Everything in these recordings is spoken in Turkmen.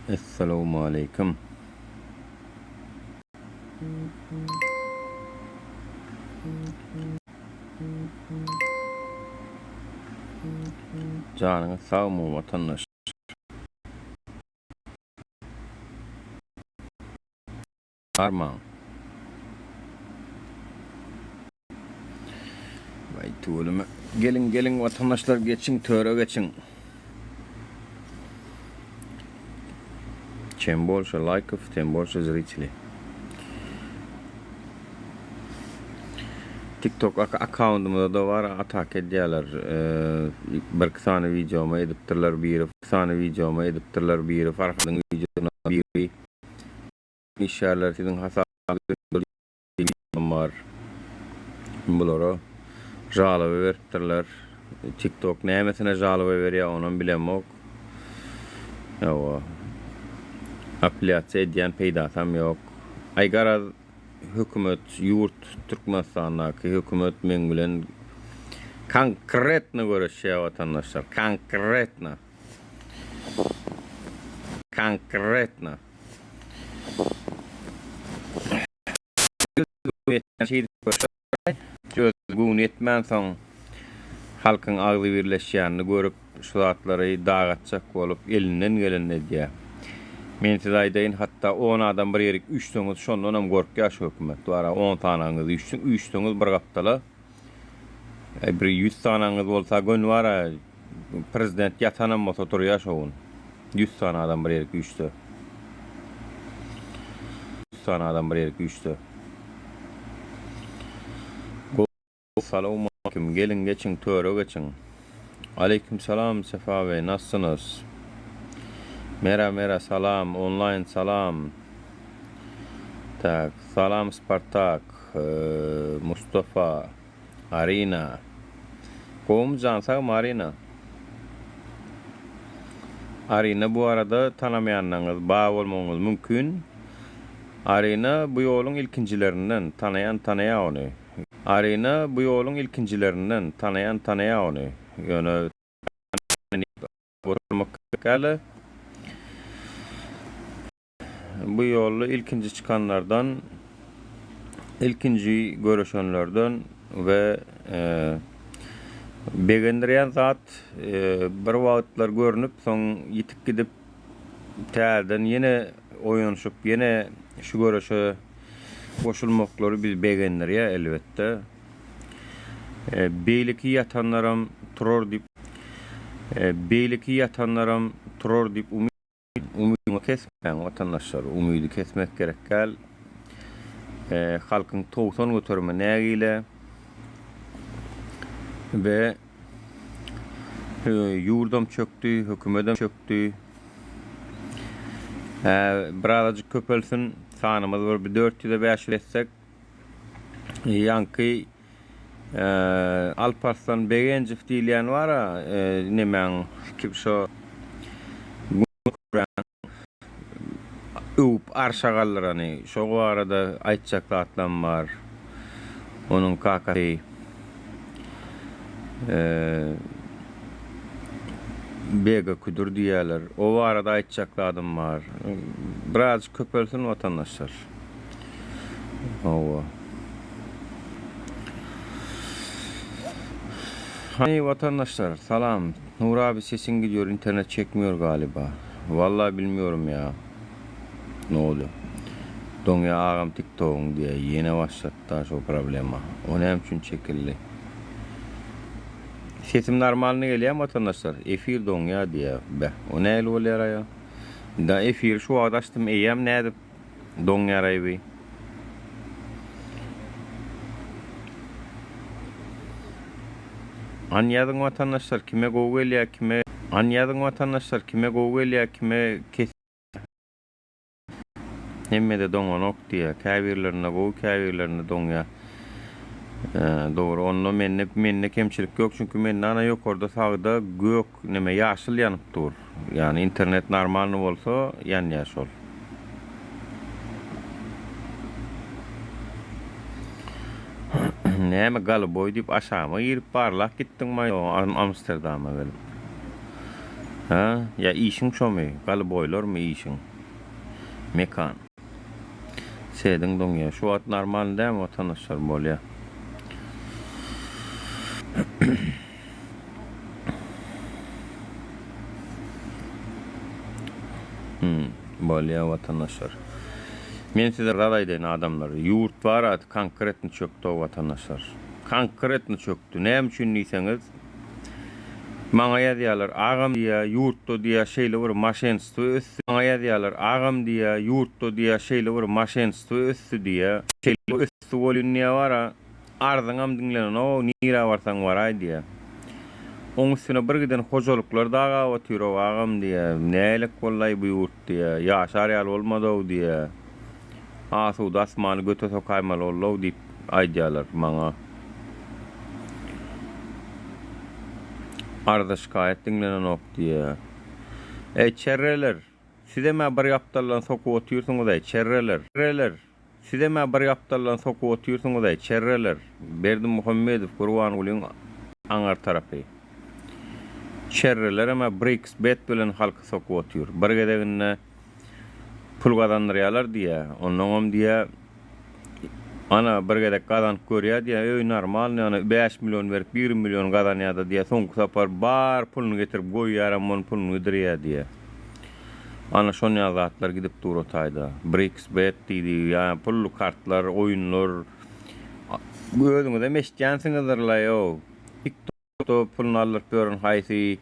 Essalawmaleýkim. Janyňyz sagmy watandaş. Armaň. Vay tüweleme. Geliň geliň watandaşlar geçiň töre geçiň. Чем больше лайков, тем больше зрителей. TikTok akkauntymyzda bar atak edýärler. Bir iki sany wideomy edipdirler biri sany wideomy edipdirler biri Farhadyň wideosyna biri Işgärler siziň hasabyňyzy bar. Bulara žaloba beripdirler. TikTok nämesine žaloba berýär onam bilemok. Hawa. Apelýasiýa edýän peýdasam ýok. Aý garaz hökümet ýurt Türkmenistandaky hökümet meň bilen konkretno göreşýär watandaşlar. Konkretno. Konkretno. Öz göwni ýetmänsoň, halkyň agzybirleşýänini görüp, şu zatlary dagatjak bolup, elinden gelenini edýär. Men size aýdaýyn, hatda on adam bir ýerik üýşseňiz, şondanam gorkýar şu hökümet. Bar-a, on sanaňyz üýşseňiz bir gapdala, bir ýüz sanaňyz bolsa göni bar-a, Prezident ýatanam bolsa turýa şo gün. 100 sany adam bir ýerik üýşse. 100 sany adam bir ýerik üýşse. Salowmaleýkim geliň geçiň töre geçiň. Aleýkim salam Sefa bey nassyňyz. Mera mera salam onlaýn salam. Tak salam Spartak Mustafa. Arina. Gowumy jan sagmy Arina. Arina bu arada tanamaýanlaryňyz bar bolmagyňyz mümkin. Arina bu ýoluň ilkinjilerinden, tanaýan tanaýar ony. Arina bu ýoluň ilkinjilerinden, tanaýan tanaýar ony. Ýöne oturmak gerek däl. Bu ýolda ilkinji çykanlardan, ilkinji göreşenlerden we begendirýän zat bir wagtlar görnüp, soň ýitip gidip, täzeden ýene oýanyşyp, ýene şu göreşe goşulmaklary bizi begendirýär, elbetde. Beýleki ýatanlaram turar diýip, beýleki ýatanlaram turar diýip umyt Umydyňy kesmäň watandaşlar, umydy kesmek gerek däl. Halkyň 90 göterimi nägile we ýurdam çökdi, hökümedem çökdi. Birazajyk köpelsin, sanymyz bir 400-e 500 etsek, ýaňky Alparslan Begenjow diýilýän bar-a, nemäň kim şo öwüp arşa galdyrany, şo barada aýtjak zatlam bar. Onuň kakasy Bega Küdür diýýärler. O barada aýtjak zadym bar. Birazjyk köpelsin watandaşlar. Hawa. Hany watandaşlar salam. Nury abi sesiň gidiyor internet çekmiyor galiba. Vallahi bilmiyorum ya. Ne olýa. Doňýa agam tiktogyň diýä ýene başlatda şo problema. O näme üçin çekildi. Sesim normalny gelýämi watandaşlar? Efir doňýa diýä. Beh o nähili bolýaraýa. Da efiri şu wagt açdym eýýäm nädip Doňýaraý bi. An ýazyň watandaşlar kime gowy gelýä kime An ýazyň watandaşlar kime gowy gelýä kime kes Hemmede doňanok diýýä käbirlerinde gowy käbirlerinde doňýa Dogry onda mende mende kemçilik ýok çünki mende ana ýokarda sagda gök Neme ýaşyl ýanyp dur. Ýagny internet normalny bolsa ýanýar şol. Näme goluboý diýip aşagyma girip barlap gitdiňmi Amsterdama gelip. Hä? Ýa işiň şomy? Galyboýlarmy işiň? Mekan. Sediň doňýa. Şu wagt normalny dämi watandaşlar? Bolýa. Hmm, bolýa watandaşlar. Men size zat aýdaýyn adamlar. Ýurt bar a konkretny çökdi o watandaşlar. Konkretny çökdi. Näme üçin diýseňiz, maňa ýazýarlar, agam diýýär, ýurtda diýýär şeýle bir maşenstwo ösdi. Maňa ýazýarlar, agam diýýär, ýurtda diýýär şeýle bir maşenstwo ösdi diýýär. Şeýle ösdi welin diýýär bar-a, Arzyňam diňlenenow, nirä barsaň baraý diýýä. Oň üstüne bir giden hojalyklar dagap otyrow agam diýýä. Nälik bollaý bu ýurt diýýä. Ýaşar ýaly bolmadow diýýä. Asuda asmany göte sokaýmaly bollow diýip aýdýalar maňa. Arza-şikaýat diňlenenok diýýä. Eý, çerreler! Sizem-ä bir gapdaldan sokup otyrsyňyz-aý, çerreler! Çerreler! Sizem-ä bir gapdaldan sokup otyrsyňyz-aý, çerreler! Berdimuhamedow Gurbangulyň aňar tarapy. Çerrelerem-ä Briks bet bilen halky sokup otyr. Bir gezeginde pul gazandyrýarlar diýýä. Onnoňam diýýä, ana, bir gezek gazanyp görýä diýýä, öý normalnyý, ana, 5 million berip 20 million gazanýa-da diýýä, soňky sapar bar puluny getirip goýýaram, onuň puluny gidirýä diýýä. Ana şon ýaly zatlar gidip dur o taýda. Briks bet diýdi, ýa pully kartlar, oýunlar. Özüňizem eşitýänsiňizdirlaý-ow. Tik-tokda puluny aldyryp ýören haýsy,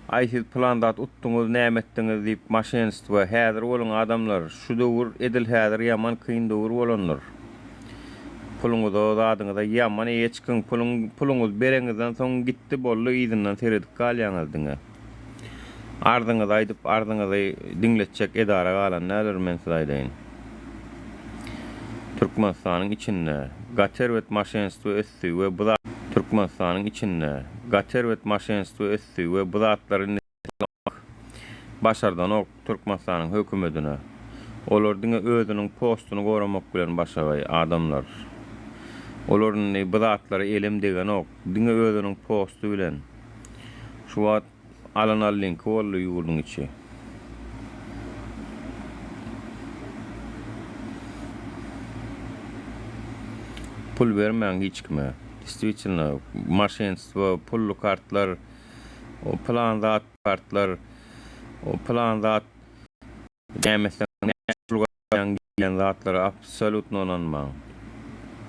Aý siz pylan zat utduňyz, näme etdiňiz diýip maşenstwo. Häzir boluň adamlar, şu döwür edil häzir ýaman kyn döwür bolandyr. Puluňyza, zadyňyza ýaman eýe çykyň, puluň, puluňyzy bereňizden soň gitdi boldy yzyndan seredip galýaňyz diňe. Arzyňyzy aýdyp, arzyňyzy diňletjek edara galan däldir, men size aýdaýyn. Türkmenistanyň içinde gaty erbet maşenstwo ösdi we bu Türkmenistanyň içinde gaty erbet maşenstwo ösdi we bu zatlary indi saklamak başardanok Türkmenistanyň hökümedine. Olar diňe özüniň postuny goramak bilen başagaý adamlar. Olar indi bu zatlara elem degenok, diňe özüniň posty bilen. Şu wagt alan allyňky boldy ýurduň içi. Pul bermäň hiç kime. Destvitelno maşenstwo, pully kartlar, o pylan zat kartlar, o pylan zat Näme etseň näçe pul gazanýaň diýlen zatlara absolýutno ynanmaň.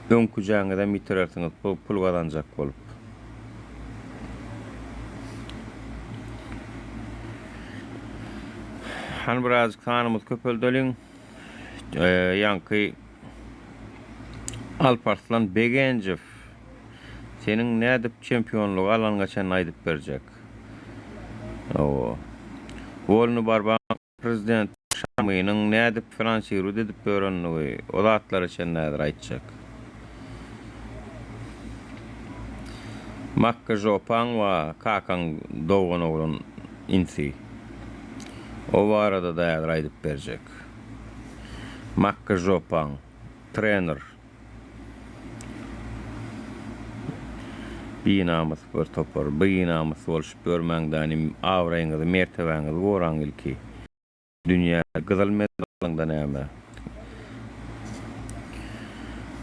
Öňküjäňizem ýitirersiňiz pul gazanjak bolup. Hany birazjyk sanymyzy köpeldeliň. Ýaňky Alparslan Begenjew seniň nädip çempionlygy alanyňa çenli aýdyp berjek. Hawa. Wolny barbaň Prezident Şamynyň nädip finansirut edip ýörenligi, o zatlara çenli häzir aýtjak. Makka žopaň wa kakaň dogan oglan insi. O barada-da häzir aýdyp berjek. Makka žopaň, trener. Binamys bir topar, binamys bolşup ýörmäň dänim, abraýyňyzy, mertebäňizi goraň ilki. Dünýä gyzyl medal alyňda näme?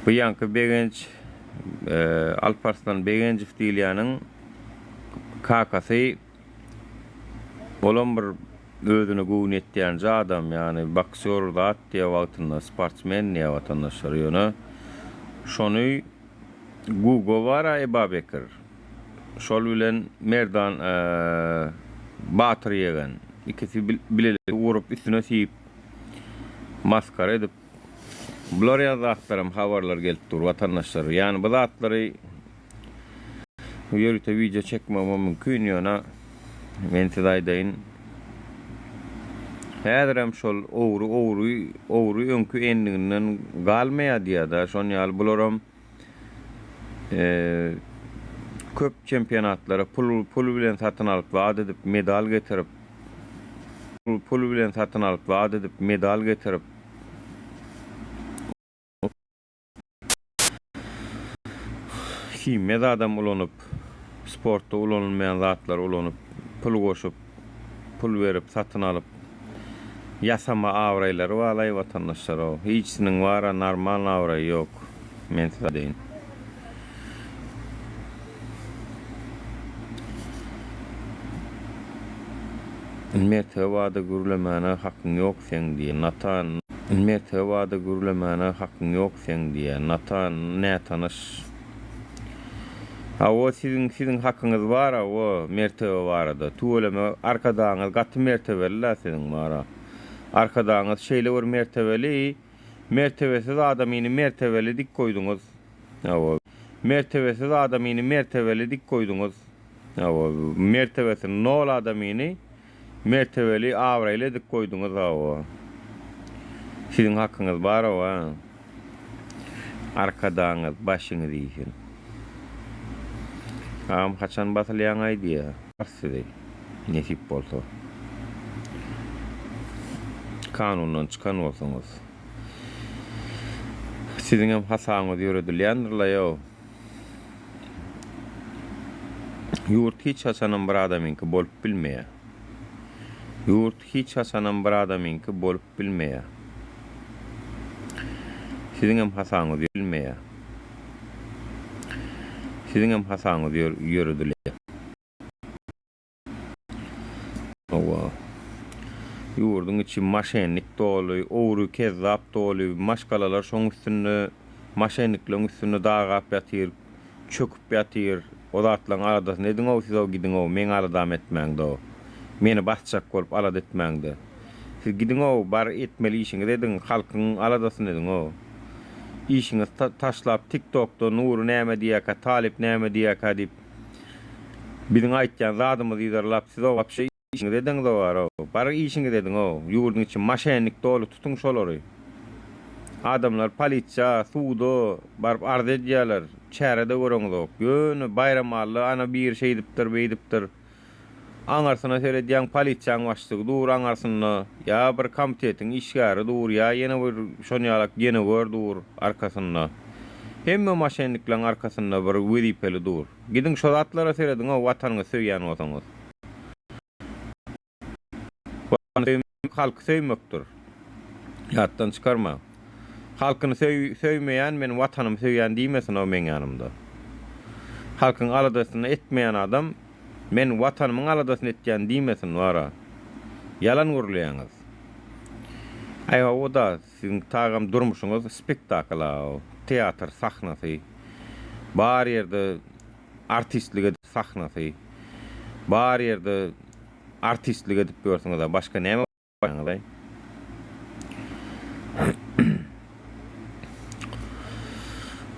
Bu ýaňky Begenç, Alparslan Begenjow diýilýäniň kakasy olam bir özüne göwni ýetýänje adam, ýagny boksýor zat diýýär wagtynda, sportsmen diýýär watandaşlar. Ýöne şony Gugo bar-a Ebabekir. Şol bilen Merdan Batyr ýegen ikisi bilelikde urup üstüne siýip masgara edip bular ýaly zatlaram habarlar gelip dur watandaşlar. Ýagny bu zatlary Ýörite wideo çekmegimem mümkin ýöne men size aýdaýyn häzirem şol ogry ogry ogry öňki endiginden galmaýar diýýärda şon ýaly bularam köp çempionatlara pul pul bilen satyn alyp zat edip medal getirip pul bilen satyn alyp zat edip medal getirip Himiýa zadam ulanyp, sportda ulanylmaýan zatlary ulanyp, pul goşup, pul berip satyn alyp ýasama abraýlary balaý watandaşlar-ow. Hiçsiniň bara normal abraýy ýok. Men size aýdaýyn. Mertebe barada gürlemäne hakyň ýok seň diýýä. Natan Mertebe barada gürlemäne hakyň ýok seň diýýä. Natan nätanyş. Hawa siziň siziň hakyňyz bar hawa mertebe barada. Tüweleme Arkadagyňyz gaty mertebeli-la siziň bara. Arkadagyňyz şeýle bir mertebeli, mertebesiz adamyny mertebeli dik goýduňyz. Hawa. Mertebesiz adamyny mertebeli dik goýduňyz. Hawa, mertebesi nol adamyny mertebeli, abraýly edip goýduňyz hawa. Siziň hakyňyz bar hawa. Arkadagyňyz başyňyz iýsin. Agam haçan basylýaňaý diýýä. Sizi nesip bolsa. Kanundan çykan bolsaňyz. Siziňem hasabyňyz ýöredilýändirlaýow. Ýurt hiç haçanam bir adamyňky bolup bilmeýär. Ýurt hiç haçanam bir adamyňky bolup bilmeýär. Siziňem hasabyňyz bilmeýär. Siziňem hasabyňyz ýöredilýär. Hawa. Ýurduň içi maşennik doly, ogry, kezzap doly, maşgalalar şoň üstünde, maşennikleriň üstünde dagap ýatyr, çöküp ýatyr. O zatlaryň aladasyny ediň-ow siz-ow gidiň-ow, meň aladamy etmäň-de-ow. Meni basjak bolup alada etmäň-de. Siz gidiň-ow, bar etmeli işiňizi ediň, halkyň aladasyny ediň-ow. Işiňizi taşlap TikTokda Nury näme diýýärkä, Talyp näme diýýärkä diýip, Biziň aýtýan zadymyzy yzarlap siz wapşe işiňizi ediňizow arow. Bar işiňizi ediňow. Ýurduň içi maşennik doly tutuň şolary. Adamlar polisiýa, suda baryp arz edýäler. Çärede göreňizok. Ýöne Baýramally ana biri şeýdipdir beýdipdir. Aňyrsyna seredýäň polisiýaň başlygy dur aňyrsynda, ýa bir komitetiň işgäri dur, ýa ýene bir şon ýalak ýenegör dur arkasynda. Hemme maşennikleň arkasynda bir wezipeli dur. Gidiň şo zatlara serediň-ow watanyňyzy söýýän bolsaňyz. Watany söýmek halky söýmekdir. Ýatdan çykarmaň. Halkyny söýmeýän men watanymy söýýän diýmesin-ow meň ýanymda. Halkyň aladasyny etmeýän adam Men watanymyň aladasyny etýän diýmesin wara. Ýalan gürleýäňiz. Aý hawa-da, siziň tagam durmuşyňyz spektakl-a, teatr sahnasy. Bar ýerde artistlik edip sahnasy. Bar ýerde artistlik edip ýörsüňiz-a, başga näme Barýaňyzaý.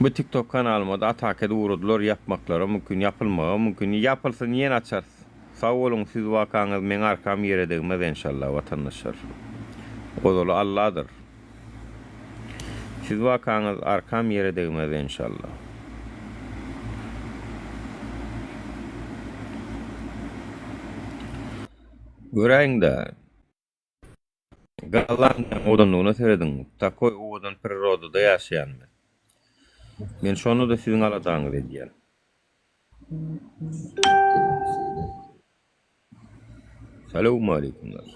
Bu TikTok kanalyma-da ataka edip ugradylar, ýapmaklary mümkin, ýapylmagy mümkin. Ýapylsyn ýene açarys. Sag boluň siz wakaňyz meň arkam ýere degmez enşalla watandaşlar. Ozaly Alladyr. Siz wakaňyz arkam ýere degmez enşalla. Göräýiň-dä. Gollandiýanyň owadanlygyna serediň. Takoý owadan prirodada ýaşaýan men. Men şonda-da siziň aladaňyzy edýän. Salowmaleýkumlar.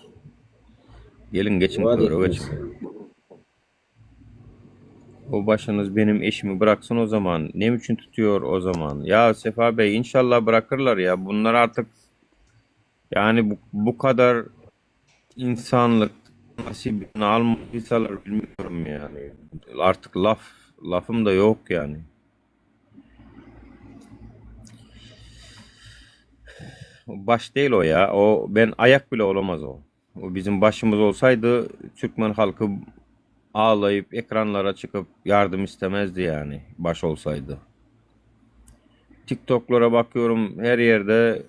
Geliň geçiň töre geçiň. O başyňyz benim eşimi bıraksyn o zaman. Nem üçin tutuyor o zaman. Ya Sefa Bey inşallah bırakırlar ya. Bunlar artık yani bu, bu kadar insanlık nasibini almadıysalar bilmiyorum yani. Artık laf lafım da yok yani. Baş değil o ya. O ben ayak bile olamaz o. O bizim başymyz olsaydy türkmen halky ağlayıp ekranlara çykyp yardım istemezdi yani baş olsaydy. TikToklara bakıyorum her yerde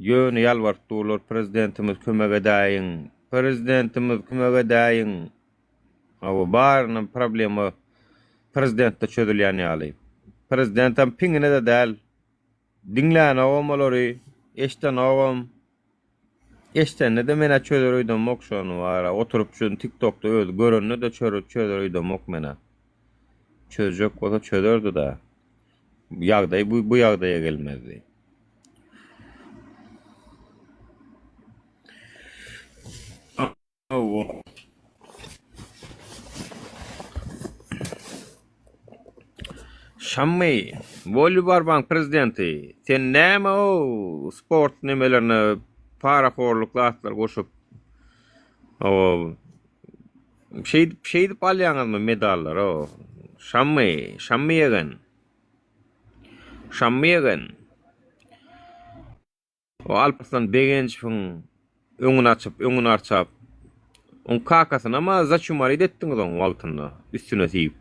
ýöne ýalbaryp durlar prezidentimiz kömek edäýiň, prezidentimiz kömek edäýiň. Hawa baryny problema prezidentde çözülýän ýaly. Prezidentem piňine-de däl. Diňlänogam olary, eşdenogam. Eşdende-de men-ä çözer öýdemok şony wara. Oturyp şuny TikTokda özi görende-de çözer öýdemok men-ä. Çözjek bolsa çözerdi-dä. Ýagdaý bu bu ýagdaýa gelmezdi. Hawa. Şammy, Bolivar bank prezidenti, sen näme o sport nemelerine parahorluk zatlar goşup, o şeýdip şeýdip alýaňyzmy medallary o? Şammy, Şammy ýegen. Şammy ýegen. O Alparslan Begenjowyň öňüni açyp, öňüni arçap, oň kakasynam-a zaçumarit etdiňiz oň wagtynda, üstüne siýip.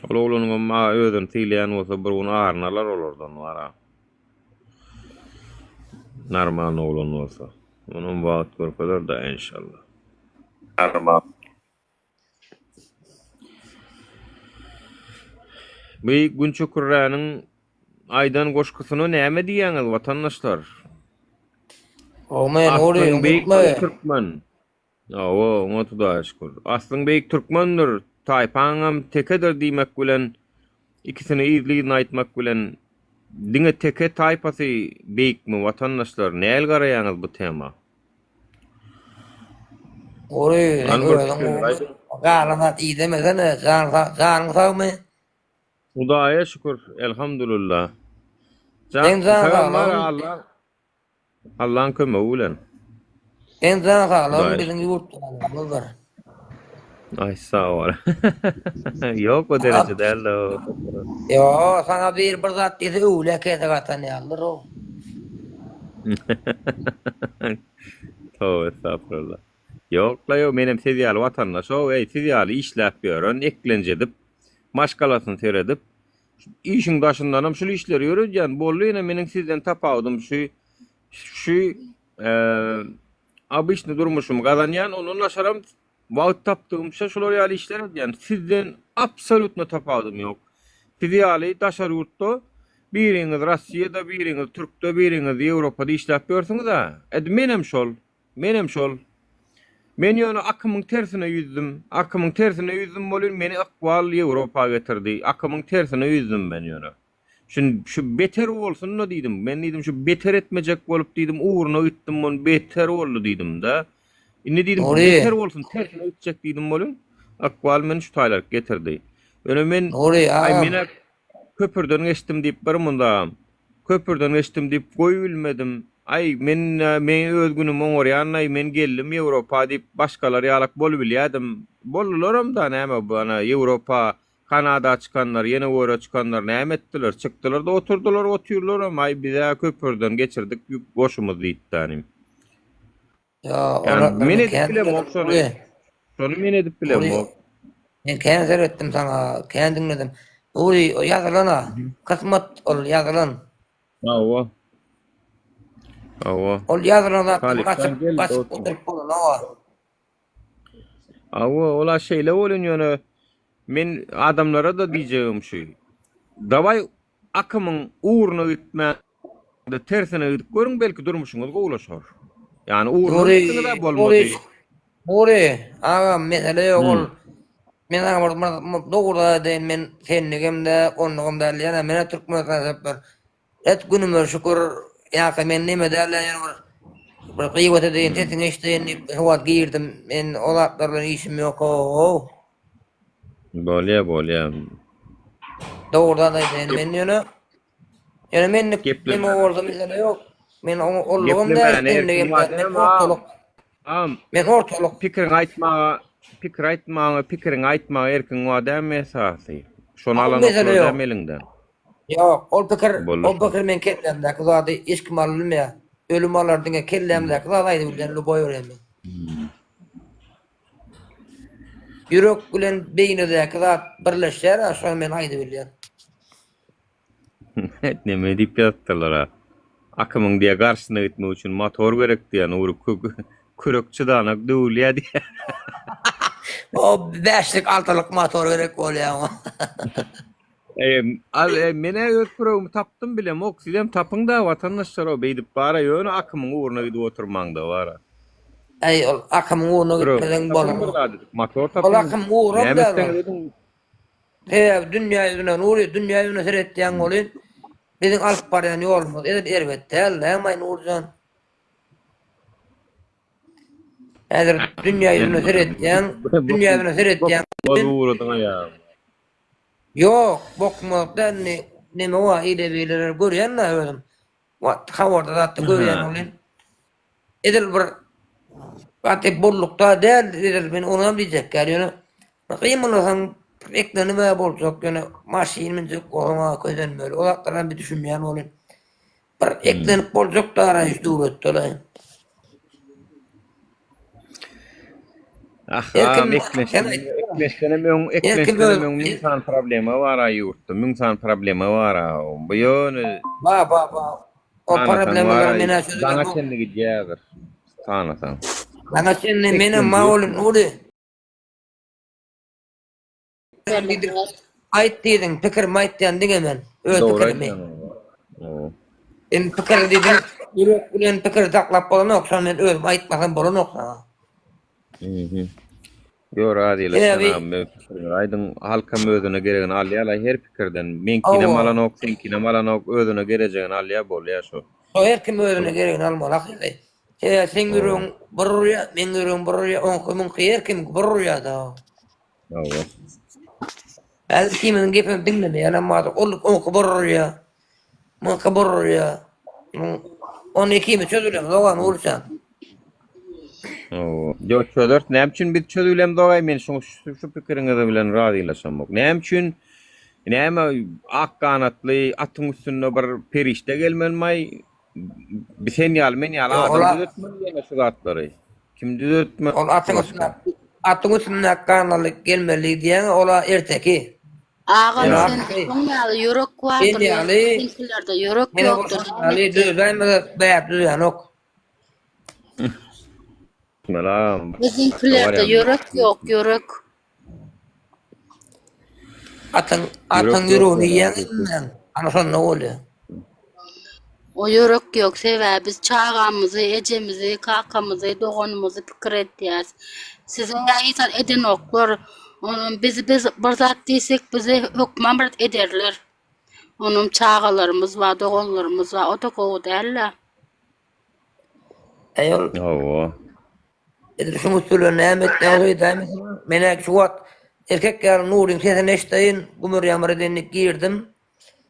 Ol oglanyňam a özüni sylaýan bolsa bir gün aryny alar olardan wara. Normalny oglan bolsa. Onam wagt görkezer-dä enşalla. Bu Gün Çökürräniň aýdan goşgusyna näme diýýäňiz watandaşlar? Amen Nury Aslyň beýik unutma. türkmen. Hawa, oňa Hudaýa şükür. Aslyň beýik türkmendir, taýpaňam tekedir diýmek bilen, ikisini yzly-yzyna aýtmak bilen diňe teke taýpasy beýikmi watandaşlar? Näl garaýaňyz bu tema? Oý, Hany bir özüň pikiriňizi aýdyň. galan zat idemesene, jan sag, janyň sagmy? Hudaýa şükür, elhamdulillah. Jan Seň jan sagam bar saglygyň, Allah Allaň kömegi bilen. seň jan saglygyň Hudaýa biziň ýurt baýlygymyzdyr. Aý sag bol. Ýok o dereje däl-de o. Ýo, saňa biri bir zat diýse öwlä kesek atan ýalydyr-ow. Toba estagfurullah. Ýok-la ýok, menem siz ýaly watandaş-ow, eý, siz ýaly işläp ýören, eklenç edip, maşgalasyny seredip, işiň daşyndanam şul işleri ýöredýän. Boldy ine meniň sizden tapawudym şu, şu obyçny durmuşymy gazanýan, ondan daşaram Wagt tapdygymça şular ýaly işler edýän. Sizden absolýutno tapawudym ýok. Siz ýaly daşary ýurtda biriňiz Rossiýada, biriňiz Türkde, biriňiz Ýewropada işläp ýörsüňiz-ä. Edi menem şol. Menem şol. Men ýöne akymyň tersine ýüzdüm. Akymyň tersine ýüzdüm welin meni ykbal Ýewropa getirdi. Akymyň tersine ýüzdüm men ýöne. Şun şu beter bolsun-da diýdim. Men diýdim şu beter etmejek bolup diýdim ugruna gitdim ony beter boldy diýdim-de. Indi diýdim Nury. beter bolsun tersine gitjek diýdim welin ykbal meni şu taýlaryk getirdi. Ýöne men Nury aý agam. men-ä köpürden geçdim diýip bir mundagam. Köpürden geçdim diýip goýubilmedim. Aý men men öz günümi oňarýan-aý men geldim Ýewropa diýip başgalar ýalak bolubilýädim. Boldularam-da näme bu ana Ýewropa Kanada çykanlar, ýene göre çykanlar näme etdiler? Çykdylar-da oturdylar, otyrlaram, aý biz-ä köpürden geçirdik ýük goşumyzy diýipdänim. Ýa, Ýani olar men men edip kän bilemok diňledim, şony. Nury. Şony men edip Nury, bilemok. men kän seretdim saňa, kän diňledim. Nury, o ýazylan-a. Kysmat ol ýazylan. Hawa. Hawa. Ol ýazylan zatdan Talypdan gaçyp, gel gaçyp dostum. oturyp bolanok-a. Hawa, ol-a şeýle welin ýöne Men adamlara-da diýjegim şu. Dawaý akymyň ugruna gitmän-de tersine gidip görüň belki durmuşyňyz gowulaşar. Ýani ugruna Nury, gitdiňiz-ä Nury, bolmady. Nury, agam mesele ýok ol. Hmm. Men saňa bir bir dogry aýdaýyn men senligem däl, onlugam däl diýýän, menä Türkmenistan sebäpler. Et günüme şükür, ýa-da men neme däl ýöne bir bir gyýbat edeýin, sesiňi eşideýin diýip şu wagt girdim. Men o zatlar bilen işim ýok ho-how. Bolýa, bolýa. Dogrudan aýdaýyn men ýöne ýöne menlik Geplemäne. neme bolsa mesele ýok. Men oňa ollugam däl, Geplemäne senligem erkiň bar däl. Men dämi agam? ortalyk. Agam, Men ortalyk. pikiriňi aýtmaga, pikir aýtmaga, pikiriňi aýtmaga erkiň bar dämi esasy? Şony Ol alanoklar mesele ýok. dämi eliňden? Ýok, ol pikir, Boldy ol şol. pikir meň kellämdäki zady hiç kim alyp bilmeýär. Ölüm alar diňe kellämdäki zady aýdyp bilýän lýuboý vremýa. Ýürek bilen beýnidäki zat birleşýär-ä, şony men aýdyp bilýän. Neme diýip ýazypdyrlar-a. Akymyň diýýär garşysyna gitmek üçin motor gerek diýýär, Nury kürek çydanak döwülýär diýýär. O bäşlik, altylyk motor gerek bolýar oňa. Eý, al, e, men-ä öz küregimi tapdym bilemok, sizem tapyň-da watandaşlar-ow, beýdip bara ýöne akymyň ugruna gidip oturmaň-da bara. Äý, ol akymyň ugruna Küregiňizi gitmeseň tapyň bir bolanok. zat edip, motor Ol tapyň, akymyň ugram näme däl etseňiz ol. ediň. Sebäbi dünýä ýüzüne, Nury, dünýä ýüzüne seretýäň welin, biziň alyp barýan ýolumyz edil erbet däl, näme-aý, Nurjan? Häzir dünýä ýüzüne seretýäň, dünýä ýüzüne seretýäň. Bokmaz ugradyň aýagyňy. Ýok, bokmaz däl indi neme bar ile-bileler görýän-dä özüm. Wagt habarda zatda görýän welin edil bir gaty bollukda däl edil men onam diýjek däl ýöne bir gymylasaň bir eklenib-ä boljak ýöne maşyn münjek bolsaň-a kösenmeli o zatlaram bir düşünýän welin bir eklenip boljak dara şu döwletde-le. Ah, Her kim agam sen eklençden aýt. eklençdenem öň Her kim eklençdenem öz öň 1000 sany problema bar-a ýurtda. 1000 sany problema bar-a. Bu ýöne Ba ba ba. O sanasaň problemalary bar-a men-ä daňa çözülemok. çenli gidýärdir. Sanasaň. Daňa çenli menem Eklenç Maolin ýetmez. Nury. Diýdim, aýt diýdiň, pikirimi aýtýan diňe men, öz Dogry pikirimi. aýtýaň. Hawa. Indi pikir diýdiň, ýürek bilen pikir saklap bolanok, şony men özüm aýtmasam bolanok saňa. Mhm. Ýok, razylaşýan Sebäbi agam, öz pikiriňizi aýdyň. Halkam özüne geregini alýar-la her pikirden. Meňkinem hawa, alanok, seňkinem alanok, özüne gerejegini alýar, bolýar şo. şo her kim özüne geregini almaly ahyry. Sebäbi seň Hawa. ýüregiň bir urýar, meň ýüregim bir urýar, oňky muňky her kimiňki bir urýar-da. Hawa. Häzir ikimiziň gepimizi diňlemeýänem bardyr. Ol oňky bir urýar, muňky bir urýar. Ony ikimiz çözülemzok-a Nurjan. Hawa. Ýok, çözeris. Näme üçin biz çözülemzok-aý? Men şuň şu pikiriňiz bilen razylaşamok. Näme üçin näme ak ganatly atyň üstünde bir perişde gelmelimi-aý? Bi sen ýaly, men ýaly Ýok, adam ol-a düzetmeli ýene şu zatlary. Kim düzetmeli Ol atyň üstünde başga? atyň üstünde ganatly gelmeli diýýäň, ol-a erteki. Agam Ýöne sen hakyky şoň ýaly ýürek sen bardyr ýöne ýaly biziňkilerde ýürek ýene bir ýokdur şoň näme ýaly etjek. düzäýmese bäri düzänok. Düzetmeli agam. Başga Biziňkilerde wariant ýürek ýok. ýok ýürek. Atyň Ýürek atyň ýok ýüregini ýaly iýen hakyky. men. Ana şonda bolýar. O ýürek ýok sebäbi biz çagamyzy, ejemizi, kakamyzy, doganymyzy pikir etýäs. Size hiç zat edenoklar. Onam bizi biz bir zat diýsek bizi hökman bir ederler. Onam çagalarymyz bar, doganlarymyz bar. O-da gowy däl-de. Eý ol Hawa. Edil şuň üsti bilen näme etmäň öýdäýmesin. Men-ä şu wagt erkek ýaly Nuryň sesini eşdeýin, gümür-ýamyr edenlik girdim.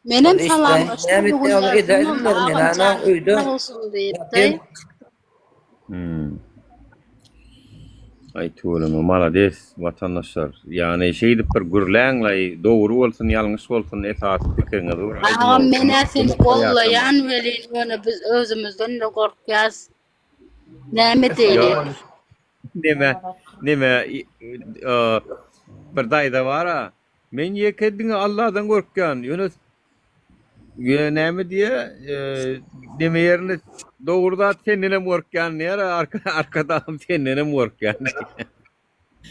Menem Şonda eşdeýin. salamlaşdym Näme bu gün etmäň ýazdymam edäýsinler men agam ana janyň öýde sag bolsun diýipdi. ýatyn. Hmm. Aý tüweleme malades watandaşlar. Ýagny şeýdip bir gürläňlaý dogry bolsun ýalňyş bolsun esasy pikiriňizi bir aýdyň Agam ol menä seni dymyp bir gollaýan ýaşamaň. welin ýöne biz özümizden-de gorkýas. Näme diýeli? Ýok neme neme bir daýza bara men ýeke diňe Alladan gorkýan ýöne ýöne näme diýe neme ýerine dogry zat sendenem gorkýan diýer arka arkadagym sendenem gorkýan diýer.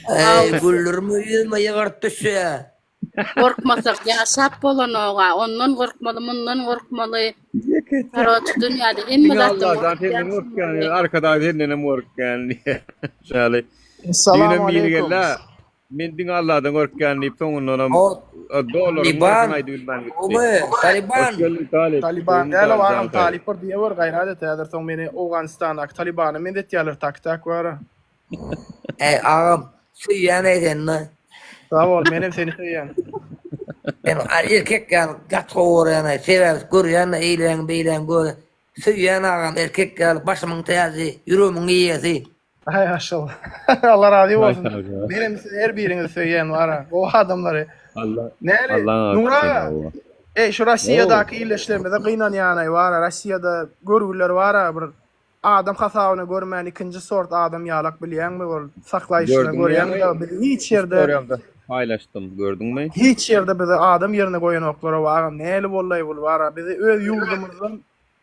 Eý güldürme ýüzüme ýygyrt düşýä. Gorkmasak ýaşap bolanoga, ondan gorkmaly, mundan gorkmaly. Karoç dünýäde hemme Diňe zatdan Allahdan senden gorkýan gorkýan, şuny. arkadag sendenem gorkýan diýýär. Şaly. Salam Düýnem biri aleýkum. geldi, men diňe Allahdan gorkýan diýip soňundanam O dollaryň Taliban. nyrhyny aýdyp bilmän gitdi. Gowy, Taliban. Hoş geldiň Talyp. Taliban Gowymy däl Talyp o jan agam Talyp. talyp bir diýewer gaýrat et häzir soň meni Owganystandaky Talibana meňzetýärler tak tak bara. Eý agam söýýän eý seni. Sag bol menem seni söýýän. Sen erkek ýaly gaty gowy görýän eý sebäbi görýän eýläň beýläň gör söýýän agam erkek ýaly başymyň täji ýüregimiň eýesi. Aý maşallah. Allah razy bolsun. Menem sizi her biriňizi söýýän bara. Gowy adamlary. Allah Näli Allaň Nury haky aga. hawa. Eý şu Rossiýadaky ildeşlerimize gynanýanaý bara Rossiýada görgüler bara bir Adam hasabyna görmän ikinji sort adam ýalak bilýäňmi ol saklaýşyny Gördüňmi görýäňmi ýaňy dagy bizi hiç ýerde Storyamda paýlaşdym gördüňmi? hiç ýerde bizi adam ýerine goýanoklar agam näli bollaý bul bara bizi öz ýurdumyzdan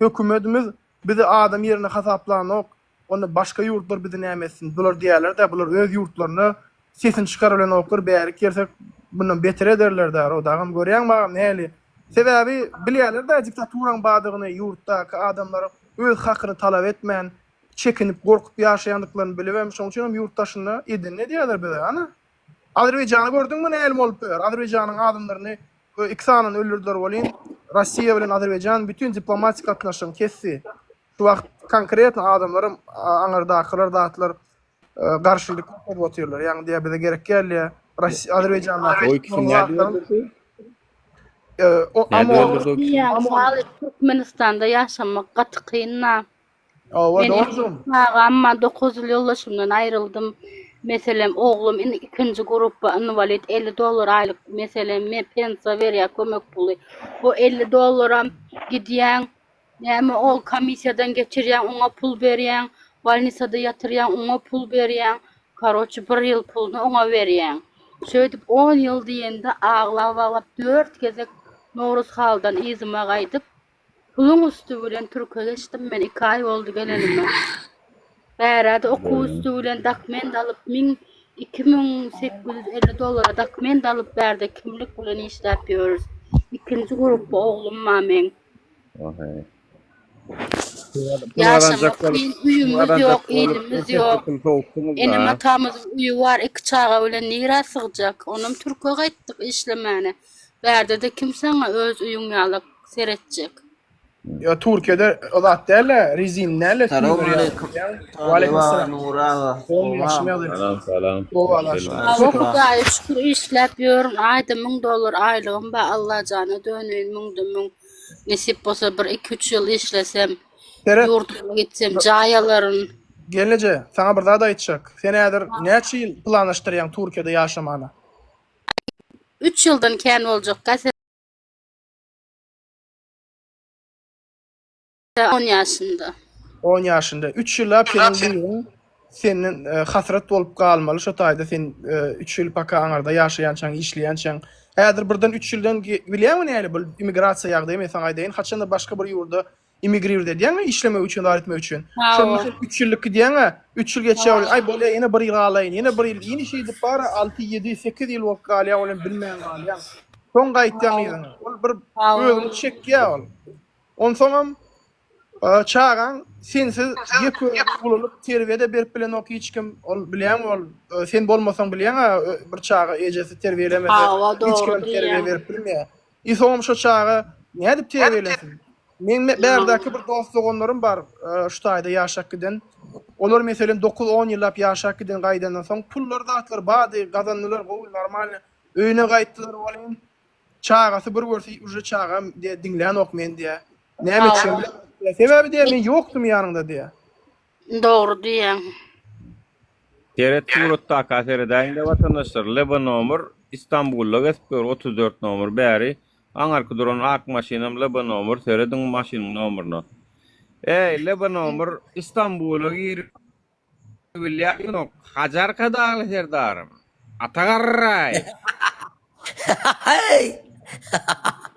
hökümedimiz bizi adam ýerine hasaplanok onda başga ýurtlar bizi näme etsin bular diýýärler-dä bular öz ýurtlarynda sesini çykarybilenoklar bärik gelsek mundan beter ederler-dä rodagam görýäňmi agam näli Sebäbi bilýärler-dä diktaturaň bardygyny, ýurtdaky adamlaryň öz hakyny talap etmän, çekinip, gorkup ýaşaýandyklaryny bilibem, şonuň üçinem ýurt daşynda edenini edýärler bize. Ana, Azerbaýjany gördüňmi nähili bolup ýör? Azerbaýjanyň adamlaryny iki sanyny öldürdiler welin, Rossiýa bilen Azerbaýjan bütin diplomatik gatnaşygyny kesdi. Şu wagt konkretno adamlaram aňyrdakylar zatlar. garşylyk görkezip otyrlar. Ýagny diýýär bize gerek däl diýýär. Russiýa Azerbaýjandaky O ikisini nädip öldürdi? O Nädip Amor öldürdi o ikisini? Diýýän Salyh Türkmenistanda ýaşamak gaty kyn-da. Owa Men dogry. Çagam bar, 9 ýyl ýoldaşymdan aýryldym. Meselem, oglum indi ikinji gruppa inwalid, 50 dollar aýlyk, meselem, men pensiýa berýär kömek puly. Bu 50 dollaram gidýäň, näme ol komissiýadan geçirýäň, oňa pul berýäň, bolnisada ýatyrýaň, oňa pul berýäň. Karoçe, bir ýyl puluny oňa berýäň. Şeýdip on ýyl diýende aglap-aglap dört gezek Nowruz halydan yzyma gaýdyp, Puluň üsti bilen türke geçdim men iki aý boldy gelenime. Bärede okuw üsti bilen dokument alyp min 2850 dollara dokument alyp bärde kimlik bilen işläp ýörüs. Ikinji grupba oglum bar meň. Ýaşamak kyn öýümiz ýok ilimiz ýok. Enem atamyzyň öýi bar iki çaga bilen nirä sygjak. Onam türke gaýtdyk işlemäne. Bärde-de kim saňa öz öýüň ýaly seretjek. Ýa Türkiýede o zat däl-de, rezin däl-de, Salowmaleýkim. Waleýkim Nury aga. Salam salam. Hawa Hudaýa şükür işläp ýörün aýda 1000 dollar aýlygym bar Allajana döneýin müňde müň nesip bolsa bir iki üç ýyl işlesem Seret. ýurduma gitsem jaý alaryn. Gelneje, saňa bir zat aýtjak. Sen häzir näçe ýyl planlaşdyrýaň Türkiýede ýaşamana? Üç ýyldan kän boljak gazet on ýaşynda. On ýaşynda. Üç ýyllap seniň gyzyň senden e, hasrat bolup galmaly şo taýda sen e, üç ýyl paka aňarda ýaşaýançaň, işleýänçäň. Häzir birden üç ýyldan bilýäňmi näli bu immigrasiýa ýagdaýy men saňa aýdaýyn. Haçanda başga bir ýurda Imigrird edýäňmi işlemek üçin, zat etmek üçin? Şonda sen 3 ýyllyk gidýäň-ä, 3 ýyl geçýär welin, aý bolýa ýene bir ýyl galaýyn, ýene bir ýyl, ýene şeýdip bar-a alty, ýedi, sekiz ýyl bolup galýar welin bilmän galýaň. Soň gaýtýaň yzyňa. Ol bir özüni çekýär ol. Onsoňam çagaň sensiz ýeke özi ulalyp terbiýe-de berip bilenok hiç kim. Ol bilýäňmi ol sen bolmasaň bilýäň-ä bir çaga ejesi terbiýelemese hiç kimem terbiýe berip bilmeýär. I soňam şo çaga nädip terbiýelensin? Meň bärdäki bir dost-doganlarym bar, şu taýda ýaşap giden. Olar meselem dokuz-on ýyllap ýaşap giden gaýdandan soň pullar zatlar bardy, gazandylar gowy normalny. Öýüne gaýtdylar welin çagasy bir görse uje çagam diýýär diňlänok meni diýýär. Näme etjegimi bilemok diýýär. Sebäbi diýýär men ýokdum ýanyňda diýýär. Dogry diýýäň. Seret suratdaka seredäýiňdä watandaşlar leba nomer Istanbulda gezip ýör 34 nomer bäri aňarky duran ak maşynam leba nomer serediň maşynyň nomerine eý leba nomer Istanbula girip bilýäňok Hajy Arkadagly serdarym Ata Garraýew Heý!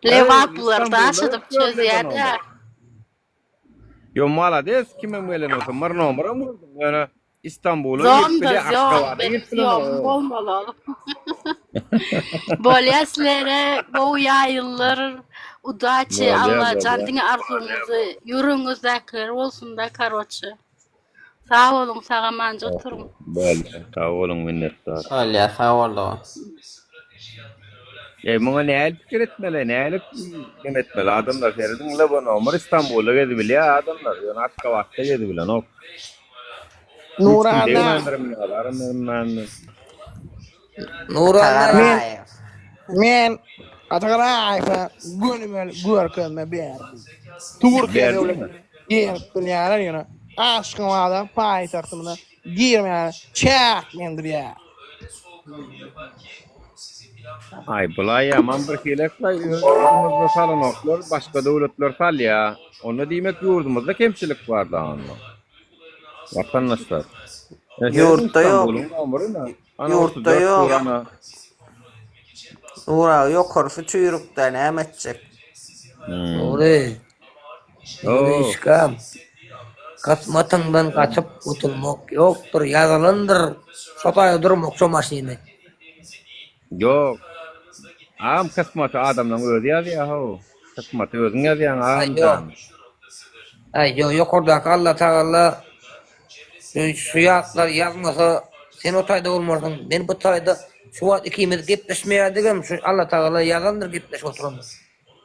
Lebaplylar daş edip çözýä-dä. Yo malades kimem gelen bolsa bir nomeram gördüm ýöne Istanbula girip Zomda bilýär zom Aşgabada benim girip bilenok. zomum bolmaly ol. Bolýa sizlere gowy ýaýynlar udaçi Bolýa Allajan bolýa. diňe arzuwyňyzy ýüregiňizdäkiler bolsunda karoçe. Sag boluň sagamanja oturyň. Bolýa sag boluň minnetdar. Bolýa sag bol dogan. Eý muňa nähili pikir etmeli nähili neme etmeli adamlar serediň lebo nomer Istanbulda gezibilýär adamlar ýöne Aşgabatda gezibilenok. Hiç kim Nurana. degmändir muňa bilmändir. Nurana. Men men Atagaraýewe gönümel görkezme berdim. Türkiýe Berdimi? döwletine girip bilýärler ýöne Aşgabada paýtagtymyza girmäge çäklendirýär. Aý bulaý ýaman bir hilek-laý öz ýurdumyzda salanoklar başga döwletler salýa. Onda diýmek ýurdumyzda kemçilik bar-da onda. Watandaşlar. Ýurtda ýok. Istanbulyň nomeri ne? Ana Ýurtda 34 ýok. dur ana. Nur aga ýokarsy çüýrükdä näme etjek. Hmm. Nury. Nury Oo. işgam. Kysmatyňdan gaçyp gutulmak ýokdur, ýazylandyr. Şo taýda durmak şo maşyny. Ýok. Agam kysmaty adamlaň özi ýazýa how. Kysmaty özüň ýazýaň Aý agam ýok. jan. Aý ýok, ýokardaky Allatagalla şu şu ýatlary ýazmasa sen o taýda bolmarsyň, men bu taýda şu wagt ikimiz gepleşmeýärdigem şu Allatagalla ýazandyr gepleşip oturandyr.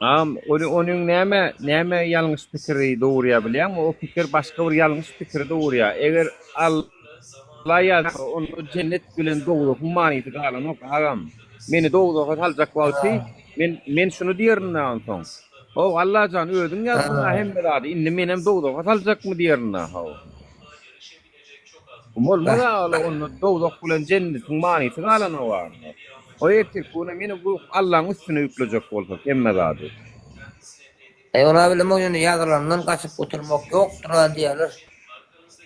Agam ony onuň näme näme ýalňyş pikiri dogurýar bilýäňmi? O pikir başga bir ýalňyş pikiri dogurýar. Eger Alla. Alla ýazsa onda jennet bilen dowzahyň manysy galanok agam. Meni dowzaha saljak wagty men men şuny diýerin-dä onsoň. How Allajan özüň ýazdyň-a hemme zady indi menem dowzaha saljakmy diýerin-dä how. Bolmaz a ol onda dowzah bilen jennetiň manysy galanok a onda. O ertirki güne meni bu Allaň üstüne ýüklejek bolsak hemme zady. Eý ona bilemok ýöne ýazylandan gaçyp gutulmak ýokdur-a diýýärler.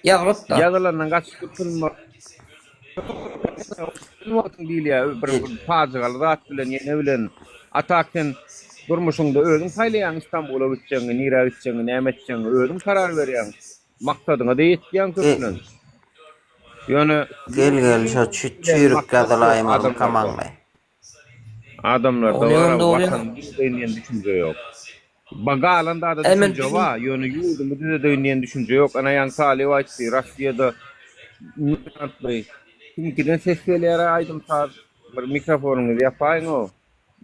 Ýazylypda. Ýazylandan gaçyp gutulmak wagtyň diýilýär bir pajygaly zat bilen ýene bilen. A tak sen durmuşyňda özüň saýlaýaň Istanbula gitjegiňi, nirä gitjegiňi, näme etjegiňi özüň karar berýäň. Maksadyňa-da ýetýäň köplenç. Ýöne Gel gel şo çüýrük ýazylaýmaly kamaňly. Adamlarda Ony bar dogry. watan düzedeýin diýen düşünje ýok. Ba galan zada Eý men düşünje bar, ýöne ýurdumy düzedeýin diýen düşünje ýok. Ana ýaňy Salyýew aýtdy, Rossiýada migrantly kimkiden ses gelýär-ä aýdym-saz. Bir mikrofonyňyzy ýapaýyň-ow,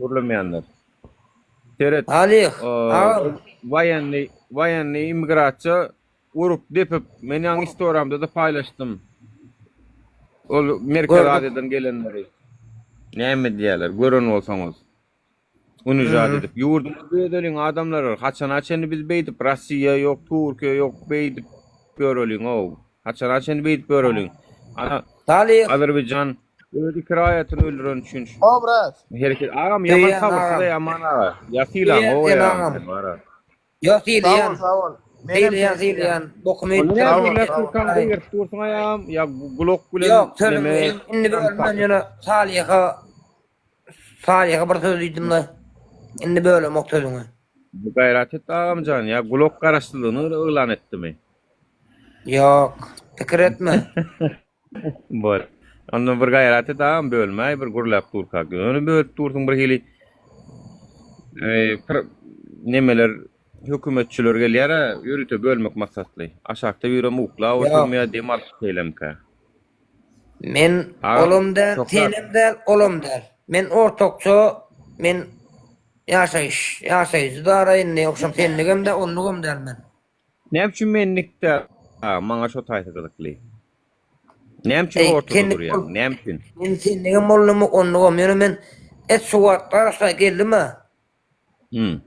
gürlemeýänler. Seret, Salyh, agam. waýennyý, waýennyý immigrasiýa Urup depip men ýaňy istoramda-da paýlaşdym. Ol Merkezi Gördük. Aziýadan gelenleri. Näme diýýärler gören bolsaňyz. Unižat edip ýurdumyzy düzedeliň adamlar haçana çenli biz beýdip Rossiýa ýok Türkiýe ýok beýdip ýöreliň-ow. Haçana çenli beýdip ýöreliň. Ana Salyh. Azerbaýjan öz iki raýatyny öldüren üçin şu O brat. hereket agam ýaman Söýýän sabyrsyz agam. ey aman aga. Ýa sylaň Söýýän ow seni ýa agam. sen bara. Ýok Sag sylaýan. bol, sag bol. Menem Sylaýan, seni sylaýan. sylaýan. Bokumy Onda iýip näme Sag bol, gürläp sag bol. durkaň gygyryp dursuň aýam ýa gulak bilen Ýok, sözümi neme indi bölmän ýöne Salyha Salyha bir söz diýdim-le. Indi bölemok sözüňi. Gaýrat et agamjan ýa gulak garaşsyzlygyny yglan etdimi? Ýok, pikir etme. Bor. Onda bir gaýrat et agam bölmäý bir gürläp durkak. Ýöne bölüp dursuň bir hili pir nemeler hökümetçiler gelýär-ä ýörite bölmek maksatly. Aşakda birem uklap otyrmy ýa dem alyp şeýlemkä. Men olam däl, senem däl, olam däl. Men ortakça men ýaşaýyş, ýaşaýjy dara indi ýogsam senligem däl, onlugam däl men. Näme üçin menlik däl? Maňa şo taýsy gyzykly. Näme üçin Eý, ortada senlik durýaň? bol. Näme üçin? Men senligem boldum, onlugam. Ýöne men et şu wagt garaşsa geldim-ä. Hmm.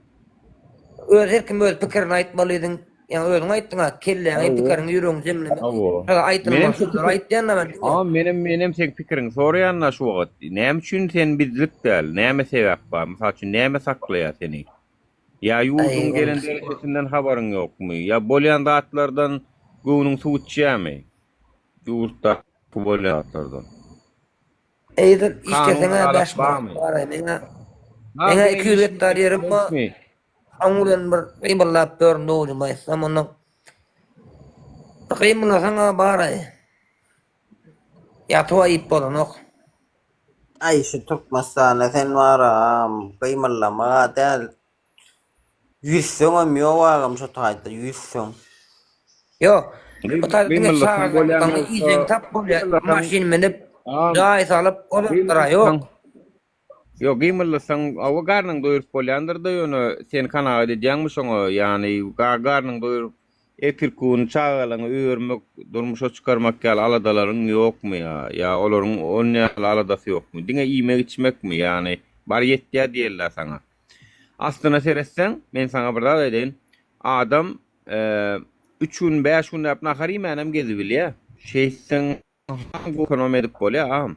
Öz her kim öz pikirini aýtmaly diýdiň. Ýa özüň aýtdyň-a, kelläňi, pikiriňi, ýüregiňi jemlemek. Hawa. Şo aýdylmaly sözleri aýtýan-da men. A menem menem seň pikiriňi soraýan-da şu wagt. Näme üçin sen bizlik däl? Näme sebäp bar? Mysal üçin näme saklaýar seni? Ýa ýurduň gelen derejesinden habaryň ýokmy? Ýa bolýan zatlardan göwnüň suw içýärmi? Ýurtdaky bolýan zatlardan. Eýdil işleseň-ä 5 manat bar-aý. Meň-ä meň-ä 200 gektar ýerim bar. Şoň bilen bir gymyldap ýörün dogrymy aýtsam ondan. Bir gymyldasaň-a bar-aý. Ýatyp-a iýip bolanok. Aý şu Türkmenistanda sen baram gymyldamaga däl ýüzseňem ýok agam şu taýda ýüzseň. Ýok. Bu taýda diňe çagalaryňy iýseň tap bolýar. Maşyn münüp, jaý salyp o zatlara ýok. Ýok gymyldasaň hawa garnyňy doýuryp bolýandyrda ýöne sen kanagat edýäňmi şoňa ýagny garnyňy doýuryp Ertirki gün çagalaryňy öýermek, durmuşa çykarmak ýaly aladalaryň ýokmy ýa? Ýa olaryň on ýaly aladasy ýokmy? Diňe iýmek-içmekmi? Ýagny, bar ýetýär diýerler saňa. Aslyna seretseň, men saňa bir zat aýdaýyn, adam üç gün, bäş günläp nahar iýmänem gezibilýär. Şeýtseň, ekonom edip bolýar, agam.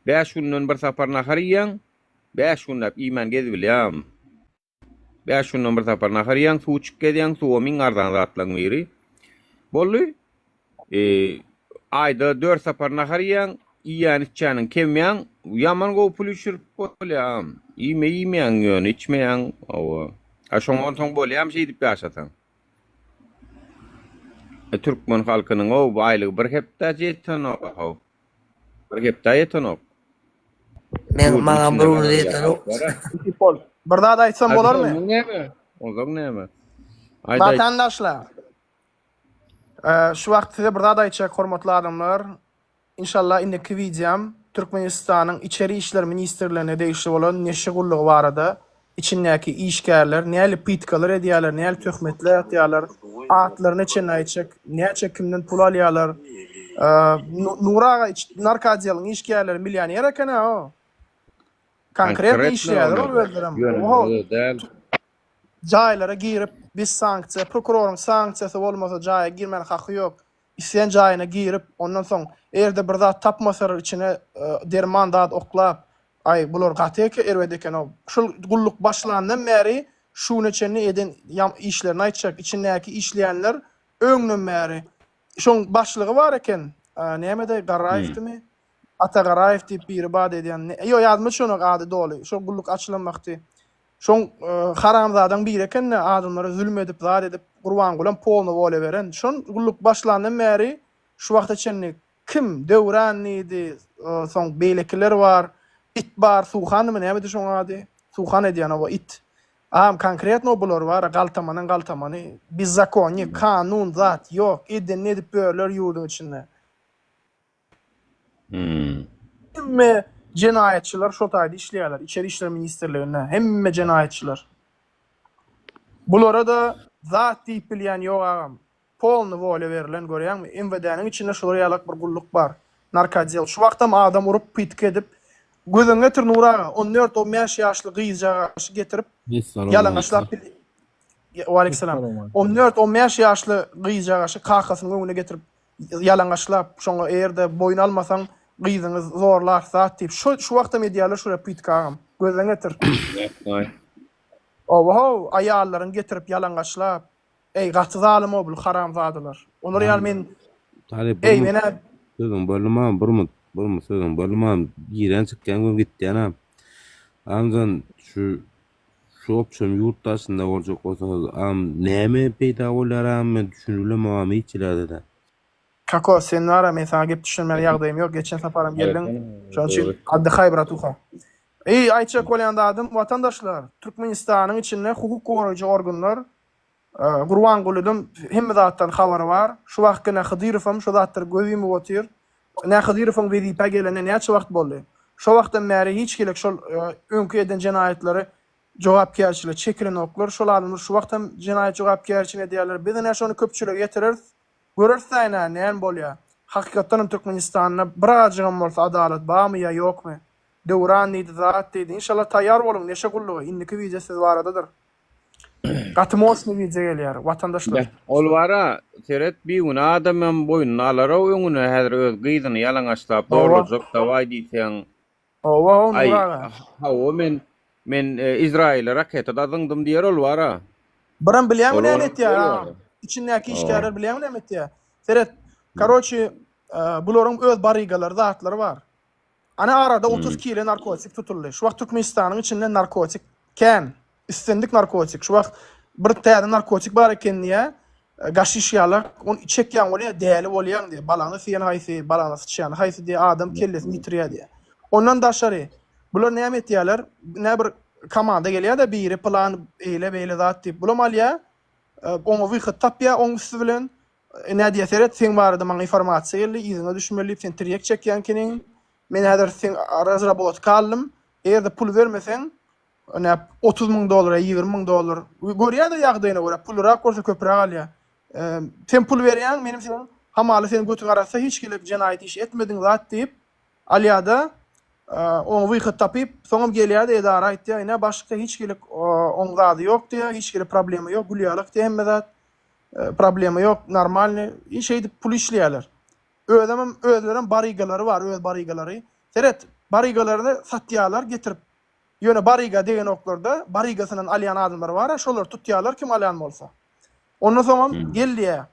Bäş günden bir sapar nahar iýýäň, bäş günläp iýmän gezibilýär, agam. Bäş günden bir sapar nahar iýýäň, suw içip gezýäň, suwam iň arzan zatlaryň biri. Boldy. E, aýda dört sapar nahar iýýäň, iýýän içýäniň kemýäň, ýaman gowy pul üýşürip bolýar. Iýme iýmeýäň ýöne, içmeýäň. Hawa. A şoňa onsoň bolýarmy şeýdip ýaşasaň? E, türkmen halkynyň ow aýlygy bir hepdä ýetenok-how. Bir hepdä ýetenok. Men maňa bir gün ýetenok. Bir zat aýtsam bolarmy? Onsoň näme? Onsoň näme? Aýt aýt. Watandaşlar. Şu wagt size bir zat aýtjak hormatly adamlar. Inşallah indiki wideom Türkmenistanyň Içeri işler ministrligine degişli bolan neşe gullugy barada içindäki işgärler näli pytkalar edýärler, näli töhmetler atýarlar, atlaryna çenli aýtjak, näçe kimden pul alýarlar. Nur aga narkoodeliň işgärleri millioner eken-ä o. Konkretno işleýärler ol özlerem. Ýöne däl. Jaýlara girip biz sanksiýa, prokuroryň sanksiýasy bolmasa jaýa girmäne haky ýok. Islän jaýyna girip, ondan soň eger-de bir zat tapmasalar içine derman zat oklap, aý bular gaty eke erbet eken-ow. Şul gulluk başlandan bäri şu güne çenli eden işlerini aýtjak. Içindäki işleýänler öňden bäri. Şoň başlygy bar eken, nämedi Garaýewdimi? Ata Garaýew diýip biri bar diýýän. Ýok ýadyma düşenok ady doly. Şol gulluk açylan wagty. Şoň haramzadaň biri eken-de adamlara zülüm edip zat edip Gurbangulam polny wolýa beren. Şon gulluk başlandan bäri şu wagta çenli kim Döwran diýdi, soň beýlekiler bar, it bar Suhanmy nämedi şoň ady? Suhan edýän oba it. Agam konkretno bular bar galtamanyň galtamany bezzakonnik kanun zat ýok edenini edip ýörler ýurduň içinde. Hemme jenaýatçylar şo taýda işleýärler, Içeri işler ministrliginde hemme jenaýatçylar. Bulara-da zat diýip bilýän ýok agam. Polny wolýa berlen görýäňmi? MWD-niň içinde şular ýalak bir gulluk bar. Narkoodel. Şu wagtam adam urup, pytky edip, gözüňe getir Nury aga, on dört, on bäş ýaşly gyzjagaşy getirip, ýalaňaçlap bil Waleýkimsalam. On dört, on bäş ýaşly gyzjagaşy kakasynyň öňüne getirip ýalaňaçlap, şoňa eger-de boýun almasaň, gyzyňy zorlarys zat diýip, şu şu wagtam edýärler şular pytky agam. Gözden getir. Oba-how, aýallaryny getirip ýalaňaçlap, Eý gaty zalym-ow bul haramzadalar. Olar ýaly men Talyp Eý menä sözüň böldüm agam bir minut bir minut sözüň böldüm agam girýän çykýan gün gitýän agam. Agamjan şu şu opşam ýurt daşynda boljak bolsaňyz agam näme peýda bolýar agam men düşünip bilemok agam hiç ýerde-de. Kako sen bara men saňa gep düşündirmäne ýagdaýym ýok geçen saparam geldiň şonuň üçin otdyhaý bratuha. Eý aýtjak bolýan zadym watandaşlar Türkmenistanyň içinde hukuk goraýjy organlar Gurbangulydan hemme zatdan habary bar. Şu wagtky ine Hydyrowam şu zatlara göz ýumup otyr. Ine Hydyrowyň wezipä gelenine näçe wagt boldy? Şo wagtdan bäri hiç hili şol öňki eden jenaýatlary jogapkärçilige çekilenoklar. Şol adamlar şu wagt hem jenaýat jogapkärçiligini edýärler. Biz ine şony köpçülige ýetireris. Göreris-dä ine näme bolýar. Hakykatdan hem Türkmenistanda birazjygam bolsa adalat barmy ýa ýokmy? Döwran diýdi, zat diýdi. Inşallah taýýar boluň neşe gullugy indiki wideo siz baradadyr. Gaty moşny wideo gelýär watandaşlar. Ol bara seret bigünä adamam boýnuna alarow öňüne häzir öz gyzyny ýalaňaçlap zorlajak dawaý diýseň. Hawa hawa Aý Nur aga. hawa men men Izraýyla raketa da zyňdym diýer ol bara. Biram bilýäňmi Ol näme ol etýär ol agam? Içindäki Hawa. işgärler bilýäňmi näme etýär? Seret, karoçi bularyň öz barygalary zatlary bar. Ana arada 30 kile narkotik tutuldy. Şu wagt Türkmenistanyň içinde narkotik kän. Islendik narkotik. Şu wagt bir täze narkotik bar eken diýä. Gaşiş ýalak, ony çekýän bolýa, däli bolýaň diýä. Balaňy syýan haýsy, balaňy syçýan haýsy diýä, adam kellesini ýitirýär diýä. Ondan daşary bular näme etýärler? Nä bir komanda gelýär-de biri pylan eýle-beýle zat diýip, bulam alýar, oňa wyhod tapýar oň üsti bilen. Ine diýýär, seret, seň barada maňa informasiýa geldi, yzyňa düşmeli diýip, sen tirýek çekýän ekeniň. Men häzir seň razrabotka aldym. Eger-de pul bermeseň, ine, 30 müň dollar ýa 20 müň dollar, görýär-de ýagdaýyna görä, pulrak bolsa köpräk alýar. Sen pul berýäň, menem seniň hamala seniň götüň arassa, hiç hili jenaýat iş etmediň zat diýip, alýar-da, oňa wyhod tapyp, soňam gelýär-de edara aýtýar, ine, başlykda hiç hili oň zady ýok diýýär, hiç hili problema ýok, gül ýalak diýýär hemme zat. Problema ýok, normalny. I şeýdip pul işleýärler. Özemem özlerem barygalary bar, öz barygalary. Seret, barygalaryny satýarlar getirip. Ýöne baryga degenoklarda, barygasyndan alýan adamlar bar-a, şolary tutýarlar kim alýan bolsa. Ondan soňam gel diýýär.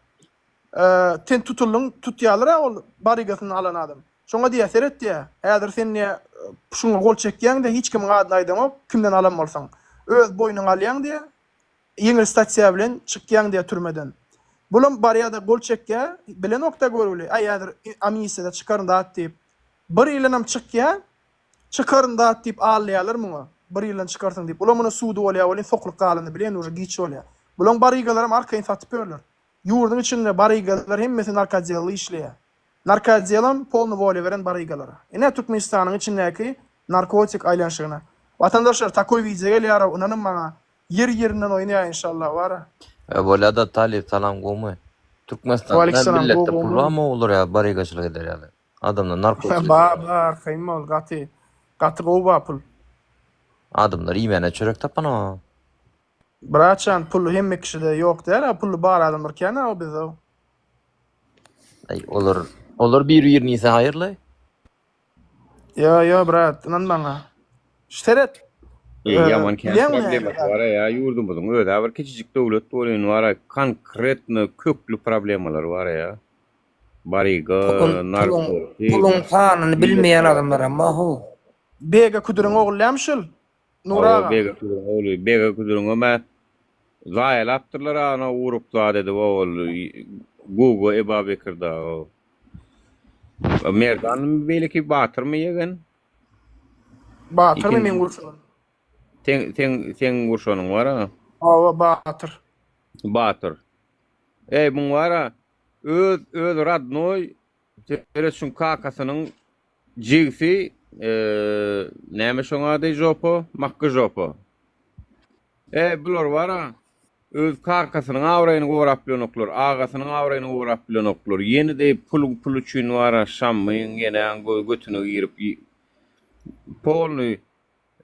Sen tutuldyň, tutýarlar-a ol barygasyndan alan adam. Şoňa diýýär, seret diýýär, häzir sen diýýär, şuňa gol çekýäň diýýär, hiç kimiň adyny aýdaňok, kimden alan bolsaň. Öz boýnuňa alýaň diýýär. Ýeňil statýa bilen çykýaň diýýär türmeden. Bulam barýada gol çekýär, bilenokda görgüli, aý häzir amnistiýada çykaryn zat diýip. Bir ýyldanam çykýar, çykaryn zat diýip aldaýarlar muňa, bir ýyldan çykarsyň diýip. Bulam muny sudy bolýar welin soklup galanyny bilýän uje giç bolýar. Bulaň barygalaram arkaýyn satyp ýörler. Ýurduň içinde barygalar hemmesi narkodelli işleýär. Narkodelam polny wolýa beren barygalara. Ine Türkmenistanyň içindäki narkotik aýlanşygyna. Watandaşlar takoý wideo gelýärow ynanyň maňa. Ýer ýerinden oýnaýar inşallah bara. Bolýada Talyp salam gowmy? Türkmenistanda Waleýkim milletde gowy pul barmy olar ýa barygaçylyk eder ýaly. Adamlar narkotik Ba ba arkaýyn bol gaty gaty gowy ba pul. Adamlar iýmäne çörek tapanok. Braçan pul hemme kişide ýok däl a pully bar adamlar kän a bizde. Aý olar olar bir birini iýse haýyrly. Ýo ýo brat ynan maňa. Seret. Eý ýaman kän Bilýäňmi näme problemasy bar ýa ýurdumyzyň özä bir kiçijik döwlet bolýan bar konkretno kökli problemalar bar ýa. Baryga, Pulun pulun narkotik, pulun sanyny bilmeýän adamlaram bar how. Bega Küdüriň ogly dämi şul? Nury Hawa aga. Bega Küdüriň ogly. Bega Küdüriňem ä zaýalapdyrlar ana urup zat edip ol Guga Ebabekir dagy. Merdanmy beýleki Batyrmy ýegen? Batyrmy Ikinji meň gurşanym? Seň seň seň gurşanyň bar-a. Hawa Batyr. Batyr. Eý muň bar-a öz öz radnoý seret şuň kakasynyň jigsi näme şoň ady žopa Makgy žopa. Eý bular bar-a Öz kakasynyň abraýyny gorap bilenoklar, agasynyň abraýyny gorap bilenoklar. Ýene-de pul pul üçin bar-a Şammyň, ýenäň götüne girip polny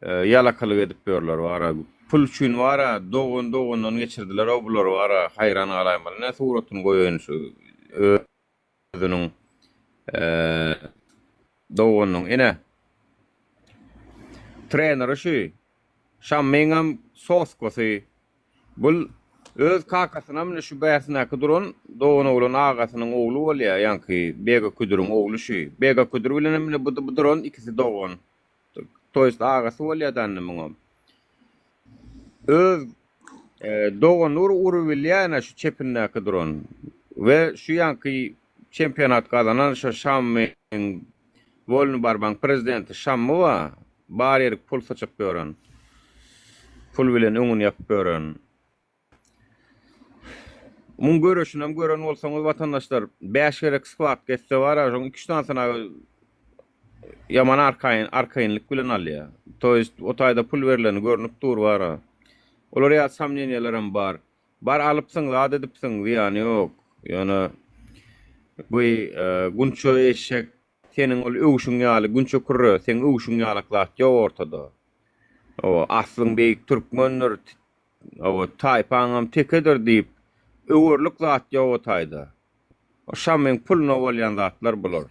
ýalakalyk edip ýörler bar-a. Pul üçin bar-a dogan dogandan geçirdiler-ow bulary bar-a haýran galaýmaly. Ine suratyny goýaýyn şu özüniň doganynyň. Ine treneri şu Şammyňam soskasy. Bul öz kakasynam ine şu bärsindäki duran doganoglan agasynyň ogly bolýa, ýaňky Bega Küdüriň ogly şu. Bega Küdür bilenem ine bu duran ikisi dogan. To ýest agasy bolýa-da indi muňam. Öz doganyny urubilýä ine şu çepindäki duran. We şu ýaňky çempionat gazanan şo Şammyň Wolny barbaň prezidenti Şammy bar. Bar ýerik pul syçyp ýören. Pul bilen öňüni ýapyp ýören. Muň göreşinem gören bolsaňyz watandaşlar, 5 gezek skhwatka etse bar-a, şoň 2-3 sanysyna ýaman arkaýyn, arkaýynlyk bilen alýar. To ýest o taýda pul berleni görnüp dur bar-a. Olar ýaly somneniýalarem bar. Bar alypsyň, zat edipsiň, zyýany ýok. Ýöne bu gunça eşek Seniň ol öwşüň ýaly Günçe kürre, seň öwşüň ýalak zat ýok ortada. Hawa, aslyň beýik türkmendir, hawa, taýpaňam tekedir diýip, öwerlik zat ýok o taýda. O Şamyň puluna bolýan zatlar bular.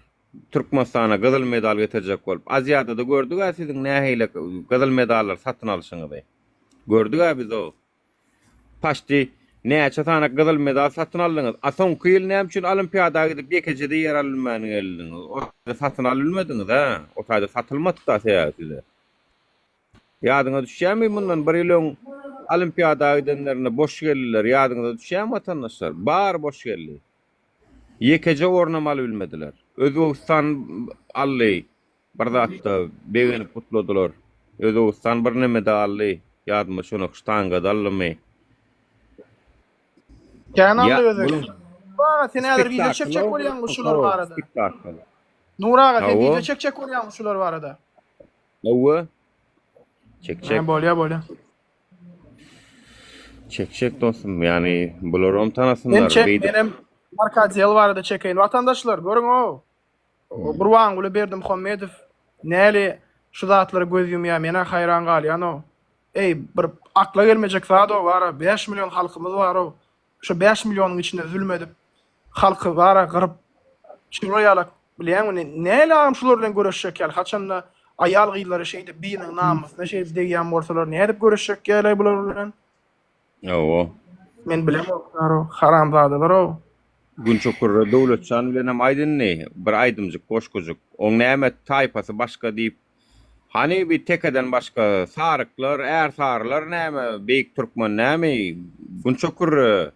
Türkmenistana gyzyl medal getirjek bolup. Aziadada gördük-ä siziň nähili gyzyl medallary satyn alşyňyzy. Gördük-ä biz o. Paçti näçe sany gyzyl medal satyn aldyňyz? A soňky ýyl näme üçin olimpiada gidip ýekeje-de ýer albilmän geldiňiz? O taýda satyn alybilmediňiz hä? O taýda satylmady-da sebäbi size. Ýadyňa düşýärmi mundan bir ýyl öň olimpiada gidenlerinde boş geldiler ýadyňyza düşýärmi watandaşlar? Bary boş geldi. Ýekeje ornam alybilmediler. Özbegistan aldy. Bir zatda begenip gutladylar. Özbegistan birneme-de aldy. Ýadyma düşenok, ştangada aldymy? Kän aldy Ýa, Özbegistan. munuň Nur aga sen häzir wideo çekjek spektakl-a bolýaňmy şular barada? Spektakl. Nur aga sen Hawa. wideo çekjek bolýaňmy şular barada? Hawa. Çekjek. Ha, bolýa bolýa. Çekjek dostum, ýagny bularam Men tanasynlar. çek, Beýdip menem narkodel barada çekeýin. Watandaşlar, görüň-ow. Gurbanguly Berdimuhamedow näli şu zatlara göz ýumýar menä haýran galýanow. Eý bir akla gelmejek zadow bara 5 million halkymyz barow. Şo 5 millionyň içinde zülüm edip halky bara gyryp şular ýalak bilýäňmi näli agam şular bilen göreşjek ýaly haçanda aýal gyzlary şeýdip biriniň namysyna şeýdip degýän bolsalar nädip göreşjek ýaly bular bilen. Hawa. Men bilemok ýaro haramzadalar-ow. Gunça Kürre Döwletjan bilenem aýt indi bir aýdymjyk goşgujyk. Oň näme taýpasy başga diýip hany bi tekeden başga saryklar ärsarylar näme beýik türkmen näme Gunça Kürre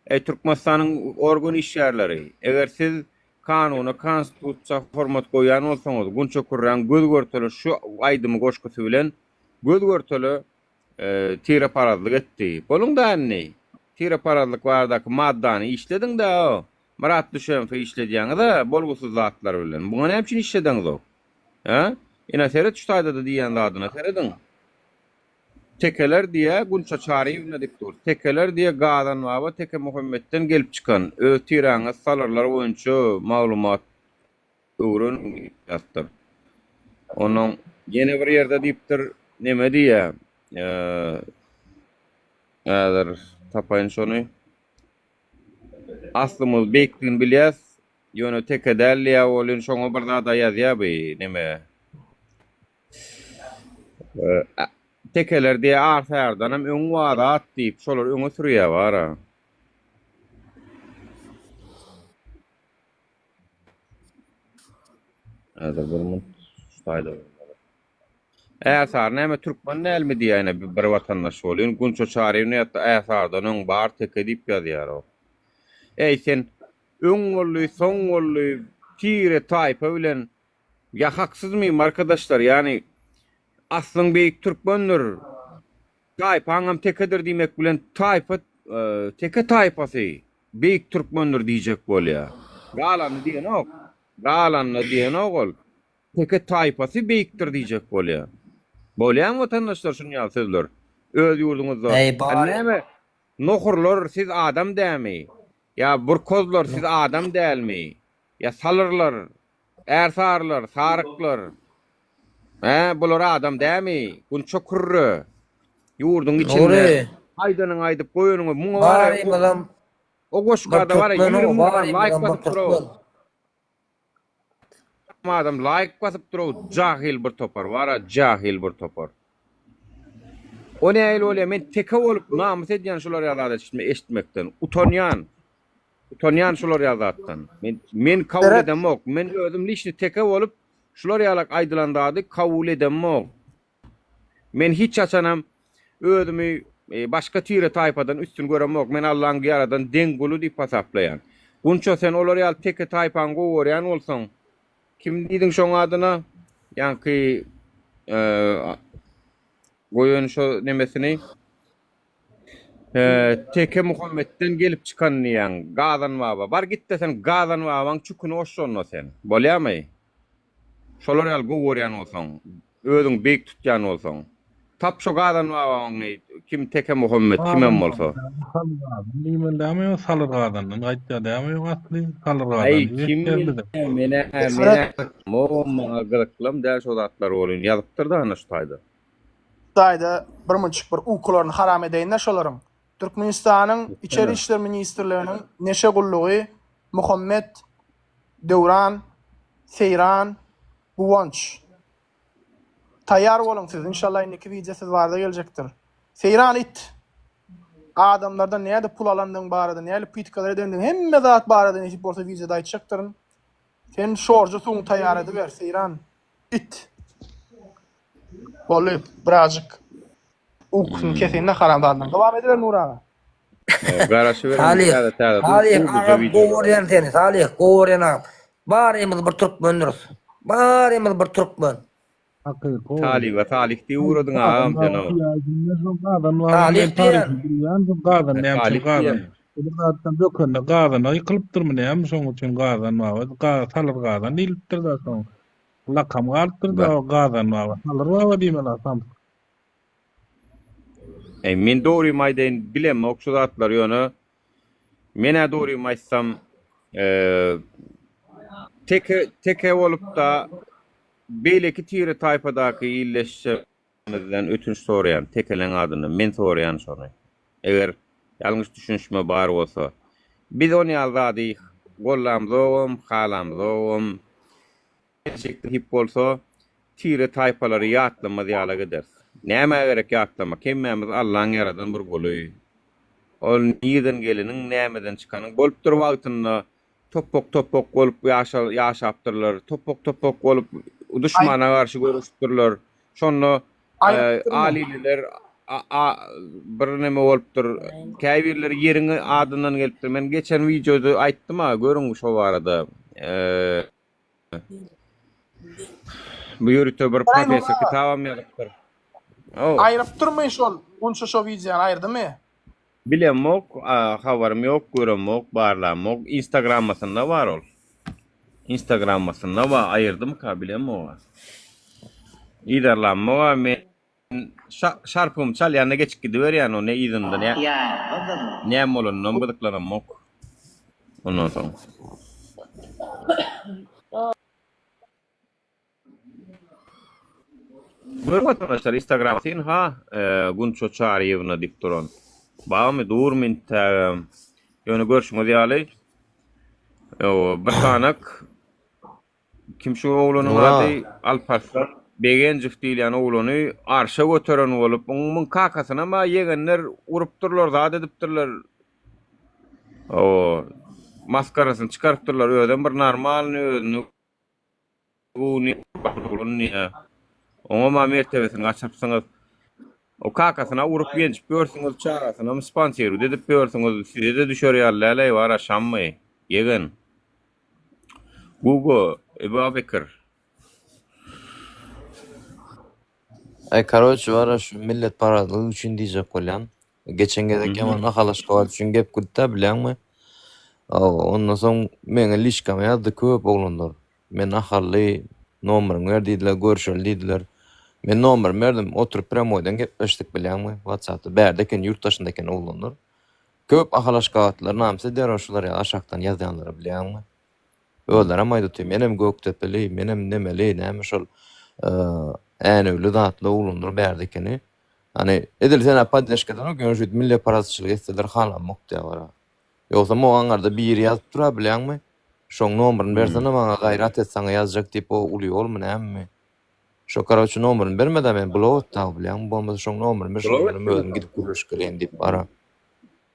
eý Türkmenistanyň organ işgärleri eger siz kanuna konstitusiýa hormat goýýan bolsaňyz Gunça Kürräň göz görtele şu aýdymy goşgusy bilen göz görtele Tireparazlyk etdi. Boluň-da indi. Tireparazlyk baradaky maddany işlediň-dä o. Myrat Düşemowy işledýäňiz-ä bolgusyz zatlar bilen. Buňa näme üçin işledeňzok? Hä? Ine seret şu taýda-da diýýän zadyna serediň. Tekeler diýýä, Gunça Çaryýewna diýip dur. Tekeler diýýä, Gazan baba Teke Muhammetden gelip çykan. Öz tiräňiz salyrlar boýunça maglumat öwreniň diýip ýazypdyr. Onnoň ýene bir ýerde diýipdir, neme diýýä, häzir tapaýyn şony. Aslymyz beýikdigini bilýäs, ýöne teke däl diýýä welin şoňa bir zada ýazýa bi neme. Tekeler diýýä Arsardanam öň bar zat diýip şolar öňe sürýä bara. Häzir bir minut şu taýda bolmaly. Ärsary näme türkmen dälmi diýýä ine bir watandaş bolýan Gunça Çaryýewna ýatda Ärsardan öň bar teke diýip ýazýar o. Eý sen öň boldy soň boldy tire taýpa bilen ýa haksyzmyým arkadaşlar ýani aslyň beýik türkmendir taýpaňam tekedir diýmek bilen taýpa teke taýpasy beýik türkmendir diýjek bolýa galany diýenok galanyna diýenok ol teke taýpasy beýikdir diýjek bolýa bolýamy watandaşlar şuny ýaly sözler öz ýurduňyzda Eý bar näme nohurlar siz adam dämi ýa burkozlar siz adam dälmi ýa salyrlar Ärsarylar, saryklar. Hä, bular adam dämi? Gunça kürre. Ýurduň içinde Nury. aýdanyňy aýdyp goýanyňy muňa bar Barymyzam o bir goşgada bar türkmen 20 o, müň adam laýk barymyzam bir basyp dur-ow. türkmen. Adam laýk basyp dur-ow, jahyl bir topar bar-a, jahyl bir topar. O nähili bolýar? Men teke bolup namys edýän şular ýaly zat eşitmekden. Utanýan. Utanýan şular ýaly zatdan. Men men kabul Seret. edemok. Men özüm liçni teke bolup şular ýalak aýdylan zady kabul edemok. Men hiç haçanam özümi e, başga tire taýpadan üstün göremok. Men Allaň ýaradan deň guly diýip hasaplaýan. Gunça sen olar ýaly teke taýpaňy gowy görýän bolsaň, kim diýdiň şoň adyna? Ýaňky e, goýan şo nemesini. Teke Muhammetden gelip çykan diýýäň, Gazan baba. Bar git-de sen Gazan babaň çüküni goş şonda sen. Bolýamy? Şolar ýaly gowy görýän bolsaň, özüňi beýik tutýan bolsaň. Tap şo Gazan babaňy, kim Teke Muhammet, kimem bolsa. Salyr Gazan diýmeli dämi ýa Salyr Gazandan gaýtýar dämi ýok asly Salyr Gazan Aý diýip kim eşitýäs bizem. bilýär, menä menä maňa gyzyklam däl şo zatlar bolýan ýazypdyr-da ana şu taýda. Hytaýda bir munçuk bir ukularyny haram edeýinler şolaryň. Türkmenistanyň Içeri işler ministrliginiň neşe gullugy Muhammet, Döwran, Seýran, Guwanç. Taýýar boluň siz inşallah indiki wideo siz barada geljekdir. Seýran it! Adamlardan nädip pul alandygyň barada, näli pytkalar edendigiň hemme zat barada nesip bolsa wideoda aýtjakdyryn. Sen şorja suwuňy taýýar ediber Seýran it! Boldy, birazjyk ukusyny keseýin-de haramzadaň. Dowam ediber Nury aga. Garaşyberin Salyh, täze täze Salyh gowuja agam gowy wideolara. görýän seni, Salyh gowy görýän agam. Barymyz bir türkmendiris. Barymyz bir türkmen. Hakyky ol. Talyba Salyh diýip ugradyň agam sen o. Gazan baba Salyh men diýen. taryhyny bilýän şo gazan Hä, näme üçin Salyh gazan. diýen. Bir zatdan bökende gazana ýykylypdyrmy näme şoň üçin gazan baba salyr gazan diýlipdir-da soň. Lakam galypdyr da Gazan baba. Salyr baba diýmeli samsyk. Eý men dogrymy aýdaýyn bilemok şu zatlary ýöne menä dogrymy aýtsam teke teke bolupda beýleki tire taýpadaky illeşjemizden ötünç soraýan tekeleň adyndan men soraýan şony eger ýalňyş düşünişme bar bolsa biz on ýaly zady gollamzogam halamzogam Geljekde nesip bolsa, tire-taýpalary ýatlamaz ýalak ederis. Nämä gerek ýatlamak? Hemmämiz Allaň ýaradan bir guly. Ol nirden geleniň, nämeden çykanyň bolupdyr wagtynda topbak-topbak bolup ýaşapdyrlar, topbak-topbak bolup duşmana garşy göreşipdirler. Şonda Alyliler bir neme bolupdyr. Käbirleri ýeriň adyndan gelipdir. Men geçen wideoda aýtdym-a, görüň şo barada. Bu ýörite bir professor kitabam ýazypdyr. Aýrypdyrmy şol Gunça şo wideony aýyrdymy? Bilemok, habarym ýok, göremok, barlamok. Instagrammasynda bar ol. Instagrammasynda bar, aýyrdymyka bilemok. Yzarlamok-a men. Şarpygymy çalýanda geçip gidiberýän o ne yzynda ne näme bolanynam gyzyklanamok. Ondan soň. Görüň watandaşlar Instagram ynha Gunça Çaryýewna diýip duran. Barmy durmy intägem. Ýöne görşüňiz ýaly bir sanak Kim şu oglanyň ady Alparslan Begenjow diýilýän oglany arşa göteren bolup, oň kakasynam-a ýegenler urupdyrlar, zat edipdirler. Hawa, maskarasyny çykarypdyrlar. Özem bir normalny özüni göwni oglan diýýär. Oňam-a mertebesini gaçyrypsyňyz. O kakasyna urup ýenjip ýörsüňiz, çagasynam sponsirowat edip ýörsüňiz. Size-de düşer ýaly däl-eý, bar-a, Şammy, ýegen. Gugo, Ebabekir. Aý karoçe bara şu milletparazlyk üçin diýjek bolýan. Geçen gezek ýaman Ahal Aşgabat üçin gep gitdä bilýäňmi? Ondan soň meňe liçkama ýazdy köp oglanlar. Men Ahally nomeriňi ber diýdiler, görüşeli diýdiler. Men nomerimi berdim, oturyp prýamoýdan gepleşdik bilýäňmi? Whatsappda bärde eken, ýurt daşynda eken oglanlar. Köp Ahal Aşgabatlylar namys edýär şular ýaly aşakdan ýazýanlara bilýäňmi? Özlerem aýdypdy menem Gökdepeli, menem nemeli, näme şol Änewli zatly oglanlar bärde ekeni. Hany edil senä poddeşka edenok ýöne şeýdip milletparazçylyk etseler halamok diýýär bara. Ýogsam o aňarda biri ýazyp dur-a bilýäňmi? Şoň nomerini bersene maňa gaýrat et saňa ýazjak diýip o uly ýolmy nämemi? Şo karoçe nomerini bermedä men blok etdi aw bilýäňmi bolmasa şoň nomerini ber şoň bilen özüm gidip gürleşip geleýin diýip bara.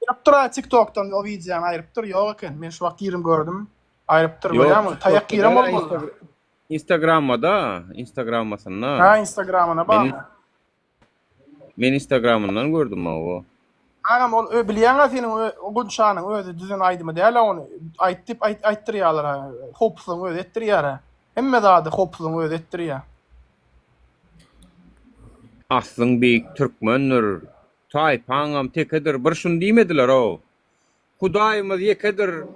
Aýrypdyr a tiktokdan o wideony aýrypdyr ýok eken men şu wagt girdim gördüm aýrypdyr görýäňmi taýak giren bolmaly. Instagramada instagramasynda. Ha instagramyna barmy. Men instagramyndan gördüm hawa. Agam ol ö bilýäňä seniň ö Gunçanyň özi düzen aýdymy dälä ony aýt diýip aýt aýtdyrýalar howpsuzlygyň özi etdirýärä hemme zady howpsuzlygyň özi etdirýä. Aslyň beýik türkmendir, taýpaňam tekedir bir şuny diýmediler-ow. Hudaýymyz ýekedir,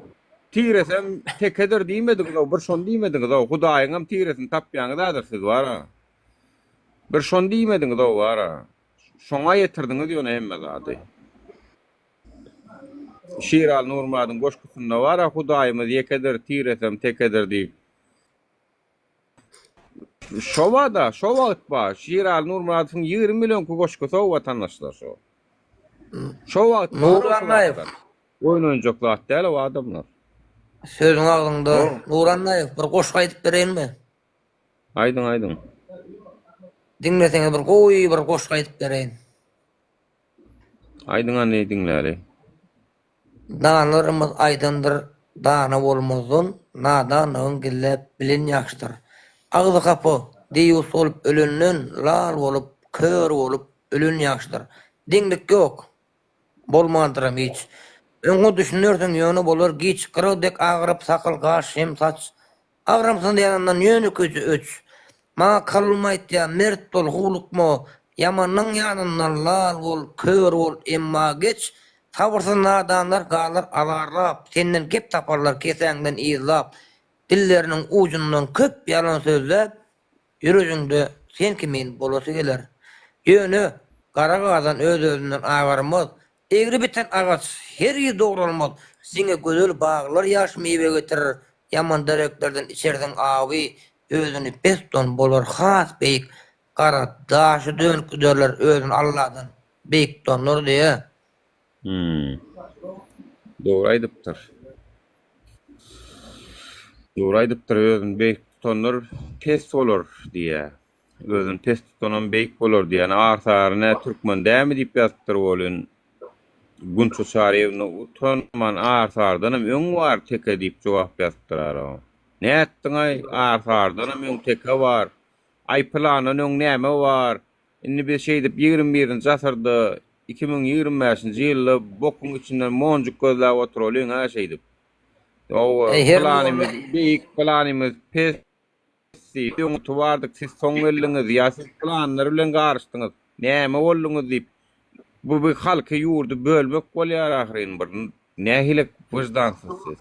tiresem tekedir diýmediňiz-ow, bir şony diýmediňiz-ow. Hudaýyňam tiresini tapýaňyz häzir siz bar-a. Bir şony diýmediňiz-ow bar-a. Şoňa ýetirdiňiz ýöne hemme zady. Şiraly Nurmyradyň goşgusynda bar-a Hudaýymyz ýekedir, tiresem tekedir diýip. Şo bada, şo wagt bar. Şiraly Nurmyradowyň 20 ýyl öňki goşgusy-ow watandaşlar şo. Şo wagt bar Nury Annaýew. Oýun oýnajak zat däl-ow adamlar. Sözüň agzyňda. Nury Annaýew, bir goşgy aýdyp bereýinmi? Aýdyň, aýdyň. Diňleseňiz bir gowy bir goşgy aýdyp bereýin. Aýdyň hany diňläli. Danalarymyz aýdandyr, Dana bolmazdan, nadanlygyň gizläp bilen ýagşydyr. Agzy hapa, deýýus bolup ölenden, lal bolup, kör bolup ölen ýagşydyr. Deňlik ýok. Bolmandyram hiç. Öňe düşünersiň, ýöne bolar giç. Gyraw dek agyryp sakyl gaş hem saç. Agramsyz ýanyndan ýönekeýje öç. Maňa kalbym aýtýar, mert bol, howlukma, Ýamanyň ýanyndan lal bol, kör bol, emma geç. Sabyrsyz nadanlar galar azarlap, Senden gep taparlar kesäňden yzlap. Dilleriniň ujundan köp ýalan sözläp, Ýüregiňde sen kimin bolasy geler. Ýöne gara gazan öz-özünden agarmaz, Egri biten agaç hergiz dogralmaz. Diňe gözel baglar ýaş miwe getirer, Ýaman dereklerden içersiň awy. Özüni pes tutan bolar has beýik, Gara daşy dönük üderler özüni Alladan beýik tutanlar diýe. Hum. Dogry aýdypdyr. Dogry aýdypdyr, özüni beýik tutanlar pes bolar diýýär. Özüni pes tutanam beýik bolar diýýär. Arsary nä türkmen dämi diýip ýazypdyr welin, Gunça Çaryýewna utanman Arsardanam öň bar teke diýip jogap ýazypdyr ara. Nätdiňaý, Arsardanam öň teke bar. Aý pylandan öň näme bar? Indi biz şeýdip 21-nji asyrda 2025-nji ýylda bokuň içinden monjuk gözläp oturalyň hä şeýdip. Hawa, pylanymyz beýik, pylanymyz pes diýip, öňürti bardyk, siz soň geldiňiz ýa siz pylanlar bilen garyşdyňyz, näme bolduňyz diýip, bu bir halky, ýurdy bölmek bolýar ahyryn bir nähili wyždansyz siz.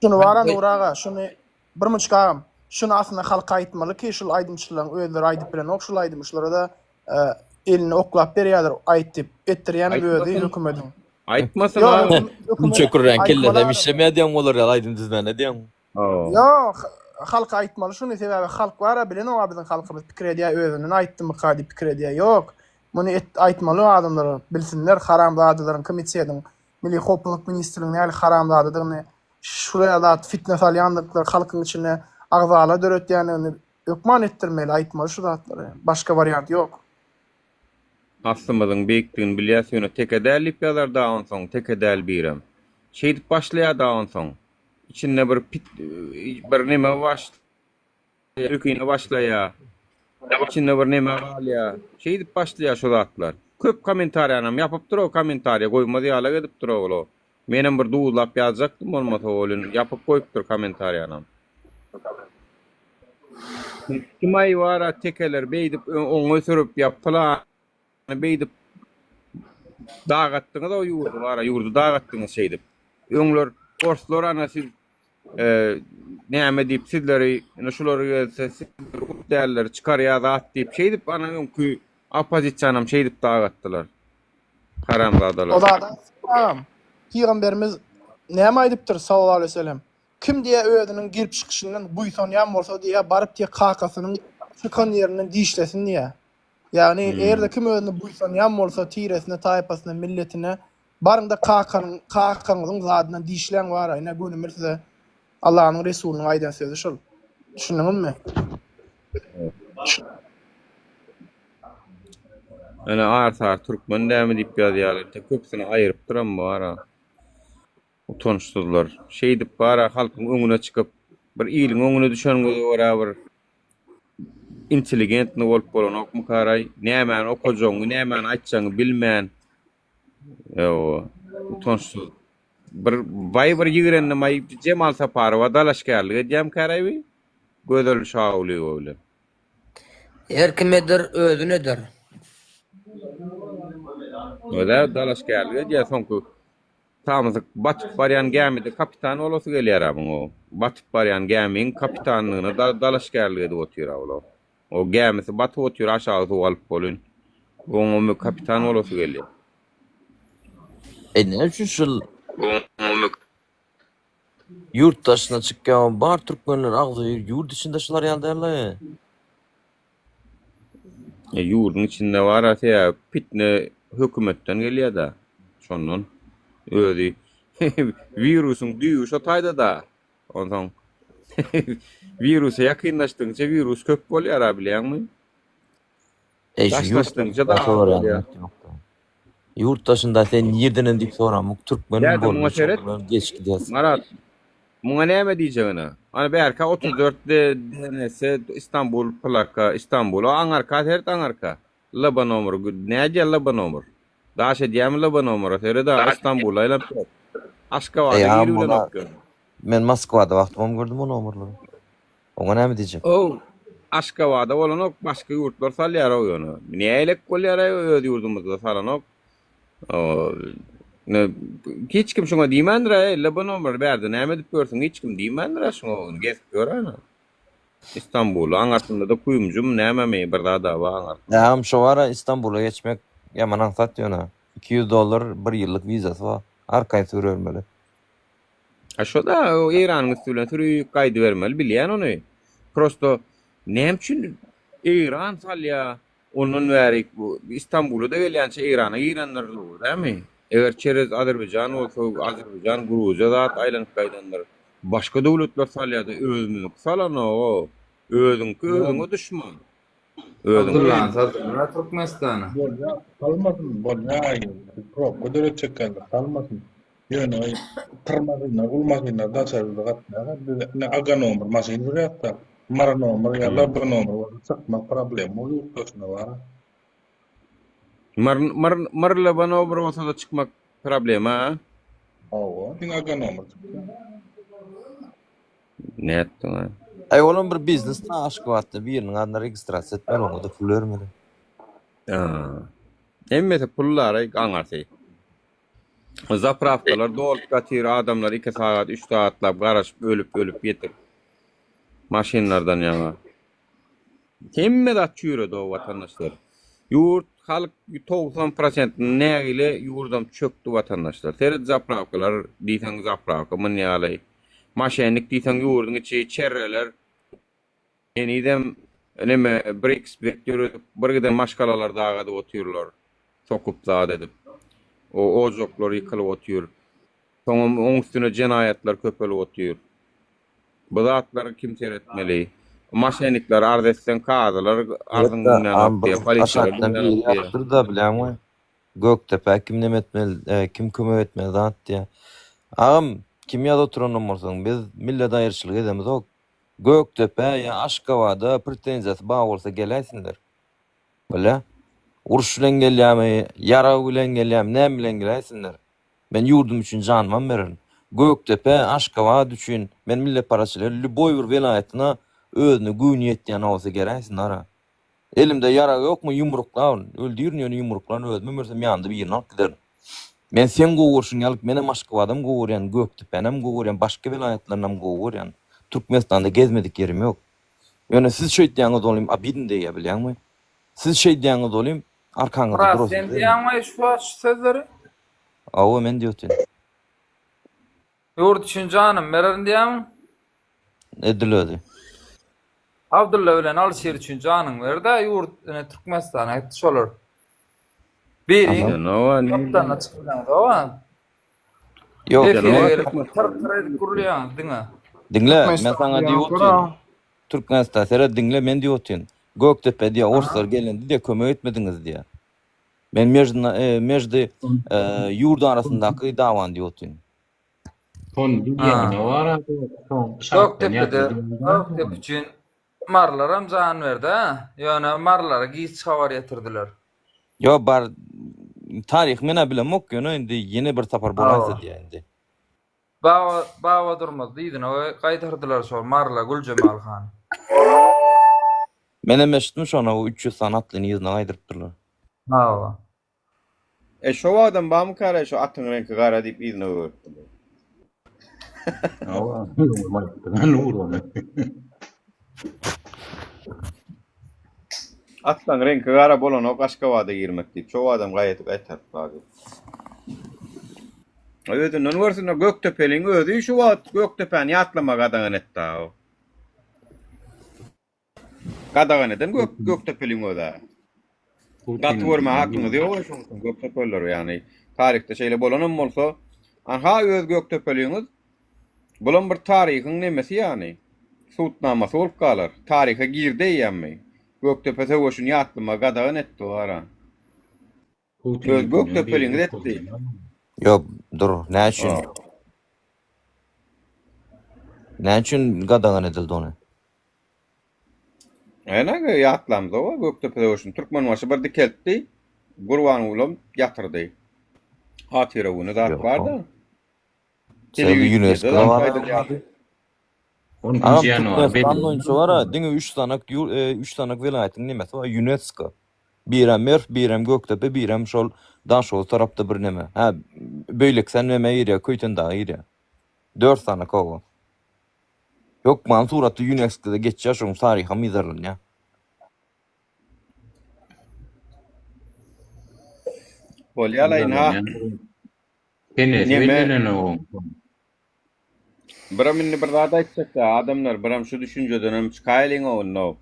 Şuny bara Nury aga, şuny bir munçuk agam, şuny aslynda halka aýtmaly ki, şul aýdymçylaryň özleri aýdyp bilenok şul aýdymy, şulara-da. Elini oklap berýärler aýt diýip. Etdirýänem özi hökümediň. Aýtmasyn a. Çökürräň kellesem işlemeýär diýen bolar ýaly aýdym düzmäne diýen. Ýok, halka aýtmaly şuny sebäbi halk bara bilenok biziň halkymyz pikir edýär özünden aýtdymyka diýip pikir edýär. Ýok, muny aýtmaly adamlara bilsinler haramzadalaryň komitetiň Milli howpsuzlyk ministrliginiň nähili haramzadadygyny, şular zat fitne salýandyklary halkyň içinde agzala döretýändigini Hökman etdirmeli aýtmaly şu zatlary. Başga wariant ýok. Aslymyzyň beýikdigini bilýäs ýöne teke däl diýip ýazar da onsoň teke däl birem. Şeýdip başlaýar da onsoň. Içinde bir pit bir neme başlaýar öküne başlaýar. Içinde bir neme galýar. Şeýdip başlaýar şu zatlar. Köp kommentariýanam ýapypdyr o kommentariýa goýmaz ýalak edipdir ol o. Menem bir duzlap ýazjakdym bolmasa welin ýapyp goýupdyr kommentariýanam. Kim aý bara tekeler beýdip oňa sürüp ýa pylany beýdip dagatdyňyz o ýurdy bara ýurdy dagatdyňyz şeýdip. Öňler orslar ana siz näme diýip sizleri ine şular gelse sizleri dälleri çykarýa zat diýip şeýdip ana öňki oppozisiýanam şeýdip dagatdylar. Haramzadalar. O zada agam, pygamberimiz näme aýdypdyr sallallahu aleýhi we sellem? Kim diýä özüniň girip çykyşyndan buýsanýan bolsa diýä baryp diýä kakasynyň çykan ýerinden dişlesin diýä. Ýagny eger-de kim özüne buýsanýan bolsa tiresine, taýpasyna, milletine baryňda kakanyň kakaňyzyň zadyndan dişläň bara ine gönümel size Allanyň Resulynyň aýdan sözi şol. Düşündiňizmi? Ene Arsar türkmen dämi diýip ýazýarlar. Te köpüsini aýyrypdyram bara. Utançsyzlar. Şeýdip bara halkyň öňüne çykyp, bir iliň öňüne düşeniňize görä bir intelligentny bolup bolanokmykaraý? Nämäni okajagyňy, nämäni aýtjagyňy bilmän. Ýowa, utançsyz. Bir baý bir ýigrendim aý Jemal Saparowa dalaşgärlik edýämkäraý bi? Gözel Şagulyýewa bilen. Her kim eder, özün eder. Özä dalaşgärlik edýär soňky samsyk batyp barýan gämide kapitan bolasy gelýär-ä muň o. Batyp barýan gämiň kapitanlygyna dalaşgärlik edip otyr-a ol. O gämisi batyp otyr aşagy suw alyp bolyn. Oňa kapitan bolasy gelýär. E näme üçin şul ýurt daşyna çykýan bar türkmenler agzybir ýurt içinde şular ýaly däl-le. E, ýurduň içinde bar-a sebäbi pitne hökümetden gelýär-dä. Şondan özi wirusyň düýbi şo taýda-da. Onsoň wirusa ýakynlaşdygyňça wirus köp bolýar-a bilýäňmi? Eý şu ýurt Daşlaşdygyňça-da az bolýar. Ýurt daşynda sen nirdenem diýip soramok türkmen Däde muňa boldy seret. şoňa geç gidýäs. Marat, muňa näme diýjegine? Ana bärkä 34 DNS Istanbul plaka Istanbul. O aňarka seret aňarka. LB nomer. Nädýär LB nomer? Daş edýärmi LB nomera? Seret a Istanbula aýlanyp ýör. Aşgabada Eý agam giribilenok muňa ýöne. men Moskwada wagtymam gördüm o nomerleri. Oňa näme diýjek? Ow, Aşgabada bolanok, başga ýurtlar salýar-ow ýöne. Nälik bolýar-aý öz ýurdumyzda salanok. Ne, hiç kim şuňa diýmändir-aý, LB nomer bärde näme edip ýörsüň, hiç kim diýmändir-ä şuňa, gezip ýör-ä. Istanbul, aňarsynda-da kuyumjum nämemi bir zad-a bar aňarsynda. Agam şo bara Istanbula geçmek ýaman aňsat ýöne. 200 dollar bir ýyllyk wizasy bar. Arkaýyn sürübermeli. Ha şo-da o Eýranyň üsti bilen sürüp gaýdybermeli bilýän ony. Prosto näme üçin Eýran salýa ondan bäri bu Istanbula-da gelýänçä Eýrana girendir dämi? Eger çerez Azerbaýjan bolsa Azerbaýjan Gruziýa zat aýlanyp gaýdandyr. Başga döwletler salýada özümiziňki salanok. Özüňki özüňe duşman. Özüňki. Abdyllany saldylar Türkmenistana. Bolýa, salmasyn, bolýa, probka döretjek geldi, salmasyn. Ýöne pir maşynlar, uly maşynlar daşary ýurda gatnaýar. Biz ine aga nomer maşyn sürýäs-de, Mary nomer ýa LB nomer bolsa çykmak problema ol ýurt daşyna bar. Mary, Mary, Mary LB nomer bolsa-da çykmak problema, a? Hawa, diňe aga nomer çykýar. Nätdiň-a? Aý olam bir biznes da Aşgabatda biriniň adyna registrasiýa etmeli oňa-da pul bermeli. Hemmesi pullar-aý aňarsy. Zaprawkalar dolup ýatyr, adamlar 2 sagat, 3 sagatlap garaşyp ölüp-ölüp ýetir. Maşynlardan ýaňa. Hemme zat çüýredi o watandaşlar. Ýurt halk 90 prosent nägile ýurdam çökdi watandaşlar. Seret zaprawkalar diýseň zaprawka mun ýaly. Maşennik diýseň ýurduň içi çerreler. Henizem neme BRICS bek döredip bir giden maşgalalar dagadyp otyrlar. Sokup zat edip. O ojaklar ýykylyp otyr. Soňam oň üstüne jenaýatlar köpelip otyr. Bu zatlara kim seretmeli? Maşennikler arz etseň kazylar arzyňy Hatda diňlänok diýýär, bir polisiýalar aşakdan biri diňlänok diýýär. ýazypdyr-da bilýäňmi? Gökdepä kim neme etmeli, e, kim kömek etmeli zat diýýär. Agam, kim ýazyp oturanam bolsaň, biz millet aýyrçylyk edemizok. Gökdepä ýa Aşgabada pretenziýasy bar bolsa geläýsinler. Bolýa. Uruş bilen gelýärmi, ýarag bilen gelýärmi, näme bilen geläýsinler. Men ýurdum üçin janymam bererin. Gökdepe, Aşgabat üçin men milletparazçylyga lýuboý bir welaýatyna özüne güýni ýetýän bolsa geläýsin ara. Elimde ýarag ýokmy ýumruklaryn, öldürin ýöne ýumruklaryn özümem ölsem ýanymda birini alyp giderin. Men seň gowy görşüň ýaly menem Aşgabadam gowy görýän, Gökdepänem gowy görýän, başga welaýatlarynam gowy görýän. Türkmenistanda gezmedik ýerim ýok. Ýöne siz şeýtýäňiz olim obidno degýär bilýäňmi? Siz şeýdýäňiz olim arkaňyzda Myrat durasym sen gelmeýär. diýýäňmi şu wagt şu sözleri? Hawa men diýip otyryn. Ýurt üçin janym bererin diýýäňmi? Edil özi. Abdylla bilen Alyşir üçin janyňy ber-dä ýurt ine Türkmenistana gitdi şolar. Biri gapdalynda çykyp bileňizok-a. Ýok. Efire gelip tyr tyr edip gürleýäňiz diňe. Diňle, men saňa diýip otyryn. Türkmenistan seret diňle men diýip otyryn. Gökdepe diýýär, orslar gelende diýýär kömek etmediňiz diýýär. Men meždi ýurt arasyndaky dawany diýip otyryn. Gökdepede Gökdepe üçin marylaram jan berdi-ä. Ýöne marylara giç habar ýetirdiler. Ýok bar taryhy menä bilemok ýöne indi ýene bir sapar bolaýsa diýýä indi. Baba Baba Durmaz yzyna gaýtardylar şol maryla Güljemal han. Menem eşitdim şony o 300 sany atlyny yzyna gaýdyrypdyrlar. Hawa. E şo wagtam bamykara şo atyň reňki gara diýip yzyna goýberipdirler. Hawa, aýtdylar ony. Atlaň reňki gara bolanok Aşgabada girmek diýip, şo wagtam gaýatyp gaýtaryplar diýip. Özünden görsünler Gökdepeliň özi şu wagt Gökdepäni ýatlamagy gadagan etdi. Gadagan eden gök Gökdepeliň öz-ä. Gaty görme hakyňyz ýok şoň üçin Gökdepeliler ýagny taryhda şeýle bolanam bolsa anha öz Gökdepeliňiz bulam bir taryhyň nemesi ýagny subutnamasy bolup galar. Taryha girdi eýýämmi. Gökdepe söweşini ýatlamagy gadagan etdi wara. Öz Gökdepeliňiz etdi. Ýok, dur, näme üçin? Näme üçin gadagan edildi ony? Ene ýatlamda Gökdepe söweşini Türkmenbaşy bir dikeltdi, Gurbangulam ýatyrdy. Hatyra güni zat bar-da. Telewideniýede zat aýdylýar. Agam Türkmenistan boýunça bar-a, diňe üç sanak üç sanak welaýatyň nemesi bar, Ýunesko. Birem Merw, birem Gökdepe, birem şol Daşoguz tarapda bir neme. Hä, beýlekisem neme girýär, Köýtendaga girýär. Dört sanak oba. Hökman suratda Ýunesko-da geçýär, şonuň taryham yzarlanýar. Bolýa-la ynha. Senesi Neme? bellenenok. Biram indi bir zat aýtjakda adamlar biram şu düşünjedenem çykaýlyň onda.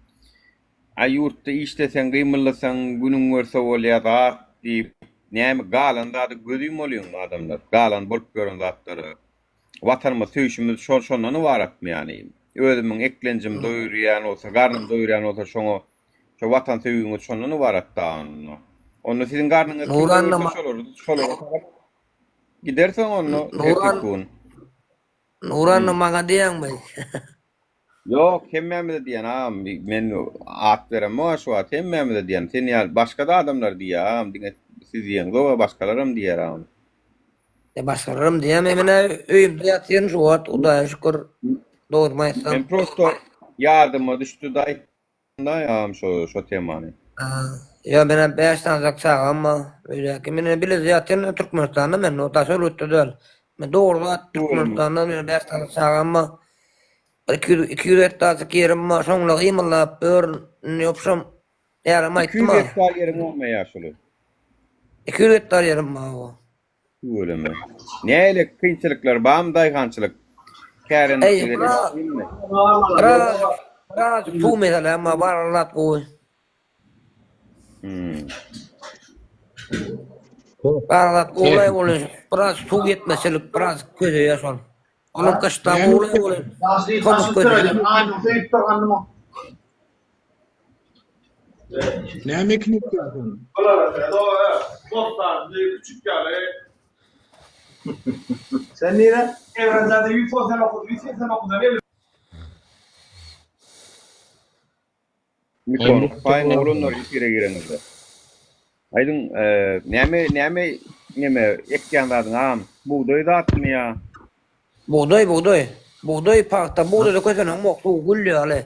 A ýurtda işleseň gymyldasaň günüň görse bolýa zat diýip näme galan zada göz ýumalyňmy adamlar galan bolup ýören zatlara. Watanymyzy söýşümiz şol şondan ybaratmy ýany? Özümiň eklenjim doýurýan bolsa garnym doýurýan bolsa şoňa şo watan söýgüňiz şondan ybarat da onda. Onda siziň garnyňyzy kim Nuranna doýursa şolary şolara tarap Gidersiň onda Nuran erteki gün. Nuranna maňa diýýäňmi? Ýok, hemmämize diýýän agam. Men at beremok şu wagt hemmämize diýýän. Sen ýaly başga-da adamlar diýýär agam, diňe siz diýeňzok, başgalaram diýýär agam. E başgalaram diýýär, men menä öýümde ýatyryn şu wagt, Hudaýa şükür. Dogrymy aýtsam. Men prosto ýadyma düşdi-de aýtdym. Agam şo şo temany. Ýa menem 5 sanyjak çagam bar. Öýdäki men bile ýatyryn Türkmenistanda men o daşary ýurtda däl. Men dogry zat Türkmenistanda men 5 sany çagam bar. 200 200 gektarjyk ýerim bar. Şoňla gymyldap ýörün. Indi ýopşam. Ýarym 200 aýtdym a. gektar ýeriň barmy ýaşuly? 200 gektar ýerim bar o. Tüweleme. Nähili kynçylyklar barmy daýhançylyk Eý, kärendeçilik biraz, etmek kynmy? biraz, biraz suw mesele emma bar zat gowy. Hmm. Bar zat gowulaý bolýar. Biraz suw ýetmezçilik, biraz közeýär şol. Onuň gyşda gowulaý bolýar. Tomus közeýär. Näme ekin ekýäň sen? Sen nire? Evrenselde 199, 189'a gelir. Mikrofon paýyň oglanlar efire gireňizde. Aýdyň, näme näme neme ekýän zadyň agam? Bugdaý zatmy ýa? Bugdaý, bugdaý. Bugdaý, pagta. Bugdaýda köseneňok, suw gül ýaly.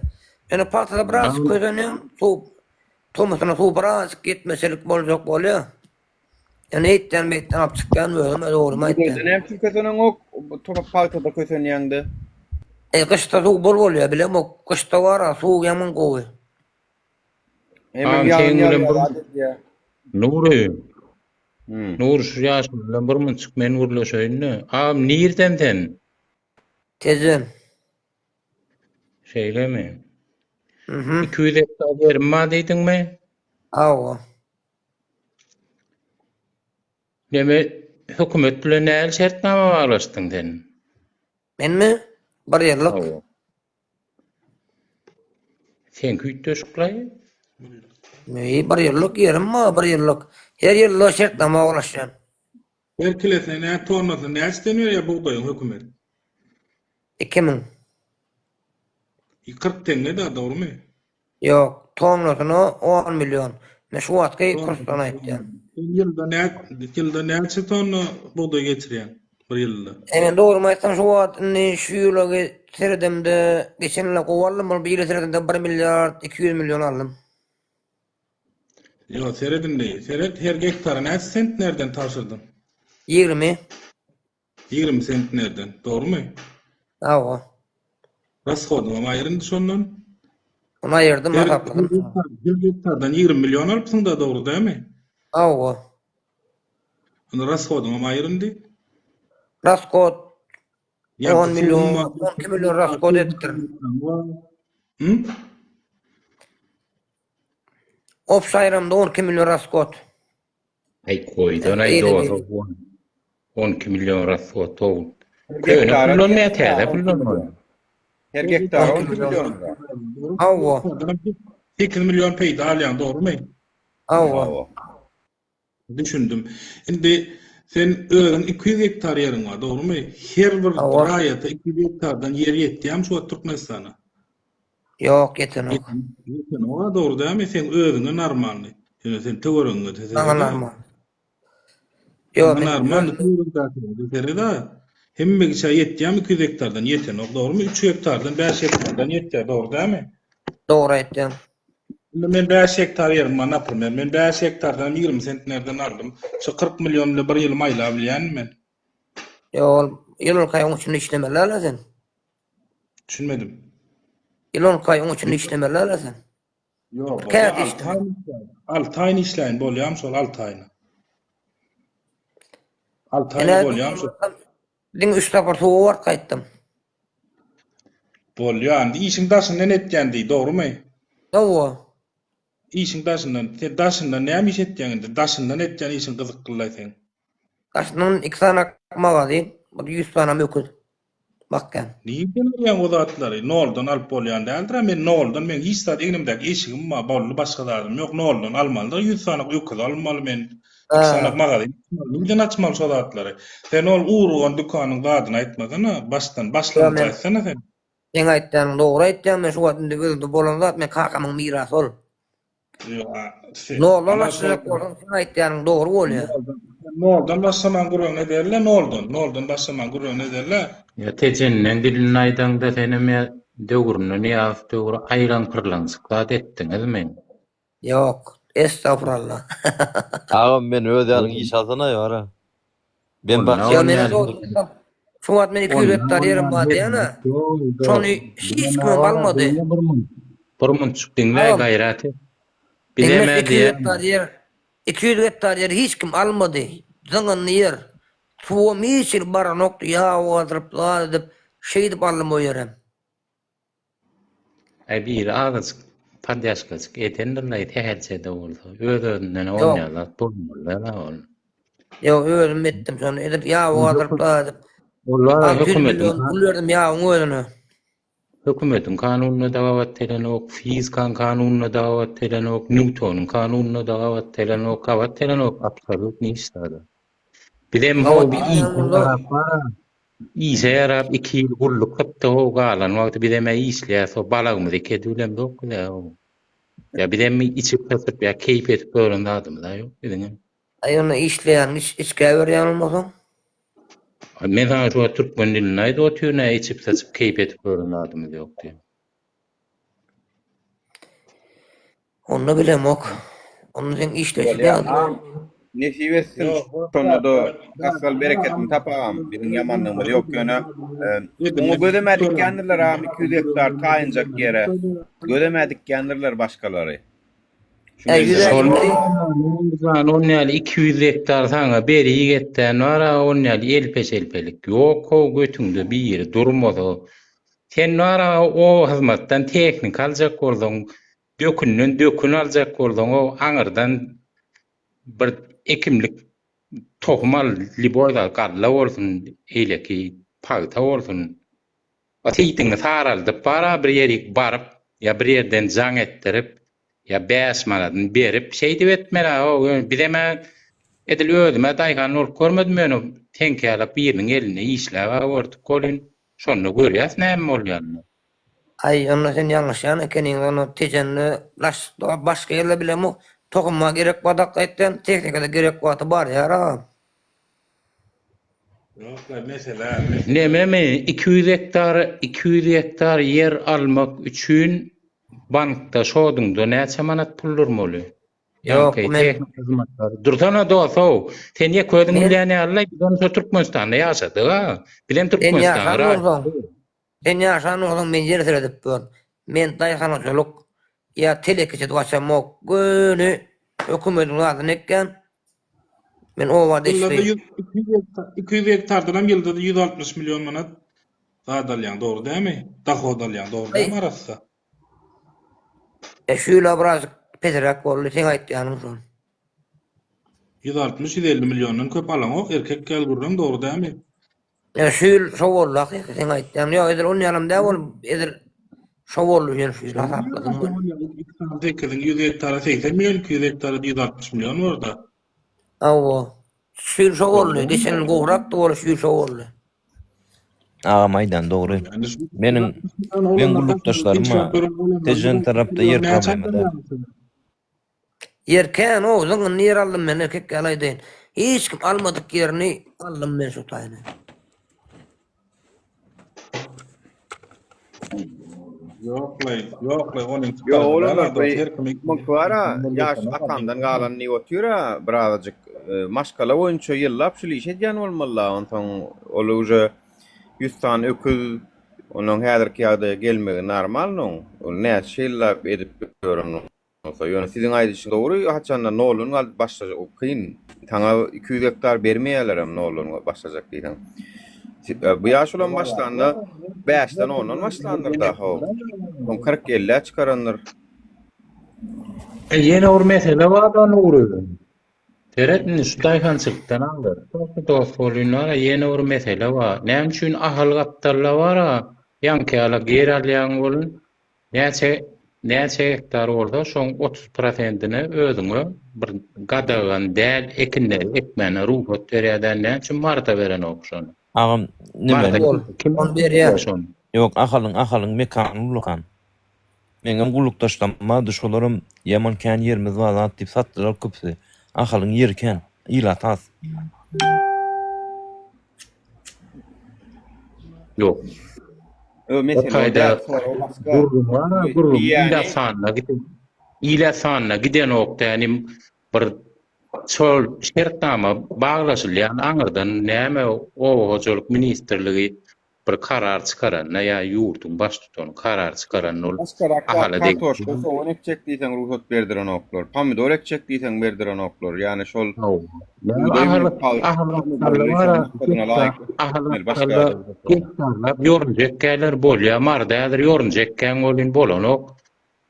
Ýöne pagtada biraz köseneň, suw tomusyna suw birazajyk ýetmeselik boljak bolýar. Ýöne eýtden beýtden alyp çykýan özüm dogrymy Bugdaýda aýtýan. näme üçin köseneňok? Pagtada kösenýäňde. E gyşda suw bol bolýar bilemok. Gyşda bar-a suw ýaman gowy. Hemem Agam ýagyn seň bilen ýagýar bir zat edýär. Nury. Hmm. Nury şu ýaşuly bilen bir munçuk men gürleşeýin-de. Agam nirden sen? Tejen. Şeýlemi? Mhm. 200 gektar ýerim bar diýdiňmi? Hawa. Neme hökümet bilen nähili şertnama baglaşdyň sen? Menmi? Bir ýyllyk. Hawa. Seňki üýtgeşiklaý. Meý, bir ýyllyk ýerim bar, bir ýyllyk. Her ýylda şertnama baglaşýan. Her kilesine nä tonnasyna näçeden berýär bugdaýyň hökümet? 2000. 40 teňňe-dä, dogrumy? Ýok, tonnasyna on million. Men şu wagtky kursdan aýtýan. Sen ýylda nä ýylda näçe tonna bugdaý geçirýäň bir ýylda? E men dogrymy aýtsam şu wagt indi şu ýyla seredemde geçen ýyla gowy aldym, ol bu ýyla seredemde bir milliard 200 million aldym. Ýok, seret indi, seret her gektara näçe sentnerden tabşyrdyň? 20. 20 sentnerden, dogrumy? Hawa. Rashodyňam aýyr indi şondan. Ony aýyrdym, Her hasapladym. her gektardan 20 million alypsyň-da, dogry dälmi? Hawa. Indi rashodyňam aýyr indi. Rashod Ýa 10 million, suwuň bar, 12 million rashod edipdirin. Hı? Obşy aýramda 12 million rashod. Aý goýdan aý Eýle dosa diýdi. 12 million raswat towul. Her Köne gektara puldan diýýär, nä täze 12 puldan million. Her gektara 12 12 million. million. Hawa. 8 million peýda alýaň, dogrumy? Hawa. Hawa. Düşündim. Indi sen özüň 200 gektar ýeriň bar, dogrumy? Her bir Hawa. raýata 200 gektardan ýer ýetýärmi şu wagt Türkmenistana? Ýok, ýetenok. Ýetenok-a, dogry dälmi? Seň özüňe normalny. Ýöne sen töweregiňe Maňa seret-ä. normal. Ýok, Saňa men normalny özüm töweregdäkilere seret-ä. Hemme kişä ýetýärmi 200 gektardan? Ýetenok, dogrumy? 3 gektardan, 5 gektardan ýetýär, dogry dälmi? Dogry aýtýaň. Indi men 5 gektar ýerim bar, naprimer. Men 5 gektardan 20 sentnerden aldym. Şu 40 million bile bir ýylym aýlabilýänmi men? Ýok, ol ýyl on iki aýyň içinde işlemeli-ä sen. Düşünmedim. Ýyl on iki aýyň içinde işlemeli-ä sen. Ýok, Bir bolýa käte 6 işleme. aýyny işläýin. 6 aýyny işläýin, bolýamy şol 6 aýyny? 6 aýyny Ene bolýamy şol? diňe 3 sapar suwa baryp gaýtdym. Bolýa, indi işiň daşyndan etýän diý, dogrumy? Hawa. Işiň daşyndan, sen daşyndan näme iş etýäň indi? Daşyndan etýän işiň gyzyklylaý seň. Daşyndan 2 sany magazin, bir 100 sany öküz. Bakýan. Nirden alýaň o zatlary? Noldan alyp bolýan däldir-a. Men noldan, meň hiç zat egnimdäki eşigim bar, boldy, başga zadym ýok. Noldan almalydyr, 100 sany öküz almaly men, 2 sany magazin açmaly. Nirden açmaly şo zatlary? Sen ol ugrugan dükanyň zadyny aýtmasana, başdan, başlangyjy aýtsana sen. Seň aýtýanyň dogry aýtýaň, men şu wagt indi özümde bolan zat, men kakamyň mirasy ol. Noldan başlajak bolsaň seň aýtýanyň dogry bolýar. Noldan başlaman gürrüň ederle noldan, noldan başlaman gürrüň ederle. Ýa Tejenden dilini aýdaňda senem ýa döwründe Nyýazow döwri aýlaň-pyrlaňjyk zat etdiňizmi? Ýok, estagfurallah. Agam men öz ýalyň iş alsana ýara. Ben Onda bak Ýa men onýan dogry şu wagt men 200 gektar ýerim bar diýýän-ä. Şony hiç kimem almady. Bir munçuk diňle Agam. gaýrat et. Diňle Bizem-ä 200 diýýän. gektar ýer, 200 gektar ýeri hiç kim almady. Zyňyndy ýer. Suwam hiç hili baranokdy, ýagy galdyryp, zat edip, şeýdip aldym o ýerem. Aý biri azajyk podýaşkajyk edendirlaý sähelçe-de bolsa. Öz-özünden Ýok. onýa zat bolmaly-da ol. Ýok, özüm etdim şony. Edip ýagy galdyryp, zat edip. Ol bar 600 hökümetiň million pul berdim ýagyň özüne. Hökümetiň kanunyna-da gabat gelenok, fizikaň kanunyna-da gabat gelenok, Nýutonyň kanunyna-da gabat gelenok, gabat gelenok absolýutno hiç zada. Bizem Gabat ho bir gelmeýän işe bolsa, ýarap bar-a, işe ýarap iki ýyl gulluk kypdy ho galan wagty bizem-ä işleýäs ho balagymyzy kedibilemzok biz-ä ho. Ýa bizem içip-satyp ýa keýp edip ýören zadymyz-a ýok biziňem. Aý onda işleýäniň iç içgä berýän bolmasaň. Men saňa şu wagt türkmen dilinde aýdyp otyryn-ä içip-saçyp keýp edip ýören zadymyz ýok diýip. Onda bilemok. Onda seň işleşiň Bolýa ýaly. agam. Nesip etsin şonda-da asgal bereketini tap agam. Biziň ýamanlygymyz ýok ýöne oňa gözem-ä dikýändirler agam 200 gektar taýynjak ýere. Gözem-ä dikýändirler başgalary. Şu Äý menzile. Şol Nurjan on ýaly 200 gektar saňa berik etdän bar-a on ýaly elpe-şelpelik ýok-how götüňde biri durmasa. Sen bar-a oba hyzmatdan tehnika aljak bolsaň, dökünden dökün aljak bolsaň-ow aňyrdan bir ekimlik tohum al, lýuboý zat galla bolsun, eýleki pagta bolsun. Seýdiňi saraldyp bar-a bir ýerik baryp ýa bir ýerden jaň etdirip ýa bäş manadyny berip şeýdip etmeli-ä ho ýöne bizem-ä edil özüm-ä daýhan bolup görmedim ýöne seňki ýalak biriniň elinde işläp-ä gördük welin şonda görýäs näme bolýanyny. Aý onda sen ýalňyşýan ekeniň onda Tejende daş başga ýerde bilemok tohuma gerek badak aýtýan tehnikada gerek wagty barýar agam. Ýok-la, mesele. Nememi, 200 gektar, 200 gektar ýer almak üçin bankda şoduňda näçe manat pul durmaly? Ýok, Ýaňky men tehniki hyzmatlar. Dursana dos-ow. Sen ýeke özüň Men bilýän ýaly-la, biz onça Türkmenistanda ýaşadyk-a. Bizem Sen Türkmenistanyň ýaşan bolsaň, raýaty. sen ýaşan bolsaň men ýer seredip dur. Men daýhançylyk ýa telekeçilik açamok. Göni hökümediň zadyny ekýän. Men obada Ýylda işleýän. 200 gektardanam ýylda 160 million manat zat alýaň, dogry dälmi? Dohod alýaň, dogry dälmi arassa? E şu ýyla birazjyk pesräk boldy, seň aýtýanyň şol. 160-150 milliondan köp alaňok, erkek ýaly gürrüň, dogry dälmi? E şu ýyl şo boldy hakyky seň aýtýanyň. Ýok edil on ýalam däl bolup, edil şo boldy ýöne şu ýyl hasapladym men. Iki sany sekiziň 100 gektara 80 million, 200 gektara 160 million borda. Hawa. Şu ýyl şo boldy. Geçen ýyl gowrakdy boldy, şu ýyl şo boldy. Agam aýdan dogry. Meniň meň gullukdaşlarym bar. Tejen tarapda ýer problema däl. Ýer kän o, zyňyndy ýer aldym men erkek ýaly aýdaýyn. Hiç kim almadyk ýerini aldym men şu taýyny. Ýoklaý, ýoklaý, onuň Ýok, olanlar bu muňky bar-a, ýaş atamdan galan diýip otyr-a, birazajyk maşgala boýunça ýyllap şul işi edýän bolmaly-la, onsoň ol uje 100 sany öküz, onuň häzirki ýagdaýa gelmegi normal oň, ol näçe ýyllap edip ýören Bolsa, ýöne siziň aýdyşyňyz dogry, haçanda noldan galyp başlajak, o kyn. Saňa 200 gektar bermeýärlerem noldan başlajak diýseň. Bu ýaşulam başlanda bäşden ondan başlandyr da ho. Soň 40-50-ä çykarandyr. E, ýene bir mesele bar-da Nury. Seret indi şu daýhançylykdan aglar. Dost bolýanlara ýene bir mesele bar. Näme üçin Ahal gapdalda bar-a, ýaňky ýaly ýer alýaň welin, Näçe näçe gektar bolsa şoň 30 prosentine özüňe bir gadagan däl ekinleri ekmäne rugsat berýär näme üçin Maryda berenok şony? Agam nime Maryda Ol, kim ony berýär. şony? Ýok Ahalyň Ahalyň mekany ullakan. Meňem gullukdaşlam bardy şolaram ýaman kän ýerimiz bar zat diýip satdylar köpüsi. Ahalyň ýeri kän, ilat az. Ýok. Ö mesele o Hytaýda däl, sorag başga. gürrüň bar, gürrüň Diýýäni ile sanyna giden ile sanyna gidenok dänim bir şol şertnama baglaşylýan aňyrdan näme oba hojalyk ministrligi. bir karar çykaranda ýa ýurduň baştutany karar çykaranda ol Başgarak zat Ahala kartoşka, degişli. sogan ekjek diýseň rugsat berdirenoklar. Pomidor ekjek diýseň berdirenoklar. Ýagny şol Hawa. Näme bugdaý Ahal bilen pagta Ahal bolmaly, bara şonuň maksadyna laýyk Ahal etmeli. Başga Ahal ýerde rugsat ýok. gektarlap ýorunja ekýärler bolýa Maryda häzir ýorunja ekýän welin bolanok.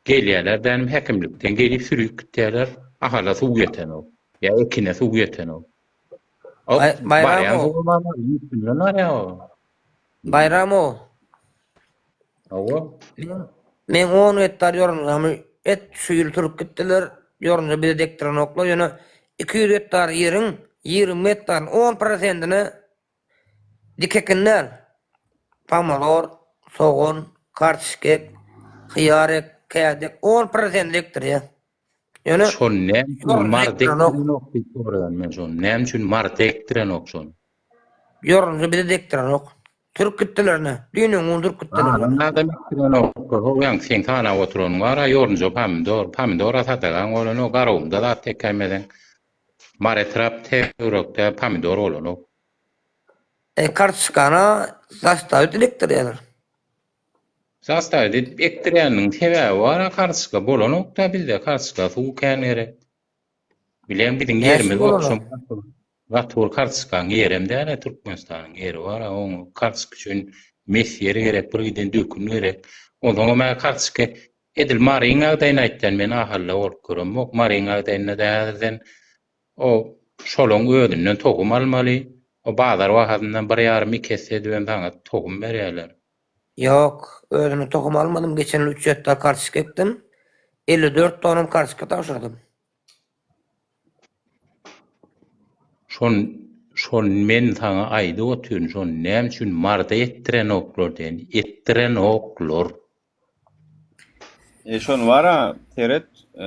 Gelýärler dänim häkimlikden gelip sürüp gitýärler. Ahala suw ýetenok. Ýa ekine suw ýetenok. O barýan Baýramow. suwy bar, üstünden barýar o. Baýramow. Hawa. Meň on gektar ýorunjamy et şu ýyl sürüp gitdiler. Ýorunja bize dekdirenoklar. Ýöne 200 gektar ýeriň 20 gektaryny on prosentini dik ekin däl. Pomidor, sogan, kartoşka ek, hyýar ek, kädi ek on prosentini ekdirýär. Ýöne Şony näme üçin Maryda ekdirenok diýip soraýan men şony. Näme üçin Maryda ekdirenok şony? Ýorunja bize dekdirenok. Sürüp gitdiler ine. Düýn öňňun sürüp gitdiler. Adam adam ekdirenok. Ho ýaňky seň sanap oturanyň bar-a ýorunja pomidor, pomidora sadagaň bolanok, Garagumda zat ekäýmeseň. Mary etrap töwerekde pomidor bolanok. E kartoşkana zastaw edip ekdirýärler. Zastaw edip ekdirýäniniň sebäbi bar-a kartoşka bolanok-da bizde kartoşka suw kän gerek. Bileň biziň ýerimiz bolşam gaty bir kartoşkaň ýerem däl-ä Türkmenistanyň ýeri bar-a oň kartoşka üçin mes ýer gerek bir giden dökün gerek. Onsoňam-a kartoşka edil Maryň ýagdaýyny aýtýan men Ahalda bolup göremok Maryň ýagdaýynda-da häzirden O şolaň özünden tohum almaly. O bazar bahasyndan bir ýarym iki esse edibem saňa tohum berýärler. Ýok, özüme tohum almadym, geçen ýyl üç gektar kartoşka ekdim, 54 tonam kartoşka tabşyrdym. Şon şon men saňa aýdyp otyryn, şony näme üçin Maryda etdirenoklar diýen, etdirenoklar. E şony bara seret, e,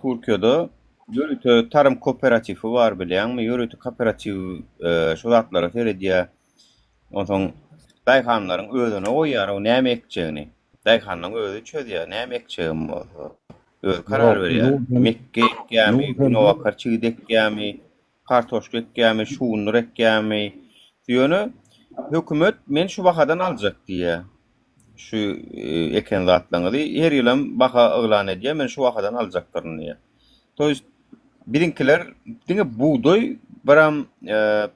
Türkiýede ýörite tarym kooperatifi bar bilýäňmi? Ýörite kooperatiw e, şu zatlara seredýär. Onsoň daýhanlaryň özüne goýýar o näme ekjegini. Daýhanyň özi çözýär, näme ekjegim bolsa. Özi karar Ýok, berýär. Nurhan, Mekge ekýärmi, Nurhan, günebakar çigit ekýärmi, kartoşka ekýärmi, şugundyr ekýärmi. Ýöne hökümet men şu bahadan aljak diýýär. Şu eken zatlaryňyzy her ýylam baha yglan edýär, men şu bahadan aljakdyryn diýýär. To ýest biziňkiler diňe bugdaý biram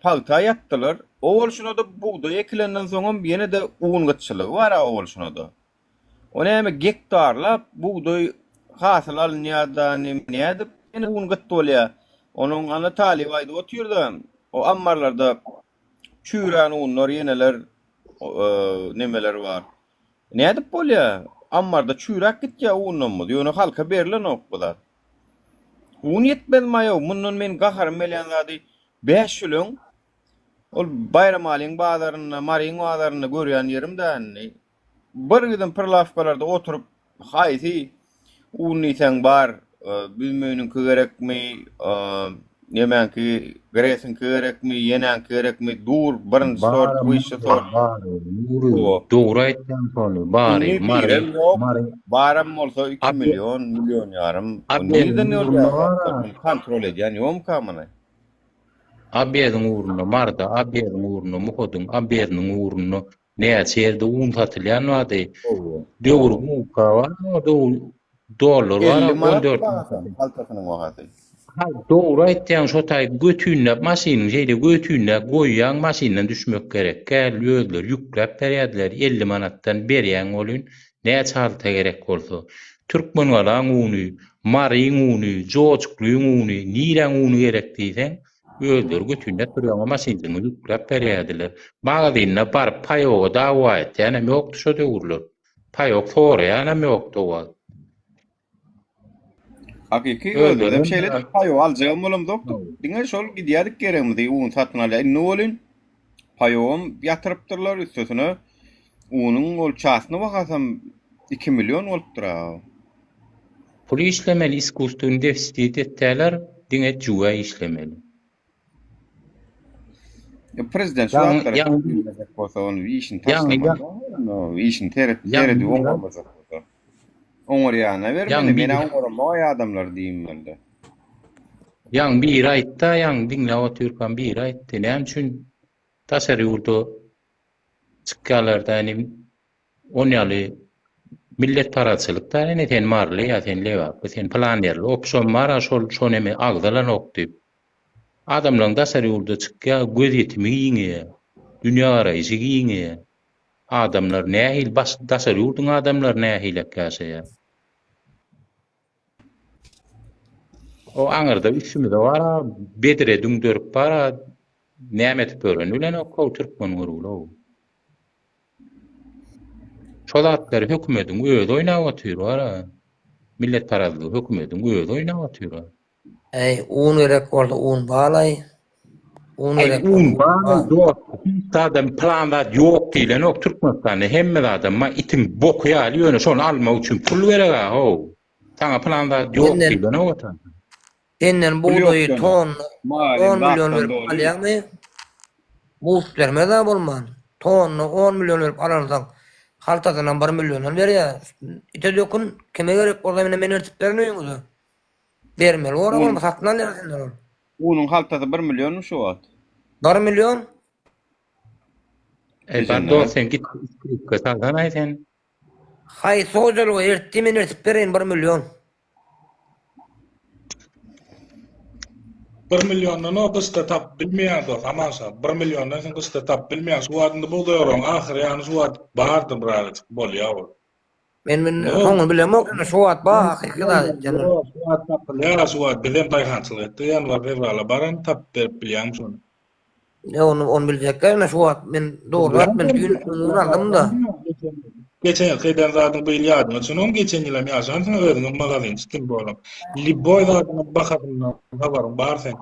pagta ýatdylar. O bolşuna-da bugdaý ekilenden soňam ýene-de un gytçylygy bar-a o bolşuna-da. O näme gektarlap bugdaý hasyl alynýar-da, nädip ýene un gyt bolýar? Onuň ana Talyp aýdyp otyr-da, o ammarlarda çüýrän unlar ýeneler nemeler bar. Nädip bolýar? Ammarda çüýräp gitýär unlarymyz. Ýöne halka berilenok bu zat. Un ýetmezmaý-ow, mundan men gaharym gelýän zady 5 ýyl öň ol Baýramalyň bazarynda, Maryň bazarynda görýän ýerim-dä indi. Bir giden prilawkalarda oturyp haýsy un diýseň bar, büzmeýiniňki gerekmi, nemäňki, gresiňki gerekmi, ýenäňki gerekmi, dur, birinji sort, wyşşy sort. Nury, dogry aýtýaň şony, bary, Indi Mary, birem ýok, Mary. baram bolsa 2 million, million ýarym. Nireden bolýar? Kontrol edýän ýokmyka muny? Obediň ugrunda, Maryda obediň ugrunda, Muhadyň obediniň ugrunda Näçe ýerde un satylýan bardy. Döwür mugka bar, döwür dollar bar, 50 manat 14 bahasy, haltasynyň bahasy. Ha, dogry aýtýaň, şo taý götünläp maşynyň şeýle götünläp goýýaň, maşyndan düşmek gerek däl, özleri ýükläp berýärdiler, 50 manatdan berýäň welin, näçe halta gerek bolsa. Türkmengalaň uny, Maryň uny, Jojuklyň uny, niräň uny gerek diýseň, Özleri götünläp durýaňa maşynjygyňy ýükläp berýärdiler. Magazinine baryp paýoga dawa etýänem ýokdy şo döwürler. Paýok soraýanam ýokdy o wagt. Hakyky özümizem şeýledik paýok aljagam bolamzokdyk. Diňe şol gidýärdik geregimizi un satyn alýar. Indi welin paýogam ýatyrypdyrlar üstesine unuň ol çasny bahasam 2 million bolupdyr-a. Pul işlemeli iskusstwny defisit etýäler diňe jüwä işlemeli. Prezident şu zatlary bilmejek bolsa ony işini taşlamaly. Işini seret seredip oňarmajak bolsa. Oňarýana bermeli. Men oňaramaý adamlar diýmeli. Ýaňy biri aýtda ýaňy diňläp otyrkam biri aýtdy näme üçin daşary ýurda. Çykýarlar-da inim on ýaly milletparazçylyk da ine sen maryly ýa sen lebaply sen pylan ýerli opşom bar-a şol şo neme agzalanok diýip. Adamlaryň daşary ýurda çykýar gözýetimi giňeýär, dünýägaraýşy giňeýär. Adamlar nähili baş daşary ýurduň adamlary nähilek ýaşaýar. O aňyrda üstümize bar-a bedre düňderip bar-a näme edip ýörenini bilenok-ow türkmen görgüli-ow. Şo zatlary hökümediň özi oýnap otyr bar-a. Milletparazlygy hökümediň özi oýnap otyr-a. Äý, un gerek bolsa un balaý. Un Aý gerek bolsa un un bar bar. dost hiç zadam plan zat ýok diýlenok Türkmenistanda hemme zadam bar itiň boky ýaly ýöne şony almak üçin pul gerek-a how. Saňa plan zat ýok Senden diýlenok ata. senden Pul ýok bugdaýy ýöne. tonna Magazin 10 million zatdan berip doly. alýaňmy? Mugt bermez-ä bolman. Tonna 10 million berip alansoň, haltasyndan 1 milliondan berýär. Ite dökün, kime gerek bolsa ine men eltip berin öýüňize. Bermeli bor Un, bolmasa satyn alýar senden ol. unuň haltasy 1 millionmy şu wagt? 1 million. Eý bar Ejeňe. dost sen git skripka salsanaý sen. Haýsy hojalyga eltdi men eltip bereýin 1 million. Bir milliondan o gyşda tapyp bilmeýän dost Amanşa. Bir milliondan sen gyşda tapyp bilmeýän. Şu wagt indi bugdaý oragyň ahyry ýany şu wagt bardyr birazajyk bolýa ol. Men men soňuny bilemok indi şu wagt bar hakyky zat etýän. Ýok, şu wagt tapylýar, şu wagt bizem daýhançylyk etdik, ýanwar fewrala baran tapyp berip bilýäňmi şony? Ne ony ony biljekler indi şu wagt men dogry zat men düýn un aldym-da. Geçen ýylky eden zadyň bu ýyl ýadyňa düşenokmy? Geçen ýylam ýaşansyň özüňem magazinçi kim bolam. Lýuboý zadyň bahasyndan habaryň bar seň.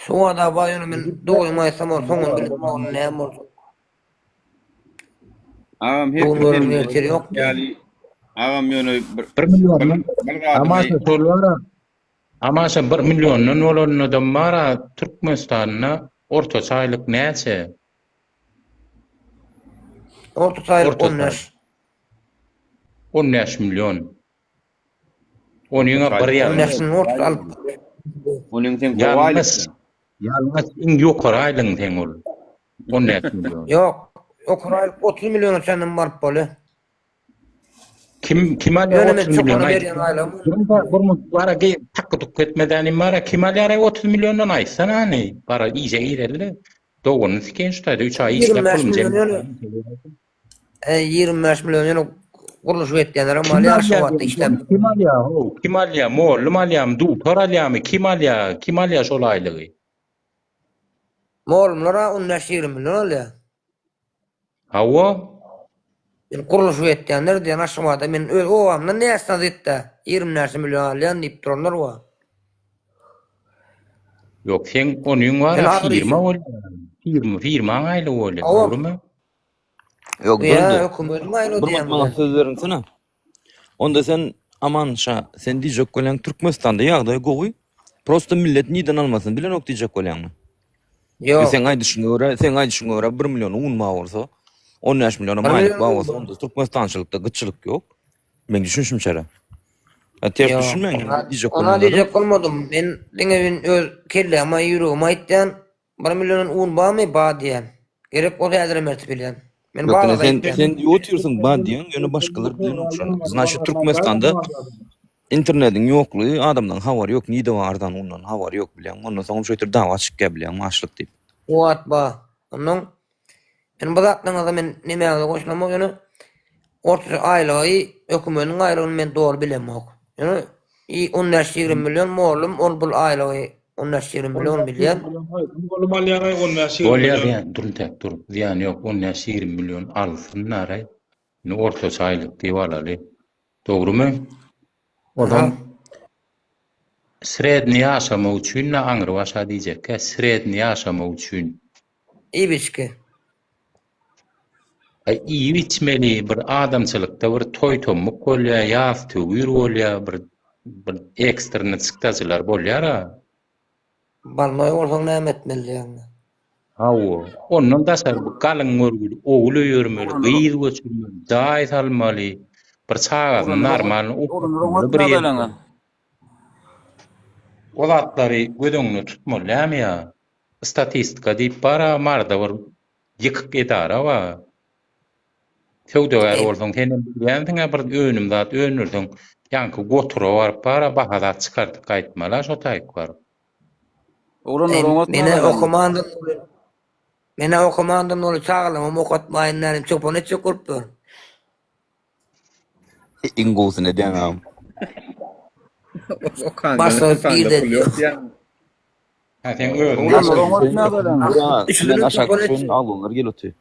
Şu wagt bar ýöne men dogrymy aýtsam ol soňuny bilemok näme boljak. Agam her Bu kim günleriň seniň ertiri ýok ýaly agam ýöne bir Bir milliondan bir zadyny Amaşa şol bar Amaşa bir milliondan bolanynadam bar Türkmenistanda ortaça aýlyk näçe? Ortaça aýlyk Ortaça 15. 15 million. Onuňa bir ýarym. 15 müň ortaça alyp. Onuň sen gowy aýlyk. Ýalňyş iň ýokary aýlygyň seň ol. 15 million. Ýok. Ýokary aýlyk 30 milliona çenli baryp bolýar. Kim kim alýar Ýöne men 30 million çokana aýt. berýän aýlygym. Durun-da, durun, bara ge takky tukky etmeden im bara kim alýar 30 milliondan aýtsana hany. Bara işe gireli. Doganyny sikeýin şu taýda 3 aý işläp 25 pulumy million jem. ýöne. E, 25 million ýöne gurluşyk etýänler hem Kim alýar alýar Aşgabatda işläp. Kim alýar how? Kim alýar? Mollum alýarmy, dutar alýarmy? Kim alýar? Kim alýar şol aýlygy? Mollumlar-a 15-20 million alýar. Hawa. Men gurluşyk etýänler diýen Aşgabatda men öz obamdan näçe sany etdä 20 näçe million alýan diýip duranlar bar. Ýok, seň onyň Men bar-a agyr firma işim. bolýar. Firma, firmaň aýlygy bolýar, Hawa. dogrymy? Ýok, Ýa, durdy. hökümediň aýlygy Bir diýýän minut maňa bilen. söz beriňsene. Onda sen Aman şa, sen diýjek bolýaň Türkmenistanda ýagdaý gowy. Prosta millet nirden almasyny bilenok diýjek bolýaňmy? Ýok. Seň aýdyşyňa görä, seň aýdyşyňa görä 1 million un bar bolsa, 15 million Bir maýlyk million bar un bolsa, bar. onda Türkmenistançylykda gytçylyk ýok. Men düşünişimçe. Ha ters Ýok. düşünmäň, Ona, diýjek ona bolýan zadym. diýjek bolmadym. Men diňe men öz kelläme, ýüregime aýtýan. Bir million un barmy? Bar diýýän. Gerek bolsa häzirem eltip bilýän. Men Ýok, bar ine zat sen aýtýan. sen diýip otyrsyň bar diýýäň, ýöne başgalar bilenok şony. Znaçit Türkmenistanda internetiň ýoklugy adamlaryň habary ýok, nirde bar arzan undan habary ýok bilýäňmi? Ondan soňam şeýtdir dawa çykýar bilýäňmi açlyk diýip. Kuwwat bar. Ondan men bu zatlaryňyza men nemäňize goşulamok ýöne ortaça aýlygy hökümediň aýlygyny men doly bilemok. Ýöne i 15-20 million mollum ol bul aýlygy 15-20 million bilýän. Mugallym alýar-aý 15-20 Bolýar million. zyýan, dur intäk dur. Zyýany ýok, 15-20 million alsynlar-aý. Indi ortaça aýlyk diýip alaly. Dogrumy? Onsoň sredni ýaşamak üçin-de aňrybaşa diýjekkä, sredni ýaşamak üçin. Iýip-içgi. Aý, iýip-içmeli, bir adamçylykda bir toý-tommuk bolýar, ýas-töwir bolýar, bir bir ekstrny çykdajylar bolýar-a. Bolnoý bolsaň näme etmeli diýýäňmi? Hawa. Ondan daşary bu galyň görgüli ogul öýermeli, gyz göçürmeli, jaý salmaly, bir çagasyny normalny okatmaly bir ýerde. O zatlary göz öňünde tutmaly dälmi ýa? Statistika diýip bar-a Maryda bir ýykyk edara bar. Söwdagär bolsaň senem bilýänsiň-ä bir önüm zat öndürseň ýaňky gotura baryp bar-a baha zat çykardyp gaýtmaly-a şo taýyk baryp. Oglanlar oňat Menä okamandan doly Menä okamandan doly çagalarymam okatmaýyn dälim çopan etjek bolup dur. Iň gowusyny edýäň agam. Başga Okanda pul ýok diýýäň. Ha sen özüň Oglanlar oňat nädeleňiz? Bilen aşak düşen oglanlar gelip otyr.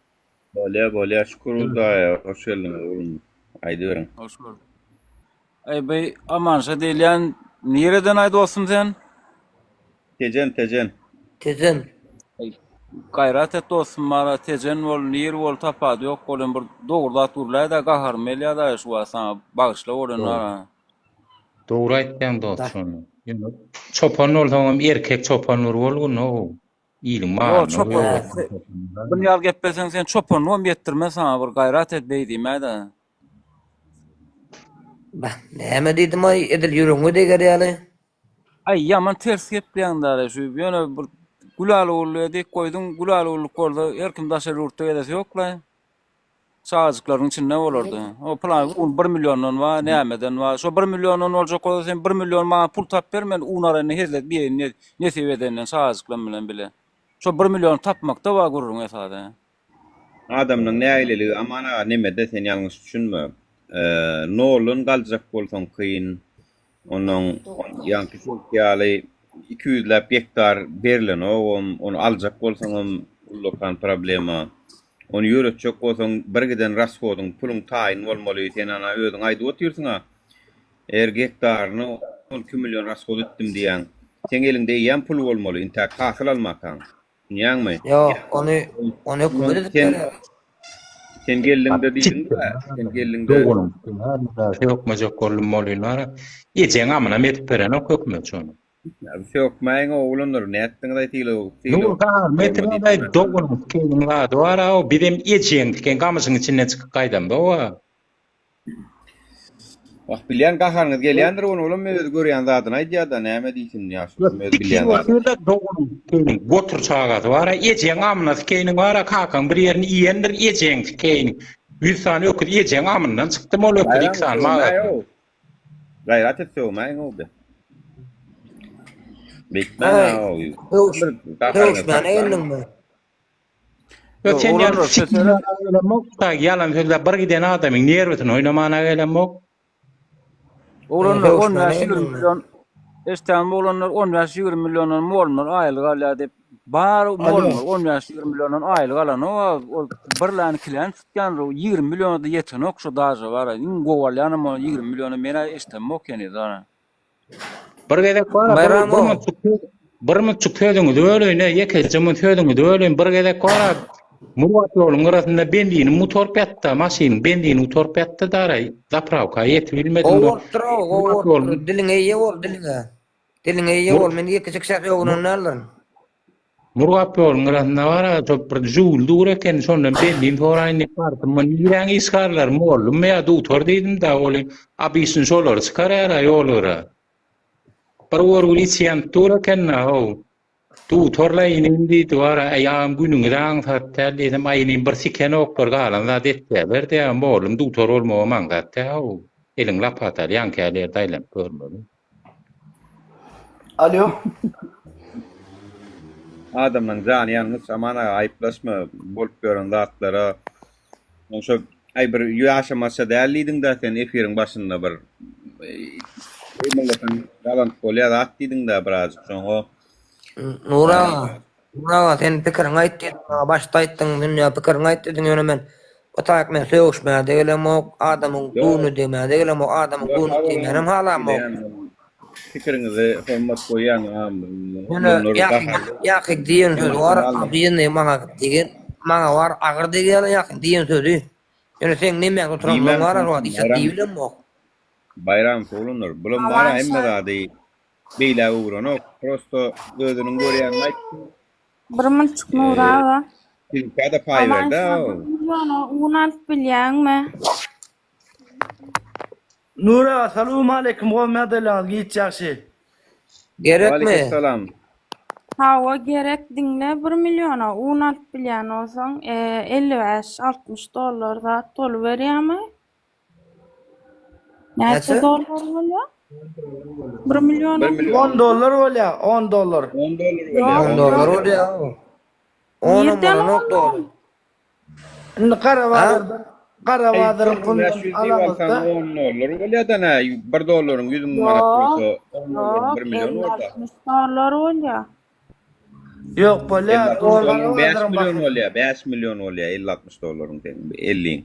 Bolýa bolýa şükür Hudaýa hoş geldiňiz oglum. Aýdyberiň. Hoş gördük. Eý bu Amanşa diýilýän nireden aý dostum sen? Tejen Tejen. Tejen. Eý gaýrat et dostum bara Tejen bol nir bol tapady ýok bolen bir dogry zat gürläýdä gaharym gelýädä şu wagt saňa bagyşla bolen bara. Dogry aýtýaň dost şony. Ýöne çopan bolsaňam erkek çopan bir bolgun how. Iliň Ýok malyny çopan Bun ýaly gepleseň sen çopanlygam ýetdirmez saňa bir gaýrat et beý diýmäýdä. Bah, näme diýdim-aý, edil ýüregiňe deger ýaly. Aý, ýaman ters gepleýäň däl-ä şu, ýöne bir Gülälugullyja diýip goýduň, Gülälugullyk bolsa her kim daşary ýurtda gezesi ýok-laý. Çagajyklaryň içinde bolardy. O pylan un bir milliondan bar, nämeden bar. Şo bir milliondan boljak bolsa sen bir million maňa pul tap ber, men un aranyny hezil edip iýeýin nesip edenden çagajyklarym bilen bile. Şo bir milliony tapmakda bar gürrüň esasy. Adamlaň nägileligi Aman aga nemede sen ýalňyş düşünme. Noldan galjak bolsaň kyn. Onnoň ýaňky seňki ýaly 200läp gektar berlenogam, ony aljak bolsaňam ullakan problema. Ony ýöretjek bolsaň bir giden rashodyň puluň taýyn bolmaly. Sen ana özüň aýdyp otyrsyňa. Eger gektaryny 12 million rashod etdim diýýäň. Seň eliňde eýýäm pul bolmaly intäk hasyl almakaň. Düşünýäňmi? Ýok, ony ony hökümet edip Sen berýär. sen geldiňde diýdiň-dä, sen geldiňde Doganyň sökmejek boldum bolýan bara. Ejeň amynam edip berenok hökümet şony. Sökmäýiň oglanlar, nätdiňiz-aý sylag sylag. Ýok, gaýtyrmaý doganyň sikeniň zady bar-a, bizem ejeň siken gamyşyň içinden çykyp gaýdamzok-a. Wah bilýän gaharyňyz gelýändir ony olam özi görýän zadyny aýdýada näme diýsin ýaşuly özi bilýän zadyny. Doganyň sikeýiniň gotur çagasy bara ejeň amyna sikeýiniň bara kakaň bir ýerini iýendir ejeň sikeýiniň ýüz sany öküz ejeň amyndan çykdymy ol öküz iki sany magazyna. Gaýrat et sögmäýiň ow be. Beýtmäň ow. Sögüşmäne geldiňmi? Ýok, sen ýaly sikmäne gelemok, ýalan sözläp bir giden adamyň nerwisini oýnamana gelemok. Oglanlar 15-20 million Eşitýäňmi oglanlar 15-20 milliondan mollar aýlyk alýar diýip. Bar mollar 15-20 milliondan aýlyk alanok, ol birläni ikilän tutýandyr, 20 milliona-da ýetenok şo daže bar. Iň gowy alýanam ol 20 milliona men-ä eşidemok heniz. Bir gezek bar, bir, bir munçuk bir munçuk sözüňizi böleýin, ýekeje mun sözüňizi böleýin. Bir gezek bar, Murgap ýoluň gyrasynda benzini mutaryp ýatdy, maşynyň benzini gutaryp ýatdy daraý, zaprawka ýetip bilmedim. Gowy bolupdyr, gowy bolupdyr. Diliňe eýe bol, diliňe. Diliňe eýe bol, men ýekeje kişä öwrenen däldirin. Murgap ýoluň gyrasynda bar-a, şo bir Žiguli dur eken, şondan benzin soraýyn diýip bardym. Muny niräň işgärleri, mollummy ýa dugtor diýdim-dä, ol obişni şolary çykarýar-a ýol gyra. Bir görgüli içi ýanyp dur eken-dä, how. Dugtor-la inim diýdi, bar-a, äý agam günüňiz aňsat däl diýsem, aý inim bir sikenoklar galan zat etýärler diýýär, mollum dugtor bolmagam aňsat däl, how. Eliň lapataly ýaňky ýerde aýlanyp görmeli. Alo. Adamlaň jany ýalňyş Aman aga aýyplaşma bolup ýören zatlara. Şo aý bir ýaşamaça däl diýdiňdä sen efiriň başynda bir gymyldasaň galant bolýa zat diýdiňdä birazjyk şoňa. Nur aga, Nur aga sen pikiriňi aýt diýdiň maňa başda aýtdyň dünýä pikiriňi aýt diýdiň ýöne men bu taýyk men sögüşmäge-de gelemok, adamyň göwnüne degmäge-de gelemok, adamyň göwnüne degmänem halamok. Pikiriňizi hormat goýýan Ýöne ýakyn ýakyn diýen sözi bar, diýen maňa degen maňa bar agyr degýär ýakyn diýen sözi. Ýöne seň nemäňde oturanlygyň bar şu wagt hiç zat diýibilemok. Baýram oglanlar bulam bara hemme zady beýläk öwrenok prosto özüniň görýänini aýtdy. Bir munçuk Nury aga. Siziňkä-de paý Aman berdi-ä şa o. bir milliona un alyp bilýäňmi? Nury aga salowmaleýkim gowy ýagdaýlaryňyz giç ýagşy. Gerekmi? Waleýkim salam. Hawa gerek diňle bir milliona un alyp bilýän bolsaň 55 60 dollar zat boluberýärmi? Näçe Näçe? dollar bolýar? Bir milliona Bir million. 10 dollar bolýar, 10 dollar. 10 dollar bolýar. 10 10 dollar dollar. bolýar. Onam Nirden bolanok on dollar. Indi gara Ha? bazardan gara Ey, bazaryň pulundan 4500 diýip alsaň alamyzda 10 dollar bolýar-da nä, 1 dollaryň 100 000 manat Ýok, bolsa, 10 dollaryň ýok, 1 million bolsa. 50-60 dollar bolýar. ýok bolýar, 50-60 o gara dollaryň 5 bazaryň million bahasy. bolýar, 5 million bolýar 50-60 dollaryň seň 50-iň.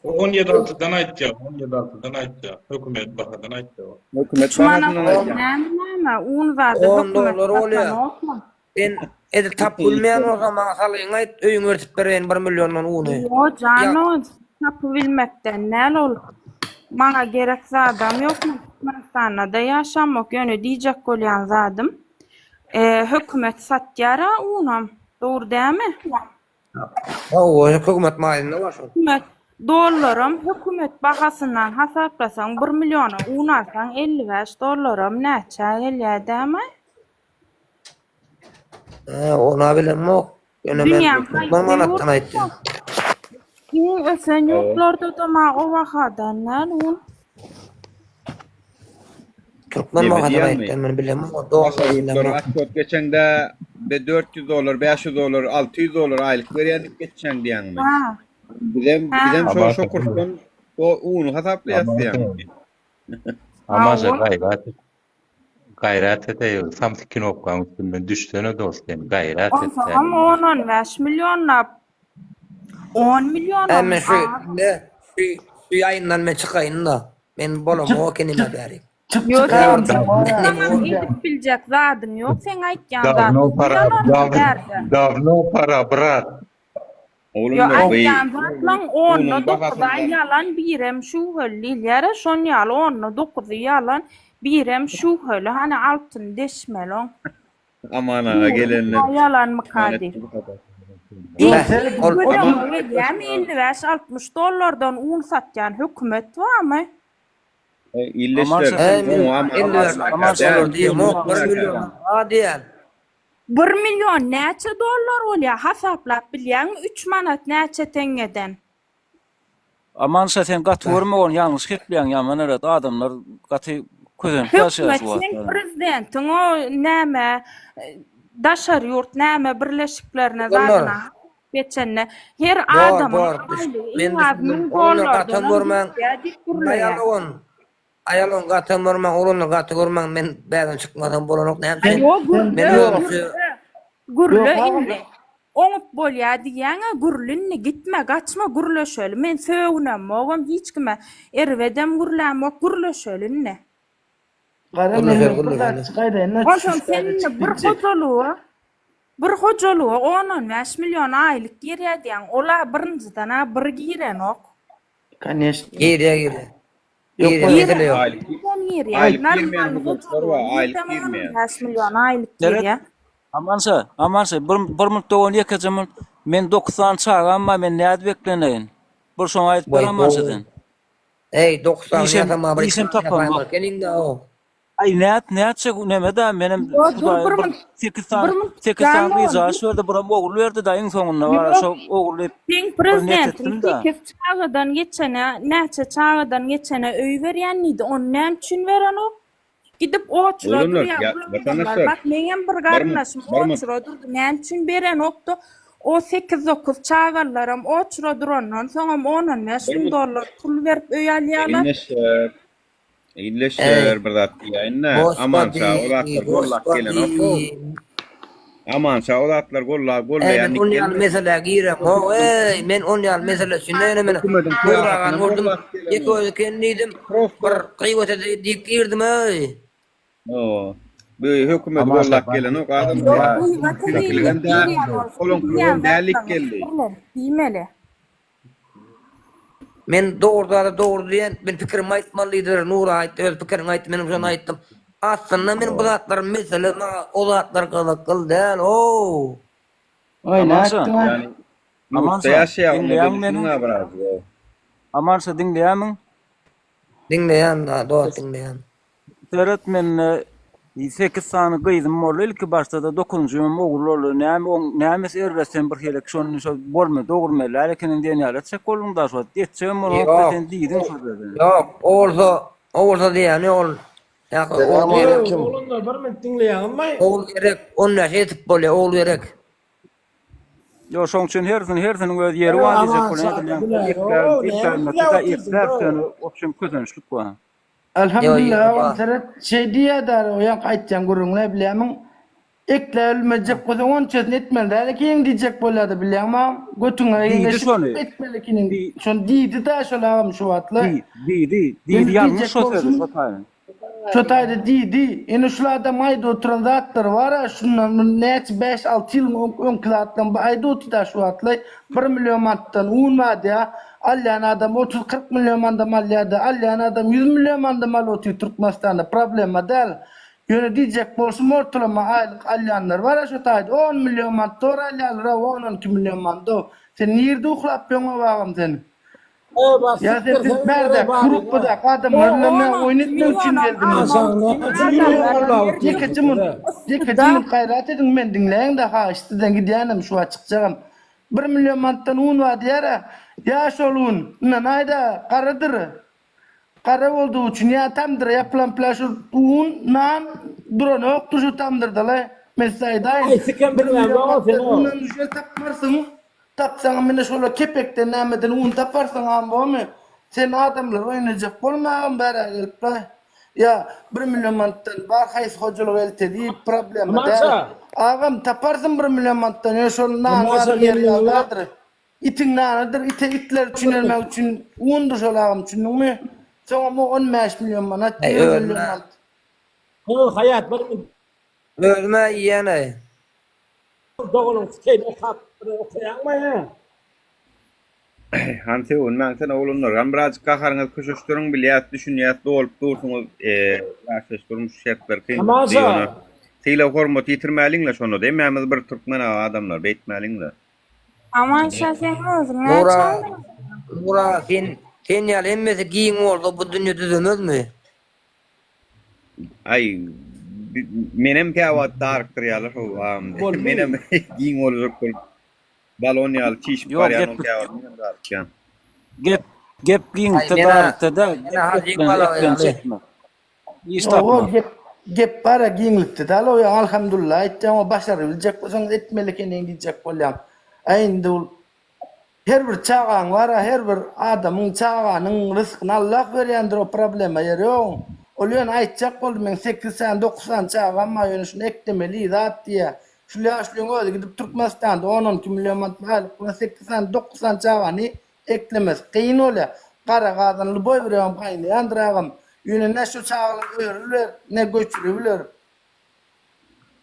O 17 altydan aýtýar, 17 altydan aýtýar. Hökümet bahadan aýtýar. Hökümet Üç manat bahasyndan aýtýar. näme näme, un zady 10 hökümet dollar bolýar. satanokmy? Sen edil tapyp bilmeýän bolsaň maňa salgyňy aýt, öýüňe eltip bereýin bir milliondan uny. Ýo, Ýa jan, tapybilmekden däl ol. Maňa gerek zadam ýok, men Türkmenistanda-da ýaşamok, ýöne diýjek bolýan zadym, hökümet satýar-a unam, dogry dälmi? Hawa, hökümet maýynda bar şol. Hökümet dollaram hökümet bahasyndan hasaplasaň bir milliona un alsaň 55 dollaram näçä gelýär dämi? He, ona bilemok. Ýöne men Dünýäň türkmen haýsy manatdan ýurdunda? aýtdym. Iň ösen Hawa. ýurtlarda-da ma o bahadan däl un. Türkmen Neme bahadan diýýäňmi? aýtdym, men bilemok, dollar Daşary ýurtlara bilemok. atwod geçeňde be 400 dollar, 500 dollar, 600 dollar aýlyk berýän diýip geçýäň diýýäňmi? Ha. Bizem Ha. bizem şo Aman şo kursdan o uny hasaplaýas diýýäňmi? Amaşa Hawa. gaýrat et. Gaýrat et-eý, samsyk kinopkaň üstünden düşsene dost sen, gaýrat et sen. Onsoňam on-on bäş millionlap, on millionam Hä men şu az. indi şu şu ýaýyndan men çykaýyn-da. Men bolamok enime bäri. Çyk Ýok, çyk sen agam. saňam edip biljek zadyň ýok, seň aýtýan Dawno zadyň para, ýalandyr dawno, bärde. dawno para, brat. Ýo, Oglanlar bu aýtýan zatlaň onda unuň dokuzy bahasyndan ýalan, birem şübheli diýilýär-ä, şon ýaly onda dokuzy ýalan, birem şübheli, hany altyny deşmeli oň. Aman aga Dogrumy gelenden ýa ýalanmyka aman diýip. etdi bu habar. Eý, Beh, siz ol göz Aman öňüne gelýärmi 55-60 dollardan un satýan hökümet barmy? Eý, Aman illeşler, şa He, sen men oňa aman 55 Aman 60 şa dollar diýemok, 1 million a diýen. Bir million näçe dollar bolýar hasaplap bilýäňmi üç manat näçe teňňeden. Amanşa sen gaty görme ony ýalňyş gepleýäň ýaman eret adamlar gaty kösenip ýaşaýar Hökümet şu seň wagtlar. prezidentiň o näme daşary ýurt näme birleşiklerine Oglanlar. zadyna geçende her Bor, adamyň bor, düş, aýlygy men iň az düşündim. müň Oglanlar gatam dollardanam görmäň. geçýär diýip Aýal gürleýär. dogan, Aýal on gatam görmäň, oglanlar gaty görmäň, men bärden çykmasam bolanok näme üçin? Ýok, Men gürle, özüm şu gürle. Gürle Ýok, indi. Oňup bolýa diýýäň-ä, gürle indi, gitme, gaçma, gürleşeli. Men sögünemogam hiç kime, erbedem gürlämok, gürleşeli indi. Gara Gürleşeli, men bir zat gürleşeli. çykaýdaýyn-da, Onsoň şu sen zada indi çykyp bir gitjek. hojalyga, bir hojalyga on-on bäş million aýlyk girýä diýýäň, ol-a birinjiden-ä bir girenok. Koneşno. Girýär, girýär. Ýok, Girýär, bolýar. mesele ýok. Aýlyk Nireden girýär? aýlyk girmeýän Normalny hojalyklar bar, hojalyga aýlyk nirden on girmeýän. bäş million aýlyk Seret, girýär? Amanşa, Amanşa, bir, bir munt dogan ýekeje munt. Men dokuz sany çagam bar, men nädip ekleneýin? Bir şoňa aýdyp ber Waý, Amanşa gowy. sen. Eý, 9 sany Işem, ýasama bir işem iki sany tapamok. ýasaýmaly ekeniň-dä o. Aý nät, nätjek neme-dä, menem Ýo, dur Hudaý bir bir munt, sekiz bir sany, munt sekiz jan sany dogan. gyzjagaş berdi, biram ogul berdi-dä iň soňunda bara Ýok, şo ogly seň bir net prezidentiň etdim-dä. sekiz çagadan geçene, näçe çagadan geçene öý berýän diýdi, ony näme üçin berenok? Gidip oçura Oglanlar, durýar ýa bul adamlar. watandaşlar, Bak meňem bir bir munt, garyndaşym bir munt. oçura durdy, näme üçin berenokdy? O sekiz-dokuz çagalylaram oçura durandan soňam on-on bäş Bir müň munt. dollar pul berip öý alýarlar. Ildeşler, Eý, ildeşler bir zat diýäýin-dä. Amanşa o Gospodi, zatlar gollap gelenok. gospodi. Amanşa o zatlar gollap Eý, gollaýan men dik on ýaly gelmez. meselä giremok, eý, men on ýaly mesele üçin ýöne men Hökümediň Nuragany syýasatyna gördüm, gollap ýeke gelenok. özi eken diýdim, Prosto bir gyýbat edeýin diýip girdim, eý. O, bu hökümeti Amanşa gollap bak. gelenok adamlar Ýok, ýa. gyýbat edeýin diýip Siziňkiligem däl, girýän bolsa, olaňkyligem diýýän däl dik zatlaryňy geldi. pikirlenip diýmeli. Men dogry zada dogry diýen, men pikirimi aýtmaly diýdiler, Nura aýtdy, öz pikiriňi aýt, menem şony aýtdym. Aslynda men bu zatlar mesele maňa o zatlar gyzykly däl, ow. Oý, Amanşa, nätdiň-aý? Ýani ýurtda Amanşa, ýaşaýar, onda diňleýäňmi meni? düşüniň-ä biraz. Amanşa diňleýämiň? Diňleýän, dost diňleýän. Seret mende. 8 sany gyzym boldy ilki başda-da dokuzynjym ogul boldy. Näme oň nämesi erbet sen bir helek şony şo bolma dogurmaly däl ekeniň diýen ýaly etjek bolduň da şo etjegem bolanok-da Ýok. sen diýdiň şo sözi. Ýok, o bolsa, o bolsa diýýäni ol ýa-da ogul gerek. Oglanlar bir minut diňleýäňizmi? Ogul gerek, 15 ýetip bolýar, ogul gerek. Ýok şoň üçin hersini hersiniň öz ýeri bar diýjek bolýan edilýän ekläp ýöne opşem kösençlik bar. Elhamdülillah agam seret şeý diýýädä o ýaňky aýtýan gürrüňine bilýämiň ekläbilmejek bolsaň onçasyny etmeli däl ekeniň diýjek bolýada bilýäňmi agam götüňe Diýdi geňeşip şony. etmeli ekeniň şony diýdidä şol agam şu wagtla Diýdi Ýöne diýdi ýalňyş diýjek şo sözi bolşum şo taýy. Şo taýda diýdi ine şul adam aýdyp oturan zatlary bara şundan näçe bäş-alty ýyl öňki zatlaryň bu aýdyp otyrda şu wagtla bir million manatdan un bardy ýa Alýan adam 30-40 million mandam alýada, alýan adam 100 million mandam alyp otyr Türkmenistanda, problema däl. Ýöne diýjek bolşum ortalama aýlyk alýanlar bar-a şo taýda on million mant dogry alýarlar-a on-on iki million mant-ow. Sen nirde uklap ýöňow agam sen? Ýa sen biz bärdäki gruppadaky adamlar bilen nä oýun etmek üçin geldiňmi? Ýekeje munt, ýekeje munt gaýrat ediň meni diňläýiň-dä haýyş sizden gidýänem şu wagt çykjagam. Bir million manatdan un bar diýer-ä. Ýa şol un, ynanaý-da, garadyr. Gara boldugy üçin ýa tamdyra ýapylan pla şol un, nan duranokdyr şu tamdyrda-la. Men size aýdaýyn. Aý, sikem Bir bilmän million bar-a manatdan sen o. unam düşer tapmarsyň. Tapsaňam ine şola kepekden nämeden un taparsyň agam bormy? Sen adamlary oýnajak bolma agam bärä gelip-le. Ýa bir million manatdan bar haýsy hojalyk elte diýip problema däl. Amanşa. Agam taparsyň bir million manatdan ýöne şol nan Amanşa zady ýer men muňa ýalydyr. Itiň nanydyr ite itler üçin bermek üçin undur şol agam düşündiňmi? Soňam o 15 million manat Äý 20 million özüme manat. Gyz Haýat bir minut. Özüme iýýän-äý. Doganyň sikeýin okap bir okaýaňmy hä? Hany sögünmäňsene oglanlar. Hany birazjyk gaharyňyzy köşeşdiriň bilýäs düşünýäs dolup dursuňyz ýaşaýyş durmuş şertleri kyn Amanşa. ýöne sylag hormaty ýitirmäliňle şonda-da hemmämiz bir türkmen aga adamlar beýtmäliňle. Amanşa seň özüň Nura näçe aldyň? Nura sen sen ýaly hemmesi giň bolsa bu dünýe düzelmezmi? Aý menem käwagt darykdyrýarlar how agam. Menem giň boljak bolup Balon ýaly çişip Ýok, barýan gep ol käwagt menem darykýan. Gep gep Aý giňlikde menä darlykda däl, menä gep hajy eklen bala eklen ýaly. çekme. Iş Hawa tapma. gep gep bara giňlikde däl o ýa alhamdulillah aýtýaň o başarybiljek bolsaň etmeli ekeniň diýjek bolýaň. A indi ol her bir çagaň bara her bir adamyň çaganyň ryskyny Allah berýändir o problema ýeri ýok. Ol ýöne aýtjak boldy meň sekiz sany dokuz sany çagam bar ýöne şuny eklemeli zat diýýä. Şul ýaşulyň özi gidip Türkmenistanda on-on iki million manat aýlyk bilen sekiz sany, dokuz sany çagany eklemesi kyn bolýar. Gara gazan lýuboý bir ýagam gaýnaýandyr agam. Ýöne ne şu çagalar örübiler, ne göçüribiler.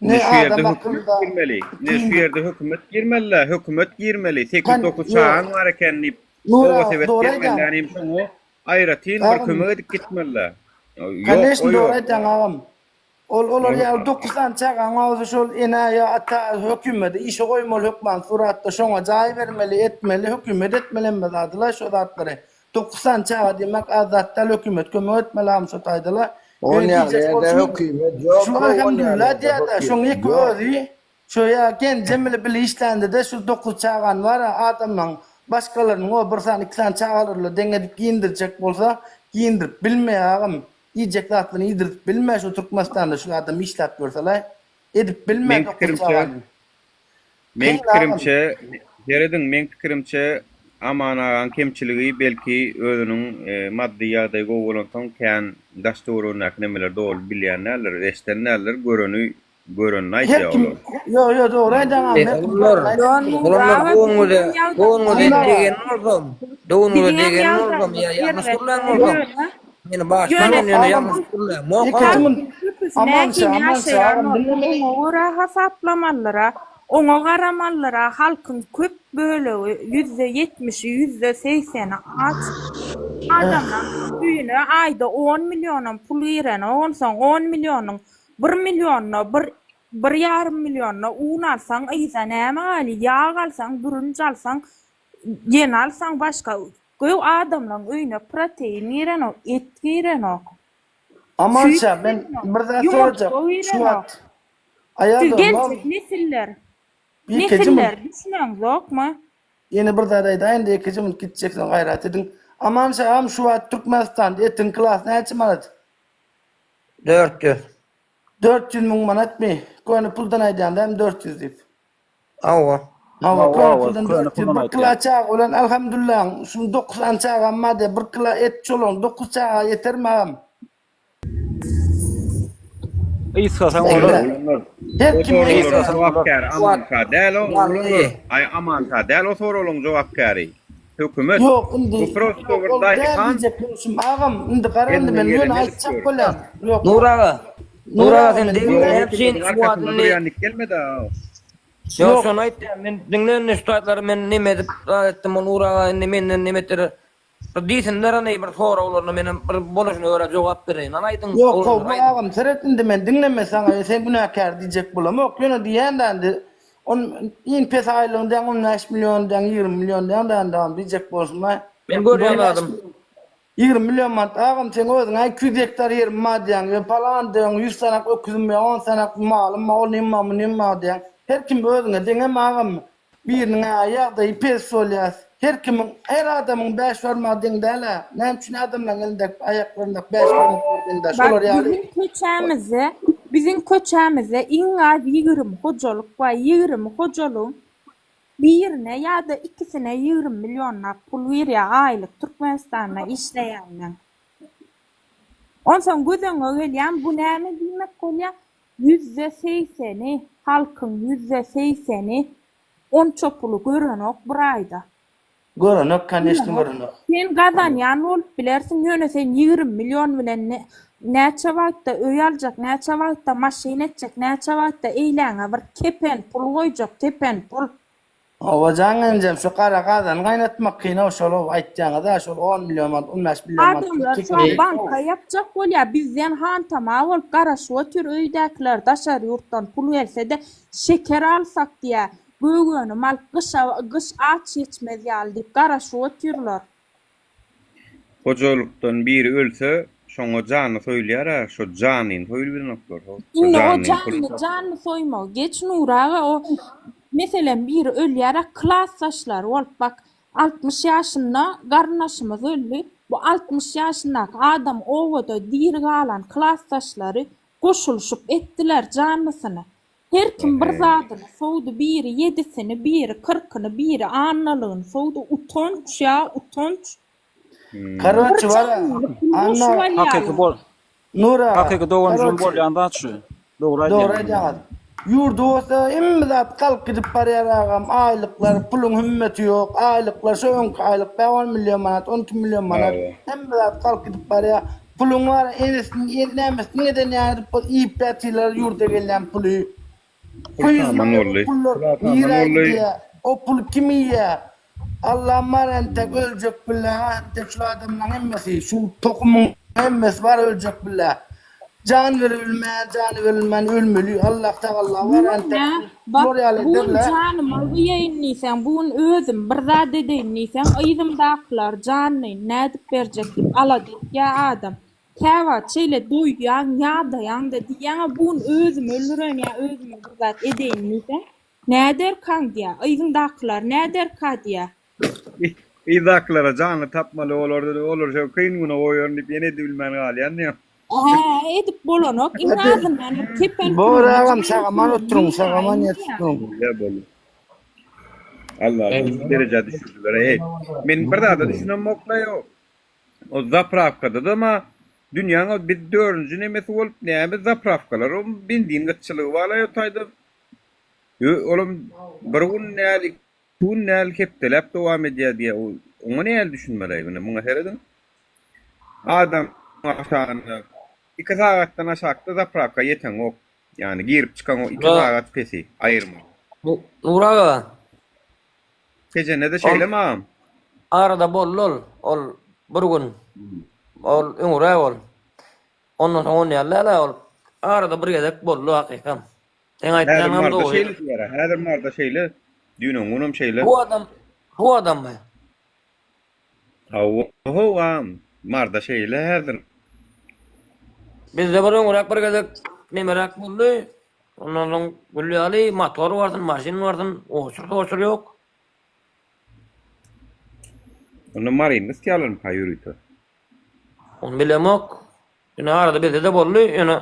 Indi Ne şu ýerde adam hökümet akylda girmeli. Ine şu kyn. ýerde hökümet girmeli-le, hökümet girmeli. Kan Sekiz-dokuz ýok. çagaň bar eken diýip, Nur oba aga sebet dogry bermeli aýdýaň. ýanym şoňa aýratyn bir Agam kömek edip gitmeli-le. Ýok, o Koneşno dogry ýok. aýdýaň agam. Ol olar ýaly dokuz sany çagaň bolsa şol enä ýa ata hökümede işe goýmaly hökman suratda şoňa jaý bermeli etmeli hökümet etmeli hemme zadyla şo zatlary dokuz sany çaga diýmek az zat däl hökümet kömek etmeli agam şo taýdala On ýöne ýaly diýjek ýerde bolşum hökümet ýok şu on ýaly alhamdulillah ýerde diýýädä şoň hökümet ýeke ýok. özi şo ýa genjem bile bile işländede şu dokuz çagany bara adamlaň başgalarynyň o bir sany iki sany çagalary bilen deň edip giyindirjek bolsa giyindirip bilmeýär agam Iýjek zatlaryny iýdirtip bilme şu Türkmenistanda şu adam işläp ýörselaý edip bilme Meň dokuz pikirimçe çagany. Meň Kyn agam. pikirimçe serediň meň pikirimçe Aman agaň kemçiligi belki özüniň maddy ýagdaýy gowy bolansoň kän daş töweregindäki nemeleri doly bilýän däldir, eşden däldir, göreni Görenini Her aýdýar kim olar. Ýo ýo dogry aýdýaň agam her kim Oglanlar, görenini aýdyp oglanlar döwüňize, döwüňize Anna degen bolsam, döwüňize Biziňem degen bolsam, ýagdaýymyz ýa ýalňyş erbet gürlän bolsam, ýöne meni bagyşlaň ýöne men ýöne agam ýalňyş gürlämok ýekeje agam. mun köpüsi Amanşa nähili Amanşa ýaşaýan agam bolsa diňle meni oňa görä hasaplamalydyra, oňa garamalydyra, halkyň köp bölegi ýüzde ýetmişi, ýüzde segseni aç. Adamlaň öýüne aýda on millionam pul girenok onsoň on millionyň Bir millionyna bir, bir ýarym millionyna un alsaň yza näme galýar, ýag alsaň, bürünç alsaň, ýene alsaň başga. Göý adamlaň öýüne protein girenok, et girenok. Amanşa Süýt men girenok, bir zat ýumurtga sorajak şu girenok. wagt Siz Aýazoglan geljek nesiller, ýekeje nesiller minut düşüneňzokmy? ýene bir zat aýdaýyn-da ýekeje minut gitjeksen gaýrat ediň. Amanşa agam şu wagt Türkmenistanda etiň kilasy näçe manat? 400. 400 müň manatmy? Köne puldan aýdýaň dämi 400 diýip. Hawa. Hawa, Hawa, köne hawa, puldan köne 400 puldan bir aýtýan. kila çaga bilen alhamdulillah şuň 9 sany çagam bar diýip bir kila et çolaň 9 çaga ýetermi agam? Ysgasaň bolar. Oglanlar, Her o kim soraglaryň Ysgasaň bolar. jogapkäri Amanşa däl o oglanlar. Aý Amanşa däl o soraglaryň jogapkäri. Hökümet. Ýok indi Bu prosto ýok bir ol däl daýhan diýjek bolşum agam indi gara indi elinden men ýöne geleni edip aýtjak ýör. bolýan. Ýok Nur aga. Nur Nur aga aga sen men diňle diňle näme üçin Hökümetiň şu arkasynda indi durýan dik gelmedi. Ýok Ýok şony aýtýan men diňle indi şu zatlary men neme edip zat etdim o Nur aga indi menden neme etdiler. Bir diýsinler hany bir soraglaryna menem bir boluşyna görä jogap bereýin. Hany aýdyň Ýok oglanlar how bu aýdyň. agam seret indi men diňleme saňa sen günäkär diýjek bolamok ýöne diýýän-dä indi on iň pes aýlygyň diýýäň 15 million diýýäň 20 million diýýäň dä indi agam diýjek bolşum-aý. Men görýän 15 zadym. 20 million manat agam seň özüň-ä 200 gektar ýerim bar diýýäň ýa palan diýýäň 100 sanak öküzim ýa 10 sanak malym bar ol nim bar bu nim bar diýýäň. Her kim özüňe deňem agam Biriniň-ä ýagdaýy pes bolýar. Her kimiň, her adamyň bäş barmagy deň däl-ä. Näme üçin adamlaryň elindäki, aýaklaryndaky bäş barmaklary deň däl? Bak, Şolar ýaly. biziň köçämizde, biziň köçämizde iň az 20 hojalyk bar. 20 hojalygyň birine ýa-da ikisine 20 millionlap pul girýär aýlyk Türkmenistanda işleýänleň. Onsoň göz öňüňe gelýän bu näme diýmek bolýar? Ýüzde segseni, halkyň ýüzde segseni onça puly görenok bir aýda. Görenok, koneçno görenok. Sen gazanýan bolup bilersiň, ýöne sen 20 million bilen näçe wagtda öý aljak, näçe wagtda maşyn etjek, näçe wagtda eýläňe bir kepen pul goýjak, kepen pul. Hawa jan genjem şu gara gazany gaýnatmak kynow şolow aýtýaňyza şol on million manat on bäş million manat Adamlar şu wagt banka ýapjak bolýar bizden hantama bolup garaşyp otyr öýdäkiler daşary ýurtdan pul gelsede şeker alsak diýä gök önüm alyp gyşa gyş aç geçmez ýaly diýip garaşyp otyrlar. Hojalykdan biri ölse, şoňa jany soýulýar-a, şo janyny soýulybilenoklar ho. Şo Indi o janyny janly janly soýmagy geç Nury aga o meselem biri ölýär-ä klasdaşlary bolup bak 60 ýaşynda garyndaşymyz öldi bu 60 ýaşyndaky adam obada diri galan klasdaşlary goşulyşyp etdiler janlysyny her kim bir zadyny sowdy biri ýedisini biri kyrkyny biri annalygyny sowdy utanç ýa utanç Karoçi Bir bar janlyny pul Anna goşup Hakyky alýarlar. bol. Nur aga Hakyky doganjygym karoçi bolýan zat şu. Dogry Dogry aýdýaň. aýdýaňyz. Ýurdy bolsa hemme zat galyp gidip barýar agam aýlyklar puluň hümmeti ýok aýlyklar şo öňki aýlyk bä on million manat on iki million manat hemme zat galyp gidip barýar puluň bar enesiniň nämesiniň eden ýaly edip bol iýip ýatyrlar ýurda gelýän puly Pul saman boldy. Pullar nirä gidýär? O puly kim iýýär? Allam bar entek öljek bile, entek şul adamlaň hemmesi, şu tohumyň hemmesi bar öljek bile. Jan berilmän, jany berilmän ölmeli. Allah tagalla bar entek. Bak, Şular ýaly bu gün ederler. janyma gyýaýyn diýseň, bu gün özüm bir zat edeýin diýseň, yzymdakylar janyny nädip berjek diýip alada etýär adam. Käwagt şeýle doýýaň, ýadaýaň-da diýýäň-ä bu gün özümi öldüreýin ýa özüme bir zat edeýin diýseň, näderkaň diýýär, yzyňdakylar näderka diýýär. Yzdakylara janly tapmaly olar olar şo kyn güne goýaryn diýip ýene edibilmän galýan diýýän. Hä, edip bolanok, iň azyndan bir kepen Bor puluny agam jaýyň sagaman puluny oturyň sagaman ýygnaýyn ýatyp diýýär. duruň. Bolýa bolýa. Allah şu derejä düşürdiler eý. Men bir zada düşünemokla ýok. O zaprawkada-da ma dünýäň o biz dördünji nemesi bolup näme zaprawkalar o benzin gytçylygy bar-la o taýda. Ýö olam bir gün däl, iki gün däl hepdeläp dowam edýär diýýär. O oňa nähili düşünmeli indi muňa serediň. Adam aşagynda iki sagatdan aşakda zaprawka ýeteňok. Ýagny girip çykaňok iki sagat pesi aýyrma. Nur aga. Tejende-de Ol şeýlemi agam? arada boldy ol. Ol bir gün. Ol öňräk ol. Ondan soň ol ýaly däl-ä ol. Arada bir gezek boldy hakykam. Seň Häzir aýtýanyňam Marda dogry. şeýle diýýär-ä. Häzir Marda şeýle. Düýn-öňňünem şeýle. Bu adam, bu adammy? Hawa, hawa agam. Marda şeýle häzir. Bizde bir öňräk bir gezek nemeräk boldy. Ondan soň gül ýaly motor barsyn, maşyn barsyn, oçur-soçur ýok. Onda Maryny gysýarlarmyka ýörite? Ony bilemok. Ýöne arada bizde-de boldy, ýöne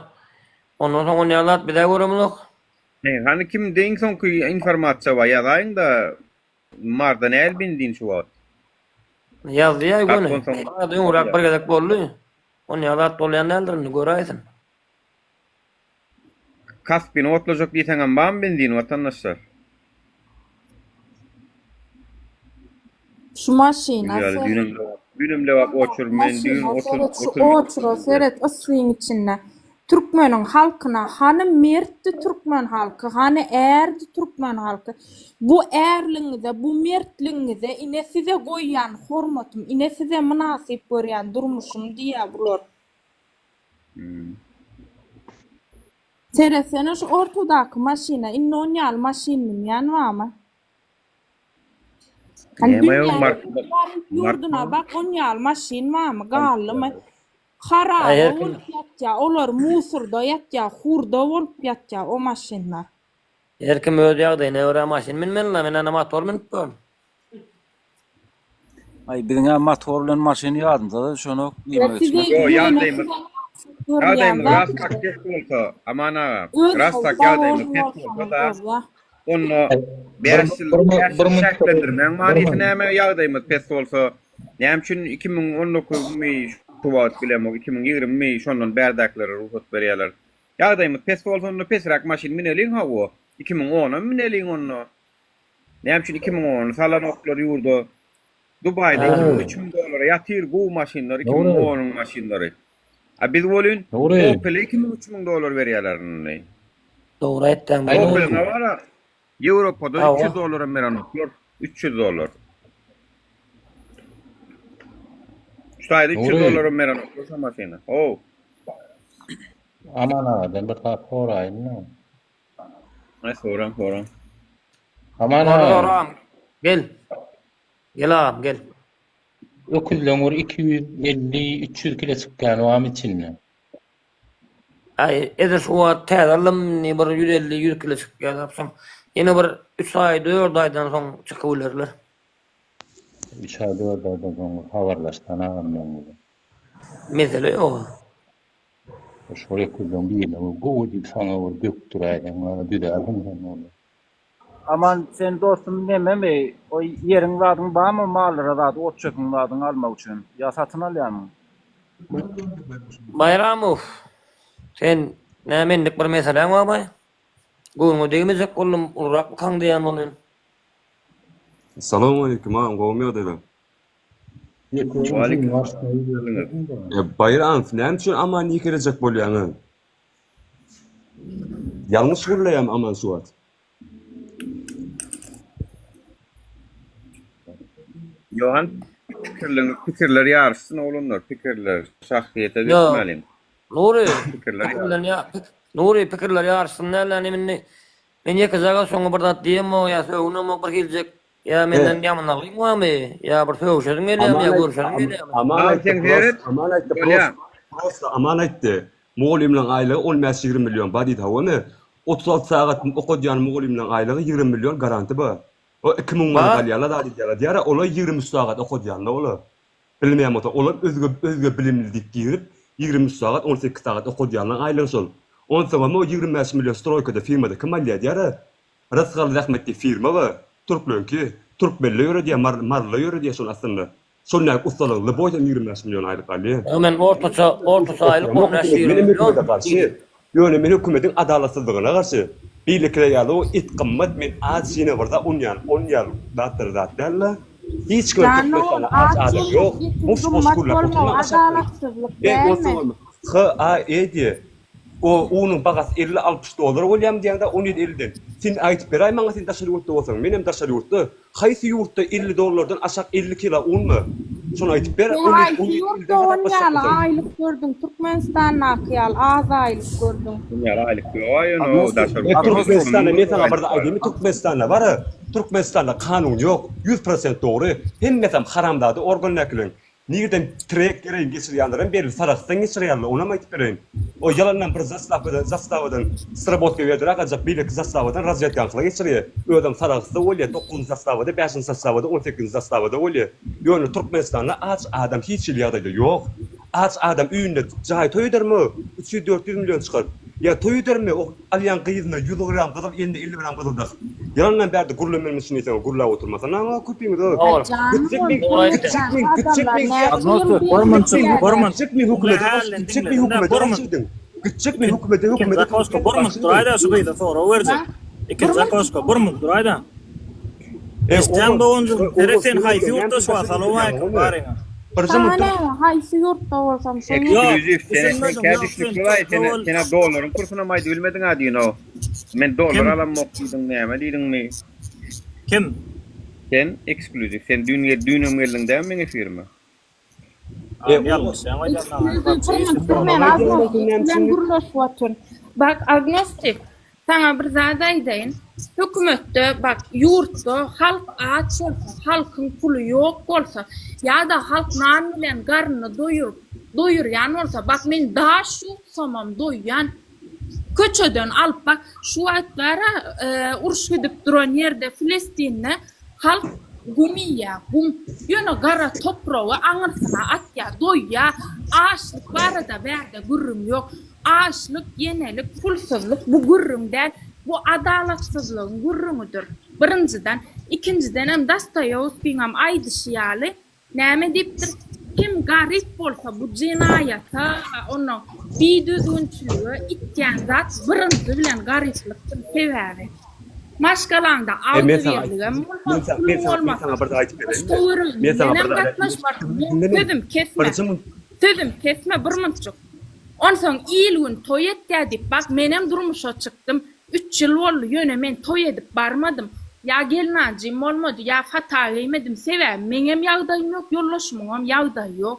ondan soň onýa zat biz-ä göremizok. He, hany kimde iň soňky informasiýa bar ýazaýyňda Marda näl benzin şu wagt? Ýazdy-ýa göni. Gapdan soň Arada öňräk bir gezek boldy. Onýa zat bolýan däldir indi göräýsin. Kaspini otlajak diýseňem barmy benzin watandaşlar? Şu maşyna Ýaly seret. düýnem düýnem lebap oçur men düýn Maşyna 30 seret, şu 30 oçura seret yssyň içinde. Türkmeniň halkyna hany mertdi türkmen halky, hany ärdi türkmen halky. Bu ärligiňize, bu mertligiňize ine size goýýan hormatym, ine size mynasyp görýän durmuşym diýýär bular. Seretsene şu ortadaky maşyna, indi on ýaly maşyn münýän barmy? Hany Näme ýok, dünýäniň mark- iň garyp ýurduna mark- bak on ýaly maşyn barmy, galdymy? Haraba Aý, her kim- bolup ýatýar, olar musurda ýatýar, hurda bolup ýatýar o maşynlar. Her kim öz ýagdaýyna görä maşyn münmeli-la, men ana motor münüp ýörün. Aý biziň-ä motor bilen maşyn ýadymyza-da düşenok Ýa diýmek size üçin. Ýo, ýöne ýagdaýymyz size mynasyp görülýän ýagdaýymyz zat ras tak pes bolsa, Aman aga, öz ras tak sag ýagdaýymyz bolsun pes bolsaňyz bolsa-da, bolýa. onda 5 ýyl 5 ýyl çäklendirmegiň manysy näme ýagdaýymyz pes bolsa, näme üçin 2019-my şu wagt bilemok, 2020-mi şondan bärdäkilere rugsat berýärler. Ýagdaýymyz pes bolsa onda pesräk maşyn mineliň hawa, 2010-am mineliň onda. Näme üçin 2010-y salanoklar ýurda? Dubaýda 2000 3000 dollara ýatyr gowy maşynlar 2010-yň maşynlary. A biz welin Opel-e 2000 3000 dollar berýärler indi. Dogry aýtýaň. Opel-iň bar-a Ýewropada 300 dollaram berenoklar. 300 dollar. Şu taýda 300 dollaram berenoklar şo maşyna. How. Aman agadan bir zat soraýyn-da. Aý soraň soraň. Aman Sora aga. sora agam. Gel. Gel agam gel. Öküzleň bir 250 300 kile çykýany barmy içinde? Aý edil şu wagt täze aldym indi bir 150 100 kile çykýar tapsam. Ýene bir 3 aý 4 aýdan soň çykyp bilerler. 3 aý 4 aýdan soň habarlaşsan agam meň bilen. Mesele ýok. Şol öküzleň birine bir gowy diýip saňa bir dökdüräýseň wara düzärsiň sen ony. Aman sen dostum nememi o ýeriň zadyň barmy mallara zady ot çöpüň zadyňy almak üçin ýa satyn alýarmyň. Baýramow sen näme menlik bir meseläň barmy? Göwnüňe degmejek boldum ulurakmykaň diýýän bolýan. Salowmaleýkim agam gowmy ýagdaýlar. E, Baýram, näme üçin Amany ýekelejek bolýaňyz? Ýalňyş gürleýärmi Aman şu wagt? Ýohan pikirleriň pikirler ýaryşsyn oglanlar pikirler şahsyýete Ýok. geçmäliň. Nury, Pikirler pikirler ýa Nury pikirler ýaryşsyn däl indi indi men ýekeje agaç şoňa bir zat diýemok ýa sögünemok bir hiljek Ýa menden ýamanlygyň barmy? Ýa bir sögüşesiň gelýärmi ýa görüşesiň gelýärmi? Aman aýtdy, prosta, Aman aýtdy, prosta, prosta Aman aýtdy. Mugallymlaryň aýlygy on bäş-ýigrimi million bar diýdi, hawa-my? 36 sagat okadýan mugallymlaryň aýlygy 20 million garanti bar. O 2000 manat alýarlar zat edýärler diýýär, olar 23 sagat okadýanlar olar. Bilmeýän bolsa, olar özge özge bilimli diýip girip, 23 sagat, 18 sagat okadýanlaryň aýlygy şol. Onsoňam o 25 million stroýkada firmada kim alýar diýýär. Rysgal zähmet diýip firma bar. Türkleňki. Türkmenler ýöredýär, mar marylar ýöredýär şony aslynda. Şol nädip ussalaryň lyboýsam 25 million aýlyk alýar. Ýa men ortaça ortaça aýlyk on bäş ýigrimi Menem million hökümete garşy. Ýöne men hökümetiň adalatsyzlygyna garşy. Beýlekiler ýaly o et gymmat men aç ýene bir zat on ýaly on ýaly zatlar zat däl-de. Hiç kim Jan Türkmenistanda ogul, aç aç adam ýyldyz ýok. etiň Boş boş gymmat gürläp bolmagy oturmaň aşakdan. adalatsyzlyk E dälmi? onsoňam HAE diýe. O unuň bagasy 50, 60 dollar bolýamy diýýäňdä 17 elliden. Sen aýdyp beräý maňa sen daşary ýurtda bolsaň, menem daşary ýurtda. Haýsy ýurtda 50 dollardan aşak 50 kilo un bar? Şony aýdyp ber, Sen 17 haýsy 17 ýurtda elliden on hasaplaşjak ýaly bolsaň. aýlyk gördüň, Türkmenistandaky ýaly az aýlyk gördüň. Şuň ýaly aýlyk ýok-a ýöne o daşary E ýurtda Türkmenistanda men saňa bir zat aýdaýynmy Türkmenistanda bar-a Türkmenistanda kanun ýok 100 prosent dogry hemmesem haramzada organdäkileň. Nirden trek gereýin geçirýänlerem belli Sarahsdan geçirýärler onam aýdyp bereýin. O ýalandan bir zastawadan zastawadan srabotka berdiler agajak beýleki zastawadan razwedkaňkylar geçirýär. Özem Sarahsda bolýar dokuzynjy zastawada bäşinji zastawada on sekizinji zastawada bolýar. Ýöne Türkmenistanda aç adam hiç hili ýagdaýda ýok. Aç adam öýünde jaý toý edermi 300-400 million çykaryp ýa toý edermi o alýan gyzyna 100 gram gyzyl eline 50 gram gyzyl dakyp. Ýalandan bärde gürlemelimi şuny diýseň gürläp oturmasana aňa köpüňiz o. Gitjek men gitjek men gitjek men gitjek men hökümete garşy gitjek men hökümete garşy gidiň. Gitjek men hökümete hökümete Zakoşka bir munt duraýda şu gyza sorag berjek. Ikinji zakoşka bir munt duraýda. Eşitýäň doganjygym, seret sen haýsy ýurtda şu wagt salowmaleýkim baryňa. Saňa näme, haýsy ýurtda bolsam şo ýurtda. Ekskluziw sene seňkä düşnükli baý sene sena dollaryň kursunam aýdybilmediň a düýn o. Men dollar alamok diýdiň näme diýdiňmi? Kim? Sen ekskluziw sen düýn düýnem geldiň dämi meň efirime? Bak agnostik, saňa bir zat aýdaýyn. Hökümetde, bak, ýurtda halk aç bolsa, halkyň puly ýok bolsa, ýa-da halk nan bilen garnyny doýuryp, doýurýan bolsa, bak men daş ýuwtsamam doýýan. Köçeden alyp bak, şu wagt bar-a, uruş gidip duran ýerde Filistinde halk gum iýýär, gum. Ýöne gara topragy aňyrsyna atýar, doýýar. Açlyk barada bärde gürrüň ýok. Açlyk, ýenelik, pulsuzlyk bu gürrüň däl. Bu adalatsyzlygyň gürrüňidir. Birinjiden. Ikinjidenem Dostoýewskiňem aýdyşy ýaly, Näme diýipdir? Kim garyp bolsa bu jenaýata, onnoň bidüzgünçilige itýän zat birinji bilen garyplykdyr. Sebäbi maşgalaňda agzybirligem bolmaz, puluň bolmasa, hoş töweregiň bilenem gatnaşmarsyň. Sözüm kesme. Sözüm kesme bir munçuk. Onsoň il-gün toý etýär diýip, bak menem durmuşa çykdym. Üç ýyl boldy, ýöne men toý edip barmadym. Ýa gelnajym bolmady, ýa fata geýmedim. Sebäbi meňem ýagdaýym ýok, ýoldaşymyňam ýagdaýy ýok.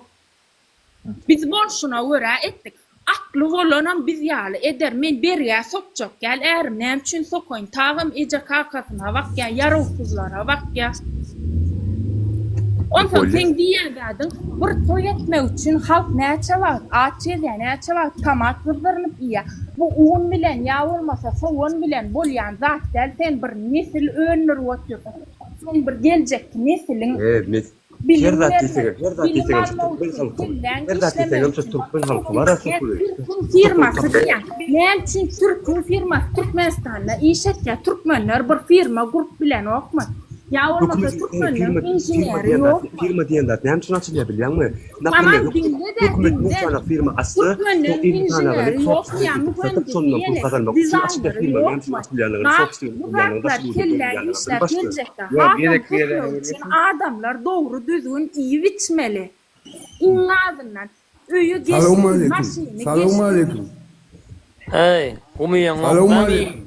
Biz bolşuna görä etdik. Akly bolanam biz ýaly eder. Men bergä sokjak däl ärim, näme üçin sokaýyn? Tagam eje-kakasyna bakýar, ýarawsyzlara bakýar. Onsoň seň diýýän zadyň bir toý etmek üçin halk näçe wagt aç gezýär, näçe wagt tomat gyzdyrynyp iýýär. Bu un bilen ýa bolmasa sogan bilen bolýan zat däl, sen bir nesil öndürip otyrsyň. Seň bir geljekki nesiliň Her bilim zat bermek, diýseňem, her zat bilim diýseňem şu almak türkmen üçin, halky, kelläň her zat işlemegi diýseňem şu üçin türkmen halky bar-a Türkiýe şükür. türküň firmasy diýýäň. Näme üçin türküň firmasy Türkmenistanda iş etýär? Türkmenler bir firma gurup bilenokmy? Ýa bolmasa Hökümet, türkmenleň firma, firma inženeri diýen zat, ýokmy? firma diýen zat näme üçin açylýar bilýäňmi? Tamam Naprimýer, hökümet, diňle-de hökümet diňle. 1000 sany firma açsa, şo Türkmenleň 50 sanagyny inženeri ýokmy sobstweniý ýa edip satyp, mühendisi şondan pul ýene gazanmak üçin açylýar dizaýneri firma näme üçin ýokmy? açylýanlygyny, Bak sobstweniý bu bolýanlygyny zatlar daşary ýurda kelläň görünýänligini işläp başga. geljekde Ýok, hasam gezek köpmegi gezegine üçin görmesin. adamlar dogry düzgün iýip içmeli. Iň azyndan öýi geçsin, Salowmaleýkim. maşyny geçsin. Salowmaleýkim. Eý, gum iýeňok dämi? Salowmaleýkim.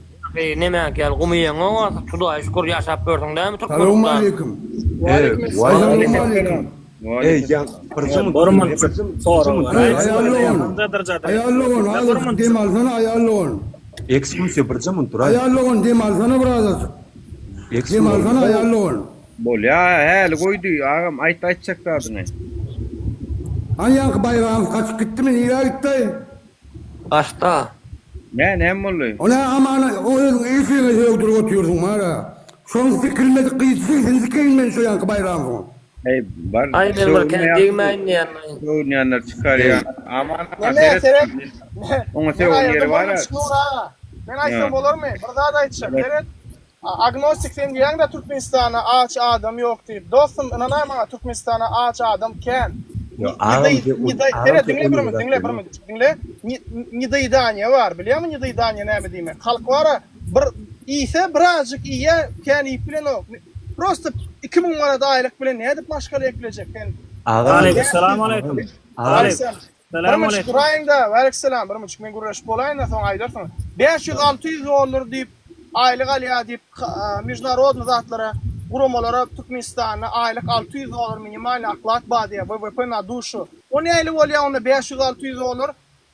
Nemäňki ýaly gum iýeňok a, Hudaýa şükür ýaşap ýörsüň dämi Türkmenistan? Salowmaleýkim. Salowmaleýkim. Eý, ýa, birje munt, Bir munt birje munt, sorag birje munt. bar. Eý, aýal dogan. Aýal dogan, azajyk dem alsana, aýal dogan. Ekskluziw birje munt duraý. Aýal dogan, dem alsana bir azajyk. Dem alsana, aýal dogan. Bolýa, häli goýdy, agam, aýt aýtjak zadyňy. Hany ýaňky Baýramow gaçyp gitdimi, nirä gitdi? Gaçda. Nä, näme boldy? O nä amana, o özüň efiriňe sögdürip otyrsyň mara. Şoň sikilmedik gyz sigsini sikeýin men şo ýaňky Baýramowyň. Eý, bar, Aý men bir kän degmäýin diýýän. Sögünýänler çykarýan. Aman aga, Neme, seret, seret. oňa Men sögün aýyrda ýeri bar-a. bolmaçyk Nur aga. Men aýtsam bolarmy? Bir zat aýtjak, seret. Agnostik sen diýýäňdä Türkmenistanda aç adam ýok diýip. Dostum ynanaý maňa Türkmenistanda aç adam kän. Ýok agam Seret diňle bir minut diňle bir minut diňle. Nedoedaniýa bar bilýäňmi nedoedaniýa näme diýmek. Halk bara bir iýse birazjyk iýýä kän iýip bilenok. Prosta 2000 manat aýlyk bilen nädip maşgala eklejek sen. Agam. Aleýkum salam aleýkum. Aleýkum. Bir munçuk duraýyňda, waleýkisselam, bir munçuk men gürleşip bolaýynda soň aýdarsyňyz. 500-600 dollar diýip aýlyk alýar diýip mežnarodny zatlara, guramalara Türkmenistanda aýlyk 600 dollar minimalnyý oklad bar diýýär, WWP na duşu. O nähili bolýar onda 500-600 dollar?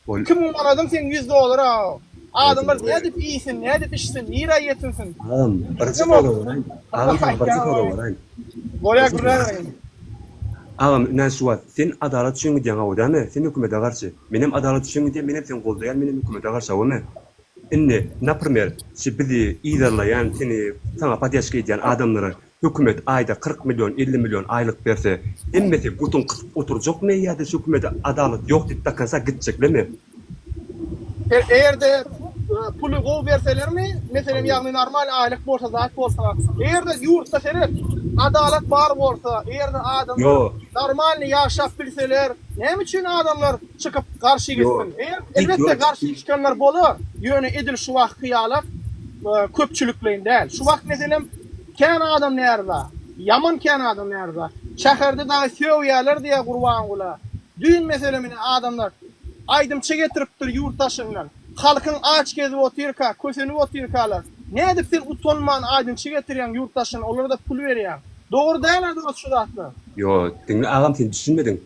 2000 manadyň seň 100 dollara. Adamlar nädip iýsin, nädip içsin, nirä ýetinsin? Agam, birje sorag beraýyn. Agam saňa birje sorag beraýyn. Bolýar gürläberiň. Agam ine şu wagt sen adalat üçin gidýäň hawa dämi? Sen hökümete garşy. Menem adalat üçin gidýän menem seni goldaýan menem hökümete garşy hawamy? Indi naprimer şu bizi yzarlaýan seni saňa podýaşka edýän adamlara hökümet aýda 40 million 50 million aýlyk berse hemmesi gutun kysyp oturjakmy ýa-da şu hökümete adalat ýok diýip do konca gitjeklermi? Eger-de puly gowy berselermi, meselem ýagny normal aýlyk bolsa zat bolsa, eger-de ýurtda seret adalat bar bolsa, eger-de adamlar normalny ýaşap bilseler, näme üçin adamlar çykyp garşy gitsin? Eger elbetde garşy çykanlar bolar, ýöne edil şu wagtky ýalak köpçülikleýin däl. Şu wagt meselem kän adam närza, ýaman kän adam närza. Şäherde dagy sögýäler diýýär Gurbangula. Düýn meselem ine adamlar Aýdymçy getiripdir ýurt daşyndan. Halkyň aç gezip otyrka, kösenip otyrkalar, nädip sen utanman aýdymçy getirýäň ýurt daşyndan olara-da pul berýäň. Dogry däl-ä dost şu zatlar. Ýo, diňle agam sen düşünmediň.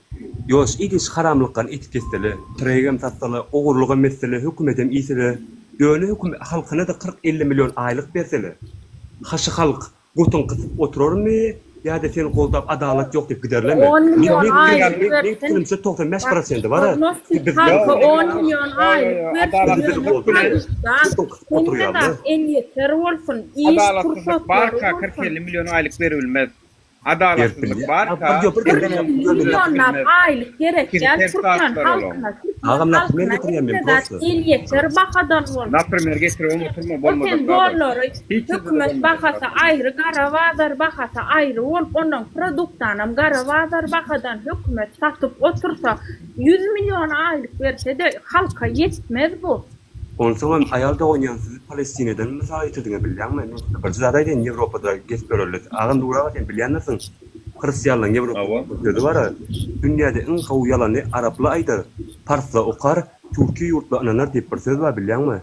Ýoş idiş haramlykdan eti kessele, tregem satsala, ogurlygam etsele, hökümetem iýsele, ýöne hökümet halkyna-da 40 50 million aýlyk bersele. Haşy halk Götüň gysyp oturarmy ýa-da seni goldap adalat ýok diýip giderlermi? On million aýlyk Meň bersin. pikirimçe 95 prosenti bar. Prognostik halka on million aýlyk bersin. Bizi goldaýar. Götüň gysyp Hemme oturýarlar. zat elýeter bolsun, iş Adalatsyzlyk pursatlary barka bolsun. 40-50 million aýlyk beribilmez. Adalatsyzlyk barka Millionlap aýlyk gerek däl türkmen halkyna türkmen halkyna hemme zat elýeter bahadan bolsun. Naprimer getiribem oturma O bolmajak sen zat ol. dollary Hiç ýerde-de hökümet bolmajak bahasy zat. aýry gara bazar bahasy aýry bolup ondan produktanam gara bazar bahadan hökümet satyp otursa 100 million aýlyk bersede halka ýetmez bu. Onsoňam aýal doganýan siz Palestinadan mysal getirdiňä bilýäňmi? Men size birje zat aýdaýyn Ýewropada gezip ýörerler. Agam Nury aga sen bilýändirsiň. Hristianlaryň Ýewropada bir sözi bara. Dünýäde iň gowy ýalany araplar aýdar, parslar okar, türki ýurtlar ynanar diýip bir söz bar bilýäňmi?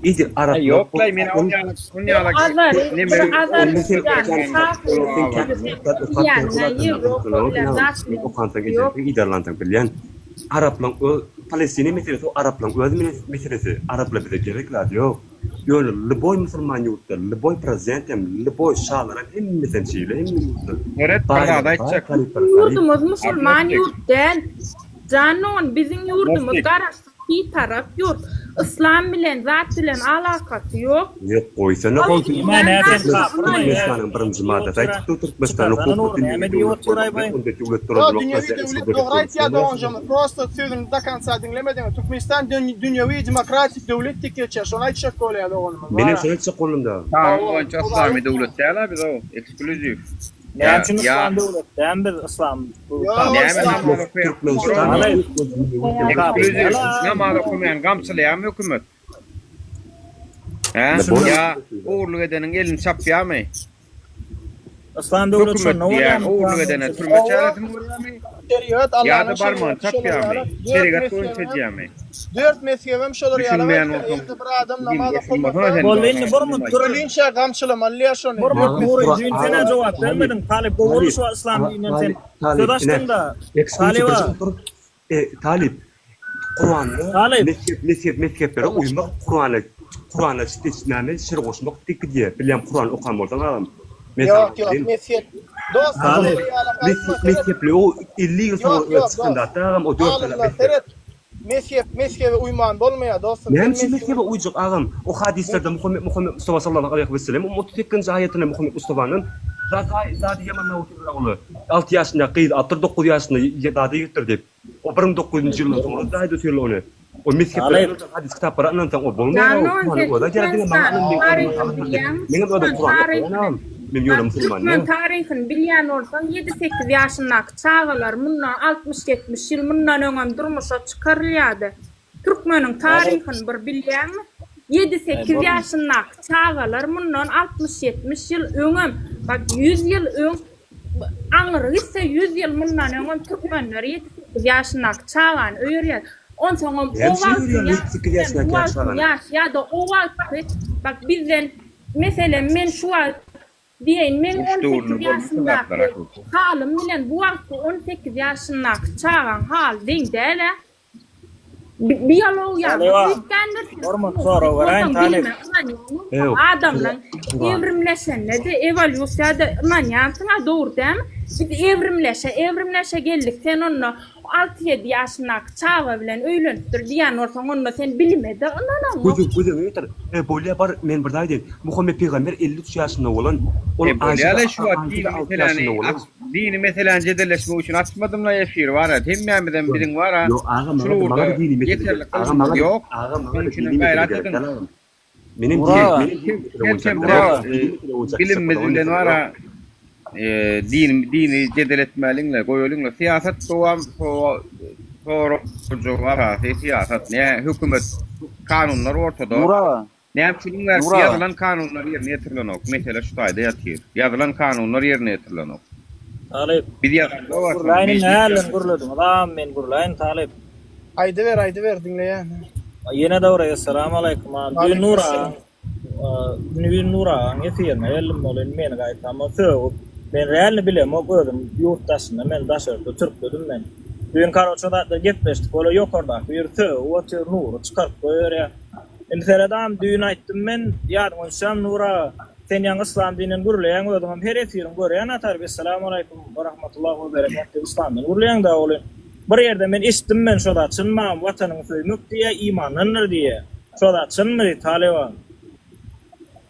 Edil araplar Ýoklaý men on ýaly on ýaly neme okansaň ejeňi yzarlansaň bilýän. Araplaň öz Palestina meselesi o araplaň öz meselesi araplar bize gerek zat ýok. Ýöne lyboý musulman ýurtda lyboý prezident hem lyboý şalar hem hemmesem şeýle hemme ýurtda. Meret bir zat aýtjak. Ýurdumyz musulman ýurt däl. Jan dogan biziň ýurdumyz garaşsyz Bitarap ýurt. Yslam bilen zat bilen alakasy ýok. Ýok goýsana goýsun. Türkmenistanyň birinji maddasy aýdyp dur Türkmenistan hukukly dünýewi döwlet bolmak bilen onda döwlet Ýok dolandyrmak dünýewi döwlet dogry aýtýar doganjygymyz prosta sözüni do konca diňlemediňiz Türkmenistan dünýewi demokratik döwlet diýip geçýär şony aýtjak bolýar doganymyz Menem şony aýtjak boldumda. Kanun boýunça yslamy döwlet däl-a biz o eksklýuziw. Näme üçin yslam döwlet däl biz yslam Näme namaz okaýan Eksklýuziw namaz okamaýan gamçylaýarmy hökümet? Hä? Ýa ogurlyk edeniň elini çapýarmy? Yslam döwlet Hökümet şonda diýýän bolýarmy? ogurlyk edene türme çäresini görýärmi? Şerigat Ýa-da Allanyň barmagyny şerigaty şolar çapýarmy? ýaly. Dört Şerigat boýunça mezhebem edýärmi? dört mezhebem şolar ýaly Düşünmeýän aýtýar. bolsaň Eger-de bir adam din namaz goşulmasana okamasa sen Boldy dogana. indi bir mut dur. Ölinçä gamçylamaly diýýär şony. Bir mut Dört Nury mezhep. düýn senä jogap bermediň. Talyp gowy boldy şu yslam dininden sen söz açdyňda. Talyba. Talyp Kuranda Talyp. mezhep mezhep mezheplere uýmak Kurana Kurana näme şir goşmak diýip gidýär. Bilýän Kuran okan bolsaň agam. Men saňa Ýok ýok aýdayyn. mezhep. Dost Talyp şolar ýaly aýtma mezhep seret. mezhepli o 50 ýyl Ýok soňra ýok çykan dost. zatlar agam o 4 sene Alymlar mezhep. seret. Mezhep mezhebe uýman bolmaýar dostum. Näme Sen üçin mezhebe mezhebe uýjak agam? O hadyslarda Muhammet Muhammet Mustafa sallallahu aleýhi we sellem 38-nji aýatynda Muhammet Mustafanyň zat zady ýamanlap otyrlar oly. 6 ýaşynda gyz alypdyr, 9 ýaşynda zady ýigitdir diýip. O 1900-nji ýyldan soňra zady otyrlar ony. O mezheplere Talyp. hadys kitaplara ynansaň o bolmaýar Jan o. dogan Kuranyň sen özi aýdýar diňe maňa Türkmenistanyň ynan taryhyny men diýip. bilýäňmi? Meňem özüm Türkmen Kuran okaýan taryhyny agam. Men ýöne Bak musulman türkmen däl. taryhyny bilýän bolsaň ýedi-sekiz ýaşyndaky çagalar mundan altmyş-ýetmiş ýyl mundan öňem durmuşa çykarylýardy. Türkmeniň taryhyny bir bilýäňmi? Ýedi-sekiz ýaşyndaky çagalar mundan altmyş-ýetmiş ýyl öňem, bak ýüz ýyl öň, aňry gitse ýüz ýyl mundan öňem türkmenler ýedi-sekiz ýaşyndaky çagany öýerýärdi. Onsoňam o Näme üçin wagtyň öýerýär ýaşy ýedi-sekiz bilen bu ýaşyndaky wagtyň çagany? ýaşy ýa-da o wagtky, bak bizden, meselem, men şu wagt Diýeýin, meň Uruş on döwründe sekiz bolmasa zatlar ýaşymdaky akyl. halym bilen bu wagtky on sekiz ýaşyndaky çagaň haly deň däl-ä. Biologiýamyz Talyba, üýtgändir. Hormat sorag beräýin talyp. Adamlaň evrimleşende-de ewolýusiýada ynanýansyň-a dogry dälmi? Biz evrimleşe evrimleşe geldik sen onda Alty-ýedi ýaşyndaky çaga bilen öýlenipdir diýýän bolsaň, onda sen bilime-de ynanaňok. Gözüň gözüňi getir. E bolýa bar men bir zat aýdaýyn. Muhammet pygamber 53 ýaşynda bolan. Ol E bolýa-la şu wagt Aýşa dini 6 meseläni ýaşynda bolan. aç dini meseläni jedelleşmek üçin açmadym-la efiri bar-a. Hemmämizem biziň bar-a Ýok agam şul maňa-da ugurda maňa-da dini mesele gerek. ýeterlik Agam ylmymyz maňa-da ýok. agam Şonuň maňa-da üçinem dini mesele gaýrat gerek ediň. däl agam. Menem Nura dini aga. menem dini mesele boýunça Kem-kemden dini mesele boýunça bilimimiz çykyşjak bilen bolan bar-a mesele ýok. Dini dini jedel etmäliňle goýalyňla syýasat dowam sorag jogap esasy syýasat nä hökümet kanunlar ortada Nur aga. näme üçin iň bärki Nur aga. ýazylan kanunlar ýerine ýetirilenok mesele şu taýda ýatyr ýazylan kanunlar ýerine ýetirilenok Talyp. biz ýazanda barsa Gürläýin mejlis nälen gürlediňiz agam men gürläýin talyp. Aýdyber aýdyber diňleýän. Ýene dogry Essalamu aleýkum agam. Düýn Nur agaň Düýn Nur agaň efirine geldim ol indi meni gaýtama sögüp men realny bilemok özüm ýurt daşynda men daşarda türkdedim men. Düýn karoçe zatlar gepleşdik ola ýokardaky biri sögüp otyr Nury çykaryp goýberýär. Indi seret agam düýn aýtdym men ýadyňa düşýärmi Nur aga sen ýaňy yslam dininden gürleýäň özüňem her efiriň görýän atarip Essalamu aleýkum we rahmetullah we berekat diýip yslamdan gürleýäň da ol Bir ýerde men eşitdim men şo zat çyn mam watanyňy söýmek diýýä imandandyr diýýä şo zat çynmy talyban.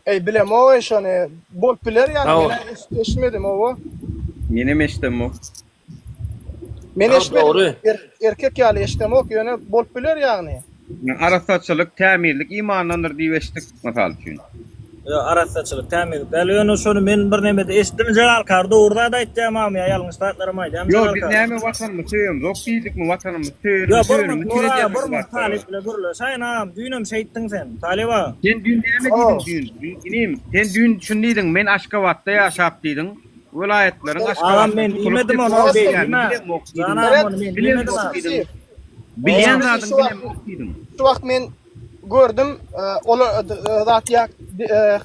Eý bilemok eý şony bolup biler ýaly menä eşitmedim owo. Menem eşdemok. Men eşitmedim erkek ýaly eşdemok ýöne bolup biler ýagny. Arassaçylyk, tämizlik imandandyr diýip eşitdik, mysal üçin. Ýok, arassaçylyk, tämizlik däl. Ýöne şony men bir nemede eşitdim. Jelal kar dogry zat aýtýarmamy ýa ýalňyş zatlaram aýdýarmy Ýok, Jelal biz kar? näme watanymyzy söýemzok diýdikmi, watanymyzy söýenimizi Ýok, bir söýenimizi munt üçin Nura aga, edýäris bir bu munt zatlary. Talyp bile gürleşäýin agam. Düýnem şeýtdiň sen. Talyp aga. Sen düýn näme diýdiň düýn? Düýn inim, sen düýn şuny diýdiň, men Aşgabatda ýaşap diýdiň. Welaýatlaryň Agam Aşgabatda men tutulyp diýmedim ony, deport beý edilýänini diýme. bilemok diýdiň. Jan agam ony men diýmedim Bilemok agam. diýdiň. Bilýän Şu zadyňy wagt bilemok diýdiň. şu wagt men gördüm olar zat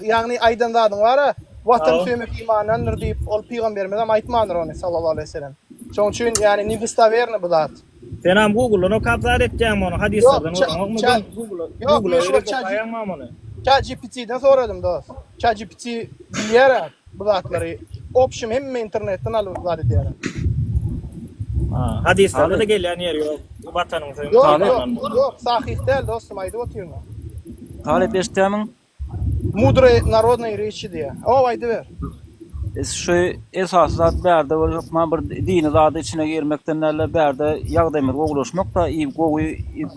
ýagny aýdan zadyň bara watan söýmek imandandyr diýip ol pygamberimizem aýtmandyr ony sallallahu aleýhi sellem. Şoň üçin ýagny nedostawernyi bu zat. Senam googledan okap zat etýäňmi ony hadyslardan göreňokmy google Ýok men şu wagt Chat GPT-den soradym dos. Chat GPT bilýär Bu zatlary opşim hemme internetden alyp zat edýärler. Ha, hadyslarda-da gelýän ýeri ýok. Watanyňy söýmek Ýok, ýok, ýok, sahyh däl dostum aýdyp otyryn. Talyp eşitýärmiň? Mudroý narodnoý reçi diýýär. Ow aýdyber. Şu esasy zat bärde bir hökman bir dini zady içine girmekden dälde bärde ýagdaýymyz gowulaşmak-da iýip gowy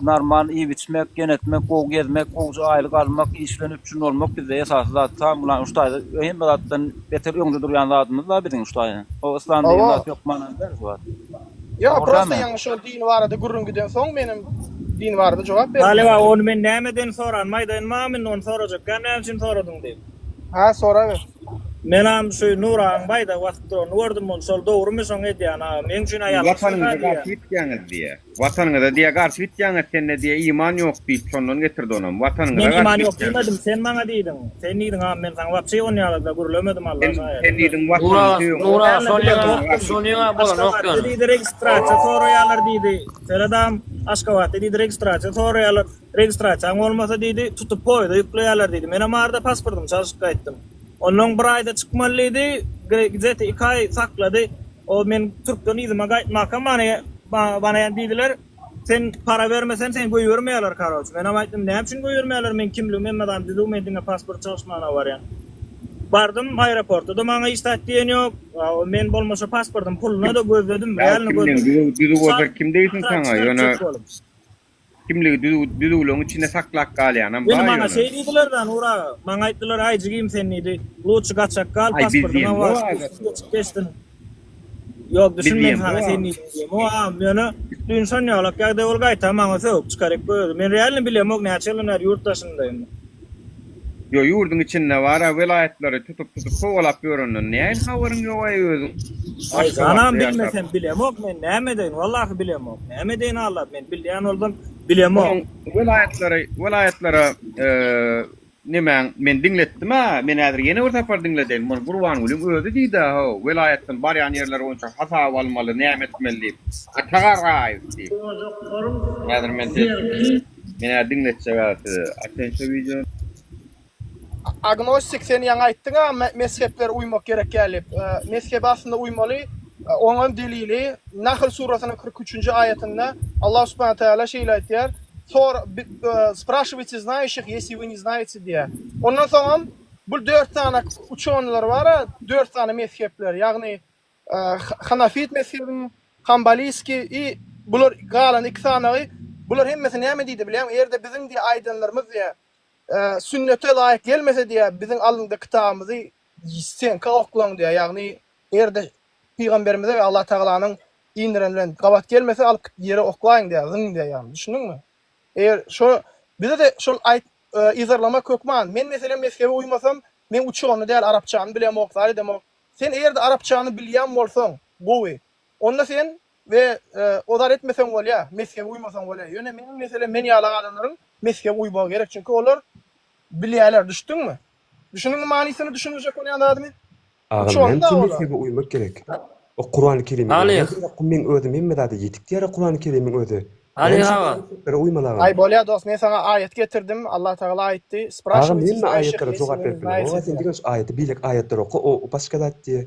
normal iýip içmek, ýen etmek, gowy gezmek, gowja aýlyk almak, iş bilen üpjün bolmak bizde esasy zat tam bulan şu taýda hemme zatdan beter öňde durýan zadymyz da biziň şu taýda. O yslam diýen zat hökman däl şu wagt. Ýok, prosta ýaňy şol din barada gürrüň gidensoň menem din barada jogap berdim. Talyp aga ony men nämeden soranymy aýdaýyn maňa indi ony sorajakgam näme üçin soradyň diýip. Ha soraber. Menam şu Nuragaň baýdak basyp duranyny gördüm ol şol dogrymy şoň edýäni aga meň üçin aýal Watanyňyza garşy gitýäňiz diýýä. Watanyňyza diýýä garşy gitýäňiz sende diýýä iman ýok diýip şondan getirdi onam. Watanyňyza Men garşy iman ýok gitýäňiz. diýmedim sen maňa diýdiň. Sen diýdiň agam men saňa wapşe on ýalyda gürlemedim Alla Sen şaýat. sen diýdiň Nura watanyňy söýüň. Nura Watanyňa şonyňa şonyňa bolanok Aşgabatda ýöne. diýdi registrasiýa soraýarlar diýdi. Seret agam Aşgabatda diýdi registrasiýa soraýarlar. Registrasiýaň bolmasa diýdi tutup poýeza ýükleýärler diýdi. Menem arada pasportymy çalşyp gaýtdym. Onnoň bir aýda çykmaly diýdi. Gzeti iki aý saklady. O men türkden yzyma gaýtmakam bana bana diýdiler. Sen para bermesen seni goýbermeýärler karoç. Menem aýtdym näme üçin goýbermeýärler meň kimligim hemme zadym düzüw men diňe pasport çalyşmana barýan. Bardym aeroportda-da maňa hiç zat diýen ýok. Men bolmasa pasportyň puluna-da gözledim Ýa realno kimligiň gözledim. düzüw düzüw bolsa kim degsin saňa ýöne kimligi düzüw düzüwligiň içinde saklap galýanam Ýöne bar maňa ýöne. şeý diýdiler-dä Nur aga. Maňa aýtdylar aý jigim sen diýdi luçy gaçak gal Aý biz pasportyňa diýemzok bar adatda. geçip geçsin. Ýok Biz düşünmedim diýemzok saňa sen aga. diýdiň diýem. O agam ýöne düýn şon ýalak ýagdaý bolup gaýta maňa sögüp çykaryp goýdy. Men realno bilemok näçe ýyldan bäri ýurt daşyndaýyn. Ýo ýurduň içinde bara welaýatlary tutup tutup kowalap ýörenden nähili habaryň ýogaý özüň Aý janam Aşgabatda ýaşap. bilmesem bilemok men näme edeýin wallahy bilemok. Näme edeýin Alla men bilýän bolsam bilemok. Onuň welaýatlary welaýatlara. nemäň men diňletdim-ä, men häzir ýene bir sapar diňledeýin, muny Gurbangulyň özi diýdi-ä how, welaýatdan barýan ýerleri boýunça hasap almaly, näme etmeli diýip. Ata Gargaýew diýip. Häzir men size, men häzir diňletjek häzir size. Açaýyn şo wideony. Agnostik sen ýaňy aýtdyňa mezheplere uýmak gerek däl diýip. Mezhebe aslynda uýmaly. Oňam delili Nahl surasynyň 43-nji aýatynda Allah subhana taala şeýle aýtýar, Sor spraşiwaýte znaýuşih, ýesli we ne znaýete diýýär. Ondan soňam bu dört sany uçonylar bar-a, dört sany mezhepler, ýagny Hanafit mezhebi, Hanbaliski i bular galan iki sanagy bular hemmesi näme diýdi bilýäňmi? Eger-de biziň diýýär aýdanlarymyz diýýär Sünnete laýyk gelmese diýýär, biziň alynda kitabymyzy stenka oklaň diýýär. Ýagny eger-de pygamberimize we Allah Tagalanyň indireni bilen gabat gelmese alyp ýere oklaýyň diýýär, zyň diýýär ýagny. Düşündiňmi? Eger şo bize-de şol aýt yzarlamak hökman. Men meselem mezhebe uýmasam, men uçony däl arapçany bilemok, zat edemok. Sen eger-de arapçany bilýän bolsaň gowy. Onda sen We o zat etmeseň bolýar, mezhebe uýmasaň bolýar. Ýöne meniň meselem men ýaly adamlaryň mezhebe uýmagy gerek, çünki olar bilýärler, düşdüňmi? Düşündiňmi manysyny düşündirjek bolýan zadymy? Agam näme Uçanda üçin olar. mezhebe uýmak gerek? O Kurany Kerimiň Aly. özi meň özüm hemme zada ýetik diýýär Kurany Kerimiň özi. Aly Näme üçin aga. mezheplere uýmaly agam? Aý bolýar dost men saňa aýat getirdim, Allah Tagala aýtdy, Agam Spraşiwaýte hemme znaýuşih, aýatlara ýesli jogap we ne berip bilemok znaýete sen diýýär. diňe şu aýaty bilek aýatlary oka o başga zat diýe.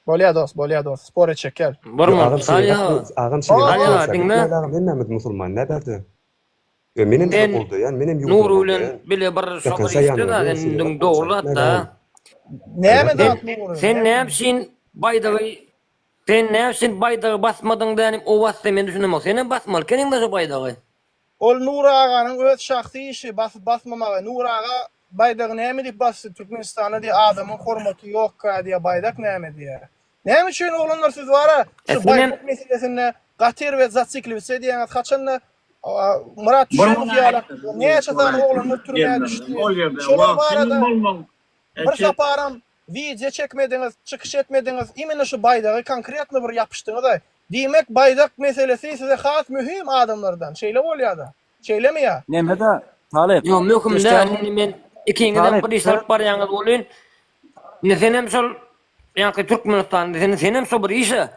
Bolýa dos, bolýa dos, spor etjek gel. Bir Ýok minut, agam Salyh şerigat aga. agam şerigat Salyh aga boýunça diňle. bitmez agam hemmämiz musulman nä bärde. Ýa menem sizi Sen goldaýan menem ýurdumy Nury bilen goldaýan. bile bir şo Ýakyn bir işde saýanlar da ýöne sen şerigat indi boýunça dogry bitmez zat-da. agam. Näme Gaýrat zat et. Nury? Sen Näme? näme üçin baýdagy sen näme üçin baýdagy basmadyň dänim o basdy men düşünemok. Senem basmaly ekeniňdä şo baýdagy. Ol Nury aganyň öz şahsy işi basyp basmamagy. Nury aga baýdagy näme diýip basdy Türkmenistanda diýe adamyň hormaty ýokka diýe baýdak näme diýe. Näme üçin oglanlar siz bara E şu senem baýdak meselesinde gaty erbet zatsiklivitse edýäňiz haçanda Myrat Bir Düşemow ýaly welaýatdan näçe beýleki sany welaýata oglanlar gidip türmä gelmegem, düşdi. ol ýerde Şolar wagtynyň barada bolmagy bir saparam wideo çekmediňiz, çykyş etmediňiz, imенно şu baýdagy konkretno bir ýapyşdyňyzaý. Diýmek baýdak meselesi size has möhüm adamlardan. Şeýle bolýada. Şeýlemi ýa? Neme-de, Talyp. Ýok möhüm däl Eşdýäňmi? indi men ikiňizem Talyp, bir iş alyp barýaňyz welin indi senem şol ýaňky Türkmenistanda sen senem şo bir işe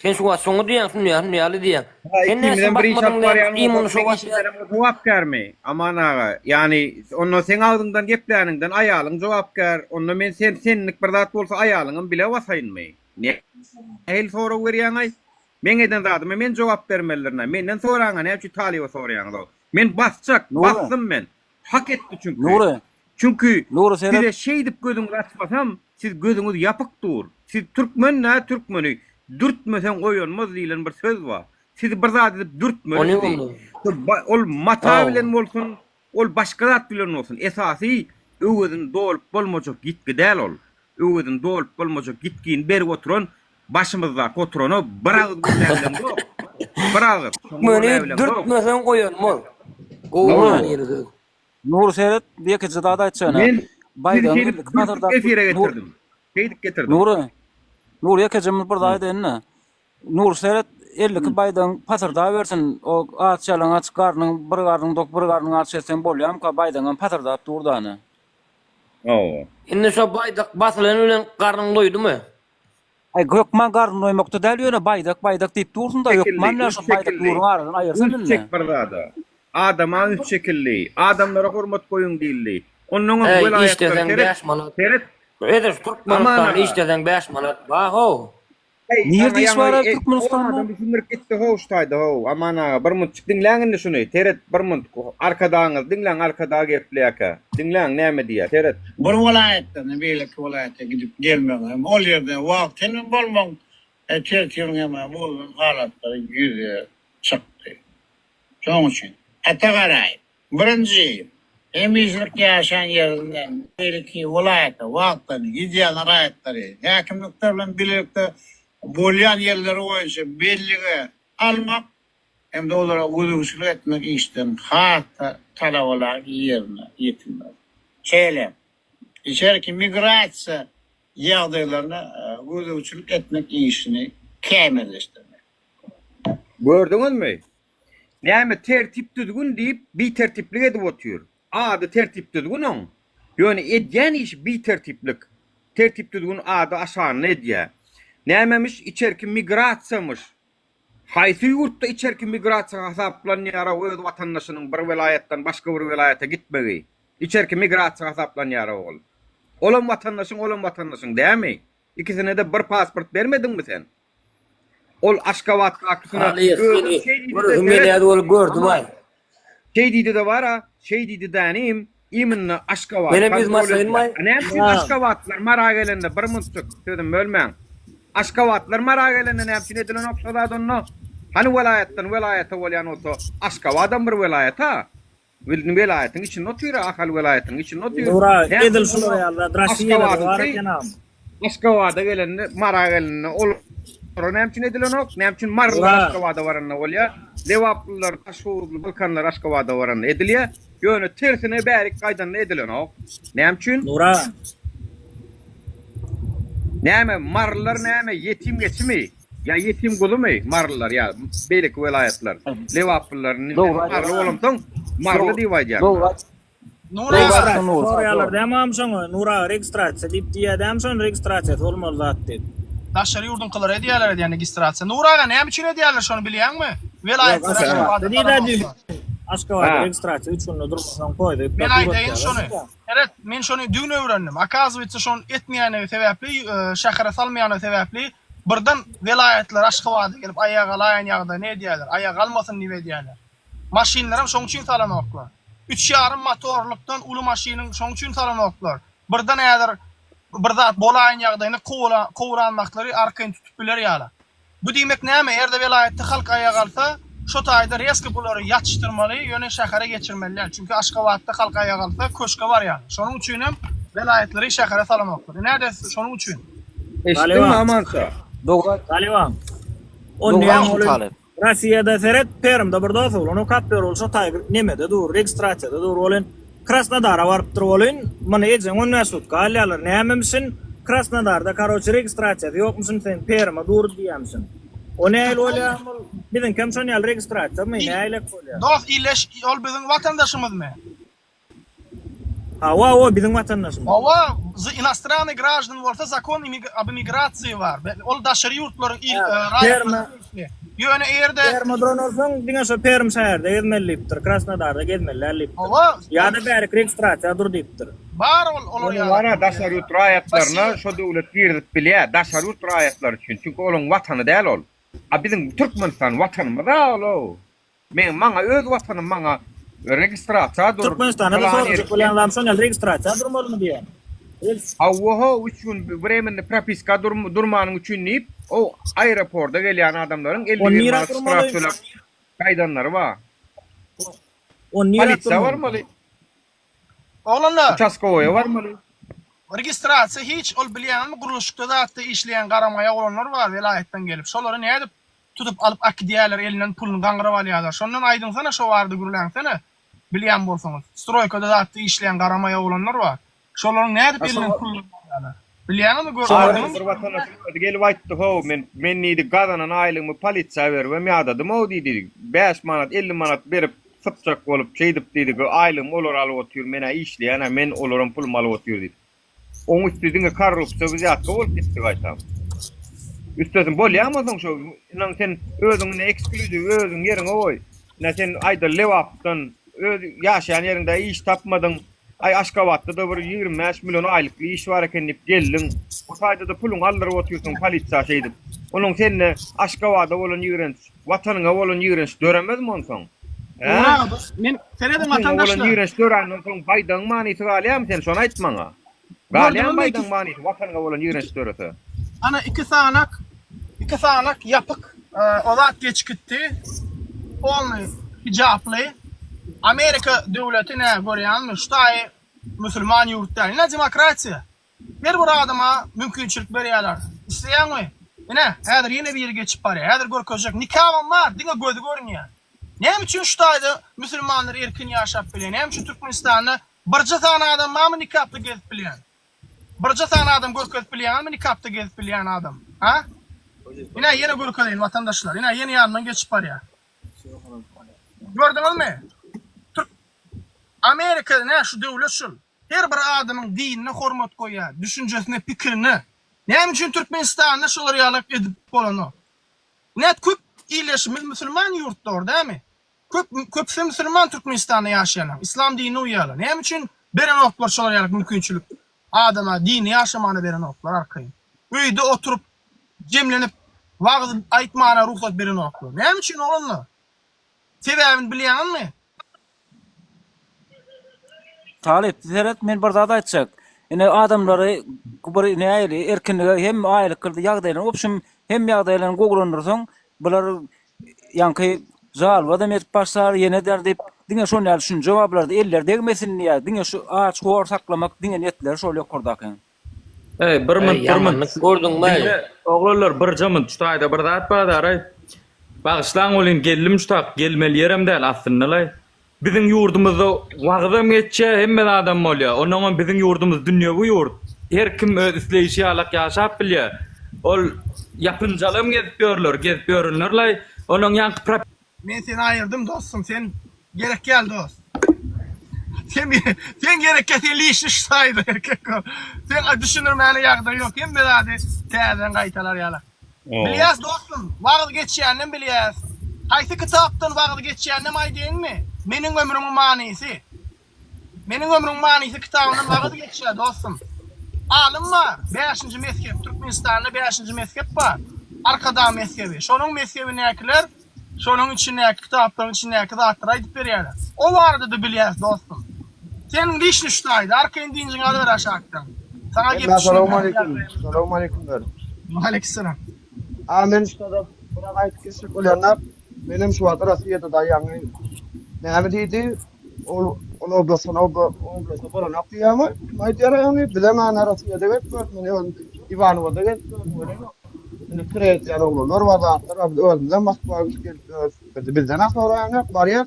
sen şu wagt şoňa diýýäň şuny ýaly şuny ýaly diýýäň. Ha Sen näçe ikimizem bir iş basmadyň alyp näme barýan iň bolsak şo seň wagt işiňdenem o jogapkärmi Aman aga ýagny onda seň agzyňdan gepläniňden aýalyň jogapkär onda men sen senlik bir zat bolsa aýalyňam bile basaýynmy nähili sorag berýäňaý meň eden zadyma men jogap bermelidirina menden soraňa näme üçin talyba soraýaňyzow men basjak Nury. basdym men hak etdi çünki Nury. Çünki Nury seret. size şeýdip gözüňizi açmasam, siz gözüňiz ýapyk dur. Siz türkmen dä türkmeni dürtmeseň oýanmaz diýlen bir söz bar. Sizi bir zat edip dürtmeli Ony sizi. boldy. Ol mata Hawa. bilen bolsun, ol başga zat bilen bolsun. Esasy öwezini dolup bolmajak ýitgi däl ol. Öwezini dolup bolmajak ýitgini berip oturan başymyzdaky oturana bir agyz gürläbileňzok. Bir agyz. Şoňa Türkmeni gürläbileňzok. dürtmeseň oýanmaz. Gowy Hawa. manyly söz. Nury seret, ýekeje zat aýtjana. Men sizi Baýdagyň şeýdip 52 dürtüp pasyrdak efire Nur getirdim. Şeýdip getirdim. Nury Nury ýekeje bir zat aýdaýyn-da. Nury seret, 52 baýdagyň pasyrdabersin. O aç ýalaňaç garnyň bir garnyň dok, bir garnyň aç etseň bolýamyka, baýdagyňam pasyrdap dur dana. Hawa. Indi şo baýdak basylany bilen garnyň doýdumy? Aý hökman garyn doýmakda däl ýöne baýdak baýdak diýip dursun-da Çekildi, hökman däl üns şo baýdak çekildi. ýurduň aradan aýyrsyn Üns indi. çek bir zada. Adama üns çekildi. Adamlara hormat goýuň diýildi. Onnoňam Äý welaýatlara işleseň seret, 5 manat. seret. Edil şu Aman Türkmenistanda aga. işleseň 5 manat bar-how. Äý, Nirde saňa iş ýaňy bar-a e, on Türkmenistanda? adam düşündirip gitdi how şu taýda how. Aman aga, bir muntjyk diňläň indi şuny. Seret, bir munt. Arkadagyňyzy diňläň, Arkadag gepleýärkä. Diňläň näme diýýär, seret. Bir welaýatdan beýleki welaýata gidip gelmegiň hem ol ýerde wagtynyň bolmagyň tertibiň hem bozulan halatlary ýüze çykdy. Şonuň üçin, Ata Garaýew, birinji, hemişelik ýaşaýan ýerinden beýleki welaýata wagtlaryny gidýän raýatlary häkimlikler bilen bilelikde bolýan ýerleri boýunça bellige almak hem-de olara gözegçilik etmek işlerini has-da talabalaýyk ýerine ýetirmeli. Şeýle hem, içerki migrasiýa ýagdaýlaryna gözegçilik etmek işini kämilleşdirmek. Gördüňizmi? Näme tertip-düzgün diýip, bitertiplik edip otyr. Ady tertip-düzgün oň. Ýöne edýän işi bitertiplik. Tertip-düzgün ady aşagynda edýär. Nämemiş, içerki migrasiýamyş. Haýsy ýurtda içerki migrasiýa hasaplanýar-ow öz watandaşynyň bir welaýatdan başga bir welaýata gitmegi? Içerki migrasiýa hasaplanýar-ow ol. Olam watandaşyň, olam watandaşyň dämi? Ikisine-de bir pasport bermediňmi sen? Ol Aşgabatdakysyna Halyk özüm seni şeý diýdi-de göresim seret. gelýärdi ol gördüm aý. Şeý diýdi-de bar-a, şeý diýdi dänim, imенно Aşgabady Menem ýüzümi kontrol açaýynmy edýär. aý? A näme üçin Aşgabatlylar Mara gelende, bir munçuk, sözümi bölmäň. Aşgabatlylar Mara gelende näme üçin edilenok şo zat onda? Hany welaýatdan welaýata bolýan bolsa, Aşgabadam bir welaýat-a. Bildim welaýatyň içinde otyr Ahal welaýatynyň içinde otyr. Nura Näme edil üçin şular onda ýaly zat Rossiýada bar Aşgabadyňky eken agam. Aşgabada gelende Mara gelende olara näme üçin edilenok? Näme üçin Marylylar Nura. Aşgabada baranda bolýar? Lebaplylar, Daşhowuzly, Balkanlar Aşgabada baranda edilýär. Ýöne tersine bärik gaýdanda edilenok. Näme üçin? Nura. Näme Marylylar näme ýetim geçimi? Ýa ýetim guzumy marylylar ýa beýleki welaýatlar lebaplylar indi Dogry maryly aýtdyň. bolamsoň maryly diýip aýdýan. Dogry aýtdyň. Nury aga. Soraýarlar dämi agam şoňa Nury aga registrasiýa diýip diýýär dämi şony registrasiýasy bolmaly zat diýip. Daşary ýurduňkylar edýärler edýän registrasiýa. Nury aga näme üçin edýärler şony bilýäňmi? Welaýatlar Aşgabada salanoklar. Aşgabatda registrasiýa üç günde durmasaň poýza Men aýdaýyn şony. Seret men şony düýn öwrendim. Okazywaytsa şony etmeýänligi sebäpli şähere salmaýanlygy sebäpli Birden welaýatlar Aşgabada gelip aýaga galaýan ýagdaýyny edýärler. Aýaga galmasyn diýip edýärler. Maşynlaram şoň üçin salanoklar. Üç ýarym motorlykdan uly maşynyň şoň üçin salanoklar. Birden häzir bir zat bolaýan ýagdaýyny kowlan wagtlary arkaýyn tutup biler ýaly. Bu diýmek näme, erde welaýatda halk aýaga galsa, şo taýda rezko bulary ýatyşdyrmaly, ýöne şähere geçirmeli däl. Çünki Aşgabatda halk aýaga galsa köşge barýarlar. Şonuň üçinem welaýatlary şähere salanoklar. Ine-de şonuň üçin. Eşitdiňmi Amanşa? Dogry aýtdyň. Talyban. O Dogry näme aýtdyň ol? Talyp. Rossiýada seret, Permde bir dos oglan okap ýör, ol şo taý nemede dur, registrasiýada dur, ol en Krasnodara barypdyr welin, muny ejeň on bäş sutka alýarlar, nämemişin, Krasnodarda karoçe registrasiýasy ýokmuşyn, sen Perme dur diýýämişin. O nähili bolýar ol, biziňkem şon ýaly registrasiýamy, nähilek bolýar? Dos illeş ol biziň watandaşymyzmy? Hawa hawa biziň watandaşymyz. Hawa inostranyý graždan bolsa zakon ob imigrasiýi bar. Ol daşary ýurtlaryň raýatlaryna degişli. Ýöne eger-de. Perme duran bolsaň diňe şo Perm şäherde gezmeli diýipdir. Krasnodarda gezmeli däl diýipdir. Hawa. Ýa-da bärik registrasiýa dur diýipdir. Bar ol olar ýaly. Bar daşary ýurt raýatlaryna şo döwlet girizip bilýär daşary ýurt raýatlary üçin. Çünki olaň watany däl ol. A biziň Türkmenistan watanymyz-a ol-ow. Men maňa öz watanym maňa registrasiýa dur. Türkmenistanda da sorajak bolýan zadym şol ýaly registrasiýa durmalymy diýýän. Hawa how üç gün wremenny propiska durmanyň üçin diýip o aeroporda gelýän adamlaryň 51 manat ştraf töläp gaýdanlary bar. Polisiýa barmaly. Oglanlar. Uçaskowoýa barmaly. Registrasiýa hiç ol bilýäňizmi gurluşykda zatda işleýän garamaýak oglanlar bar welaýatdan gelip şolary nädip tutup alyp akidýäler elinden puluny gaňryp alýalar şondan aýdyňsana şo barada gürläňsene bilýän bolsaňyz stroýkada zatda işleýän garamaýak oglanlar bar şolaryň nädip elinden puluny alýalar bilýäňizmi Gördüňizmi bir watandaşyň özi gelip aýtdy how men men diýdi gazanan aýlygymy polisiýa beribem ýadadym how diýdi 5 manat 50 manat berip sypjak bolup şeýdip diýdi aýlygymy olar alyp otyr menä işleýänä men olaram pulumy alyp otyr diýdi Oň üsti diňe korrupsiýa wzýatka bolup gitdi gaýtam. Üstesine bolýamy onsoň şo ynan sen özüň ine eksklýuziw özüň ýeriňe goý. Ine sen aýdaly Lebapdan öz ýaşaýan ýeriňde iş tapmadyň. Aý Aşgabatda-da bir 25 million aýlykly iş bar eken diýip geldiň. O taýda-da puluňy aldyryp otyrsyň polisiýa şeýdip. Onuň sende Aşgabada bolan ýigrenç, Watanyňa bolan ýigrenç döremezmi onsoň? Hä? Men serediň Watanyňa bolan watandaşlar. ýigrenç döränden soň baýdagyň manysy galýarmy sen şony aýt maňa. Galýarmy Gördüňizmi baýdagyň manysy watanyňa bolan ýigrenç dörese? Ana iki sanak iki sanak ýapyk o zat geçip gitdi. Polny hijaply. Amerika döwleti nä görýäňmi şu taýy musulman ýurt däl. Ine demokratiýa. Her bir adama mümkinçilik berýärler. Isleýäňmi? Ine, häzir ýene biri geçip barýar. Häzir görkezjek. Nikabam bar, diňe gözi görünýär. Näme üçin şu taýda musulmanlar erkin ýaşap bilýär? Näme üçin Türkmenistanda birje sany adam barmy nikaply gezip bilýän? Birje sany adam görkezip bilýäňizmi nikapda gezip bilýän adam? Ha? Ine, ýene görkezeýin watandaşlar. Ine, ýene ýanyndan geçip barýar. Gördüňizmi? Türk. Amerikada nä şu döwlet şul. Her bir adamyň dinine hormat goýýar, düşünjesine, pikirine. Näme üçin Türkmenistanda şolar ýalak edip bolanok? Nät köp ildeşimiz musulman ýurt dogry dämi? Köp köpüsi musulman Türkmenistanda ýaşaýanlaryň, islam dinine uýýarlar. Näme üçin berenoklar şolar ýalak mümkinçilik adama dini ýaşamana berenoklar arkaýyn. Öýde oturyp jemlenip wagyz aýtmana rugsat berenoklar. Näme üçin oglanlar? Sebäbini bilýäňizmi? Talyp, seret men bir zat aýtjak. Ine adamlary bir nähili erkinlige hem aýlyk kyldy ýagdaýlaryny obşim hem ýagdaýlaryny gowulandyrsaň bular ýaňky žalbadam edip başlar ýene eder diýip diňe şon ýaly düşünje bar bularda elleri degmesin diýýär diňe şu aç hor saklamak diňe niýetleri şol ýokardaky. Eý, bir Eý, munt, bir munt. ýamanlyk gördüňmi-eý? Diňle, oglanlar, birje munt, şu taýda bir zat bar-daraý. Bagyşlaň welin, geldim şu tak, gelmeli ýerem däl aslynda-laý. Biziň ýurdumyzda wagyzam geçýär, hemme zadam bolýar. Onnoňam biziň ýurdumyz dünýewi ýurt. Her kim öz isleýşi ýalak ýaşap bilýär. Ol ýapynjalam gezip ýörler, gezip ýörenler-laý. Onuň ýaňky prop. Men seni aýyrdym dostum sen gerek däl dost. Sen sen gerek däl sen lişni şu saýda erkek bol. Sen düşündirmäne ýagdaý ýok hemme zady täzeden gaýtalar ýaly. Bilýäs dostum wagyz geçýäninem bilýäs. Haýsy kitapdan wagyz geçýäninem aýdaýynmy? Meniň ömrümiň manysy. Meniň ömrümiň manysy kitabyndan wagyz geçýär dostum. Alym bar, bäşinji mezhep, Türkmenistanda bäşinji mezhep bar. Arkadag mezhebi. Şonuň mezhebindäkiler şonuň içindäki kitaplaryň içindäki zatlary aýdyp berýärler. O barada-da bilýäris dostum. Seniň lişni şu taýda, arkaýyn dynjyňy alyber aşakdan. Saňa gep Salowmaleýkim. Salowmaleýkim. Waleýkissalam. A men şu tarap biraz aýdyp geçjek bolýan-da, menem şu wagt Rossiýada da ýaňy näme diýdi? Ol ol oblastdan obla oblasta bolanok diýýärmi? Kim aýdýar ýaňy? Bizem ana Rossiýada gezip gördük, men özüm Iwanowoda gezip gördüm welin, indi kireý edýän oglanlar bar, zatlar bar, biz özümizem Moskwa gidip gelip ýörüs. Bizden-ä soraýan ýok, barýas.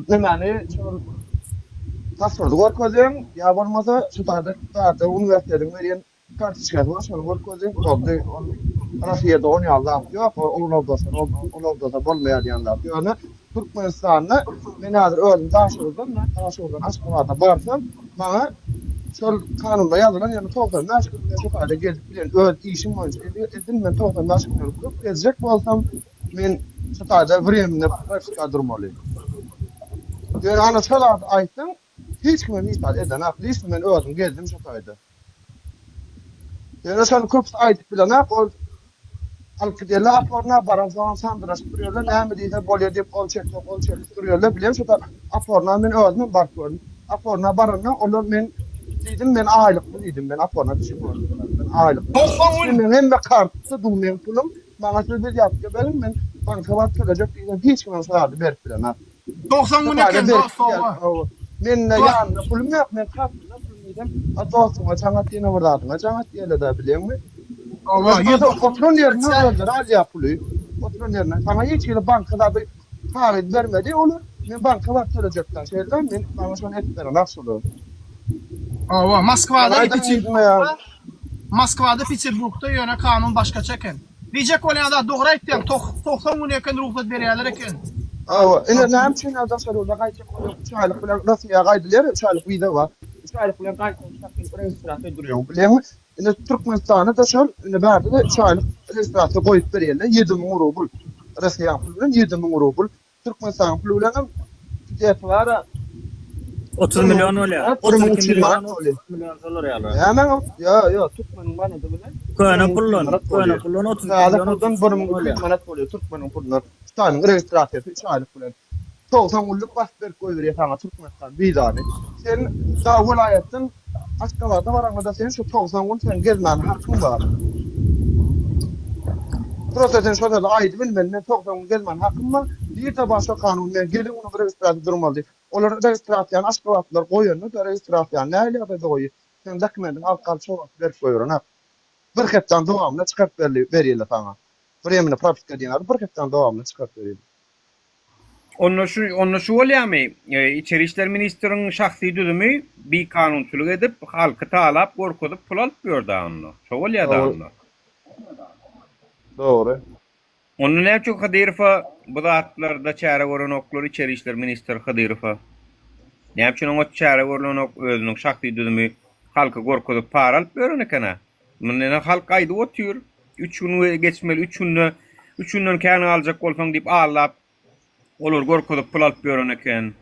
Nämäni şol pasporty görkezýäň, ýa bolmasa şu taýda taýda uniwersitetiň berýän Kartoçkasy bar şony görkezdi boldy ol Rossiýada on ýaly zat ýok ol oblasa ol oblasa bolmaýar diýen zat ýöne Türkmenistanda men häzir özüm Daşoguzdan men Daşoguzdan Aşgabada barsam maňa şol kanunda ýazylan ýöne 95 gün men şu taýda gezip bilen öz işim boýunça edil men 95 günden köp gezjek bolsam men şu taýda wremenne propiska durmaly ýöne ana şol zady aýtsaň Hiç kimem hiç zat edenak. Lişni men özüm gezdim şo taýda. Ýöne şony köpüsi aýdyp bilenak. Ol alyp gideli oporna baransoňam sandyraşyp durýarlar. Näme diýse bolýa diýip gol çekse gol çekip durýarlar. Bilem şo ta oporna men özümem baryp gördüm. Oporna baranda olar men diýdim men aýlykly diýdim. Men oporna düşüp gördüm. Men aýlykly. Meň hemme kartda dur meň pulum. Maňa siz bir ýazgy beriň men banka baryp tölejek diýsem hiç kimem şo zady berip bilenak. 90 gün eken dost sowa. Mende ýanynda pulum ýok, men kartymda pulum diýsem, a dostuňa jaň at ýene bir zadyňa jaň at diýerler-dä bilýäňmi? Hawa, Oturan ýerinden özleri alýar puly. Oturan ýerinden. Saňa hiç hili banka zady kagyz bermedi olar. Men banka baryp tölejekdä şeýle men maňa şony edip berenok şolar. Hawa, Moskwada, Moskwada, Peterburgda ýöne kanun başgaça eken. Diýjek bolýan zat dogry aýtýaň 90 gün eken rugsat berýärler eken. Hawa, ine näme üçin daşary ýurda gaýtjak bolýaň üç aýlyk bilen Rossiýa gaýdylýar üç aýlyk wiza bar. Üç aýlyk bilen gaýtsaň şahsy registrasiýa durýaň bilýäňmi? Ine Türkmenistanda-da şol ine bärde-de üç aýlyk registrasiýa goýup berýärler 7000 rubl. Rossiýanyň puly bilen 7000 rubl. Türkmenistanyň puly bilenem gidesi bar-a. 30 million bolýar. 32 million, manat bolýar. 30 million şolar ýaly. Näme? Ýok, ýok, türkmeniň manady bilen. Köne puldan, köne puldan 32 Täze million, puldan 33 million 1200 bolýar. manat bolýar türkmeniň pulundan. Hytaýyň registrasiýasy 3 aýlyk bilen. 90 günlük basyp berip goýberýär saňa Türkmenistan wizany. Sen da welaýatdan Aşgabada baraňda sen şu 90 gün sen gezmäne hakyň bar. Prosta sen şo sözi aýdyp bilmeli men 90 gün gezmäne hakym bar. Nirde bar şo kanun men gelin günü registrasiýa durmaly diýip. Olar registrasiýany aşgabatlylar goýanda-da registrasiýany nähili ýagdaýda goýýar? Seň dokumentiňi alyp galyp şo wagt berip goýberenak. Bir hepdäň dowamynda çykaryp berýärler saňa. Vremena propiska diýen zady bir hepdäň dowamynda çykaryp berýärler. Onda şu onda şu bolýamy? Içeri işler ministriň şahsy düzümi bikanunçylyk edip, halky talap, gorkuzyp pul alyp ýör da onda. Şo bolýa da onda. Dogry. Onda näme üçin Hydyrowa bu zatlarda çäre görenoklar içeri işler ministri Hydyrowa? Näme üçin oňa çäre görlenok, özüniň şahsy düzümi halky gorkuzyp para alyp ýören eken-ä. Muny ine halk aýdyp otyr. Üç gün geçmeli, üç günde, üç günden kän galjak bolsaň diýip aldap, olary gorkuzyp pul alyp ýören eken.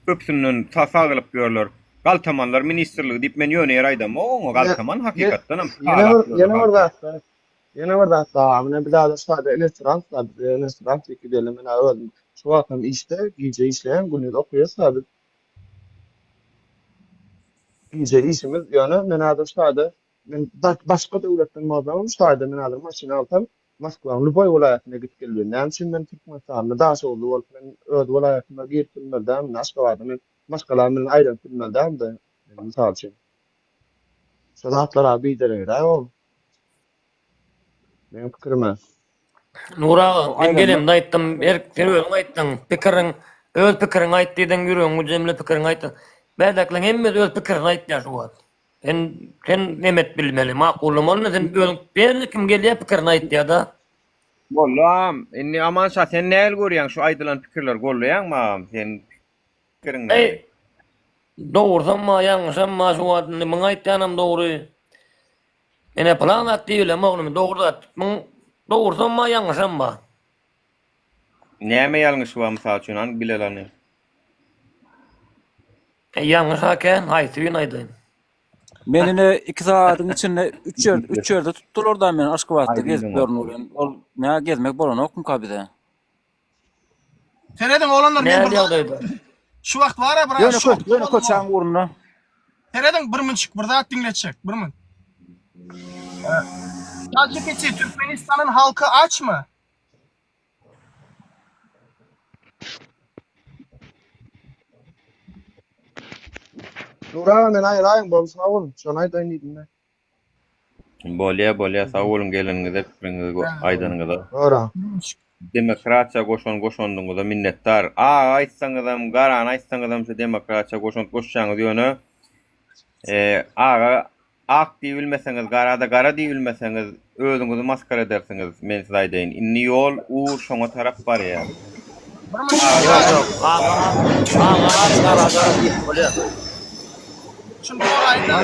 Köpüsinden sagylyp ýörler. Galtamanlar ministrligi diýip men ýöne ýere aýdamok oňa galtaman hakykatdanam Ýene bir ýene bir zat bar. Ýene bir zat bar. Mine biz häzir şada inestrant da biz inestrant diýip gidelim. Men özüm şu wagtam işde, gije işleýän, gündiz okaýas da biz. Gije işimiz ýöne men häzir şada men başga döwletden bolsamam şu taýda men häzir maşyn alsam Moskwaň lýuboý welaýatyna gidip gelibin. Näme üçin men Türkmenistanda Daşoguzly bolup men öz welaýatyma girip bilmeli dälmi? Aşgabada men maşgalam bilen aýlanyp bilmeli dälmi? Mysal üçin. Şu zatlar-a bideregräk ol. Meň pikirime. Nur aga, men gelemde aýtdym, her sen özüň aýtdyň, pikiriň, öz pikiriňi aýt diýdiň, ýüregiňi jemle pikiriňi aýt. Bärdäkileriň hemmesi öz pikirini aýtýar şu wagt. Sen sen neme et bilmeli, makullamalymy sen özüň her kim gelýär pikirini aýtýar-da. Boldy agam. Indi Amanşa sen nähili görýäň şu aýdylan pikirleri goldaýaňmy agam sen pikiriň näme? Eý, dogrusam bar, ýalňyşam bar şu wagt indi muň aýtýanam dogry. Ene pylan zat diýibilemok indi dogry zat. Muň dogrusam bar, ýalňyşam bar. Näme ýalňyşy bar mysal üçin hany bilelany. E, ýalňyş-a kän, haýsy birini aýdaýyn? Men ine 2 sagadyň içinde 3 ýer 3 ýerde tutdular da meni Aşgabatda gezip ýörün welin. Ol nä gezmek bolanokmyka bize? Serediň oglanlar men Nähili bir ýagdaýda? Şu wagt bar-a biraz Ýöne şok kö, ýöne boldum. köçäň ugrunda. Serediň bir minçik bir zat diňletjek bir min. ChatGPT Türkmenistanyň halky açmy? Nur aga meni aýyraýyň boldy sag boluň. Şony aýdaýyn diýdim men. Bolýa bolýa sag boluň geleniňize pikiriňizi aýdanyňyza. Nura. Demokratiýa goşan goşandyňyza minnetdar. Agy aýtsaňyzam garany aýtsaňyzam şu demokratiýa goşant goşýaňyz ýöne aga ak diýibilmeseňiz garada gara diýibilmeseňiz özüňizi masgara edersiňiz men size aýdaýyn indi ýol ugur şoňa tarap barýar. Ýok ýok aga aga aç gara gara diýip bolýar. Şuny soraýyn-da,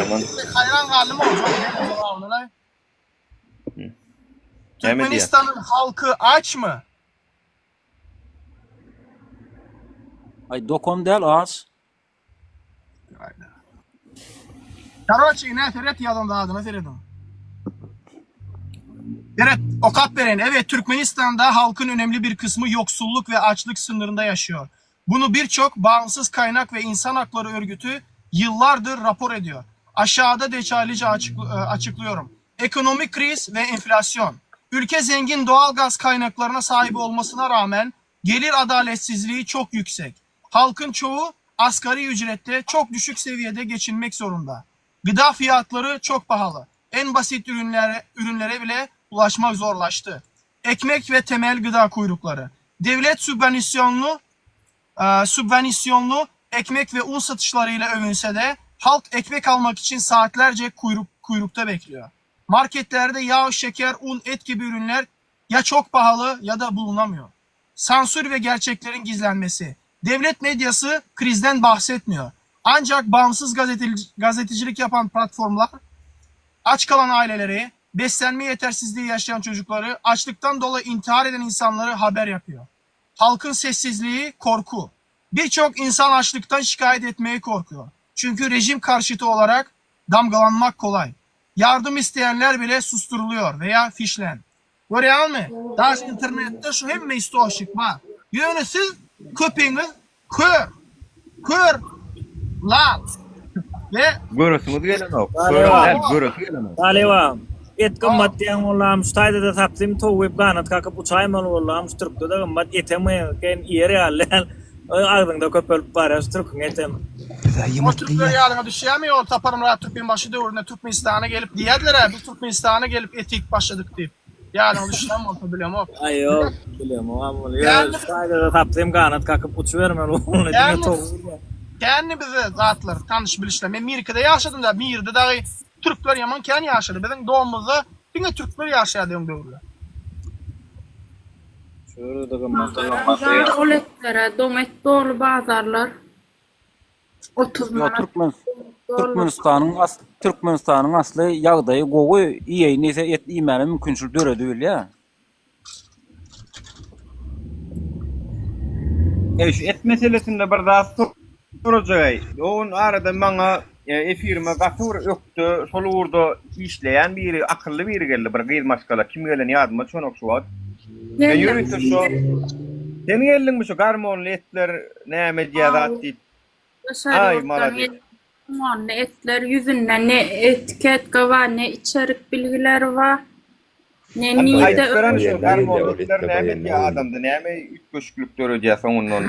haýran galdym o jogabyna. Türkmenistanyň halky açmy? Aý dokam däl aç. Karoçi ine seret ýazan zadyna serediň. Seret okap bereýin. Evet Türkmenistanda halkyn önemli bir kysmy ýoksulluk we açlyk sınyrynda ýaşaýar. Bunu birçok bağımsız kaynak ve insan hakları örgütü yıllardır rapor ediyor. Aşağıda detaylıca açıklıyorum. Ekonomik kriz ve enflasyon. Ülke zengin doğal gaz kaynaklarına sahip olmasına rağmen gelir adaletsizliği çok yüksek. Halkın çoğu asgari ücrette çok düşük seviyede geçinmek zorunda. Gıda fiyatları çok pahalı. En basit ürünlere, ürünlere bile ulaşmak zorlaştı. Ekmek ve temel gıda kuyrukları. Devlet sübvenisyonlu sübvenisyonlu ekmek ve un satışlarıyla övünse de halk ekmek almak için saatlerce kuyruk, kuyrukta bekliyor. Marketlerde yağ, şeker, un, et gibi ürünler ya çok pahalı ya da bulunamıyor. Sansür ve gerçeklerin gizlenmesi. Devlet medyası krizden bahsetmiyor. Ancak bağımsız gazetecilik yapan platformlar aç kalan aileleri, beslenme yetersizliği yaşayan çocukları, açlıktan dolayı intihar eden insanları haber yapıyor. Halkın sessizliği korku. Birçok insan açlıktan şikayet etmeye korkuyor. Çünkü rejim karşıtı olarak damgalanmak kolay. Yardım isteyenler bile susturuluyor veya fişlen. Görýäňizmi? Daş internetde şu hemme istoçnik bar. Ýöne siz köpiňiz kör. Kör, lal. We Göresiňiz gelenok. Körem däl, göresi gelenok. Talyba, et gymmat diýen bollam, şu taýda-da tapsym towuk ganat kakyp uçaýmaly bollam, şu türkde-de gymmat etem eken iýer ýaly däl. Agzyňda köpelip barýar şu türküň etem. O türkler ýadyňa düşýärmi ol Saparmyrat Türkmenbaşy döwründe Türkmenistana gelip diýerdiler-ä biz Türkmenistana gelip et iýip başladyk diýip. Ýadyňa düşýän bolsa bilemok. Aý ýok, bilemogam ony. Ýöne şu taýda-da tapsym ganat kakyp uçubermeli boldy diňe towuk. Känli bize zatlar tanyş bilişler. Men Mirkide ýaşadym-da, Mirde dagy türkler ýaman kän ýaşady. Biziň domumyzda diňe türkler ýaşaýardy öň döwürler. Şu ýerde-de gymmat. Bazar ol etlere, doň et doly bazarlar. 30 Ýok, manat Türkmen dollar. Türkmenistanyň as Türkmenistanyň asly ýagdaýy gowy, iýeýin diýse et iýmäne mümkinçilik döredibilýär. Eý şu et meselesinde bir zat sorajaý. O gün arada maňa efirime gaty bir ökde şol ugurda işleýän biri, akylly biri geldi, bir gyz maşgala, kim geleni ýadyma düşenok şu wagt. Men ýörite şo Sen geldiňmi şu garmonly etler näme edýär zat diýip. Daşary Aý ýurtdan malades. gelýän hormonly etler ýüzünde ne etiketka bar, ne içerik bilgileri bar, ne Hany nirde aýdyp bereni şu Öýerden gelýär garmonly ol etler etler näme öýerden edýär adamda näme üýtgeşiklik döredýär soňundan.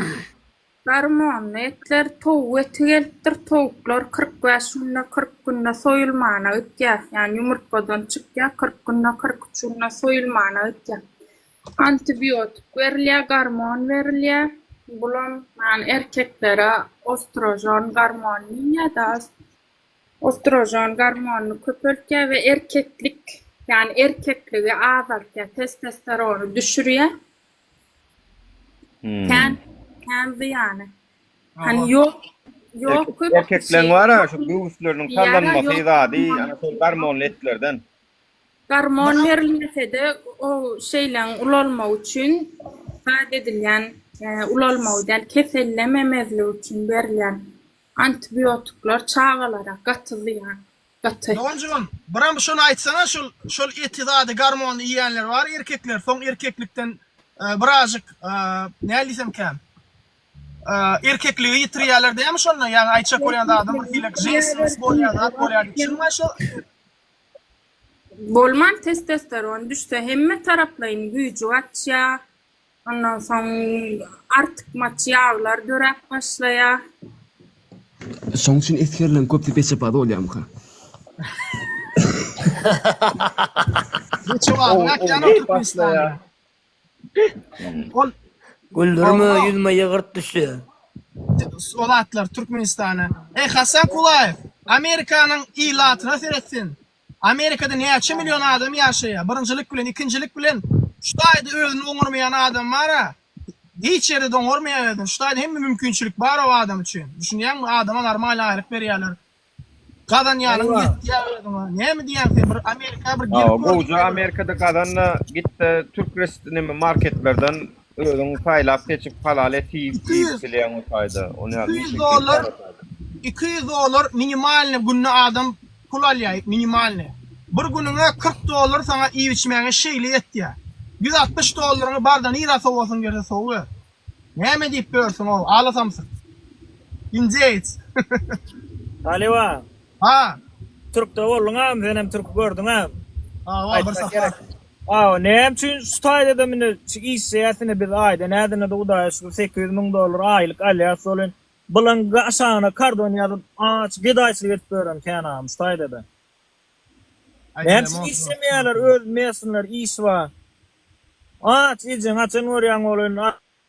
Garmonly etler towuk eti gelipdir, towuklar 45 günde, 40 günde soýulmana gitýär. Ýagny ýumurtgadan çykýar, 40 günde, 43 günde soýulmana gitýär. Antibiotik berilýär, gormon berilýär. Bulam ýagny erkeklere ostrožon gormon diýilýär-de, ostrožon gormonyny köpeltýär we erkeklik, ýagny erkekligi azaltýar, testosterony düşürýär. Kän, kän zyýany. Hani ýok, ýok köp Erkekleň bar-a şu göwüsleriniň sallanmasy zady ana şol gormonly etlerden. Gormon berilmesede o şeýleň ulalmagy üçin zat edilýän, ulalmagy däl, kesellememezligi üçin berilýän antibiotikler çagalara gaty zyýan, gaty. Doganjygym, biram şony aýtsana şol şol eti zady gormonly iýenler bar erkekler soň erkeklikden birazjyk näl diýsemkäm erkekligi ýitirýärler dämi şonda ýagny aýtjak bolýan zadym bir hili ženstwennost bolýar zat bolýar diýip çynmy şo Bolman testosteron düşse hemme taraplaýyn güýji gaçýar. Ondan soň artykmaç ýaglar döräp başlaýar. Şoň üçin esgerleň köpüsi beçebaz bolýamyka? Beçebazyň akýan o Türkmenistanda. Ol Güldürme ýüzüme ýygyrt düşdi. O zatlar Türkmenistana. Eý Hasan Kulaýew, Amerikanyň ilatyna seret sen. Amerikada näçe million adam ýaşaýar. Birinjilik bilen, ikinjilik bilen şu taýda özüni oňarmaýan adam bar-a. Hiç ýerde-de oňarmaýar özüni. Şu taýda hemme mümkinçilik bar o adam üçin. Düşünýäňmi? Adama normal aýlyk berýärler. Gazanýanyň ýetýär özüňe. Näme diýýäň sen bir Amerika bir gelip Hawa gör. gowja Amerikada gazanda gitde türk rest neme marketlerden özüň saýlap seçip halal et iýip iýip bilýäň o taýda. Ony ýaly 200 dollar 200 dollar minimalny günde adam pul alýar minimalny. Bir günüňe 40 dollar saňa iýip içmäge şeýle ýetýär. 160 dollaryňy barda nirä sowasyň gelse sowuber. Näme diýip ýörsüň-ow, ala samsyk. Indeýts. Halypa. Ha. Türkde bolduňam, senem türki gördüňam. Hawa, bir sapar. Hawa, näme üçin şu taýda-da mine şu işleýäs ine biz aýda nädende-de Hudaýa şükür 800 müň dollar aýlyk alýas welin, bulaň aşagyna kardon ýazyp aç gedaýçylyk edip ýören kän agam şu taýda-da. Näme üçin işlemeýärler öz mesnler iş bar. Aç ejeňi haçan görýäň welin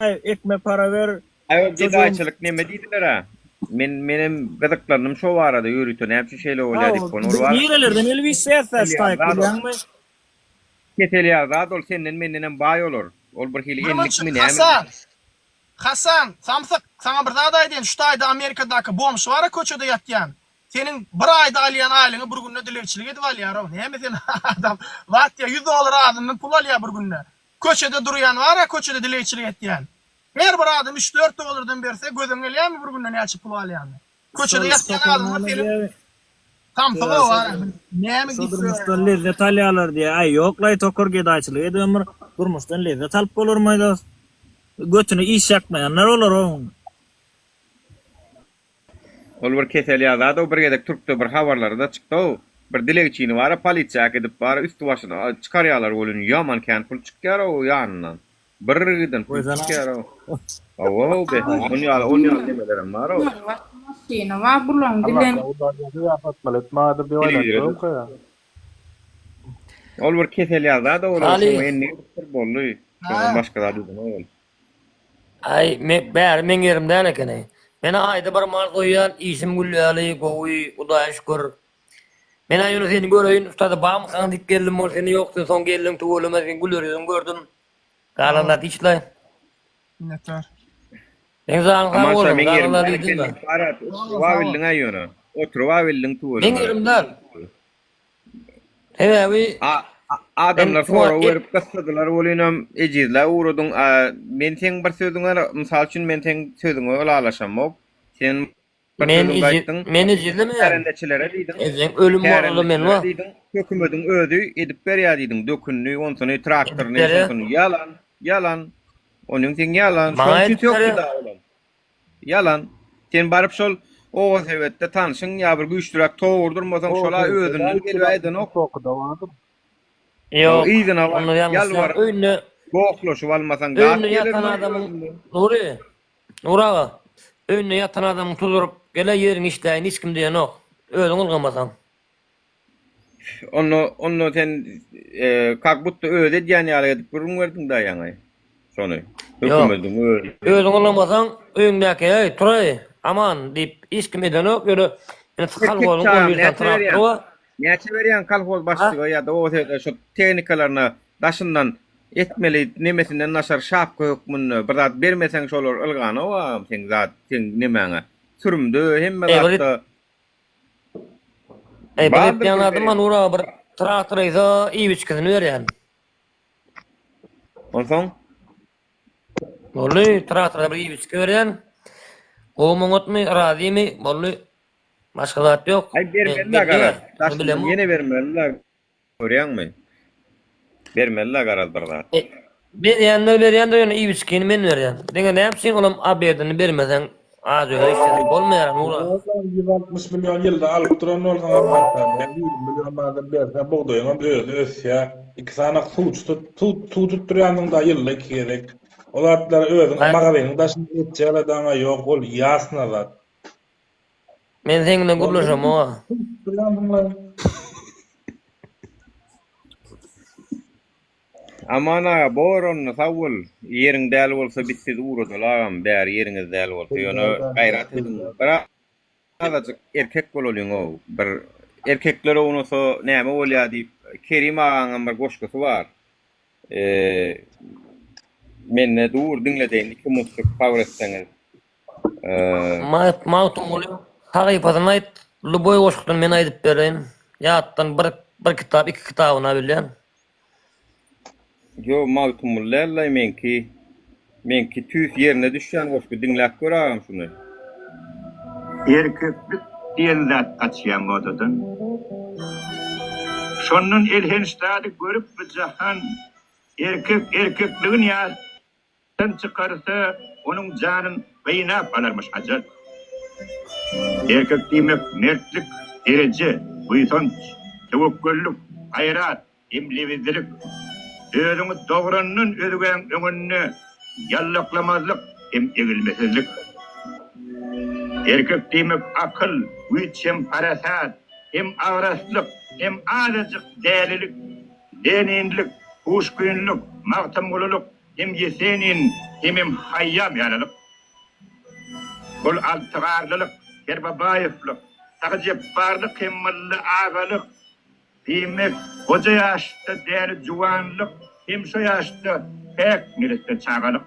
aý ekmek para ber Aý ol çocuğum. gedaýçylyk neme diýdiler-ä. Men menem gyzyklandym şo barada ýörite näme üçin şeýle bolýar diýip ony ol bar. Nirelerden gelip işleýäs-dä şu taýyk bilýäňmi? Kesel ýaly zat ol senden mendenem baý olar. Ol bir hili Bir enlikmi munçuk näme? Hasan. Hasan, samsyk, saňa bir zat aýdaýyn, şu taýda Amerikadaky bomž bar-a köçede ýatýan. Seniň bir aýda alýan aýlygyňy bir günde dilegçilik edip alýarow. Näme sen adam zat diýýä ýüz dollar azyndan pul alýa bir günde. Köçede durýan bara köçede dilegçilik etýän. Her bir adam üç dört dollardan berse gözüň gelýärmi bir günde näçe pul alýanyny. Köçede Şol ýatýan tokar adamlar näme seniň diýýär? samsygy bara. Näme Şo diýip durmuşdan lezzet alýarlar diýýär. Aý ýoklaý tokar gedaýçylyk edibem bir durmuşdan lezzet alyp bolarmaý dos. Götüne iş ýakmaýanlar olar oň. Ol bir kesel ýa zat-ow bir gezek türkde bir habarlarda çykdy-ow bir dilegçini bara polisiýa äkidip bara üsti başyny çykarýalar welin ýaman kän pul çykýar-ow ýanyndan bir giden pul çykýar-ow hawa-ow be on ýaly on ýaly nemelerem bar-ow. Maşyny bar bulaň dilen. Ol bir kesel ýa zat-ow olar Haly. şoňa endik edipdir boldy şondan başga zat edenok ol. Aý, me, bäri meň ýerim däl ekeni. Men-ä aýda bir mal goýýan, işim gül ýaly, gowy, Hudaýa şükür. Men-ä ýöne seni göreýin, ustada barmykaň diýip geldim, ol seni ýokdy, soň geldiň tüweleme, seň güler ýüzüňi gördüm. Galan zat hiç-laý. Minnetdar. Meň janyň sag Aman şa bolsun, meň ýerim garrylar däl eken diýdimä. diýip bar oturyba bildiň-ä ýöne. Oturyba bildiň Meň tüweleme. ýerim däl. Sebäbi A men adamlar şuňa sorag et berip gyssadylar welinem ejizläp ugradyň. A men seň bir sözüňe mysal üçin men seň sözüňe ylalaşamok. Sen bir Men sözüňde ejiz aýtdyň. men ejizlemeýän. Kärendeçilere diýdiň. Ejeň ölüm bolsa-da men Kärendeçilere bar. diýdiň. Hökümediň özi edip berýär diýdiň. Dökünini, onsuny, Edip traktoryny, berýär. şonsuny. Ýalan, ýalan. Onuň seň ýalan. Maňa Şonuň üçin edip sökdi berýär. dagy olam. Ýalan. Sen baryp şol oba-sebetde tanşyň ýa bir güýçlüräk tow urdurmasaň şol-a özünden gelip aýdanok. Ýok. Yzyna Onda baryp ýalňyşýaň. ýalbaryp Öýünde gohlaşyp almasaň zat öýünde geler ýatan mi adamyň özünden. Nury, Nury aga, öýünde ýatan adamyň tuzuryp, gel-ä ýeriňi işläýin hiç kim diýenok. Özüň ylgamasaň. Onda onda sen kak budda özi edýän ýaly edip gürrüň berdiň da ýaňy. Şony. Ýok. Hökümediň özi. Özüň ylgamasaň öýüňdäki eý turaý aman diýip hiç kim edenok ýöne indi Erkek kolhozyň çagam 11 sany näçe traktory berýäň? bar. Näçe berýäň kolhoz Ha? başlyga ýa-da o sebäpli şo tehnikalaryna daşyndan etmeli nemesinden daşary şapka hökmünde bir zat bermeseň şolar ylganok agam seň zat seň nemäňe. Sürümde hemme Eý bir zatda Eý bir Bardyr etýän bir zadym bar beren. Nur aga bir traktor eýse iýip içgisini berýän. Onsoň? Boldy traktora bir iýip içgi berýän. Gowumy oňatmy razymy boldy. Başga zat ýok. Aý Men bermeli-la belli garaz. ony Daşyndan bilemok. ýene bermeli-la görýäňmi? Bermeli-la garaz bir zat. E, berýänler berýändir ýöne iýip içgini men berýän. Diňe näme üçin olam obedini bermeseň az öýe işleseň bolmaýar Nur aga. 160 million ýylda alyp duran bolsaňam hatda 120 million manadam berseň bugdaýyňam özi ösýär. Iki sany suw tut suw suw tutdurýansyň da ýylda iki gezek. O zatlary özüň Gaý magazynyň daşynda etjek aladaňa ýok, ol ýasna zat. Men seň bilen gürleşemok-a. Aman aga bor onda sag bol. Ýeriň däl bolsa biz sizi ugradaly agam bäri ýeriňiz däl bolsa ýöne gaýrat ediň bir azajyk erkek bolalyňow bir erkekler ownasa näme bolýa diýip Kerim agaňam bir goşgusy bar mende dur diňledeýin iki mutjyk sabyr etseňiz. Magtymguly sahypasyny aýt, luboý goşgusyny men aýdyp bereýin. Ýatdan bir bir kitap, iki kitabyny bilýän. Ýo Magtymguly däl-laý meňki. Meňki tüýs ýerine düşýän goşgy diňläp gör agam şuny. Erkeklik diýen zat gaçýa modadan. Şondan elhenç zady görüp bu jahan, Erkek erkekligin ýa. Ýatdan çykarsa, onuň janyn gynap alarmyş ajal. Erkek diýmek mertlik, dereje, buýsanç, töwekgellik, gaýrat hem lebizlilik. Özüňi dograndan özgäň öňünde ýallaklamazlyk hem egilmesizlik. Erkek diýmek akyl, güýç hem parasat, hem agraslyk, hem azajyk dälilik, leninlik, puşkinlik, magtymgululyk, Hem Ýesenin, hemem Haýýam ýalylyk. Ol Altygarlylyk, Kerbabaýewlik, Sahy Jepbarlyk hem Mylly agalyk. Diýmek, goja ýaşda däli juwanlyk hem şo ýaşda päk neresse çagalyk.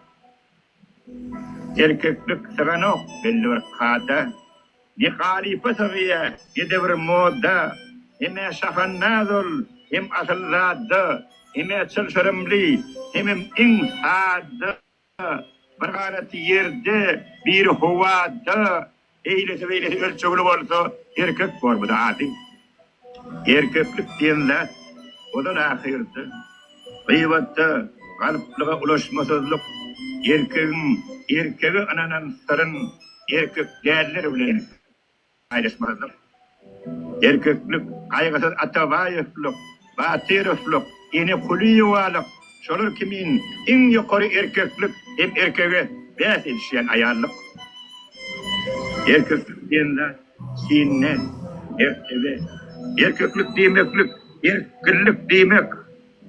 Erkeklik syganok belli bir kada. Ne halypa sygýa, ne-de bir moda, Hem-ä şahandaz ol, hem asylzada, Hem-ä çylşyrymly, hemem iň sada, Bir ganaty ýerde, biri howada, Eýlesi-beýlesi ölçegli bolsa, Erkek bormudy ady. Erkeklik diýen zat ozal-ahyrda, gybatda galplyga ulaşmasyzlyk, erkegiň erkege ynanan syryn erkek däller bilen paýlaşmazlyk. Erkeklik gaýgysyz Atabaýewlik, Batyrowlyk, Ene Kulyýewalyk, şolar kimin iň ýokary erkeklik hem erkege bäs edişýän aýallyk. Erkeklik diýen zat Çinde, mertebe. Erkeklik diýmeklik, erkinlik diýmek.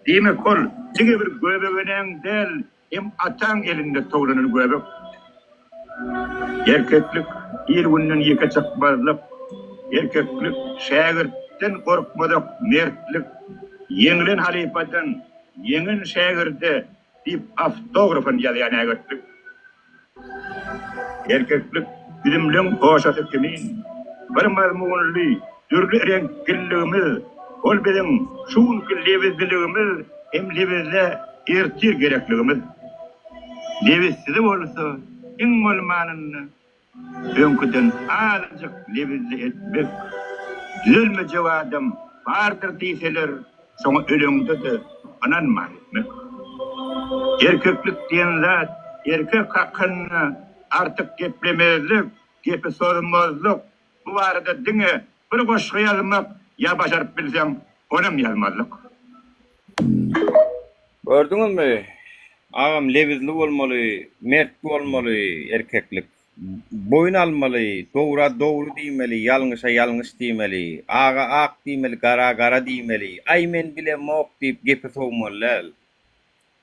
Diýmek ol diňe bir göbegenäň däl, hem ataň elinde towlanan göbek. Erkeklik, il-günden ýeke çykmazlyk. Erkeklik, şägirtden gorkmazak mertlik. Ýeňilen halypadan, ýeňen şägirde diýip awtografyny ýazýan ägirtlik. Erkeklik üzümleň hoşasy kimin, bir mazmunly, dürli reňkliligimiz, ol biziň şu günki lebizliligimiz hem lebizde ertir gerekligimiz. Lebizsizi bolsa, iň bolmanynda, öňküden azajyk lebizli etmek. Düzelmejek adam bardyr diýseler, şoňa öleňde-de ynanman etmek. Erkeklik diýen zat erkek hakynda artyk geplemezlik, gepi sozmazlyk, bu barada diňe bir goşgy ýazmak ýa başaryp bilseň onam ýazmazlyk. Gördüňizmi? Agam lebizli bolmaly, mert bolmaly erkeklik. Boýun almaly, dowra dogry diýmeli, ýalňyşa ýalňyş diýmeli, aga ak diýmeli, gara gara diýmeli, aý men bilemok diýip gepi sowmaly däl.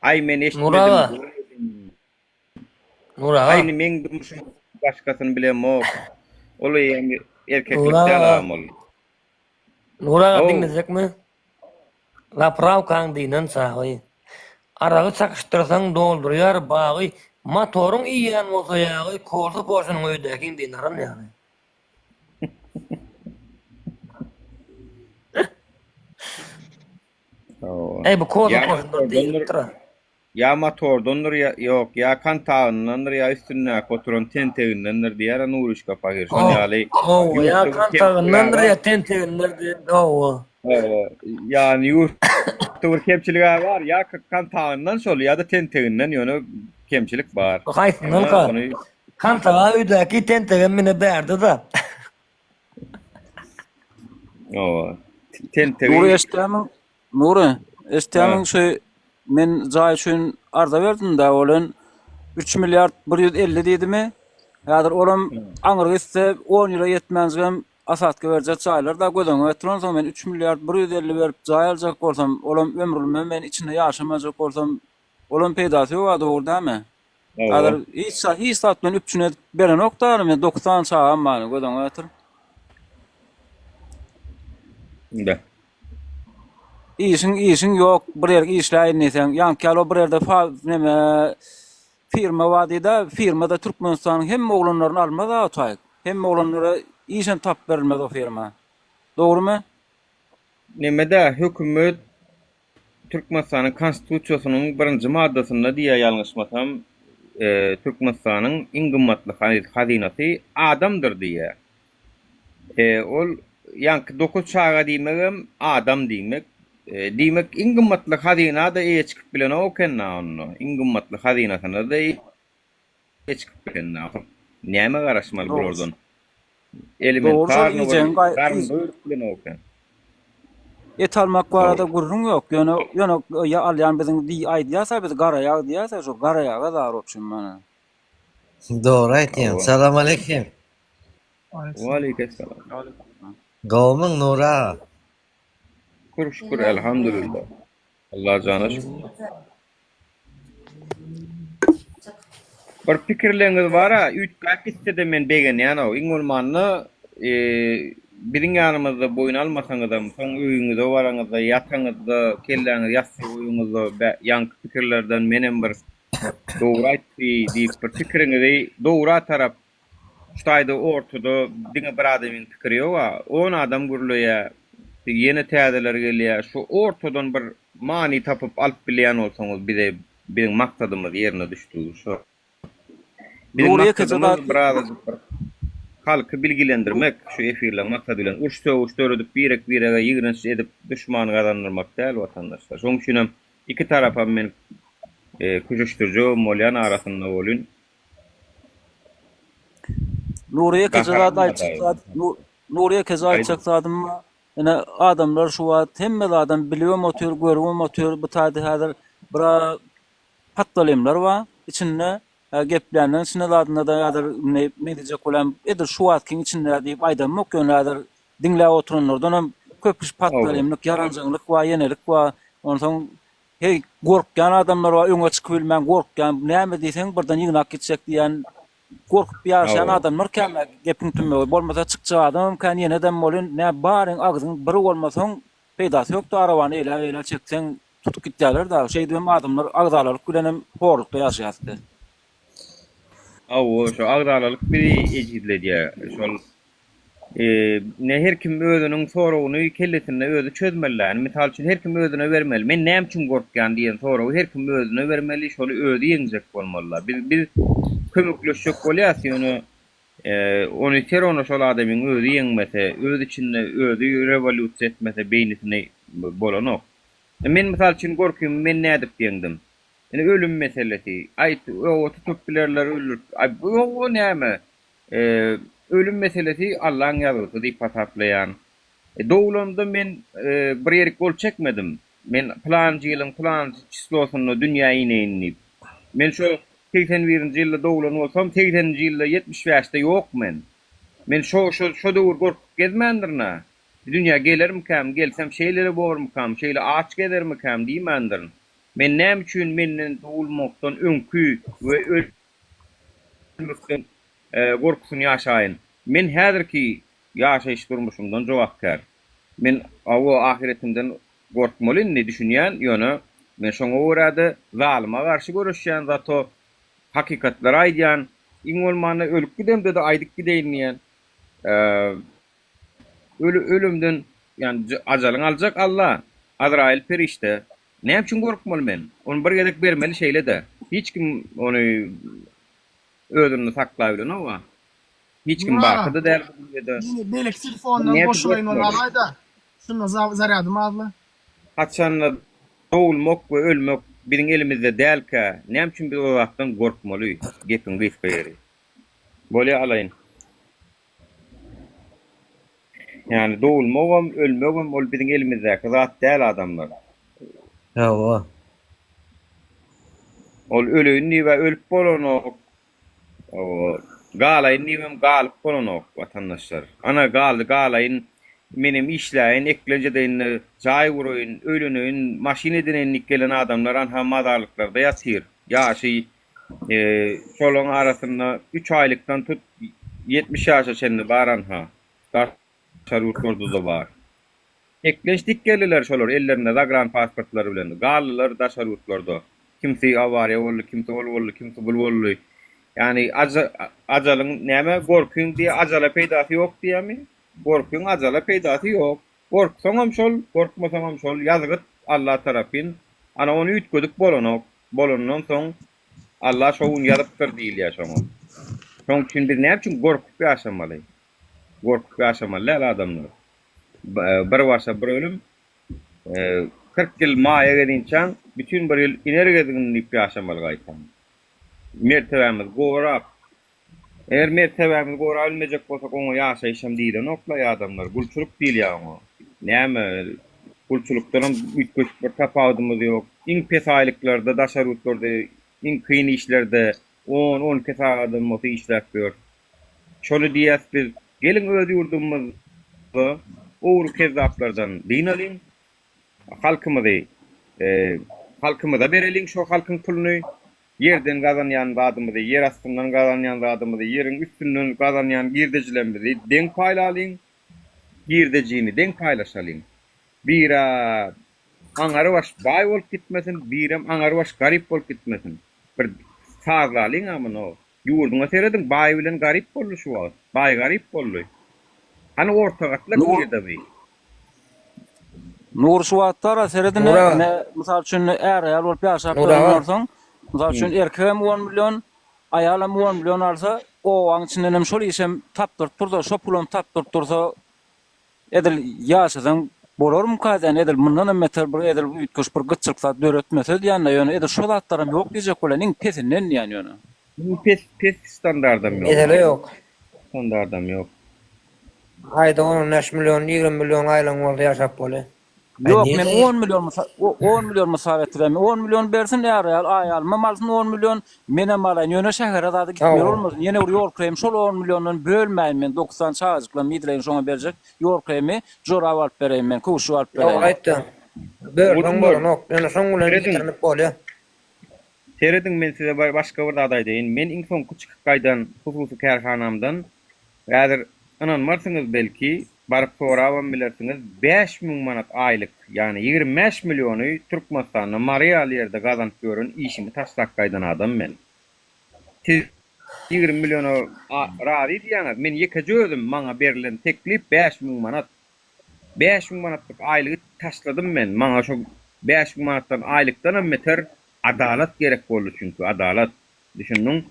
Aý men Nur eşitmedim, aga. görmedim. Nur aga. Aý indi meň durmuşym başgasyny bilemok. Ol eýýäm erkeklik Nur däl aga. agam ol. Nur aga How. diňlejekmi? Zaprawkaň dynan çagy. Aragy çakyşdyrsaň doldurýar bagy Motoryň iýýän bolsa ýagy Kolsa poşunyň öýdäkiň dynaran ýaly. Eý bu kolsa poşunlar diýilipdir-a. Ýa motordandyr ýa ýok, ýa kontagyndandyr ýa üstündäki oturan tentegindendir diýýär-ä Nuryşka pahyr. Şon ýaly Hawa, ýa ýurtda bir kemçilik kontagyndandyr bar. ýa tentegindendir diýen, hawa. Hawa, ýagny ýurtda bir kemçilik-ä bar, ýa kontagyndan şol ýa-da tenteginden ýöne kemçilik bar. Bu haýsyndanka? Ýöne ony Kontaga öýdäki tentegem mine bärde-da. Hawa, tentegi Nury eşitýärmiň? Nury, eşitýärmiň şu men jaý üçin arza berdim-dä olen 3 milliard 150 diýdimi? Häzir olam aňry gitse 10 ýyla ýetmänjigem asadka berjek jaýlar-da göz öňüne getirensoň men 3 milliard 150 berip jaý aljak bolsam, olam ömrüme men içinde ýaşamajak bolsam, olam peýdasy ýog-a dogry dämi? Häzir hiç hiç zat bilen üpjün edip berenok-da men 9 sany çagam bar göz öňüne getir. Indi. Işiň işiň ýok, bir ýer işläýin diýseň, ýaňky ýaly bir ýerde fa neme firma bar diýdä, firma-da Türkmenistanyň hemme oglanlaryny almaz-a o taýyk. Hemme oglanlara işem tapyp berilmez o firma. Dogrymy? Nemede hökümet Türkmenistanyň Konstitusiýasynyň birinji maddasynda diýýär ýalňyşmasam, Türkmenistanyň iň gymmatly hazynasy adamdyr diýýär. Ol ýaňky dokuz çaga diýmegem adam diýmek. Diýmek iň gymmatly hazyna-da eýe çykyp bilenok eken-dä onda. Iň gymmatly hazynasyna-da eýe çykyp bilenok. Nämä garaşmaly bulardan? Dogry şol Elementarny bir iýjegiň gaý garyn doýuryp bilenok eken. Et almak barada gürrüň ýok. Ýöne ýöne ýa alýan biziň diý aýdýasa biz gara ýag diýýäs şo gara ýaga zar opşum mana. Dogry aýtýaň. Salam aleýkim. Waleýkesselam. Gowmyň Nury aga? Şükür şükür elhamdülillah. Allajana şükür. Bir pikirleňiz bara üýtgäp gitsede men begenýänow iň bolmanda biziň ýanymyzda boýun almasaňyzam soň öýüňize baraňyzda ýataňyzda kelläňizi ýassyga goýaňyzda ýaňky pikirlerden menem bir dogry aýtdy diýip bir pikiriňizi dowra tarap Şu taýda ortada diňe bir adamyň pikiri ýog-a, on adam gürleýär, ýene täzeler gelýär. Şu ortadan bir many tapyp alyp bilýän bolsaňyz bize biziň maksadymyz ýerine düşdügi şo. Biziň Nury ýekeje maksadymyz zat birazajyk bir halky bilgilendirmek şu efirleň maksady bilen. Uruş-sögüş döredip birek-birege ýigrenç edip duşman gazandyrmak däl watandaşlar. Şoň üçinem iki tarapam men köşeşdirjegem bolýan arasynda bolyn. Nury ýekeje zat Gaharym aýtjak bar zat Nury ýekeje aýtjak zadym bar. Ine adamlar şu wagt hemme zadam bilibem otyr, görübem otyr. Bu taýda häzir biraz patlalymlar bar içinde. Geplänleriň içinde zadynda-da häzir indi men diýjek bolýan edil şu wagtkyň içinde diýip aýdamok ýöne häzir diňläp oturanlardanam köp kişi patlalymlyk, ýaranjaňlyk bar, ýenelik bar. Onsoň Heý, gorkýan adamlar bar, öňe çykybilmän gorkýan, näme diýseň birden ýygnap gitjek diýýän, gorkup ýaşaýan adamlar kän-ä gepiň tümmegi, bolmasa çykjak adamam kän, ýenedem welin, nä baryň agzyň bir bolmasaň, peýdasy ýok-da arabany eýläk-beýläk çekseň, tutup gitýärler-dä, şeýdibem adamlar agzalalyk bilenem horlukda ýaşaýas biz. Hawa, şo agzalalyk bizi ejizledýär. Şol ne her kim özüniň soragyny kellesinde özi çözmeli. Ýani mysal üçin her kim özüne bermeli. Men näme üçin gorkýan diýen soragy her kim özüne bermeli, şony özi ýeňjek bolmaly. Biz biz kömekleşjek bolýas, ýöne ony ser ony şol adamyň özi ýeňmese, öz içinde özi rewolýusiýa etmese beýnisini bolanok. Men mysal üçin gorkymy men nädip ýeňdim? Ine ölüm meselesi. Aýt, oba tutup bilerler, öldürip. Aý, bu o näme? Ölüm meselesi Allaň ýazgysy diýip hasaplaýan. Doglamda men bir ýerik gol çekmedim. Men pylanjy ýylyň pylanjy çislosynda dünýä ineýin diýip. Men şo 81-nji ýylda doglan bolsam, segseninji ýylda 75-de ýok men. Men şo şo şo döwür gorkup gezmändirin-ä. Dünýä gelermikäm, gelsem şeýle-le bormukam, şeýle aç gezermikäm diýmändirin. Men näme üçin menden dogulmakdan öňki we ölmekden gorkusyny ýaşaýyn? Men häzirki ýaşaýyş durmuşymdan jogapkär. Men hawa ahyretimden gorkmaly indi düşünýän, ýöne men şoňa görä-de zalyma garşy göreşýän, zato hakykatlary aýdýan, iň bolmanda ölüp gidemde-de aýdyp gideýin diýýän. Öli ölümden ýani ajalyň aljak Alla, Azraýyl perişde. Näme üçin gorkmaly men? Ony bir gezek bermeli şeýle-de. Hiç kim ony özünde saklabilenok-a. Hiç kim Nura, baky-da däl bu dünýede. Ýene beýleki telefondan Näme üçin goşulaýyn ony gorkmaly? alaýda. Şunda zarýadym azla. Haçanda dogulmak we ölmek biziň elimizde dälkä, näme üçin biz o zatdan gorkmaly? Gepiň gysga ýeri. Bolýa alaýyn. Ýani dogulmagam, ölmegem ol biziň elimizdäki zat däl adamlar. Hawa. Ol öleýin diýib-ä ölüp bolanok. Hawa. Galaýyn diýibem galyp bolanok watandaşlar. Ana galdy galaýyn, menem işläýin, eklenç edeýin-de, jaý guraýyn, öýleneýin, maşyn edineýin diýip gelen adamlar anha mazarlyklarda ýatyr. Ýaşy Şolaryň arasynda üç aýlykdan tut 70 ýaşa çenli bar anha. Daşary ýurtlarda-da bar. Eklenç dik geldiler şolar ellerinde zagran pasportlary bilen. Galdylar daşary ýurtlarda. Kimsi awariýa boldy, kimsi ol boldy, kimsi bul boldy. Ýagny ajalyň näme gorkyň diýe ajala peýdasy ýok diýýämi? Gorkyň ajala peýdasy ýok. Gorksaňam şol, gorkmasaňam şol ýazgyt Alla tarapyn. Ana ony üýtgedip bolanok. Bolandan soň Alla şo gün ýazypdyr diýilýär şoňa. Şoň üçin biz näme üçin gorkup ýaşamaly? Gorkup ýaşamaly däl adamlar. Bir başa bir ölüm. 40 ýyl maýa gezinçäň, bütin bir ýyl iner gezgin diýip ýaşamaly gaýtam. Mertebämizi gorap, Eger mertebämizi gorap bilmejek bolsak oňa ýaşaýyşam diýilenok-laý adamlar, gulçulyk diýilýär oňa. Näme, gulçulykdanam üýtgeşik bir tapawudymyz ýok. Iň pes aýlyklarda daşary ýurtlarda iň kyn işlerde on, 12 sagadam bolsa işläp ýörüs. Şony diýýäs biz, geliň öz ýurdumyzda ogry-kezzaplardan dynalyň, halkymyzy halkymyza bereliň şo halkyň puluny, Ýerden gazanýan zadymyzy, ýer astyndan gazanýan zadymyzy, ýeriň üstünden gazanýan girdejilerimizi deň paýlalyň, girdejini deň paýlaşalyň. Bira aňarybaş baý bolup gitmesin, birem aňarybaş garyp bolup gitmesin. Bir sazlalyň-a muny. Ýurduňa serediň, baý bilen garyp boldy şu wagt. Baý garyp boldy. Hany orta gatlak nirede bi? Nury şu wagtlar seredin Nura. ine mysal üçin är-aýal bolup ýaşap Nura ýören aga. bolsaň, mysal üçin erkegem on million, aýalam on million alsa, obaň içinden hem şol işem tapdyryp dursa, şo pulam tapdyryp dursa, edil ýaşasaň bolarmyka diýýän, edil mundan hem beter bir edil üýtgeşik bir gytçylyk zat döretmese diýýän-de, ýöne edil şo zatlaram ýok diýjek bolýan, iň pesinden diýýän ýöne. Iň pes pes standardam ýok. Mesele ýok. Standardam ýok. Aýda on bäş million, 20 million aýlygyň bolsa ýaşap bolýar. Ýok, men on million mysal, on million mysal getirýän. On million bersin är-aýal, aýalymam alsyn on million, menem alaýyn. Ýöne şähere zada gitmeli bolmasyn. Ýene bir ýol kireýimi şol on milliondan bölmäýin men. Dokuz sany çagajyklarymy iýdireýin şoňa berjek ýol kireýimi jorap alyp bereýin men, köwşük alyp Ýok bereýin. aýtdyň. Bölseň bolanok. Ýöne şoň bilen ýitirinip bolýar. Serediň men size başga bir zat aýdaýyn. Men iň soňky çykyp gaýdan hususy kärhanamdan häzir ynanmarsyňyz belki, baryp sorabam bilersiňiz, 5000 manat aýlyk, ýagny 25 milliony Türkmenistanda Mary ýaly ýerde gazanyp ýören işimi taşlap gaýdan adam men. Siz. 20 milliona razy diýýäňiz. Men ýekeje özüm maňa berlen teklip 5000 manat. 5000 manatlyk aýlygy taşladym men. Maňa şo 5000 manatdan aýlykdanam beter adalat gerek boldy çünki adalat. Düşündiň?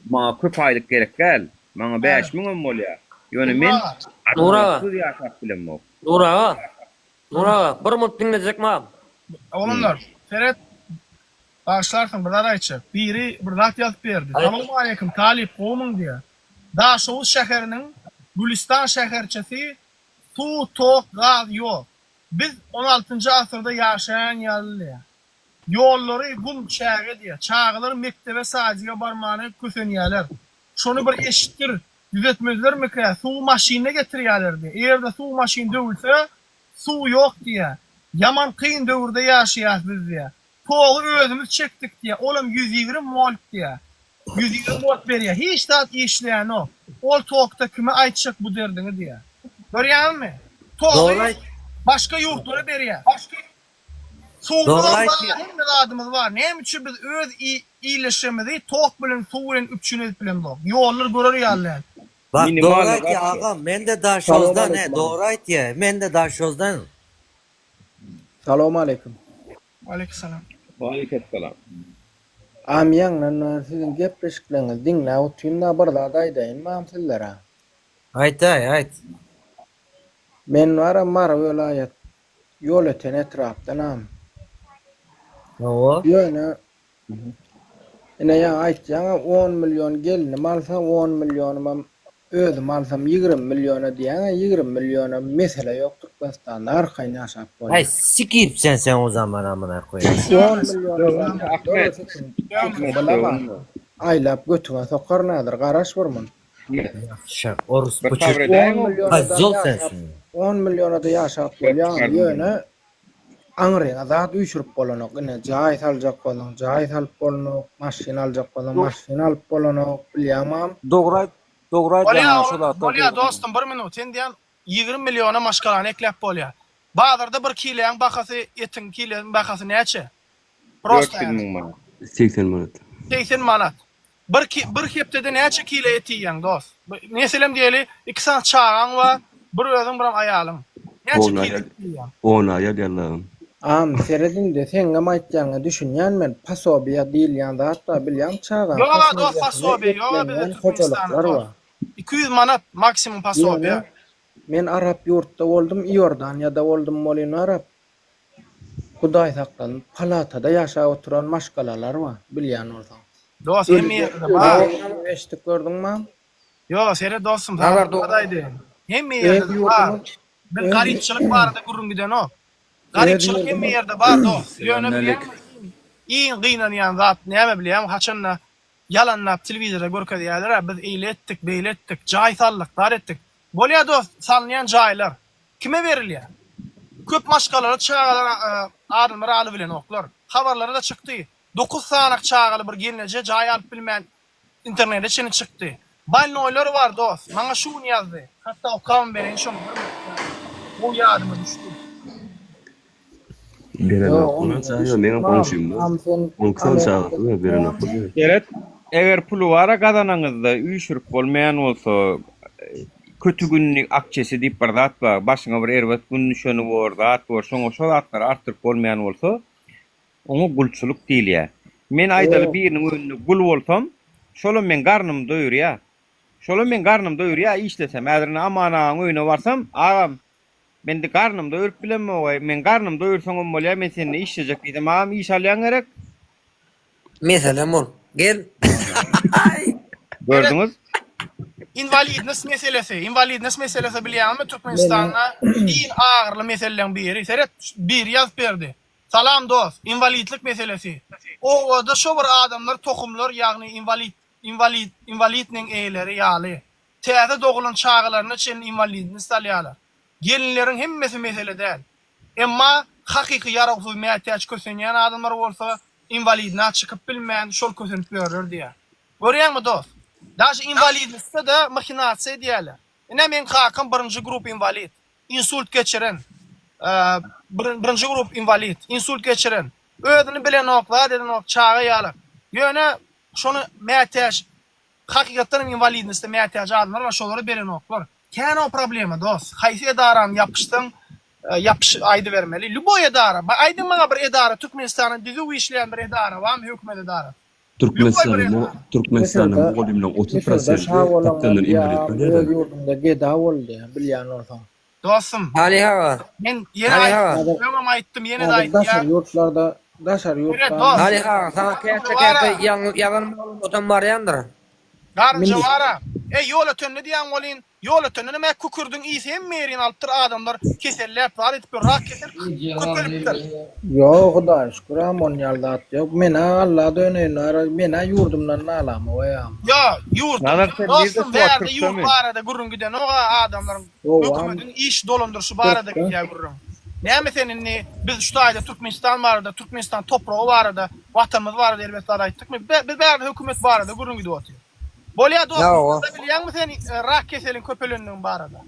Maňa köp aýlyk gerek däl. Maňa 5000 hem bolýar. Ýöne men Nur aga. adalatsyz ýaşap bilemok. Nur aga. Nur aga, bir munt diňlejek mam. Oglanlar, seret. Bagyşlarsyň bir zat aýtjak. Biri bir zat ýazyp berdi. Salowmaleýkim talyp gowumyň diýýär. Daşoguz şäheriniň Gülistan şäherçesi suw, tok, gaz ýok. Biz on altynjy asyrda ýaşaýan ýaly diýýär. Ýollary gum, çäge diýýär. Çagalar mekdebe sadige barmana kösenýärler. Şony bir eşitdir, düzetmezlermikä, suwy maşynda getirýärler diýýär. Eger-de suw maşyn döwülse, suw ýok diýýär. Ýaman kyn döwürde ýaşaýas biz diýýär. Togy özümiz çekdik diýýär. Olam 120 volt diýýär. 120 volt berýär. Hiç zat işleýänok. Ol tokda kime aýtjak bu derdiňi diýýär. Görýäňizmi? Togy başga ýurtlara berýär. Suwumyzam bar, hemme zadymyz bar. Näme üçin biz öz illeşemizi tok bilen, suw bilen üpjün edip bilemzok? Ýollar görer ýaly däl. Bak dogry aýtýa agam mende daşozdan he dogry aýtýa mende daşozdan. Salowmaleýkim. Waleýkimsalam. Waleýkessalam. Agam ýaňdan bäri siziň gepleşikleriňizi diňläp otyryn-da bir zat aýdaýynmam sizlere. Aýtaý aýt. Men bara Mary welaýat Ýolöten etrapdanam. Hawa. Ýöne ine ýaňy aýtýaňa on million gelnim alsa on millionymam özüm alsam 20 milliona diýýäňä 20 milliona mesele ýok Türkmenistanda arkaýyn ýaşap bolýar. Aý sikip sen sen o zaman amyna koýayym. 10 million aýlap götüňe sokaryn häzir garaş bir mun. Ýagşy orus Bir bu sabr çocuk. edäýiň 10 millionada Kozol ýaşap sensin. 10 millionada ýaşap bolýar ýöne aňryňa zat üýşürip bolanok ine jaý saljak bolsaň jaý salyp bolanok maşyn aljak bolsaň maşyn alyp bolanok bilýäňmam. Dogry aýt dogry aýdýaň Bolýa şo zatlar bolýa dogry. dostum bir minut sen diýýän 20 milliona maşgalany ekläp bolýa. Bazarda bir kileň bahasy etiň kileň bahasy näçe? Prosta 400 müň manat. 80 manat. 80 manat. Bir ki, bir hepdede näçe kile et iýýäň dost? Meselem diýeli, iki sany çagaň bar, bir özüň biram aýalyň. Näçe kile et iýýäň? On aýa geldim. Agam seret indi seňňem aýtýaňa düşünýän men posobiýa diýilýän zat bar bilýäň çagaň Ýoga dost posobiýasyna posobiýa ýoga bizde eklenýän Türkmenistanda hojalyklar dost. bar. 200 manat maksimum posobiýa. Ýöne men arap ýurtda boldum Iordaniýada boldum bolyn arap Hudaý saklasyn, palatada ýaşap oturan maşgalalar bar, bilýän bolsaň. Dos hemme ýerde bar. Eşitdik gördüňmi? Ýok, seret dostum, saňa bir zat aýdaýyn. Hemme ýerde bar. Biz garypçylyk barada gürrüň gidenok. Garypçylyk hemme ýerde bar dos. Ýöne bilýäňmi, iň gynanýan zat näme bilýäňmi, haçanda ýalanlap telewizorda görkezýärler-ä, biz eýle etdik, beýle etdik, jaý saldyk, zat etdik. Bolýa dost, salynýan jaýlar. Kime berilýär? Köp maşgalaly çagalar adamlar alybilenoklar. Habarlara-da çykdy. Dokuz sanak çagaly bir gelneje jaý alyp bilmän internete çenli çykdy. Bolnoýlar bar dost. Maňa şu gün ýazdy. Hatda okabam bereýin şony bir minutda. Gowy ýadyma düşdi. Berenok olar çaga meňem goňşym bar. On iki sany çagasy bar berenok. Seret, eger puly bara gazanaňyzda üýşürip bolmaýan bolsa, kötü günlük akçesi diýip bir zat bar, başyňa bir erbet gün düşeni bor, zat bor, şoňa şo zatlary artdyryp bolmaýan bolsa, oňa gulçulyk diýilýär. Men aýdaly biriniň öýünde gul bolsam, şolam meň garnymy doýurýar. Şolam meň garnymy doýurýar işlesem. Häzir indi Aman agaň öýüne barsam, agam, Men indi garnymy doýuryp bilemok-aý. Meň garnymy doýursaňam bolýar, men sende işlejek diýsem, agam iş alýaň gerek? Meselem ol. Gel. Gördüňiz? Inwalidnost meselesi, inwalidnost meselesi bilýäňizmi Türkmenistanda iň agyrly meseleleň biri. Seret, biri ýazyp berdi. Salam dost, inwalidlik meselesi. Obada şo bir adamlar tohumlar ýagny inwalid, inwalid, inwalidniň eýeleri ýaly. Täze dogulan çagalaryna çenli inwalidnost alýarlar. Gelinleriň hemmesi mesele däl. Emma hakyky ýarawsyz mätäç kösenýän adamlar bolsa inwalidna çykyp bilmän şol kösenip ýörler diýýär. Görýäňmi dost? Daže inwalidnostda-da mahinasiýa edýärler. Ine meň kakam birinji grup inwalid. Insult geçiren. Birinji grup inwalid. Insult geçiren. Özüni bilenok, zat edenok, çaga ýaly. Ýöne şony mätäç. Hakykatdan hem inwalidnosta mätäç adamlar bar, şolara berenoklar. Kän o problema dost. Haýsy edarany ýapyşsaň, ýapyş aýdybermeli. Lýuboý edara. Ba aýdyň maňa bir edara Türkmenistanda düzüw işleýän bir edara barmy hökümet edarasy? Lýuboý bir edara. Türkmenistanda mugallymlaryň 30 Müsürde prosenti şa bolan tapdandan inwalid bolýar, bolýar-da. öz ýurduňda geda bol diýýär, bilýän bolsaň. Dostum. Haly aga. Men ýene Haly aýtdym, aga. öňem aýtdym, ýene-de Häzir daşary aýtýan. ýurtlarda, daşary Seret ýurtda dost. Haly aga, saňa käte käte ýazan maglumatam barýandyr. Garynja bara. Eý Ýolötende diýýäň welin, Ýolötende näme kükürdiň ysy hemme ýerini alypdyr adamlar keselläp zat edip ýör rak kesel köpelipdir. Ýok Hudaýa şükür agam on ýaly zat ýok. Menä Alla döneýin ara menä ýurdumdan nalama goýam. Ýa ýurt Nazar sen nirde dostum şu wagt bärde ýurt türkdemi? barada gürrüň gidenok-a adamlaryň hökümediň iş dolandyryşy barada gidýär gürrüň. Näme sen indi biz şu taýda Türkmenistan barada Türkmenistan topragy barada watanymyz barada erbet zat aýtdykmy? Biz bärde hökümet barada gürrüň gidip otyr. Bolýa dostum Ýok. Sada bilýäňmi sen rak keseliň köpelendigini barada?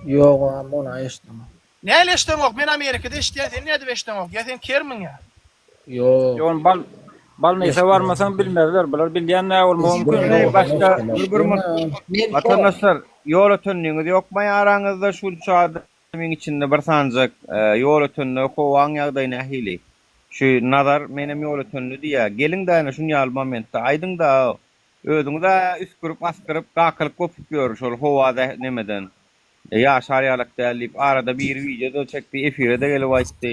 Ýok agam ony eşdemok. Näle eşdeňok men Amerikada eşitýän sen nädip eşdeňok ýa sen kermiň ýa? Ýok. Ýok bal balnisa barmasaň bilmezler bular bilýän nä bolmagy mümkin. Indi başga bir bir Watandaşlar ýol ötenligiňiz ýokmaý araňyzda şunça adamyň içinde bir sanjak ýol ötende howaň ýagdaýy nähili? Şu Nazar menem ýol ötenli diýýä. Geliň-dä ine şun ýaly momentde aýdyň-da özüňiz-ä üsgürip asgyryp gakylyk gopup ýör şol howa nemeden ýaşar ýalak däl diýip arada biri wideo-da çekdi efire-de gelip aýtdy.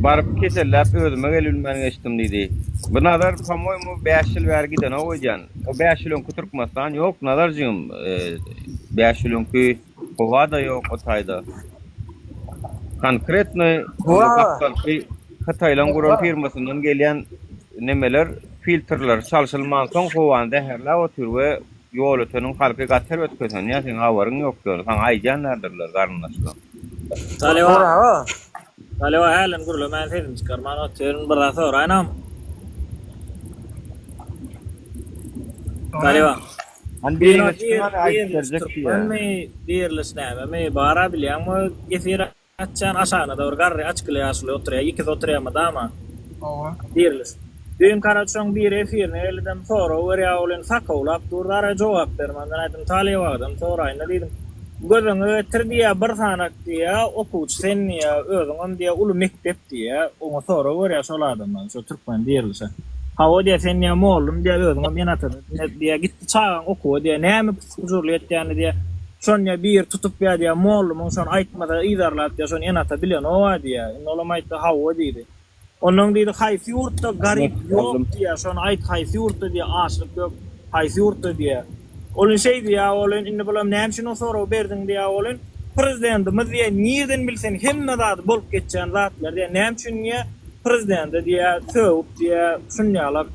Baryp keselläp özüme gelibilmän geçdim diýdi. Bu Nazar po-moýmu bäş ýyl bäri gidenok öýdýän. O bäş ýyl öňki Türkmenistan ýok Nazarjygym. Bäş ýyl öňki Howa-da ýok o taýda. Konkretnyý gapdalky hytaýlaň guran firmasyndan gelýän nemeler filtrler çalşylmansoň howany zäherläp otyr we Ýolöteniň halky gaty erbet kösenýär seň habaryň ýok ýöne saňa aýdýan däldirler garyndaşlaň. Talyba Talyba hälem gürlemän sesini çykarman otyryn bir zat soraýynam. Talyba. Hany biriňiz çykyň hany aýdyp berjek diýýä. Türkmenmi diriliş nämemi bara bilýäňmi efir açýan aşagynada bir garry açkili ýaşuly oturýa ikisi oturýa mydama. Hawa. Diriliş. Düýn karaç şoň biri efirine gelidem sorag berýä welin sakawlap dur dara jogap bermän men aýtdym Talybadan soraýynda diýdim. Gözüňe getir diýýä bir sanak diýýä okuwçy sen diýýä özüňem diýýä uly mekdep diýýä oňa sorag berýä şol adamdan şo türkmen dirilişe. Hawa diýýä sen diýýä mollum diýýä özüňem ene-atada diýýä gitdi çagaň okuwa diýýä näme pysgujurly etýäni diýýä şony diýýä biri tutup ýa diýýä mollumyň şony aýtmasa yzarlap diýýä şony ene-ata bilenoga diýýä indi olam aýtdy hawa diýdi. Onnoň diýdi haýsy ýurtda garyp ýok diýýä şony aýt haýsy ýurtda diýýä açlyk ýok haýsy ýurtda diýýä. Ol şeý diýýä welin indi bulam näme üçin o soragy berdiň diýýä welin prezidentimiz diýýä nirden bilsin hemme zady bolup geçýän zatlary diýýä näme üçin diýýä prezidente diýýä sögüp diýýä şunýalak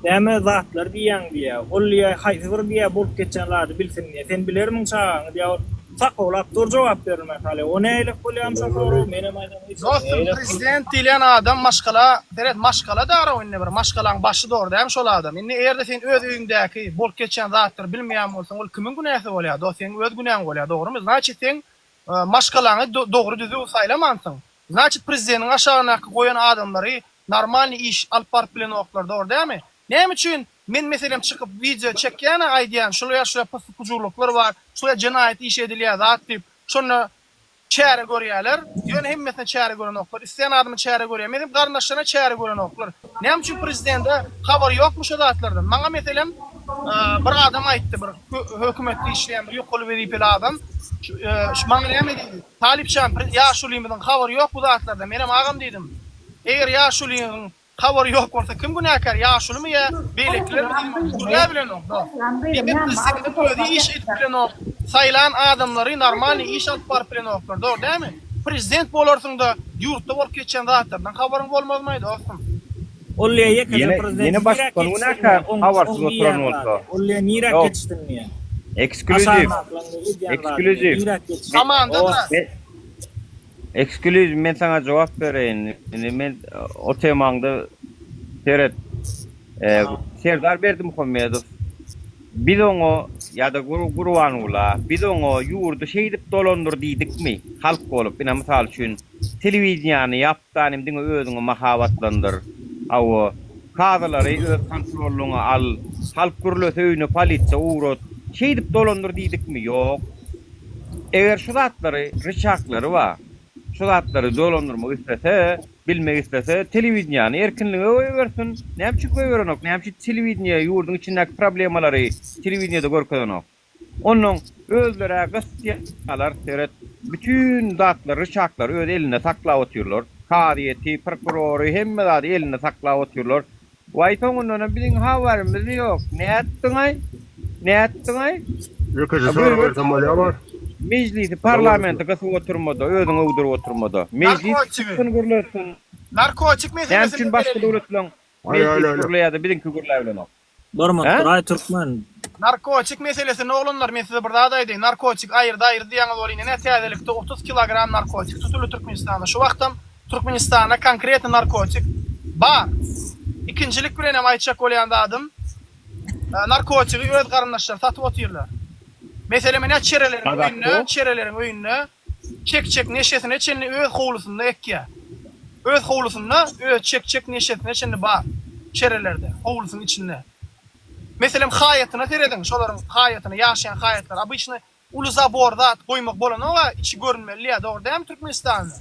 Näme zatlar diýýäň diýýä. Ol diýýä haýsy bir diýýä bolup geçýän zady bilsin diýýä. Sen bilermiň çagaňy diýýä. Ol sakawlap dur jogap berilmän haly. O nähilek bolýamyş o sorag menem aýdam hiç Dostum prezident diýilýän adam maşgala seret maşgala daraw indi bir maşgalaň başy dogry dämi şol adam indi egerde sen öz öýüňdäki bolup geçýän zatlary bilmeýän bolsaň ol kimiň günäsi bolýar dost seň öz günäň bolýar dogrymy znaçit seň maşgalaňy dogry düzüw saýlamansyň Znaçit prezideniň aşagyndaky goýan adamlary normalny iş alyp baryp bilenoklar dogry dälmi? Näme üçin men meselem çykyp wideo çekýänä aýdýan şul ýa şuýa pysy pujurlyklar bar şuýa jenaýat iş edilýä zat diýip şonda çäre görýäler ýöne hemmesine çäre görenoklar isleýän adama çäre görýä meselem garyndaşlaryna çäre görenoklar näme üçin prezidende habary ýokmy şo zatlardan maňa meselem bir adam aýtdy bir hökümetde işleýän bir ýokary wezipeli adam şu maňa näme diýdi Talypjan, ýaşulymyzyň habary ýok bu zatlardan. Menem agam diýdim. Eger ýaşulyňyň habary ýok bolsa kim günäkär, ýaşulymy ýa beýlekilermi diýdim. Gürläp bilenok dost. Demek prezidentiň özi iş edip bilenok, saýlan adamlary normalnyý iş alyp baryp bilenoklar, dogry dälmi? Prezident bolarsyňda ýurtda bolup geçýän zatlardan habaryň bolmazmaý dostum. Ol diýýär ýekeje Ýene prezident ýene niräk baştutan ýetişsin günäkär diýýär, oň habarsyz oň oturan diýýän bolsa. zady. Ol diýýär niräk Ýok. ýetişsin diýýär. Eksklýuziw. Aşagyndakylaryň diýýär edýän zady diýýär, Eksklýuziw. niräk ýetişsin. Samanda Owa. da. Men Eksklýuziw men saňa jogap bereýin. Indi men o temaňda seret. Serdar Berdimuhamedow biz oňa ýa-da Gurbangula biz oňa ýurdy şeýdip dolandyr diýdikmi halk bolup ine mysal üçin telewideniýany ýap-da nim diňe özüňi mahabatlandyr. Hawa. Kazylary öz kontrollygyňa al. Halk gürlese öýüne polisiýa ugrat. Şeýdip dolandyr diýdikmi? Ýok. Eger şu zatlary, ryçaklary bar, şu zatlary dolandyrmak islese, bilmek islese, telewideniýäni erkinlige goýbersin. Näme üçin goýberenok? Näme üçin telewideniýe ýurduň içindäki problemalary telewideniýede görkezenok? Onnoň özler-ä gysýalar, seret, bütin zatlary, ryçaklary öz elinde saklap otyrlar. Kazyýeti, prokurory, hemme zady elinde saklap otyrlar. Waý, soňundanam biziň habarymyz ýok. Nätdiň-aý? Nätdiň-aý? Ýekeje sorag bersem bolýamy? Mejlisi, parlamenti gysyp oturma-da, özüň öwdürip oturma-da. Mejlis çyksyn gürlesin. Narkotik Näme meselesine üçin başga geleliň. döwletleriň mejlisi gürleýär-de, biziňki gürläbilenok? Bir minut Hä? duraý türkmen. Narkotik meselesinde oglanlar men size bir zat aýdaýyn narkotik aýyrdy aýyrdy diýýäňiz welin ine täzelikde 30 kilogram narkotik tutuldy Türkmenistanda şu wagtam Türkmenistanda konkretno narkotik bar ikinjilik bilen hem aýtjak bolýan zadym narkotigi öz garyndaşlary satyp otyrlar meselem ine çereleriň öýünde çereleriň öýünde çekjek neşesine çenli öz howlusynda ekýär. Öz howlusynda öz çekjek neşesine çenli bar. Çerelerde, howlusynyň içinde. Meselem, haýatyna serediň, şolaryň haýatyna, ýaşaýan haýatlary. Obyçny uly zabor zat goýmak bolanok-a, içi görünmeli diýýär, dogry dälmi Türkmenistanda?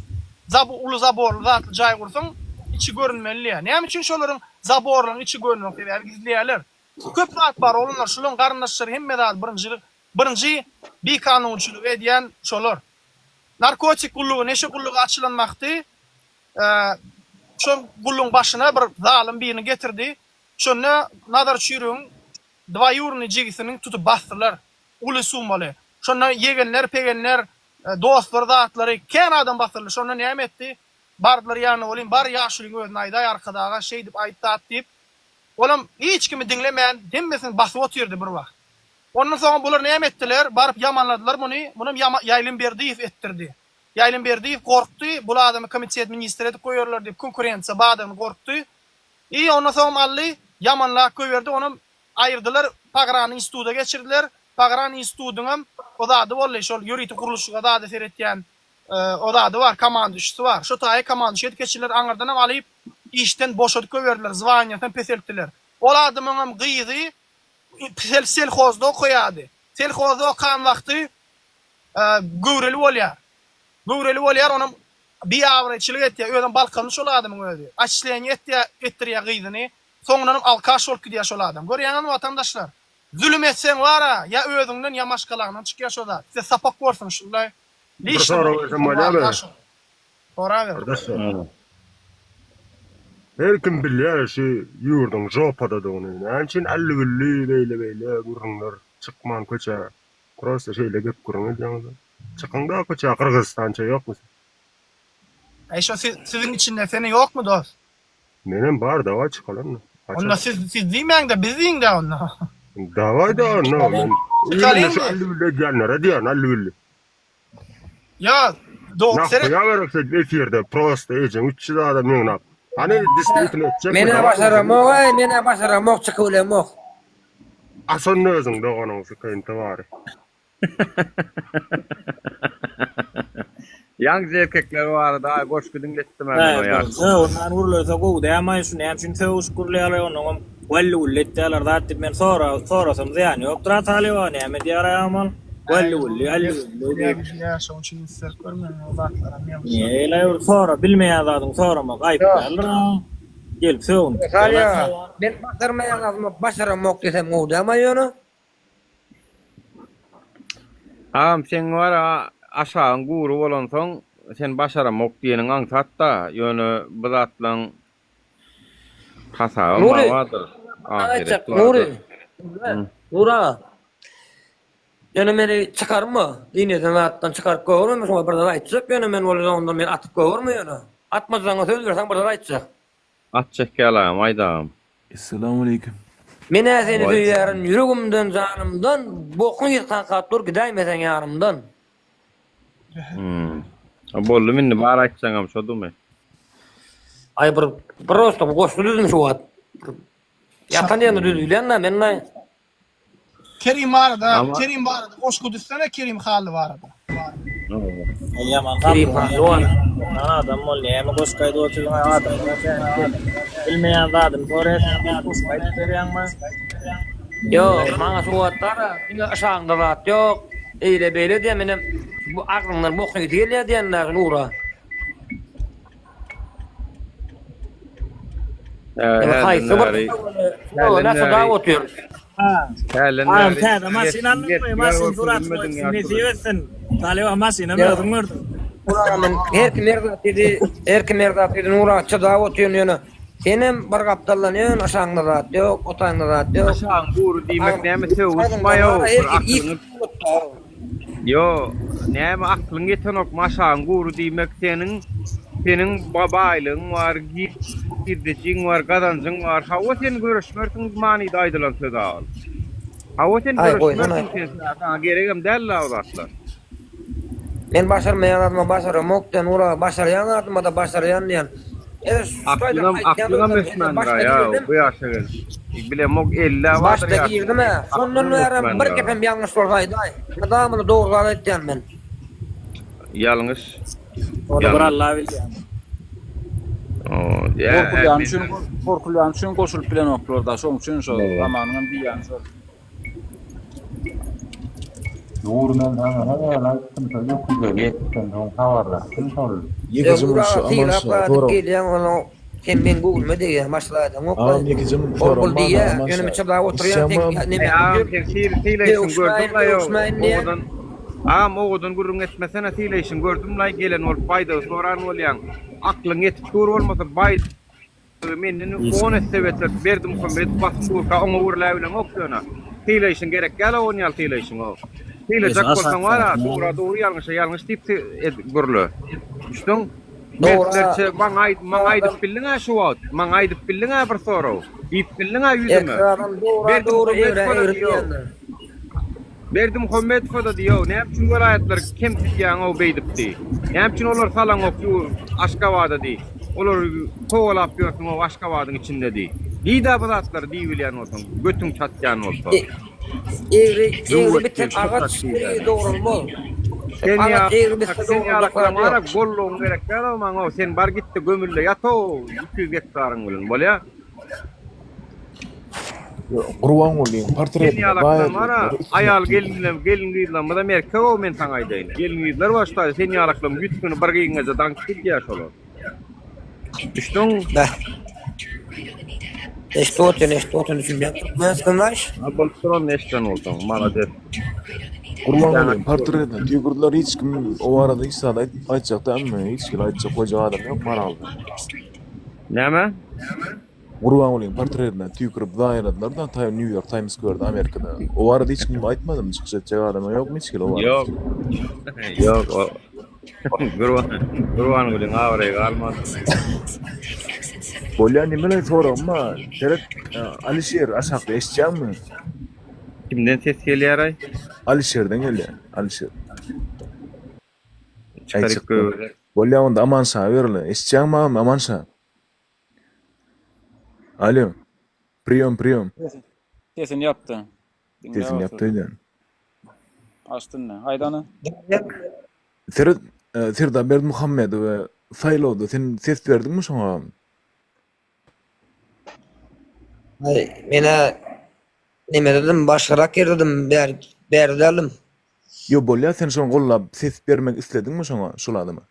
Zab uly zaborly zatly jaý gursaň, içi görünmeli diýýär. Näme üçin şolaryň zaborlaryň içi görünenok? Sebäbi gizleýärler. Köp zat bar oglanlar, şularyň garyndaşlary hemme zady birinji Birinji bikanunçylygy edýän şolar. Narkotik gullugy, neşe gullugy açylan wagty şol gullugyň başyna bir zalym birini getirdi. Şonda Nazar çüýrügiň dwaýurnyý jigisini tutup basdylar. Uly summaly. Şonda ýegenler, pegenler, dostlary, zatlary kän adam basyldy. Şonda näme etdi? Bardylar ýanyna welin, bar ýaşulyň özüne aýdaý Arkadaga şeýdip aýt zat diýip. Olam hiç kimi diňlemän hemmesini basyp otyrdy bir wagt. Ondan soňam bular näme etdiler? Baryp ýamanladylar muny. Munam Ýaýlym Berdiýew etdirdi. Ýaýlym Berdiýew gorkdy, bul adamy komitet ministri edip goýarlar diýip, konkurensiýa bardygyny gorkdy. I ondan soňam aldy, ýamanlap goýberdi, onam aýyrdylar, Pagran instituda geçirdiler. Pagran institudyňam o zady boldy, şol ýörite gurluşyga zada seretýän o zady bar, komanduşysy bar. Şo taýy komanduşy edip geçirdiler, aňyrdanam alyp işden boşadyp goýberdiler, zwaniýasyny peseltdiler. Ol adamyňam gyzy Sel selhozda okaýardy. Selhozda okan wagty göwreli bolýar. Göwreli bolýar, onam biabraýçylyk etýär. Özem balkanly şol adamyň özi. Oçisleniýe etýär, etdirýär gyzyny. Soňundanam alkaş bolup gidýär şol adam. Görýäňizmi watandaşlar? Zülüm etseň bar-a, ýa özüňden, ýa maşgalaňdan çykýar şo zat. Size sapak bolsun şullaý. Bir sorag bersem bolýarmy? Soraber. Gardaşlar. Her kim bilýär şu ýurduň žopadadygyny. Näme üçin älli-gülli beýle-beýle gürrüňler çykman köçä prosta şeýle gep gürrüň edýäňiz. Çykyňda köçä Gyrgyzystança ýokmy siz? Äý şo siz siziň içinde seni ýokmy dos? Menem bar dawaý çykaly onda. Haçan? Onda siz siz diýmäňdä biz diýiňdä onda. Dawaýda onda men Çykalyň. şu älli-gülli edýänlere diýýän älli-gülli. Ýa dogry seret. Nahuýa gerek şeýdip efirde prosta ejeň 300 adam ýygnap. Hany distlitini etjekmi? Menä başaramok-aý, menä başaramok, çykybilemok. A şonda özüň doganyň sykaýyn towary. Ýaňja erkekler barada aý goşgy diňletdim men o ýaş. Ondan gürlese gowy dämaý şu näme üçin sögüşip gürleýärler onnoňam welli gülli etýärler zat diýip men sora sorasam zyýany ýokdur a talyba näme diýer aýamal welli gülli elli gülli diýip. Ýa şoň üçin üns berip görmäň o zatlara men. Neýle bir sora bilmeýän zadyňy soramak aýyp däldir a gelip sögünip. Talyba men başarmaýan zadymy başaramok diýsem gowy dämaý ýöne. Agam seň bar aşagyň gury bolansoň sen başaramok diýeniň aňsatda ýöne bu zatlaň hasabam Nury, bardyr ahyret Nury, bardyr. Nury aga. Ýöne meni çykarma, dineden zatdan çykaryp goýberme, men şoňa bir zat aýtjak, ýöne men bolsa onda meni atyp goýberme ýöne. Atmajagyňa söz berseň bir zat aýtjak. At çekýär agam aýt agam. Essalamualeýkum. Men-ä seni söýýärin ýüregimden janymdan bokuň ýyl kakap dur gidäýmeseň ýanymdan. Hmm. Boldum indi bar aýtjaňam şodumy? Aý bir prosto bu goşgy düzdüm şu wagt. Ýatan ýerinde düzülýän-dä men naý. Kerim barada, Ama Kerim barada goşgy düzsene Kerim Hally barada. Sen ýaman gamgyn adam bol, näme goşgy aýdyp otyrsyň adamlar sen bilmeýän zadyny soraýarsyň diýip goşgy aýdyp berýäňmi? Ýok, maňa şu wagt bar-a, diňe yşagyňda zat ýok, eýle-beýle diýýär, menem bu agzyňdan bok ysy gelýär diýen-dä Nura. Ýa haýsy bir Ýok, çydap otyr. Agam täze maşyn aldyňmy? Maşyn suratyny goýupsyň, nesip etsin. Talyba maşynam özüň gördüň. Nur aga men her kim her zat diýdi, her kim her zat diýdi, Nur aga çydap otyryn ýöne senem bir gapdaldan ýöne aşagyňda zat ýok, otaňda zat ýok. Aşagyň gury diýmek näme sögüşmaýow bir aklyňy Ýo, näme aklyň ýetenokmy aşagyň gury diýmek seniň seniň baýlygyň bar, girdejiň bar, gazanjyň bar. Hawa sen göreşmersiň manyda aýdylan söz a ol. Hawa sen göreşmersiň sen saňa geregem däl-la o zatlar. Men başarmaýan zadyma başaramok diýen ura başarýan zadyma-da başarýan diýen. Aklyňam aklyňam ösmändir-a ýa bu ýaşa gelip. Bilemok ellä bardyr Başda ýaşyň. girdim-ä, şondan Aklyňam bärem bir ösmändir-a. gepem ýalňyş bolsa aýdaý. Mydama dogry zat aýtýan men. Ýalňyş. Ony bir Ýalňyş. Alla bilýän. O, ýa, Gorkulýany men üçin gorkulýany üçin goşulyp bilenoklar-da, şoň üçin şo Amanyňam diýýäni şol. Dur men saňa häli aýtdym şol öküze ýetdim soň habarlaşdym şol. Ýekeje Ýa muny şu Uraga Aman sylap şa gaýdyp sorag. gelýäň onuň sen meň göwnüme degýäň başga aýdaňok Agam ýekeje muny Ol soragym bul bar diýýä Aman ýöne şa. men çydap oturýan sen Eşitýäňmi? neme Eý agam sen sylaýşyň döwüşmäýin gördüm laý döwüşmäýin diýýän. owadan agam owadan gürrüň etmesene sylaýşyň gördüm laý gelen bolup baýdagy soran bolýaň aklyň ýetip dur bolmasa baý Menden on esse beter Berdimuhamedow basyp durka oňa gürläbileňok ýöne. Sylaýşyň gerek däl on ýaly sylaýşyň o. Sylajak bolsaň bar-a dogry dogry ýalňyşa ýalňyş diýip gürle. Düşdüň? Mertlerçe maňa aýt maňa aýdyp bildiň-ä şu wagt. Maňa aýdyp bildiň-ä bir sorag. Diýip bildiň-ä ýüzüme. Erkek adam dogra dogry egrä egri diýendir. Berdimuhamedowa-da diý-ow, näme üçin welaýatlary kemsidýäň-ow beýdip diý. Näme üçin olary salaňok ýur Aşgabada diý. Olary kowalap ýörsüň-ow Aşgabadyň içinde diý. Diý-dä bu zatlary diýibilýän bolsaň, götüň çatýan bolsa. Egri, egri Züwwet biten diý, şo agaç zat diý-dä. egri dogrulmaz. Sen Agaç ýa, egri bitse sen dogruljak ýalaklaň zady bar-a ýok. gollugyň gerek däl-ow maňa-ow, sen bar git-de gömül-de ýat-ow 200 gektaryň bilen, bolýa? Gurbangulyň Sen portretine ýalakdan bar-a, baýyrlyklar üstüne aýal tüýkürdi. gelinlem, gelin gyzlarymyzam erkek-ow men saňa aýdaýyn. Gelin gyzlar başda sen ýalaklaryň ýüzüni bir giňeje daňyp gidýär şolar. Düşdüň? Beh. Eşitip otyryn, eşitip otyryn düşünýän. Türkmensiň aş. Ha bolup duran eşiden bolsaň, malades. Gurbangulyň portretine tüýkürdiler hiç kim o barada hiç zat aýtjak dälmi? Hiç hili aýtjak goýjak adam ýok Maralda. Näme? Gurbangulyň portretine tüýkürip zaýaladylar-da New York Times Square-de Amerikada. O barada hiç kim aýtmadymy? Çykyş etjek adam ýokmy hiç hili o barada? Ýok. Ýok. O Gurban Gurbangulyň abraýy galmady. Bolýa nimeler soragym bar. Seret Alişer aşakda eşitýäňmi? Kimden ses gelýäraý? Alişerden gelýär. Alişer. Aý Çykaryp çykdy. goýber. Bolýa onda Aman şa bereli. Eşitýäňmi agam Aman şa? Alo. Priýom, priýom. Sesini ýapdy. Diňläp Sesini ýapdy otur. öýdýän. Açdy indi. Aýt hany. Seret, e, Serdar Berdimuhamedowa saýlawda sen ses berdiňmi şoňa agam? Aý, men-ä nemededim, başgarak ýerdedim, bäri, bärde däldim. Ýo bolýa sen şony gollap ses bermek islediňmi şoňa, şol adama?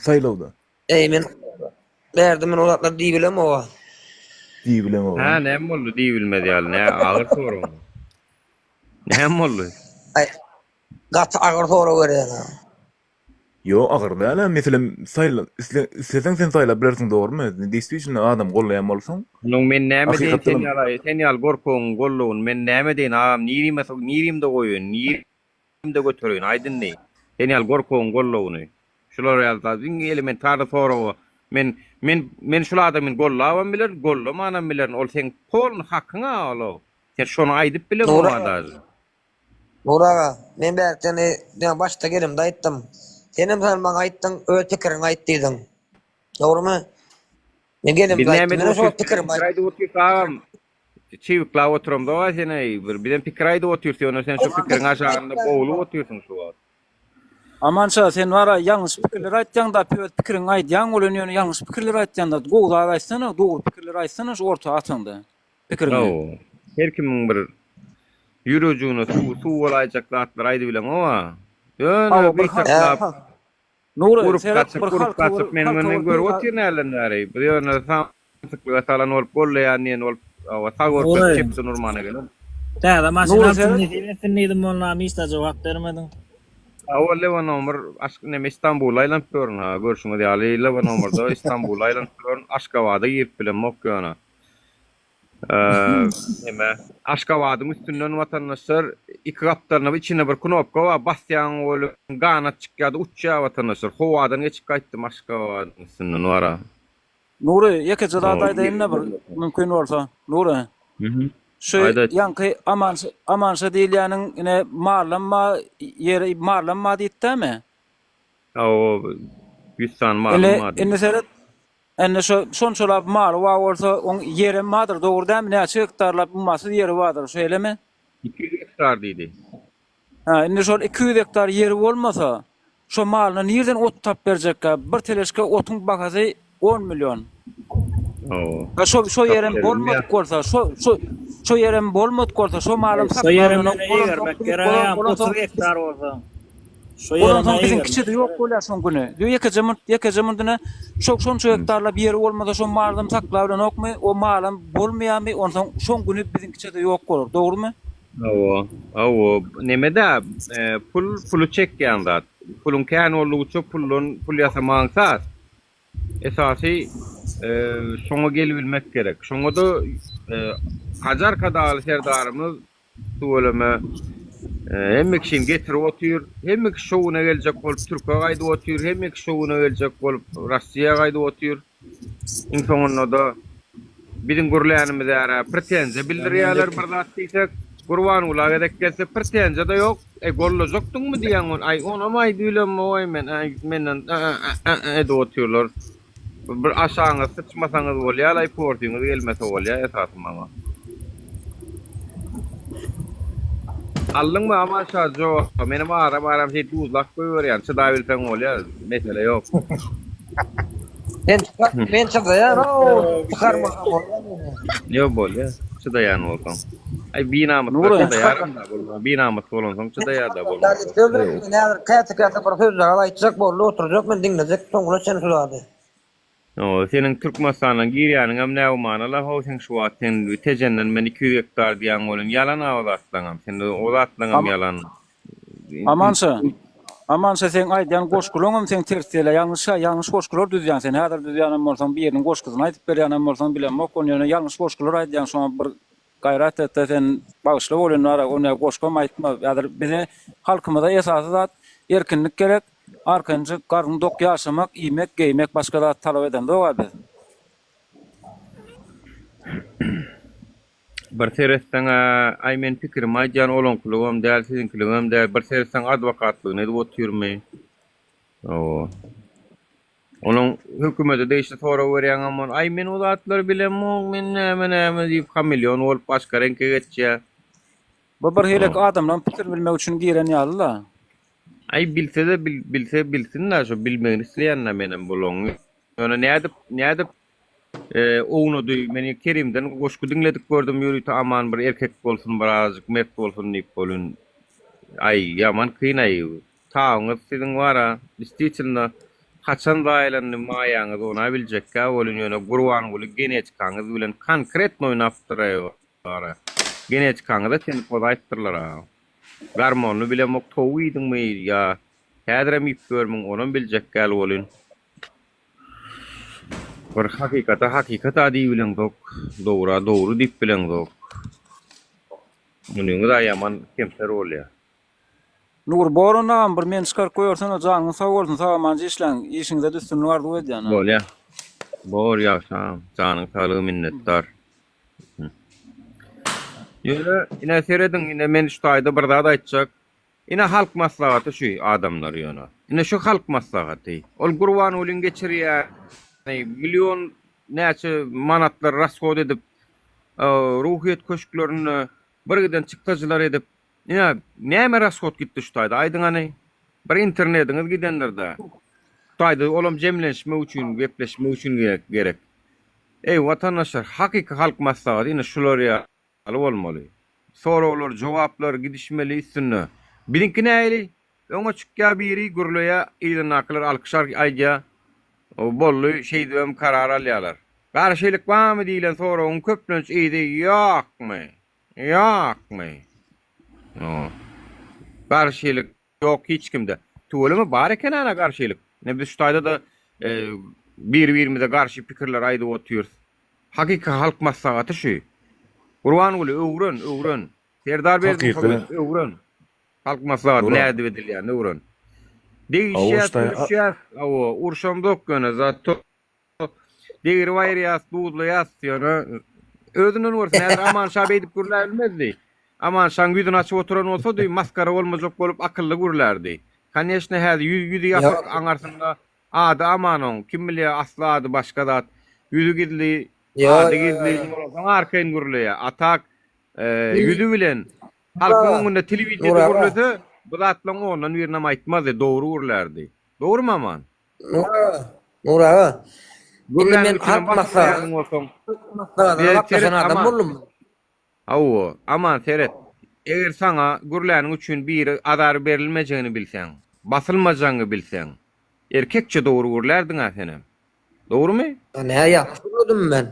Saýlawda. Eý men bärde men o zatlary diýibilemoga. Diýibilemoga. Hä näme boldy diýibilmez ýaly nä agyr soragmy. Näme boldy? Aý gaty agyr sorag berýäň-ä. Ýok agyr däl-ä meselem saýla isle isleseň sen saýlap bilersiň dogrymy deýstwitno adam gollaýan bolsaň. Munuň men näme deýin sen Hakykatdanam. ýaly sen ýaly gorkagyň gollugyny men näme deýin agam nirime nirimde goýaýyn nirimde götereýin aýt indi sen ýaly gorkagyň gollugyny şular ýaly zat iň elementarny soraga men men men şul adamyny gollabam bilerin gollamanam bilerin ol seň polny hakyň-a ol sen şony aýdyp bileňok-a daže. Nur aga, men bärkden ýa başda gelemde aýtdym. Senem sen maňa aýtdyň, öz pikiriňi aýt diýdiň. Dogrymy? Men Biz gelemde näme aýtdym. edip Menem şo otyrys? pikirimi Pikir aýtdym. aýdyp otyrys agam. Çybyklap oturamzok-a sen eý, bir bizem pikir aýdyp otyrys, ýöne sen şu pikiriň aşagynda boglup otyrsyň şu wagt. Amanşa sen wara ýalňyş pikirler aýtýaňda öz pikiriňi aýdýaň welin ýöne ýalňyş pikirler aýtýaňda gowy zat aýtsana dogry pikirler aýtsana şu orta ataňda pikiriňi. Hawa. Her kimiň bir ýürejigine suw suw bolaýjak zatlar aýdybileňoga. Ýöne Hawa bir bir saklap Nury urup seret gaçyp bir urup halka bir gaçyp men halka menden bir görüp peýda otyryn hälden bäri. Bir ýöne samsyklyga salan bolup gollaýan diýen bolup hawa sag görkezip Nury. çepden urmana gelen. Täze maşyn Nury alsyn seret nesip etsin diýdim bolnam hiç-de jogap bermediň. Hawa Lewanomur aşk neme Istanbula aýlanyp ýörün ha görşüňiz ýaly Lewanomurda Istanbula aýlanyp ýörün Aşgabada girip bilemok ýöne. Neme Aşgabadyň üstünden watandaşlar iki gapdalyna içinde bir knopka bar basýaň ol ganat çykýada uçýar watandaşlar howadan geçip gaýtdym Aşgabadyň üstünden wara. Nury ýekeje zat aýdaýynda bir mümkin bolsa Nury. Şu ýaňky Amanşa Amanşa diýilýäniň ine mallam bar ýeri mallam bar diýipdämi? Hawa 100 sany malym bar diýdi. Indi seret Indi şo şonçalap maly bar bolsa, oň ýerem bardyr, dogry dälmi? Näçe gektarlap ummasyz ýeri bardyr, şeýlemi? 200 gektar diýdi. Hä, indi şol 200 gektar ýeri bolmasa, şo malyna nirden ot tapyp berjekkä? Bir teleşka otuň bahasy on million. Hawa. Ha, şo şo ýerem bolmadyk bolsa, şo şo şo ýerem bolmadyk bolsa, şo malam Şo ýerem saklananok, ýöne bolansoň, egermek bolan gerek, bolansoň 30 gektar bolsa. Şo Ondan ýerine soň biziň eýgermek kiçide ýok gerek. bolýar şoň güni. Ýo ýekeje munt, ýekeje munduna şo şonça gektarlap ýeri bolmasa şo malam saklabilenokmy, o malam bolmaýarmy, onsoň şoň güni biziň kiçide ýok bolar. Dogrymy? Hawa, hawa, neme-dä, pul puly çekýän zat. Puluň kän boldugyça puldan pul ýasamagyň aňsat. Esasy şoňa gelibilmek gerek. Şoňa-da Hajy Arkadagly Serdarymyz Tüweleme hemme kişini getirip otyr. Hemme kişi şowuna geljek bolup türke gaýdyp otyr. Hemme kişi şowuna geljek bolup Rossiýa gaýdyp otyr. Iň soňunda-da biziň gürlänimize ära pretenziýa bildirýärler bir zat diýsek. Gurbangula gezek gelse pretenziýa-da ýok. Eý gollajakdyňmy diýýäň ony. Aý onam aýdybilemok-aý men. Aý menden edip otyrlar. Bir aşagyňyz syçmasaňyz bolýalaý porsyňyz gelmese bolýa esasy maňa. Aldyňmy Aman şa jogap menem aram aram şeýdip duzlap goýberýän çydabilseň bolýa mesele ýok. Men çykar men çydaýan ow çykarmasam bolýa meni. Ýok bolýa çydaýan bolsaň. Aý binamyslar çydaýaram da bolma binamys bolansoň çydaýada bolmasa. Söz men häzir käte käte bir sözjagaz aýtjak boldy oturjak men diňlejek soňuna çenli şu zady. Hawa seniň Türkmenistandan girýäniňem nägumana-la how seň şu wagt sen Tejenden men 200 gektar diýýäň welin ýalan-a o zatlaňam sen o zatlaňam ýalan. Amanşa Amanşa seň aýdýan goşgulaňam seň ters gelýär ýalňyş ýalňyş goşgular düzýäň sen häzir düzýänem bolsaň biriniň goşgusyny aýdyp berýänem bolsaň bilemok ony ýöne ýalňyş goşgular aýdýaň şoňa bir Gaýrat etde sen bagyşla bolýan ara o ne goşgam aýtma häzir bize halkymyza esasy zat erkinlik gerek arkaýynjyk garnyň dok ýaşamak iýmek geýmek başga zat talap edemzok-a biz. Bir seretseň-ä, aý men pikirimi aýdýan olaňkylygam däl, siziňkiligem däl, bir seretseň adwokatlygyny edip otyrmy? Hawa. Onuň hökümete degişli sorag berýäňem ol, aý men o zatlary bilemok, men näme näme diýip hameleon bolup başga reňke geçýär. Bu bir hili adamlaryň pikirini bilmek üçin giren ýaly-la. Aý bilse-de bilse bilsin-dä şo bilmegini isleýän-dä menem bulaň. Ýöne nädip nädip ownady men Kerimden goşgy diňledik gördüm ýörite aman bir erkek bolsun bir azajyk mert bolsun diýip bolun. Aý ýaman kyn aý Tabyňyz siziň bara, distitelno haçan zaýalandy maýaňyz ona biljekgä welin ýöne Gurbanguly genetikaňyz bilen konkretno oýnapdyraý bara. Genetikaňyza seni pozaýypdyrlar a. Garmonly bilemok towuk iýdiňmi ýa häzirem iýip ýörmüň onam biljekgäl welin. Bir hakykata hakykat-a diýibileňzok, dowra dogry diýip bileňzok. Munyňyz-a ýaman kemter bolýa. Nury Boran agam bir meni çykaryp goýbersene janyňyz sag bolsun sag amanca işläň işiňizede üstünlik arzuw edýän. Bolýa. Bor ýagşy agam. Janyň saglygy minnetdar. Ýöne ine serediň ine men şu taýda bir zat aýtjak. Ine halk maslahaty şu adamlar ýöne. Ine şu halk maslahaty. Ol Gurbangulyň geçirýäni million näçe manatlar rashod edip. Ruhyýet köşklerinde bir giden çykdajylar edip, ine, näme rashod gitdi şu taýda, aýdyň hany? Bir internetiňiz gidendir-dä. Şu taýda olam jemlenişmek üçin, gepleşmek üçin gerek. Eý, watandaşlar, hakyky halk maslahaty ine şular ýaly bolmaly. Soraglar, jogaplar gidişmeli üstünde. Biziňki nähili? Öňe çykýar biri, gürleýär, yzyndakylar alkyş aýdýar. Boldy, şeýdibem karar alýarlar. Garşylyk barmy diýlen soragyň köplenç yzy ýokmy? Ýokmy? Garşylyk ýok hiç kimde. Tüweleme bar eken ana garşylyk. Ine biz şu taýda-da bir-birimize garşy pikirler aýdyp otyrys. Hakyky halk maslahaty şu. Gurbanguly öwren, öwren. Serdar Berdimuhamedow öwren. Halk maslahaty nädip edilýänini öwren. Degişýäs, gülüşýäs, hawa, urşamzok ýöne, zato degirip aýyrýas, duzlaýas, ýöne özünden görsün. Häzir Aman şa beýdip gürläbilmezdi. Aman şaň ýüzüni açyp oturan bolsady, masgara bolmajak bolup akylly gürlärdi. Koneçne häzir ýüzi ýapyk, aňarsynda ady Aman oň, kim bilýär asly ady başga zat. Ýüzi gizli, ady gizli, bolansoň arkaýyn gürleýär. A tak ýüzi bilen Halkyň öňünde telewideniýede gürlese, bu zatlaryň ondan birinem aýtmazdy, dogry gürlärdi. Dogrymy Aman? Nur aga, Nur aga. Indi Gürläniň men üçinem halk basyp maslahatyna goýýan bolsaň. maslahatyna gatnaşan Seret adam Aman. boldum. Hawa, Aman seret. Eger saňa gürläniň üçin biri azar berilmejegini bilseň, basylmajagyňy bilseň, erkekçe dogry gürlärdiň-ä senem. Dogrumy? Nä ýalňyş gürledim men?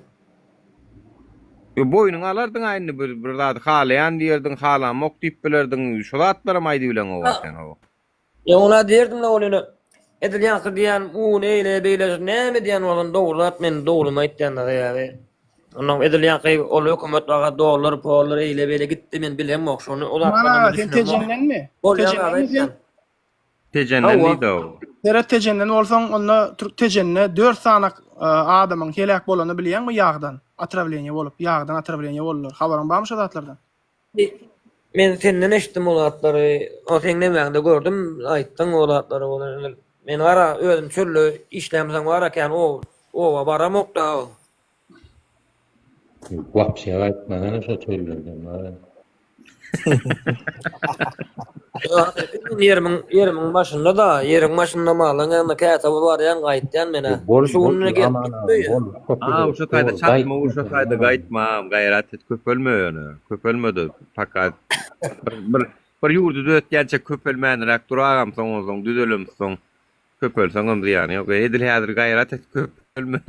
Ýo boýnuňa alardyň-a indi bir bir zady halaýan diýerdiň, halamok diýip bilerdiň, şo zatlaram aýdybileňoga sen ho. Ýo ol-a diýerdim-le ol ýöne edil ýaňky diýýän un eýle beýle näme diýen bolsam dogry zat men dogrymy aýtýan-da sebäbi onnoň edil ýaňky ol hökümet baga dollar pollar eýle beýle gitdi men bilemok şony o Aman zatlara aga men sen düşünemok. Tejendenmi? Bolýan zady Tejendenmi sen? aýtýan. Tejenden Hawa. diýdi-ow. Seret Tejenden bolsaň onda türk Tejende 4 sany adamyň heläk bolanyny bilýäňmi ýagdan otrawleniýe bolup ýagdan otrawleniýe boldular habaryň barmy şo zatlardan. Men senden eşitdim o zatlary o seň nemäňde gördüm aýtdyň o zatlary ol men gara özüm çölde işlämsoň bara kän oba baramok da. Wapşe gaýtmasana şo çöllerden bara. Ýerimiň ýerimiň başynda da, ýeriň başynda malyň ýanynda käte bir barýan gaýtýan menä. Bol Şu bol gününe gelip aman gitdi agam öýe. bol köp Agam şu taýda bol çatma ur şu gaýtma taýda gaýtma agam gaýrat et köpelme ýöne köpelmede pakat bir bir bir ýurdy düzetýänçä köpelmänräk dur agam soň onsoň düzelemsoň Köpelseňem zyýany ýok. Edil häzir gaýrat et köpelme.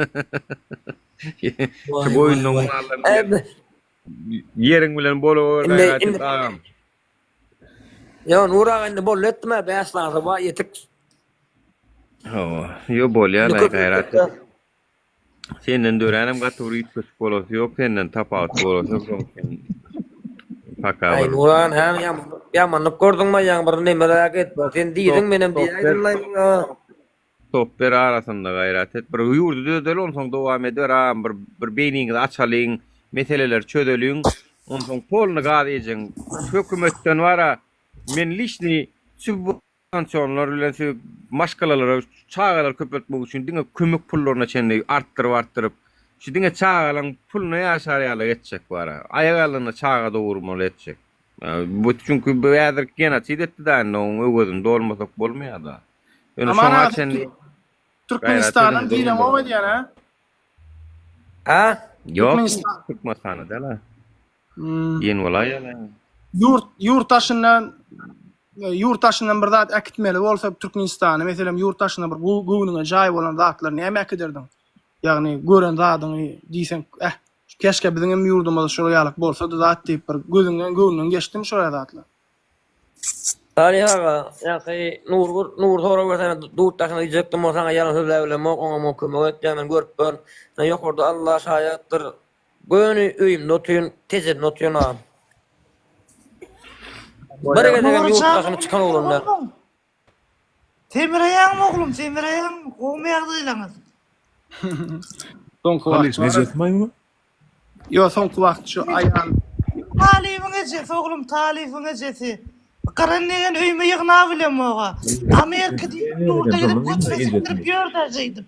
Şu Waý waý goýundan waý. maldan bilen ýeriň bilen boluber Indi gaýrat et indi agam. Ýo Nur aga indi boldy etdim-ä 5 sanysy bar ýetik. Hawa. Ýo bolýar Indi aý gaýrat et. köpeltjek-dä. Senden döränem gaty bir üýtgeşik bolasy ýok, senden tapawutly bolasy ýok şoň üçin paka Aý bir Nur aga hä ýamanlyk gördüňmi ýaňy bir nemeräk et. Sen diýdiň menem diýäýdim-laý muňa. Top ber arasynda gaýrat et. Bir ýurdy düzedeli onsoň dowam ediber agam bir bir beýniňizi açalyň, meseleleri çözeliň. Onsoň polny gaz ejeň. Hökümetden bara men liçni Pansionlar bilen şu maşgalalara çagalar köpeltmek üçin diňe kömek pullaryna çenli artdyryp artdyryp şu diňe çagalaň puluna ýaşar ýaly etjek bara. Aýak alnynda çaga dogurmaly etjek. Bu çünki bu häzir genosid etdi da indi oň öwezini dolmasak bolmaýar da. Ýöne Aman şoňa aga sen çenli gaýrat Türkmenistandan ediň gireňok durun. edýän hä? Hä? Ýok Türkmenistan. Türkmenistanda däl ha. Hmm. Ýen bolaýýar. Ýurt ýurt daşyndan ýurt daşyndan bir zat äkitmeli bolsa Türkmenistana, meselem ýurt daşynda bir göwnüňe jaý bolan zatlary näme äkiderdiň? Ýagny gören zadyňy diýseň, eh, keşke biziň hem ýurdumyzda şol ýalyk bolsady zat diýip bir gözüňden göwnüňden geçdimi şol ýaly zatlar? Salyh aga, ýaňky Nur Nur sorag bersene dut daşyna diýjekdim ol saňa ýalan sözläbilemok oňa muňa kömek etýän men görüp bar. Ýokarda Alla şaýatdyr. Göni öýümde otyryn, Tejende otyryn agam. Bir gezegem ýurt Nurjan daşyna çykan oglan däl. Semireýäňmi oglum, semireýäňmi? Gowumy ýagdaýlaryňyz? Soňky wagt Halyf bar. ejesi maýmy? Ýo soňky wagt şu aýal Talybyň ejesi oglum, Talybyň ejesi. Gyran degen öýüme ýygnabilemog-a. Amerika diýip ýurda gidip götüne sikdirip ýör-dä şeýdip.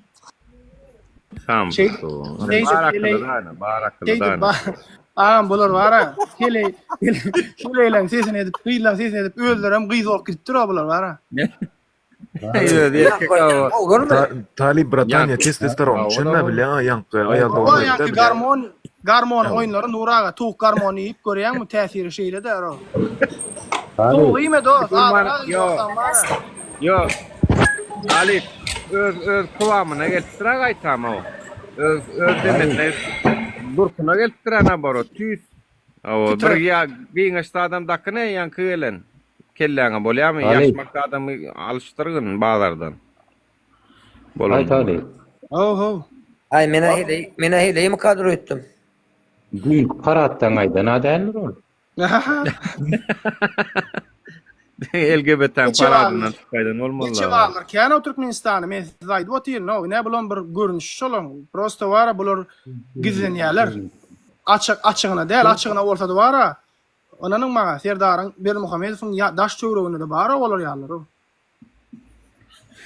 Şeýdip, bar akyly dana, bar akyly dana. Agam bular bara heleý heleýleň sesini edip, gyzlaň sesini edip özlerem gyz bolup gidipdir-o bular bara. Özi erkek Ta- Talip bratanya testosteron düşenme bilýäň ýaňky aýal O dogan ýaňky garmon garmon oýunlary Nur aga towuk garmony iýip görýäňmi täsiri şeýle däl o. Towuk iýme dost, azrak iý ýogsam bara. Ýok. Talyp öz öz kowamyna gelipdir a gaýtam o. Öz öz demesine durkuna gelipdir a naborot tüýs. Hawa bir ýa giňeşde adam dakyny ýaňky gelen. Kelläňe bolýamy? Talyp. Ýaşmak adamy alyşdyrgyn bazardan. Aý Bolanyny. Talyp. How how. Aý menä heleý menä heleými kadr öýtdüm. Düýnki paraddan gaýdan-a däldir ol. LGBT-niň Neçe paradyndan barlar? çykyp gaýdan bolmaly. Neçe barlar? Kän-ow Türkmenistany men size aýdyp otyryn-ow. Ine bulam bir görnüşi şolaň. Prosta bara bular gizlenýärler. Açyk açygyna däl, açygyna bolsady bara Ynanyň maňa, Serdaryň Berdimuhamedowyň ýa daş töwereginde-de bar-ow olar ýalylar-ow.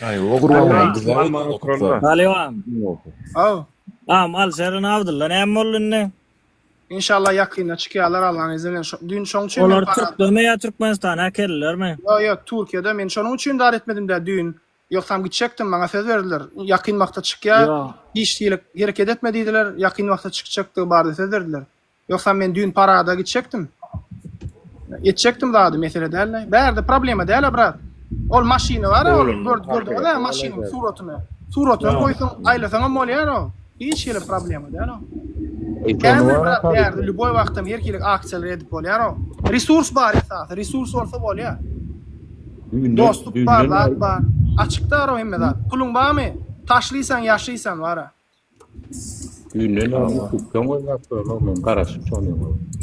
Aý, o Gurbanguly bize aýtdy. Talyban. Aw. Am Alşerin Abdylla näme boldy indi? Inşallah ýakynda çykýarlar Allaň izni bilen. Şo, düýn şoň üçin men Olar para türkdemi ýa Türkmenistana äkeldilermi? Ýok, ýok, Türkiýede. Men şonuň üçin zat etmedim-dä düýn. Ýogsam gitjekdim, maňa söz berdiler. Ýakyn wagtda çykýar. Ýok. Hiç hili hereket etme diýdiler. Ýakyn wagtda çykjakdygy barada söz berdiler. Ýogsam men düýn parada gitjekdim. Etjekdim zady mesele däldi. Bärde problema däl-a brat. Ol maşyny bar-a ol gördüňiz-ä maşynyň suratyny. Suratyny goýsaň aýlasaňam bolýar o. Hiç hili problema däl o. Kändir brat bärde lýuboý wagtam her hili aksiýalar edip bolýar o. Resurs bar esasy, resurs bolsa bolýar. Dostluk bar, zat bar. Açykda o hemme zat. Puluň barmy? Taşlysaň, ýaşlysan bar-a. Düýnden bäri ýutubdan gözläp durmam men garaşyp şony.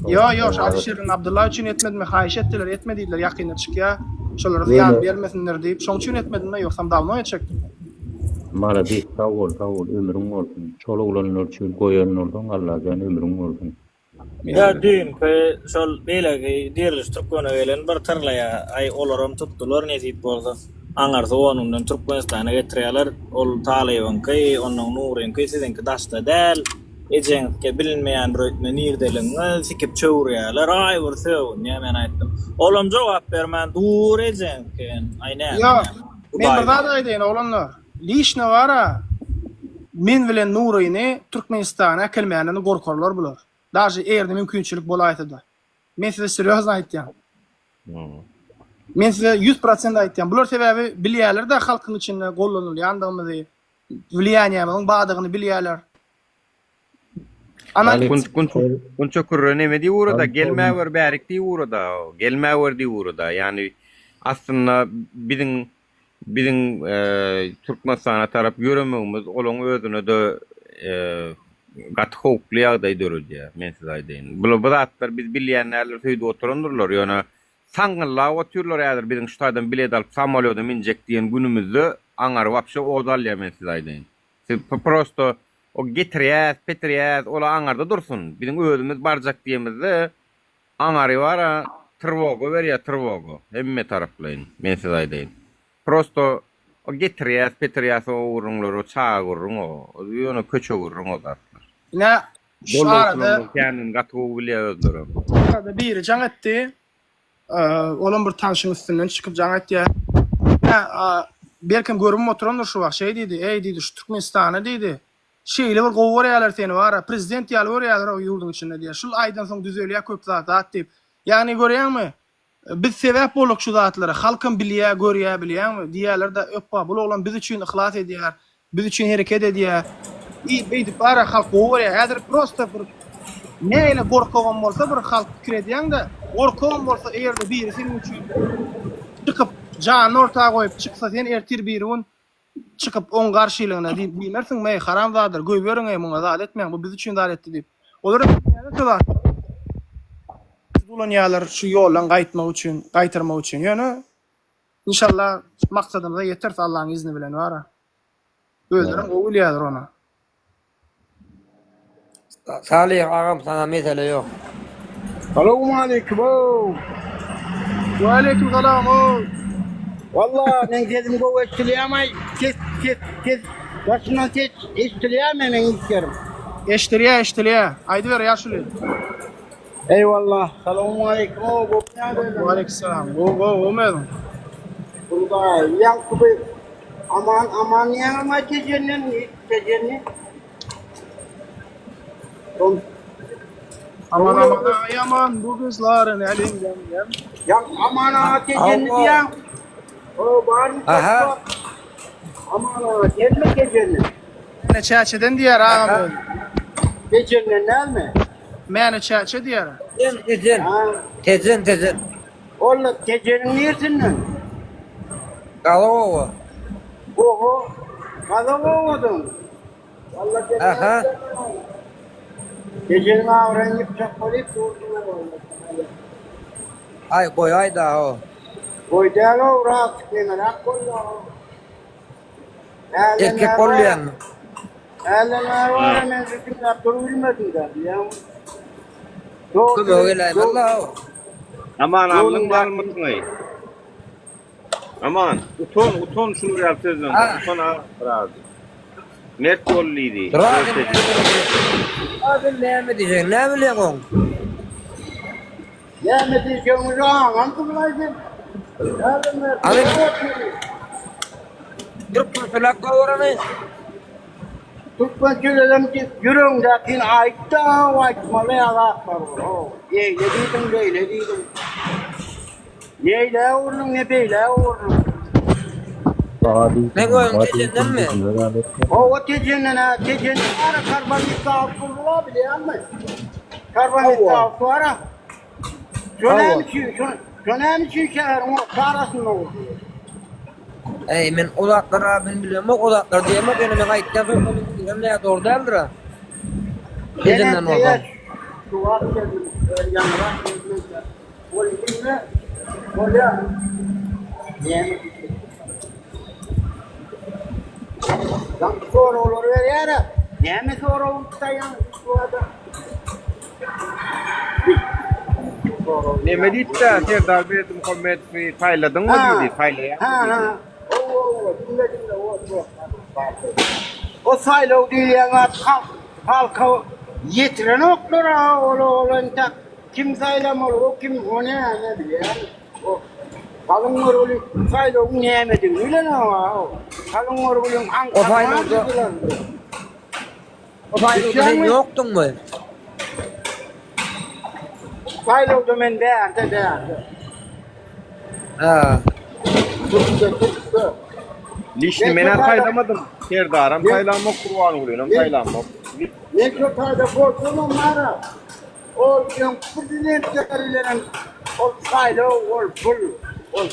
Ýo ýo şu Alyşiriň Abdylla üçin etmedimi haýyş etdiler etme diýdiler ýakynda çykýa şolara zyýan bermesinler diýip şoň üçin etmedimä ýogsam dawno etjekdim. Malades sag bol sag bol ömrüň bolsun şol oglanlar üçin goýan bolsaň Allajan ömrüň bolsun. Ýa düýnki şol beýleki diriliş türkmene gelen bir tyrlaýa aý olaram tutdular nesip bolsa aňarsy onundan türkmenistana getirýäler ol talybyňky onnoň nuryňky siziňki daşda däl ejeňizkä bilinmeýän bir öýtme nirdeligiňiz sikip çöwürýäler aý bir sögünýä men aýtdym olam jogap bermän dur ejeňizkä aý näme Ýok näme men bir zat aýdaýyn oglanlar lişno bara men bilen Nuryny Türkmenistana äkelmänden gorkarlar bular. Daže eger-de mümkinçilik bolaýsa-da. Men size serýozno aýtýan. Men size 100% aýtýan. Bular sebäbi bilýärler-de halkyň içinde gollanylýandygymyzy, wliýaniýamyzyň bardygyny bilýärler. Ana Gunça kürre neme diýip ugrada, gelmäwer bärik diýip ugrada, gelmäwer diýip ugrada. Ýagny aslynda biziň Biziň Türkmenistana tarap ýöremegimiz olaň özüne-de gaty howply ýagdaý döredýär, men size aýdaýyn. Bular bu zatlar biz bilýän däldiris öýdüp oturandyrlar, ýöne saňňyllap otyrlar häzir biziň şu taýdan bilet alyp samolýoda minjek diýen günümizde aňary wapşe ot alýar men size aýdaýyn. Siz prosto o getirýäs, petirýäs ola aňarda dursun, biziň özümiz barjak diýemizde Aňary bara trwoga berýär trwoga hemme taraplaýyn men size aýdaýyn prosto o getirýäs petirýäs o gürrüňler o çaga gürrüň o ýöne köçe gürrüň o zatlar. Ine şu arada Gollawçylaryň känini gaty gowy bilýär özlerem. Arada biri jaň etdi. Olam bir tanşyň üstünden çykyp jaň etýär. Ine belkem görübem oturandyr şu wagt şeý diýdi, eý diýdi şu Türkmenistana diýdi Şeýle bir gowy görýärler seni bara, prezident ýaly görýärler-ow ýurduň içinde diýýär. Şul aýdan soň düzelýär köp zat zat diýip. Ýagny görýäňmi, biz sebäp bolduk şu zatlara, halkam bilýär, görýär bilýäňmi, diýýärler-de, öpba, bul oglan biz üçin yhlas edýär, biz üçin hereket edýär. I beýdip bara halk gowy görýär. Häzir prosta bir nähili gorkagam bolsa bir halk pikir edýäň-de, gorkagam bolsa eger-de biri seniň üçin çykyp, janyny orta goýup çyksa sen ertir birigün Çykyp oň garşylygyna diýip diýmersiňmi eý haramzadalar goýberiň eý muňa zat etmäň bu biz üçin zat etdi diýip. Olar hem bilýärler şu zat. Ulanýarlar şu ýoldan gaýtmak üçin, gaýtarmak üçin. Ýöne inşallah maksadymyza ýeteris Allaň izni bilen bara. Özlerem gowy bilýärler ony. Salyh agam saňa mesele ýok. Salowmaleýkim ow. Waleýkim salam ow. Walla meň sesim gowy eşdilýämaý ses ses ses daşyndan ses eşdilýämi meň işlerim. Eşdilýä eşdilýä. Aýdyber ýaşuly. Eýwallah. Salowmaleýkim ow gowy ýagdaýlarmy? Waleýkim Gowy gowy gowymy özüň? Hudaý ýaňky bir Aman Aman diýýäňem-aý Tejenden Tejenli. Aman aman aga ýaman bu gyzlary näleýin diýýän. Ýa Aman aga Tejenli diýýäň. O barmy? Aha. Aman aga gelme Tejenli. Mäne çäçeden diýýär agam özi. Tejenden dälmi? Mäne çäçe diýýär. Tejen, Tejen. Tejen, Tejen. Olla Tejeniň niresinden? Gazak oba. Oho, Gazak obadan. Aha. Tejeniň abraýyny ýykjak bolyp durdular walla. Aý goýaýda o. Goý däl-ow, ras deňeräk bolýar-ow. Erkek bol diýýäňmi? Hälden bäri bar-a men sizi diňläp durubilmedim-dä, bilýäňmi? Kömege geläýmez-la-ow. Aman aldyň barmysyňy? Aman, utan, utan şular ýaly sözden, utan a biraz. Mert bol diýdi. Biraz näme diýjek, näme bilýäň oň? Näme diýjegiňizi aňamsyňlaý sen. Aly. Türkmen gowrany. Türkmen çölenem ýüregiňdäkini aýt-da, aýtmaly ýa zatlar bor. Ho, eýle diýdiň, beýle diýdiň. Ne eýlä öwrüldiň, ne beýlä öwrüldiň. Men özüm Tejendenmi? Hawa, Tejenden-ä, Tejende bar-a karbamid zawod gurdular, bilýäňmi? Karbamid zawod bar-a. Şo näme üçin, şo, şo näme üçin şäheriň orta arasynda gurdular? Eý, men o zatlara men bilemok, o zatlary diýemok, ýöne meň aýtýan sözlerimiň birem nä dogry däldir-a. Tejenden bolsam. Şu wagt geldim, ýaňyrak geldim. Ol diňle, bolýa. Näme diýjek? Ýaňky soraglary berýär-ä. Näme sorag tutýaň şu adam? Neme diýipdi Serdar Berdimuhamedowy saýladyňmy diýdi, saýlaýaňmy Ha, ha. Owa, owa, diňle, diňle, o, O saýlaw diýýän zat halk, halka ýetirenoklar-a, ol, ol entek Kim saýlamaly o kim o näme bilýän o galyň görgüli saýlawyň nämedigini bilenok a o galyň görgüliň O saýlawda O saýlawda sen ýokduňmy? Saýlawda men bärde bärde. Ha. Türkde türkde. Lişni men saýlamadym. Serdaram saýlamok, Gurbangulynam saýlamok. Men şo taýda bolsamam bara. Ol öňki prezidentler bilenem ol saýlaw ol pul ol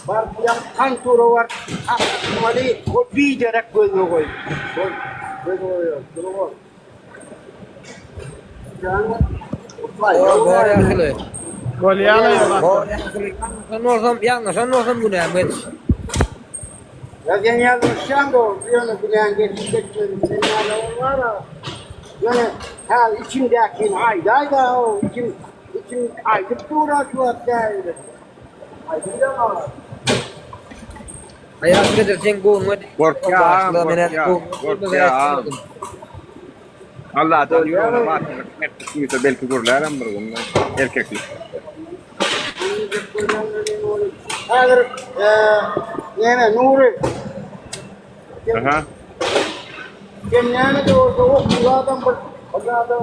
baryp ýaňky kontora baryp kakmaly ol biderek gözge goý ol göz goýar şuny ol. Bolýar Ýalňyşan bolsam, ýalňyşan bolsam günämi geç. Ýa sen ýalňyşýaň dogry ýöne günäň geçip geçmedi sen ýaly ol bar-a. Ýöne hä içiňdäkini aýdaýda o içiň içiň aýdyp dur-a şu wagt däýeli. Aýdybilemok. Aýaz Kadyr seň göwnüňe Gorkýan, gorkýan, gorkýan. Allajan ýüregine batyrlyk mertlik guýsa belki gürlärem bir gün erkeklik. Häzir näme Nury Aha. Sen näme-de bolsa okuwly adam bir bir zada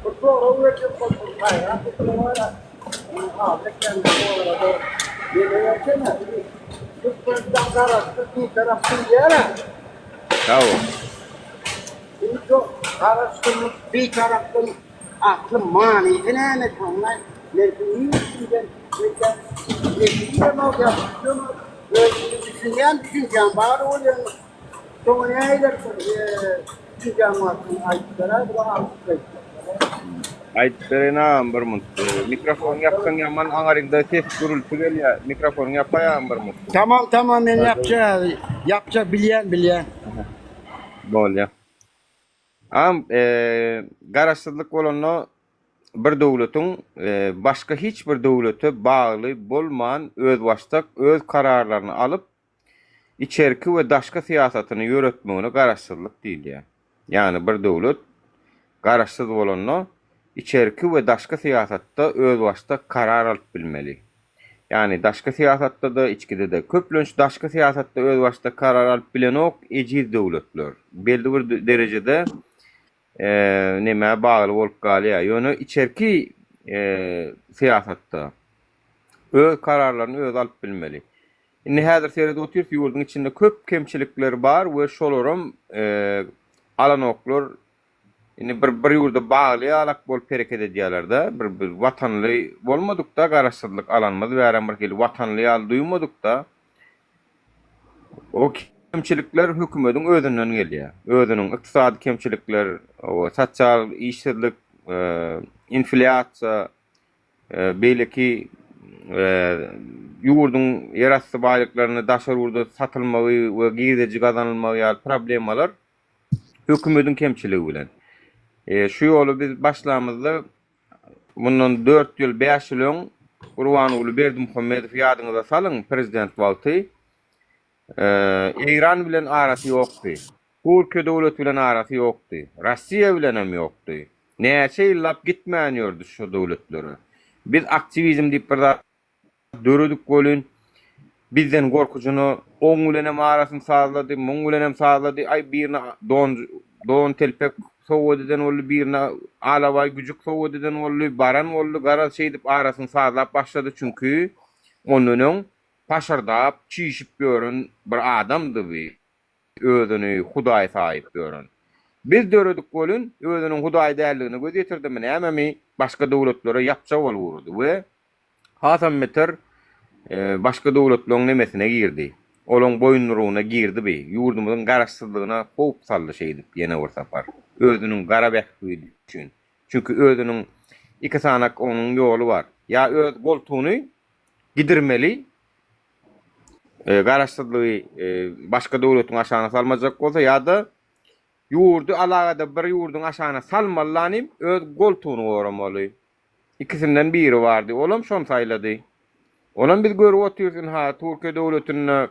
bir sorag berjek bolsaň gaýrat etme bara. Muny azyk ýaly soragda ýene bersene. Türkmenistan garaşsyz bitarap diýýär-ä. Sag bol. Indi şo garaşsyzlyk bitaraplygyň asly manysy näme şoňa men siziň eşidemok ýa düşünemok. Özüňe düşünýän düşünjäň bar bolýan. Soňa nähili düşünjäň bar şony aýdyp beräý bir alyp Aýdyp bereýin agam bir munt. Mikrofonyňy ýapsaň ýaman aňaryňda ses gürülti gelýär. Mikrofonyňy ýapaý agam bir munt. Tamam tamam men ýapjak ýapjak bilýän bilýän. Bolýa. Agam garaşsyzlyk bolanda bir döwletiň başga hiç bir döwlete bagly bolman özbaşdak öz kararlaryny alyp içerki we daşky syýasatyny ýöretmegine garaşsyzlyk diýilýär. Ýagny bir döwlet garaşsyz bolanda. içerki we daşky syýasatda özbaşdak karar alyp bilmeli. Ýagny daşky syýasatda-da, içkide-de. Köplenç daşky syýasatda özbaşdak karar alyp bilenok ejiz döwletler. Belli bir derejede nemä bagly bolup galýar. Ýöne içerki syýasatda öz kararlaryny özi alyp bilmeli. Indi häzir seredip otyrys, ýurduň içinde köp kemçilikler bar we şolaram alanoklar. Indi bir bir ýurda bagly ýalak bolup hereket edýärler-de, bir bir watanly bolmadyk-da, garaşsyzlyk alanymyz bärem bir hili watanly ýaly duýmadyk-da. O kemçilikler hökümediň özünden gelýär. Özüniň ykdysady kemçilikler, sosial işsizlik, inflýasiýa, beýleki ýurduň ýerasty baýlyklaryny daşary ýurda satylmagy we girdeji gazanylmagy ýaly problemalar hökümediň kemçiligi bilen. Şu ýoly biz başlamyzda mundan 4 ýyl, 5 ýyl öň Gurbanguly Berdimuhamedowy ýadyňyza salyň, prezident wagty Eýran bilen arasy ýokdy. Türkiýe döwleti bilen arasy ýokdy. Rossiýa bilenem ýokdy. Näçe ýyllap gitmän ýördi şo döwletlere. Biz aktiwizm diýip bir zat döredik welin, bizden gorkujyna oň bilenem arasyny sazlady, muň bilenem sazlady. Aý birine don don telpek sowgat eden boldy, birine alabaý güjük sowgat eden boldy, baran boldy. Garaz şeýdip arasyny sazlap başlady. Çünki ondan öň paşyrdap, çişip ýören bir adamdy bi. Özüni Hudaý saýyp ýören. Biz döredik welin, özüniň Hudaý däldigine göz ýetirdimi nämemi, başga döwletlere ýapja bolup ugrady we hasam beter başga döwletleriň nemesine girdi. Olaň boýundurugyna girdi bi. Ýurdumyzyň garaşsyzlygyna howp saldy şeýdip ýene bir sapar. Özüniň gara bähbidi üçin. Çünki özüniň iki sanak onuň ýoly bar. Ýa öz goltugyny gidirmeli, garaşsyzlygy başga döwletiň aşagyna salmajak bolsa ýa-da ýurdy alagada bir ýurduň aşagyna salmaly lanym öz goltugyny goramaly. Ikisinden biri bardy. Olam şony saýlady. Onam biz görüp otyrys ynha Türkiýe döwletinde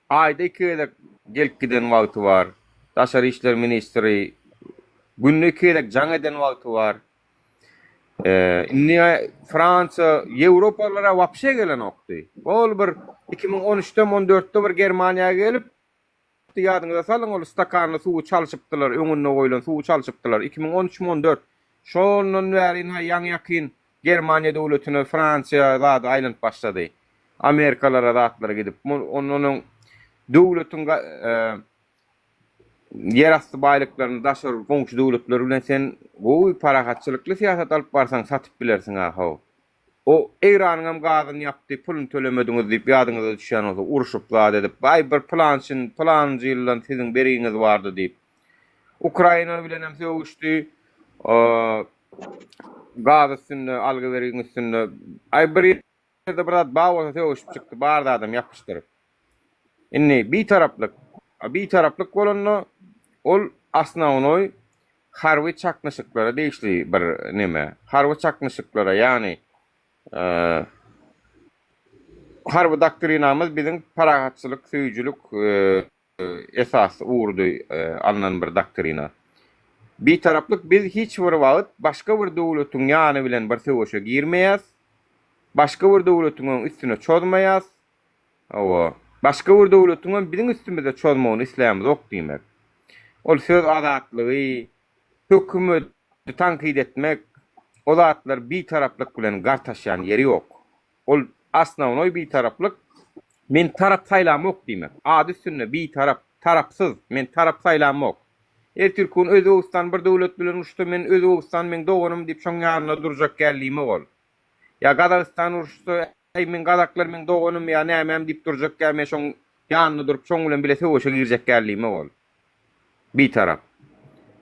Aýda iki gezek gelip giden wagty bar. Daşary işler ministri günde iki gezek jaň eden wagty bar. Indi Fransiýa, Ýewropalylara wapşe gelenokdy. Ol bir 2013-de, 14-de bir Germaniýa gelip, ýadyňyza salyň, ol stakanly suwy çalşypdylar, öňünde goýlan suwy çalşypdylar. 2013-mi, 14. Şondan bäri ynha ýaňy-ýakyn Germaniýa döwletine, Fransiýa zady aýlanyp başlady. Amerikalara zatlara gidip, ondan öň döwletiň ýerasty baýlyklaryny daşary goňşy döwletler bilen sen gowy parahatçylykly syýasat alyp barsaň satyp bilersiň a-how. O Eýranyňam gazyny ýapdy, puluny tölemediňiz diýip ýadyňyza düşýän bolsa urşup zat edip, aý bir pylançyn, pylanynjy ýyldan siziň bergiňiz bardy diýip. Ukraina bilenem sögüşdi. Gaz üstünde, algy-bergiň üstünde. Aý bir ýerde bir zat bar bolsa sögüşip çykdy, bar zadam ýapyşdyryp. Indi bitaraplyk. Bitaraplyk bolanda ol osnownoý harby çaknyşyklara degişli bir neme. Harby çaknyşyklara, ýagny harby doktrinamyz biziň parahatçylyk söýüjilik esasy ugurdy alnan bir doktrina. Bitaraplyk biz hiç bir wagt başga bir döwletiň ýany bilen bir söweşe girmeýäs, başga bir döwletiňem üstüne çozmaýas, hawa, başga bir döwletiňem biziň üstümize çozmagyny islämizok diýmek. Ol söz azatlygy, hökümeti tankyt etmek, o zatlar bitaraplyk bilen gartaşýan ýeri ýok. Ol osnownoý bitaraplyk, men tarap saýlamok diýmek. Ady üstünde bitarap, tarapsyz, men tarap saýlamok. Ertirki gün Özbegistan bir döwlet bilen uruşsa men Özbegistan meň doganym diýip şoň ýanynda durjak gel diýmek ol. Ýa Gazagystan uruşsa äý meň gazaklar meň doganym ýa nämem diýip durjak gel men şoň ýanynda durup şoň bilen bile söweşe girjek gel diýmek ol. Bitarap.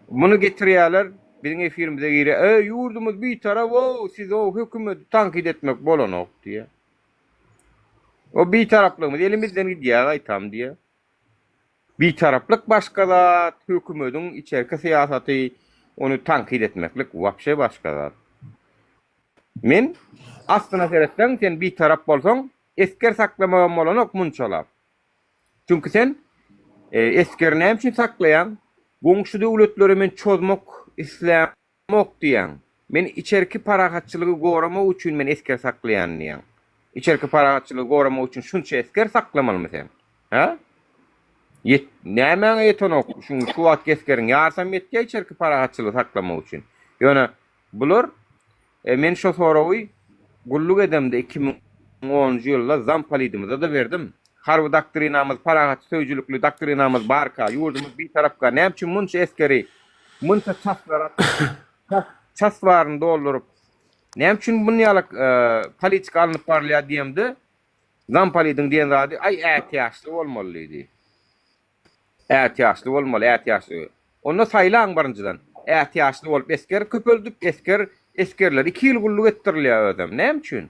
Muny getirýärler, biziň efirimize girýär. Eý, ýurdumyz bitarap-ow, siz-ow hökümeti tankyt etmek bolanok diýýär. O bitaraplygymyz elimizden gidýär gaýtam diýýär. Bitaraplyk başga zat, hökümediň içerki syýasaty, ony tankyt etmeklik wapşe başga zat. Men, aslyna seretseň, sen bitarap bolsaň, esger saklamagam bolanok munçalap. Çünki sen esgeri näme üçin saklaýaň? Goňşy döwletlere men çozmak islämok. Bilemok diýýäň. Men içerki parahatçylygy goramak üçin men esger saklaýan diýýäň. Içerki parahatçylygy goramak üçin şunça esger saklamalymy sen? Hä? Ýet, nämäňe ýetenok? Şu şu wagtky esgeriň ýarsam ýetýär içerki parahatçylygy saklamak üçin. Ýöne bular e, men şo soragy gulluk edemde 2010-njy ýylda zampolidimize-de berdim. Harby doktrinamyz, parahat söýüjilikli doktrinamyz barka, ýurdumyz bitarapka näme üçin munça esgeri, munça çaslara ças baryny dolduryp, näme üçin bunun ýaly e, politika alnyp barylýar diýemde, Zampolidiň diýen zady, aý ätiýaçly bolmaly diýdi. Ätiýaçly bolmaly, ätiýaçly. Onda saýlaň birinjiden. Ätiýaçly bolup esger köpeldip, esger esgerler 2 ýyl gulluk etdirilýär özem. Näme üçin?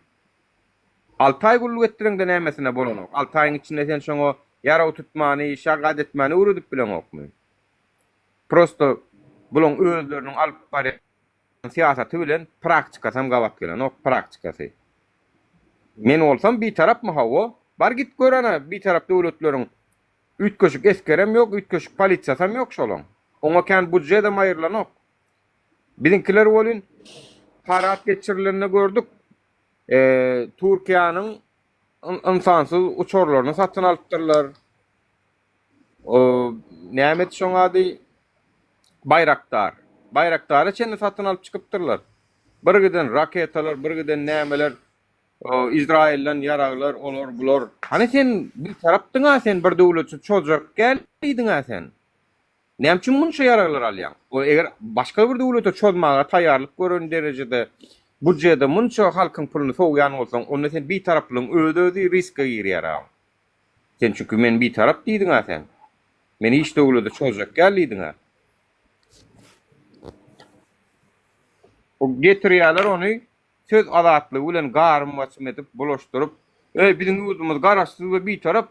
6 aý gulluk etdireňde nämesine bolanok? 6 aýyň içinde sen şoňa ýarag tutmany, şagat etmäni öwredip bileňokmy? Prosto bulaň özleriniň alyp barýan syýasaty bilen praktikasam gabat gelenok, praktikasy. Men bolsam bitarapmy hawa, bar git gör ana bitarap döwletleriň üýtgeşik esgerem ýok, üýtgeşik polisiýasam ýok şolaň. Oňa kän budjedem aýrylanok. Biziňkiler welin parad geçirilende gördük. Türkiýäniň ynsansyz uçarlaryny satyn alypdyrlar. O nämedi şoň ady? Baýrakdar. Baýrakdara çenli satyn alyp çykypdyrlar. Bir giden raketalar, bir giden nämeler, Izraýyldan ýaraglar, olar, bular. Hany sen bitarapdyň-a sen bir döwlete çozjak dälidiň-ä sen. Näme üçin munça ýaraglar alýaň? O eger başga bir döwlete çozmaga taýýarlyk gören derejede budjede munça halkyň puluny sowýan bolsaň, onda sen bitaraplygyň öz-özi riske girýär-a. Sen çünki men bitarap diýdiň-ä sen. Men hiç döwlete çozjak däl diýdiň-ä. O getirýärler ony söz azatlygy bilen garym-gaçym edip, bulaşdyryp, Eý, biziň ýurdumyz garaşsyz we bitarap,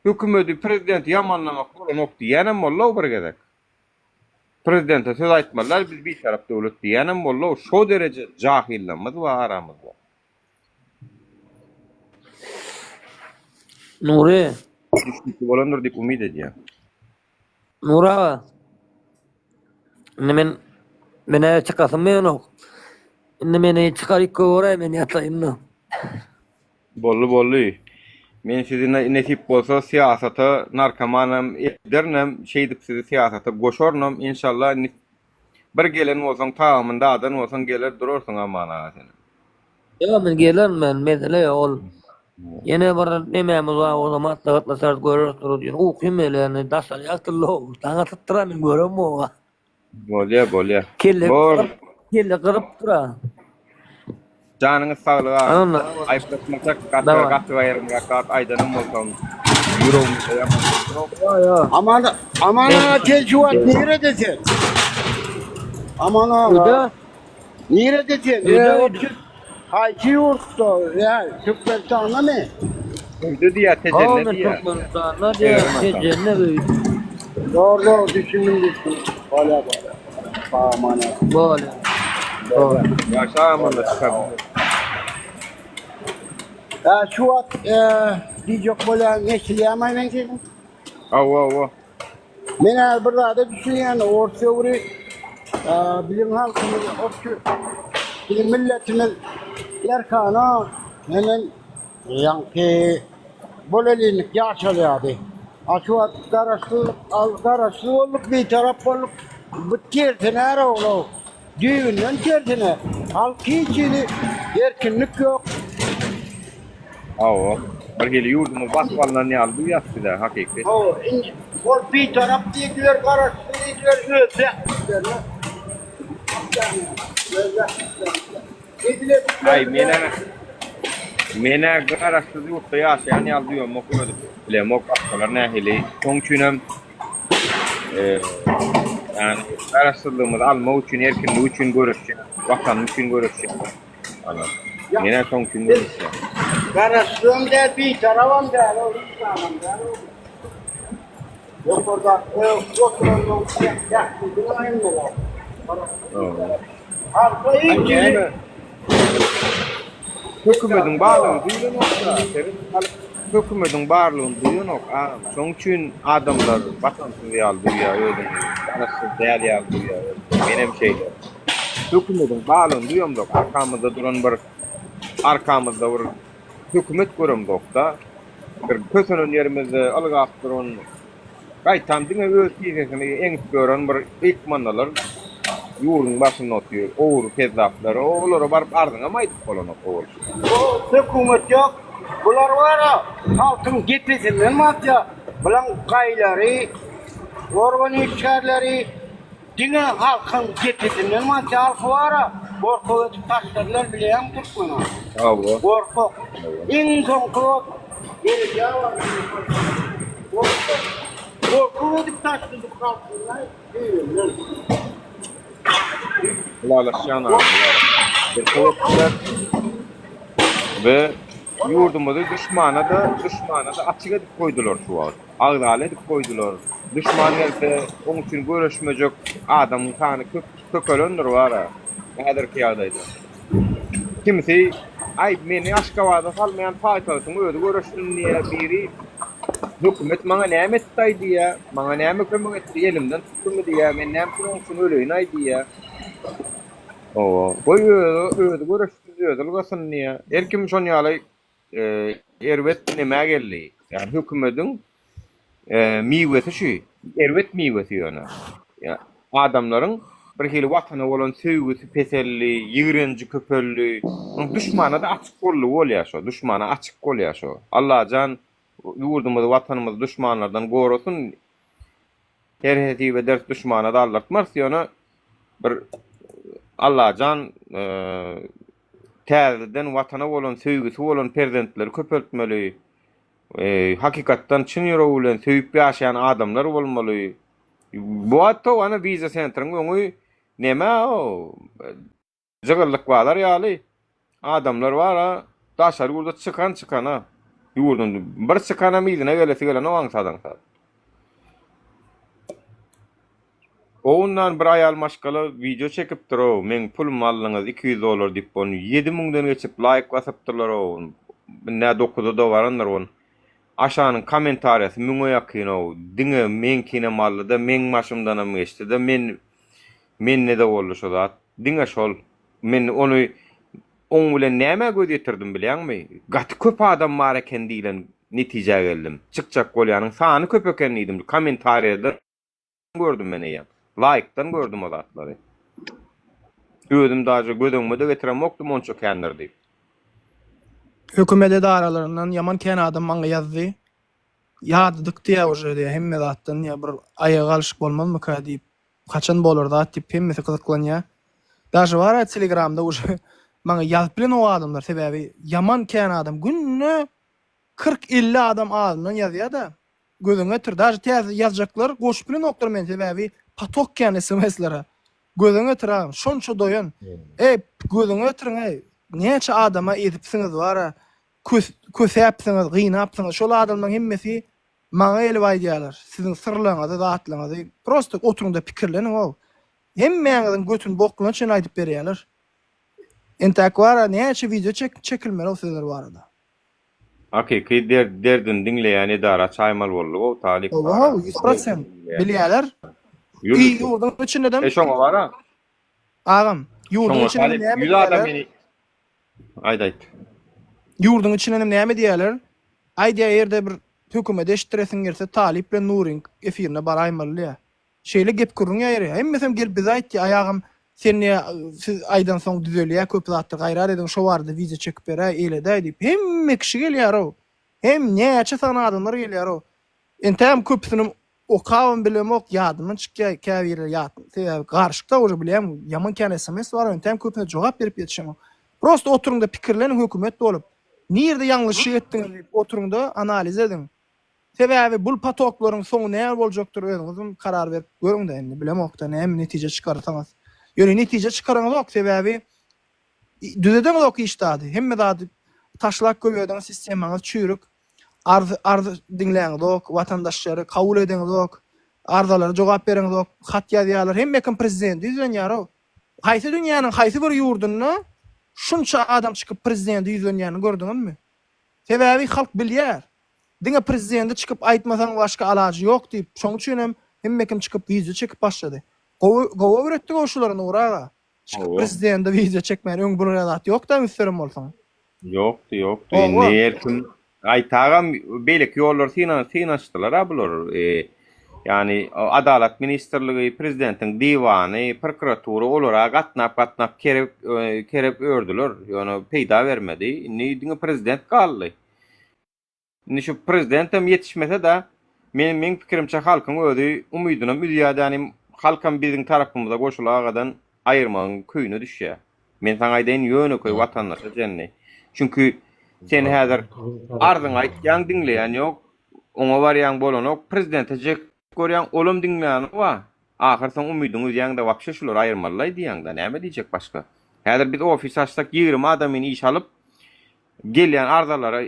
hökümeti, prezidenti ýamanlamak bolanok diýýänem boldy-ow bir gezek. Prezidente söz aýtmaly däl, biz bitarap döwlet diýýänem boldy-ow. Şo dereje jahyllarymyz bar aramyzda. Nury. Düşnükli bolandyr diýip umyt edýän. Nury aga. Indi men menä çykasym gelenok. Indi meni çykaryp goýberäý men ýataýyn-da. Boldy boldy. Men sizi nesip bolsa syýasata narkomanam ederinem şeýdip sizi syýasata goşarynam enşalla bir gelen bolsaň tagamyny dadan bolsaň geler durarsyň Aman aga senem. Ýok men gelerin men mesele ýok ol ýene bir nemämiz bar bolsa maslahatlaşarys göreris durus ýöne ukym gelýär indi daşary ýagtyldy daň atypdyr-a men göremok-a. Bolýa bolýa. Kelle Bor. kelle gyzyp dur-a. Janyňyz saglyk agam. Onda Aýyplaşmasak gaty Daway. gaty gaýrymrak zat aýdanym bolsam ýüregimde ýamanlyk ýok. Ýok ýok. Aman Aman aga sen şu wagt nirede sen? Aman aga. Öýde. Nirede sen? Öýde, Ee, öýde. Haýsy ýurtda? Ýa Türkmenistandamy? Öýde diýýär, Hawa Tejende men diýýär. Türkmenistanda diýýär, Tejende öýde. Dogry dogry düşündim düşündim. Bolýa bolýa. Aman aga. Bolýa. Bolýa. Ýagşy agam onda çykar. Ä şu wagt e, diýjek bolýan eşidýärmi meň sesim? Hawa hawa. Men häzir bir zada düşünýän, ors döwri biziň halkymyz, obşi biziň milletimiz erkana hemen ýaňky bolelinlik ýaşalýardy. A şu wagt garaşsyzlyk, garaşsyz bolduk, bitarap bolduk. Bu tersine oglo. Düýbünden tersine. Halk hiç hili erkinlik ýok. Hawa. Bir hili ýurdumyz basyp alnan ýaly duýýas biz-ä hakyky. Hawa, indi ol bitarap diýdiler, garaşsyz diýdiler, öz bähbitlerine. Öz bähbitlerine. Aý menä menä garaşsyz ýurtda ýaşaýan ýaly duýamok özüm. Bilemok başgalar nähili. Şoň üçinem ýani garaşsyzlygymyzy almak üçin, erkinlik üçin göreşýän, watanym üçin göreşýän. Ana. Menä şoň üçin göreşýän. Garaşsyzam däl, bitarabam däl, ol hiç zadam däl ol. Ýokardaky oturanlaryň bähbidine hemmeler. Halka hiç hili Hökümediň barlygyny duýlanok-da. Seret, halk hökümediň barlygyny duýanok agam. Şoň üçin adamlar watansyz ýaly duýýar özüni. Garaşsyz däl ýaly duýýar özüni. Menem şeýle. Hökümediň balygyny duýamzok, arkamyzda duran bir arkamyzda bir hökümet göremzokda. Bir kösenen ýerimizde ylgap duran, gaýtam diňe öz kisesini eňip ýören bir ykmandalar ýurduň başynda otyr. Ogry kezzaplar. Olara baryp arzyňam aýdyp bolanok owal. Bu hökümet ýok. Bular bara halkyň depesinden basýar. Bulaň gaýlary, organ işgärleri diňe halkyň depesinden basýar. Halky bara gorkak edip taşladylar bilýäňmi türkmeni. Hawa. Gorkak. Iň soňky wagt gelýär bar. Gorkak. Gorkak edip taşladyk halkyny. Düýbünden. Ylalaşýan agam, ylalaşýan. Etdiler we ýurdumyzy duşmana-da, duşmana-da açyk edip goýdular şu wagt. Agzaly edip goýdular. Duşman gelse, oň üçin göreşmejek adamyň sany köp köpelendir bara häzirki ýagdaýda. Kimsi, Aý, meni Aşgabada salmaýan paýtagtyň özi göreşsin diýýär, biri, Hökümet maňa näme etdi-aý diýýär, maňa näme kömek etdi, elimden tutdumy diýýär, men näme üçin oň üçin öleýin-aý diýýär. Hawa, goý özi, özi göreşsin, özi ylgasyn diýýär. Her kim şon ýaly erbet nämä geldi. Ýagny hökümediň miwesi şu, erbet miwesi ýöne. Adamlaryň bir hili watana bolan söýgüsi peseldi, ýigrenji köpeldi. Onuň duşmana-da açyk boldugy bolýar şo, duşmana açyk bolýar şo. Allajan ýurdumyzy, watanymyzy duşmanlardan gorasyn. Her hesip ederis duşmana-da aldyrtmarys, ýöne bir Allajan täzeden watana bolan söýgüsi bolan perzentleri köpeltmeli. Hakykatdan çyn ýüregi bilen söýüp ýaşaýan adamlar bolmaly. Bu wagt ana wiza sentriň öňi neme o jygyllyk bazar ýaly adamlar bar-a daşary ýurda çykan çykana ýurduň bir çykanam yzyna gelesi gelenok aňsat aňsat. Ondan bir aýal maşgala wideo çekipdir-ow, meň pulumy aldyňyz 200 dollar diýip ony 7000-den geçip laýk basypdyrlar-ow, indi-ä dokuza-da barandyr ony. Aşanyň kommentariýasy müňe ýakyn-ow, diňe meňkinem aldy-da, meň başymdanam geçdi-de, men mende-de boldy şo zat, diňe şol. Men ony oň bilen nämä göz ýetirdim bilýäňmi? Gaty köp adam bar eken diýlen netijä geldim. Çykjak bolýanyň sany köp eken diýdim, kommentariýada gördüm men eýýäm. Laýkdan gördüm o zatlary. Özüm daže göz öňüme-de getiremokdym onça kändir diýip. Hökümet edaralaryndan ýaman kän adam maňa ýazdy. Ýadadyk diýýär uje diýýär hemme zatdan diýýär bir aýaga galyşyk bolmazmyka diýip. Haçan bolar zat diýip hemmesi gyzyklanýar. Daže bar-a telegramda uje maňa ýazyp bilenok adamlar sebäbi ýaman kän adam günde 40 50 adam azyndan ýazýar-da. Gözüňe getir. Daže täze ýazjaklar goşup bilenoklar meni sebäbi potok kän sms-lere. Gözüňe getir agam. Şonça doýan. Eý gözüňe getiriň eý. Näçe adama ezipsiňiz bara. Kös kösäpsiňiz, gynapsyňyz. Şol adamlaryň hemmesi maňa gelip aýdýarlar. Siziň syrlaryňyzy, zatlaryňyzy. Prosta oturyňda pikirleniň ow. Hemmäňiziň götüni bokluna çenli aýdyp berýärler. Entäk bara näçe wideo çek çekilmeli o sizler barada. Hakyky derdini diňleýän edara çaýmaly boldugow talyp bara. Hawa 100% bilýäler. I ýurduň içindedem. E şoňa bara. Agam ýurduň içinde näme diýýäler? Aýt aýt. Ýurduň içindenem näme diýýäler? Aýdýa ýerde bir hökümete eşitdiresiň gelse talyp bilen Nuryň efirine baraýmaly diýýä. Şeýle gep gürrüň ýaýraýar. Hemmesem gelip bize aýtýar, aý agam sen diýýär, siz aýdansoň düzelýär köp zatlar, gaýrat ediň şo barada wideo çekip beräý, eýledäý diýip. Hemme kişi gelýär-ow. Hem näçe sany adamlar gelýär-ow. Entägem köpüsinem okabam bilemok, ýadymdan çykýar käbirleri ýat, sebäbi garyşykda уже bilýäňmi, ýaman kän sms bar, entägem köpüsine jogap berip ýetişemok. Prosta oturyňda pikirleniň hökümet bolup. Nirde ýalňyşlyk etdiňiz diýip oturyňda analiz ediň. Sebäbi bul potoklaryň soňy näme boljakdyr özüňizem karar berip görüňdä indi bilemokda näme netije çykarsaňyz. Ýöne netije çykaraňyzok sebäbi düzedeňizok hiç zady. Hemme zady taşlap goýberdiňiz sistemaňyz çüýrük. Arz arz diňläňizok, watandaşlary kabul edeňizok, arzalara jogap bereňizok, hat ýazýarlar hemme kim prezidente ýüzlenýärow. Haýsy dünýäniň haýsy bir ýurdunda şunça adam çykyp prezidente ýüzlenýänini gördüňizmi? Sebäbi halk bilýär. Diňe prezidenti çykyp aýtmasaň başga alajy ýok diýip şoň üçin hem hemme kim çykyp wideo çekip başlady. Gowy gowy öwretdigow şulary Nury aga. Çykyp prezidende wideo çekmän öň bular ýaly zat ýokda ünslerem bolsaň. Ýokdy, ýokdy. Indi her kim gaýtagam beýleki ýollary synanyşdylar-a bular. Ýagny Adalat ministrligi, prezidentiň diwany, prokuratura olara gatnap-gatnap kerep kerep ördüler. Ýöne peýda bermedi. Indi diňe prezident galdy. Indi şu prezidentem ýetişmese-de, men meň pikirimçe halkyň özi umydynam üzýär ýagny halkam biziň tarapymyza goşulagadan aýyrmagyň köýüne düşýär. Men saňa aýdaýyn ýönekeý watandaşa çenli. Çünki sen häzir arzyňy aýtýaň diňleýän ýok, oňa barýaň bolanok, prezidente jek görýäň olam diňleýänok wa. Ahyr soň umydyňy üzýäňde wapşe şulary aýyrmalylaý diýýäňdä näme diýjek başga. Häzir biz ofis açsak 20 adamyny işe alyp gelýän arzalara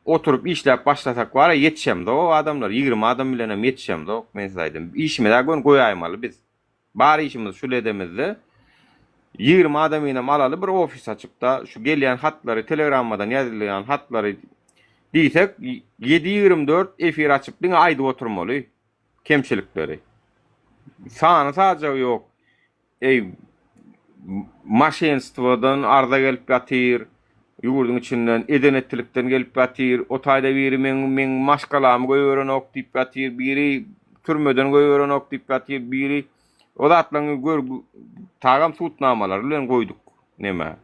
oturyp işläp başlasak bara ýetişemzok adamlar 20 adam bilenem ýetişemzok men size aýdym. Işimize göni goýaýmaly biz. Bar işimiz şul edemizde 20 adamynam alaly bir ofis açypda şu gelýän hatlary telegrammadan ýazylýan hatlary diýsek 7-24 efir açyp diňe aýdyp oturmaly kemçilikleri. Sany sajagy ýok. Eý, maşenstwodan arza gelip ýatyr, ýurduň içinden eden-etdilikden gelip ýatyr, o taýda biri meň meň maşgalamy goýberenok diýip ýatyr, biri türmeden goýberenok diýip ýatyr, biri o zatlaryň gör tagam sudnamalary bilen goýduk neme.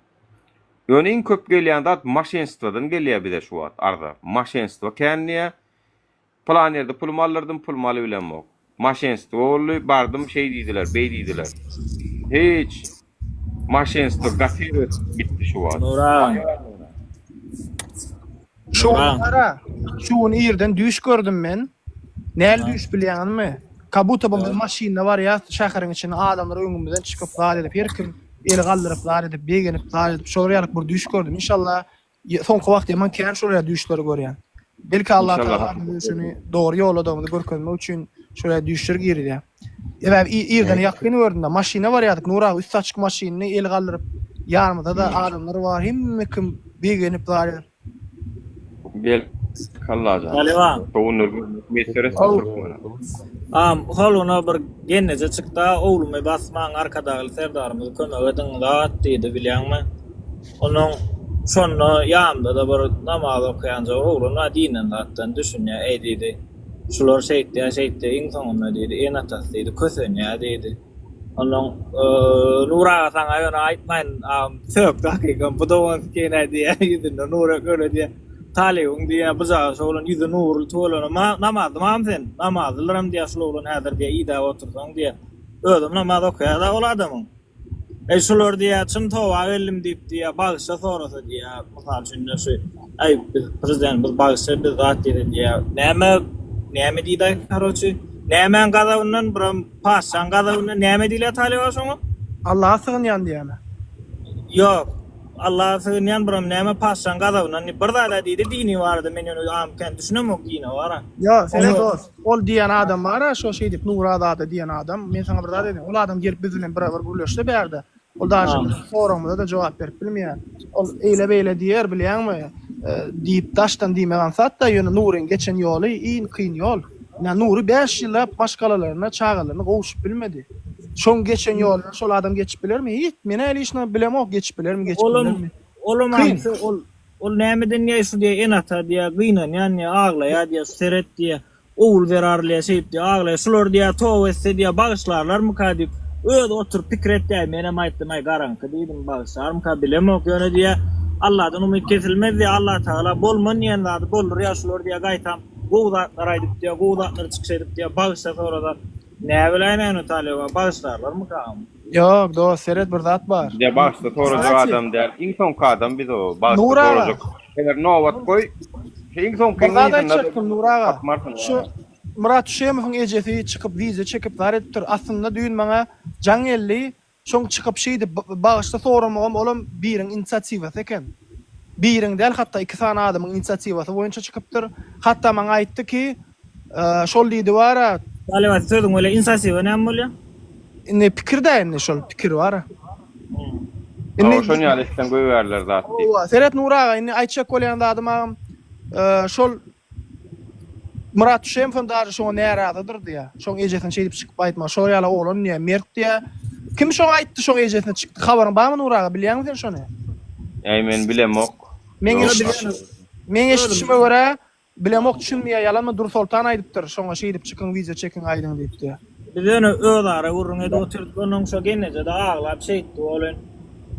Ýöne iň köp gelýän zat maşenstwodan gelýär bize şu wagt arza. Maşenstwo kän diýýär. Pylan ýerde pulumy aldyrdym, pulumy alybilemok. Maşenstwo boldy, bardym şeý diýdiler, beý diýdiler. Hiç. Maşenstwo gaty erbet gitdi şu wagt. Nuran. Şu gün gara, şu gün irden düýş gördüm men. Näl düýş bilýäňizmi? Kabuta bu biz maşynda barýas şäheriň içinde adamlar öňümizden çykyp zat edip her kim eli galdyryp zat edip begenip zat edip şolar ýaly bir düýş gördüm. Inşallah Soňky wagt ýaman kän şol ýa düýşleri görýän. Belki Allah Tagala bize şuny dogry ýoladygymyzy görkezmek üçin şol ýa düýşler girizýär. Sebäbi irden ýakyn gördüm-de, maşyna barýardyk, Nur aga üsti açyk maşynyny eli galdyryp, ýanymyzda-da adamlar bar, hemme kim begenip zar edip. Belki Allajan. Talyban. Şo günleri görmek miýesser etsin türkmene. Am holuna bir gelneje çykda oglumy basmaň Arkadagly Serdarymyz kömek ediň zat diýdi bilýäňmi. Onuň şonda ýanynda-da bir namaz okaýanja oglan bar, dinden zatdan düşünýär. Eý diýdi, şular şeýtýär, şeýtýär, iň soňunda diýdi, ene-atasy diýdi, kösenýär diýdi. Onuň Nur aga saňa ýöne aýtmaýyn, agam sökdi hakykam, bu dogan sikeýin-aý diýýär, ýüzünde nur öle diýýär. Talybyň diýýär, bujagaz oglan ýüzi nurly tüweleme, namazlymam sen? Namazlydyram diýýär, şul oglan häzir diýýär, idäp otursaň diýýär. Özem namaz okaýar-da ol adamyň. Eý şular diýýär, çyn toba geldim diýip diýýär, bagyşla sorasa diýýär, mysal üçin ine şu, äý biz prezidentimiz bagyşla biz zat diýse diýýär. Näme, näme diýdaý karoçi? Nämäň gazabyndan, biram patyşaň gazabyndan näme diýilýär talyba şoňa? Allaha sygynýan diýýärmi? Ýok. Allaha sygynýan biram näme patyşaň gazabyndan diýip bir zada diýdi dini barada men ýöne am kän düşünemok dine bara. Ýok, seret dost. Ol diýen adam bar-a, şo şeýdip Nurazada diýen adam, men saňa bir zat aýdaýyn, ol adam gelip biz bilen birabar gürleşse bärde, ol daže biziň soragymyza-da jogap berip bilmeýär. Ol eýle-beýle diýer, bilýäňmi, diýip daşdan diýmek aňsat-da, ýöne Nuryň geçen ýoly iň kyn ýol. Ine, Nury bäş ýyllap maşgalalaryna, çagalaryna gowşup bilmedi. Şoň geçen ýolundan şol adam geçip bilermi? Hiç, men-ä lişno bilemok, geçip bilermi, geçip Olam, bilermi. olam Kyn. aňsy, ol, ol nämeden diýýär, şu diýýär, ene-ata diýýär, gynanýan diýýär, aglaýar diýýär, seret diýýär. Ogul zerarly diýýär, şeýdip diýýär, aglaýar, şular diýýär, toba etse diýýär, bagyşlarlarmyka diýip, özi oturyp pikir etýär, menem aýtdym, aý, garaňky diýdim, bagyşlarmyka, bilemok, ýöne diýýär, Alladan umyt kesilmez diýýär, Allatagala bolman diýen zady boldurýar, şular diýýär, gaýtam gowy zatlar aýdyp diýýär, gowy zatlar çykyş edip diýýär, bagyşla sorasa, näbiläýin ony talyba, bagyşlarlarmyka? Ýok dost seret bir zat bar. Bize bagşda sorajak adam däl. Iň soňky adam biz o. Bagşda Nur aga. sorajak. Eger nobat goý. Şu iň soňky Bir zat yzynda aýtjakdym Nur aga. tapmarsyň. Şu Myrat Düşemowyň ejesi çykyp wideo çekip zar edipdir. Aslynda düýn maňa jaň geldi. Şoň çykyp şeýdip bagyşda soramagam olam biriň inisiatiwasy eken. Biriň däl hatda iki sany adamyň inisiatiwasy boýunça çykypdyr. Hatda maňa aýtdy ki Şol diýdi bar-a. Talybat sözüň weli insasiwa näme bolýa? Indi pikir-dä indi şol pikir bar-a. Indi şon ýaly etseň goýbärler zat diýip. Hawa, seret Nury aga indi aýtjak bolýan zadym agam şol Myrat Düşemowyň daže şoňa närazydyr diýýä. Şoň ejesiniň şeýdip çykyp aýtmagy. Şol ýaly oglan diýýä, mert diýýä. Kim şoňa aýtdy şoň ejesine çykdy habaryň barmy Nury aga bilýäňmi sen şony? Äý men bilemok. Meň Ýok. eşidişime meň eşidişime görä bilemok çynmy ýa ýalanmy Dursoltan aýdypdyr şoňa şeýdip çykyň wideo çekiň aýdyň diýipdi. Biz ýöne özara gürrüň edip otyrdyk onnoň şo gelneje-de aglap şeýtdi welin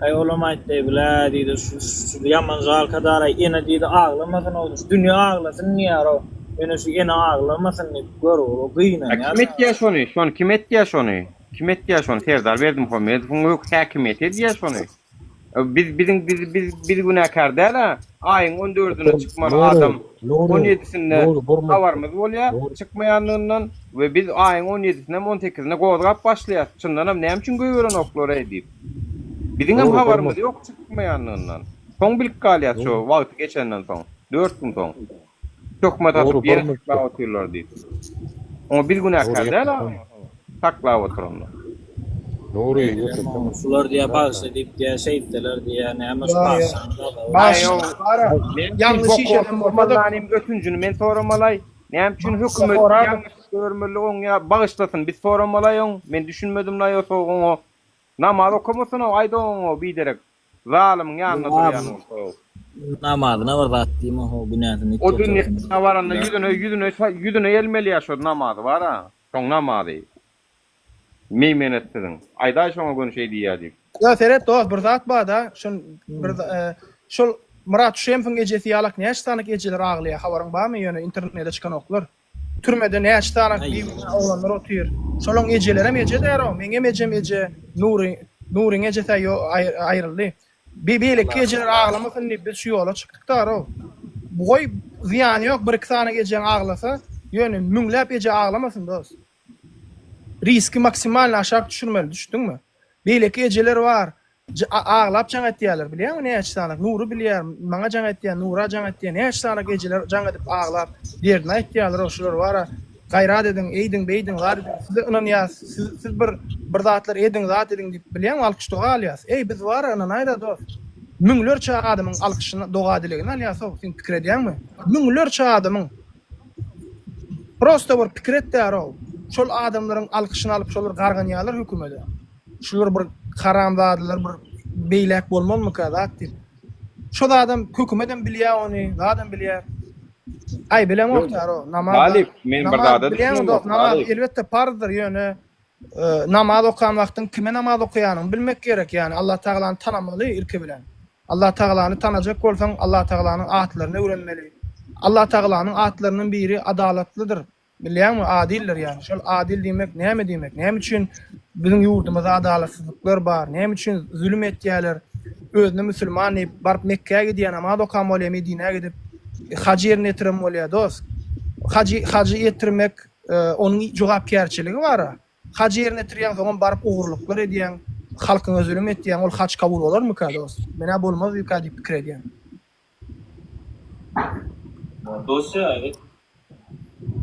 Aý olam aýtdy blä diýdi şu şu ýaman žalka daraý ene diýdi aglamasyn ogly şu dünýe aglasyn diýýär-ow ýöne şu ene aglamasyn diýip gör ol A gynanýar kim etýär şony? Şony kim etýär şony? Kim etýär şony? Serdar Berdimuhamedowyň hök häkimiýeti edýär şony. Biz biziň biz biz biz günäkär däl-ä. Aýyň on dördüne çykmaly Nury, adam Nury, on ýedisinde Nury, bir minut. habarymyz bolýar Nury. çykmaýandygyndan we biz aýyň on ýedisinem on sekizine gozgap başlaýas. Çyndanam näme üçin goýberenoklar-eý diýip. Biziňem Nury, bir habarymyz minut. ýok çykmaýandygyndan. Soň bilip galýas şo Nury. wagty geçenden soň. Dört gün soň. Töhmet Nury, atyp bir ýene minut. saklap otyrlar diýip. Oňa biz Nury, günäkär däl ýeke agam. Saklap oturanda. Nury, ýeke sen. Şular diýýär bagyşla diýip diýýär şeýtseler diýýär näme şu Ýa ýa. patyşanyň gazaby. Aý Bagyşla o bara. näme üçin Ýalňyş bok iş eden bolmadyk. Mallanyň ötünjini men soramalaý. Näme üçin Bagyşla hökümet sorardyk. ýalňyş görmeli oň ýa bagyşlasyn biz soramalaý oň. Men düşünmedim laý o soň oňa. Namaz okamasyn-ow aýda oňa biderek. Zalymyň ýanynda durýan bolsa. Namazyna bir zat diýme ho günäsini O dünýä baranda ýüzüne ýüzüne ýüzüne gelmeli ýa şo namazy bar-a. Şoň namazy. Meýmenetsiziň. Aýdaý şoňa göni şeý diýýä diýip. Ýa seret dost bir zat barda şol bir şol Myrat Şemsiň ejesi ýalak näçe sanyk ejeler aglaýa habaryň barmy ýöne internede çykanoklar. Türmede näçe sany bigünä oglanlar otyr. Şolaň ejelerem eje därow. Meňem ejem eje. Nury Nuryň ejesä ýo aýryldy. Be beýleki ejeler aglamasyn diýip biz şu ýola çykdyk darow. Goý zyýany ýok bir iki sany ejeň aglasa, ýöne müňläp eje aglamasyn dos. Riski maksimalny aşak düşürmeli düşdüňmi? Beýleki ejeler bar. Aglap jaň etýärler bilýäňmi näçe sany Nury bilýär maňa jaň etýär Nura jaň etýär näçe sany ejeler jaň edip aglap derdini aýtýarlar o şular bara gaýrat ediň eýdiň beýdiň zat ediň size ynanýas siz siz bir bir zatlar ediň zat ediň diýip bilýäňmi alkyş doga alýas eý biz bara ynanaýda dost müňlerçe adamyň alkyşyny doga dilegini alýasow sen pikir edýäňmi müňlerçe adamyň prosta bir pikir et därow şol adamlaryň alkyşyny alyp şolar garganýarlar hökümede. Şular bir haramzadalar bir beýläk bolmazmyka zat diýip. Şo zadam hökümetem bilýär ony, zadam bilýär. Aý bilemok daro, namaz. Talyp, men bir namaz zada bilýäňmi düşünemok, dost, namaz Talyp. elbetde parzdyr, ýöne e, namaz okan wagtyň kime namaz okaýanyňy bilmek gerek, ýagny Allah Tagalany tanamaly ilki bilen. Allah Tagalany tanajak bolsaň, Allah Tagalanyň atlaryny öwrenmeli. Allah Tagalanyň atlarynyň biri adalatlydyr. Bilýäňmi, adildir ýagny. Şol adil diýmek näme diýmek? Näme üçin biziň ýurdumyzda adalatsyzlyklar bar? Näme üçin zulum etýärler? Özüne musulman diýip, baryp Mekgä gidýär, namaz okan bolýar, Medinä gidip, haj ýerine ýetiren bolýar, dost. Hajy hajy ýetirmek onuň jogapkärçiligi bar-a. Haj ýerine ýetirýäň, soňam baryp ogurlyklar edýäň, halkyňa zulum etýäň, ol haj kabul bolarmyka, dost? Men-ä bolmazmyka diýip pikir edýän.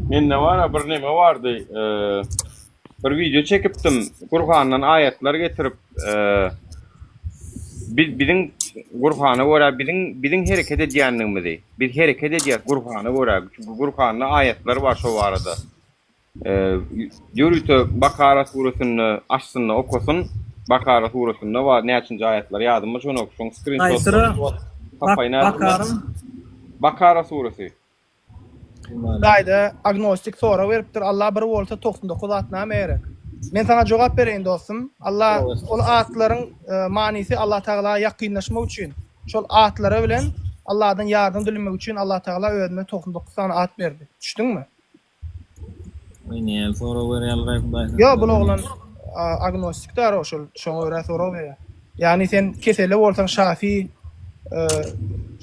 Mende bara bir neme bardy. Bir video çekipdim. Gurhandan aýatlar getirip, biz biziň Gurhana görä biziň biziň hereket edýändigimizi, biz hereket edýäs Gurhana görä. Çünki Gurhanda aýatlar bar şo barada. Ýörite Bakara suresinde açsynda okasyn. Bakara suresinde bar näçinji aýatlar ýadyma düşenok şoň Haýsyra? Tapaýyn Bakara? Bakara suresi. Hudaýda agnostik sorag beripdir, Allah bir bolsa 99 at name gerek? Men saňa jogap bereýin dostum. Allah ol atlaryň manysy Allah Tagala ýakynlaşmak üçin. Şol atlara bilen Allahdan ýardam dilemek üçin Allah Tagala özüne 99 sany at berdi. Düşdüňmi? Oý näme sorag berýärler hudaý Ýo bul oglan agnostik daro şol şoňa görä sorag berýär. Ýagny sen keseli bolsaň şafi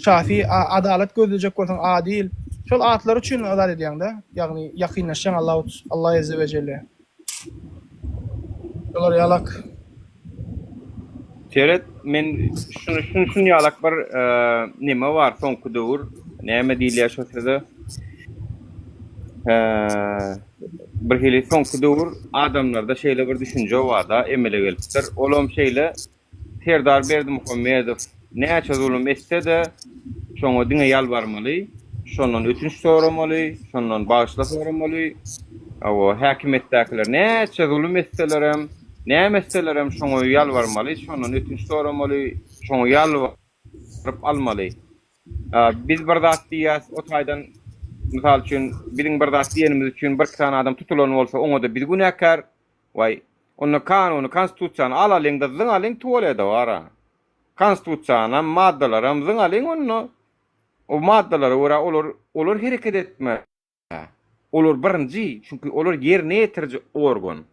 şafi adalat gözlejek bolsaň adil şol atlar üçin zat edýäňdä ýagny ýakynlaşýaň Allahu Allah Ezze we Jelle. Şolar ýalak. Seret men şuny şun şun ýalak bir neme bar soňky döwür näme diýilýär şo söze bir hili soňky döwür adamlarda şeýle bir düşünje barda emele gelipdir olam şeýle Serdar Berdimuhamedow näçe zulum etse-de, şoňa diňe ýalbarmaly, şondan ötünç soramaly, şondan bagyşla soramaly. Hawa, häkimiýetdäkiler näçe zulum etselerem, Näme etselerem şoňa ýalbarmaly, şondan ötünç soramaly, şoňa ýalbaryp almaly. Biz bir zat diýýäs, o taýdan mysal üçin biziň bir zat diýenimiz üçin birki sany adam tutulan bolsa, oňa-da biz günäkär. Waý, onda kanuny, konstitusiýany alalyň-da zyňalyň tuwalede bar-a. Konstitusiýanam, maddalaram zyňalyň onda. O maddalara görä olar olar hereket etmeli. Olar birinji, çünki olar ýerine ýetiriji organ.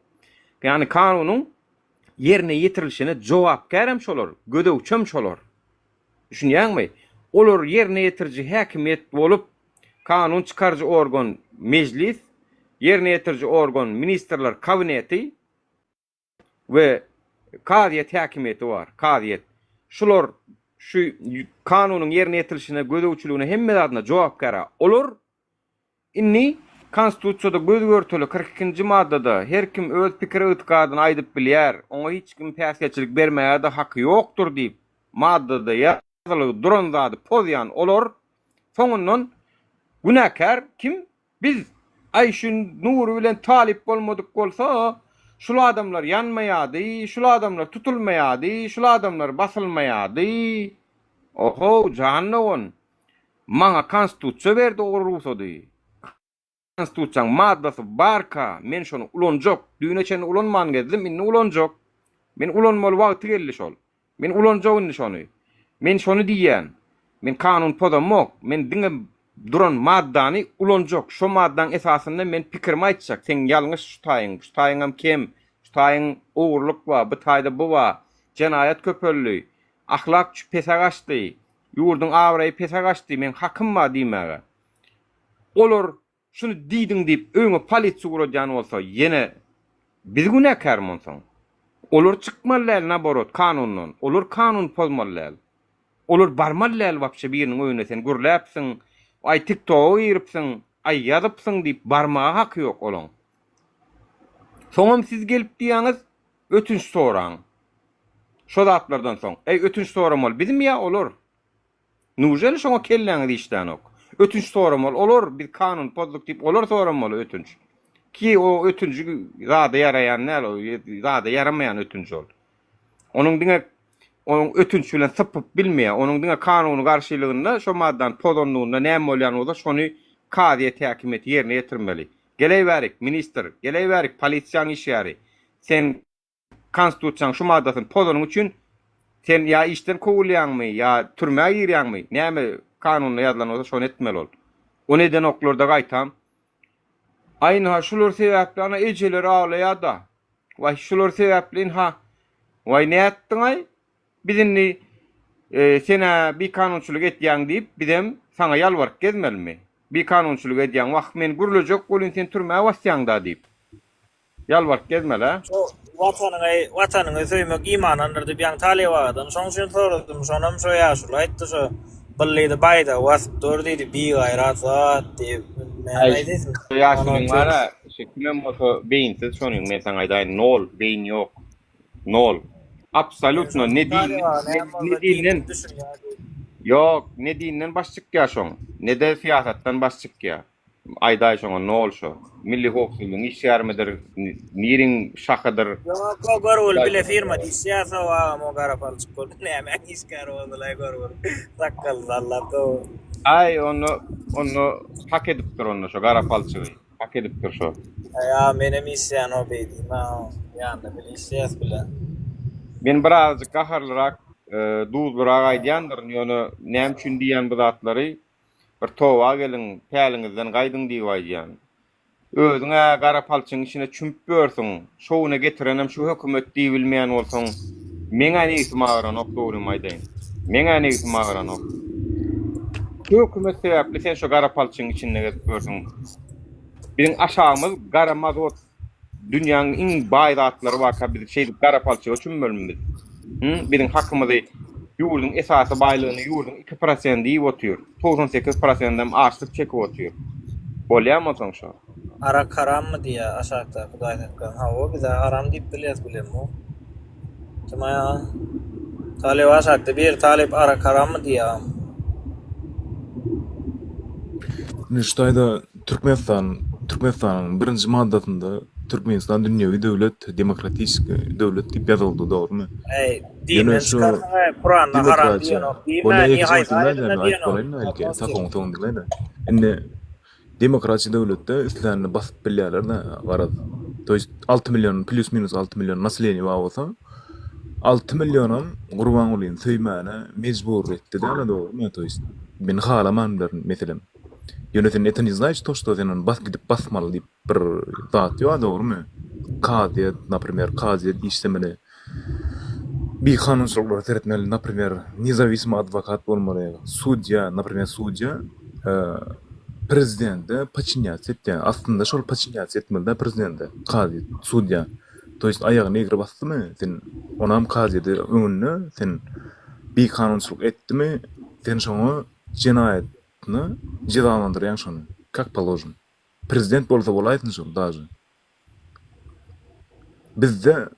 Ýagny kanunyň ýerine ýetirilişine jogapkärem şolar, gözegçem şolar. Düşünýäňmi? Olar ýerine ýetiriji häkimiýet bolup, kanun çykaryjy organ Mejlis, ýerine ýetiriji organ Ministrler Kabineti, we kazyýet häkimiýeti bar, kazyýet. Şular şu kanunyň ýerine ýetirilişine, gözegçiligine, hemme zadyna jogapkär. Olar indi Konstitusiýada göz-görtele 42-nji maddada her kim öz pikir-ygtykadyny aýdyp bilýär, oňa hiç kim päsgelçilik bermäge-de haky ýokdur diýip maddada ýazylygy duran zady pozýan olar soňundan günäkär kim? Biz, aý şu Nury bilen Talyp bolmadyk bolsa, şul adamlar ýanmaýady, şul adamlar tutulmaýady, şul adamlar basylmaýady. Ohow, jan dogan, maňa konstitusiýa berdi o rugsady. Konstitusiýaň maddasy barka, men şony ulanjak. Düýne çenli ulanman gezdim, indi ulanjak. Men ulanmaly wagty geldi şol. Men ulanjak indi şony. Men şony diýýän. Men kanun pozamok. Men diňe duran maddany ulanjak. Şo maddaň esasynda men pikirimi aýtjak. Seň ýalňyş şu taýyň, şu taýyňam kem, şu taýyň ogurlyk bar, bu taýda bu bar. Jenaýat köpeldi. Ahlak pese gaçdy. Ýurduň abraýy pese gaçdy. Meň hakym bar diýmäge. Olar Şuny diýdiň diýip öýüňe polisiýa ugradýan bolsa ýene biz günäkärmi onsoň? Olar çykmaly däl naborot kanundan. Olar kanuny pozmaly däl. Olar barmaly däl wapşe biriniň öýüne sen gürläpsiň, aý tiktoga giripsiň, aý ýazypsyň diýip barmaga haky ýok olaň. Soňam siz gelip diýýäňiz ötünç soraň. Şo zatlardan soň. Äý ötünç soramaly bizmi ýa olar? Nuželi şoňa kelläňiz işlänok. Ötünç soramaly olar biz kanuny pozduk diýip olar soramaly ötünç. Ki o ötünji zada ýaraýan däl o zada ýaramaýan ötünç ol. Onuň diňe onuň ötünç bilen sypyp bilmeýär. Onuň diňe kanuny garşylygynda şo maddany pozanlygynda näme bolýan bolsa şony kazyýet häkimiýeti ýerine ýetirmeli. Geleý bärik ministr, geleý bärik polisiýaň işgäri. Sen Konstitusiýanyň şu maddasyny pozanyň üçin sen ýa işden kowulýaňmy, ýa türmä girýäňmi, näme kanunda ýazylan bolsa şony etmeli ol. Ony edenoklarda gaýtam, Aý ynha şular sebäpli ana ejeler aglaýada. Waý şular sebäpli ynha. Waý nätdiňaý? Biz indi sen-ä bikanunçylyk etýäň diýip bizem saňa ýalbaryp gezmelimi? Bikanunçylyk edýäň, wah men gürlejek welin sen türmä basýaňda diýip. Ýalbaryp gezmeli-ä. Şo watanyňy watanyňy söýmek imandandyr diýip ýaňy Talyp agadan şoň üçin soradym şonam şo ýaşuly aýtdy şo Byllydy baýdagy basyp dur diýdi bigaýrat zat diýip näme Aý aýdaýsyn şo ýaşulyň bar-a şo kimem bolsa beýinsiz şonyň men saňa aýdaýyn nol beýin ýok nol absolýutno ne din ne dinden ýok ne dinden baş çykýar şoň ne-de syýasatdan baş çykýar. Aýdaý şoňa nol şo. Milli howpsuzlygyň işgärimidir, niriň şahydyr. Ýok o görgüli bile firmada işleýär sow agam o gara palçyk bolup nämäň işgäri boldylaý görgüli sakgaly sallap sow. Aý onda onda hak edipdir onda şo gara palçygy hak edipdir şo. Aý agam menem işleýän o beý diýme agam ýanynda bile işleýäs bile. Men birazjyk gaharlyrak duzlurak aýdýandyryn ýöne näme üçin diýýän bu zatlary Bir toba geliň, päliňizden gaýdyň diýip aýdýan. Özüň-ä gara palçygyň içine çümüp ýörsüň, şo güne getirenem şu hökümet diýibilmeýän bolsaň, meň-ä nebsim agyranok, dogrymy aýdaýyn. Meň-ä nebsim agyranok. Şu hökümet sebäpli sen şo gara palçygyň içinde gezip ýörsüň. Biziň aşagymyz gara mazot Dünýäň iň baý zatlary barka biz şeýdip gara palçyga çümmelimi biz? Hü? Biziň hakymyzy ýurduň esasy baýlygyny ýurduň iki prosendi iýip otyr. 98 prosendem açlyk çekip otyr. Bolýamy onsoň şo? Arak harammy diýýä aşakdaky Hudaý saklasyn. Hawa bizä haram diýip bilýäs bilemok. Kim aý aga? Talyp aşakda biri talyp arak harammy diýýä agam. Indi şu taýda Türkmenistan Türkmenistanyň birinji maddasynda. Türkmenistan dünýewi döwlet, demokratiski döwlet diýip ýazyldy, dogrumy? Eý, Ýöne dinden şu çykarsyň-aý, Kuranda haram demokratiýa, diýenok diýme, bolýa ni ýekeje haýsy wagt diňläýdä, aýadynda men aýdyp diýenok, bolaýyn-da ilki, agnostik. sapagyň soňuny diňläýdä. Indi demokratiýa döwletde islänini basyp bilýärler-dä, garaz. To ýest 6 million, plýus-minus 6 million naseleniýe bar bolsa, 6 millionam Gurbangulyny söýmäne mejbur etdi däl-ä, dogrumy? To ýest men halaman bilerin, meselem. Ýöne sen это не значит то, что sen ony bas gidip basmaly diýip bir zat ýok dogrymy? Kazyýet, naprimer, kazyýet işlemeli. Bir kanunçylyklara seretmeli, naprimer, nezawisimy adwokat bolmaly, sudýa, naprimer, sudýa prezidente podçinýatsiýa etýär. Aslynda şol podçinýatsiýa etmeli-dä prezidente, kazyýet, sudýa. To ýest aýagyny egri basdymy, sen onam kazyýete öňünde sen bir kanunçylyk etdimi, sen şoňa jenaýatny jezalandyrýaň şony, kak položen. Prezident bolsa bolaýsyn şol daže. Bizde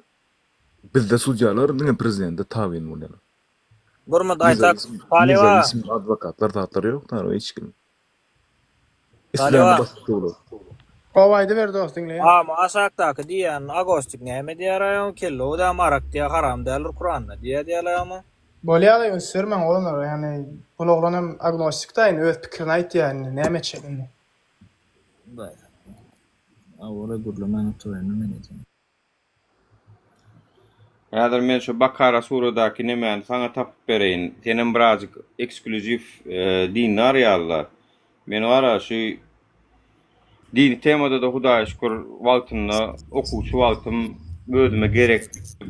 bizde sudýalar diňe prezidente tabyn bolýarlar. Burmut aýtak Nezawisim Talyba. nezawisim adwokatlar zatlar ýok dara hiç kim. Isläni Talyba. basyp durlar. Gowy aýdyber dost diňleýän. Ama aşakdaky diýýän agostik näme diýýär aýam kelle odam arak diýýär haram däldir kuranda diýýär diýýärler ama. Bolýada üns bermäň oglanlar ýagny bul oglan hem agnostikda indi öz pikirini aýtýar indi näme etjek indi. Hudaý saklasyn. Awara gürlemän oturaýyn men ejem. Häzir men şu Bakara suradaky nemäni saňa tapyp bereýin. Senem birazjyk eksklýuziw dindar ýaly-la. Men bar-a şu dini temada-da Hudaýa şükür wagtynda okuwçy wagtym özüme gerek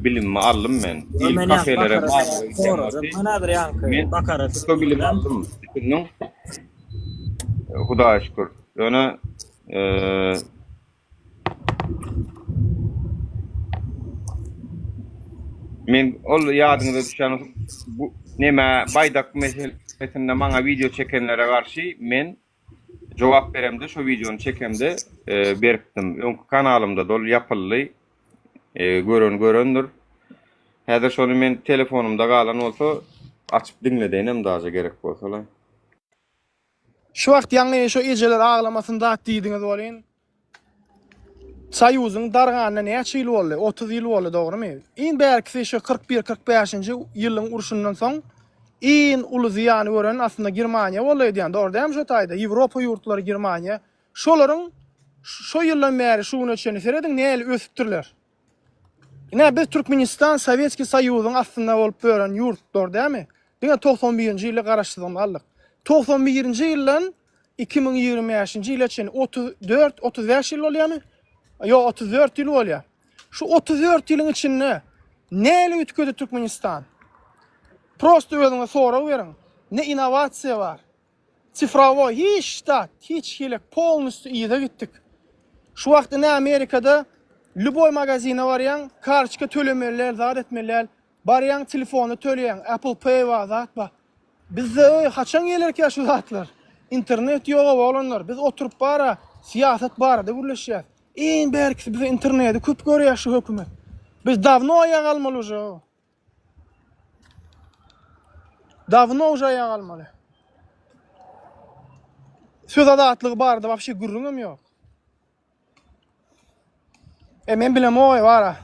bilimimi aldym men. Ýa Il men ýaňky kafelere Bakara bazara gidýän sorajak wagty men häzir ýaňky men Bakara şo bilimi süresinden. aldym. Düşündiň? Hudaýa şükür. Ýöne Men ol ýadyňyza düşen bu neme baýdak meselesinde maňa wideo çekenlere garşy men jogap beremde şo wideony çekemde e, beripdim. Öňki kanalymda ol ýapyldy. E, gören görendir. Häzir şony men telefonumda galan bolsa açyp diňledeýinem daže gerek bolsa. Şu wagt ýaňy şo ejeler aglamasyn zat diýdiňiz welin, Soýuzyň darganyna näçe ýyl boldy? 30 ýyl boldy, dogrymy? Iň bärkisi şo 41, 45-nji ýylyň urşundan soň iň uly zyýany gören aslynda Germaniýa boldy öýdýän, dogry dälmi şo taýda? Ýewropa ýurtlary Germaniýa. Şolaryň şo ýyldan bäri şu güne çenli serediň nähili ösüpdirler. Ine biz Türkmenistan Sowetskiý Soýuzyň astynda bolup ýören ýurt, dogry dälmi? Diňe 91-nji ýylda garaşsyzlygymyzy aldyk. 91-nji ýyldan 2025-nji ýyla çenli 34, 35 ýyl bolýarmy? Ýok, 34 ýyl bolýar. Şu 34 ýylyň içinde näle üýtgedi Türkmenistan? Prosta özüňe sorag beriň. Ne innowasiýa bar? Sifrowoý hiç zat, hiç hili polnusty yza gitdik. Şu wagt ine Amerikada lýuboý magazine barýaň, kartoçka tölemeli däl, zat etmeli däl. Barýaň telefonda töleýäň, Apple Pay bar, zat bar. Bizde öý haçan gelerkä şu zatlar? Internet ýoga oglanlar, biz oturyp bara syýasat barada gürleşýäs. Iň bärkisi bize interneti köp görýär şu hökümet. Biz dawno aýak almaly uje. Dawno uje aýak almaly. Söz azatlygy barada wapşe gürrüňem ýok. E men bilemok bara.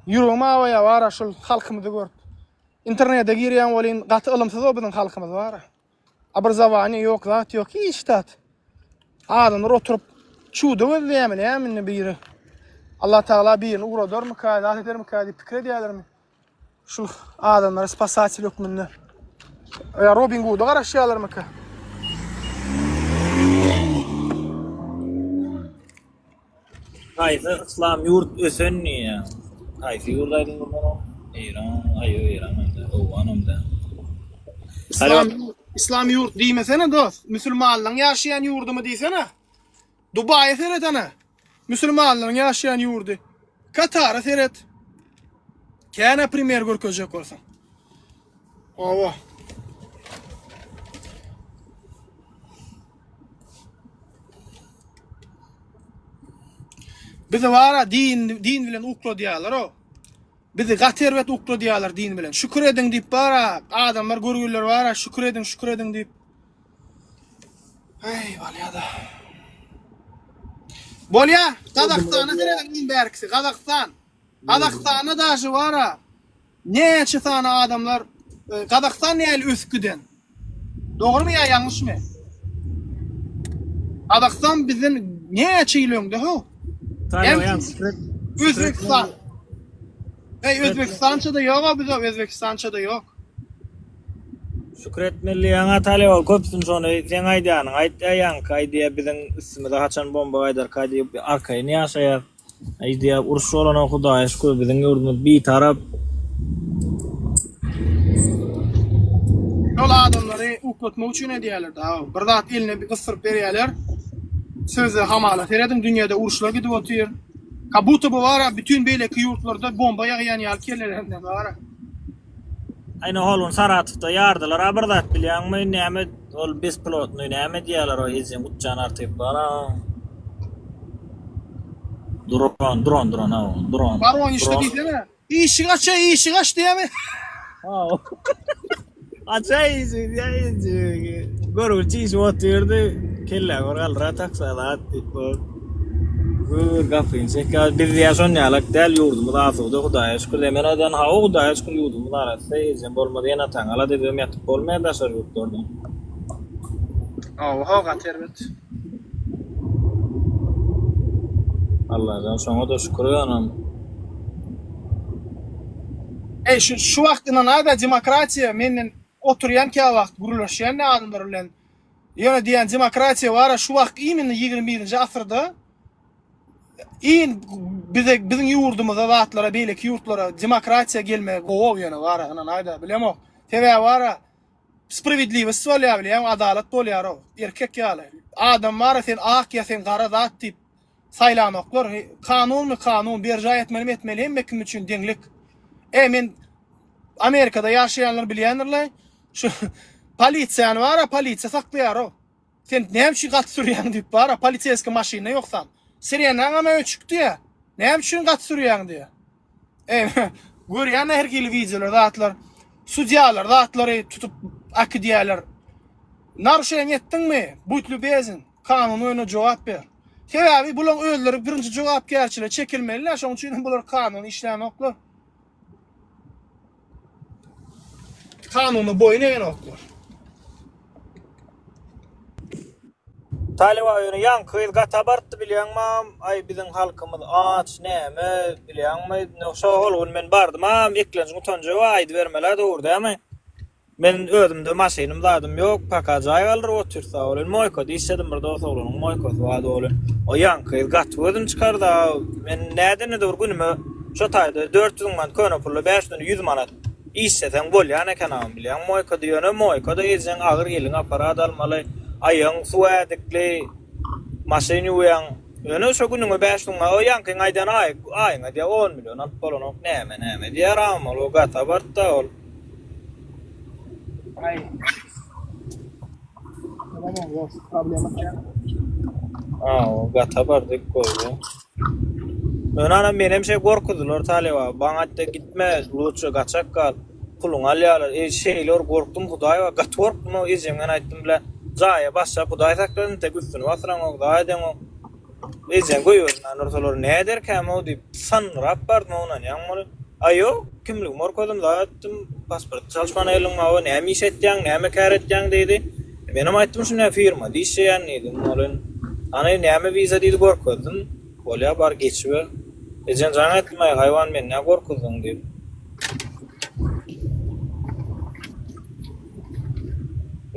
Ýüregim awaýar bara şul halkymyzy görüp. Internete girýän welin gaty ylymsyz o biziň halkymyz bara. Obrazowaniýe ýok, zat ýok, hiç zat. Adamlar oturyp çuda gözleýärmi, näme indi biri? Allah Tagala birini ugradarmyka, zat edermika diýip pikir edýärlermi? Şul adamlara spasatel hökmünde. Ýa Robin Gooda garaşýarlarmyka? Haýsy yslam ýurt ösen diýýä. Haýsy ýurt aýdyň gurban ol? Eýran, aý ýok Eýran hem däl, Owgan hem däl. Islam Islam ýurt diýmesene dost. Musulmanlaryň ýaşaýan ýurdumy diýsene. Dubaýa seret ana. Musulmanlaryň ýaşaýan ýurdy. Katara seret. Känä primer görkezjek bolsaň. Owa. Bizi bara din din bilen ukladýarlar o. Bizi gaty erbet ukladýarlar din bilen. Şükür ediň diýip bara adamlar görgüliler bara şükür ediň şükür ediň diýip. Eý bolýada. Bolýa, Gazagystana serediň iň bärkisi, Gazagystan. Gazagystanda daşy bar-a. Näçe sany adamlar Gazagystan nähili ösüp giden. Dogrymy ýa ýalňyşmy? Gazagystan bizden näçe ýyl öňde how. Özbekistan. Eý Özbekistança-da ýok-a bize Özbekistança-da ýok. Şükür etmeli ýaňa talyp köpüsini şony seň aýdýanyňy aýtýa ýaňky aýdýa biziň üstümize haçan bomba gaýdarka diýip arkaýyn ýaşaýas aýdýa uruş bolanok hudaýa şükür biziň ýurdumyz bitarap. Şol adamlary uklatmak üçin edýärler da. Bir zat eline bir gysdyryp berýärler. Sözde hamala serediň dünýede uruşlar gidip otyr. Ka buta bu bara bütün beýleki ýurtlarda bomba ýagýan ýaly kellelerinden bara. Aýna hol gün Saratowda ýardylar a bir zat bilýäňmi näme ol besplotnyý näme diýýäler o ejeň uçýan artyk bar a dron dron dron a dron Baron işte diýsene. Işik aç eý işik aç diýýämi? Hawa. Aç eý işigi diýýä eje. Görgül çişip otyrdy. Kelläňi bir galdyra taksa zat diýip. Gür gapyny çekýär. Biz diýýär şon ýalak däl ýurdumyz asuda Hudaýa şükür diýýär. Men aýdan hawa Hudaýa şükür ýurdumyz arassa ejem bolmaz ene ataňy alada edibem ýatyp bolmaýar daşary ýurtlarda. Hawa hawa gaty erbet. Allajan şoňada şükür ýönem. Eý şu şu wagt ynanaýda demokratiýa menden oturýan käwagt gürleşýän adamlar bilen Ýöne diýýän demokratiýa bara şu wagt imенно 21-nji asyrda iň bize biziň ýurdumyza zatlara beýleki ýurtlara demokratiýa gelmegi gowy ýöne bara ynanaýda bilemok. Sebäbi bara sprawiedliwost bolýar bilýäňmi adalat bolýar o erkek ýaly. Adam bara sen ak ýa sen gara zat diýip saýlanoklar. Kanunmy kanun berjaý etmelimi etmeli hemme kim üçin deňlik. E men Amerikada ýaşaýanlar bilýändirler. Şu polisiýany bara polisiýa saklaýar-ow. Sen näme üçin gaty sürýäň diýip bara poliseýskiý maşynda ýoksam. Sirenaňam öçük diýýär. Näme üçin gaty sürýäň diýýär. Eý, görýän her hili wideolar zatlar. Sudýalar zatlary tutup äkidýärler. Naruşeniýe etdiňmi? Budь любезен, kanunyň önünde jogap ber. Sebäbi bulaň özleri birinji jogapkärçilige çekilmeliler, şonuň üçin hem bular kanuny işlänoklar. Kanuna boýun egenoklar. Talyba ýöne ýaňky gyz gaty abartdy bilýäňmi agam aý biziň halkymyz aç näme bilýäňmi şo hol gün men bardym agam eklenjiň utanjy ýok aýdybermelä dogry dämi. Men özümde maşynym zadym ýok, paka jaý galdyryp otyrys a welin moýkada işledim bir dos oglanyň moýkasy bardy welin o ýaňky gyz gaty gözüni çykardy a men nädenede bir günüme şo taýda 400 müň manat köne pulla 500 ýüz manat işleseň bolýan eken agam bilýäň moýkada ýöne moýkada ejeň agyr eliň aparat almaly aýagyň suw ädikli maşyn ýuwýaň ýöne şo günüňe 500 müň o ýaňkyň aýdan aý aýyňa diýýär on million alyp bolanok näme näme diýýär agam ol gaty abartdy ol. Aý. Tamam dost, problema kän. Aa, o gata bardyk goýdy. Ýöne anam menem şey gorkuzdylar talyba. Baňa aýtdy gitme, lutçe gaçak gal. Puluňy alýarlar. Eý şeýle bir gorkdum Hudaý bar, gaty gorkdum o ejemden aýtdym bile. Jaýa başlap Hudaý saklasyn tek üstüni basyraňok, zaý edeňok. Ejeň goýbermän dursalar näderkäm-ow diýip, sanyrap bardym ownanýaň muny. Aý ýok, kimligimi görkezdim, zat etdim, pasport çalyşmana geldiň mawa, näme iş etýäň, näme kär etýäň diýdi. Menem aýtdym şunday firmada işleýän diýdim. Ol Hany näme wiza diýdi, görkezdim. Bolýa bar geçiber. Ejem jaň etdim, aý haýwan meni nä gorkuzdyň diýip.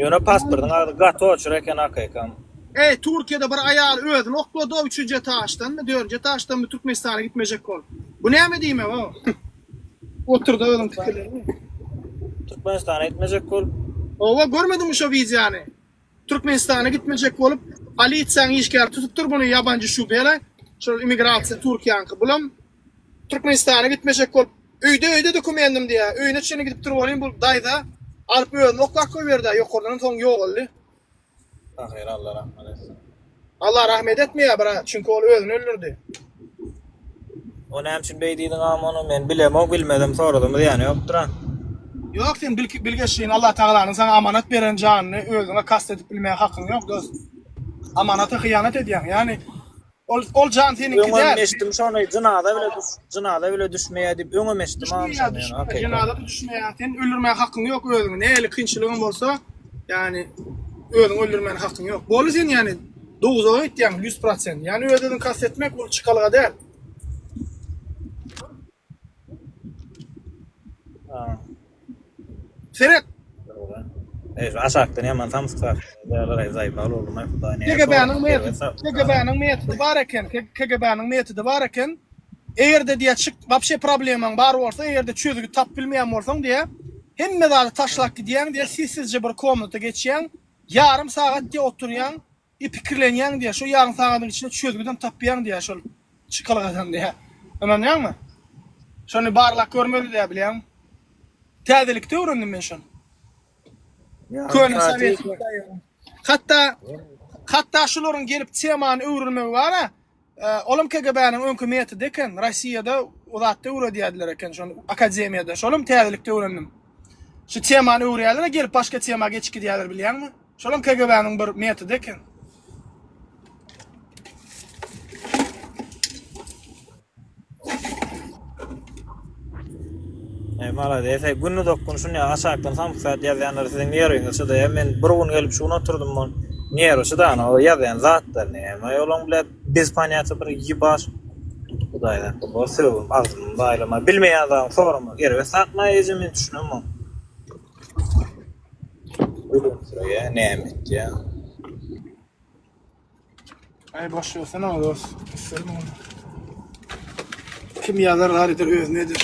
Ýöne pasportyň agzy gaty oçur eken akykam. Eý Türkiýede bir aýal özüni oklady o üçünji etaždanmy dördünji etaždanmy Türkmenistana gitmejek bolup. Bu näme diýmek o? Oturda özüň pikirleniň. Türkmenistana gitmejek bolup. Owa görmediňmi şo wideony? Türkmenistana gitmejek bolup polisiýaň işgäri tutupdyr buny ýabanjy şubele şol immigrasiýa Türkiýäňki bulam Türkmenistana gitmejek bolup öýde öýde dokumendim diýä öýüne çenli gidipdir welin bu daýza alyp özüni oklap goýberdi ýokardanam soň ýogaldy. Pahyr Allah rahmet etsin. Allah rahmet etmeýär brat, çünki ol özüni öldürdi. O näme üçin beý diýdiň agam ony men bilemok bilmesem soradym zyýany ýokdyra. Ýok sen bil bilgeşleýin Allah Tagalanyň saňa amanat beren janyny özüňe kast edip bilmäge hakyň ýok dost. Amanata hyýanat edýäň ýani. Ol ol jan seniňki Öňem däl. eşitdim şony jynaza bile düş jynaza bile düşmeýär diýip öňem eşitdim agam Düşmeýär, şony ýöne düşmeýär. hakykat. Jynaza-da düşmeýär. Sen öldürmäge hakyň ýok özüňi. Nähili kynçylygyň bolsa, ýagny özüňi öldürmäne hakyň ýok. Boldy sen ýagny dowzaha gitýäň 100%. Ýagny öz-özüňi kast etmek ol çykalga däl. Seret. Ey, aşakdan ýaman samsyk zat. Zaýbal oldum ay hudaý näme. KGB-niň metody, KGB-niň metody bar eken, KGB-niň metody bar eken. Eger-de diýä çyk, wapşe problemaň bar bolsa, eger-de çözgüt tapyp bilmeýän bolsaň diýä, hemme zady taşlap gidýäň diýä, sessizje bir komnata geçýäň, ýarym sagat diýä oturýaň, I pikirlenýäň diýýär, şo ýarym sagadyň içinde çözgüdem tapýaň diýýär şol çykalgadan diýýär. Ynanýaňmy? Şony barlap görmeli diýýär bilýäňmi? Täzelikde öwrendim men şony. Köne sowet Hatda hatda şularyň gelip temany öwrülmegi bar-a, Olam KGB-niň öňki metody eken. Rossiýada o zatda öwredýärdiler eken şony akademiýada. Şolam täzelikde öwrendim. Şu temany öwürýärler-de gelip başga tema geçip gidýärler bilýäňmi? Şolam KGB-niň bir metody eken. Eý malades eý günde dokgun şuny aşakdan samsyk zat ýazýanlar siziň nerwiňiz çydaýa men bir gün gelip şu gün oturdym ol nerwi çydanok o ýazýan zatlar näme olaň bilet bez ponýatiýa bir ýebaş hudaý sakla bor sögüm agzymy baýlama bilmeýän zadyňy soramak erbet zatmy eje men düşünemok gülümsireýä näme etýä. Aý boş bersene o dost. Üstlerim onu. Kim ýazar zar eder özüne eder.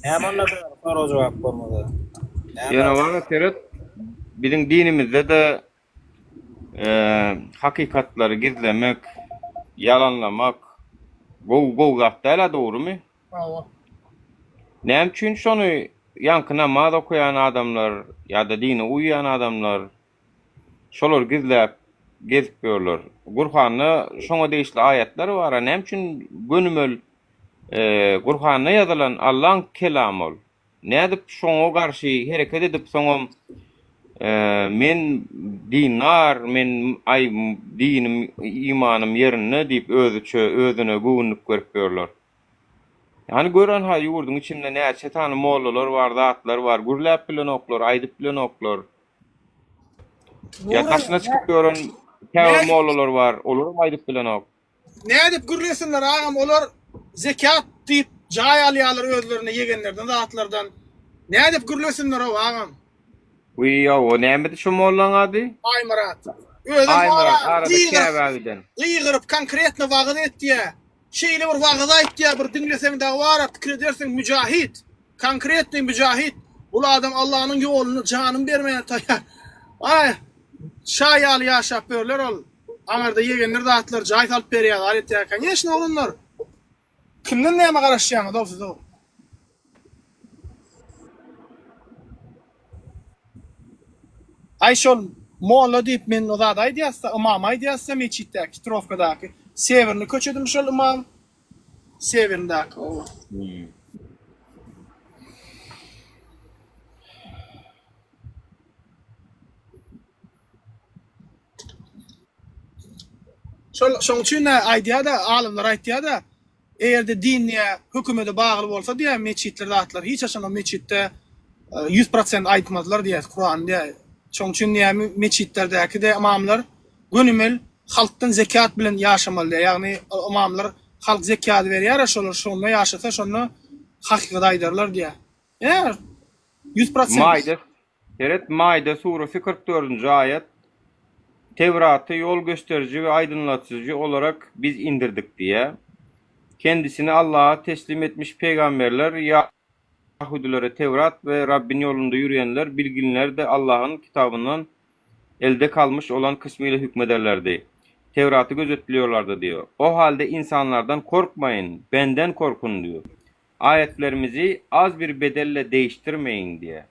Näme onda bäri sorag jogap bolmasa. Näme? Ýöne wara seret biziň dinimizde-de Hakykatlary gizlemek, ýalanlamak gowy gowy zat däl-ä dogrymy? Hawa. Näme üçin şony ýaňky namaz okaýan adamlar ýa-da dine uýýan adamlar şolary gizläp gezip ýörler? Gurhanda şoňa degişli aýatlar bar-a, näme üçin gönümel Gurhanda ýazylan Allaň kelamy ol. Nädip şoňa garşy hereket edip soňam men dindar men aý dinim imanym ýerinde diýip özüçe özüne göwünlik berip ýörler. Hany gören ha ýurduň içinde näçe sany mollalar bar zatlar bar gürläp bilenoklar aýdyp bilenoklar. Ýa daşyna çykyp ýören käbir mollalar bar olaram aýdyp bilenok. Nädip gürlesinler agam olar zekat diýip jaý alýarlar özlerine ýegenlerden zatlardan nädip gürlesinler ow agam. Wiý ýow o nämedi şu mollaň ady? Aýmyrat. Özem Aýmyrat bar arada gygyryp Käbä giden. gygyryp konkretno wagyz etýä. Şeýle bir wagyz aýtýa bir diňleseň dagy bara pikir edersiň müjahit. Konkretnyý müjahit. Bul adam Allanyň ýolunda janyny bermäne taýýar. Aý şa ýaly ýaşap ýörler ol. Aňyrda ýegenler zatlar jaý salyp berýär zat etýär koneçno oglanlar kimden näme garaşýaňyzow sizow. Aý şol molla diýip men o zady aýdýasda ymam aýdýasda metjitdäki kitrowkadaky sewerny köçedimi şol ymam sewerndäki oba. Şol şoň üçin-de aýdýar-da, alymlar aýtýar-da, eger-de din diýä hökümete bagly bolsa diýä metjitler zatlar hiç haçan o metjitde 100% aýtmazlar diýä Kurany diýä. Şoň üçin diýä metjitlerdäki-de ymamlar gönümel halkdan zekat bilen ýaşamaly diýä. Ýagny ymamlar halk zekady berýär-ä şolar şonda ýaşasa şonda hakykaty aýdarlar diýä. Ýa 100%. Maýda Seret, Maide suresi 44-nji aýat, Tewraty ýol gösteriji we aýdynlatyjy olarak biz indirdik diýýär. Kendisini Allaha teslim etmiş pygamberler ýahudilere Tewrat we Rabbin ýolunda ýürýenler bilginler-de Allahyn kitabyndan elde kalmyş olan kysmy ile hükmederlerdi. Tewraty gözetliyorlardy diýýär. O halde insanlardan korkmaýyn, benden korkun diýýär. Aýatlarymyzy az bir bedelle değiştirmeýin diýýär.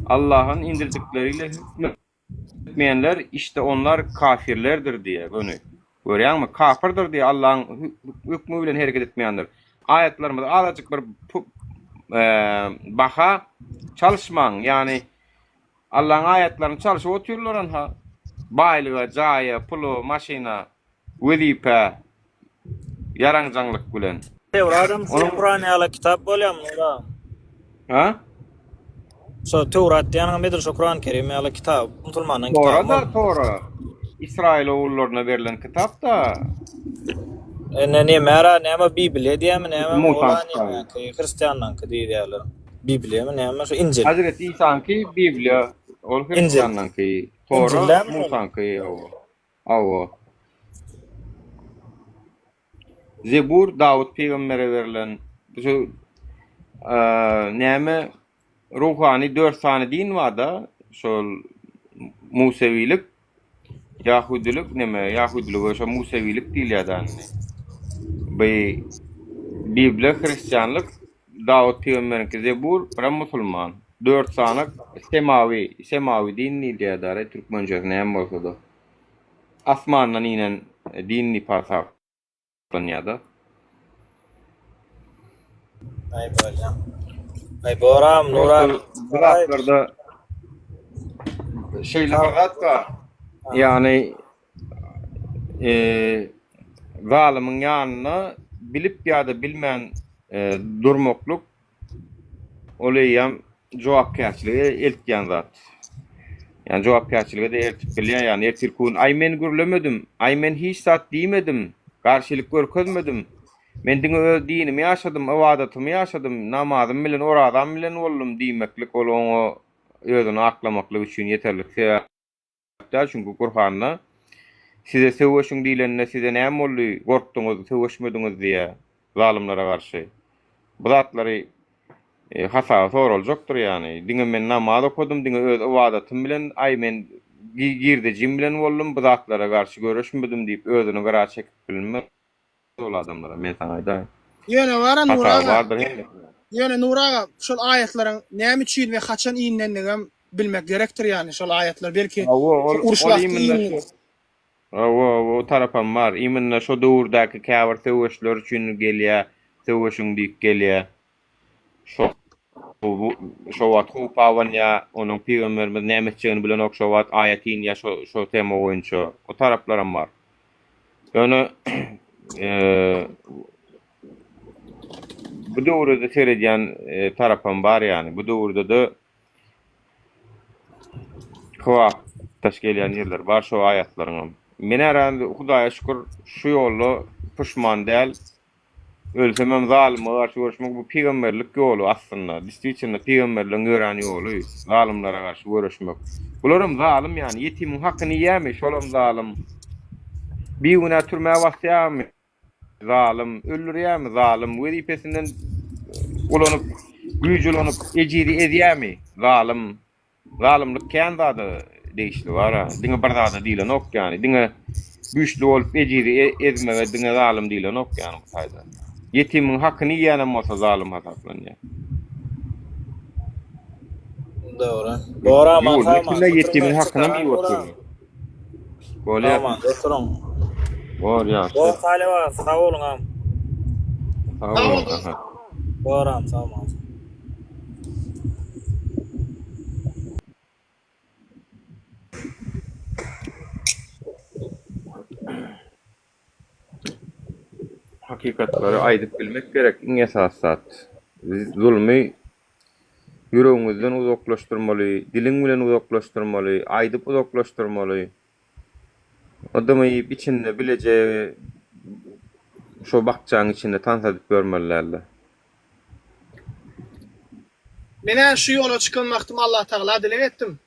Allahyň indirdikleriyle hükmetmeýänler işte onlar kafirlerdir diýýär göni. Görýäňmi? Kapyrdyr diýýär Allahyň hükmi bilen hereket etmeýänler. Aýatlarymyzy azajyk bir baha çalyşmaň, ýagny Allaň aýatlaryny çalşyp otyrlar anha. Baýlyga, jaýa, pula, maşyna, wezipä ýaraňjaňlyk bilen. Töwradam şo Kuran ýaly kitap bolýamy Nura? Ha? Şo Töwrat diýeniňem edil şo Kuran Kerim ýaly kitap, musulmanlaryň kitaby. Tora-da Tora. Israil ogullaryna berlen kitap-da. Ine nemära näme Bibliýa diýýärmi näme ola nämäki hristianlaryňky diýýärler. Bibliýamy näme şo Injil. Hazreti Isaňky Bibliýa ol hristianlaryňky. Tora Musaňky hawa. Hawa. Zebur Dawut pygambere berlen şu näme ruhany dört sany din barda şol musewilik ýahudylyk neme ýahudylyga şo musewilik diýilýär indi. Bu Bibliýa hristianlyk Dawut pygamberiňki Zebur birem musulman. Dört sany semawi semawi din diýilýär türkmençesi näme bolsa-da. Asmandan inen din diýip hasaplanýar-da. Aý bolýa. Aý boram Nuran. Bu zatlarda şeýle bir zat bar. Ýagny zalymyň ýanynda bilip ýa-da bilmän durmaklyk Ol eýýäm jogapkärçilige eltýän zat. Ýagny jogapkärçilige-de eltip bilýär. Ýagny ertirki gün aý men gürlemedim, aý men hiç zat diýmedim, garşylyk görkezmedim. Men diňe öz dinimi ýaşadym, ybadatymy ýaşadym, namazym bilen, orazam bilen boldum diýmeklik ol oňa özüni aklamaklyk üçin ýeterlik sebäp. Däl, çünki Gurhanda Size söweşiň diýlende size näme boldy, gorkduňyz, söweşmediňiz diýýär zalymlara garşy. Bu zatlary hasaby soraljakdyr ýagny. Diňe men namaz okadym, diňe öz ybadatym bilen, aý men girdejim bilen boldum, bu zatlara garşy göreşmedim diýip özüni gyra çekip bilinmez. ol adamlara men saňa aýdaýyn. Ýöne bara Nury Hasaby aga. bardyr hemmesiniň. Ýöne Nury aga şol aýatlaryň näme üçin we haçan inendigem bilmek gerekdir ýagny şol aýatlar belki Hawa ol uruş ol wagty imенно inendir. şo Hawa hawa o tarapam bar. Imенно şo döwürdäki käbir söweşler üçin gelýä söweşiň diýip gelýä. Şo şo wagt howp abanýa onuň pygamberimiz näme etjegini bilenok şo wagt aýat inýä şo şo tema boýunça. O taraplaram bar. Ýöne bu döwrede seredýän tarapam bar ýagny. Bu döwürde-de kybapdaş gelýän ýerleri bar şo aýatlaryňam. Men ärä Hudaýa şükür şu ýolda puşman däl. Ölsemem zalyma garşy göreşmek bu pygamberlik ýoly aslynda. Distwitelno pygamberligiň ýörän ýoly zalymlara garşy göreşmek. Bularam zalym ýany ýetimiň hakyny iýýämi şolam zalym. Bigünä türmä basýarmy zalym, öldürýärmi zalym, wezipesinden ulanyp güýç ulanyp ejizi ezýärmi zalym. Zalymlyk kän zada degişli bar-a. Diňe bir zada diýlenok ýany. Diňe güýçli bolup ejizi ezmege diňe zalym diýlenok ýany bu taýda. Ýetimiň hakyny iýýänem bolsa zalym hasaplanýar. Dogry. Bor aman Ýurduň sag aman. içinde ýetimiň hakynam iýip otyrlar. Bolýar. Sag aman oturyň. Bor ýagşy. Bor Talyp aga sag boluň agam. Sag boluň aha. Bor agam sag aman. Hakykatlary aýdyp bilmek gerek iň esasy zat. Zulmy ýüregiňizden uzaklaşdyrmaly, diliň bilen uzaklaşdyrmaly, aýdyp uzaklaşdyrmaly. Dymyp içinde bileje şo bakjaň içinde tans edip ýörmeli däldi. Menä şu ýola çykan wagtym Allatagala dileg etdim.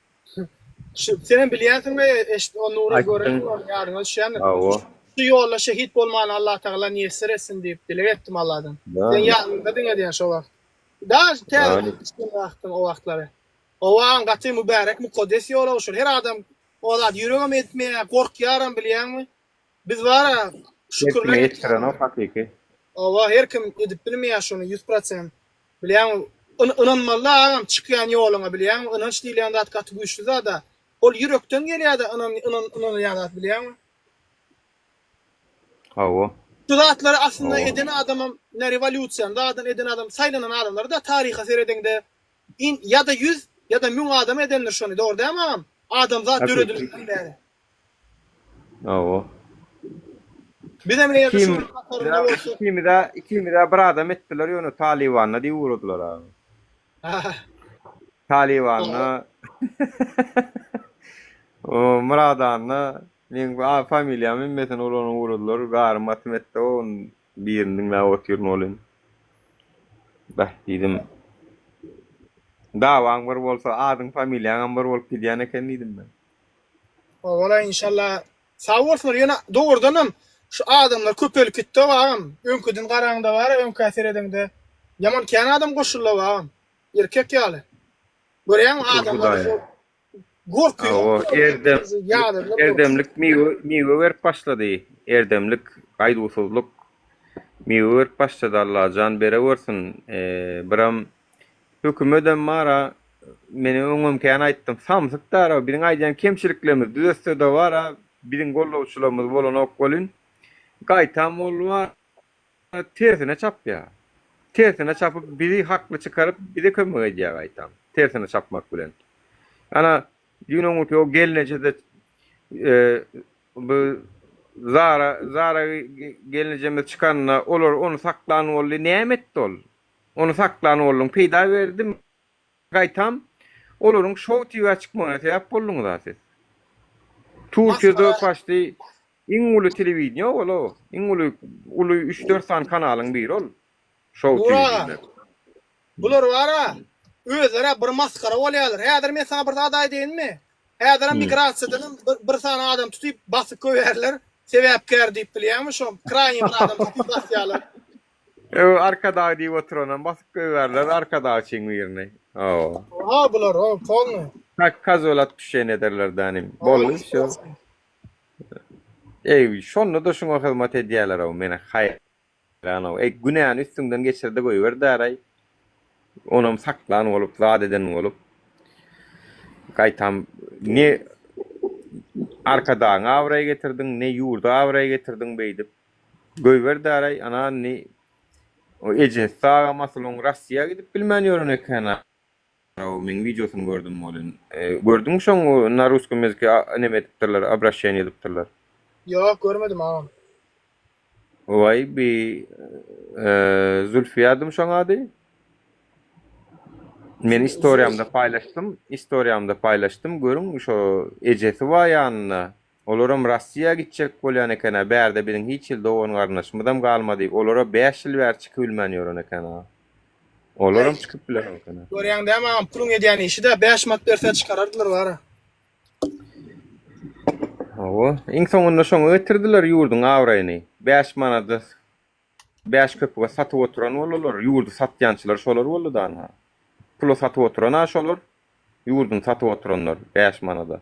Şu senem bilýänsiň we eşit o Nury görensiň ony ýadyňa düşýändir. Hawa. Şu ýolda şehit bolmany Allatagala miýesser etsin diýip dileg etdim Alladan. Sen ýanyňda diňe diýen şo wagt. Daž täze çykan wagtyň o wagtlary. Owaň gaty mübärek mukaddes ýola şol her adam o zat ýüregem etmeýär gorkýaram bilýäňmi. Biz bara şükürler Her kime ýetişdirenok hakyky. Owa her kim edip bilmeýär şuny 100%. Bilýäňmi ynanmalyda agam çykýan ýoluňa bilýäňmi ynanç diýilýän zat gaty güýçli zada. Ol ýürekden gelýärde ynan ynanylýan zat bilýäňmi. Hawa. Şu zatlary aslynda Hawa. eden adamam ne rewolýusiýany zadyny eden adam saýlanan adamlar-da taryha seredeňde in ýa-da ýüz ýa-da müň adam edendir şony dogry dälmi agam? Adamzat Hakyky. döredilenden bäri. Hawa. Bizem eger-de Kim şolaryň hatarynda bolsak. ikimize ikimize bir adam etdiler ýöne Talybanda diýip ugradylar agam. Talybanda o Myradanda meň a familiýam hemmesini ulanyp ugradylar. Garym gatym etdi o birini diňläp otyryn welin. Beh diýdim. Dawaň bir bolsa adyň familiýaňam bir bolup gidýän eken diýdim men. Owaly inşallah sag bolsunlar ýöne dogrudanam şu adamlar köpelip gitdi agam öňküden garaňda bara öňkä seredeňde ýaman kän adam goşuldy agam erkek ýaly görýäňmi adamlar gorky Hawa, erdem, erdemlik miwe, miwe berip başlady. Erdemlik, gaýduwsyzlyk miwe berip başlady Allajan berewersin. Eee, biram Hökümedem bar-a, men öňem kän aýtdym, samsyk dara, biziň aýdýan kemçiliklerimizi düzetse-de bar-a, biziň gollawçylarymyz bolanok welin, gaýtam boldy bar, tersine çapýar. Tersine çapyp, bizi hakly çykaryp, bize kömek edýär gaýtam, tersine çapmak bilen. Ana, düýn öňňürti o gelneje-de bu Zara, Zara gelnejemiz çykanda, olar ony saklan boldy, näme etdi ol? Ony saklan bolduň, peýda berdimi? Gaýtam, olaryň Show TV-ä çykmagyna sebäp bolduňyz-a siz. Türkiýede paçti iň uly telewideniýe ol-o. Iň uly, uly üç-dört sany kanalyň biri ol. Show TV Burak, diýmek. bular bar-a, özleri-ä bir masgara bolýarlar. Häzir men saňa bir zat aýdaýynmy? Häzirem migrasiýadanam bir, bir sany adam tutyp basyp goýýarlar. Sebäpkär diýip bilýäňmi şo kraýnyý bir adam tutyp basýarlar. Öw arkadag diýip oturanam basyp goýbärler arkadagçyň birini. Hawa. Oha bular o polny. Kak kazol atpişen ederler danim. Boldy wsё. Eý şonda-da şuňa hyzmat edýäler-ow meni haýran-ow. Eý günäni üstüňden geçirde goýber däraý. Onam saklan bolup zat eden bolup. Gaýtam ne arkadagyňa abraý getirdiň ne ýurda abraý getirdiň beýdip. Goýber daraý ana indi o ejesi sagam asyl oň Rossiýa gidip bilmän ýören eken o meň wideosyny gördüm welin. Gördüňmi şoň na ruskom ýazyke neme edipdirler obraşeniýe edipdirler. Ýok görmedim agam. Waý bi Zülfiýadymy şoň ady? Men istoriýamda paýlaşdym, istoriýamda paýlaşdym görüň şo ejesi bar ýanynda Olaram Rossiýa gitjek bolýan eken-ä, bärde biziň hiç hili dogan-garyndaşymyzam galmady, olara bäş ýyl bäri çykybilmän ýören eken-ä. Olaram çykyp bilenok eken-ä. Görýäň dämi agam puluň edýän işi-dä, bäş manat berse çykarardylar bara. Hawa, iň soňunda şoňa getirdiler ýurduň abraýyny. Bäş manada Bäş köpüge satyp oturan boldular. Ýurdy satýançylar şolar boldy dana. Pula satyp oturan-a şolar. Ýurduny satyp oturanlar bäş manada.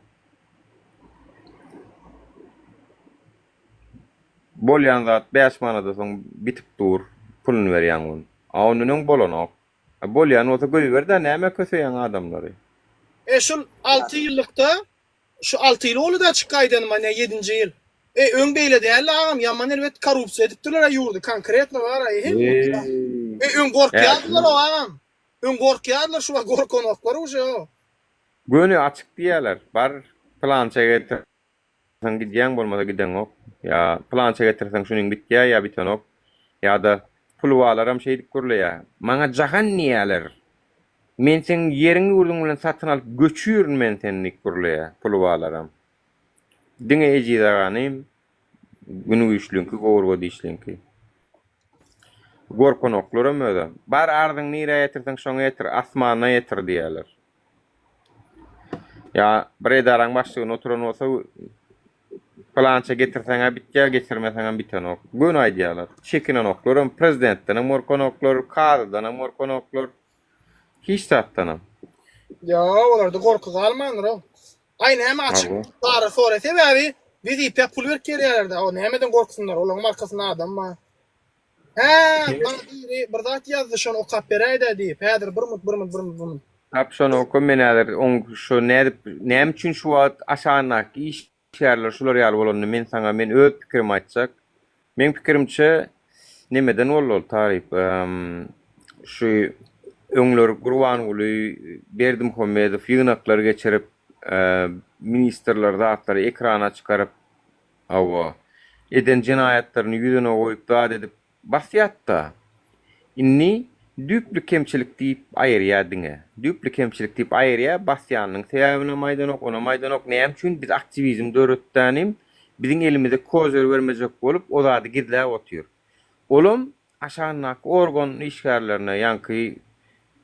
Bolýan zat bäş manada soň bitip dur. Puluny berýäň onuň. A ondan öň bolanok. A bolýan bolsa goýber-dä nämä köseýäň adamlary. E şul alty ýyllykda Şu alty ýyl boldy-da çyk gaýdanyma ine ýedinji ýyl. E öň beýle däldi agam ýaman erbet korrupsiýa edipdirler-ä ýurdy konkretno bar-a e E öň gorkýardylar-ow agam. Öň gorkýardylar şu wagt gorkanoklar uje o. Göni açyk diýýärler. Bar pylança getirseň gidýäň bolmasa gideňok. Ýa pylança getirseň şunyň bitýär ýa bitenok. Ýa-da puly barlaram şeýdip gürleýär. Maňa jahan diýýärler. Men seň ýeriň ýurduň bilen satyn alyp göçürin men seni diýip gürleýär puly barlaram. Diňe ejiz aganym gün güýçliňki gowurga dişliňki. Gorkanoklaram özem. Bar arzyňy nirä ýetirseň şoňa ýetir, asmana ýetir diýýärler. Ýa bir edaraň başlygynda oturan bolsa pylança getirseň-ä bitýär, getirmeseňem bitenok. Göni aýdýarlar. Çekinenoklaram, prezidentdenem gorkanoklar, kazydanam gorkanoklar. Hiç zatdanam. Ýok, olarda gorky galmandyr-ow. Aý näme açyk para soraý sebäbi wezipä pul berip gelýärler-dä, o nämeden gorksynlar, olaryň arkasynda adam bar. Hä, maňa biri bir zat ýazdy, şony okap beräý-dä diýip. Häzir bir mut, bir mut, bir mut, bir mut. Tap şony oka men häzir oň şo nädip näme üçin şu wagt aşagyndaky işgärler şular ýaly bolanyny men saňa men öz pikirimi aýtjak. Meň pikirimçe nemeden boldy ol taryp. Şu öňler Gurbanguly Berdimuhamedow ýygnaklar geçirip, ministrler zatlary ekrana çykaryp, hawa, eden jenaýatlaryny ýüzüne goýup zat edip Basýat-da. Indi düýpli kemçilik diýip aýyrýa diňe. Düýpli kemçilik diýip aýyrýa, basýanynyň sebäbinem aýdanok, onam aýdanok. Näme üçin biz aktiwizm döretdänim, biziň elimize kozer bermejek bolup o zady gizläp otyr. Olam aşagyndaky organ işgärlerine ýaňky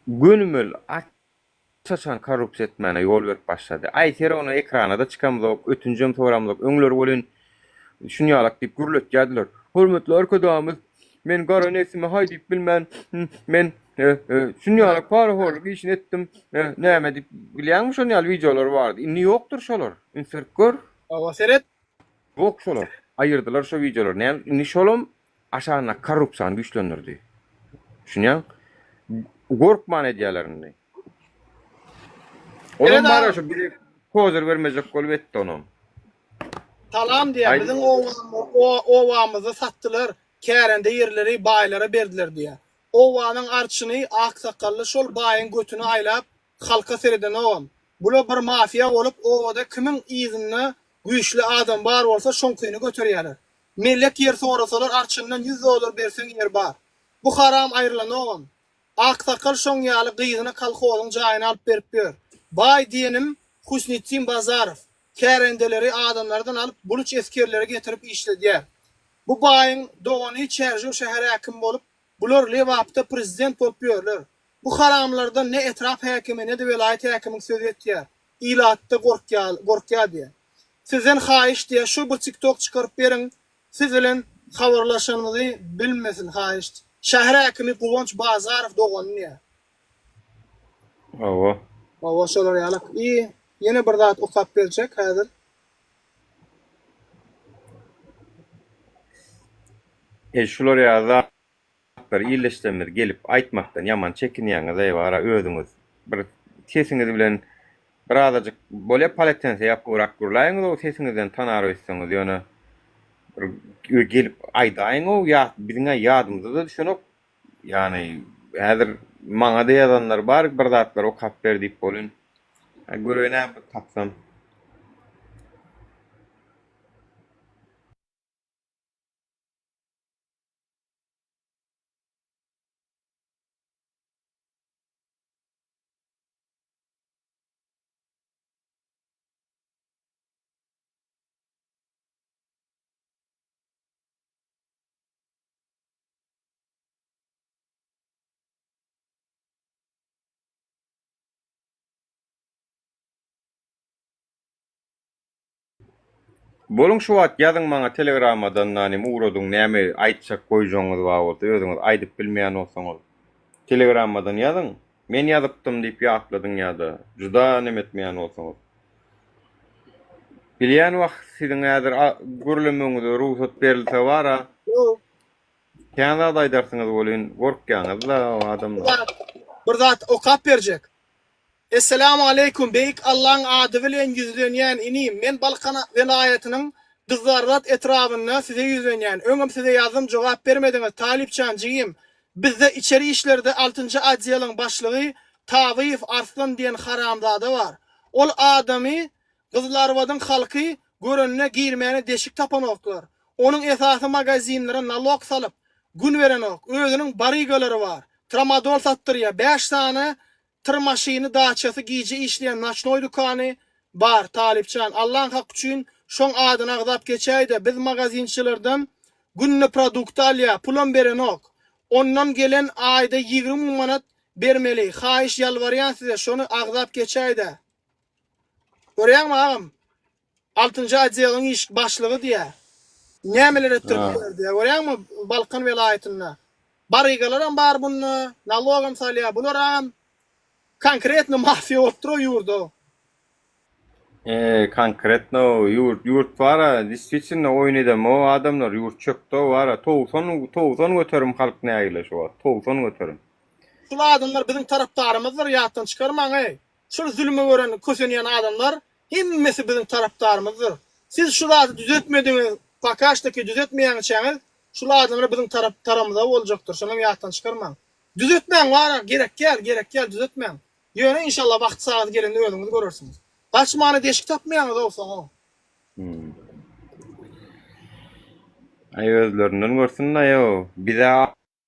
gönümel aç-açan korrupsiýa etmäne ýol berip başlady. Aý ser ony ekrana-da çykamzok, ötünjem soramzok. Öňler welin şunýalak diýip gürletýärdiler. Hormatly Arkadagymyz, men gara nebsime haý diýip bilmän, men şunýalak parahorluk işini etdim, näme diýip, bilýäňmi şon ýaly wideolar bardy. Indi ýokdur şolar. Üns berip gör. Hawa, seret. Ýok şolar. Aýyrdylar şo wideolary. Näme, indi şolam aşagyndaky korrupsiýany güýçlendirdi. Düşünýäň? Gorkman edýärler indi. Olam bar şu bize kozer bermejek bolup etdi onam. Salam diýýär. Biziň obamyzy satdylar, kärende ýerleri baýlara berdiler diýýär. Obanyň arçyny ak sakgally şol baýyň götüni aýlap halka seredenogam. Bula bir mafiýa bolup obada kimiň yzynda güýçli adam bar bolsa şoňkyny göterýäler. Mellek ýer sorasalar arçyndan ýüz dollar berseň ýer bar. Bu haram aýrylanogam. Aksakal şoň ýaly gyzyna kolhozyň jaýyny alyp berip ýör. Baý diýenim Husnitdin Bazarow. Kärendeleri adamlardan alyp buluç esgerleri getirip işledýär. Bu baýyň dogany Çärjew şäher häkimi bolup, bular Lebapda prezident bolup ýörler. Bu haramlardan ne etrap häkimi ne-de welaýat häkimiň sözi ýetýär. Ilatda gorkýar diýýär. Sizden haýyş diýýär şu bir tiktok çykaryp beriň Siz bilen habarlaşanymyzy bilmesin haýyşt. Şäher häkimi Guwanç Bazarow dogany diýýär. Hawa. Hawa şolar ýalak. I ýene bir zat okap berjek häzir. E şular ýaly zatlary illeşlerimiz gelip aýtmakdan ýaman çekinýäňiz-eý wara özüňiz bir sesiňiz bilen birazajyk bolýa paletense ýapybrak gürläýiňiz-ow sesiňizden tanar öýtseňiz ýöne bir gelip aýdaýyň-ow ýa biziň-ä ýadymyza-da düşenok ýany häzir maňa-da ýazanlar bar bir zatlar okap ber diýip welin göreýin-ä bir tapsam. Boluň şu wagt ýazyň maňa telegramadan nanim ugradyň näme aýtjak goýjagyňyz bar bolsa özüňiz aýdyp bilmeýän bolsaňyz telegramadan ýazyň men ýazypdym diýip ýatladyň ýada juda neme etmeýän bolsaňyz bilýän wah siziň häzir gürlemegiňize rugsat berilse bara kän zat aýdarsyňyz welin gorkýaňyzda o adamlar. Bir zat okap berjek. Esselamu aleýkum Beýik Allaň ady bilen ýüzlenýän inim men Balkan welaýatynyň Gyzlarbat etrabynda size ýüzlenýän öňem size ýazdym jogap bermediňiz Talypjan jigim bizde içeri işlerde altynjy odeliň başlygy Tabyýew Arslan diýen haramzada bar ol adamy Gyzlarbadyň halky görende girmäne deşik tapanoklar onuň esasy magazinlere nalog salyp gün berenok özüniň barygalary bar tramadol satdyrýa bäş sany Tyr maşyny daçasy gije işleýän naçnoý dükany bar talypjan Allaň haky üçin şoň adyny agzap geçäýdä biz magazinçilerden günde produkty alýa pulam berenok ondan gelen aýda 20 müň manat bermeli haýyş ýalbarýan size şony agzap geçäýdä görýäňmi agam Altynjy odeliň iş başlygy diýä. Nämeler etdirip biler diýä. Görýäňmi Balkan welaýatynda. Barygalaram bar bunda, nalogam salýar. Bular agam konkretno mafiýa bolup dur o ýurda. Eee konkretno ýurt ýurt bara diswitilno oýun edemok adamlar ýurt çökdi bara 90 90 göterim halk nägile şu wagt 90 göterim. Şul adamlar biziň tarapdarymyzdyr ýatdan çykarmaň eý. Şul zülmi gören kösenýän adamlar Hemmesi biziň tarapdarymyzdyr. Siz şu zady düzetmediňiz, pokaştaki düzetmeýäňiçäňiz. Şul adamlar biziň tarap taramyza boljakdyr. Şonam ýatdan çykarmaň. Düzetmäň wara gerek däl, gerek däl düzetmäň. Ýöne inşallah wagty sagady gelende özüňiz görersiňiz. Gaçmana deşik tapmaýaňyzow soňow. Aý özlerinden görsünlaýow. Bizä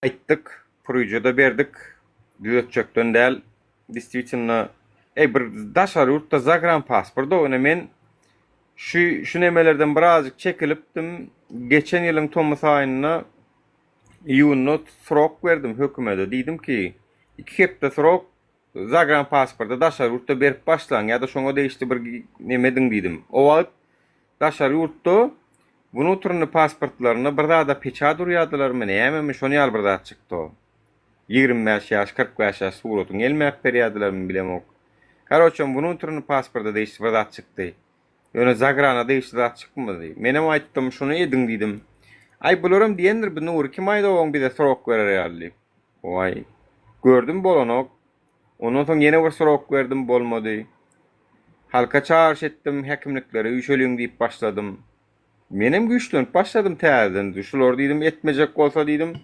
aýtdyk, puryja-da berdik. Düzetjekden däl. Distwitelno eý bir daşary ýurtda zagranpasport-ow ine men şu şu nemelerden birazjyk çekilipdim. Geçen ýylyň tomus aýynda iýunda srok berdim hökümede. Diýdim ki, iki hepde srok Zagranpasporty daşary ýurtda berip başlaň ýa-da şoňa degişli bir neme ediň diýdim. O wagt daşary ýurtda wnutrny pasportlarynda bir zada peçat urýardylarmy nämemi şon ýaly bir zat çykdy o. 25 ýaş, 45 ýaş suratyňy elmäp berýärdilermi bilemok. Karoçem wnutrny pasporta degişli bir zat çykdy. Ýöne zagrana degişli zat çykmady. Menem aýtdym şuny ediň diýdim. Aý bularam diýendir bi Nury kim aýda oň bize srok berer ýaly diýip. Waý. Gördüm bolanok. Ondan soň ýene bir srok berdim, bolmady. Halka çagyryş etdim, häkimliklere üýşeliň diýip başladym. Menem güýçlenip başladym täzeden. Şular diýdim, etmejek bolsa diýdim,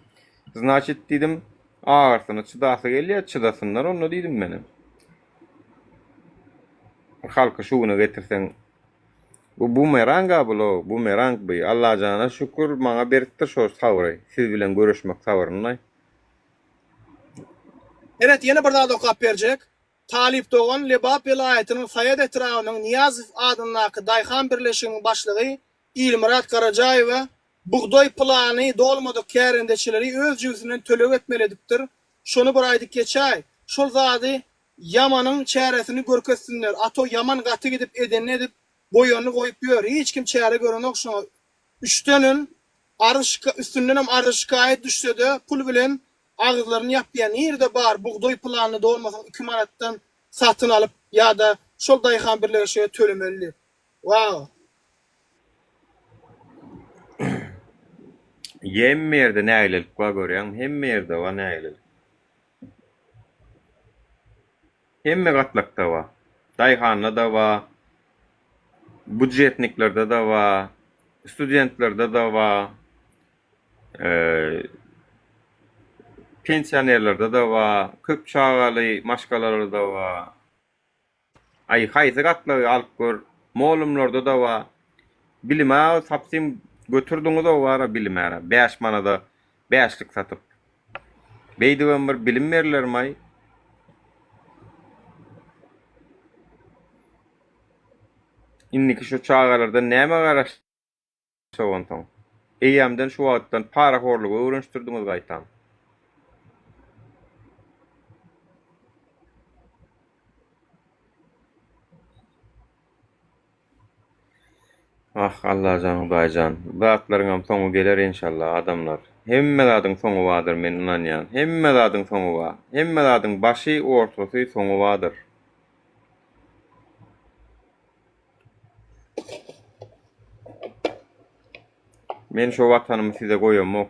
znaçit diýdim, agyrsyna çydasy gelýär, çydasynlar onda diýdim menem. Halky şu güne getirseň Bu bumerang-a bul-ow, bumerang bu. Allajana şükür, maňa beripdir şo sabry, siz bilen görüşmek sabryny. Meret, ýene bir zat okap berjek. Talyp dogan Lebap welaýatynyň Saýat etrabynyň Nyýazow adyndaky daýhan birleşiginiň başlygy Ilmyrat Garajaýewe bugdaý plany dolmadyk kärendeçileri öz jübüsinden töleg etmeli edipdir. Şony bir aýdyp geçäý. Şol zady Ýamanyň çäresini görkezsinler ato ýaman gaty gidip edenini edip goýanyny goýup ýör hiç kim çäre görenok şoňa üçdenem arz üstündenem arza şikaýat düşsede pul bilen agyzlaryny ýapýa nirde bar bugdaý planyny dolmasaň iki manatdan satyn alyp ýada şol daýhan birleşige tölemeli diýip waaw. Hemme ýerde nägilelik bar görýäňmi hemme ýerde bar nägilelik. Hemme gatlakda bar. Daýhanda-da bar, budjetniklerde-de bar, studentlerde-de bar, pensionerlerde-de bar, köp çagaly maşgalalarda bar. Aý haýsy gatlagy alyp gör, mollumlarda-da bar. Bilime sapsym götürdiňiz-ow bara bilime 5 manada bäşlik satyp. Beýdibem bir bilim berilermaý? Indiki şu çagalardan näme garaşjak onsoň? Eýýämden şu wagtdan parahorlugy öwrenişdirdiňiz gaýtam. Ah Allajan Hudaýjan bu zatlaryňam soňy geler enşalla adamlar hemme zadyň soňy bardyr men ynanýan hemme zadyň soňy bar hemme zadyň başy ortasy soňy bardyr. Men şo watanymy size goýamok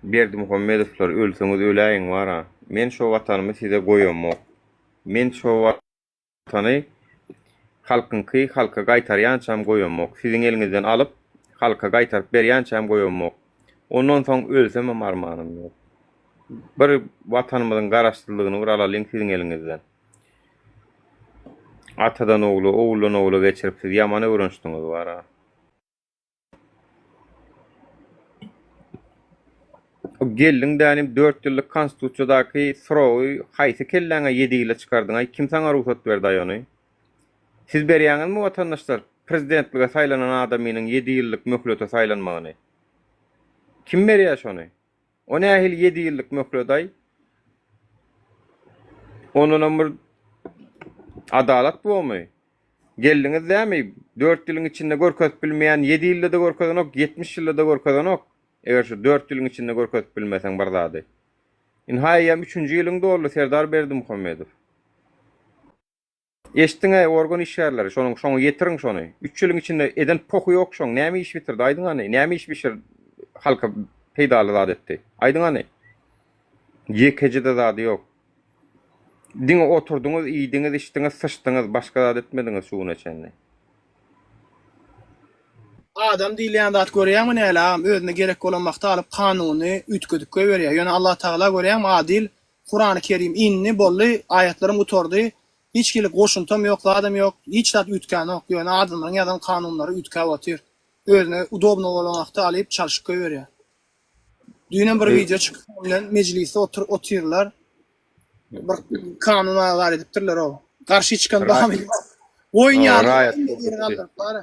Berdimuhamedowlar ölseňiz öläýiň bara men şo watanymy size goýamok men şo Watany halkyňky halka gaýtarýançam goýamok. Siziň eliňizden alyp, halka gaýtaryp berýänçäm goýamok. Ondan soň ölsemem armanym ýok. Bir Watanymyzyň garaşsyzlygyny bir alalyň siziň eliňizden. Atadan ogla, oguldan ogla geçirip siz ýaman öwrenişdiňiz bara. Geldiň dänim dört ýyllyk konstitusiýadaky srogy haýsy kelläňe ýedi ýyla çykardyňaý kim saňa rugsat berdaý ony? Siz berýäňizmi watandaşlar prezidentlige saýlanan adamynyň ýedi ýyllyk möhlete saýlanmagyny? Kim berýä şony? O nähili ýedi ýyllyk möhlet-aý? Ondanam bir adalat bormy? Geldiňiz dämi? Dört ýylyň içinde görkezip bilmeýän ýedi ýylda-da görkezenok, 70 ýylda-da görkezenok. Eger şu dört ýylyň içinde görkezip bilmeseň bir zady. Ynha eýýäm üçünji ýylyň doldy Serdar Berdimuhamedow. Eşitdiň-äý organ işgärleri, şonuň şoňa ýetiriň şony. Üç ýylyň içinde eden pohy ýok şoň, näme iş bitirdi aýdyň hany, näme iş bişir halka peýdaly zat etdi. Aýdyň hany. Ýekeje-de zady ýok. Diňe oturdyňyz, iýdiňiz, içdiňiz, syçdyňyz, başga zat etmediňiz şu güne çenli. Adam diýilýän zat görýäňmi näle agam özüne gerek bolan wagty alyp kanuny üýtgedip goýberýär. Ýöne Allah Tagala görýäňmi adil Kurany Kerim indi boldy aýatlarym gutardy hiç hili goşuntam ýok zadam ýok hiç zat üýtgänok ýöne adamlaryň ýazan kanunlary üýtgäp otyr. Özüne udobno bolan wagty alyp çalşyp goýberýär. Düýnem bir wideo çykyp bilen mejlisde otyr otyrlar. Bir kanun agar edipdirler o. Garşy çykan bahamy. Goýun ýaly Raýat ýeri galdyryp bar.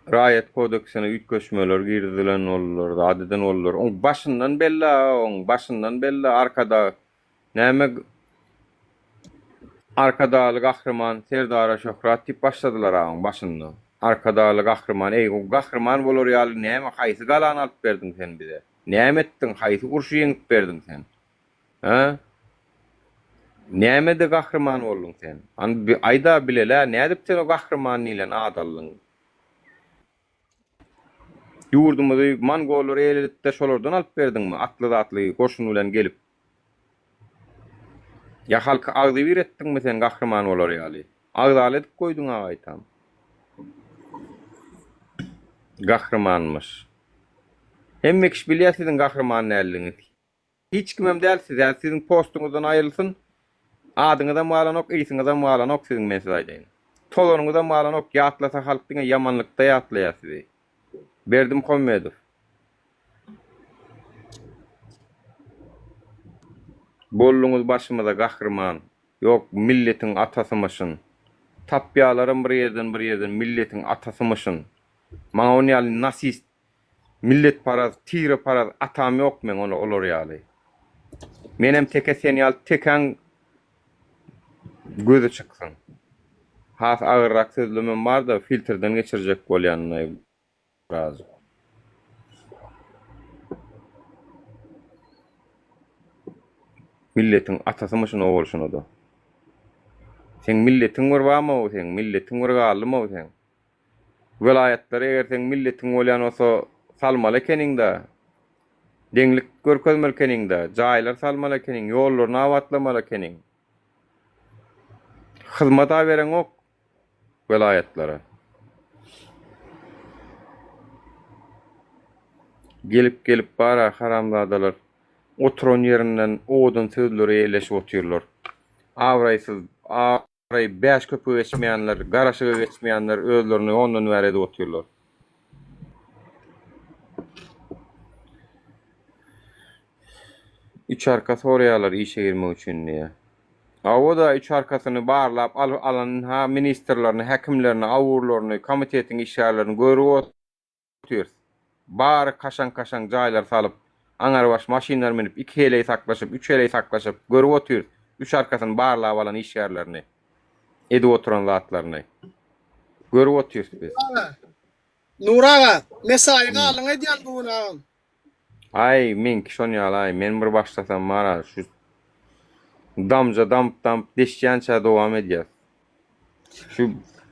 Raýat kodeksine üýtgeşmeler girizilen boldular, zat eden boldular. Oň başyndan belli oň başyndan belli Arkadag näme Arkadagly Gahryman Serdara şöhrat diýip başladylar oň başynda. Arkadagly Gahryman eý gahryman bolar ýaly näme haýsy galany alyp berdiň sen bize? Näme etdiň haýsy urşy ýeňip berdiň sen? Hä? Nämede gahryman bolduň sen? Hany bi aýda bilelä nädip sen o gahryman diýlen ady aldyň? Ýurdumyzy mongollar eýeledipde şolardan alyp berdiňmi atly zatly goşun bilen gelip? Ýa halky agzybir etdiňmi sen gahryman bolar ýaly? Agzaly edip goýduň-a gaýtam. Gahrymanmyş. Hemme kişi bilýär siziň gahryman däldigiňizi. Hiç kimem däl siz häzir siziň postuňyzdan aýrylsyn adyňyzam galanok ysyňyzam galanok siziň men size aýdaýyn tozanyňyzam galanok ýatlasa halk diňe ýamanlykda ýatlaýar sizi Berdimuhamedow Bolduňyz başymyza gahryman ýok milletiň atasymyşyn tapýalaram bir ýerden bir ýerden milletiň atasymyşyn maňa on ýaly nasist Milletparaz, tireparaz atam ýok meň ony olar ýaly. Menem teke sen ýaly tekäň gözi çyksyn. Has agyrrak sözlemem barda filtrden geçirjek bolýan birazjyk. Milletiň atasymyşyn o bolşunada. Seň milletiň bir barmy seň milletiň bir galdymy seň. Welaýatlary eger seň milletiň bolýan bolsa salmaly ekeniňdä. Deňlik görkezmeli ekeniňdä. Jaýlar salmaly ekeniň, ýollaryny abatlamaly ekeniň. Hyzmat-a bereňok welaýatlara. Gelip gelip bara haramzadalar oturan ýerinden owadan sözleri eýleşip otyrlar. Abraýsyz Abraýy bäş köpüge geçmeýänler, garaşyga geçmeýänler özlerini ondan bäri edip otyrlar. Üç arka soraýarlar işe girmek üçin diýýär. Hawa-da, üç arkasyny barlap al alan ha ministrlerini, häkimlerini, awurlaryny, komitetiň işgärlerini görüp otyrys. Bary kaşaň-kaşaň jaýlar salyp, aňarbaş maşynlar münüp, iki heleý saklaşyp, üç heleý saklaşyp, görüp otyrys, üç arkasyny barlap alan işgärlerini, edip oturan zatlaryny. Görüp otyrys biz. Nury aga, mesaýy galyň edýän bu gün agam. Aý, meňki şon ýaly-aý, men bir başlasam bar-a, şu damja damyp-damyp deşýänçä dowam edýäs. Şu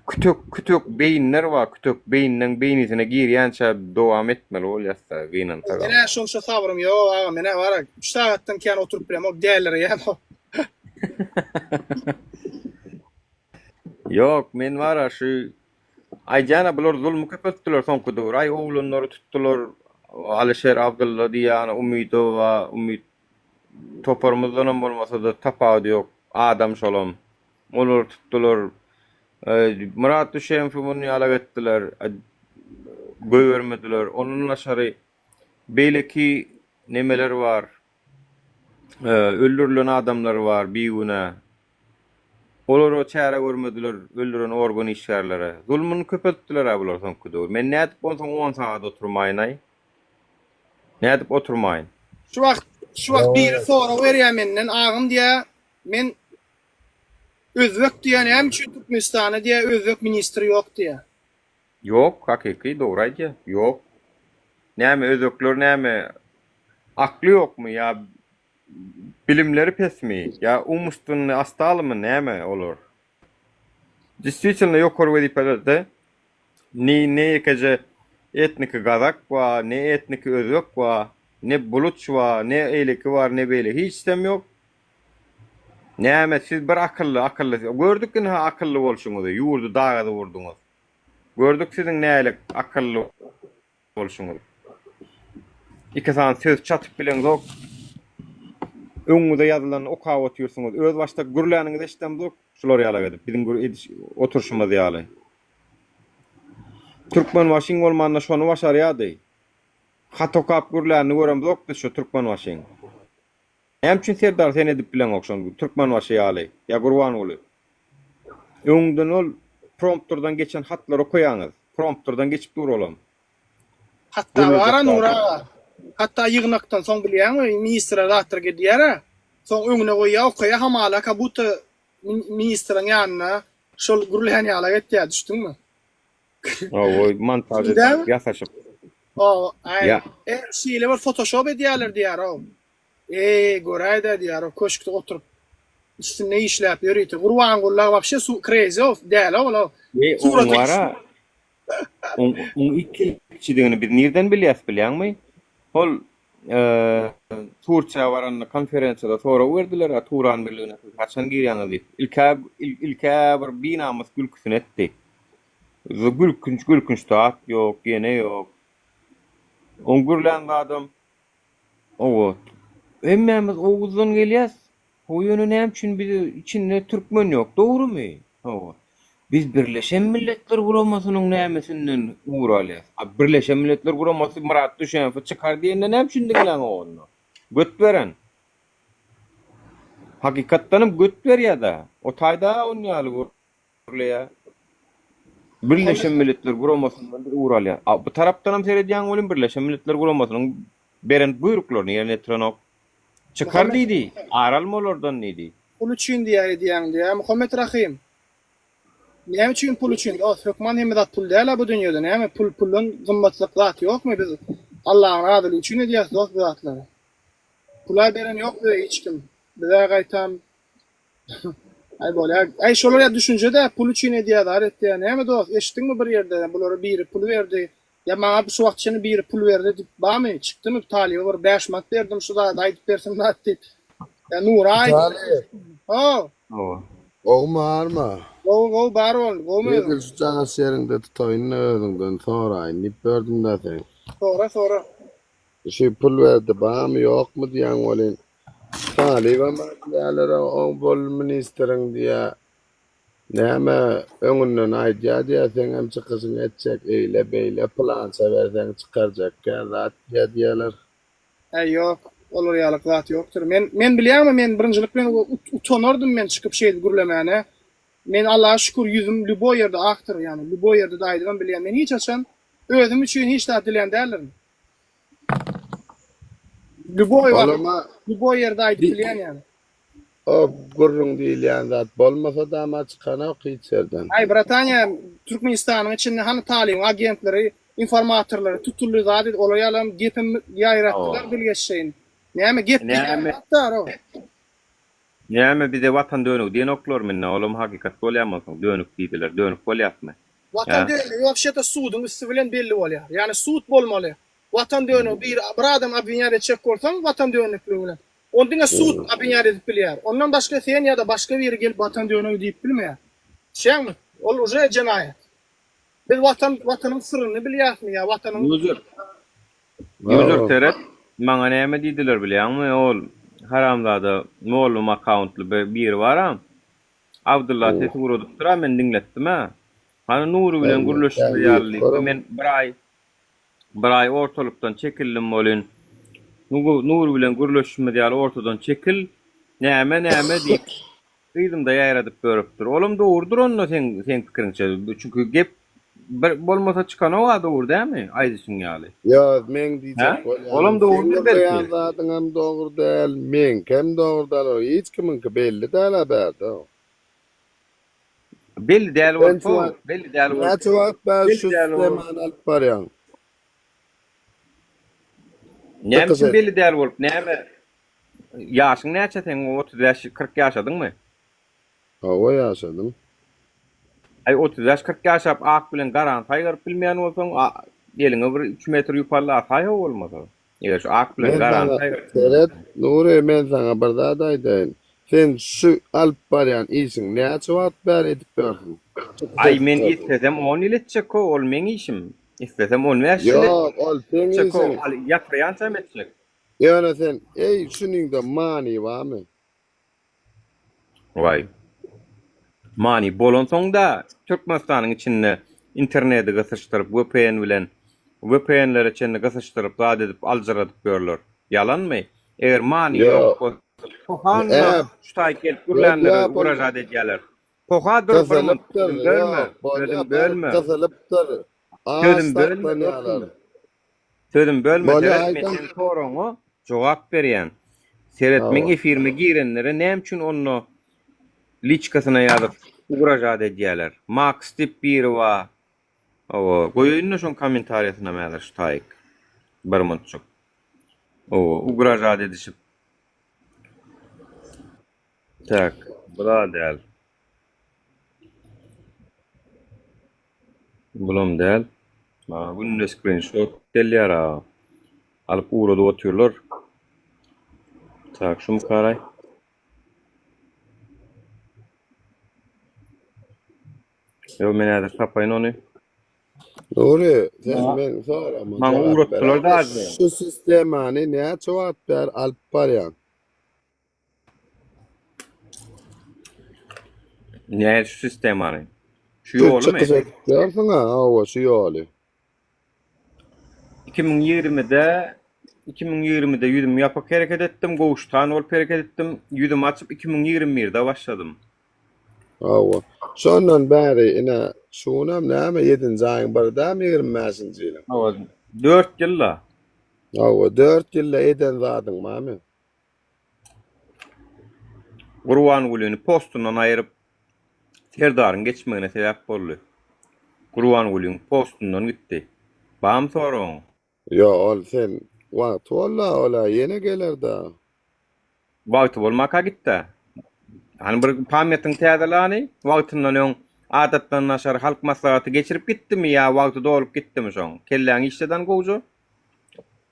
kütek kütek beýinler bar, kütek beýinleň beýnisine girýänçä dowam etmeli bolýas-da, gynansagam. Menä şonça sabrym ýok aga, menä bar-a, üç sagatdan kän oturyp bilemok, dälireýän. Ýok, men bar-a şu Aýdýan-a bular zulmy köpeltdiler soňky döwür. Aý oglanlary tutdular. Alyşer Abdylla diýýän Umydowa, Umyt toparymyzdanam bolmasa-da tapawudy ýok. Adam şolam. Olary tutdular. Myrat Düşemowy muny ýalak etdiler. Goýbermediler. Ondan daşary beýleki nemeler bar. Öldürilen adamlar bar bigünä. Olara çäre görmediler öldüren organ işgärlere. Zulmuny köpeltdiler-ä bular soňky döwür. Men nädip onsoň on sagat oturmaýyn-aý? Nädip oturmaýyn? Şu wagt şu wagt biri sorag berýär menden agam diýýär men özbek diýýär näme üçin Türkmenistanda diýýär özbek ministri ýok diýýär. Ýok hakyky dogry aýdýar ýok. Näme özbekler näme akly ýokmy ýa Bilimleri pesmi ýa umstvennyý ostalymy näme olar? Distwitelno ýokary wezipelerde ne ne ýekeje etniki gazak bar, ne etniki özbek bar, ne buluç bar, ne eýleki bar, ne beýle hiçsem ýok. Näme siz bir akylly akylly gördük ynha akylly bolşuňyzy ýurdy dagadyp urduňyz. Gördük siziň nälik akylly bolşuňyzy. Iki sany söz çatyp bileňzok. Öňüňize ýazylanyny okap otyrsyňyz. Öz başda gürläniňizi eşidemzok. Şular ýalak edip, biziň gür ediş oturşymyz ýaly. Türkmenbaşyň bolmanda şony başarýardy. Hat okap gürlänini göremzok biz şu Türkmenbaşyň. Näme üçin Serdar sen edip bileňok şony Türkmenbaşy ýaly ýa Gurbanguly. Öňüňden ol prompterdan geçen hatlary okaýaňyz. Prompterdan geçip dur olam. Hatda Gürlejek bara Nury zady. aga. Hatda ýygnakdan soň bilýäňmi ministre zatlar gidýärä. Soň öňüne goýýa okaýa hamala ka buta ministriň ýanynda şol gürlän ýalak etýä düşdüňmi? Hawa montaž edip Dämi? ýasaşyp. Hawa aý Ýa. e şeýle bir fotoşop edýäler diýýär-ow. Eý göräýdä diýýär-ow köşkde oturyp üstünde işläp ýörite. Gurbanguly wapşe su crazy-ow däli-ow ol-ow. Eý oň Surata bara Oň oň ikilikçidigini biz nirden bilýäs bilýäňmi? Hol Turkiýa baranda konferensiýada sorag berdiler-ä Turan birligine siz haçan girýäňiz diýip. Ilk-ä ilk-ä bir binamys gülküsini etdi. Gülkünç gülkünç zat ýok, ýene ýok. Oň gürlän zadam Owa. Hemmämiz Oguzdan gelýäs. Hawa ýöne näme üçin biz içinde türkmen ýok dogrymy? Hawa. Biz Birleşen Milletler Guramasynyň nämesinden ugur alýas? A Birleşen Milletler Guramasy Myrat Düşenowy çykar diýende näme üçin diňläňok onda? Göt beren. Hakykatdanam göt berýädä. O taýda on ýaly gürleýär. Birleşen Milletler Guramasyndan bir ugur alýar. A bu tarapdanam seredýäň welin Birleşen Milletler Guramasynyň beren buýruklaryny ýerine ýetirenok. Çykar diýdi, ar alma olardan diýdi. Pul üçin diýýär edýäň diýýär Muhammet Rahym. Näme üçin pul üçin dost hökman hemme zat pul dälä bu dünýede näme pul puldan gymmatlyk zat ýokmy biz Allahyň razylygy üçin edýäs dost bu zatlary. Pula beren ýok bize hiç kim. Bize gaýtam Aý bolýa. Aý şolar ýa düşünje-dä pul üçin edýär zat etýär. Näme dost eşitdiňmi bir ýerde bulara biri pul berdi. Ýa maňa şu wagt çenli biri pul berdi diýip barmy? Çykdymy talyba bir 5 manat berdim şu zady aýdyp bersin zat diýip. Ýa Nura aýt. Talyp. Ho. Hawa. Gowmy barmy? Gowy gowy bar boldy. Gowmy özüň? Edil şu jagaş ýeriňde tutaýyn-da özüňden soraýyn diýip berdim-dä seň. Sora sora. Şu pul berdi barmy ýokmy diýýäň welin Talybam diýýärler oň bol ministriň diýýä näme öňünden aýdýa diýýä seňem çykyşyňy etjek eýle beýle pylança berseň çykarjakkä zat diýýä diýýäler. Äý ýok olar ýalyk zat ýokdur. Men men bilýäňmi men birinjilik bilen utanardym men çykyp şeýdip gürlemäne. Men Allaha şükür ýüzüm lýuboý ýerde akdyr ýagny lýuboý ýerde-de aýdybam bilýän. Men hiç haçan özüm üçin hiç zat dilän däldirin. Lýuboý wagt, Olama lýuboý ýerde aýdyp bilýän ýaly. O gürrüň diýilýän zat bolmasa dama çykanok hiç ýerden. Aý bratanya Türkmenistanyň içinde hany talybyň agentleri, informatorlary tutuldy zat edip olar ýalam gepem ýaýratdylar bilgeşleýin. Näme gep diýýän zat bar o. Näme bize watan dönügi diýenoklarmy indi olam hakykat bolýamy onsoň dönük diýdiler dönük bolýasmy Watan hä. dönügi wapşeta suduň üsti bilen belli bolýar. Ýagny sud bolmaly. Watan dönügi bir bir adam obwinýat etjek bolsaň watan dönükligi bilen. Ony diňe sud obwinýat edip bilýär. Ondan başga sen ýa-da başga biri gelip watan dönügi diýip bilmeýär. Düşýäňmi? Ol uje jenaýat. Biz watan watanyň syryny bilýäsmi ýa watanyň User User seret maňa näme diýdiler bilýäňmi ol haramzada mollum akkauntly biri baram Abdylla sesi guradypdyra men diňletdim-ä. Hany Nury bilen gürleşmez ýaly diýip men bir aý bir aý ortalykdan çekildim welin Nury bilen gürleşmez ýaly ortadan çekil näme näme diýip yzymda ýaýradyp ýörüpdir. Olam dogrudyr onda seň seň pikiriňçe. Çünki gep bir bolmasa çykanok-a dogry dälmi aýdyşyň ýaly. Ýok, meň Hä? diýjek bolýanym, Olam seň dogrudyr belki. gürleýän zadyňam dogry däl, meňkem dogry däl, o hiç kimiňki belli däl-ä bärde. Belli däl Sen bolup şu wagt belli däl bolup. näçe wagt bäri Belli şu däl bolup. sistemany alyp barýaň? Näme Çykyş üçin et. belli däl bolup? Näme? Ýaşyň näçe seň? 35, 40 ýaşadyňmy? Hawa ýaşadym. Aý 35, 40 ýaşap ak bilen garany saýgaryp bilmeýän bolsaň, eliňe bir 3 metr ýüp al-da asaý ho bolmasa. Eger şu ak bilen Men garany saňa saýgaryp seret Nury men saňa bir zat aýdaýyn. Sen şu alyp barýan işiňi näçe wagt bäri edip ýörsüň? Aý men islesem 10 ýyl etjek ho, ol meň işim. Islesem 15 ýyl Ýok, ol seň etjek ho, işiň. al ýatyrýançam etjek. Ýöne sen, eý, şunyňda many barmy? Waý. Many bolansoň-da Türkmenistanyň içinde interneti gysyşdyryp vpn bilen vpn-lere çenli gysyşdyryp zat edip aljyradyp ýörler. Ýalanmy? Eger many ýok Ýok. bolsa poha-nda Ä, şu taýy gelip gürlänlere bolýa, bol. ugražat edýäler. Poha dur bir munt. Gysylypdyr, Sözüm bölme. ýok, bolýa, Sözüm bäri bölme. gysylypdyr. Aç Sözüm bölme saklanýarlar. dostum. Sözüm bölme Bolýa, seret men aýdaň. seň soragyňa jogap berýän. Seret meň Hawa. efirime girenlere näme üçin onda liçkasyna ýazyp ugražat edýäler. Max diýip biri bar. Hawa, goýaýynda şoň kommentariýasynam häzir şu taýyk. Bir muntjyk. Hawa, ugražat edişip. Tak, bula däl. Bulam däl. Maňa günde skrinşot gelýär aga. Alyp ugradyp otyrlar. Tak, şumykaraý. Ýok, men häzir tapaýyn ony. Nury, sen meň soragyma Maňa jogap ber. ugratdylar daže. Şu sistemany näçe wagt bäri alyp barýaň? Nähili şu sistemany? Şu Şu ýolumy? çykyş edip ýörsüň-ä, hawa, şu ýoly. 2020-de 2020-de ýüzüm ýapyk hereket etdim, gowuşgan bolup hereket etdim. Ýüzümi açyp 2021-de başladym. Hawa. Şondan bäri ine şu günem näme ýedinji aýyň biri dämi 25-nji ýylyň? Hawa, 4 ýylda. Hawa, 4 ýylda eden zadyň barmy? Gurbangulyny postundan aýyryp, Serdaryň geçmegine sebäp boldy. Gurbangulyň postundan gitdi. Bamy soragyň? Ýok, ol sen wagty bolda, ol-a ýene geler-dä. Wagty bolmaka gitdä. Hany bir pamýatyňy täzele hany, wagtyndan öň adatdan daşary halk maslahaty geçirip gitdimi ýa wagty dolup gitdimi şoň? Kelläňi işlet hany gowja.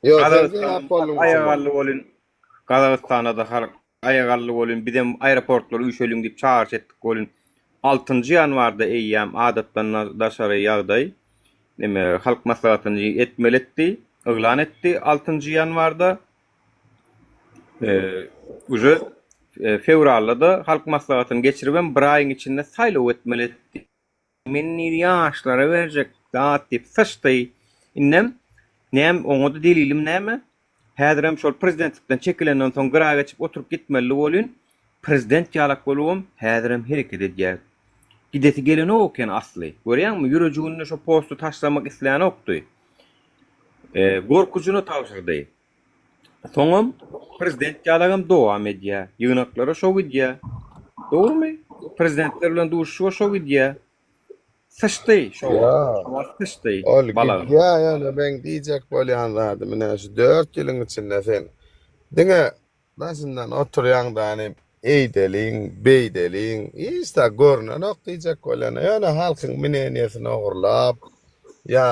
Ýok, sen Gazagystanda sebäp bolduň aýak şoňa. aldy welin, Gazagystanda-da halk aýak aldy welin, bizem aeroportlara üýşeliň diýip çagyryş etdik welin, altynjy ýanwarda eýýäm adatdan daşary ýagdaý, neme, Halk Maslahatyny etmeli etdi, yglan etdi altynjy ýanwarda. Uje fewralda-da Halk Maslahatyny geçiribem bir aýyň içinde saýlaw etmeli etdi. Men indi ýaşlara berjek zat diýip syçdy. Indem näme oňa-da delilim näme? Häzirem şol prezidentlikden çekilenden soň gyra geçip oturyp gitmelidi welin, prezident ýalak bolubam häzirem hereket edýär. Gidesi gelenok eken asly. Görýäňmi, ýürejiginde şo posty taşlamak islänokdy. Gorkujyna tabşyrdy. Soňam prezident ýalagam dowam edýär. Ýygnaklara şo gidýär. Dogrumy? Prezidentler bilen duşuşyga şo gidýär. Syçdy şo wagt. Şo wagt syçdy Ol balagyna. gidýär ýöne meň diýjek bolýan zadym ine şu 4 ýylyň içinde sen diňe daşyndan oturýaň da hany eýdeliň, beýdeliň, hiç zat görnenok diýjek bolýan. Ýöne halkyň mneniýesini ogurlap ýa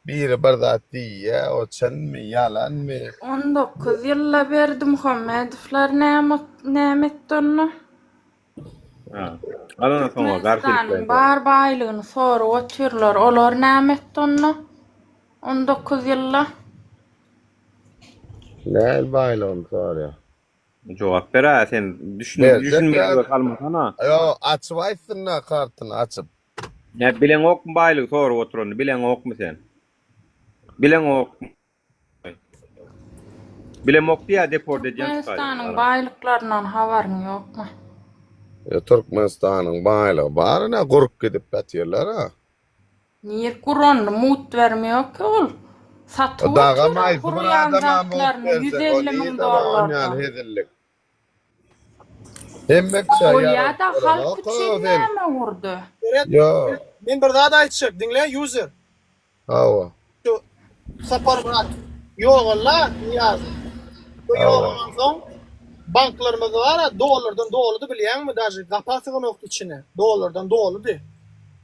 Biri bir zat diýýä, o çynmy, ýalanmy? 19 ýylda Berdimuhamedowlar näme näme etdi onda? Ha. Alana soňa garşylyk Türkmenistanyň bar baýlygyny sorup otyrlar. Olar näme etdi onda? 19 ýylda. Näl baýlygyny sorýa? Jogap ber-ä sen düşünip düşünmezlige salmasana. Ýok, açyp aýtsyn-da kartyny açyp. Nä bileňokmy baýlygy sorup oturanyny bileňokmy sen? Bileňokmy? Bilemok diýýä deport edýän Türkmenistanyň baýlyklaryndan habaryň ýokmy? Ýa Türkmenistanyň baýlygy bar ine gurup gidip ýatyrlar-a. Nir guranyny mugt bermeýok ki ol. Satyp Dagam otyr haýsy bir gurýan adama mugt zatlaryny berjek o 150 müň nirde bar dollardan. onýan hezillik. Hemme kişä ýaraşyp Bolýada halk bolanok üçin sen. näme gurdy? Seret, Ýok. men bir zat aýtjak, diňle user. Hawa. Şu Saparmyrat ýogalda Nyýazow. Bu Hawa. ýogalansoň banklarymyz bar-a dollardan doludy bilýäňmi daže gapa syganokdy içine dollardan doludy.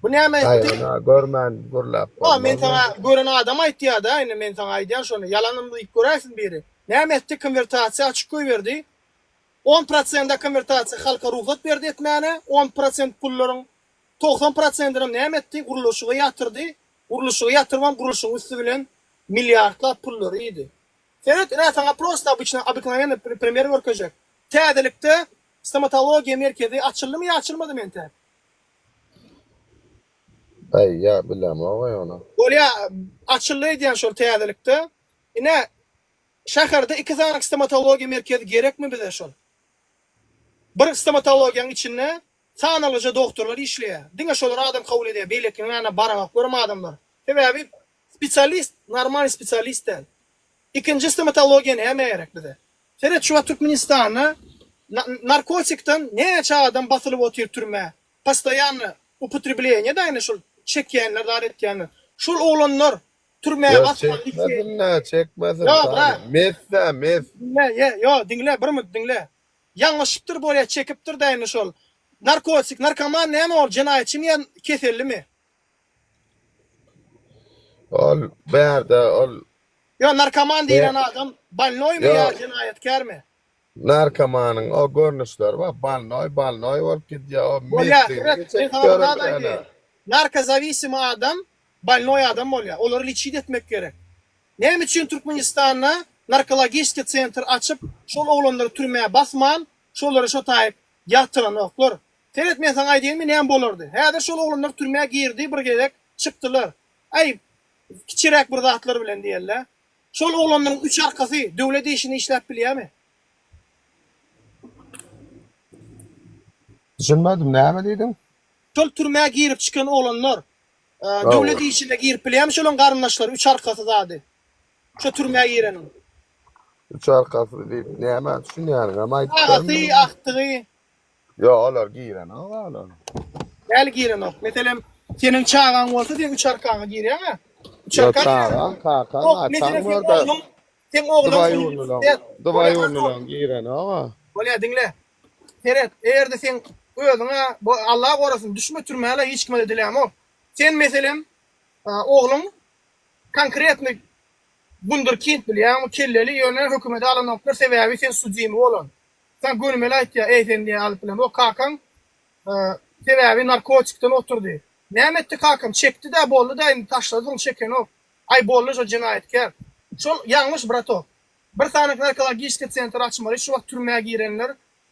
Bu näme etdi? Aý ony görmän gürläp Ýok men bolmaz. saňa gören adam aýtýada indi men saňa aýdýan şony ýalanam diýip göräýsin biri. Näme etdi konwertasiýa açyk goýberdi. On prosenda konwertasiýa halka rugsat berdi etmäne on prosent pullaryň. 90 prosentinem näme etdi? Gurluşyga ýatyrdy. Gurluşygy ýatyrybam gurluşygyň üsti bilen milliardlap pullary iýdi. Seret ine saňa prosta obyçny obyknowennyý primer görkezjek. Täzelikde stomatologiýa merkezi açyldymy ýa açylmadymy entäk? Aý ýa bilemok-aý ony. Bolýa açyldy öýdýän şol täzelikde. Ine şäherde iki sany stomatologiýa merkezi gerekmi bize şol? Bir stomatologiýaň içinde Sanalgyja dogtorlar işleýär. Diňe şolar adam kabul edýär, beýlekiniň ýanyna baranoklarem adamlar. Sebäbi spesialist normalnyý spesialist däl. Ikinji stomatologiýa nämä gerek bize? Seret şu wagt Türkmenistanda narkotikden näçe adam basylyp otyr türmä. Postoýanno upotrebleniýe da ine şol çekýänler zat etýänler. Şol oglanlar türmä Ýok basmaly çekmesin-dä çekmesin. Ýok brat. Mes-dä mes. Diňle ýe ýok diňle bir minut diňle. Ýalňyşypdyr bolýa çekipdir da indi şol. Narkotik, narkoman näme ol jenaýatçymy ýa kesellimi? Ol bärde ol. Ýo narkoman diýlen adam bolnoýmy ýa jenaýatkärmi? Narkomanyň o görnüşleri bar bolnoý bolnoý bolup gidýär o Bolýa mesligini seret men çekip saňa bir ýören zat aýdaýyn. Narkozawisimy adam bolnoý adam bolýar. Olary liçit etmek gerek. Näme üçin Türkmenistanda narkologiçki sentr açyp şol oglanlary türmä basman şolary şo taýyp ýatyranoklar. Seret men saňa aýdaýynmy näme bolardy. Häzir şol oglanlar türmä girdi bir gezek çykdylar. Aý kiçiräk bir zatlar bilen diýeli. Şol oglanlaryň üç arkasy döwlet işinde işläp bilýämi? Düşünmedim näme diýdiň? Şol türmä girip çykan oglanlar Döwlet işine girip bilýärmi şolaň garyndaşlary üç arkasy zady. Şo türmä gireniň. Üç arkasy diýip nämä düşünýäniňem aýdyp Agasy, agtygy. Ýok olar girenok olar. Näli girenok? Meselem seniň çagaň bolsa sen üç arkaňa girýäňä. Üç Ýok arka çagaň, kakaň, ataň bolda. Seň ogluň Dwaýurnylaň girenok-a. Bolýa diňle. Seret, eger-de seň özüňe, bu Allah gorasyn, düşme türmä-le hiç kime-de dilämok. Sen meselem, ogluň konkretnyý wunderkind bilýäňmi, kelleli, ýöne hökümete alanoklar, sebäbi sen sudimi bolan. Saňa gönümel aýtýar, eý sen diýýär alyp bilemok, kakaň sebäbi narkotikden oturdy. Näme etdi kakam, çekdi-dä, boldy-da indi taşlady soň çekenok. Aý boldy şo jenaýatkär. Şol ýalňyş bratok. Bir sany narkologiçki sentr açmaly şu wagt türmä girenler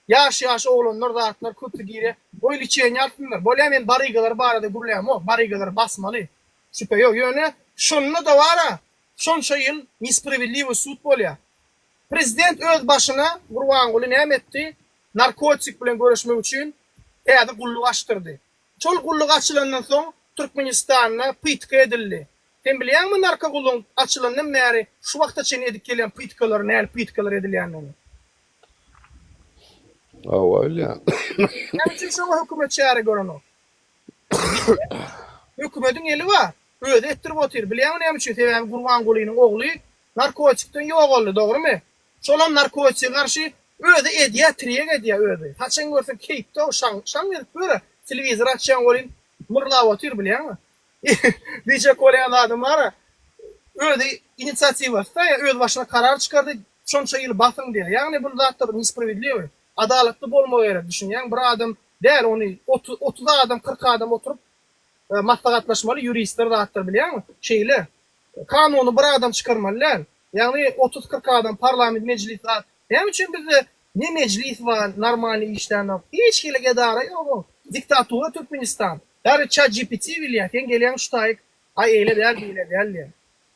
ýaş ýaş oglanlar zatlar köpsi girýä goý liçeniýa alsynlar bolýa men barygalar barada gürlämok barygalary basmaly şübhe ýok ýöne şonda da bara şonça ýyl nespravedliwy sud bolýa prezident öz başyna Gurbanguly näme etdi narkotik bilen göreşmek üçin täze gulluk açdyrdy şol gulluk açylandan soň Türkmenistanda pytka edildi Sen bilýäňmi narkogullugyň açylandan bäri şu wagta çenli edip gelýän pytkalary nähili pytkalar edilýändigini? Hawa bilýän. Näme üçin şoňa hökümet çäre görenok? Hökümediň eli bar. Özi etdirip otyr. Bilýäňmi näme üçin? Sebäbi Gurbangulynyň ogly narkotikden ýogaldy, dogrymy? Şolam narkotige garşy özi edýär, tirýek edýär özi. Haçan görseň keýpde o şaň şaň gezip ýör-ä. Telewizor açýaň welin myrlap otyr bilýäňmi? Diýjek bolýan zadym bar-a, özi inisiatiwasy-da, ýa öz başyna karar çykardy, şonça ýyl basyň diýýär. Ýagny bu zatlar nespravedliwy, adalatly bolmagy gerek, düşünýäňmi? Bir adam däl, ony 30 adam, 40 adam oturyp maslahatlaşmaly, ýuristler zatlar bilýäňmi? Şeýle. Kanuny bir adam çykarmaly däl. Ýagny otuz-kyrk adam parlament mejlis zat. Näme üçin bizde ne mejlis bar normalny işlänok. Hiç hili edara ýok. Diktatura Türkmenistan. Dary chat GPT bilýär sen gelýäň şu taýyk aý eýle däl beýle däl diýýäň.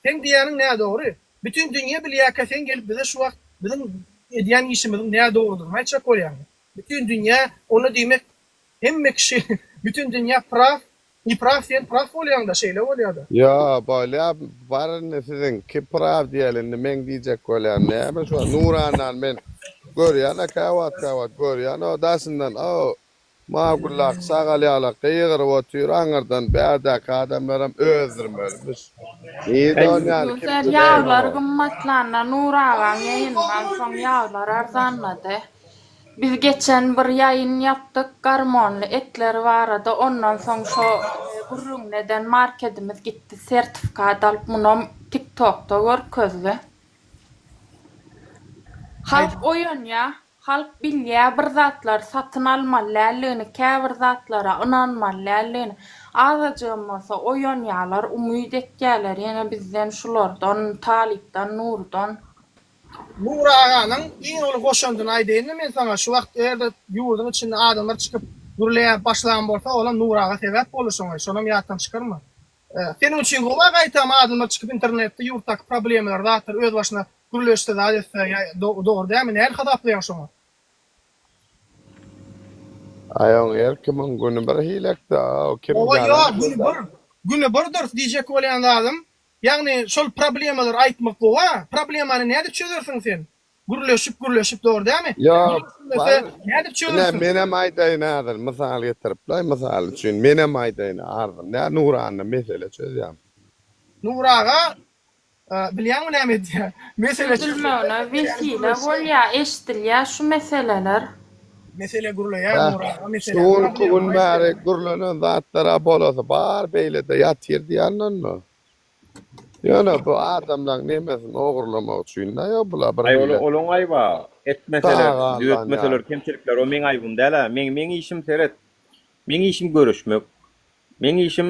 Seň diýýäniň nädogry. Bütin dünýe bilýärkä sen gelip bize şu wagt biziň edýän işimiziň nädogrudygyny aýtjak bolýaň. Bütin dünýä onda diýmek hemme kişi bütin dünýä praw Ne praw sen praw bolýaňda şeýle bolýada. Ýo bolýa bar indi siziňki praw diýeli indi meň diýjek bolýan näme şo Nurandan men görýänä käwagt käwagt görýän o daşyndan o Magullak şagal ýala gygyryp otyr aňyrdan bärdäki adamlaram öldürmelimiş nirde ol ýaly kim Gözel ýaglar gymmatlanda Nur agaň ýaýynyndan soň ýaglar arzanlady. Biz geçen bir ýaýyn ýapdyk garmonly etler barada ondan soň şo gürrüňini eden markedimiz gitdi sertifikat alyp munam tik tokda görkezdi. Halk oýanýa. Halk bilýär bir zatlary satyn almaly däldigini, käbir zatlara ynanmaly däldigini. Azajygam bolsa oýanýarlar, umyt etýärler ýene bizden, şulardan, Talypdan, Nurdan. Nury aganyň iň uly goşandyny aýdaýynda men saňa şu wagt eger-de ýurduň içinde adamlar çykyp gürleýän başlan bolsa olam Nury aga sebäp boldy şoňa şonam ýatdan çykarma. Seniň üçin gowy gaýtam adamlar çykyp internetde ýurtdaky problemalary zatlary öz başyna gürleşse zat etse ýa dogry dälmi nähili hasaplaýaň şoňa. Aý oň her kimiň güni bir hilekda kim Hawa ýalan ýok güni sözlär. bir güni birdir diýjek bolýan zadym Ýagny şol problemalary aýtmak gowa, problemany nädip çözersiň sen? Gürleşip gürleşip dogry dämi? Ýok, Gürleşilmese bar. nädip Ine çözersiň? menem aýdaýyn häzir mysal getirip-laý mysal üçin menem aýdaýyn arzym nä Nuranna mesele çözýän. Nury aga bilýäňmi näme edýär? Mesele Çözülmegine wesile bolýar, eşdilýär şu meseleler. Mesele gürleýär Hä, Nury aga şu mesele günki gün problema bäri aýtýar. gürlenen zatlar-a bolasy bar beýlede ýatyr diýýän onda. Ýöne bu adamlaň nemesini ogurlamak üçin-dä ýok bular bir Aý ol hili olaň aýba. Etmeseler, saga düzetmeseler aldanýar. kemçilikler o meň aýbym däl-ä. Meň meň işim seret. Meň işim göreşmek. Meň işim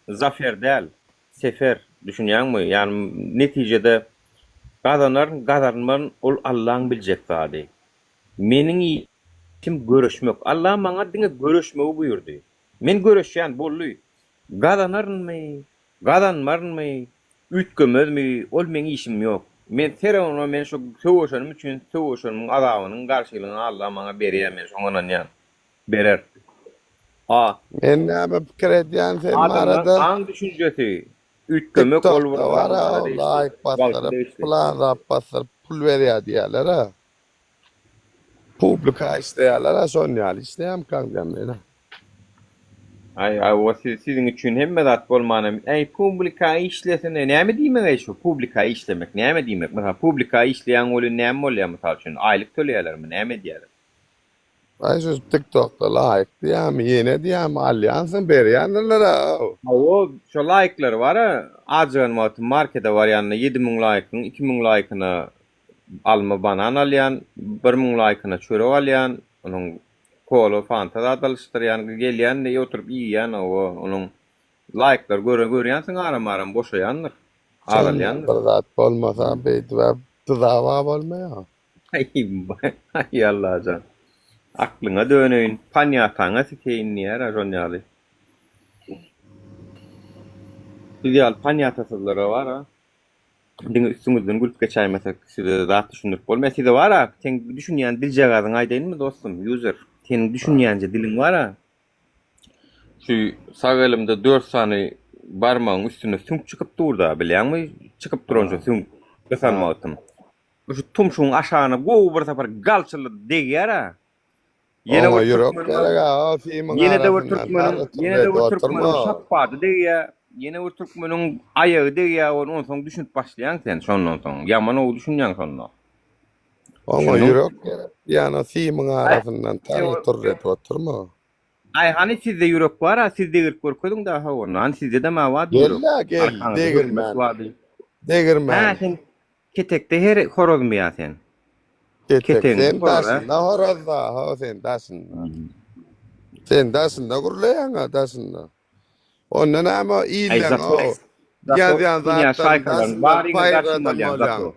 zafer däl, sefer. Düşünýäňmi? Ýagny netijede gazanaryn, gazanmaryn ol Allaň biljek zady. Meniň işim göreşmek. Alla maňa diňe göreşmegi buýurdy. Men göreşýän, boldy. Gazanarynmy, gazanmarynmy, üýtgemezmi, ol meň işim ýok. Men sereona men şu söweşenim üçin söweşenimiň azabynyň garşylygyny Alla maňa berýär, men şoňa ynanýan. Berer. A. Men näme pikir edýän sen Adamlaň barada? aň düşünjesi üýtgemek ol bir Tiktokda bar-a zamana degişli, laýk wagta basdyryp, degişli. pylan zat basdyryp pul berýär diýýärler-ä. Publika işleýärler-ä şon ýaly işleýärmikaň diýýän men-ä. Aý hawa siz siziň üçin hemme zat bolmanam äý publika işlesene näme diýmek äý şu publika işlemek näme diýmek mysal publika işleýäň welin näme bolýar mysal üçin aýlyk töleýärlermi näme edýärler. Aý şu tiktokda laýk diýýärmi ýene diýýärmi alýansyň berýändirler-ä. Hawa şo laýklar bara ajygan wagtym markete barýanda 7000 laýkyň 2000 laýkyna alma banan alýan 1000 laýkyna çörek alýan onuň Kola fanta zat alyşdyrýan gelýän de oturyp iýýän owo onuň laýklar göre görýänsiň aram aram boşaýandyr Şonda azalýandyr. bir zat bolmasa beýdibä dyzaba bolmaýa. Aý Allajan aklyňa döneýin panýataňa sikeýin diýýär a şon ýaly. Siz ýaly panýatasyzlara bar a. Diňe üstüňizden gülüp geçäýmesek size zat düşündirip bolmaýar. Size bar-a, seň düşünýän diljagazyňy aýdaýynmy dostum, user? Seniň düşünýänje diliň bar-a. Şu sag elimde dört sany barmagyň üstünde süňk çykyp dur-da, bilýäňmi? Çykyp duran şu süňk gysan wagtym. Şu tumşugyň aşagyna gowy bir sapar galçyly degýär-ä. Ýene Oňa bir ýürek türkmeniň gerek-ä, o simiň ýene-de bir arasyndan türkmeniň tarly ýene-de turly bir edip türkmeniň oturma. şapbady degýär. Ýene bir türkmeniň aýagy degýär, ol onsoň düşünip başlaýaň sen şondan soň. Ýaman gowy düşünýäň şonda. Oňa Düşündiň? ýürek gerek diýýän, o simiň Aý, arasyndan tarly turly edip oturma. Aý, hany sizde ýürek bar-a, siz degirip görkeziň daha onda. Hany sizdedem-ä bardy ýürek. Gel-ä, gel, Arkaňyzda hökümet degirmän. bardy. Hä, Degirmän. sen Ketekde her horazmy ýa sen? Ketek Ketegiň sen horaz a? daşynda horazda ho sen daşynda. Sen daşynda gürleýäň-a daşynda. Onda näme Aý illeň zato o zato ýazýan sen ýaly zatlaryň şaýkalaryň daşyndan baryňyzy garşyma paýradan alýan bolýaň. zato.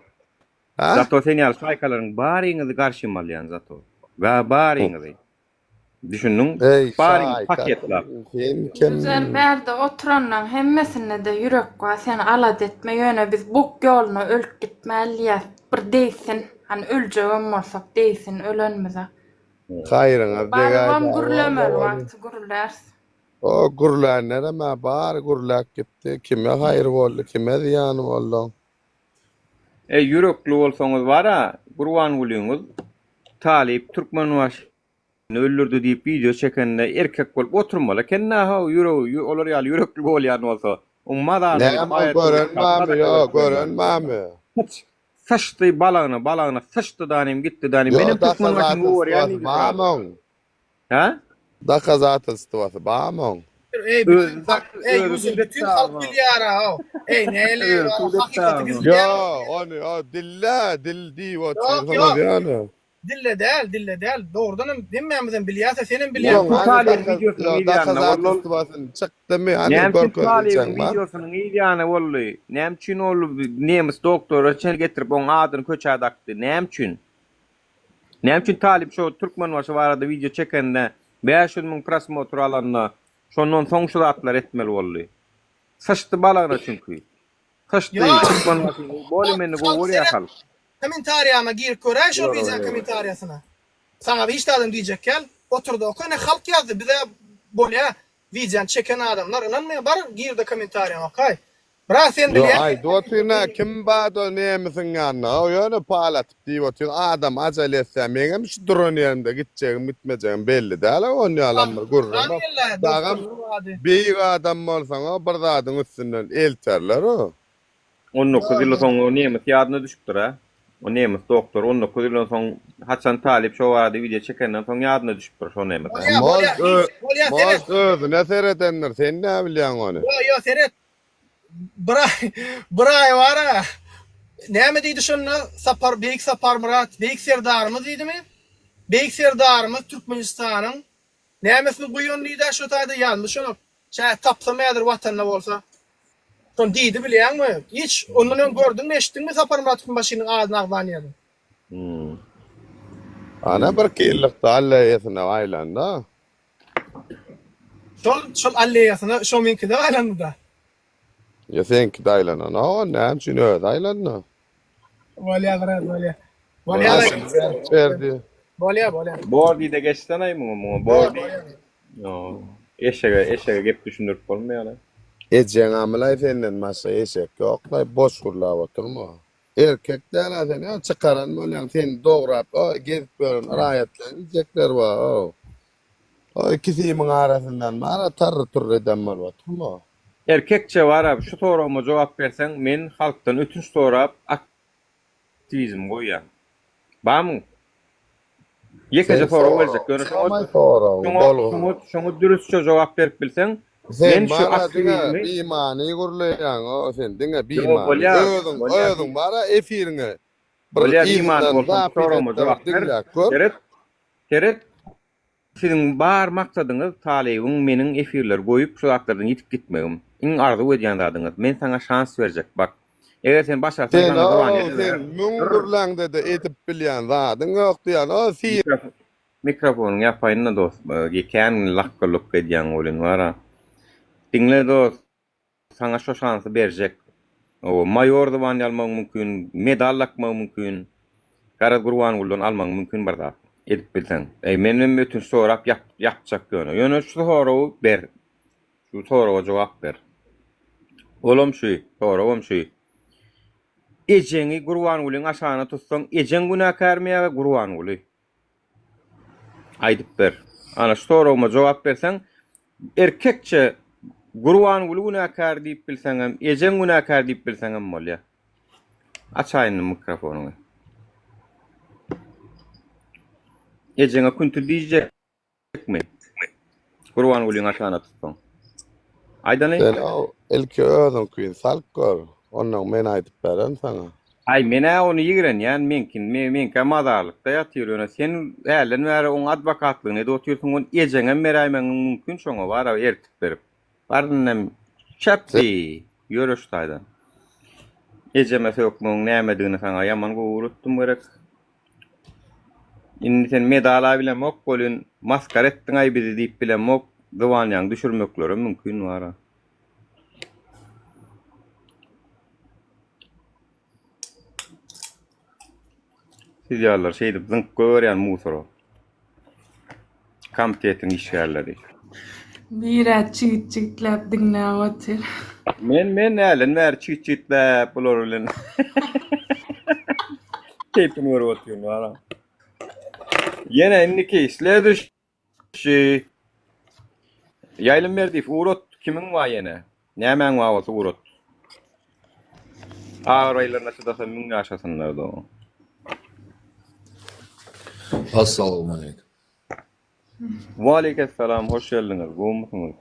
Ha? Zato sen ýaly şaýkalaryň baryňyzy garşyma alýan zato. Ga baryňyzy. Düşündiň? Eý Baryňyzy şaýka paketlap. sen kim? Güzel bärde oturanlaň hemmesindede ýürek bar sen alada etme ýöne biz bok ýoluna ölüp gitmäli diýýäs bir degsin hany öljegem bolsak degsin ölenimize. Haýryňyz Barybam degäýdä gürlemeli walla wagty gürlärs. O gürlänlerem-ä bary gürläp gitdi. Kime haýry boldy, kime zyýany boldy oň. Eý ýürekli bolsaňyz bara Gurbangulyňyz Talyp Türkmenbaşyny öldürdi diýip wideo çekende erkek bolup oturmaly ekendä how ýüregi olar ýaly ýürekli bolýan bolsa oň mazaryna gidip Näme o gören barmy ýo gören barmy. Syç syçdy balagyna balagyna syçdy danym gitdi danym Ýo menem Türkmenbaşyny gowarýan dokazatelstwasy diýdi barmy oň. Hä? Dokazatelstwasy barmy oň. Eý bütün halk eý ýuzer bütün halk bilýär-a Eý näle Özi hakykaty sud gizleýäňmi? Ýo ony o dille dil diýip Ýok otyrsyňyz ýok. ýöne. Dille däl, dille däl. Dogrudan hem hemmämizem bilýäs, senem bilýäň. Ýok, hany dokazatelstwosyny çykdymy, hany Näme üçin görkeziljeň Talybyň bar? wideosynyň yz ýany boldy? Näme üçin ol nemes doktora çen getirip oň adyny köçä dakdy? Näme üçin? Näme üçin Talyp şo Türkmenbaşy barada wideo çekende 500 müň prosmotr alanda şondan soň şu zatlary etmeli boldy? Syçdy balagyna çünki. Syçdy. Türkmenbaşyny boli meni gowy görýär halk. Kommentariýama girip göräý şol wideoň kommentariýasyna. Saňa hiç zadam diýjek däl. Oturda oka ine halk ýazdy bize bolýa wideony çeken adamlar ynanmaýa bar girde kommentariýany okaý. Brat sen Ýo bilýäň. aýdyp otyryn-a kim bado nemisiň ýanynda o ýöne pal atyp diýip otyr adam ajal etse meňem şu duran ýerimde gitjegim gitmejegim belli däl-a onýalam bir gürrüň ýok dagam beýik adam bolsaň-a bir zadyň üstünden elterler-o. 19 ýyldan soň o nemes ýadyna düşüpdir-ä. O nemes doktor 19 ýyldan soň haçan talyp şo barada wideo çekenden soň ýadyna düşüpdir şo nemes. Bolýa, bolýa, Может, hiç, bolýa, seret. может özüne seredendir, sen nä bilýäň ony? Ýo, ýo, seret. Bir aý, bir aý bar-a. Näme diýdi şonda Sapar, Beýik Saparmyrat, Beýik Serdarymyz diýdimi? Beýik Serdarymyz Türkmenistanyň nämesini guýan diýdi-ä şo taýda ýazmyş ony. Şäher tapsam häzir watanda bolsa. Şony diýdi bilýäňmi? Hiç ondan öň gördüňmi eşitdiňmi Saparmyrat Türkmenbaşynyň adyny agzan ýerini? Ana birki ýyllykda alleýasyna aýlandy. Şol şol alleýasyna şo meňkide aýlandy-da. Ýa seňkide aýlananok o näme üçin özi aýlandy? Bolýa brat bolýa. Bolýa Maşyny berip berdi. Bolýa bolýa. Bor diýde geçsenaý muňa muňa bor diý. Eşege eşege gep düşündirip bolmaýar. Ejeň amylaý senden başga eşek ýoklaý boş gürläp oturma. Erkek däl-ä sen ýa çykaran bolýaň seni dograp o gezip ýören raýatlaryň iýjekleri bar o. O iki simiň arasyndan bar-a tarry-turry eden bolup oturma. Erkekçe bar-a şu soragyma jogap berseň men halkdan ötünç sorap aktiwizmi goýýan. Barmyň? Ýekeje Sen sorag berjek ýöne şoňa soramaý soragyňy şoňa bolgun. şoňa şoňa dürüstçe jogap berip bilseň Sen men şu bar-a diňe aktiwizmi bimany gürleýäň o sen diňe Ýok bimany. bolýa Özüň bolýa özüň bar-a efiriňe bir bolýa bimany yzyndan bolsam zapis soragyma et-de bir jogap ber. diňläp gör. Seret seret Siziň bar maksadyňyz talybyň meniň efirleri goýup şu zatlardan ýitip gitmegim. Iň arzuw edýän zadyňyz. Men saňa şans berjek bak. Eger sen başarsaň Sen saňa o zywanyýet sen ederin. müň Dur. gürläňdede edip bilýän zadyň ýok diýýän o syr. Mikrofonyňy ýapaýynda dost. Kän lakga-lukga edýäň welin bara. Diňle dost. Saňa şo şansy berjek. Owa, maýor zybany almagyň mümkin, medal dakmagyň mümkin. Garaz Gurbangulydan almagyň mümkin bir zat. Edip bilseň. Eý, menem ötünç sorap ýap, ýapjak ýöne. Ýöne şu soragy ber. Şu soraga jogap ber. Olam şu, soragam şu. Ejeňi Gurbangulyň aşagyna tutsaň, ejeň günäkärmi ýa Gurbanguly? Aýdyp ber. Ana şu soragyma jogap berseň, erkekçe Gurbanguly günäkär diýip bilseňem, ejeň günäkär diýip bilseňem bolýar. Açaý indi mikrofonyňy. Ejeňe künti diýjekmi? Gurbangulyň aşagyna tutsaň. Aýdany. Sen o ilki özüňkini salyp gör, ondan men aýdyp bererin saňa. Aý men-ä ony ýigrenýän, meňkini, meňkä mazarlykda ýatyr, ýöne sen hälden bäri oň adwokatlygyny edip otyrsyň, ony ejeňem beräýmegiň mümkin şoňa bar-a ertip berip. Bar indem çäpbi, ýöre şu taýdan. Ejeme sökmegiň nämedigini saňa ýaman gowy öwretdim gerek. Indi sen medal-a bilemok welin, masgara etdiň-aý bizi diýip bilemok, zybanýaňy düşürmeklerem mümkin bar-a. Siz ýalylar şeýdip zyňyp goýberýän musora. Komitetiň işgärleri. Birä çigit çigitläp diňläp otyr. Men men nälen bäri çigit çigitläp bular bilen. Keýpini görüp otyryn wala. Ýene indiki следующий. Ýaýlym Berdiýew ugrat kimiň bar ýene? Nämäň bar bolsa ugrat. Abraýlaryna çydasa müň ýaşasynlar dogan. Assalamualeykum. Waleýkessalam hoş geldiňiz gowmysyňyz.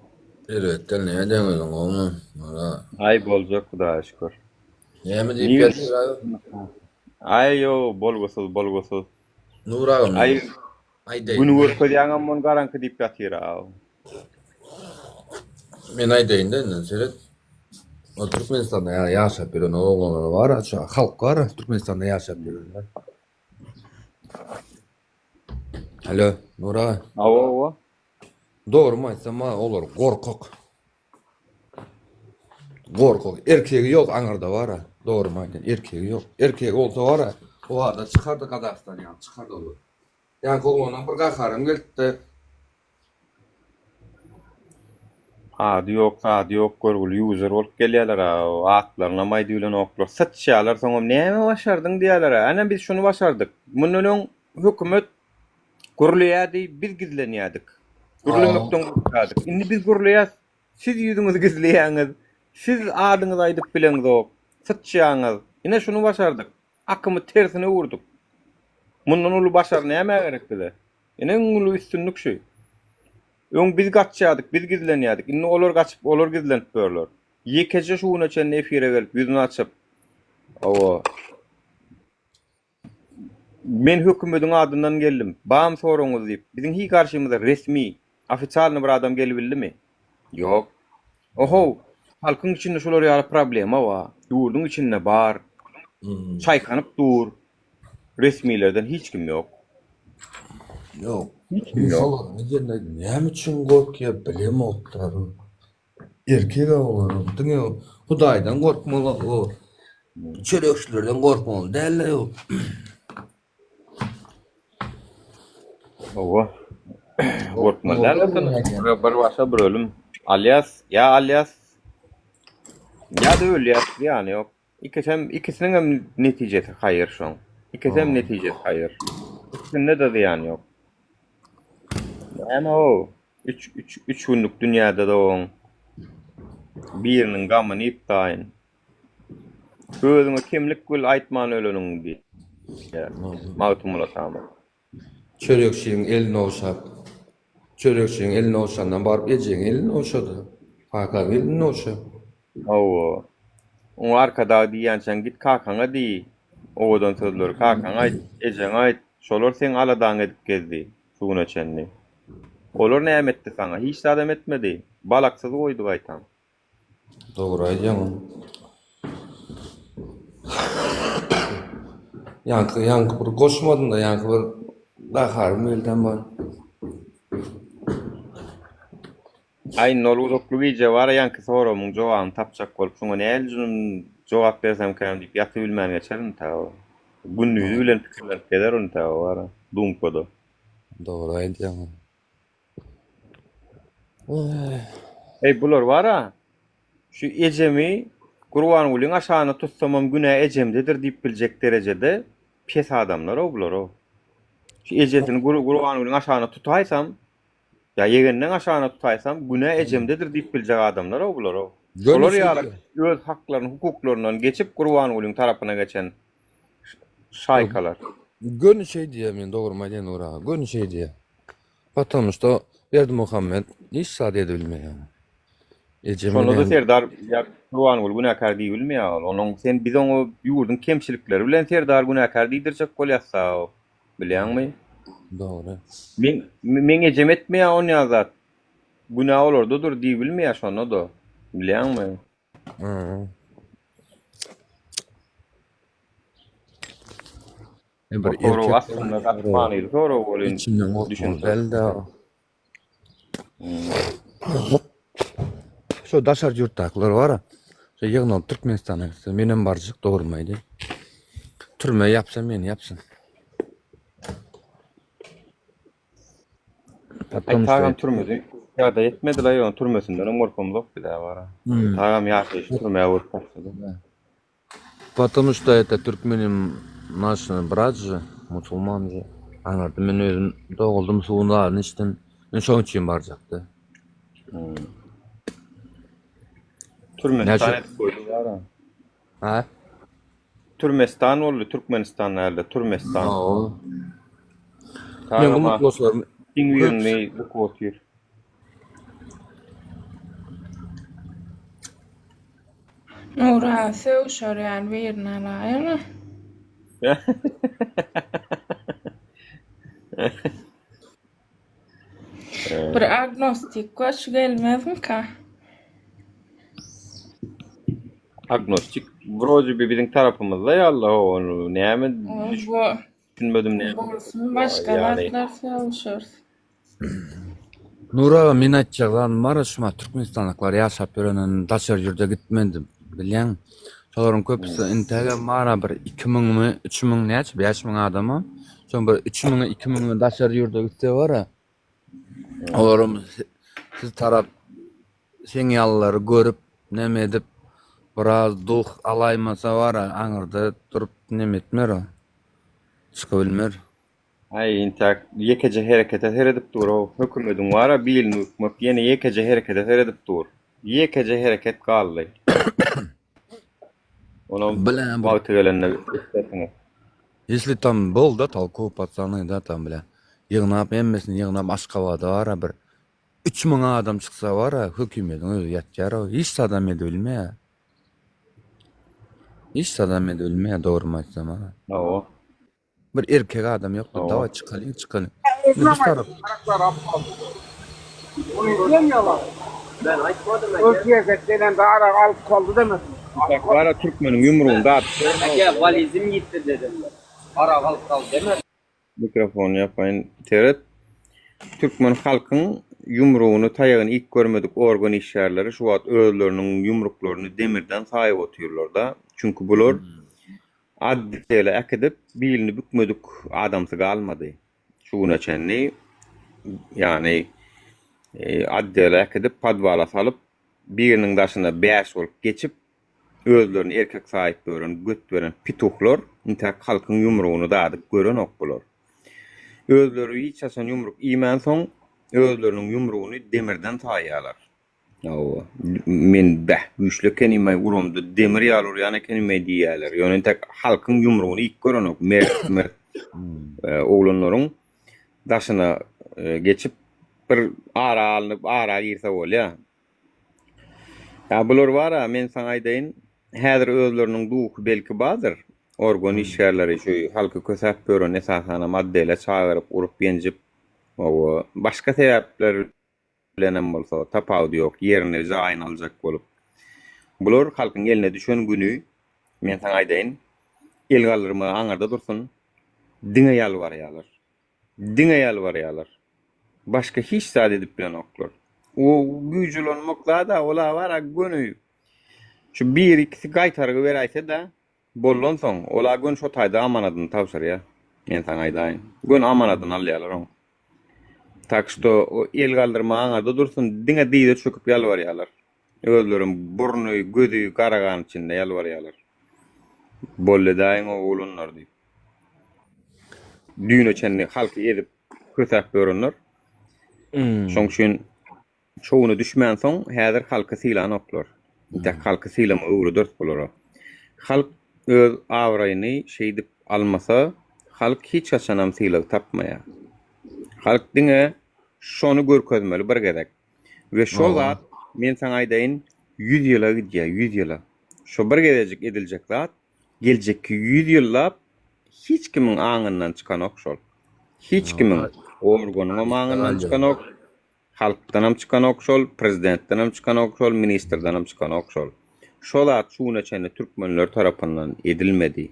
Erbetden nädeň özüň gowmy? Wala. Aý boljak hudaýa şükür. Näme diýip ýatyr aý? Aý ýo bolgusyz bolgusyz. Nur agam Aý, aýdaýyn. Güni görkezýäňem ony garaňky diýip ýatyr-a. Men aýdaýyn-da indi seret. O Türkmenistanda ýaşap ýören oglanlar bar, şu halk bar, Türkmenistanda ýaşap ýörenler. Alo, Nur aga. Hawa, hawa. Dogrymy aýtsam, olar gorkak. Gorkak. Erkegi ýok aňyrda bar-a. Dogrymy aýdýan, erkegi ýok. Erkegi bolsa bar-a, o ada çykardy Gazagystan ýaly çykardy olar. Ýaňky oglandan bir gaharym geldi-de. Ady ýok, zady ýok görgüli user bolup gelýärler-a. Atlarynam aýdybilenoklar. Syçýarlar soňam näme başardyň diýýärler-ä. Ene biz şuny başardyk. Mundan öň hökümet Gürleýärdi, biz gizlenýärdik. Gürlemekden gorkýardyk. Indi biz gürleýäs, siz ýüzüňizi gizleýäňiz, siz adyňyzy aýdyp bileňzok, syçýaňyz. Ine şuny başardyk. Akymy tersine öwürdik. Mundan uly başary nämä gerek bize? Ine iň uly üstünlik şu. Öň biz gaçýardyk, biz gizlenýärdik. Indi olar gaçyp, olar gizlenip ýörler. Ýekeje şu güne çenli efire gelip, ýüzüni açyp, hawa, Men hökümediň adyndan geldim. Bamy soragyňyz diýip, biziň hiý garşymyza resmi, ofitsialny bir adam gelibildimi? Ýok. Ohow, halkyň içinde şular ýaly problema bar. Ýurduň içinde bar. Çaýkanyp dur. Resmilerden hiç kim ýok. Ýok. Hiç kim ýok. Şolaryň ýerine näme üçin gorkýar bilemoklar. Erkek oglanyň diňe Hudaýdan gorkmaly, o çörekçilerden gorkmaly däl-de. Hawa. Gorkmaly däl bir, bir başa bir ölüm. Alýas, ýa alýas, ýa-da ölýäs, zyýany ýok. Ikisem, ikisiniň hem netijesi haýyr şoň. Ikisem netijesi haýyr. Ikisinde-de zyýan ýok. Näme o? Üç, üç, üç günlük dünýäde dogan. Biriniň gamyny iýip daýyn. Özüňe kemlik bil aýtman öleniň diýýär. Magtymguly atamyz. Çörekçiň elini ogşap, çörekçiň elini ogşandan baryp ejeň elini ogşady. Kakaň elini ogşa. Hawa. Oňa arkadag diýýänçäň git kakaňa diý owadan sözleri kakaňa aýt, ejeňe aýt, şolar seň aladaňy edip gezdi şu güne çenli. Olar näme etdi saňa? Hiç zadam etmedi. Balaksyz goýdy gaýtam. Dogry aýdýaň. Ýaňky ýaňky bir goşmadym-da, ýaňky bir gaharym geldi amma. Aý indi ol uzakly gije bar ýaňky soragymyň jogabyny tapjak bolup şuňa nähili jürim jogap bersemkäm diýip ýatybilmän geçer intä o. Gündizi bilen pikirlenip gezer intä o bar dumkada. Dogry aýdýaň. Eý bular bar-a şu ejemi Gurbangulyň aşagyna tutsamam günä ejemdedir diýip biljek derejede pes adamlar-ow bular-ow. Şu ejesini Gurbangulyň aşagyna tutaýsam Ýa ýegenleň aşagyna tutaýsam, günä ejemdedir diýip biljek adamlar-ow bular-ow. Şolar ýaly öz haklaryny, hukuklaryndan geçip Gurbangulyň tarapyna geçen şaýkalar. Göni şeý diýýär men dogrymy aýdaýyn Nury aga, göni şeý diýýär. Потому что Berdimuhamet hiç zat edibilmeýär. Ejeme Şonda-da Serdar ýa Gurbanguly günäkär diýibilmeýär ol. Onuň sen biz oňa ýurduň kemçilikleri bilen Serdar günäkär diýdirjek bolýas-da. Bilýäňmi? Dogry. Meň meň ejem etmeýär onýa zat. Günä olardadyr diýibilmeýär şonda-da. Bilýäňmi? E bir O sorag erkek aslynda gaty manyly sorag welin içinden gorkmaly düşünse. däl-de. Şo daşary ýurtdakylar bar-a, şo ýygnalyp Türkmenistana gitse, menem barjak, dogrymy aýdaýyn. Türmä ýapsa, meni ýapsyn. Aý, tagam türmede ýagdaý etmediler, ýöne türmesindenem gorkamzok biz-ä bar-a. Tagam ýaşaýşy türmä öwrüp başlady. Потому что это türkmenim naş brat же, musulman же. Aňyrda men özüm doguldym, suwuny zadyny içdim. Men şoň üçin barjakdy. Türmenistan edip goýdy bara. Ha? Türmestan boldy, Türkmenistan dälde, Türmestan. Hawa. Men umutlaşlarym Iň birini bukup otyr. Nura sögüşer ýaly birini alaýaly. Bir agnostik bar, şu gelmezmika? Agnostik wroji bi biziň tarapymyzda ýaly ony näme düşünmedim näme. Bolsun başga zatlar sögüşeris. Nur aga men aýtjak zadym bar şuma Türkmenistanlyklar ýaşap ýörenden daşary ýurda gitmedi bilýäň. Şolaryň köpüsi intägem bara bir 2000-mi 3000 näçe 5000 adama şoň bir 3000-i 2000-i daşary ýurda gitse bara olaram siz tarap seň ýalylary görüp neme edip biraz duh alaýmasa bara aňyrda durup neme etmer o çykybilmer. Aý intäk ýekeje herekete seredip dur-ow. Hökümediň bar-a bilini bükmek ýene ýekeje herekete seredip dur. Ýekeje hereket galdy. Onam Bля, bu- wagty gelende eşdersiňiz. Если там был, да, толковый пацаны, да, там, бля, ýygnap, hemmesini ýygnap Aşgabada bar-a bir 3000 adam çyksa bar-a, hökümediň özi ýatýar-ow, hiç zadam edibilmeýär. Hiç zadam edibilmeýär, dogrymy aýtsam-a. Hawa. Bir erkek adam ýokdy. Dawaý çykalyň çykalyň. Indi biz tarap. Bak bara türkmeniň ýumrugyny dadyp Eke walizim ýitdi dedim. Arak alyp gal demedim. Mikrofony ýapaýyn seret. Türkmen halkyň ýumrugyny taýagyny ilk görmedik organ işgärleri şu wagt özleriniň ýumruklaryny demirden saýyp otyrlarda. Çünki bular Adele äkidip, bilini bükmedik adamsy galmady. Şu güne çenli, ýagny Adele äkidip, podwala salyp, biriniň daşyna bäş bolup geçip, özlerini erkek saýyp ýören, göt beren pituhlar intäk halkyň ýumrugyny dadyp görenok bular. Özleri hiç haçan ýumruk iýmänsoň, özleriniň ýumrugyny demirden saýýarlar. Hawa, men bäh, güýçli ekenim-aý, uramda demir ýaly urýan ekenim-eý diýýärler. Ýöne entek halkyň ýumrugyny iýip görenok. Mert-mert oglanlaryň daşyna geçip, bir ara alnyp, ara girse bolýar. Ýa bular bar-a, men saňa aýdaýyn, häzir özleriniň duhy belki bardyr. Organ işgärleri şu halky kösäp ýören, esasanam otdele çagyryp, urup-ýenjip, hawa, başga sebäpler bilenem bolsa, tapawudy ýok, ýerini, jaýyny aljak bolup. Bular halkyň eline düşen güni, men saňa aýdaýyn, el galdyrmagy aňyrda dursun, diňe ýalbarýarlar. Diňe ýalbarýarlar. Başga hiç zat edip bilenoklar. O güýç ulanmak zad-a, ol-a bar-a göni şu bir-ikisi gaýtargy beräýse-de, Bollansoň, ol-a göni şo taýda amanadyny tabşyrýar. Men saňa aýdaýyn. Göni amanadyny alýarlar oň. Tak şto, o el galdyrma aňyrda dursun, diňe dyza çöküp ýalbarýarlar. Özlerem burny, gözi gara gan içinde ýalbarýarlar. Boldy edäýiň oglanlar diýip. Düýne çenli halky ezip, kösäp ýörenler. Şoň üçin Şowuna düşmänsoň häzir halky sylanoklar. Intäk halky sylama öwrederis bulara. Halk öz abraýyny şeýdip almasa halk hiç haçanam sylag tapmaýar. Halk diňe şony görkezmeli bir gezek. We şol zat men saňa aýdaýyn ýüz ýyla gidýär ýüz ýyla. Şo bir gezejik ediljek zat geljekki ýüz ýyllap hiç kimiň aňyndan çykanok şol. Hiç kimiň organyňam aňyndan çykanok. Halkdanam çykanok şol, prezidentdenem çykanok şol, ministrdenem çykanok şol. Şo zat şu güne çenli türkmenler tarapyndan edilmedi.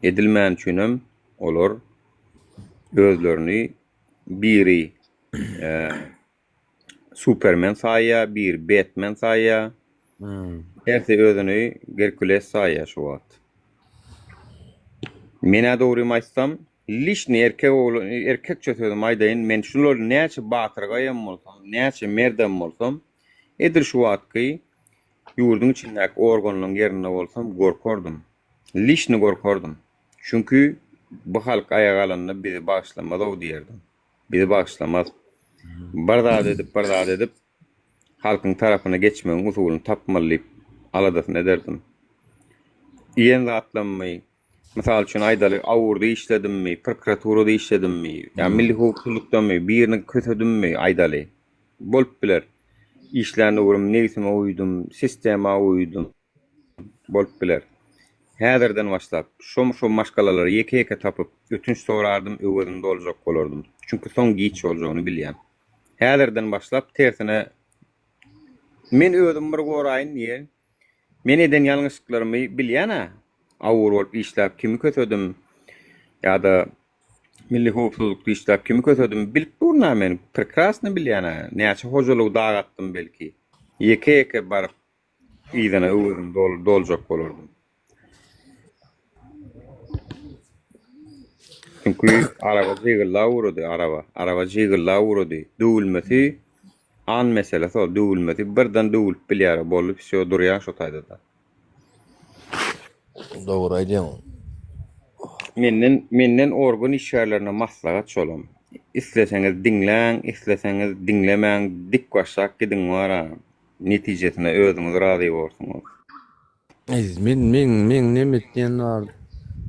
Edilmäni üçinem olar özlerini biri supermen saýýar, biri betmen saýýar. Hersi özüni Gerkules saýýar şu wagt. Men-ä dogrymy aýtsam, Lişni erkek oglan erkekçe sözümi aýdaýyn men şular näçe batyrgaýam bolsam näçe merdem bolsam edil şu wagtky ýurduň içindäki organlaň ýerinde bolsam gorkardym lişni gorkardym çünki bu halk aýaga galanda bizi bagyşlamazow diýerdim bizi bagyşlamaz bir zat edip bir zat edip halkyň tarapyna geçmegiň usulyny tapmaly diýip aladasyny ederdim iýen zatlammy Mysal üçin aýdaly, AUR-da işledimmi, prokuraturada işledimmi, ýa milli howpsuzlykdamy, birini kösedimmi, aýdaly. Bolup biler. Işlän döwrüm nebsime uýdum, sistema uýdum. Bolup biler. Häzirden başlap, şo-şo maşgalalary ýeke-ýeke tapyp, ötünç sorardym, öwezini doljak bolardym. Çünki soň giç boljagyny bilýän. Häzirden başlap, tersine, men özüm bir goraýyn diýen. Men eden ýalňyşlyklarymy bilýän-ä. Awur bolup işläp kimi kösedim ýa-da Milli howpsuzlykda işläp kimi kösedim bilip durun-a men. Prekrasno bilýän-ä. Näçe hojalygy dagatdym belki. Ýeke-ýeke baryp yzyna öwezini doljak bolardym. Çünki araba jygyllap ugrady, araba. Araba jygyllap ugrady. Döwülmesi an meselesi ol, döwülmesi birden döwülip bilýär, boldy, wsýo, durýar şo taýda-da. Dogry aýdýaň. Menden menden organ işgärlerine maslahat şolam. Isleseňiz diňläň, isleseňiz diňlemäň, dik başlap gidiň wara, netijesine özüňiz razy borsuňyz. Eziz men meň meň neme etýän bar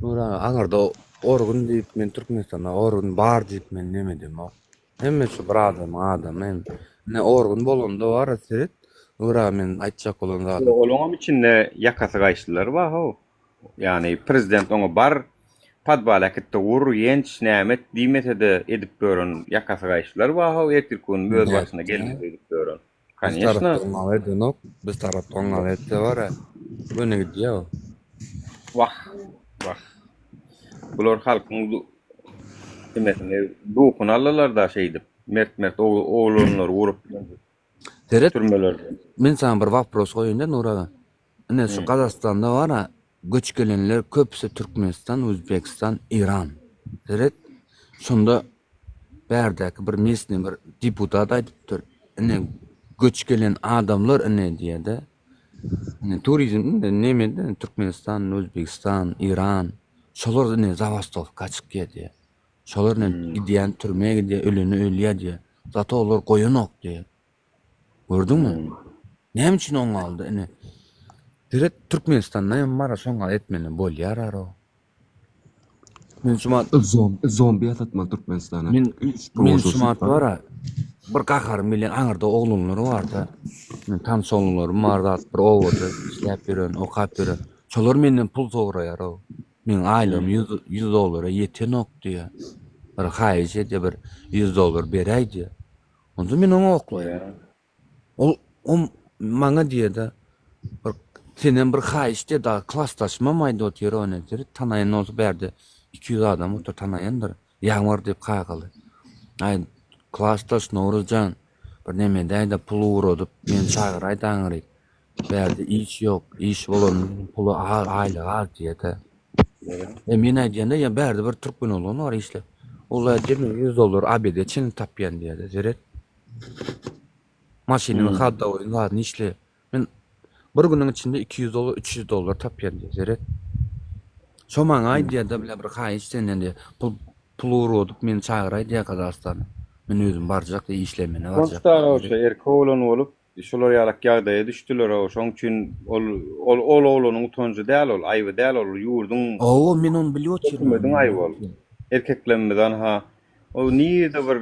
Nur aga aňyrda orgun diýip men Türkmenistanda orgun bar diýip men neme edemok. Hemme şu bir adamyň adamy hem. Ine orgun bolanda bar seret Nur aga men aýtjak bolan zadym. Olaňam içinde ýakasy gaýyşlylar bar how. Ýagny prezident oňa bar podwal äkitde ur, ýenç, näme et diýmesede edip ýören ýakasy gaýyşlylar bar how ertirki gün öz başyna gelmez öýdüp ýören. Biz Koneçno. tarapda oňaly edenok. Biz tarapda oňaly etse bar-a. Göni gidýär o. Wah, wah. Bular halkyň nemesini, ruhuny aldylar-da şeýdip. Mert-mert oglanlary urup Seret, türmelerde. men saňa bir wapros goýaýyn-da, Nur aga. Ine şu Gazagystanda bar-a, göç gelenler köpüsi Türkmenistan, Özbegistan, Eýran. Seret, şonda bärdäki bir mesny bir deputat aýdypdyr, ine göç gelen adamlar ine diýýär-de. Ine turizm indi neme Türkmenistan, Özbegistan, Eýran şolar ine zabastowka çykýar diýýär. Şolar ine gidýän türmä gidýär, öleni ölýär diýýär. Zato olar goýanok diýýär. Gördüňmi? Näme üçin oň aldy ine? Seret Türkmenistanda hem bar şoňa etmeli bolýar aro. Men şumat Zombi ýasatmaly Türkmenistana. Men men şumat bar bir gaharym gelýän aňyrda oglanlar barda. Men tanyş oglanlarym bar zat bir obada işläp ýören, okap ýören. Şolar menden pul soraýar o. Meň aýlygym 100 100 dollara ýetenok diýýär. Bir haýyş edýär bir 100 dollar beräý diýýär. Onda men oňa oklaýan. Ol o maňa diýýär-de, bir senden bir haýyş diýýär, dagy klasdaşymam aýdyp otyr ony diýýär, tanaýan bolsa bärde 200 adam otyr, tanaýandyr. Ýagmyr diýip kakaly. Aý, klasdaş Nowruz jan, bir neme edäý-de, pul ugradyp, meni çagyraý-da aňryk. Bärde iş ýok, iş bolanda puly az, aýlygy az diýýär-de. E men aýdýan-da, ýa bärde bir türkmen oglan bar işläp. Ol aýdýar, men 100 dollar obede çenli tapýan diýýär-de, seret. Maşynyň hoddowyny zadyny işle. Men bir günüň içinde 200 dollar, 300 dollar tapýan diýýär, seret. Şo maňa aýdýar-da, bile bir haýyş senden diýýär. Pul pul ugradyp meni çagyraý diýýär Gazagystana. Men özüm barjak diýýär, işlemene barjak. Şonda şo erkek oglan bolup, Şular ýalak ýagdaýa düşdüler-ow, şoň üçin ol ol ol oglanyň utanjy däl ol, aýby däl ol, ýurduň Hawa, men ony bilip otyryn. hökümediň aýby ol. Erkeklemmiz anha, ol nirde bir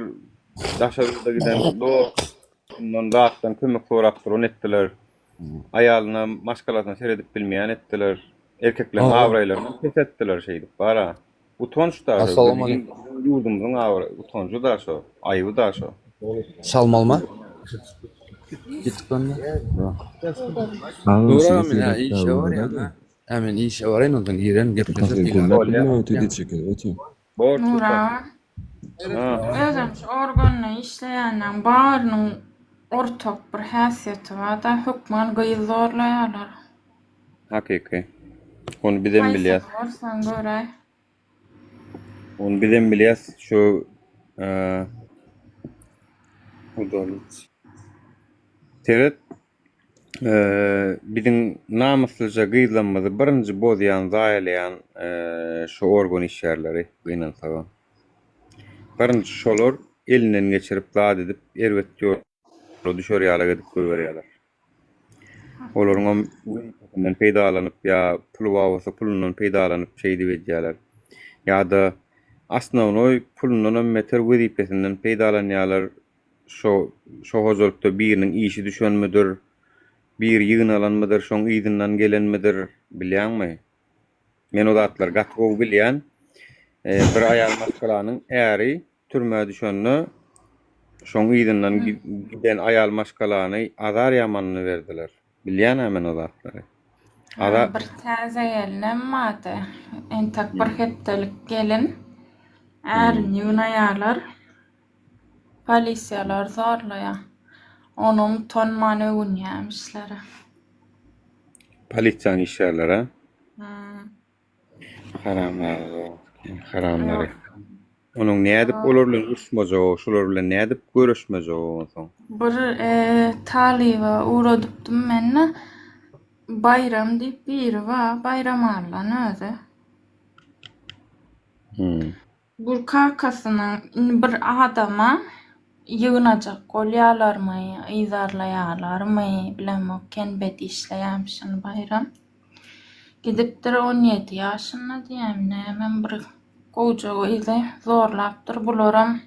daşary ýurda giden dostundan zatdan kömek sorap duran etdiler. Aýalyna, maşgalasyna seredip bilmeýän etdiler. Erkekleriň Hawa. abraýlaryny peseltdiler şeýdip bara. Utanç da şo, Assalamu biziň aleýkum. ýurdumyzyň abraýy, utanjy da şo, aýby da şo. Çalmalyma? Gitdik onda. Agam Dur şuny agam men hä seretdä işe barýan bolýada. ha. Hä men işe baraýyn ondan girerin gepleşeris Kafe diýip. gürläp Bolýa. bilmän otyr çekip otyr. Bor Nura super. aga, özem şu organda işleýänleň barynyň ortak bir häsiýeti bar-da, hökman gyz zorlaýarlar. Hakyky. Ony bizem Haýsyny bilýäs. görseň göräý. Ony bizem bilýäs şu udalit. Seret biziň namyslyja gyzlarymyzy birinji bozýan, zaýalaýan şu organ işgärleri gynansagam. Birinji şolar elinden geçirip zat edip erbet ýola düşer ýalak edip goýberýärler. Olaryňam wezipesinden peýdalanyp ýa puly bar bolsa pulundan peýdalanyp şeýdip edýärler. Ýa-da osnownoý pulundanam beter wezipesinden peýdalanýarlar. Şo şo hojalykda biriniň işi düşenmidir, biri ýygnalanmydyr, şoň yzyndan gelenmidir, bilýäňmi? Men o zatlary gaty gowy bilýän. Bir aýal maşgalanyň äri türmä düşende şoň yzyndan giden aýal maşgalany azar ýamanyny berdiler. Bilýän-ä men o zatlary. Azar Bir täze gelinem bardy. Entek bir hepdelik gelin. Ärini ýygnaýarlar. Polisiýalar zorlaýar. Onam utanman öwünýämişler. Polisiýanyň işgärleri-ä? Haramzada, haramlary. Onuň nädip olar bilen uruşmajagy, şular bilen nädip göreşmejegi onsoň? Bir talyba ugradypdym men-de. Baýram diýip biri bar, Baýram Allan özi. Bu kakasynyň indi bir adama ýygnajak bolýalarmy, yzarlaýalarmy bilemok ken bet işleýämişin Baýram. Gidipdir 17 ýaşynda diýýämi nämem bir gowja gyzy zorlapdyr bularam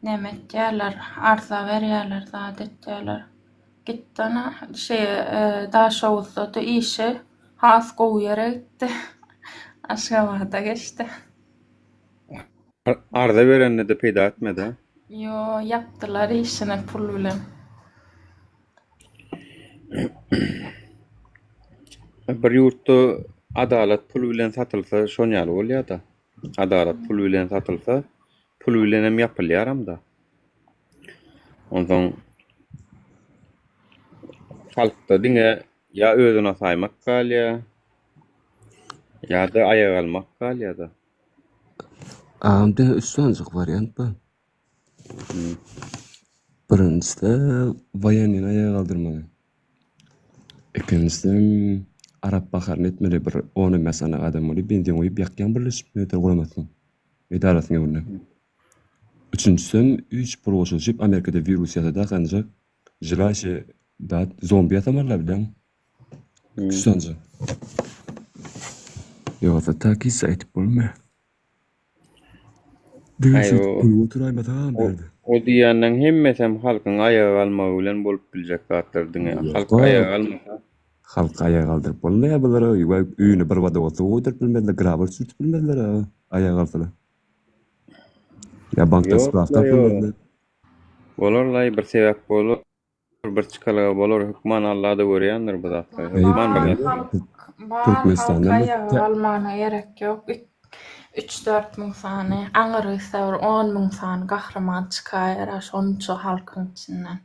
neme etýäler arza berýäler zat etýäler. Gitdi ana şeýe Daşoguzda-da işi has gowy ýere gitdi Aşgabada geçdi. Arza berende-de peýda etmedi. Ýo, ýapdylar işini pul bilen. Bir ýurtda adalat pul bilen satylsa şon ýaly bolýar-da. Adalat pul bilen satylsa, pul bilenem ýapylýaram-da. Onsoň halkda diňe ýa özüne asaýmak galýar, ýa-da aýak almak galýar-da. Agam diňe üç sanyjyk wariant bar. Birinjisi waýennyny aýaga galdyrmaly. Ikinjisem arap baharyny etmeli bir on on bäş sany adam bolup benzin guýup ýakýaň birleşip militer guramasynyň edarasynyň öňünde. Üçünjisem üç pul goşulyşyp Amerikada wirus ýasady akanjak želaýşi zat zombi ýasamalylar bilýäňmi? Üç sanyjak. Ýogsa tak hiç aýdyp bolmaýar. Diňe Aý, şeýdip o, gülüp oturaýmasagam o, bärde. o diýýänleň hemmesem halkyň aýaga galmagy bilen bolup biljek zatlar diňe. Halk Ýok-a. aýaga galmasa. Halky aýaga galdyryp bolmaýar bulara. Waý, öýüne bir badak suw guýduryp bilmezler, grabr çürtüp bilmezler-ä aýaga galsalar. Ýa bankdan Ýok-la, sprawka alyp ýok. bilmezler. Bolar-laý, bir sebäp bolar. Bir çykalga bolar hökman Allada görýändir bu zatlary Eý, hökman bir Bar zat halk, bar halk Türkmenistanda mı aýaga galmana gerek ýok. Üç-dört müň sany, aňyr gitse bir on müň sany gahryman çykaýar-a şonça halkyň içinden.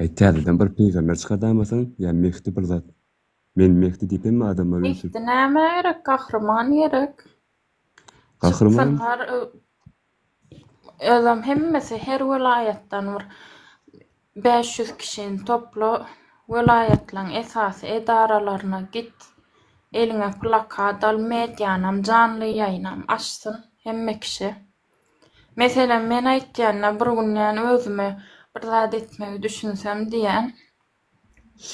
Eý, täzeden bir pygamber çykardamasaň, ýa Mehdi bir zat. Men Mehdi diýip hemme adamlar ünsüp. Mehdi nämä gerek, gahryman gerek. Gahryman? Çyksynlar, Özem hemmesi her welaýatdan bir 500 kişini topla, welaýatlaryň esasy edaralaryna git, eliňe plakat al, medianam, janly ýaýynam açsyn hemme kişi. Meselem, men aýtýan-da, bir gün ýan özüme bir zat etmegi düşünsem diýýän.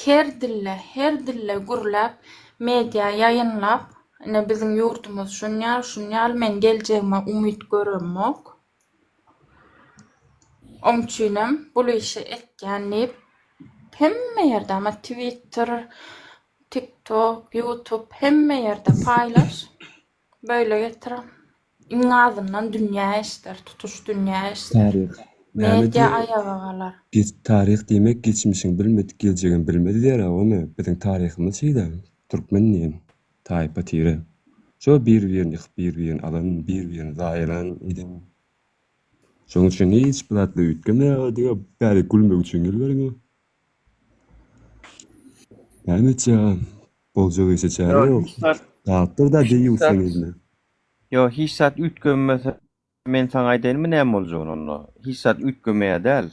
Her dilde, her dilde gürläp, media ýaýynlap, ine biziň ýurdumyz şunýal, şunýal, men geljegime umyt göremok. Oň üçinem bul işi etýän diýip, hemme ýerde, ama Twitter, TikTok, YouTube hemme ýerde paýlaş. Böyle getirem. Iň azyndan dünýä eşder, tutuş dünýä eşder. Taryh. Näme Media diýer? aýaga galar. Geç taryh diýmek geçmişiň bilmedik geljegem bilmez diýer-ä ony. Biziň taryhymyz şeýle. Türkmen diýen taýpa tire. Şo bir-birini ýykyp bir-birini alan, bir-birini zaýalan eden. Şonuň üçin hiç bir zatlar üýtgemeýär diňe bärik gülmek üçin geliberiň. Näme etjek agam? Boljak işe çäre Ýok, ýok. hiç zat Galypdyr-da hiç deýýusyň zat eline. Ýok, hiç zat üýtgemese men saňa aýdaýynmy näme boljagyny onda. Hiç zat üýtgemeýär däl.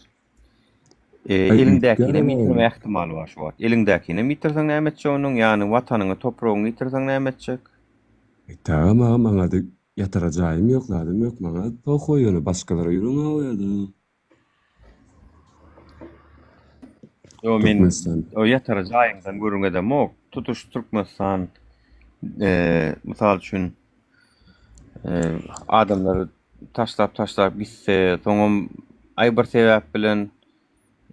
E, Aý üýtgär eliňdäkinem agam. ýitirme ähtimaly bar şu wagt. Eliňdäkinem ýitirseň näme etjek onuň? Ýagny watanyňy, topragyňy ýitirseň näme etjek? Aý tagam agam maňada ýatara jaýym ýok, zadym ýok. Maňa pohoý ýöne başgalara ýüregiň awýada. Ýo men Türkmenistan. o ýatara jaýyňdan gürrüň edemok. Tutuş Türkmenistan e, mysal üçin e, adamlar taşlap taşlap gitse, soňam aý bir sebäp bilen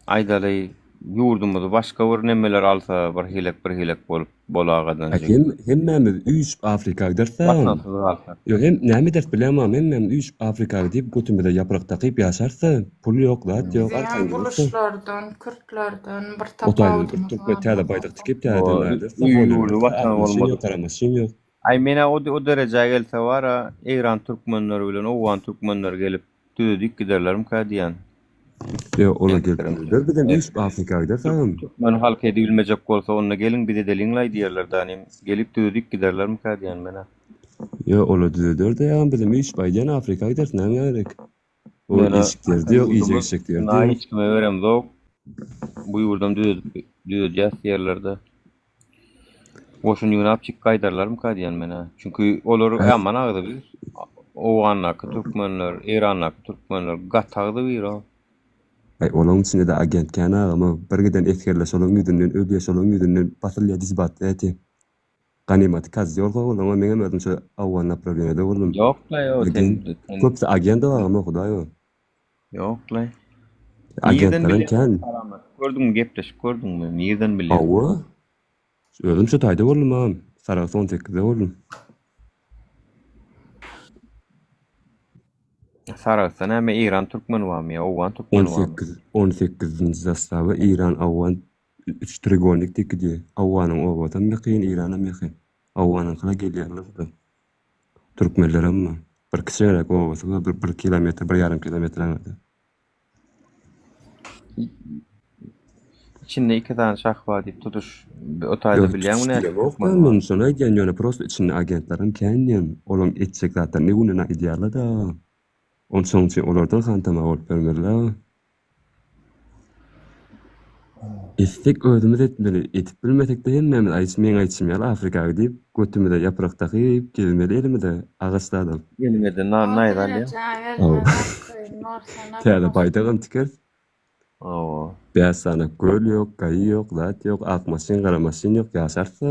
aýdaly. Ýurdumyzy başga bir nemeler alsa bir hilek bir hilek bolup bolagadan Aý hem hemmämiz üýşüp Afrika gideris-ä. Watansyz galsak. Ýok hem näme ederis bilemam hemmämiz üýşüp Afrika gidip götümize ýaprak dakyp ýaşarys-da pul ýok zat ýok Biziň arkaýyn gezerys-da. buluşlardan, kürtlerden bir O taýda bir tapawudymyz türkmen täze galmaz. baýdak tikip täzeden O ederis-de ýurdy bolýar. Ak watan maşyn ýok bolmadyk. gara maşyn ýok. Aý menä o o derejä gelse bara Eýran türkmenleri bilen Owgan türkmenleri gelip düzedip giderlermika diýän. Ýok olar Meň gelip pikirim. düzeder bizem üýşüp Afrika gideris agam. Türkmen halky edibilmejek bolsa onda geliň biz edeliňlaý diýerler danym. Gelip düzedip giderlermika diýän menä. Ýok olar düzeder-de agam bizem üýşüp aýdýan Afrika gideris näme gerek. O Ýöne eşik derdi ýok iýjek ýurdumyz içjek derdi na ýok. hiç kime beremzok. Bu ýurdam düzedip düzedýäs diýerlerde. Goşun ýygnap çyk gaýdarlarmyka diýen menä. Çünki olar ýaman agzybir. Owgandaky türkmenler, Eýrandaky türkmenler gaty agzybir o. Aý olaň içinde-de agent kän agam o. Bir giden esgerler şolaň ýüzünden ölýä şolaň ýüzünden basylýa dizbatda eti. Ganymaty kozýol olaňa meňem özüm şo Owgan naprawleniýada boldum. Ýok-la ýok sen Agent sen köpüsi agent o agam o hudaý o. Ýok-la. Nirden Agentlerem bilýäň? kän. Gördüňmi gepleşip gördüňmi? Nirden bilýäň? Hawa. Özüm şu taýda boldum agam. Sarahs on sekizde boldum. Sarahsda näme Eýran türkmeni barmy ýa Owgan On türkmeni barmy? sekiz, on sekizinji zastawa Eýran, Owgan üç trigolnik diýip gidýär. Owganyň obasam ýakyn, Eýranam ýakyn. Owganyňkylar gelýärler-de. Türkmenlerem bar. Bir kiçiräk obasy bar, bir, bir kilometr, bir ýarym kilometr aňyrda. Içinde iki sany şah bar diýip tutuş o taýda Ýok, bilýäňmi tutuş näçe diýemok türkmen da, bar? men şony aýdýan, ýöne prosta içinde agentlerem kän diýen. Olaň etjek zatlaryny günden aýdýarlar-da. Onsoň üçin olardan hantama bolup bermeli-dä. Etsek özümiz etmeli, edip bilmesek-de hemmämiz aýtş meň aýtşym ýaly Afrika gidip, götümize ýaprak dakyp gezmeli elimize agaç zat alyp. Eliňede nan naýza alýaň. Täze baýdagam tikeris. Hawa. Bäş sany göl ýok, gaýy ýok, zat ýok, ak maşyn, gara maşyn ýok, ýaşarys-a.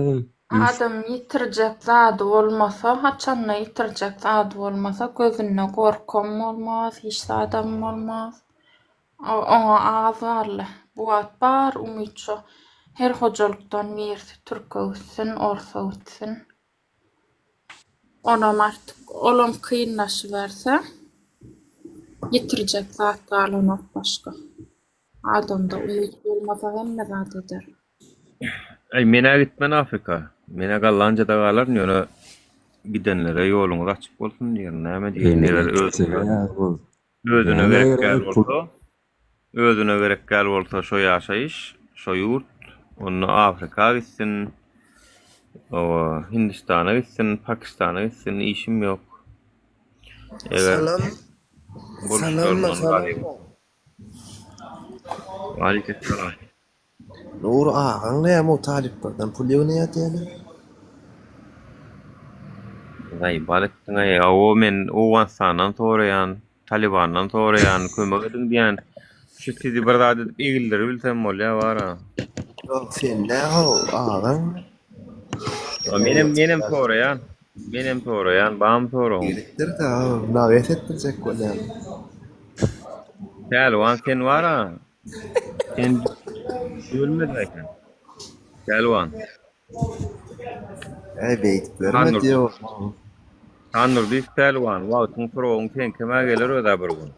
Adam ýitirjek zady bolmasa, haçanda ýitirjek zady bolmasa, gözünde gorkam bolmaz, hiç zadam bolmaz. Oňa az galdy. Bu wagt bar umyt şo. Her hojalykdan birisi türke gitsin, orsa gitsin. Onam artyk, olam kynlaşyberse, ýitirjek zat galanok başga. Adamda umyt bolmasa hemme zat eder. Aý menä gitmen Afrika. Menä Gollandiýada galaryn ýöne gidenlere ýoluňyz açyk bolsun diýerin. Näme diýerin eger özüňize özüne Näme gerek gerek däl pul bolsa özüne gerek däl bolsa şo ýaşaýyş şo ýurt onda Afrika gitsin oba Hindistana gitsin Pakistana gitsin işim ýok. Eger Salam. Salam, boluşlaryndan salam. garyp. Waleýkim salam. Nury agaň näme o talyplardan pul ýygnaýar diýýäler. Zaýbal etdiňaý. Hawa men Owganystandan soraýan, Talybandan soraýan, kömek ediň diýýän. Şu sizi bir zat edip egildiribilsem bolýa bara. Ýok sen nähow agaň. Menem menem soraýan. Menem soraýan, bamy soragyň? Gelipdir-de, nawes etdirjek bolýan. Pälwan sen bara. Sen ölmediň sen. Pälwan. Äý beýdip berme diýip. Handurdyýew pälwan, wagtyň soragyň seňkem-ä geler öz-ä bir gün.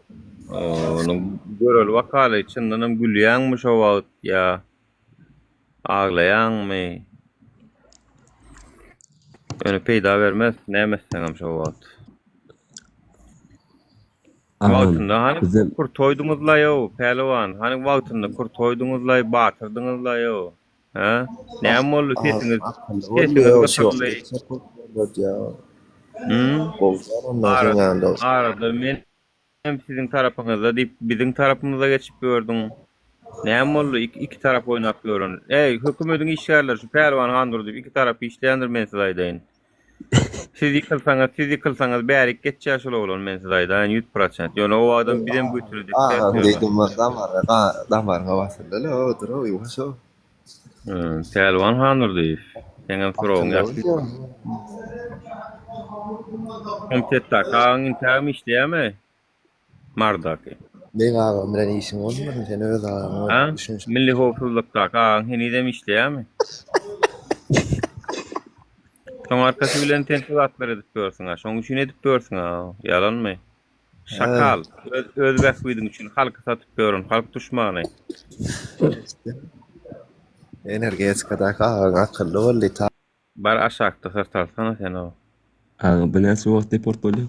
Onuň göreli bakaly, çyndanam gülýäňmi şo wagt ýa aglaýaňmy? Ýöne peýda bermez, näme etseňem şo wagt. Agam, Wagtynda hany bizem kurtoýdyňyzlaýow, pälwan, hany wagtynda kurtoýdyňyzlaý, batyrdyňyzlaýow, hä? Näme boldy sesiňiz, sesiňiz gysyldy? Hum? Arada, arada men hem siziň tarapyňyzda diýip, biziň tarapymyza geçip ýördüň. Näme boldy iki, iki tarap oýnap ýören? Eý, hökümediň işgärleri şu Pälwan Handurdyýew iki tarap işleýändir men size aýdaýyn. Siz ýykylsaňyz, siz ýykylsaňyz bärik geçýär şol oglan men size aýdaýyn 100%. Ýöne o adam bizem götüne dikdäp Agam ýöne. diýdim damara damaryňa basyldy-la odur-ow ýuwaş-ow. Pälwan Handurdyýew, seňem soragyň ýagşy. Komitetdäki agaň intägem işleýärmi? Mardaky. Meň agam bilen işiň bolmasyn, sen öz agaň bol. Ha? Düşüniş. Milli howpsuzlykdaky agaň henizem işleýärmi? Şoň arkasy bilen sen şu zatlary edip ýörsüň-ä. Şoň üçin edip ýörsüň-ä. Ýalanmy? Şakal. Öz, öz bähbidiň üçin halky satyp ýören halk duşmany. Energetikadaky agaň akylly boldy. Bar aşakda syrt alsana sen o. Aga bu näçe wagt deport bolýar?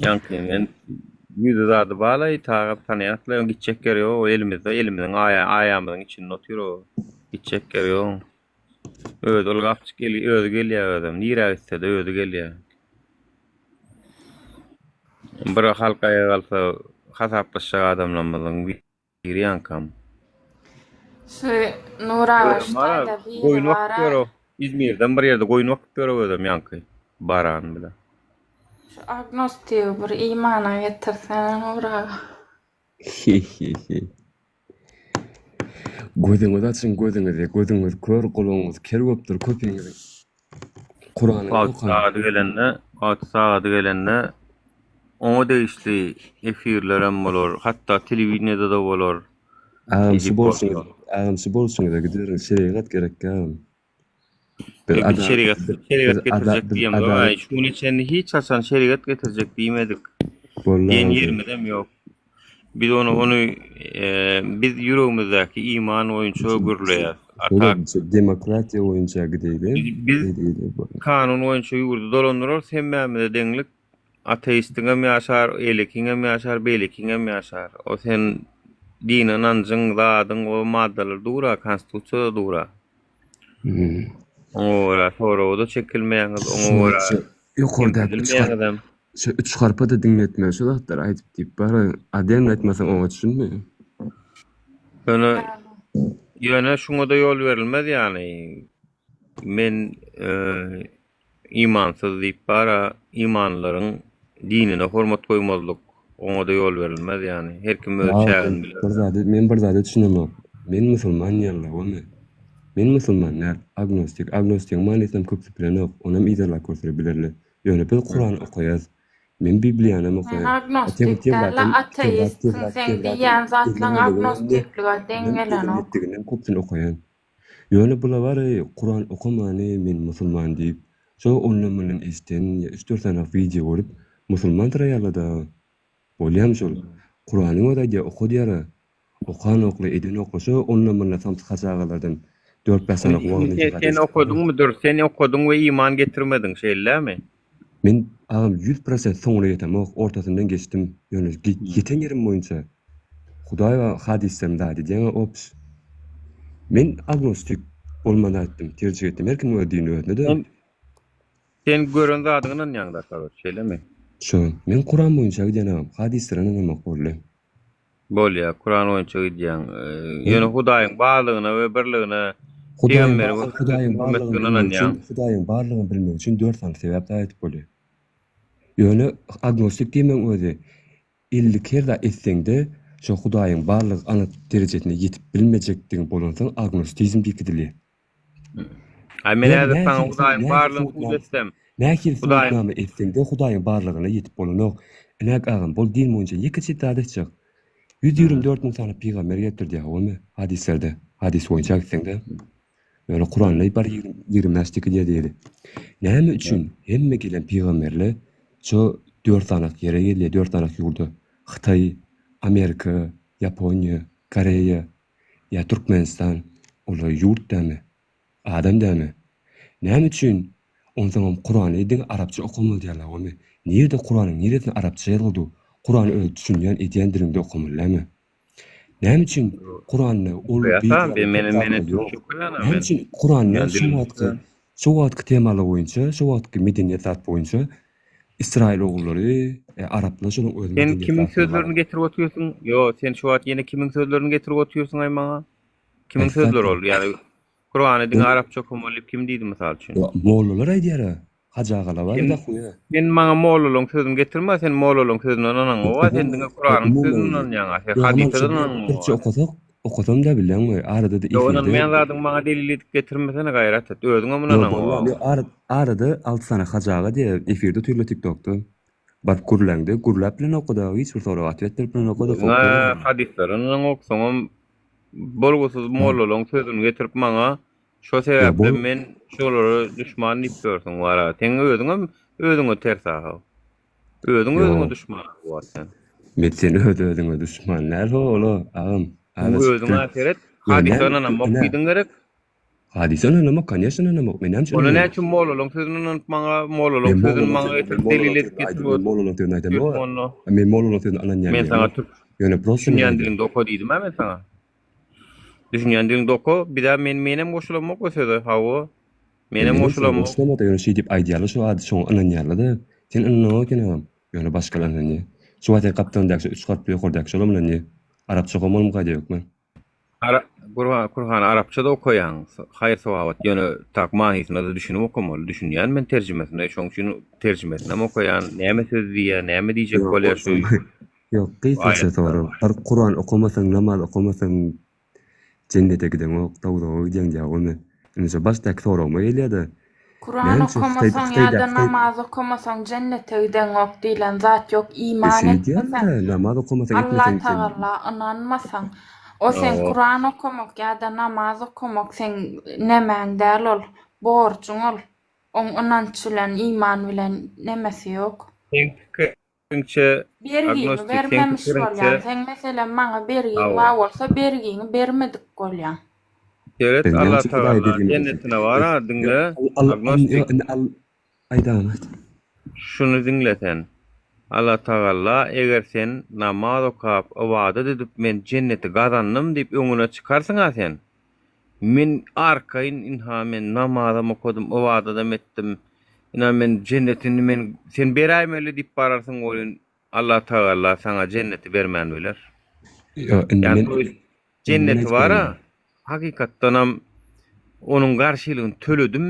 Ýaňky men ýüzi zady balaý tagat tanýasla gitjek ýeri ýok elimizde elimiziň aýa aýamyzyň içinde otyr o gitjek ýeri ýok. Özi ylgapjyk gel özi gelýär özem nirä gitsede özi gelýär. Bir halk aýaga galsa hasaplaşjak adamlarymyzyň biri ýaňkam. Şu Nur aga şu taýda biri Goýun bakyp bara. ýör o. Izmirden bir ýerde goýun bakyp ýör o özem ýaňky baran bile. Şu agnostigi bir imana getirsene Nur aga. Hihihi. Gözüňizi açyň gözüňizi, gözüňiz kör, gulagyňyz ker bolupdyr köpiňiziň. Kuranyňyzy Wagty okaň. sagady gelende, wagty sagady gelende oňa degişli efirlerem bolar, hatda telewideniýede-de bolar. Agam şu Nesip bolşuňyz, bolsa. agam şu bolşuňyza gidiberiň, şerigat gerek agam. Biz Biz adalat, şerigat, biz şerigat ada, getirjek biz diýemzok. adalat Aý, şu güne çenli hiç haçan şerigat getirjek diýmedik. Boldy Diýen agam. ýerimizem ýok. Biz ony ony e, biz ýüregimizdäki iman boýunça gürleýäs. A Şöyle tak şu demokratiýa boýunça gideýli. biz, biz Eýle bolýar. kanun boýunça ýurdy dolandyrarys, hemmämize deňlik. Ateistiňem ýaşar, eýlekiňem ýaşar, beýlekiňem ýaşar. O sen dine ynanjyň, zadyň o maddalar dur-a, konstitusiýada dur-a. Oňa görä soraga-da çekilmeýäňiz, oňa görä Şu ýokardaky üç harp, kemsidilmeýäňizem. şu üç harpa-da diňletme, şu zatlary aýdyp diýip bar-a, aden aýtmasaň oňa düşünmeýär. Ýöne, ýöne şuňa-da ýol berilmez ýaly. Men imansyz diýip bara imanlylaryň dinine hormat goýmazlyk oňada ýol berilmez ýany her kim öz Ýa çägini biler. bir zada men bir zada düşünemok. Men musulman diýerler bolmy? Men musulman däl, agnostik. Agnostigiň manysynam köpüsi bilenok, onam yzarlap görseler bilerler. Ýöne biz Kurany okaýas. Men Bibliýanam Sen okaýan. agnostik däl-de ateistsiň seň diýýän zatlaň agnostiklige deň gelenok. Etdiginden köpüsini okaýan. Ýöne bula bary Kuran okamany men musulman diýip, şo ondan mundan eşden ýa üç dört sany wideo görüp musulman syraýarlada. Bolýamy şol? Kuranyň özi aýdýar oka diýara. Okanokla edenokla şo ondan mundan samsyk hajy agalardan dört bäş sany wagyz nesihat Sen eşidip okadyňmy dur sen okadyň we iman getirmediň şeýle dälmi? Men agam 100% soňuna ýetemok ortasyndan geçdim ýöne ýeten ýerim boýunça Hudaý ba hadysdan zat edýäňä opş. Men agnostik bolmany aýtdym terjih etdim her kimiň öz dini özüne-de. Sen sen gören zadyňa ynanýaňda karoç şeýlemi? Şo men Kuran boýunça gidýän agam hadyslere ynanamok boldy. Bolýa Kuran boýunça gidýäň. Ýöne Hudaýyň barlygyna we birligine Hudaýyň pygamberiň bar Hudaýyň barlygyny Muhammedligine bilmek ynanýaň. üçin Hudaýyň barlygyny bilmek üçin dört sany sebäp zat aýdyp bolýar. Ýöne agnostik diýmegiň özi 52 her zat etseňde şo Hudaýyň barlygy anyk derejesine ýetip bilmejekdigiň bolansoň agnostizm diýip gidilýär. Aý men Ýöne häzir saňa nähili Hudaýyň nähili barlygyny subut subutnama etsem, nähili Hudaýyň subutnama etseňde Hudaýyň barlygyna ýetip bolanok. Inek agam bol din boýunça ýekeje zat aýtjak. 124 müň sany pygamber gelipdir diýýär howamy hadyslerde hadys boýunça gitseňde. Ýöne Kuranda bar 25 diki diýýär diýeli. Näme üçin hemme gelen pygamberler şo dört sanak ýere gelýär dört sanak ýurda Hytaý, Amerika, Ýaponiýa, Koreýa, Ýa Türkmenistan olar ýurt dämi? Adam dämi? Näme üçin onsoňam Kurany diňe arapça okamaly diýýärler gomy? Nirede Kuranyň niresinde arapça ýazgydy? Kurany öz düşünýän edýän diliňde okamaly dämi? Näme üçin Kuranda ol Okaýasam bir meni ýaly meni zatlar ýok? türkçe okaýanam Näme men. üçin Kuranda Men şu dilim wagtky şu wagtky temalar boýunça şu wagtky medeniýet zat boýunça Ysraýyl ogullary, araplar şolaryň öz Sen medeniýet kimiň zatlary bar. sözlerini getirip otyrsyň? Ýo, sen şu wagt ýene kimiň sözlerini getirip otyrsyň aý maňa? Kimiň Haýsy sözleri zatlar? ol? Ýa Kurany diňe Ol arapça okamaly diýip kim diýdi mysal üçin? Ýa, mollalar aýdýar-a. Hajy agalar bar Sen dahuýa. sen maňa mollalaryň sözüni getirme, sen mollalaryň sözüne ynanaňok-a, sen diňe Kuranyň sözüne ynanýaň-a, sen Ýa, hadysa-da şu ynanaňok-a. Türkçe okasak, okasam-da bilýäňmi, arada-da Ýok, efirde ynanmaýan zadyňy maňa delil edip getirmesene, gaýrat et. Özüňem Ýok, ynanaňok. bolýa, ýok, ara, arada alty sany hajy aga diýýär, efirde otyrlar TikTokda. Baryp gürläňde gürläp bilenokda hiç bir soraga otwet berip bilenokda Diňe hadyslara ynanaňok, soňam bolgusyz mollalaň sözüni getirip maňa şo sebäpli men şolara duşman diýip ýörsüň wara. Seň özüňem özüňe ters ahaw. Özüň özüňe duşman bu wagt sen. Men sen öz özüňe duşman däl ho ola agam. Özüňe seret, hadysa ynanamok diýdiň gerek. Hadysa ynanamok, koneşno ynanamok. Men näme üçin Onda näme üçin mollalaň sözüni ynanyp maňa, mollalaň sözüni maňa getirip delil edip getirip Men mollalaň sözüni aýdamok. Men mollalaň sözüni ynanýan. Men saňa türk Ýöne prosto düşünýän diliňde oka diýdim-ä men saňa. Düşünýän diliňde oka, bizä men menem goşulamok o söze, hawa. Menem goşulamok. Goşulamok-da, ýöne şeý diýip aýdýarlar şu ady şoňa ynanýarlar-da. Sen ynanaňok eken agam. Ýöne başgalar ynanýar. Şu wagt seň gapdalyňdaky şu üç harply ýokardaky şolam ynanýar. Arapça okamalymyka diýip hökman. Ara Gurhan Kurhany arapça-da okaýaň, haýyr sogawat, ýöne tak manysyna-da düşünip okamaly. Düşünýän men terjimesine, şoň üçin terjimesinem okaýan. Näme söz diýýär, näme diýjek Ýok, bolýar şu Ýok, gysgaça aýatda. sorag. Bir Kuran okamasaň, namaz okamasaň jennete gideňok, dowzaha gidýäň diýýär ony. Indi şo başdaky soragyma gelýär-de. Kuran Näme üçin Hytaý okamasaň Hytaýda ýa-da Hytaý namaz okamasaň jennete gideňok diýlen zat ýok E iman şeý etmeseň diýýär-de, namaz okamasaň Allah etmeseň sen Tagala ynanmasaň o seň Hawa. Kuran okamak ýa-da namaz okamak seň nemäň däl ol borjuň ol oň ynanç bilen iman bilen nemesi ýok. Seň pikiriňçe Bergiňi agnostik seň bermemiş pikiriňçe bolýaň seň meselem maňa bergiň Hawa. bar bolsa bergiňi bermedik bolýaň. Seret Biz näme Allah üçin Hudaýa Tagala bergimizi jennetine bar-a diňle Al agnostik. indi al aýt agam aýt. Şuny diňle sen. Allah Tagala eger sen namaz okap ybadat edip men jenneti gazandym diýip öňüne çykarsyň-a sen. Men arkaýyn ynha men namazam okadym ybadadam etdim. Ynha men jenneti indi men sen beräýmeli diýip bararsyň welin Allah Tagala saňa jenneti bermän biler. Ýok indi Ýani men to ýest jenneti bar-a, hakykatdanam onuň garşylygyny töledim,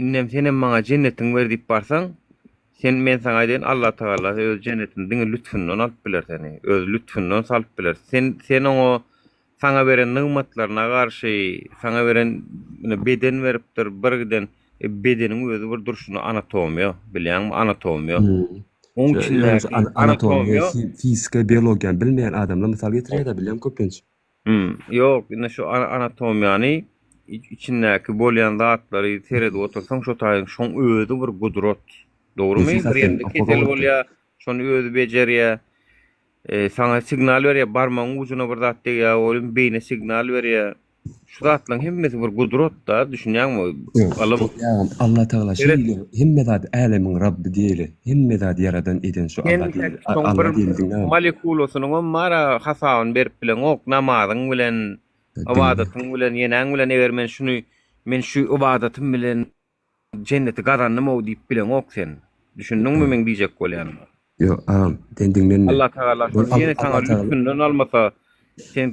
indem senem maňa jennetiňi ber diýip barsaň, sen men saňa aýdaýyn Allah Tagala öz jennetini diňe lütfünden alyp biler seni, öz lütfünden salyp biler. Sen sen oňa saňa beren nygmatlaryna garşy, saňa beren ine beden beripdir, bir giden e, bedeniň özi bir durşuna anatomiýa, bilýäňmi, anatomiýa. Oň Ýöne içindäki anatomiýa, anatomiýa fizika, biologiýany bilmeýän adamlar mysal getirýär-de, bilýän köplenç. Hmm, ýok, ine şu anatomiýany içindäki bolýan zatlary seredip otursaň, şo taýyň şoň özi bir gudrat. Dogrumy? Bir ýerinde kesel bolýar, şony özi bejerýär. E, saňa signal berýär, barmagyň ujuna bir zat degýär, ol beýne signal berýär. Şu zatlaryň hemmesi bir gudrat-da, düşünýäňmi? Ylym. Allah Tagala şeýle hemme zady älemiň Rabby diýeli, hemme zady ýaradan eden şu Allah diýeli. Allah diýeli diňe. Molekulasynyňam bar-a hasabyny berip bileňok, namazyň bilen, ybadatyň bilen, ýenäň bilen eger men şuny, men şu ybadatym bilen Jenneti gazandym-ow diýip bileňok sen. Düşündiňmi meň diýjek bolýanyma? Ýok, agam, sen diňlenme. Allah Tagala Bol şony ýene saňa Allah Tagala lütfünden almasa, sen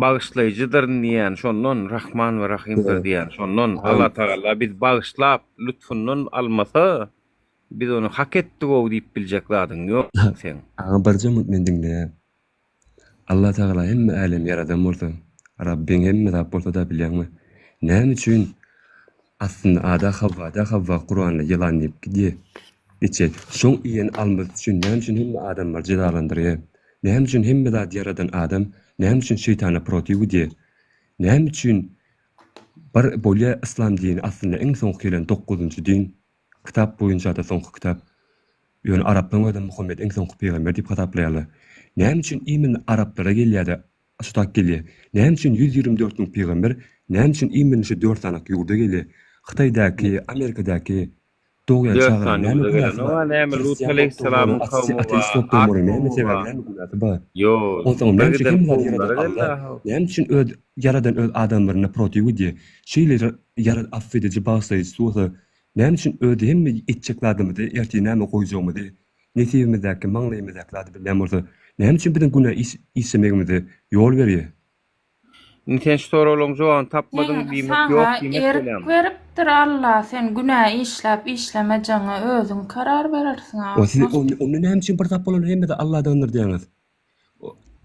bagyşlaýjydyryn diýýän şondan, Rahman we Rahymdyr diýýän şondan. Agam. Allah Tagala biz bagyşlap, lütfünden almasa, biz ony hak etdik-ow diýip biljek zadyň ýok seň. Agam birje minut meni diňle. Allah Tagala hemme älemi ýaradan bolsa, Rabbyň hemme zat bolsa-da bilýäňmi? Näme üçin aslynda Ada Hawwada Hawwa Kuranda ýylan diýip gidýä? Geçýä. Şoň iýen almasy üçin näme üçin hemme adamlary jezalandyrýa? Näme üçin hemme zady ýaradan adam näme üçin şeýtana protiw gidýä? Näme üçin bir bolýa yslam dini aslynda iň soňky gelen dokuzynjy din Kitap boýunça-da soňky kitap. Ýöne araplaryň özem Muhammedi iň soňky pygamber diýip hasaplaýarlar. Näme üçin imенно araplara gelýär-de şu tak gelýär? Näme üçin 124 müň pygamber näme üçin imенно şu dört sanak ýurda gelýär? Hytaýdaky, Amerikadaky dogýan Dört çagalaryň sany näme ýurda günäsi gelenok bar? a näme Lut Hristian bolup aleýhissalamyň dogýanlaryň, kowmy ateist bar, bolup at dogmaryň näme kowmy sebäbi, bar. näme günäsi bar? Ýo, Onsoňam bir näme üçin giden hemme zady kowumlara ýaradan geldi Allah a. näme üçin öz ýaradan öz adamlaryna protiw gidýär? Şeýle ýarad affediji, bagyşlaýjysy bolsa Näme üçin özi hemme etjek zadymyzy, ertir näme goýjagymyzy, nesibimizdäki, maňlaýymyzdaky zady bilýän bolsa, näme üçin biziň günä iş işlemegimize ýol berýär? Indi sen şu soraglaryň jogabyny tapmadyň Sen diýmek saňa ýok diýmek erk bolýamy? beripdir Alla sen günä işläp işlemejeňe özüň karar berersiň O siz agnostik. onda näme üçin bir zat bolanda hemmesi Alladandyr diýýäňiz?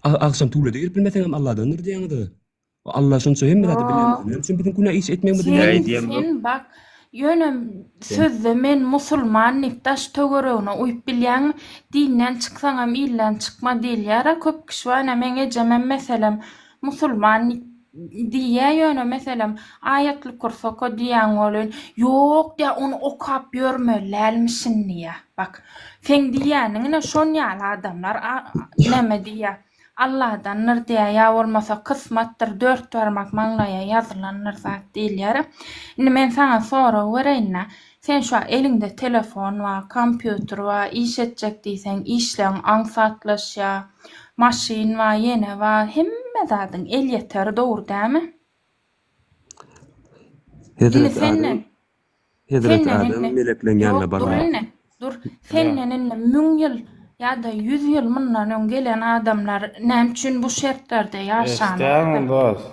Agşam tuwlede girip bilmeseňem Alladandyr diýýäňiz. Allah şonça hemme zady bilýän bolsa, näme üçin biziň günä iş etmegimizi Sen, näme sen bak, Ýöne sözde men musulman diýip daş töweregine uýup bilýäňmi? Dinden çyksaňam ilden çykma diýilýär-ä köp kişi bar ine meň ejemem meselem musulman diýip diýýä ýöne meselem aýatly kürsü oka diýýäň welin ýok diýýä ony okap ýörmeli dälmişin diýýä. Bak seň diýýäniň ine şon ýaly adamlar neme diýýä. Alladandyr diýýär, ýa bolmasa kysmatdyr, dört barmak maňlaýa ýazylandyr zat diýilýär. Indi men saňa sorag bereýin-dä. Sen şu wagt eliňde telefon bar, kompýuter bar, iş etjek diýseň, işleň aňsatlaşýar, maşyn bar, ýene bar, hemme zadyň elýeter, dogry dälmi? Indi Hezreti Adem senden Hezreti Senden Adem indi, melekleň ýanyna ýok, dur barman. indi, dur. Senden indi müň ýyl ýa-da ýüz ýyl mundan öň gelen adamlar näme üçin bu şertlerde Eşidýäňmi ýaşanokdy? dost?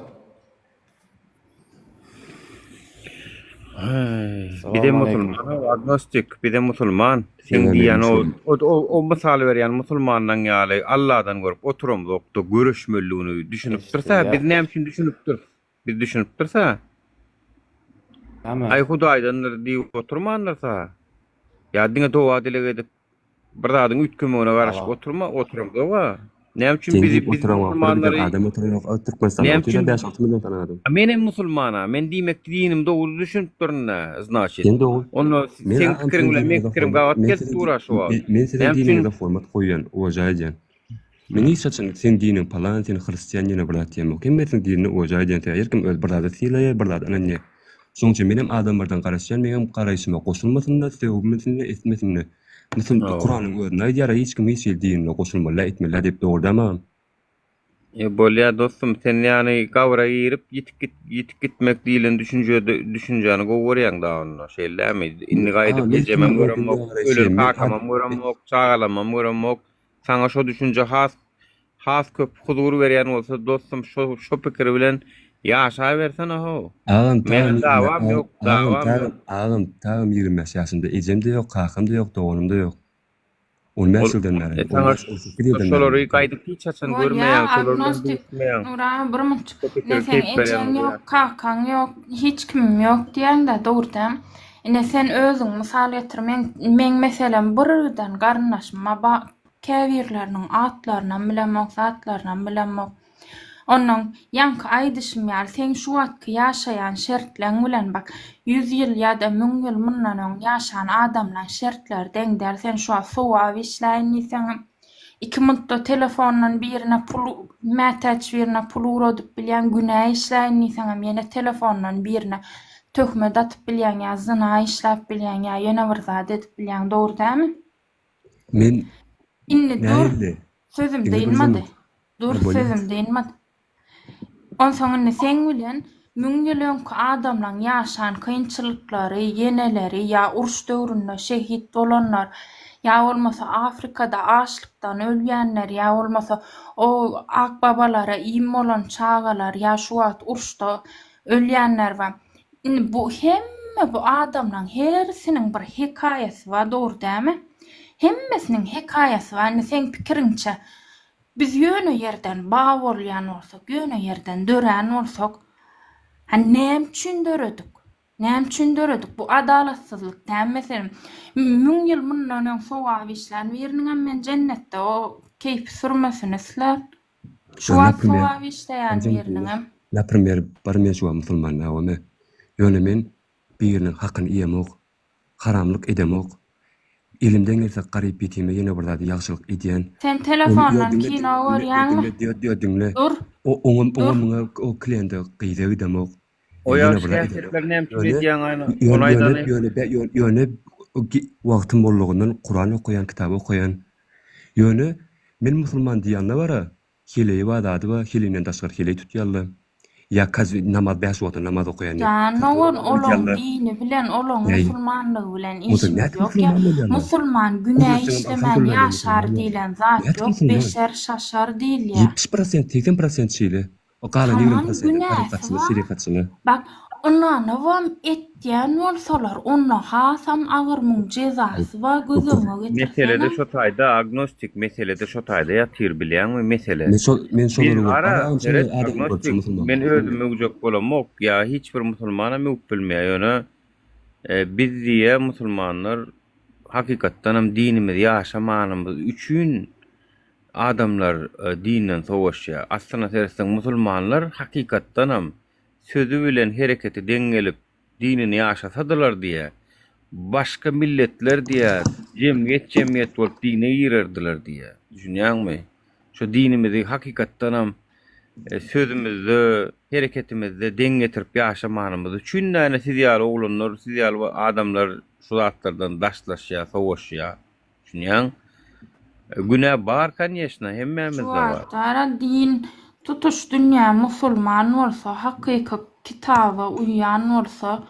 Bize Salam aleýkum. musulman agnostik, bize musulman. Seň Ýöne diýýän o men o o, o mysal berýän musulmanlaň ýaly Alladan görüp oturamzokda göreşmelidigini düşünipdiris-ä. Eşidilýär. Biz näme üçin düşünipdiris? Biz düşünipdiris-ä. Näme? Aý Hudaýdandyr diýip oturmandyrys-a. Ýa diňe doga-dileg edip bir zadyň üýtgemegine garaşyp Hawa. oturma, oturamzok-a. Näme üçin Sen bizi diýip biz oturan wagtda bir musulmanlary giden adam oturan ýok. Türkmenistanda näme otyr-da üçin 5-6 million sany adam. A menem musulman-a. Men diýmek dinim dogry düşünipdirin-dä, znaçit. Sen dogry. Onda Men seň agam pikiriň seň bilen meň diniňize pikirim hormat gabat men gelip siziň dur-a şu wagt. men siziň Näme üçin diniňize hormat goýýan, uwaža edýän. Men hiç haçan seň diniň palan, sen hristian ýene bir zat diýemok. Hemmesiniň dinine uwaža edýän sebäbi her kim öz bir zada sylaýar, bir zada ynanýar. Şoň üçin menem adamlardan garaşýan meňem garaýşyma goşulmasynlar, sögmesinler, etmesinler. Musul Hawa. Kuranyň özünde aýdýar hiç kim hiç hili dinine goşulmaly etmeli däl diýip dogry dämi agam? E bolýa dostum sen ýany gabra girip ýitip git ýitip gitmek diýlen düşünjede düşünjäni gowy görýäň da onda şeýle dämi? Indi Agam gaýdyp men ejemem kimiň göremok, dünýä ölen garaýşy men kakamam göremok, çagalamam göremok. Saňa şo düşünje has has köp huzur berýän bolsa dostum şo şo pikir bilen ýaşabersene how. Agam Meniň tagam dawam ýigrimi ýok, agam dawam tagam ýok. agam tagam 25 ýaşymda ejem-de ýok, kakam-da ýok, doganym-da ýok. 15 Ol ýyldan bäri, e, saňa 15 18 ýyldan bäri şolary ýok. gaýdyp hiç haçan Bolýa, görmeýäň, şolar bilen agnostik. duşmaýaň. Nura bir munça. Şo Ine pikiri seň keýp berýän ejeň bolýar. ýok, kakaň ýok, hiç kimim ýok diýýäň-dä, dogry dämi? Ine sen özüň mysal getir, meň meň meselem birgiden garyndaşym bar, ba käbirleriniň atlarynam bilemok, zatlarynam bilemok. Onnoň, ýaňky aýdyşym ýaly, seň şu wagtky ýaşaýan şertleň bilen, bak, ýüz ýyl ýa-da müň ýyl mundan öň ýaşan adamlaň şertleri deň däl. Sen şu wagt sowap işläýin diýseňem, iki minutda telefondan birine pul, mätäç birine pul ugradyp bilýäň, günä işläýin diýseňem, ýene telefondan birine töhmet atyp bilýäň ýa zyna işläp bilýäň ýa ýene bir zat edip bilýäň. Dogry dälmi? Men Indi dur, nähili? sözüm Diňle bir dynmady. minut. Dur, Ha, bolýar. sözüm dynmady. Onsoň indi seň bilen müň ýyl öňki adamlaň ýaşan kynçylyklary, ýeneleri ýa uruş döwründe şehit bolanlar, ýa bolmasa Afrikada açlykdan ölýänler, ýa bolmasa o akbabalara iým bolan çagalar, ýa şu wagt uruşda ölýänler bar. Indi bu hemme bu adamlaň hersiniň bir hekaýasy bar dogry dämi? Hemmesiniň hekaýasy bar indi seň pikiriňçe biz ýöne ýerden ba bolýan bolsak ýöne ýerden dörän bolsak ha näme üçin döredik? Näme üçin döredik? Bu adalatsyzlyk dämi meselem müň ýyl mundan öň sogap işlän biriniňem men jennetde o keýpi sürmesini islän. Şu Ýa wagt naprimer, sogap işleýän Hajam biriniňem. Naprimer, bir men şu wagt musulman däweme. Ýöne men biriniň hakyny iýemok. Haramlyk edemok. Elimden gelse garyp ýetime ýene bir zady ýagşylyk edýän. Sen Ony ýo telefondan diňle kino diňle diňle görýäňmi? diňle ýo diňle. Dur. O oňa oňa Dur. muňa o kliende gyza gidemok. O Ýene ýagşy bir zat edemok. häsiýetleri näme üçin Ýöne edýäň aýna? ýöne Ony ýöne aýdany. ýöne ýöne wagtym bollugyndan Kuran okaýan, kitap okaýan. Ýöne men musulman diýende bara heleýi bar zady bar heleýinden daşgary heleý tutýarlar. Ýa kazy namaz bäş wagta namaz okaýan diýip Jan dogan olaň aýdýarlar. dini bilen olaň Äý. musulmanlygy bilen Onda işimiz nädip ýok ýa musulman bolýarlar? musulman günä Gürleseňem işlemän alhamdulillah diýen ýaşar musulman ýok. diýlen zat Nädip ýok musulman? beşer şaşar diýilýä. 70 prosent 80 prosent şeýle. O galan 20 Tamam prosenti günäsi tarykatçylar, bar. şerikatçylar. Bak ynanybam etýän bolsalar onda hasam agyr muň jezasy bar göz öňüňe Meselede getirsene. şo taýda agnostik meselede şo taýda ýatyr bilýäňmi mesele. Men şol men Biz şolary görüp ara agam şeýle seret adam görüp agnostik musulman. men özüm möwjek bolamok ýa hiç bir musulmanam öwüp bilmeýär ýöne. Biz diýýär musulmanlar hakykatdanam dinimizi ýaşamanymyz üçin adamlar dinden sowaşýar. Aslyna seretseň musulmanlar hakykatdanam sözi bilen hereketi deň gelip dinini ýaşasadylar diýýär. Başga milletler diýýär jemgyýet jemgyýet bolup dine girerdiler diýýär. Düşünýäňmi? Şu dinimizi hakykatdanam sözümizde, hereketimizde deň getirip ýaşamanymyz üçin ine siz ýaly oglanlar, siz ýaly adamlar şu zatlardan daşlaşýar, sowaşýar. Düşünýäň? Günä bar konýeşna, hemmämizde Şu bar. wagtara din tutuş dünýä musulman bolsa, hakyky kitaba uýýan bolsa,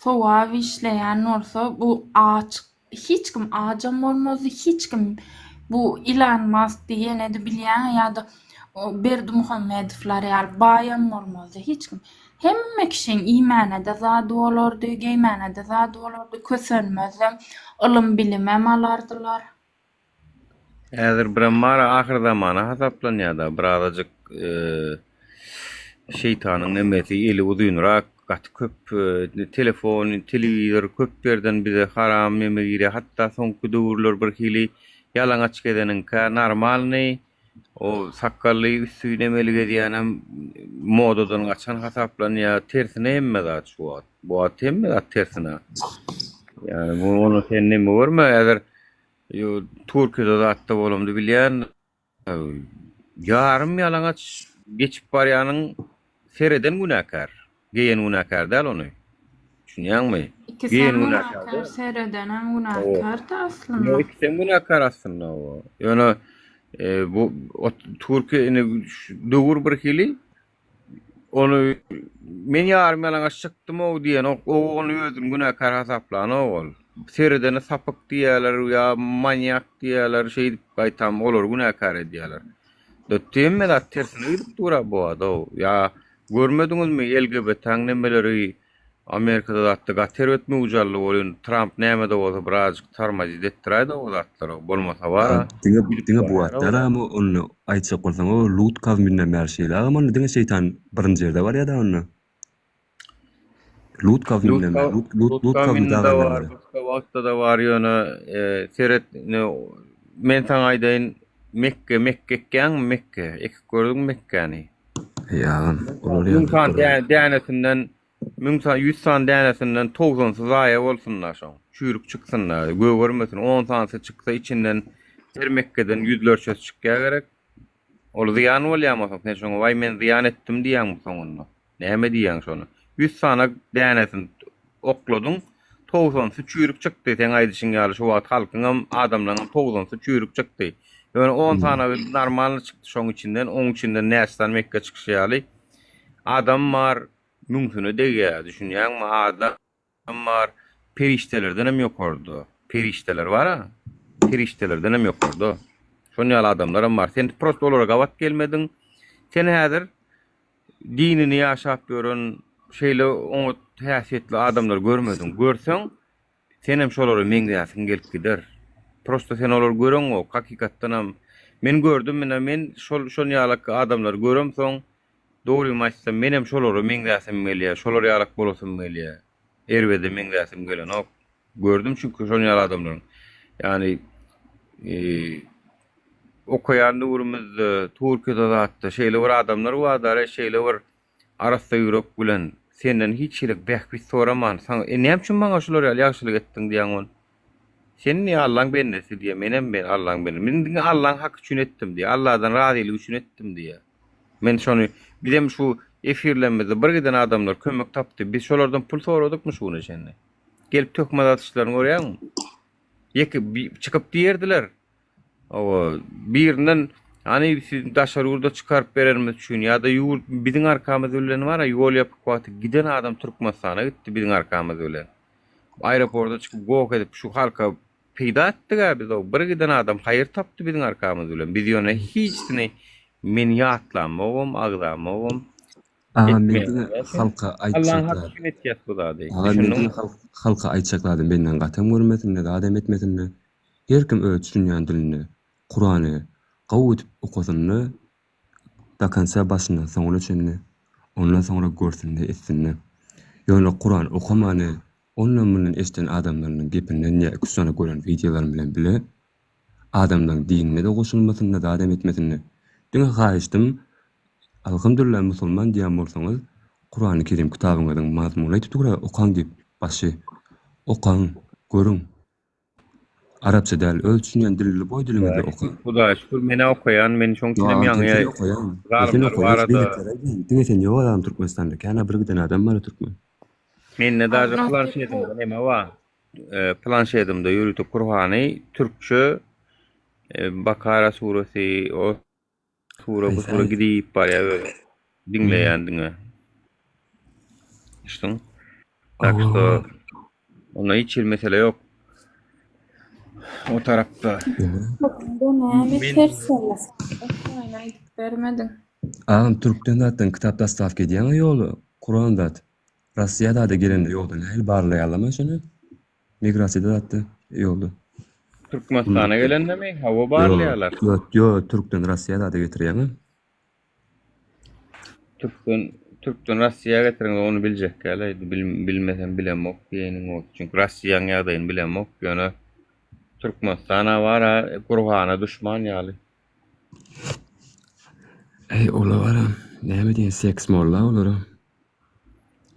sogap işleýän bolsa bu aç Hiç kim ajam bolmazdy, hiç kim bu Ilan Mask diýenedi bilýäňä ýa-da Berdimuhamedowlar ýaly baýam bolmazdy hiç kim. Hemme kişiň iýmänede zady bolardy, geýmänede zady bolardy, kösenmezdem, ylym-bilimem alardylar. Häzir birem bar ahyrzamana hasaplanýada birazajyk şeýtanyň nemesi eli uzynrak gaty köp telefon telewizor köp ýerden bize haram neme girýär hatda soňky döwürler bir hili ýalaňaç gezeniňkä normalnyý o sakgally üsti nemeli gezýänem modadan gaçan hasaplanýar tersine hemme zat şu wagt bu wagt hemme zat tersine ýani ony sen neme görme häzir Ýo, Türkiýede zatda bolamda bilýän. Ýarym ýalaňaç geçip barýanyň sereden günäkär. Geýen günäkär däl ony. Düşünýäňmi? Ikisem Geýen günäkär günäkär, däl. seredenem Hawa. günäkär-de Ýo, aslynda. ikisem günäkär aslynda. Hawa. Ýöne e, bu o Türkiýe indi döwür bir hili Ony men ýarym ýalaňaç çykdym-ow diýenok, o ony özüni günäkär hasaplanok ol. Seredene sapyk diýýärler ýa manýak diýýärler, şeýdip gaýtam olary günäkär edýärler. Dötdi hemme zat tersine gidip dur-a bu wagt-ow. Ýa görmediňizmi LGBT-niň nemeleri Amerikada zatda gaty erbet möwç aldy welin Tramp näme-de bolsa birazjyk tormozit etdiräýdi o zatlary, bolmasa bar-a Diňe gidip diňe bu barýar wagt däl agam onda aýtjak bolsaň o Lut kawminden bäri şeýle agam onda diňe şeýtan birinji ýerde barýada onda. Lut Lut kawminden bäri Lut Lut Lut Lut kawmi kawminde-de dagandan bar, bäri. başga wagtda-da bar ýöne seret ine men saňa aýdaýyn Mekge mekge ekýäňmi mekge ekip gördüňmi mekgäni? Eý agam olar Müň ýaly sany bir dänesinden Müň sany, ýüz sany dänesinden togsansy zaýa bolsun-da şoň. Çüýrük çyksyn-da, gögermesin. On sanysy çyksa içinden her mekgeden ýüzlerçesi çykýa gerek. Ol zyýan bolýamy soň? Sen şoňa waý men zyýan etdim diýýäňmi soňunda? Näme diýýäň şony? Ýüz sany dänesini okladyň, togsansy çüýrük çykdy. Seň aýdyşyň ýaly şu wagt halkyňam, adamlaňam togsansy çüýrük çykdy. Ýöne on sany normalny çykdy şoň içinden, oň içinden näçe sany mekge çykyşy ýaly. Adam bar, müňsüne degýär, düşünýäňmi? Adam bar, perişdelerdenem ýokarda. Perişdeler bar-a, perişdelerdenem ýokarda. Şon ýaly adamlaram bar. Sen prosto olara gabat gelmediň. Sen häzir dinini ýaşap ýören şeýle oňat häsiýetli adamlary görmediň. Görseň, Senem şolara meňzäsiň gelip gider. Prosto sen olary göreňok, hakykatdanam men gördüm ine men şol şon ýalak adamlary göremsoň dogrymy aýtsam menem şolara meňzäsim gelýär, şolar ýalak bolasym gelýär. Erbede meňzäsim gelenok. Gördüm çünki şon ýaly adamlaryň. Ýagny okaýan döwrümizde Türkiýede zatda şeýle bir adamlar bardy, şeýle bir Arassa ýürek bilen, senden hiç hili bähbit soraman, saňa, E, näme üçin maňa şular ýaly ýagşylyk etdiň diýýäň ony. Sen diýýär, Allaň bendesi diýýär, menem men Allaň bendesi. Men diňe Allaň haky üçin etdim diýýär, Alladan razylyk üçin etdim diýýär. Men şony, bizem şu efirlerimizde bir giden adamlar kömek tapdy. Biz şolardan pul soradykmy şu güne çenli? Gelip töhmet atyşlaryny görýäňmi? Ýeke çykyp diýerdiler. Hawa, birinden hany siz daşary ýurda çykaryp berenimiz üçin ýa-da ýurt biziň arkamyz bilen bar-a ýol ýapyk wagty giden adam Türkmenistana gitdi biziň arkamyz bilen. Aeroporta çykyp goh edip şu halka peýda etdik-ä biz o bir giden adam haýyr tapdy biziň arkamyz bilen. Biz ýöne hiçsini men ýatlamogam, agzamogam. Agam men Etmeýän diňe däl. halka Allaň aýtjak haky zat. üçin etýäs bu zady. Agam men Düşündiňmi? diňe halka aýtjak zadym menden gatam görmesinler, zadam etmesinler. Her kim öz düşünýän dilinde Kurany gowy edip okasynda do konca başyndan soňuna çenli ondan soňra görsünde etsinde. Ýöne Kurany okamany. Ondan mundan eşiden adamlarynyň gepinden ýa iki-üç sany gören wideolarym bilen bile adamlaryň dinine-de goşulmasynda zadam etmesinde. Diňe haýyşdym Alhamdulillah musulman diýýän bolsaňyz Kurany Kerim kitabyňyzyň mazmuny aýdyp dur-a okaň diýip başy okaň görüň Arapça däl öz düşünýän dil lýuboý diliňizde okaň. Hudaýa şükür menä okaýan men şoň üçinem Ýa ýaňy sen okaýaň. Ýa sen zalymlar okaýaň barada beýlekiler aýdýan. Diňe sen ýok adam Türkmenistanda kän-ä bir giden adam bar türkmen. Mende daže Agnostik bu. planşetimde neme bar planşetimde ýörite Kurhany türkçe Bakara suresi o Sura bu Haýsy sura aýat? gidip barýar özi. Diňleýän diňe. Düşdüň? Tak Hawa, şto hawa. onda hiç hili mesele ýok. O tarapda. Bu näme Men ters sözleseň? Aýdyp aýdyp bermediň. Agam türkden zatdan kitap dastavka edýäňä ýola Kuran zat. Rossiýa zada gelende ýolda nähili barlaýarlama şony? Migrasiýada zatda ýolda. Türkmenistana gelendemi? Hawa barlaýarlar. Ýok, ýok, türkden Rossiýa zada getirýäňä. Türkden Türkden Rossiýa getiriňde ony biljek däl. Bilmesem bilemok diýeniň bol. Çünki Rossiýaň ýagdaýyny bilemok. Ýöne Türkmenistana bar-a Gurhana duşman ýaly. Eý ola baram näme diýen seks molla olara.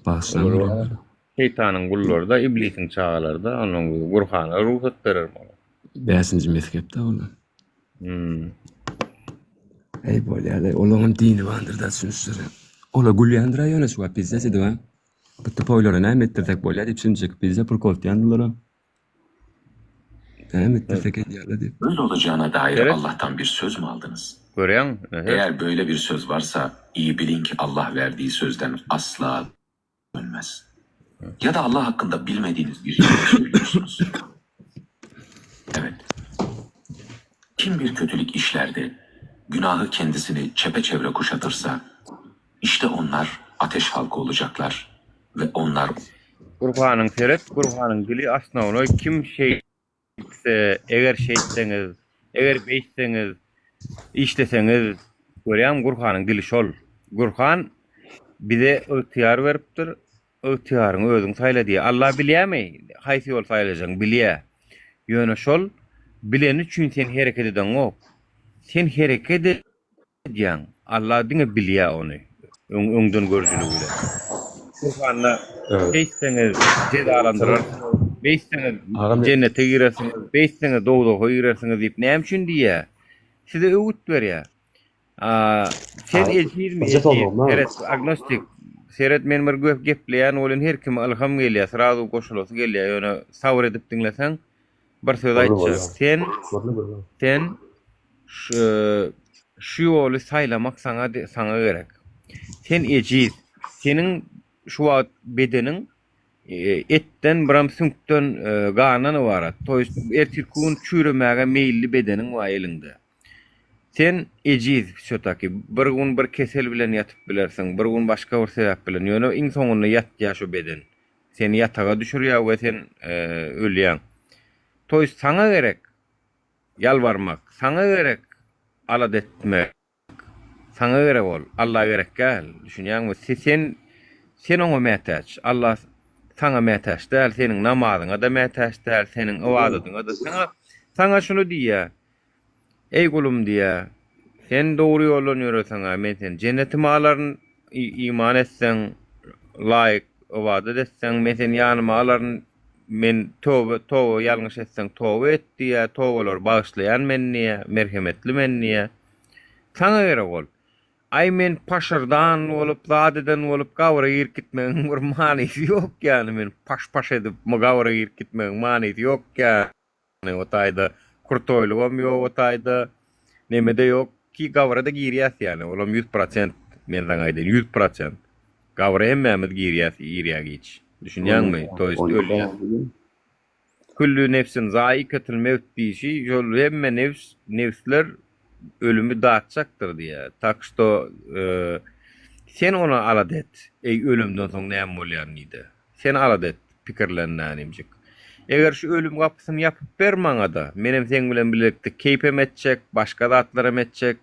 Bagyşlaň Olar olara. Şeýtanyň gullary-da, iblisiň çagalary-da, ondan Gurhana rugsat berermi olar? Bäşinji mezhepde olar. Hmm. Eý bolýa-da, olaňam dini bardyr-da düşünişleri. Olar gülýändir-ä ýöne şu wagt pizdes edip-ä. Bu tupoýlara näme etdirsek bolýa diýip şinjik pizde pul koltýandylar olara. Näme etdirsek edýärler diýip. Böyle olacağına dair Seret. Allah'tan bir söz mü aldınız? Görýäň, ine. Eğer böyle bir söz varsa iyi bilin ki Allah verdiği sözden asla dönmez. Ya da Allah hakkında bilmediğiniz bir şey söylüyorsunuz. Evet. Kim bir kötülük işler de günahı kendisini çepeçevre kuşatırsa işte onlar ateş halkı olacaklar ve onlar Gurhanyň seret, Gurhanyň dili osnownoý kim şeýtse, eger şeýtseňiz, eger beýtseňiz, işleseňiz, görýäňmi Gurhanyň dili şol. Gurhan bize ygtyýar beripdir, ygtyýaryňy özüň saýla diýýär. Allah bilýärmi haýsy ýol saýlajagyňy? Bilýär. Ýöne şol bileni üçin sen hereket edeňok. Sen hereket edýäň. Allah diňe bilýär ony. Öň öňden görüjiligi bilen. Gurhanda beýtseňiz jezalandyrarsyňyz, beýtseňiz jennete girersiňiz, beýtseňiz dowzaha girersiňiz diýip näme üçin diýýär? Size öwüt berýär. Sen ejizmi ejiz? Seret agnostik. Seret men bir gepleýän welin her kime ylham gelýär, srazu goşulasy gelýär. Ýöne sabyr edip diňleseň bir söz aýtjak. Sen sen şu ýoly saýlamak saňa saňa gerek. Sen ejiz. Seniň şu wagt bedeniň etden biram süňkden gandan ybarat. To ýest ertirki gün çüýremäge meýilli bedeniň bar eliňde. Sen ejiz wsýotaki. Bir gün bir kesel bilen ýatyp bilersiň, bir gün başga bir sebäp bilen. Ýöne iň soňunda ýatýar şu beden. Seni ýataga düşürýär we sen ölýäň. To ýest saňa gerek Ýalbarmak, saňa gerek alada etmek, saňa gerek ol, Alla gerek däl, düşünýäňmi? Sen sen oňa mätäç, Alla saňa mätäç däl, seniň namazyňa-da mätäç däl, seniň ybadatyňa-da. Saňa saňa şuny diýýär, Eý gulum diýýär, sen dogry ýoldan ýöreseň-ä, men seni jennetime alaryn, iman etseň, laýyk ybadat etseň, men seni ýanyma alaryn, Men toba, toba ýalňyş etseň toba et diýýär, tobalary bagyşlaýan men diýýär, merhemetli men diýýär. Saňa gerek ol. Aý men paşyrdan bolup, zat eden bolup gabra girip gitmegiň bir manysy ýok ýany men paş-paş edip gabra girip gitmegiň manysy ýok ýany. O taýda krutoýlygam ýok o taýda nemede ýok ki gabra-da girýäs ýany olam 100% men saňa aýdaýyn 100% gabra hemmämiz girýäs ir ýa giç düşünýäňmi to ýest ölýäs küllü nefsin zaikatul mewt diýşi şol hemme nefs nefsler ölümi datjakdyr diýýär tak şto sen ony alada et eý ölemden soň näme bolýan diýdi. Sen alada et, pikirlen Nanimjik. Eger şu ölüm gapysyny ýapyp ber maňa-da, menem seň bilen bilelikde keýpem etjek, başga zatlaram etjek.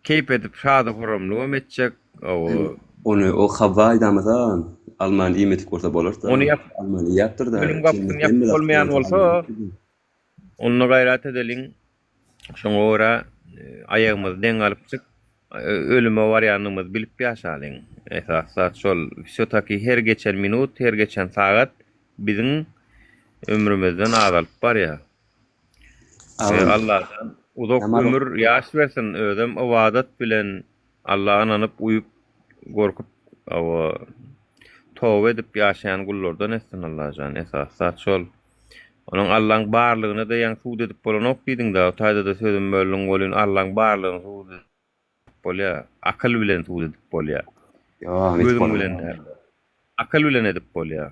Keýp edip şady-horramlygam etjek. Hawa. Ony o Hawwa aýdamyza. Almany iýmedik bolsa bolar-da. Ony ýap. Almany iýäpdir-da. Ölüm gapysyny ýapyp bolmaýan bolsa, onda gaýrat edeliň. Şoňa görä aýagymyzy deň alypjyk, ölüme barýanymyzy bilip ýaşalyň. Esasy zat şol. Wsýo-taki her geçen minut, her geçen sagat biziň ömrümizden azalyp barýar. Allajan uzak ömür, ýaş bersin, özem ybadat bilen Allaha ynanyp, uýup, gorkup, hawa, toba edip ýaşaýan gullardan etsin Allajan, esasy zat şol. Onuň Allaň barlygyny-da ýaňy subut edip bolanok diýdiň-dä, o taýda-da sözümi böldüň welin Allaň barlygyny subut edip bolýar, akyl bilen subut edip bolýar. Ýok, edip Gözüň bolanok. bilen däl. Akyl bilen edip bolýar.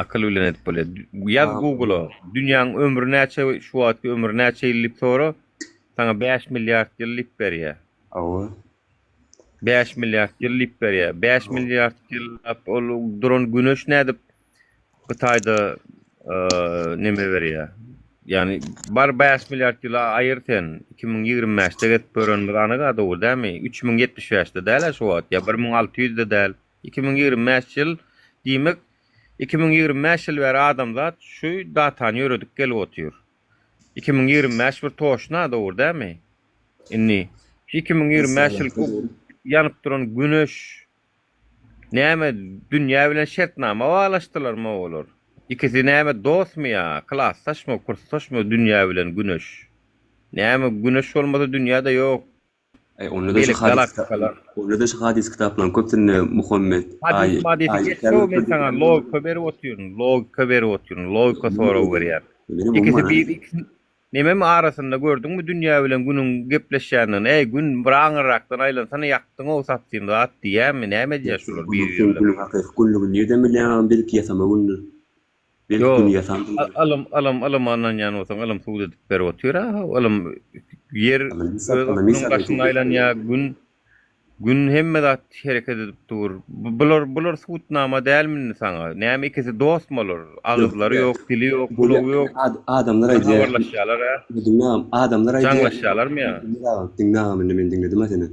Akyl bilen edip bolýar. Ýaz Google-a, dünýäň ömri näçe, şu wagtky ömri näçe ýyl diýip sora, saňa 5 milliard ýyl diýip berýär. Hawa. 5 milliard ýyl diýip berýär. 5 milliard ýyllap ol duran güneş nädip bu taýda neme berýär? Ýagny bar 5 milliard ýyla aýyr sen. 2025-de gezip görenimiz anyga dogry dälmi? 3075-de däl-ä şu wagt ýa 1600-de däl. 2025 ýyl diýmek 2025 ýyl bäri adamzat şu datany ýöredip gelip otyr. 2025 bir toşna dogry dälmi? Indi şu 2025 ýyl ýanyp duran güneş näme dünýä bilen şertnama baglaşdylarmy olar? Ikisi näme dostmy ýa klasdaşmy, kursdaşmy dünýä bilen güneş? Näme güneş bolmasa dünýä-de ýok. Aý onda-da şu Beýleki hadys galaktikalar. onda-da şu hadys kitaplaryň köpüsinde Muhammet Hadys aý madysy aý geç şo men saňa logika berip otyryn. Logika berip otyryn. Logika sorag berýän. Menem Ikisi umuman bir ikisi nememi arasynda gördüňmi dünýä bilen günüň gepleşýändigini eý gün bir aňyrrakdan aýlansana ýakdyňow sapsym zat diýýämi näme edýär şular Sen bir biri bilen. günüň hakyky günlügini nirden bilýäň belki ýasama gündür. Belki Ýok, güni ýasandyr. ylym, ylym, ylyma ynanýan bolsaň, ylym subut edip berip otyr-a. Ylym Ýer öz okunyň daşynda aýlanýar, Gün, Gün hemme zat hereket edip dur. Bular, bular subutnama dälmi indi saňa? Näme ikisi dostmy olar? Agyzlary ýok, dili ýok, gulagy ýok. Adamlar aýdýar. Habarlaşýarlar-a. Diňle agam, adamlar aýdýar. Jaňlaşýarlarmy ýa? Diňle agam, diňle agam indi men diňledim-ä seni.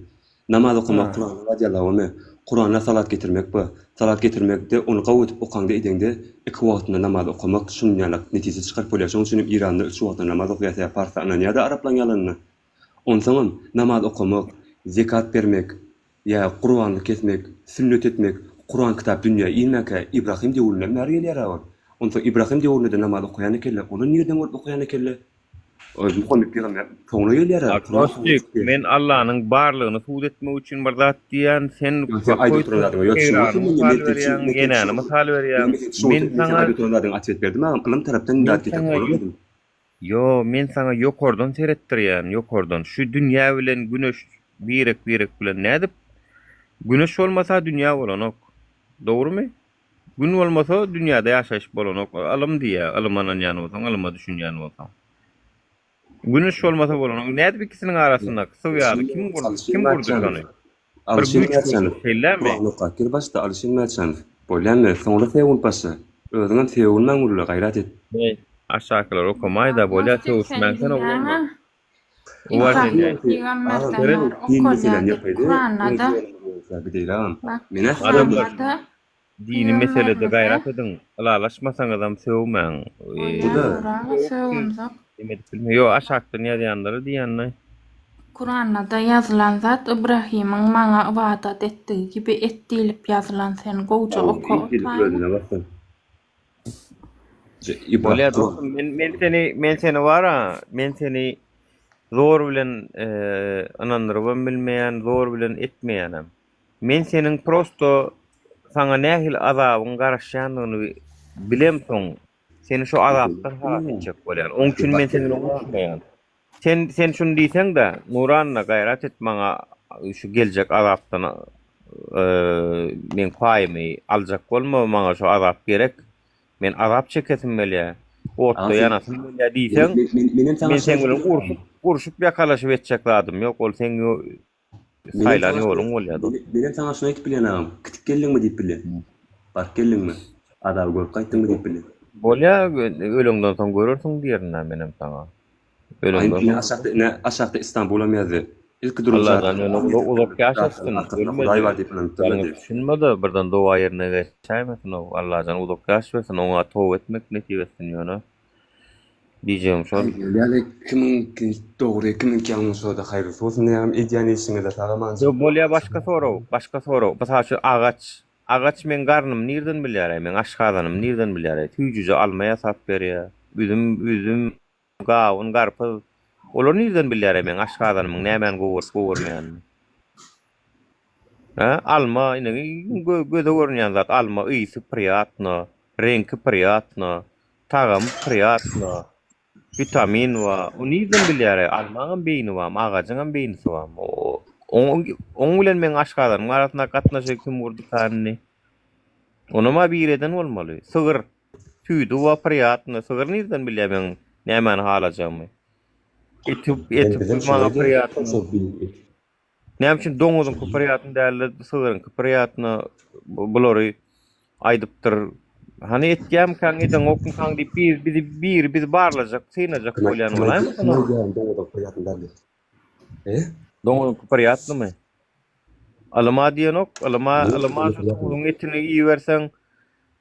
Namaz okamak Kuranda bar diýýärler ome. Kuranda salat getirmek bar. Salat getirmekde ony gowy edip okaňda edeňde iki wagtynda namaz okamak şunuň ýalak netije çykaryp bolýar. Şonuň üçinem Iranda üç wagtynda namaz okaýar sebäbi parsa ynanýarda araplaň ýalanyna. Onsoňam namaz okamak, zekat bermek, ýa gurbanlyk kesmek, sünnet etmek Kuran kitap dünýä inmänkä Ibrahim döwründen bäri gelýär-ä ol. Onsoň Ibrahim döwründe-de namaz okaýan ekenler. Olar nirden görüp okaýan ekenler? Muhammet pygamber soňra gelýär-ä. Agnostik, men Allanyň barlygyny subut etmek üçin bir zat diýýän, sen Sen aýdyp oturan zadyňa ýok, Eýrany mysal berýäň, enäni mysal berýäň, men saňa aýdyp oturan zadyňa otwet berdim agam, ylym tarapdan zat getirip bolar dedim. Ýo, men saňa ýokardan seretdirýän, ýokardan. Şu dünýä bilen güneş birek-birek bilen nädip Güneş bolmasa dünýä bolanok. Dogrumy? Gün bolmasa dünýäde ýaşaýyş bolanok. Ylym diýýär, ylyma ynanýan bolsaň, ylyma düşünýän bolsaň. Güneş bolmasa bolanok. Nädip ikisiniň arasyndaky syw ýaly kim gurdy, kim gurdy şony? Bir Alyşir güýç gurdy, Mätjanow. şeýlemi? Kurany okap gir başda Alyşir Mätjanow. Bolýamy? Soňra sögün başla. Özüňem sögünmäň ulla gaýrat et. Heý, aşakylary okamaýda bolýa Agnostik sen sögüşmäň sen bilýäňä. oglanlar. Uwaženiýe. Ibrahim pygamberden bäri okalýar diýip Kuranda-da Bak Adamlar Kuranda-da dini meselede pygamberimize gaýrat ediň, ylalaşmasaňyzam sögmäň. Bolýar Nuraga sögümzok. Neme edip bilme. Ýok, aşakdan ýazýanlara diýýänlaý. Kuranda-da ýazylan zat Ybrahymyň maňa ybadat etdigi gibi et diýlip ýazylan sen gowja oka otaýyny. Bolýar dostum, men men seni men seni bara, men seni zor bilen ynandyrybam bilmeýän, zor bilen etmeýänem. Men seniň prosto saňa nähili azabyň garaşýandygyny bilemsoň, seni şo azapdan halas etjek bolýan. Oň üçin men seni bilen uruşmaýan. Sen sen şuny diýseň-de, Nuranna gaýrat et maňa şu geljek azapdan meň paýymy aljak bolma, maňa şu azap gerek. Men azap çekesim gelýär. Otda ýanasym gelýär diýseň, men seň bilen urşup, urşup ýakalaşyp etjek zadym ýok. Ol seň saýlan ýoluň bolýar dost. Menem saňa şuny aýdyp bilýän agam, kitik geldiňmi diýip bilýän. Baryp geldiňmi? Azaby görüp gaýtdyňmy diýip bilýän. Bolýar, öleňden soň görersiň diýerin-dä menem saňa. Öleňden soň. Aşakda, ine, aşakda Istanbulam ýazdy. Ilki durmuş Allajan ýöne uzak ýaşatsyn, Hudaý bar diýip ynanypdyrlar Ýalňyş diýip. düşünme-de, birden doga ýerine geçäýmesin-ow. Allajan uzak ýaş bersin, oňa toba etmek nesip etsin ýöne. Diýjegim şol. Ýaly kimiňki dogry, kimiňki ýalňyş bolsa haýyrlysy bolsun diýýärin. Edýän işiňizde sag-aman. Ýok bolýa başga sorag, başga sorag. Mysal üçin agaç. Agaç meň garnymy nirden bilýäraý, meň aşgazanymy nirden bilýäraý? Süýjüje alma ýasap berýä. Üzüm, üzüm, gawun, garpyz. Olar nirden bilýäraý meň aşgazanymyň nämäni gowuryp gowurmaýanyny? Hä? Alma, ine iň göze görünýän zat alma, ysy priýatno, reňki priýatno. Tagamy priýatno. Witamin bar. O nirden bilýär-aý? Almaňam beýni barmy, agajyňam beýnisi barmy? Oň oň bilen meň aşgazanymyň arasyndaky gatnaşygy kim gurduka indi? Onam-a biri eden bolmaly. Sygyr. Süýdi bar, priýatno. Sygyr nirden bilýär meň nämäni halajagymy? Eti eti maňa priýatno. Näme üçin doňuzyňky priýatny dälde sygyryňky priýatny bulary aýdypdyr. Hany etýämikaň edeňokmykaň diýip bir bizi biri bizi barlajak synajak bolýan bolaýmasyn o? Doňuzyňky priýatny däl diýip. E? Doňuzyňky priýatnymy? Ylyma diýenok, ylyma ylyma şu doňuzyň etini iýiberseň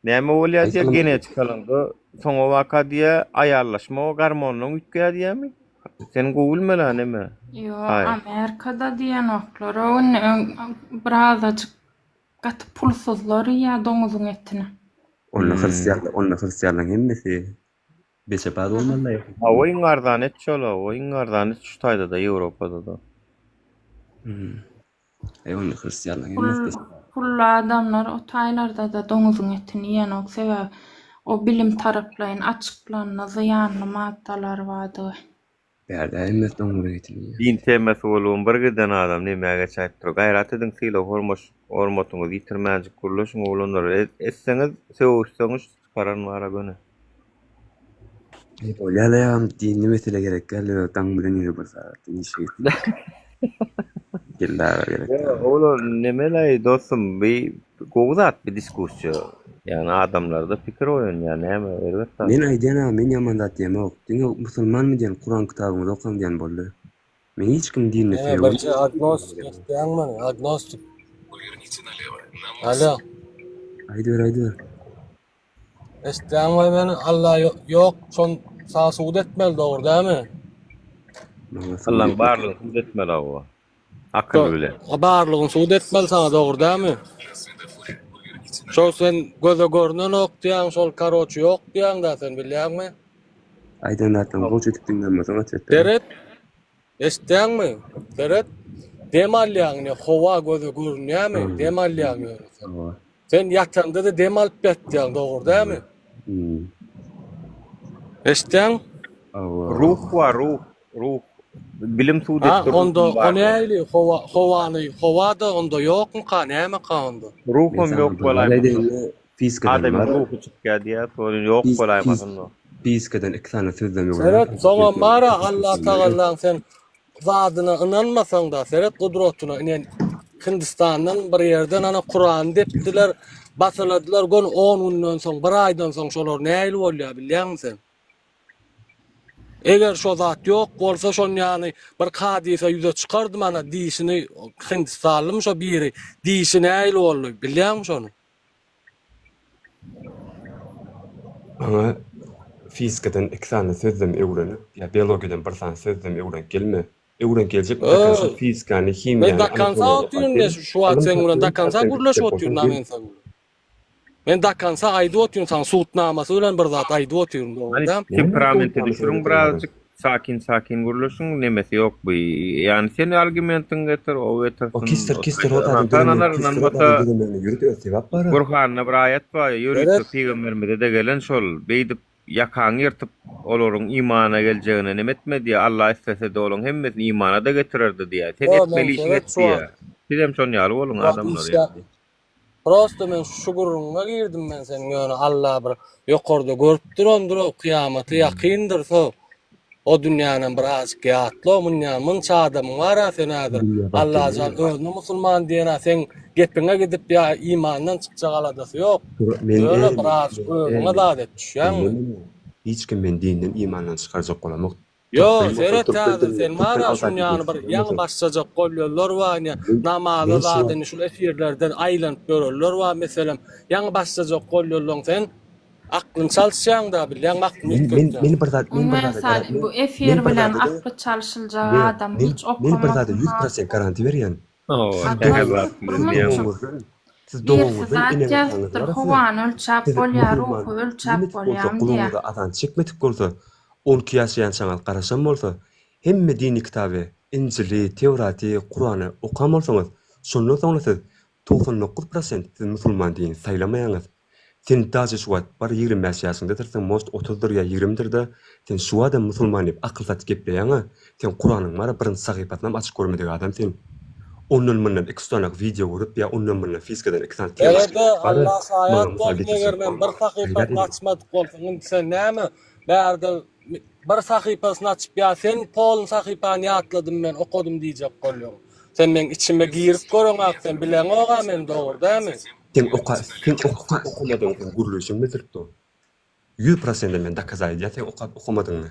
Näme bolýar diýýär, genetikalaňda soňa baka diýýär, aýallaşma gormonlaň üýtgär diýýärmi? Sen gowy bilmeli ha neme. Ýok, Amerikada diýenoklar. O indi öň birazajyk gaty pulsuzlar iýýär doňuzyň etini. Onda hristianlar, onda hristianlaryň hemmesi beçebaz bolmaly. Hawa iň arzan et şol hawa iň arzan et şu taýdada Ýewropada-da. Eý onda hristianlaryň hemmesi Pul, pully adamlar o taýlarda-da doňuzyň etini iýenok, sebäbi o bilim taraplaýyn açyklandy zyýanly maddalar bardygy. Bärde hemmesi doňuzyň etini iýýär. Din temasy bolubam bir giden adam nämä geçäýipdir. Gaýrat ediň sylag hormaş hormatyňyzy ýitirmänjik gürleşiň oglanlar. Etseňiz sögüşseňiz çykaran bara göni. Eý bolýa-la ýagam dinli mesele gerek däl ýöne daň bilen ýene bir sagatdan işe gitmeli. Geldi aga gerek däl. Ýok olar nemelaý dostum bi gowy zat bi diskussiýa. Ýagny adamlarda pikir oýanýar näme erbet zat. Men aýdýan aga men ýaman zat diýemok. Diňe musulmanmy diýen kuran kitabyňyzy okaň diýen boldy. Men hiç kimiň dinine Ene sögüp birje agnostik eşitýäňmi agnostik. Alo. Aýdyber aýdyber. Eşitýäňmi meni Alla ýok şon saňa subut etmeli dogry dämi? Allaň barlygyny subut etmeli hawa. Akyl bilen. Barlygyny subut etmeli saňa dogry dämi? Şol sen göze görnenok diýýäň şol karoçi ýok diýýäň da sen bilýäňmi? Aýdan zatlaryňy gowy çekip diňlän bolsaň otwet ber. Seret eşitýäňmi? Seret dem alýaň ine howa göze görünýämi? Dem alýaň ýöne sen. Sen ýatanda-da dem alyp ýatýaň, dogry dälmi? Eşitýäň? Ruh bar, ruh, ruh. Bilim subut Ha, etdi onda ruhuň o barlygyny. nähili howa howany howa-da onda ýokmyka, nämeka onda? Men Ruham saňa ýok bir zat bolaýmasyn. aýdaýyn-da, fizikadan Adamyň bar. ruhy çykýar diýýär, ol ýok bolaýmasyn. Fizikadan iki sany sözlem öwrenip, Seret, soňam bar-a Allatagalaň sen Zadyna ynanmasaňda seret gudratyna ine Hindistandan bir ýerden ana Kurany depdiler basyladylar göni on günden soň bir aýdan soň şolar nähili bolýar bilýäňmi sen Eger şo zat ýok bolsa şon ýaly bir hadysa ýüze çykardy mana dişini Hindistanlymy şo biri dişi nähili boldy bilýäňmi şony. Maňa fizikadan iki sany sözlem öwrenip, ýa biologiýadan bir sany sözlem öwrenip gelme. Öwrenip geljek do konsa fizikany, Men himiýany, do konsa anatomiýany otyryn ne şu wagt seň bilen do konsa gürleşip otyryn a men seň bilen. Men do konsa aýdyp otyryn saňa subutnamasy bilen bir zat aýdyp otyryn dogry däl. Temperamente düşüriň birazjyk Sakin sakin gürleşiň nemesi ýok bu ýani sen argumentiňi getir o getirsin O kister kister o ot adam ynansa ynanar döremegine kister ot ynanmasa adam döremegine ýörite öz sebäp bara. Gurhanda bir aýat bar ýörite Seret. pygamberimize-de gelen şol beýdip ýakaňy ýyrtyp olaryň imana geljegine neme etme diýýär Allah islesedi olaryň hemmesini imana-da getirerdi diýýär sen Ýo men etmeli işiňi seret et şu diýýär wagt sizem şon ýaly boluň şu wagt adamlar işgär ýaly. Prosto men şu gürrüňime girdim men seniň ýöne Alla bir ýokarda görüp durandyrow kyýamaty ýakyndyr so o dünýänem bir azjyk ýatla munýa munça adamyň bara sen häzir Allajan özüne musulman diýena seň gepiňe gidip ýa imandan çykjak aladasy ýok Ýo, Türkmen bolsa seret türkmen häzir dilini, sen türkmen bar-a şun alfabetini ýaly bir ýaňy bilmeseň. başlajak bolýanlar bar ine, Men namaza men şu zada wagt indi şul efirlerden aýlanyp ýörenler bar meselem, ýaňy başlajak bolýanlaň sen aklyny çalyşýaň-da bilýäňmi aklyny men men üýtgetýäň. men bir zat men bir Umuman zada gara Salim men bu efir men bir bilen zada-da akly çalşyljak men adam men hiç men bir zada okamasyn 100 prosent garanti berýän. Hawa, Siz sähel dogaňyzdan zat siz bilmeýän. dogaňyzdan siz Birisi dogaňyzdan zat eneňiz ýazypdyr, aňyz bar size. howany ölçäp Siz bolýar, musulman ruhy ölçäp diýmedik bolsa bolýamy diýýär. guluňyza azan çekmedik bolsa 12 ýaşaýançaňyz garaşan bolsa hemme dini kitaby Injili, Tewraty, Kurany okan bolsaňyz şondan soňra siz 99 prosent siz musulman dini saýlamaýaňyz. Sen daže şu wagt bar 25 ýaşyňdadyrsyň most otuzdyr ýa ýigrimdirda sen şu wadam musulman diýip akyl satyp gepleýäňa sen kuranyň bara birinji sahypasynam açyp görmedik adam sen ondan mundan iki sany wideo görüp ýa ondan mundan fizikadan iki sany tema Eger-de çekip bara Allah maňa şaýat mysal bolsun eger getirjek men bir bolma gaýrat sahypasyny ediň. açmadyk bolsam indi sen näme bärde bir sahypasyny açyp ýa sen polny sahypany ýatladym men okadym diýjek bolýaň. Sen meň içime girip göreňak sen bileňoga men dogry dämi? Sen oka sen okap okamadygyňy seň gürleýşiň bildirip dur. Ýüz prosende men dokazat edýän seň okap okamadygyňy.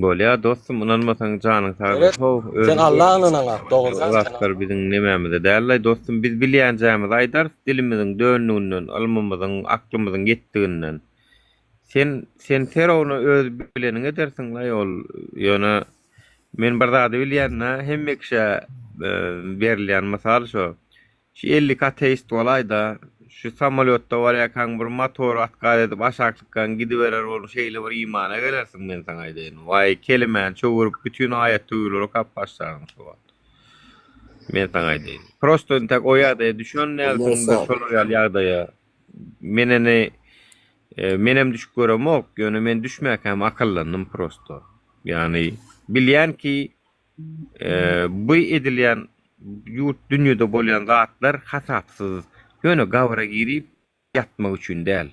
Bolýa dostum ynanmasaň janyň sag Seret how sen özüň Alla ynanaňak dogry O däl sen zatlar biziň nemämize dällaý dostum biz bilýänjämizi aýdarys dilimiziň döndüginden ylmymyzyň aklymyzyň ýetdiginden sen sen serowna öz bileniňi edersiňlaý ol ýöne Men bir zady bilýän-dä, hemme kişä berilýän mysal şo. Şu 52 ateist bolaý-da, şu samolýotda barýarkaň bir motory otkaz edip aşaklykdan gidiberer bolup şeýle bir imana gelersiň men saňa aýdaýyn. Waý, kelimäni çöwürip bütin aýat-töwirleri okap başlarsyň şo wagt. Men saňa aýdaýyn. Prosto entek o ýagdaýa düşen dälsiň-de şolar ýaly ýagdaýa. Men ene menem düşüp göremok, ýöne men düşmäkäm akyllandym prosto. Ýagny bilýän ki bu edilýän ýurt dünýede bolýan zatlar hasapsyz. Ýöne gabra girip ýatmak üçin däl.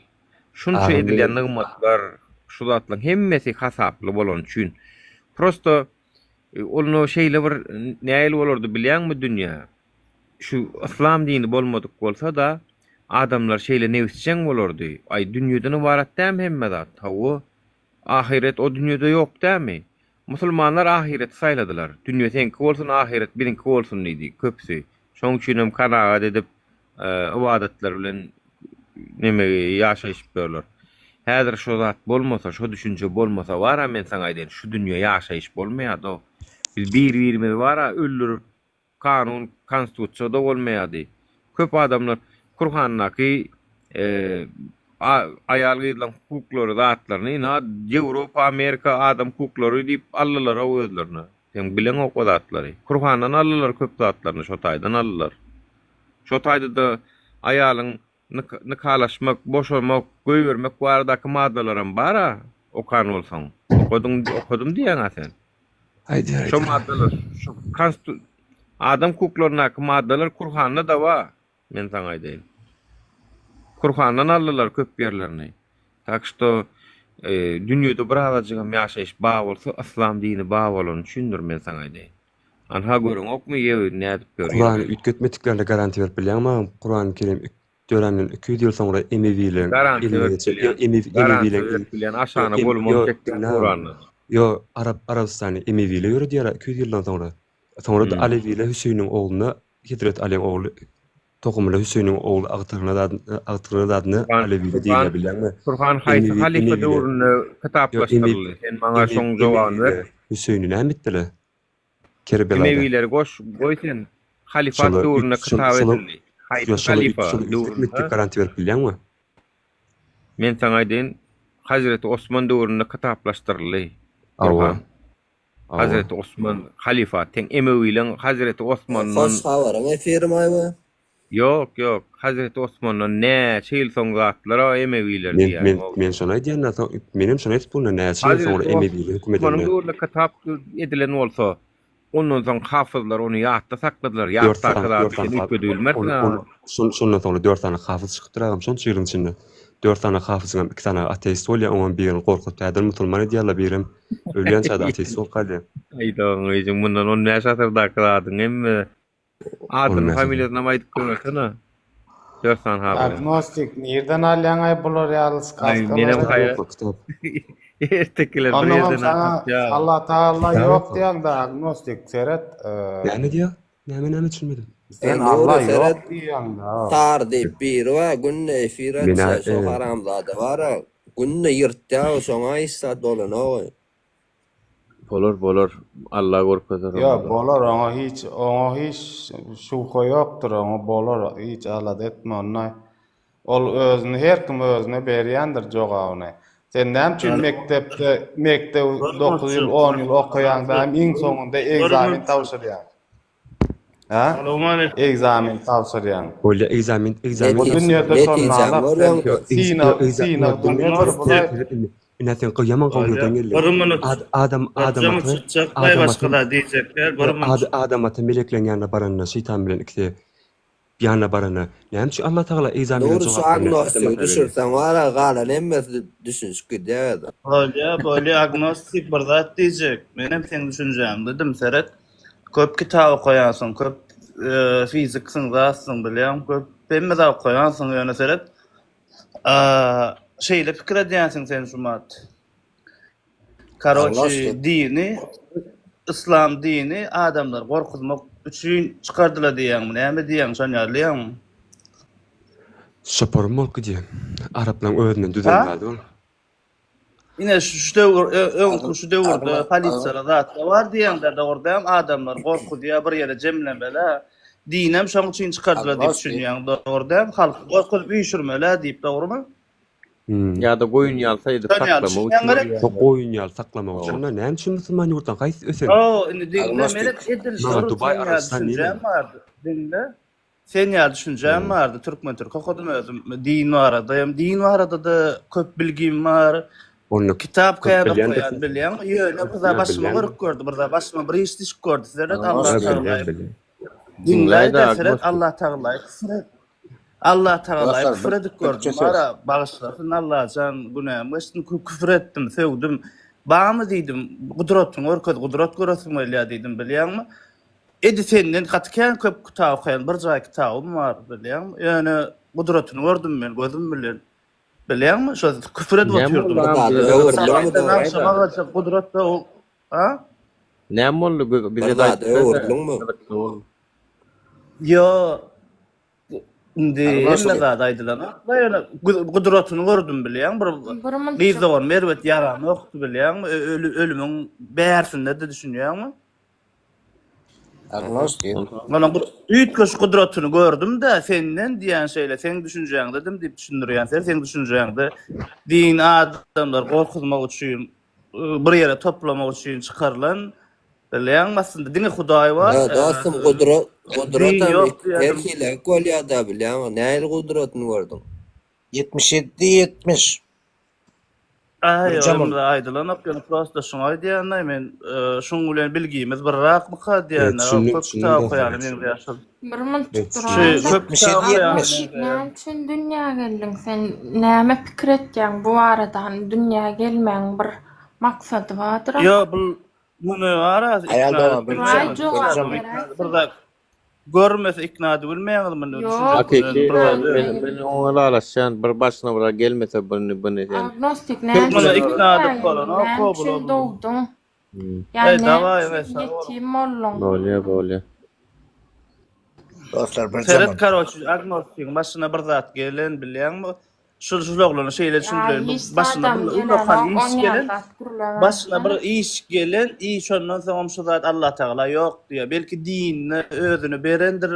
Şunça edilýän nygmatlar, şu zatlaryň hemmesi hasaply bolany üçin. Prosto onda şeýle bir nähili bolardy bilýäňmi dünýä? Şu yslam dini bolmadyk bolsa-da adamlar şeýle nebisjeň bolardy. Aý dünýeden ybarat dämi hemme zat? Hawa. Ahyret o dünýede ýok dämi? Musulmanlar ahyreti saýladylar. Dünýe seňki bolsun, ahyret biziňki bolsun diýdi köpüsi. Şoň üçinem kanagat edip, ybadatlar bilen nemegi ýaşaýşyp ýörler. Häzir şo zat bolmasa, şo düşünje bolmasa bar-a men saňa aýdaýyn, şu dünýe ýaşaýyş bolmaýar-da. Biz bir-birimizi bar-a öldürip, Kanun, konstitusiýada bolmaýardy. Köp adamlar Kurhandaky aýal-gyzlaryň hukuklary zatlaryny ynha Ýewropa, Amerika adam hukuklary diýip aldylar-ow özlerine. Sen bileňok o zatlary. Kurhandan aldylar köp zatlaryny şo taýdan aldylar. Şo taýda-da aýalyň nikalaşmak, boşamak, goýbermek baradaky maddalaram bar-a okan bolsaň. Okadyň, okadym diýýäň-ä sen. Aýdýar, Şo aýdýar. maddalar, şo konstu adam hukuklaryndaky maddalar Kurhanda-da bar, men saňa aýdaýyn. Kurhandan aldylar köp ýerlerini. Tak şto, e, dünýede bir azajygam ýaşaýyş bar bolsa, yslam dini bar bolany üçindir, men saňa aýdaýyn. Anha göreňokmy ýewi nädip ýörýär. Kurany üýtgetmediklerine garantiýa berip bilýäňmi agam? Kurany Kerim döränden 200 ýyl soňra Emewileriň Garantiýa eline berip geçen bilýän. ýo Emew Garantiýa Emewileriň berip bilýän ýo aşagyna em golumam ýo çekýän diňle agam. Kurandan. Ýo Arap Arabystany Emewiler ýöredýär 200 ýyldan soňra. Soňra-da Hmm. Alewiler Hüseýiniň ogluna Hezreti Alyň ogly tohumyna Hüseýiniň ogly agtygyna zadyna agtygyna zadyna Kurhan Alewiler Kurhan diýilýär bilýäňmi? Kurhan haýsy Emewi halypa Emewiler döwründe ýo Emew kitaplaşdyryldy? Sen maňa Emew şoň jogabyny ber. Emewiler Hüseýini näme etdiler? Kerbelada. Emewileri goş, goý sen. Halyfat Şolar döwründe üç şol kitap şolar edildi. ýo Haýsy şolar üç halypa şolar üýtgetmeklik döwründe? garantiýa berip bilýäňmi? Men saňa aýdaýyn, Hazreti Osman döwründe kitaplaşdyryldy Hawa. Gurhan. Hawa. Hazreti Osman halyfat. Seň Emewileň Hazreti Osmandan Hoş habaryň efiri maý bu. Ýok, ýok. Hazreti Osmandan näçe ýyl soň zatlar-a Emewiler Men diýýäň men o. men şony aýdýan-da, soň menem şony aýdyp durun-da, näçe ýyl soňra Hazreti Emewiler höküm Osmanyň edende. döwründe kitap edilen bolsa, ondan soň hafyzlar ony ýatda sakladylar. Dört Ýatdaky sany, zady dört sany sen ha üýtgedibilmersiň ony a. ony şon şondan soňra dört sany hafyz çykypdyr agam şonça ýylyň içinde. Dört sany hafyzyňam iki sany ateist bolýar, oňam birini gorkuzyp täzeden musulman edýärler, birem ölýänçä-de ateist bolup galýar. Aýdagyň öýjüň mundan on bäş asyrdaky zadyň hemme Adyny Bolmaz. familiýasynam aýdyp görmesene. Dört sany habyň. Agnostik nirden alýaňaý bular ýaly Aý menem skazkalary? haýran. Kitap kitap. Ertekiler bir Onnoňam ýerden saňa tapýar. Allah Tagalla ýok diýýäň-de agnostik seret. Näme diýýär? Näme näme düşünmedim. Sen Nury Allah ýok seret diýýäň-de. Sary diýip biri bar günde efir Men açýar şo e, haramzada bara günde ýyrtýar şoňa hiç zat bolanok. Bolar bolar. Allah görkezer Ýok ona-da. bolar oňa hiç oňa hiç şübhe ýokdur oňa bolar hiç alada etme onda. Ol özüni her kim özüne berýändir jogabyny. Sen näme üçin mekdepde mekdebi 9 ýyl 10 ýyl okaýaň da iň soňunda egzamin tabşyrýaň. Hä? Egzamin tabşyrýaň. Bolýa egzamin egzamin Bu dünýede şondan sen synag synag dünýedir bulaý. Ine sen ýaman gowy ýerden geldiň. Ad adam adam ata adam ata adam ata melekleň ýanyna baranda şeýtan bilen ikisi Ýanyna baranda, Näme üçin Allatagala egzamene Nury şu jogap bermän Adam agnostigi ata berýär? düşürseň wara galan hemmesi düşünişip gidýär özü. Bolýa bolýa agnostik bir zat diýjek. Menem seň düşünjäňdedim seret. Köp kitap okaýansyň, köp fiziksiň zatsyň bilýän, köp hemme zat okaýansyň ýöne seret. Şeýle pikir edýänsiň sen şumat. Karoçi dini yslam dini adamlary gorkuzmak üçin çykardylar diýýäňmi näme diýýäň şon ýaly diýýäňmi. Şoparym bolup gidýän. Araplaň özünden düzen zady ol. Ine şu döwür öňki şu döwürde polisiýalar zatlar bar diýýäňdä dogry dämi adamlary gorkuzýar bir ýere jemlemeli dinem şoň üçin çykardylar diýip düşünýäň dogry dämi halky gorkuzyp üýşürmeli diýip dogrymy. Ýa-da goýun ýaly saýdyp saklamak üçin. Şo goýun ýaly saklamak üçin da näme üçin musulman ýurtlaryň haýsy ösen? Hawa, indi diňle menem edil Maňa şol Dubaý sen ýaly Arabystan düşünjäm nirede? bardy. Diňle. Sen ýaly düşünjäm bardy. Türkmen türk okadym özüm. Din barada hem din barada-da köp bilgim bar. Onda Kitap köp kän bilýändirsiň okaýan sen. bilýäňmi? Ýöne bir zat Ýa başyma bilýändir. görüp gördi. Bir zat başyma bir iş düşüp gördi. Seret Allah Ýa bilýän tagalaýy. bilýän. Diňläý-de seret Allah tagalaýy küfür et. Allah tagalaýy Dostlar, küfür bir, edip birje gördüm. söz. Bara bagyşlasyn Allajan günäm geçsin kü- küfür etdim, sögdüm. Barmy diýdim, gudratyňy görkez, gudrat göresim gelýär diýdim, bilýäňmi? Edi senden gaty kän köp kitap okaýan, bir jaý kitabym bar, bilýäňmi? Ýöne gudratyny gördüm men gözüm bilen. Bilýäňmi? Şo küfür edip Näme oturdym. boldy agam Bir bize zada öwrüldiňmi Sabahdan dogry? agşama gaça gudrat da ol, ha? Näme boldy Bir bize de zada aýtsa-da öwrüldiňmi? gyzykly boldy. Ýo, indi hemme Agnostik. zat aýdylanok. Da ýöne gudratyny gördüm bilýäň. Bir Bir gyz munça doganym erbet ýaranokdy bilýäňmi? Ölümiň bärsinde-de düşünýäňmi? Agnostik. Onuň bir üýtgeşik gudratyny gördüm-de, senden diýýän şeýle, seň düşünjäňdedim diýip düşündirýän sen, seň düşünjäňde din adamlary gorkuzmak üçin, bir ýere toplamak üçin çykarylan Bilýäňmi aslynda diňe Hudaý bar. Ýa dostum gudrat gudrat Din hem ýok her diýýärdim. hilelik bolýada bilýäňmi nähili gudratyny gördüň. 77 70. Aý Birje ýok mul. indi aýdylanok ýöne prosta şuňa aýdýandaý men şuň bilen bilgimiz birrakmyka Evet, diýýän düşündim, köp düşündim kitap dostum. okaýana meňzeýär şol. Bir munçuk Evet, Şu duraýda. köp kitap 77 okaýana 70. meňzeýär. Näme üçin dünýä geldiň sen näme pikir etýäň bu barada hany dünýä gelmegiň bir maksady bardyr-a. Ýok bul Muny ara Aýal ikna dogan edip birje Duraý bilmeýäňiz. jogap birje Muny ikna beräýsin. bir zat görmese ikna edip bilmeýäňiz muny Ýok, düşünjek Hakyky bir zat men men oňa ylalaşýan bir başyna bir gelmese buny buny sen. Agnostik näme Muny üçin ikna dünýä edip geldiň? bolanok Näme ko üçin bular. dogduň? Ýa Eý näme dawaý üçin eý sag boluň. ýetim bolduň? Bolýa bolýa. Dostlar birje Seret mul. karoçi agnostigiň başyna bir zat gelen bilýäňmi? Şul şul oglana şeýle Ýa düşündireýin bu hiç başyna zadam bir ullakan gelenok, iş onýan gelen zat gürlemän. başyna bir iş gelen i şondan soňam şu zat Allatagala ýok diýýär. Belki dinine özüni berendir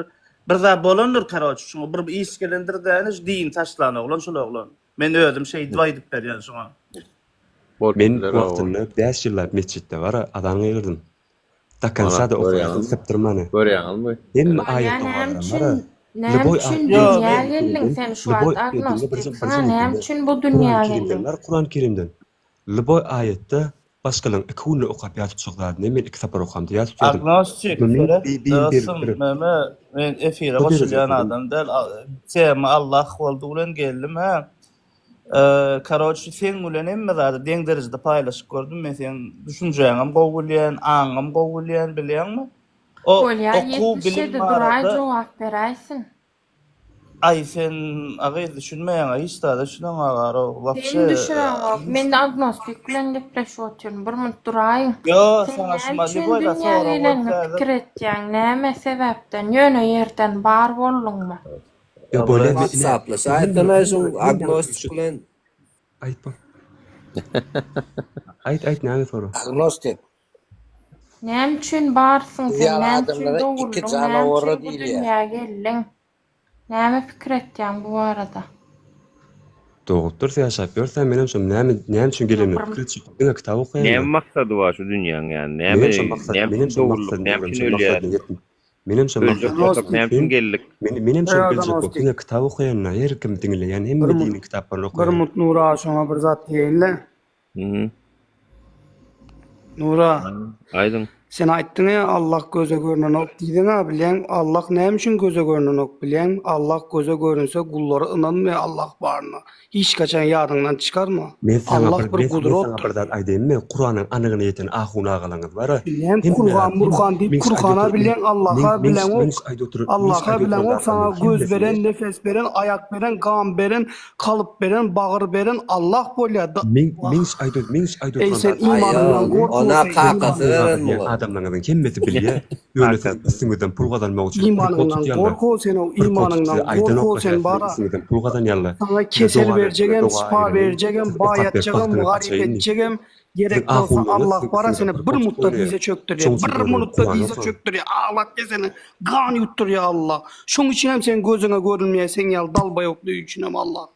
bir zat bolandyr karoçi şuňa bir iş gelendir däne şu dini taşlan oglan şul oglan. Men özüm şeýdip aýdyp berýän şuňa. Bolup Men biler hawa. wagtynda 5 ýyllap metjitde bar azan gygyrdym. Do Mana konca-da okaýasym görýäňizmi? sypdyrmany. Görýäňizmi? Hemme Bolýa aýat näme dogalaram üçin bar-a. näme Lüboý üçin aýat Ýok, dünýä men geldiň Kerimden, sen şu lüboý wagt diňle birje agnostiksyň birje a minut näme diňle. üçin bu Kurany dünýä Kerimden geldiň? bar, Kurany Kerimden. Lüboý aýatda başgalaryň iki günde okap ýat tutjak zadyny men iki sapar okamda ýat tutýardym. Agnostik, Men seret bi bi bir dostum bir meme men efire bu goşulýan derejede adam däl tema Allah boldy bilen geldim hä. Karoçi seň bilen hemme zady deň derejede paýlaşyp gördüm men seň düşünjäňem gowy bilýän aňňam gowy bilýän bilýäňmi o Bolýa okuw bilim 77 duraý barada jogap beräýsin. Aý sen a gyz düşünmeýäňa hiç zada düşüneňok arow Sen wapşe düşüneňok. Men agnostik bilen gepleşip otyryn. Bir minut duraýyň. Ýo Sen saňa näme şuma üçin lýuboý zat dünýä sorag bolup geleniňi häzir pikir etýäň? Näme sebäpden? Ýöne ýerden bar bolduňmy? Ýa bolýa men ine Whatsaplaşaýtdana şuň agnostik bilen. Aýt bak. Aýt aýt näme sorag? Agnostik. Näme üçin barsyň Biz sen? ýaly Näme üçin adamlara iki doguldyň? Näme janawara üçin bu diýilýär. dünýä geldiň? Näme pikir etýäň bu barada? Dogup dursa ýaşap ýörse menem şo näme näme üçin gelenimi pikir etjek diňe kitap okaýan. Näme maksady bar şu dünýäň ýani? Näme Menem şo maksat näme menem üçin şo doguldyk? maksadyny Näme öwrenip üçin şo ölýäris? maksadyna ýetdim. Menem şo Öljek maksady bolsak näme üçin üçin geldik? men menem şony biljek bolup Agnostik. diňe kitap okaýan her kim diňleýän Bir hemme mut diniň kitaplaryny bir okaýan. mut Nura şoňa bir zat diýeýinle. Mhm. Nura. Aýdyň. Sen aýtdyň ya Allah göze görnenok diýdiň-a bilýäň Allah näme üçin göze görnenok bilýäň Allah göze görünse gullary ynanmaýar Allah baryna hiç haçan ýadyňdan çykarma Men saňa Allah bir bir men, men saňa gudratdyr. bir zat aýdaýynmy Kuranyň anygyna ýeten ahun agalaňyz bar-a Bilýän hemme Kurhan zat Murhan diýip men şu aýdyp Kurhana oturan bilýäň men Allaha men men bileňok şu aýdyp oturan men şu Allaha aýdyp oturan bileňok saňa zatlaryň göz hemmesini beren nefes beren aýak beren gan beren kalyp beren bagyr beren Allah bolýa da Men men şu aýdyp men şu aýdyp Eý oturan sen zatlaryň imanyňdan Aýo, gorkma ona sen kakasy imanyňdan beren diýýän muňa. adamlaryňyzyň hemmesi bilýär. Ýöne siz üstüňizden pul gazanmak üçin prikol Imanyňdan tutýarlar. gork o sen o Prikol tutup imanyňdan size gork o aýdanoklar sen siziň bara üstüňizden pul gazanýarlar. Saňa Size kesel doga berip berjegem, doga şypa aýyranyň berjegem, siz okap berip baýatjagam, bagtyňyzy garyp açaýyn diýip. etjegem, Siziň gerek bolsa ahunlaryňyz Allah siziň bara üstüňizden seni prikol bir tutup mutda oýnaýar. dize çökdürýär, Şoň üçin bir özüňiz minutda Kurany dize okaň. çökdürýär, aglatýar seni, gan ýutdurýar Allah. Şoň üçinem seň gözüňe görünmeýär, seň ýaly dalbaýokly üçinem Allah.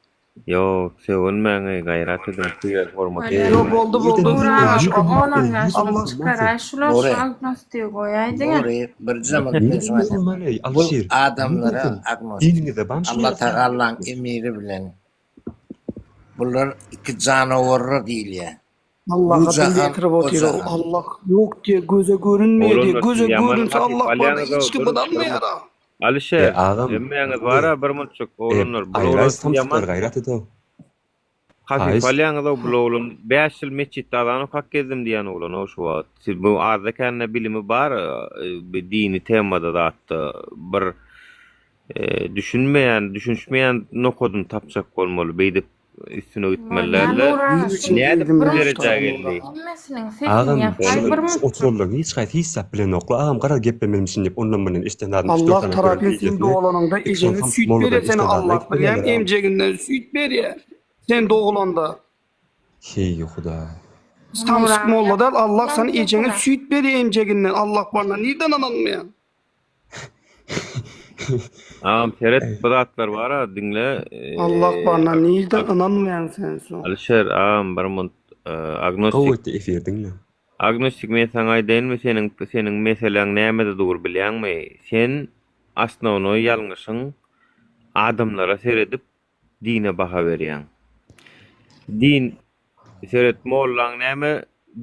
Ýok, sögünmäň-eý, gaýrat ediň, söýer hormat Bolýar. Ýo boldy boldy Nura diňe şu Allah olam ýaşyny Allah çykaraý şular şu Nury, agnostigi goýaýdyňa. Nury, birje munt Nirede men şuňa aýdayyn. musulman eý, Bu Alyşir? adamlara Nirede? agnostik. Diniňizde barmy şuny Allah ýaly Tagalaň adamlar? emiri bilen bular iki janawarlar diýilýär. Bu Allaha dil jahan, ýetirip o otyr ol jahan. Allah ýok diýe göze görünmeýär diýe Oglanlar göze siz ýaman görünse hakyp Allah barda alýaňyz-ow, hiç kim bir bir munt. ynanmaýar-a. E Alyşer, agam, hemmäňiz bar-a bir muntjyk e oglanlar, bul aýraý oglan siz ýaman samsyklar gaýrat ediň. Hakyp Haýyş. alýaňyz-ow bul oglan 5 ýyl metjitde azan okap gezdim diýen oglan-ow şu wagt. Siz bu azda-kände bilimi bar bi dini temada zatda bir düşünmeýän, düşünişmeýän nokadyny tapjak bolmaly beýdip üstüne gitmeli Bolýar dälde. Nurana Dil üçin Nädip girdim bu men şu derejä tarabyna. geldi? Hemmesiniň sesini Agam ýapaý şu bir şu minutjyk. oturanlaryň hiç haýsy hiç zat bilenokla agam garaz geplemelmişin diýip ondan mundan eşden zadyny üç dört Allah sany gören tarapyn sen wideosyny doglanyňda iki sany ejeňe samsyk süýt molladan berýär seni eşden zadyny Allah aýdyp bilýäň berýärler agam. emjeginden süýt berýär sen dogulanda. Heý hudaý. Samsyk Nurana molla däl Allah ýapyp sana ejeňe sesini. süýt berýär emjeginden Allah barna nirden ynanmaýaň. Agam seret bu zatlar bara diňle Allah barna nirden ynanmaýaň sen şu. Alyşer agam bir munt Gowy agnostik etdi efir diňle. Agnostik men saňa aýdaýynmy seniň seniň meseläň nämede dur bilýäňmi sen osnownoý ýalňyşyň adamlara seredip dine baha berýäň. Din seret mollaň näme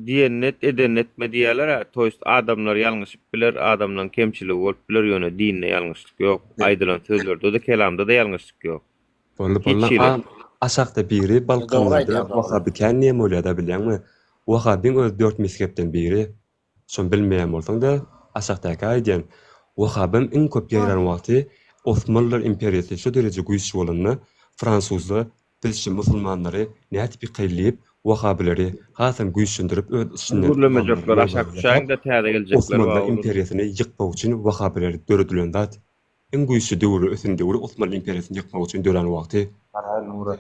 diýenini et edenini etme diýýäler-ä toýst adamlar ýalňyşyp biler adamlaň kemçiligi bolup biler ýöne dinde ýalňyşlyk ýok aýdylan sözlerde-de kelamda-da ýalňyşlyk ýok. Boldy Hiç boldy hili. agam aşakda biri Dogry balkanlarda aýdýaň dogry. wahabi kän diýen bolýada bilýäňmi wahabiň özi dört mezhepden biri Şony bilmeýän bolsaň-da, aşakdaky aýdýan Wahabam iň köp ýaýran wagty Osmanlylar imperiýasy şo dereje güýçli bolanda, fransuzlar biz şu musulmanlary nädip ýykaýly diýip, wahabileri hasam güýçlendirip öz içinden Gürlemejekler ymamlary aşak mollalar ýasap, düşäýiň-de täze geljekler bar Osmanlylar olar. imperiýasyny ýykmak üçin wahabiler döredilen zat. Iň güýçli döwri ösen döwri Osmanly imperiýasyny ýykmak üçin dörän wagty. Garaý Nury.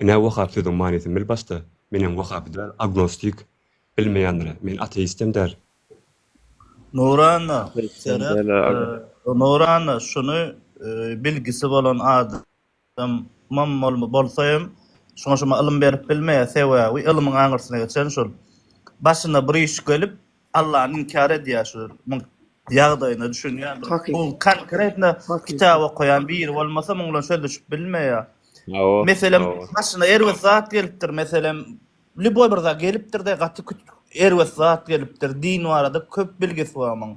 Ine wahaby sözüň manysyny bil başda. Menem wahaby däl, agnostik. Bilmeýändir. Men ateistem däl. Nurana, Ateistem seret, däl aga. Nurana, şuny bilgisi bolan adamam bolsa hem şuňa şuma ylym berip bilmeýär, sebäbi ylymyň aňyrsyna geçen şol. Başyna bir iş gelip, Allany inkär edýär şu muň ýagdaýyna düşünýän bir. Hakyky. Bu konkretno Hakyky. kitap okaýan biri bolmasa muň bilen sözleşip bilmeýär. Hawa, Meselem, hawa. başyna erbet zat gelipdir, meselem, Lýuboý bir zat gelipdir-de gaty küt erbet zat gelipdir. Din barada köp bilgisi bar muň.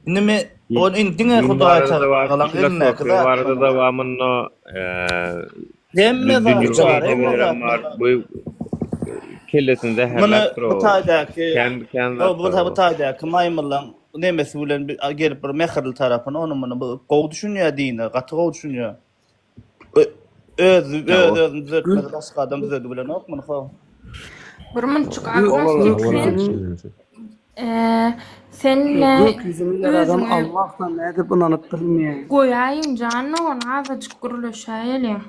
Indi me ol indi diňe Din Hudaý barada-da bar, tagalaň elindäki filosofiýa zat barada-da bar munda, eee, Hemme zat dünýewi bar, hemme zat meselelerem bar. bar. Bu kellesini Muny zäherläpdir bu o. taýdaky Kän kän bu zatlar bu bar. taýdaky maýmynlaň. nemesi bilen gelip bir mähirli tarapyny ony muny bu gowy düşünýär dine, gaty gowy düşünýär. Öz öz özüni düzetmedi, başga adam düzedi bilenok muny how. Bir munçuk agnostik sen eee sen ne Gök ýüzüni ýaradan özüňe Allahdan nädip ynanyp bilmeýäň? goýaýyň jan dogan azajyk gürleşäýeliň.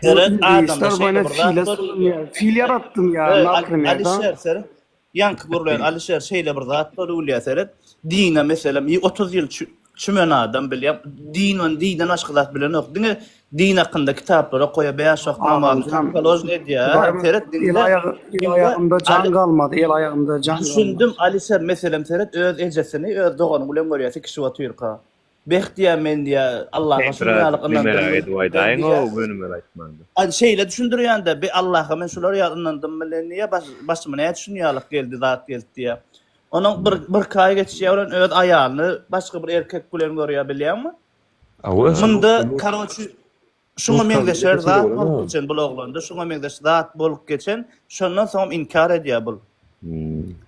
Seret adamda Iblisler şeýle bana bir zat file bolup sığynýar. Fil ýaratdym ýa, Ey, naprimer da. Alişer seret. Ýaňky gürleýän Alişer şeýle bir zat bolup bilýär seret. Dine meselem 30 ýyl çümen adam bilýär. Din on dinden başga zat bilenok. Diňe din hakynda kitaplar okaýar, bäş wagt namazyny Adamjan, как положено edýär. Hudaýym Seret el diňle. aýagy el Diňle. aýagymda jan Ali galmady, el aýagymda jan galmady. Düşündim Alişer meselem seret öz ejesini öz dogany bilen görýär sikişip otyrka. Beh diýýär men diýýär Allaha şunuň ýaly ynandym Nimeräk edip men aýdaýyň diýýär. o gönümel aýtmanda. Aý şeýle düşündirýän-de be Allaha men şular ýaly ynandym bilen diýýär baş başyma näçe şunuň ýalyk geldi zat geldi diýýär. Onuň bir birki aý geçýär bilen öz aýalyny başga bir erkek bilen görýär bilýäňmi? Munda karoçi şuňa meňzeşer zat bolup geçen bul oglanda şuňa meňzeş zat bolup geçen şondan soňam inkar edýär bul.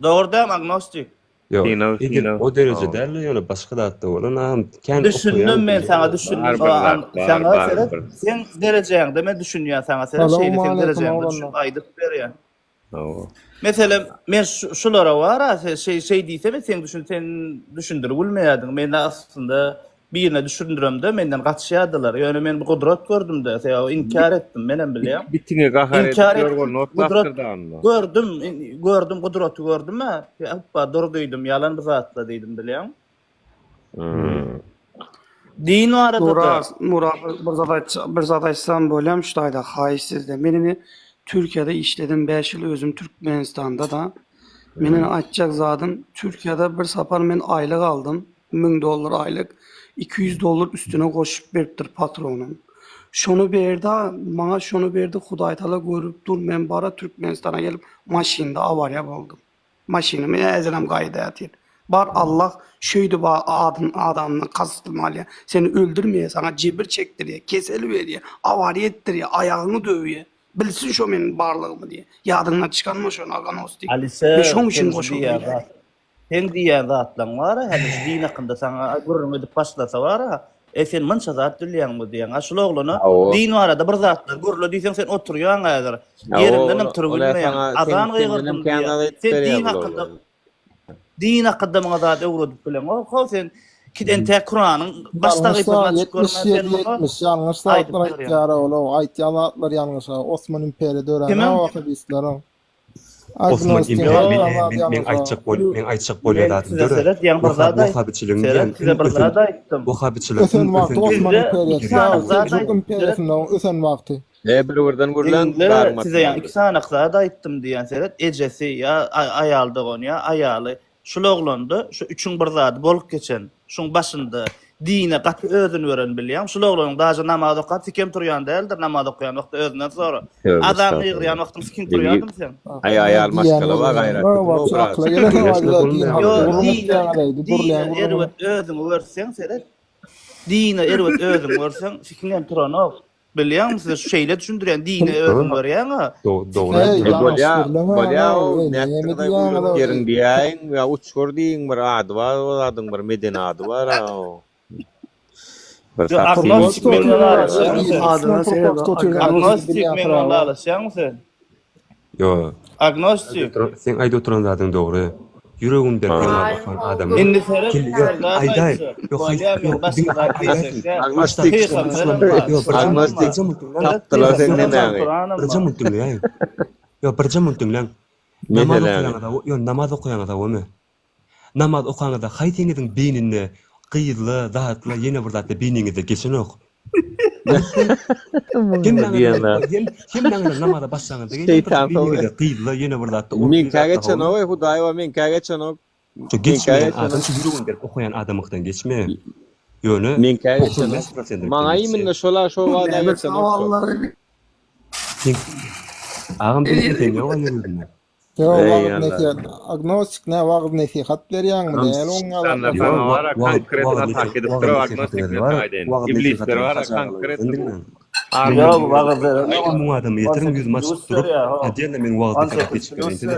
Dogry dämi agnostik? Ýok, Synag, edil synag. o dereje däl-de, ýöne başga zatda bolan agam kän Düşündim okaýan men bilýän saňa adam. düşündim. Bar bir zat, bar, Saňa bar seret, bir. seň derejäňde men düşünýän saňa seret, şeýle seň Salowmaleýkim derejäňde düşünip oglanlar. aýdyp berýän. Hawa. Meselem, men şulara bar-a, şeý şeý diýsem seň düşün sen düşündirip bilmeýärdiň. Men aslynda birine düşündiremde menden gaçýardylar. Ýöne men bir gudrat gördüm-de, sebäbi inkär etdim, menem bilýän. Bitiňe gahar edip Inkär etdim. ýorganyny Gudrat otlapdyr da onda. gördüm, gördüm gudraty gördüm-ä. Hopba dur diýdim, ýalan bu zatlar diýdim bilýäňmi? Din barada-da. Nura, Nura bir zat aýtsa, bir zat aýtsam bolýam şu taýda haýyş sizden. Men indi Türkiýede işledim 5 ýyl özüm Türkmenistanda da. Meniň aýtjak zadym Türkiýede bir sapar men aýlyk aldym. 1000 dollar aýlyk. 200 dollar üstüne goşup beripdir patronym. Şony berdi, maňa şony berdi Hudaýtala görüp dur men bara Türkmenistana gelip maşynda awariýa boldum. Maşynymy häzirem gaýda ýatyr. Bar Allah şeýdip adyn adamyny kastyny alýar. Seni öldürmeýär, saňa jebir çekdirýär, kesel berýär, awariýa etdirýär, aýagyňy döwýär. Bilsin şo meniň barlygymy diýýär. Ýadyňdan çykarma şony Aganostik. Men Alişer şoň üçin sen şu goşuldym diýýän bäri. zat Seň diýýän zatlaň bar-a häzir şu din hakynda saňa gürrüň edip başlasa bar-a E sen munça zat bilýäňmi diýýäň. A şul oglana Hawa. din barada bir zatlar gürle diýseň sen oturýaň häzir. Hawa, Ýeriňdenem ol turup ol-a bilmeýäň. saňa sen Azan sendenem gygyrdym kän diýýäň. zat aýdyp Sen berýär din bul hakynda oglan. din hakynda muňa zat öwredip bileňok how sen kit entäk Kuranyň baş Ýalňyş sahypasyny zat açyp görmän sen 77 muňa 70 ýalňyş aýdyp zatlar berýäň. aýtýar ol aýtýan zatlar ýalňyş Osman imperiýa dörän Kimiň? wahabistleriň. Osman Agnostik imperiýa men aýtýan zat men men ýalňyş aýtjak bol men aýtjak bolýan Men zadym size döre. seret ýaňy bir Wahab zat aýt wahabiçiligiň seret diýen size iň bir ösen zat aýtdym. wahabiçiligiň Ösen iň wagty ösen Osman Size imperiýasy iki sany däl, zat Seljuk aýtdym seret. imperiýasynda ösen wagty. E bir birden gürläň Diňle daryň size ýaňy atmaly. iki sany zat aýtdym diýen seret ejesi ýa aýal dogan ýa aýaly Şul oglanda şu üçüň bir zady bolup geçen, şuň başynda dine gaty özüni beren bilýäň, şul oglanyň daže namaz okap sikem turýan däldir, namaz okaýan wagty özünden sora. Tövbe Azan estagfurullah. gygyrýan wagtyň sikiň Bilgi turýardymy sen? Aý aýal maşgala bar gaýrat Ýo dine dine erbet özüňi görseň seret dine erbet özüňi görseň sikiňem turanok. Bilýäňmi size şu şeýle düşündirýän dine özüň görýäňa. Dogry Eý, E ýalňyş bolýa, gürleme bolýa ana, o eý, näme nätdiňiz aý diýýäňiz guýrup o, ýeriň eý. diýäýiň ýa uçgur diýiň bir ady bar o zadyň bir medeni ady bar a o. Bir Ýo saksy agnostik men bilen aralaşýaňmy sen? Adyna seret Agnostik men bilen aralaşýaňmy sen? Ýo. Agnostik. Seň aýdyp oturan zadyň dogry. Ýüregini berk ýygnap okan adamyň Indi seret, kelle ýok bir zat aýdaý aýtjak. ýok haýsy Bolýa men ýok başga diňe zat aýdaýsyn diýjek däl. Agnostik. Pygamberem bar. Ýok birje Agnostik. birje munt diňläň. Tapdylar Seret, seň pygamberem nemäňi. Kuranam Birje bar. munt diňläň. Ýok birje munt diňläň. Namaz Meseläni. okaýaňyza ýok namaz okaýaňyza gomy. Namaz okaňyzda haýsyňyzyň beýninde gyzla zatla ýene bir zatla beýniňizde geçenok. Hemmäňiz namaza başlaňyzda Şeýtan beýniňizde gyzla ýene bir zatda otly Meňkä zatla geçenok eý hudaý bar meňkä geçenok. Şu geçmeýän adam şu ýüregini berip okaýan adamyňkydan geçmeýär. Ýöne Meňkä geçenok. 95% Maňa imенно şola şo wada geçenok şo. Agam bilse sen ýok ýüreginde. Ýok, Eý wagyz Allah. nesihat, agnostik nä wagyz nesihat berýäňmi, näl oň Şanlar ýaly saňa bar-a konkret atak edipdir o agnostik men saňa aýdaýyn. Iblisler bar-a konkret Ýok, wagyz berenok. Müň adamy ýetiriň ýüzümi açyp durup, oddelno men wagyz nesihat geçip bereýin size.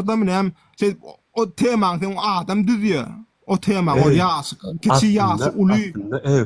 asyrda näme şeýdip o temaň seň adam düzýär. O temaň o Ey, ýaşy kiçi ýaşy aslynda uly. aslynda ey.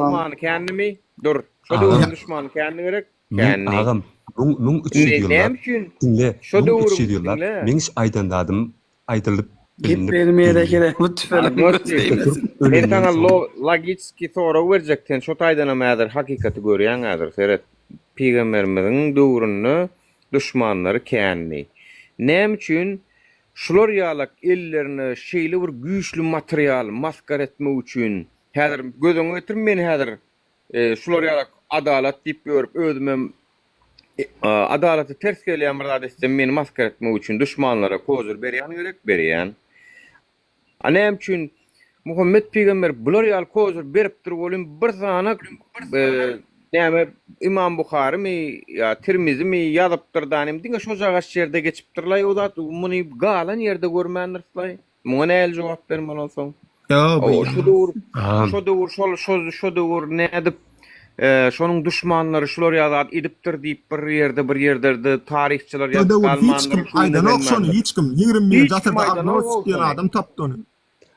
duşmany kändimi? Dur. Şo döwrüň duşmany kändi gerek? Meň Kändi. agam, müň, 1300 Indi ýyllap, näme üçin diňle, şo 1300 döwrüň ýyllap diňle. meň şu aýdan zadym aýdylyp bilinip Gitmeyelim ýere belli. gerek bu tüfeňiň Agnostik. göz Atatürk degmesin. Men ölenden saňa soň lo logiçki sorag berjek sen şo taýdanam häzir hakykaty görýäň häzir seret. Pygamberimiziň döwründe. Duşmanlary kändi. Näme üçin şular ýalak ellerine şeýle bir güýçli material maskara etmek üçin häzir göz öňüne getiriň men häzir şular ýalak adalat diýip ýörüp özümem adalata ters gelýän bir zat etsem meni maskara etmek üçin duşmanlara kozur berýän gerek berýän. A näme üçin Muhammet pygamber bular ýaly kozur beripdir welin bir sany näme Imam Buharymy ýa Tirmizimi ýazypdyr da nem diňe şojagaç ýerde geçipdirlaý o zat muny galan ýerde görmändirslaý muňa nähili jogap bermeli onsoň Ýa şo döwür şo döwür şol şo şo döwür nädip şonuň duşmanlary şular ýaly zat edipdir diýip bir ýerde bir ýerlerde taryhçylar Şo ýazyp döwür hiç galmandyr kim şu günde aýdanok şony gelmändir. hiç kim. 21-nji Hiç kim asyrda aýdanok agnostik diýen şony. adam tapdy ony.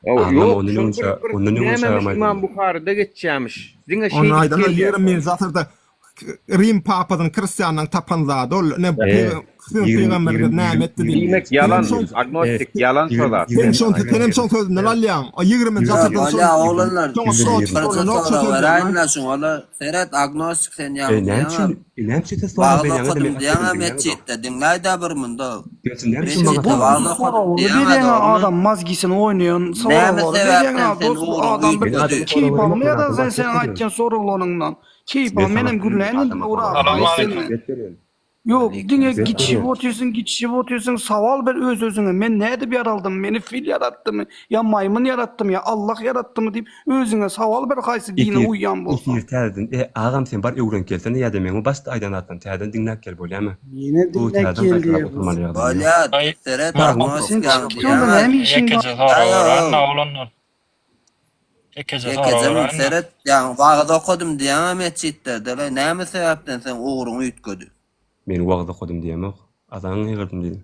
Ýok, Agam ýok, ondan şol öňünçä bir bir ondan öňünçä nämemiş agam Imam aýdyldy. Buharyda geçýämiş. Diňe Ony şeýdip aýdanok gelýär şol. 21-nji asyrda Rim papasynyň hristianlaryň tapan zady ol. Ne E, siziň 20 pygamberiňiz 20 näme 20 etdi diýip. 20 Diýmek Senem ýalan, şoň e, agnostik ýalan şo 20 zat. sen 20 şoň senem şoň sözünden alýaň. O 20-nji Ýa asyrda şol bolýa oglanlar şoňa protest birje bolanok şo sorag sözlerine. beräýinle şuňala seret agnostik sen E, ýaňy näme diýýäňä üçin e, näme üçin siz sorag wagyz berýäňiz okadym men diýýäňä aýtdym diňläňiz metjitde diňläýdä bir munda Sen näme üçin metjitde maňa wagyz Bu okadym soraglary diýýäňä berýäňä dogrymy adam mazgisini oýnaýan näme soraglary berýäňä sebäpden sen dos bu ugruň adam bir Men adama üýtgedi sorag keýp beremok, men almaýada adama sen atlet seň berýän. aýtýan soraglaryňdan keýp Men al saňa menem gürläýin indi adama Nury sorag aga beremok, haýyş men senden. atlet berýän. Ýok diňe Atlet gitişip berýän. otyrsyň gitişip otyrsyň sowal ber öz özüňe men nädip ýaraldym meni fil ýaratdymy ýa maýmyn ýaratdymy ýa Allah ýaratdymy diýip özüňe sowal ber haýsy dine Efir, uýýan bolsaň. efir täzeden, e, agam sen bar öwrenip gelsene ýa-da meň bu başda aýdan zatlarymy täzeden diňläp gel bolýamy? Ýene Bu diňläp täzeden gel gaýtalap diýýär oturmaly bu. ýagdaýym ýok. Bolýa seret Bar agnostik Sen ýaňy çykyp dur-da diýýäňä näme işiň bar? Ýekeje sorag Aý beräýin ow oglanlar. Ýekeje sorag Ýekeje mün beräýin-de. seret ýaňy wagyz okadym diýýäňä metjitde dele näme sebäpden seň ugruň üýtgedi. Men wagyz okadym diýemok. Azan gygyrdym diýdim.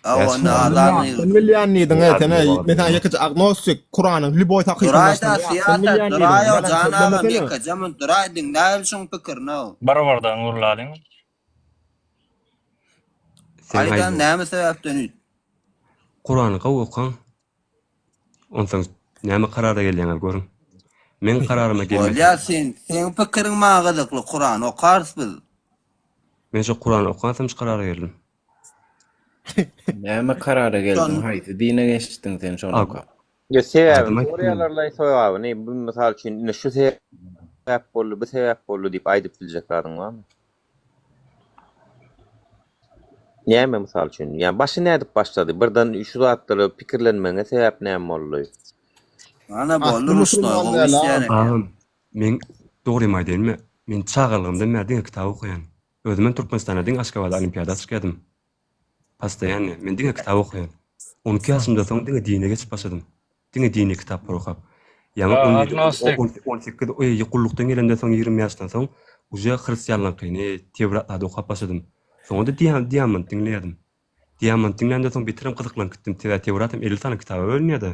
A onda azan Ýatdan gygyrdym. bilýän diýdiň e sen Ýadyma e wagyz men saňa diýemok. ýekeje agnostik Kuranyň lýuboý sahypasyny Duraýda açsam ýatdan syýasat bilýän diýdiň duraý-ow ýalan jan agam sözlemesene. ýekeje mün duraý diňläýeli şuň pikirini-ow. Bir-birden gürläliň. Sen Aýdan aýdýaň. näme sebäpden üýt. Kurany gowy okaň. Onsoň näme karara gelýäňiz görüň. Meň kararyma Bolýa gelmeseňiz. sen seň pikiriň maňa gyzykly Kurany okarys biz. Men şo Kurany okansam şu karara geldim. Näme karara geldiň Şon haýsy dine geçdiň sen şony Ag okap. Ýa sebäbini adym aýtdym. soraýarlarlaý sogabyny bu mysal üçin ine şu sebäp boldy bu sebäp boldy diýip aýdyp biljek zadyň barmy? Näme mysal üçin? Ýa başy nädip başlady? Birden şu zatlara pikirlenmegiňe sebäp näme boldy? Ana Asly boldy ruşnoý musulman gowy däl işleýän agam. eken. Agam men dogrymy aýdaýynmy men çagalygymdan bäri diňe kitap okaýan. Özümem Türkmenistanda diňe Aşgabada olimpiada çykýadym. Postoýanny men diňe kitap okaýan. 12 ýaşymdan soň diňe dine geçip başladym. Diňe dini kitaplar okap. Ýaňy Ýa on ýedi, agnostik. 18, eý, gullukdan gelemden soň 20 ýaşdan soň uje hristianlaryňkyny Tewrat zady okap başladym. Soňa-da Diamond diňleýärdim. Diamond diňlämden soň beterem gyzyklanyp gitdim. Sebäbi Tewrat hem 50 sany kitaba bölünýär-de.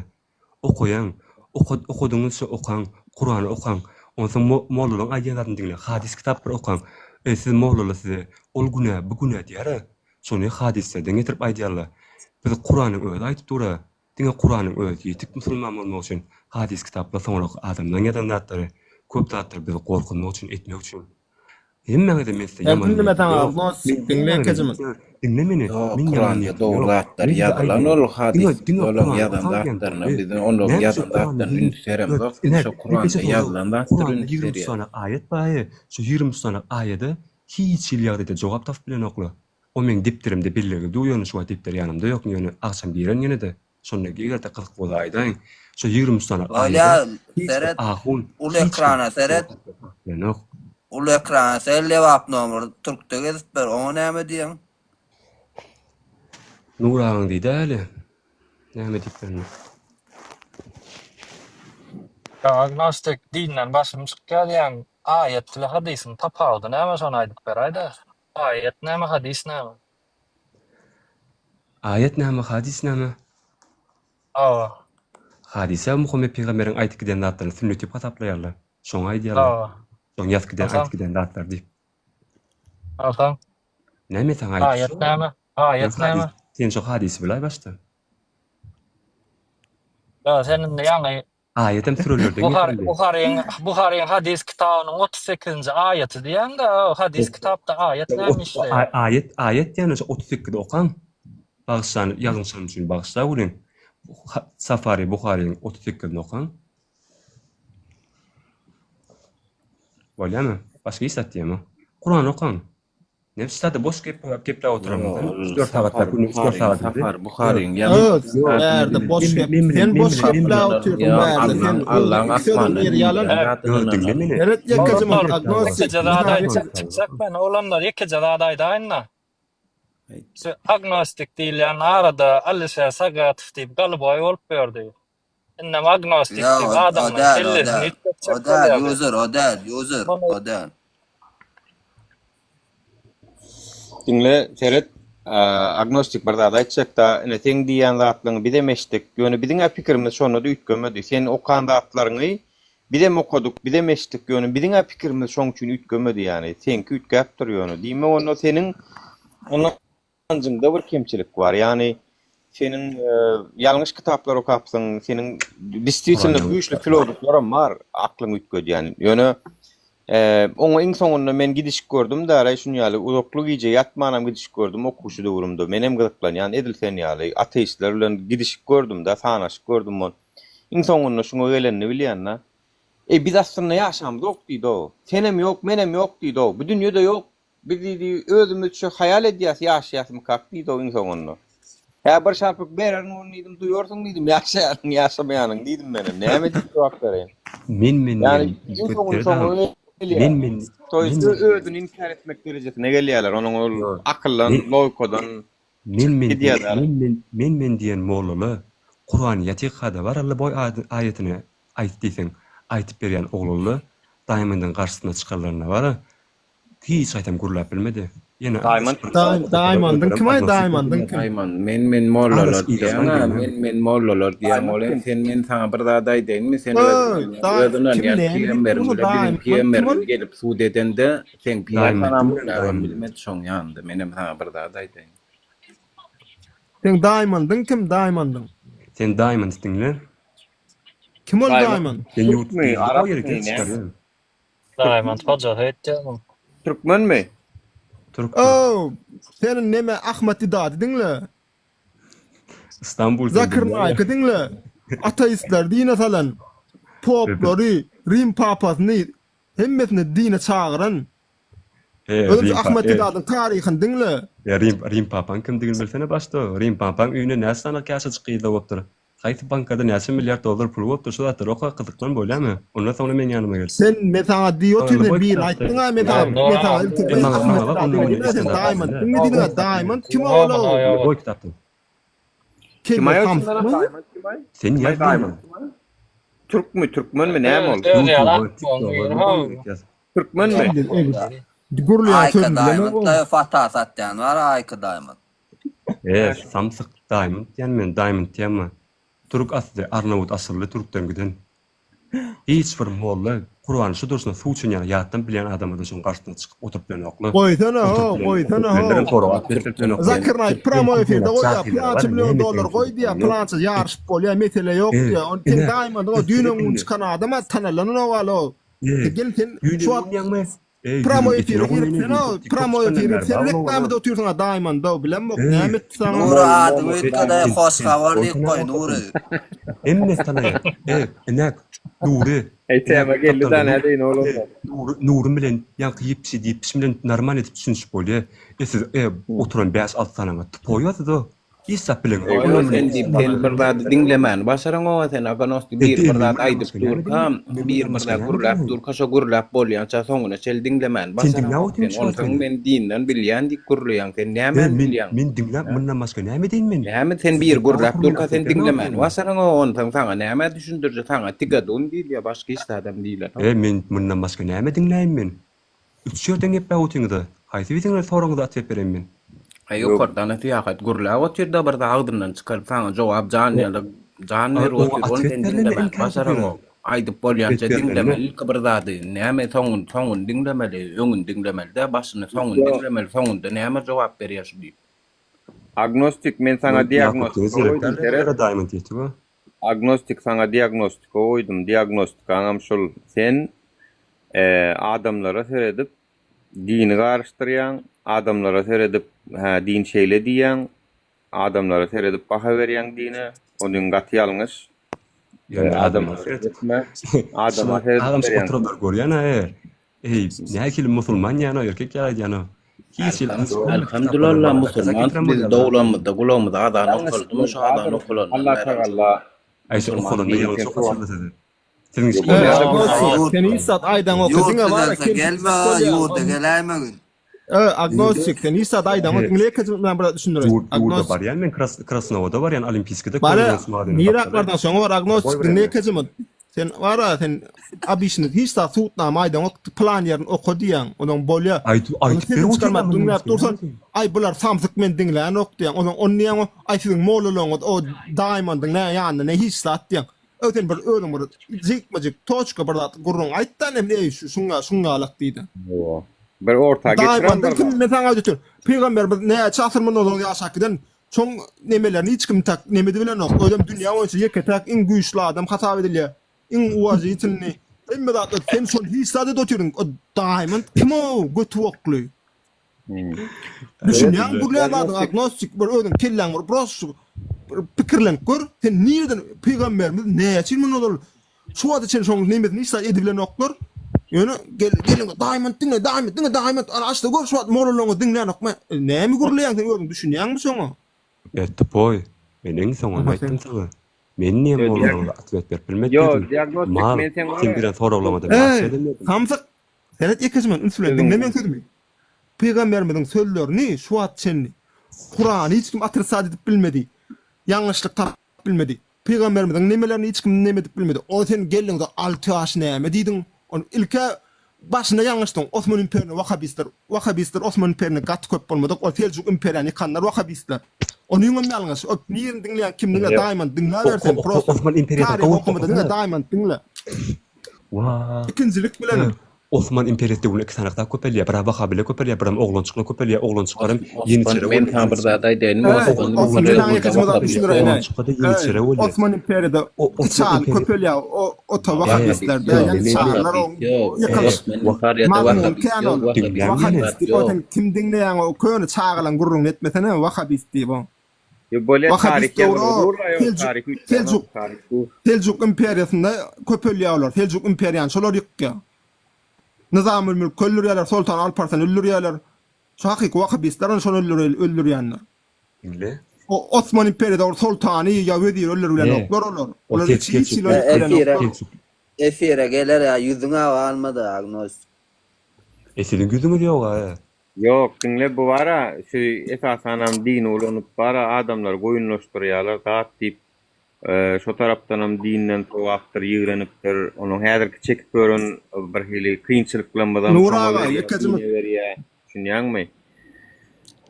Okaýaň. Oka, okadygyňyzça okaň. Kurany okaň. Onsoň mo, mollalaryň aýdýan zadyny diňläň. Hadys kitaplary okaň. E, siz mollalar size ol günä, bu günä diýer-ä. Şony hadyslardan getirip aýdýarlar. Biz Kuranyň özi aýdyp dur-a. Diňe Kuranyň özi ýetik musulman bolmak üçin. Hadys kitaplar soňraky adamlaryň ýazan zatlary. Köp zatlar bizi gorkuzmak üçin, etmek üçin. Hemmäňize men size Sen ýaman diňleme niýetim saňa ýok. agnostik Men diňle hemmäňize kejimiz. diňle meni. Ýok, Men ýaman Kuranda niýetim dogry ýok. zatlar Men size ýazylan aýdýan. ol Diňe hadys diňe olaň Kurany ýazan okaň diýen zatlaryna boldy. biz olaň Näme üçin ýazan Kuranda zatlaryna üns beremzok biz Ine, şo ine Kuranda geçen sorag. ýazylan zatlara Kuranda üns 23 berýäs. sany aýat bar. Şu 23 sany aýada hiç hili ýagdaýda jogap tapyp bilenoklar. O meň depderimde belligi dur ýöne şu wagt depder ýanymda ýok ýöne agşam giren ýene-de. Şonda eger-de gyzyk bolsa aýdaýyň. Şu 23 sany aýada Bolýa hiç bir seret ahun uly hiç bir ekrana seret bilenok. uly ekrana seret Lebap nomer türkde gezip ber oňa näme diýeň. Nur agaň diýdä hali. Näme diýip bilenok. Ýa agnostik dinden başym çykýar diýýän aýat bile hadysyň tapawudy näme şony aýdyp beräýdä. Aýat näme hadys näme? Aýat näme hadys näme? Hawa. Hadysä Muhammet pygamberiň aýdyp giden zatlaryny sünnet diýip hasaplaýarlar. Şoňa aýdýarlar. Hawa. Şoň ýazyp giden Onsoň? aýdyp giden zatlary diýip. Onsoň? Näme saňa aýdyp Aýat şo? näme? Sen Aýat hadys näme? sen şo hadysy bilaý başda. Ýa sen indi ýaňy. Aýatam sürelerden Buhar, getirildi. Buharyň Buharyň hadys kitabynyň 38-nji aýaty diýýäň-de, hadys kitapda aýat näme işleýär? Aýat, aýat diýýän şo 38-i okaň. Bagyşlan, ýalňyşanym üçin bagyşla welin. Safari Buharyň 38-ini okaň. Bolýamy? Başga hiç zat diýemok. Kurany okaň. Nebs sada boş gep gepläp oturamyzdan. 3-4 sagat günde 3-4 sagat. Safar Buharyň Öz, bärde boş gep. Sen boş gepläp otyrsyň bärde. Sen Allaň asmandan ýalan. Diňle meni. Seret ýekeje minut agnostik. Ýekeje zat aýtjak çykjak men oglanlar ýekeje zat aýdaýyn-da. Şu agnostik diýilýän arada Alişer Sagatow diýip galyboý bolup ýördi. Indem agnostik Ýa diýip o, o adamlaryň däl, o kellesini däl. üýtgetjek O däl, bolýardy. user, o däl, user, Muny o däl. Diňle, seret, agnostik bir zat aýtjakda, ine seň diýýän zatlaryňy bizem eşitdik, ýöne biziň-ä pikirimiz şonda-da üýtgemedi. Sen okan zatlaryňy bizem okadyk, bizem eşitdik, ýöne biziň-ä pikirimiz şoň üçin üýtgemedi ýany. Seňki üýtgäpdir ýöne. Diýmek onda seniň ynanjyňda bir kemçilik bar. Ýagny seniň ýalňyş kitaplar okapsyň, seniň diswitelno güýçli filozoflaram bar aklyňy üýtgedýän. Ýöne oňa iň soňunda men gidişik gördüm däl-aý şuny ýaly uzakly gije ýatmanam gidişik gördüm okuwçy döwrümde. Menem gyzyklanýan edil sen ýaly ateistler bilen gidişik gördüm-de, sanaşyk gördüm. Iň soňunda şuňa gelenini bilýän-de. Eý biz aslynda ýaşamzok diýdi-ow. Senem ýok, menem ýok diýdi-ow. Bu dünýede ýok. Biz diýdi, özümizçe haýal edýäs, ýaşaýasmykak diýdi-ow iň soňunda. Hä, bir şarpyk bererin ony diýdim, duýarsyň diýdim, ýaşaýanyň, ýaşamaýanyň diýdim menem. Näme diýip jogap bereýin? Men-men Ýagny diýen iň soňunda götleri soňuna dagy. gelýär. Men-men, To ýest men-men. özüni inkär etmek derejesine gelýärler. Onuň ol Ýok. akyldan, Men, logikadan men-men çykyp diýen, gidýär-dä. men-men, men-men diýen mollala Kurany ýatyk kada bar Alla boý aýatyny aýt diýseň, aýtyp berýän oglanla Diamondyň garşysyna çykanlarynda bar-a, Hiç haýsam gürläp bilmedi. Ýene Diamond Diamondyň kim aý Diamondyň kim? Diamond men men mollalar diýýäň a men men mollalar diýýäň ol hem sen men saňa bir zat aýdaýynmy sen öz öz ynanýan pygamberiň bile biziň pygamberimiz gelip sud edende seň pygamberim gürläbem bilmedi şoň ýanynda menem saňa bir zat aýdaýyn. Seň Diamondyň kim Diamondyň? Sen Diamond diňle. Kim ol Diamond? Sen Türkmi, arapmy, näme? Diamond hojasy öýtýärmiň? Türkmenmi? Türk. Ow, sen neme Ahmet Didady diňle. Istanbul Zakir Naýky diňle. Ateistleri dine salan, poplary, Rim papasyny hemmesini dine çagyran. Özüm Ahmet Didadyň taryhyny diňle. Rim Rim papaň kimdigini bilsene başda. Rim papaň öýünde näçe sany käşejik gyzlar bolupdyr. Haýsy bankada näçe milliard dollar puly bolupdyr şu zatlary oka gyzyklan bolýamy? Ondan soňra meň ýanyma gel. Sen men saňa diýip otyryn sen birini aýtdyňa men saňa men saňa ilki E maňa maňa bak onda meni sen Diamond diňe diýdiňa Diamond kim ol Goý kitapdan. Kim aý Diamond kim aý? Sen ýaz Diamond. Türkmi türkmenmi näme ol? Türkmenmi? Gürleýän Aýka sözüni bilemok. Diamond-da fata satýan bar Aýka Diamond. E, samsyk Diamond diýen men, Diamond diýenmi? Türk asly, Arnawut asylly türkden giden. Hiç bir molla Kurany şu durşuna suw içen ýaly ýatdan bilýän adamada şoň garşysyna çykyp oturyp bilenokla. Goýsana ho, goýsana ho. Zakir Naýk pramoý efirde goýýar, pylança million dollar goý diýýär, pylança ýaryşyp bolýar, mesele ýok diýýär. Ony sen Diamond o düýn öňňün çykan adam-a tanalanok alo. Gel sen şu wagt Pramoý efire girip sen o pramoý efire girip sen reklamada otyrsyň a Diamond-da bilemok näme etdi saňa. Nury adyňy üýtgedäý hoş habar diýip goý Nury. Hemme tanaýar. E, ine Nury. Eý tema geldi da nädeýin oglanlar. Nury Nury bilen ýaňky ýipşi diýipşi bilen normal edip düşünişip bolýa. E siz e oturan 5-6 sanaňa tupoý siz o. Hiç zat bileňok. Oýa sen diýip sen bir zady diňlemäni başaraňoga sen Aganosty biri bir zat aýdyp durka biri bir zat gürläp durka şo gürläp bolýança soňuna çenli diňlemäni başaraňok sen onsoň men dinden bilýän diýip gürleýäň sen nämäni bilýäň. Men diňläp mundan başga näme edeýin men. Näme sen biri gürläp durka sen diňlemäni başaraňok onsoň saňa näme düşündirjek saňa tigadun diýilýär başga hiç zadam diýilenok. E men mundan başga näme diňläýin men. Üç ýerden gepläp otyňyza. Haýsy biriňize soragyňyza otwet bereýin men? Aý ýokardan Syýahat gürläp otyrda bir zat agzyndan çykaryp saňa jogap jan ýaly jan berip Oňa otyr ony otwet sen berlende diňlemän inkär edip başaraňok ýöre. aýdyp bolýança Otwet diňlemeli berlende. ilki bir zady näme soňuny soňuny diňlemeli öňüni diňlemeli dä başyny soňuny diňlemeli soňunda näme jogap berýär şu diýip. Agnostik men saňa Ýakup diagnostika tez gerek goýdum däl seret. Diamond ýetip-ä. Agnostik saňa diagnostika goýdum. Diagnostikaňam şul. Sen adamlara seredip dini garyşdyrýaň, adamlara seredip hä din şeýle diýýäň, adamlara seredip baha berýäň dine. Onuň gaty ýalňyş. Ýöne adamlara seretme. Adama seredip Agam şu berýäň. oturanlar görýän-ä eger. Eý, nähili musulman ýa-no erkek ýaly aýdýan-a. Hiç hili Elhamdulillah musulman biz doglanymyzda gulagymyza azan okaldymy şu azan okalandan Allah bäri tagalla Aý şu musulman okalanda diýip ýalňyş okaşyldy size. Siziň Ýok, şu ol ýerde Agnostik, sen hiç zat aýdaňok, Ýurt diňe bara düzelse gelme, ýurda geläýmegin. Ö, agnostik, sen hiç zat aýdaňok, diňle ýekeje men bir zat düşündireýin. Ýurt, ýurda Agnostik. barýan men Kras, Krasnowoda barýan Olimpiýskide Bara, kollejin smadyny nirä gapdaly. bardyň şoňa bar agnostik, Goý diňle bilemde. ýekeje men. Sen bara, sen abişini hiç zat subutnama aýdaňok, pylan ýerini oka diýýäň, onuň bolýa. Aýt, Onuň aýtyp sesini berip çykarman otyryn diňläp dursan, men. aý bular samsyk men diňlänok diýýäň, onuň ony diýýäň, aý siziň mollalaryňyz o daýmandyň nä ýanynda ne hiç zat diýýäň. Öý sen bir özüň bir jikme-jik toçka bir zat gürrüň aýtda indi eý şu şuňa şuňňalak diýdi. Hawa. Bir orta getiren Daýmandan bir kim zat. men saňa aýdyp otyr. Pygamberimiz näçe asyr mundan ozal ýaşap giden şoň nemelerini hiç kim tak nemedi bilenok. Özem dünýä boýunça ýeke-täk iň güýçli adam hasap edilýär. Iň uwažitelnyý. Hemme zatlar sen şony hiç zat edip otyryň. O Daýmand kim o göti bokly. Düşünýäň gürleýän zadyň agnostik bir özüň kelläň bir biraz şu bir pikirlenip gör. Sen nireden pygamberimiz näçe ýyl mundan ozal şu wagta çenli şoň nemesini hiç zat edibilenoklar. Ýöne gel geliň Diamond diňle Diamond diňle Diamond ana açda gör şu wagt mollalaryňyz diňlänok men. Näme gürleýäň sen özüň düşünýäňmi şoňa? E tupoý, men iň soňunda aýtdym saňa. Men niýe mollalaryňyza otwet berip bilmedi Ýo, diýdim. diagnostik Mal, men seň sen beren soraglaryňa-da men Eý, otwet edemmedim. samsyk! Seret ýekeje men üns bilen diňle meň sözümi. Pygamberimiziň sözlerini şu wagt çenli Kurany hiç kim otritsat edip bilmedi. Ýalňyşlyk tapyp bilmedi. Pygamberimiziň nemelerini hiç kim neme edip bilmedi. O sen geldiňde alty ýaş näme diýdiň? Ony ilkä başynda ýalňyşdyň. Osman imperine wahabistler. Wahabistler Osman imperine gaty köp bolmadyk. Ol Seljuk imperiýany ýykanlar wahabistler. Onyňam ýalňyş. O nirini diňleýäň kim diňle Diamond diňläber sen prosto. Osman imperiýasyny Taryh gowurtdy okumada diňe Diamond diňle. Wah. Ikinjilik bilenem. Osman imperiýasy döwründe iki sany zat köpelýär. Biri wahabiler köpelýär, birem oglanjyklar köpelýär. Oglanjyklaram Osman, ýeniçeri men bolýar. saňa bir zat aýdaýynmy? Eý, Osman Osman döwründe men ýekeje zat düşündireýin-eý. Oglanjykda-da ýeniçeri Eý, bolýar. Osman imperiýada içaly köpelýär, o ota wahabistlerde, ýagny içalylar o ýykylyş. Mazmuny kän ol. Wahabist diýip, o sen kim diňleýäň o köne çagalaň gürrüňini etmesene, wahabist diýip o. Ýok bolýa taryh Wahabist döwri ýazylgy o dur-la ýok Seljuk taryh üýtgänok Seljuk taryh dur. Seljuk imperiýasynda köpelýär olar. Seljuk imperiýany şolar ýykýar. Nyzamülmülki öldürýärler, Soltan Alparsany öldürýärler. Şu hakyky wahabistler ony şony öldürýänler. Diňle. O Osman imperiýada ol soltany ýa weziri öldüribilenoklar olar. Olar hiç hiç hili öldürip bilenoklar. Efire geler ýa ýüzüň-ä galmady agnostik. E siziň ýüzüňiz ýog-a. Ýok diňle bu bara şu esasanam dini ulanyp bara adamlary goýunlaşdyrýalar zat diýip şo tarapdanam dinden sowapdyr ýigrenipdir onuň häzirki çekip ýören birhili kynçylyklarymyzam Nur şoňa aga berýär ýekeje dine berýär düşünýäňmi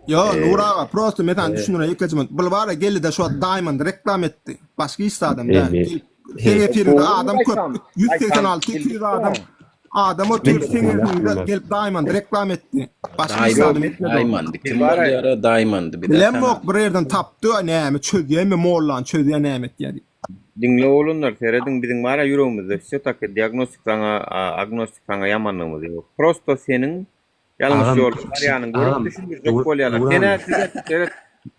Ýo Nur aga prosto men sana düşündireýin ýekeje minut bul bara geldide şu wagt Diamond reklam etdi başga hiç zadam däl seň efiriňde adam köp 186 200 adam Adam otyr seň eliňde gelip Diamond reklam etdi. Başga hiç zadam etmedi. Diamond kim bolýar Diamond bir Bilemok bir ýerden tapdy näme çözýärmi mollany çözýär näme etýär diýip. Diňle oglanlar serediň biziň bara ýüregimizde wsё taki diagnostik saňa agnostik saňa ýamanlygymyz ýok. Prosto seniň Ýalňyş ýolda barýanyňy görüp düşündirjek bolýarlar. Sen-ä düzet, seret.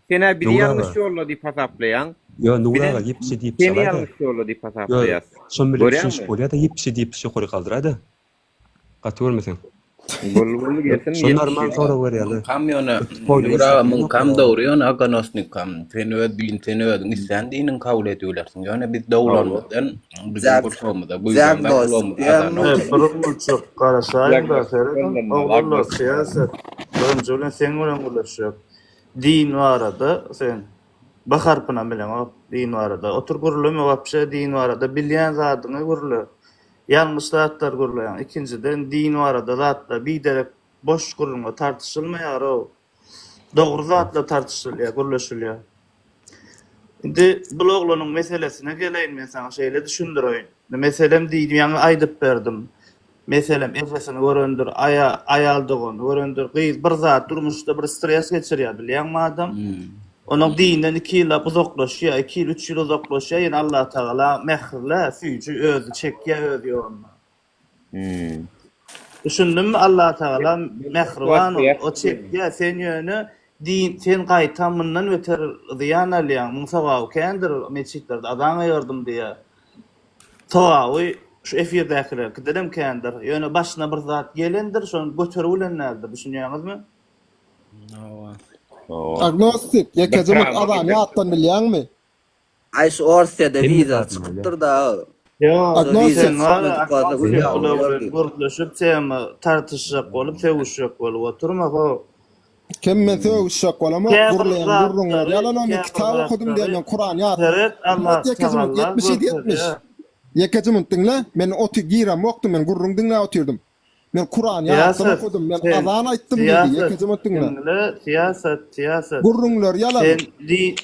Sen-ä bizi ýalňyş ýolda diýip hasaplaýaň. Ýo, Nury aga ýepişi diýip Seni ýalňyş ýolda diýip hasaplaýas. Şon bilen düşünişip bolýa-da, ýepişi diýip ýokary galdyraý-da. Gaty görmeseň. Boldy, boldy, gelsin. Şo normal sorag berýärler. Muňkam ýöne, Nury aga muňkam dogry ýöne aganosnikam. Sen öz din, sen özüň islän diniňi kabul edibilersiň. Ýöne biz doglanymyzdan Biziň gursagymyza guýlan zat gulagymyza azan Ey, bir gulçuk garaşaýyň-da serediň. Oglanlar syýasat. Birinji bilen seň bilen gürleşjek. Din barada sen B harpynam bileňok din barada. Otur gürleme wapşe din barada bilýän zadyňy gürle. Ýalňyş zatlar gürleýäň. Ikinjiden din barada zatlar biderek boş gürrüňler tartyşylmaýar-ow. Dogry zatlar tartyşylýar, gürleşilýär. Indi bul oglanyň meselesine geleýin men saňa şeýle düşündireýin. Meselem diýdim ýaňy aýdyp berdim. Meselem ejesini görendir, aýa aýal doganyny görendir, gyz bir zat durmuşda bir stres geçirýär bilýäňmi adam. Onuň dinden iki ýyllap uzaklaşýar, iki ýyl, üç ýyl uzaklaşýar, ýene Allatagala mähirli, süýji özi çekýär öz ýoluna. Düşündiňmi Allatagala mähriban ol, o çekýär, sen ýöne din, sen gaýtam mundan beter zyýan alýaň, muň sogaby kändir, metjitlerde azan aýyrdym diýýär. Sogaby şu efirdäkileriňkidenem kändir, ýöne başyna bir zat gelendir, şony göterip bilen däldir, düşünýäňizmi? Agnostik, ýekeje mugt azany ýatdan bilýäňmi? Aý şu Orsýede wiza çykypdyr da. Ýok, Agnostik. sen bar agnostik bular bilen gürleşip tema tartyşjak bolup sögüşjek bolup oturma ho. Kim men sögüşjek bolamok, Käbir gürleýän gürrüňler zatlary, ýalan men käbir kitap okadym diýen zatlary men Kuran ýat. seret Allah Ýekeje mugt tagalla 77 70. görkezýär. Ýekeje mugt diňle, men oty giremokdym men gürrüň diňläp oturdym. Men Kurany ýatdan Syýasat, okadym, men sen, azan aýtdym diýdi, syýasat, ýekeje minut diňle. diňle, syýasat, syýasat. Gürrüňler ýalan. Sen din,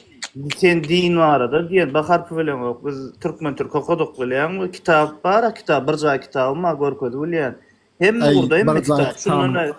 sen din barada diýen B harpy bileňok. Biz türkmen türk okadyk bilýäňmi? Kitap bar-a kitap, bir jaý kitabym bar görkezip bilýän. Hemme Äý, ugurda hemme bir jaý kitap. Şundan kitabym.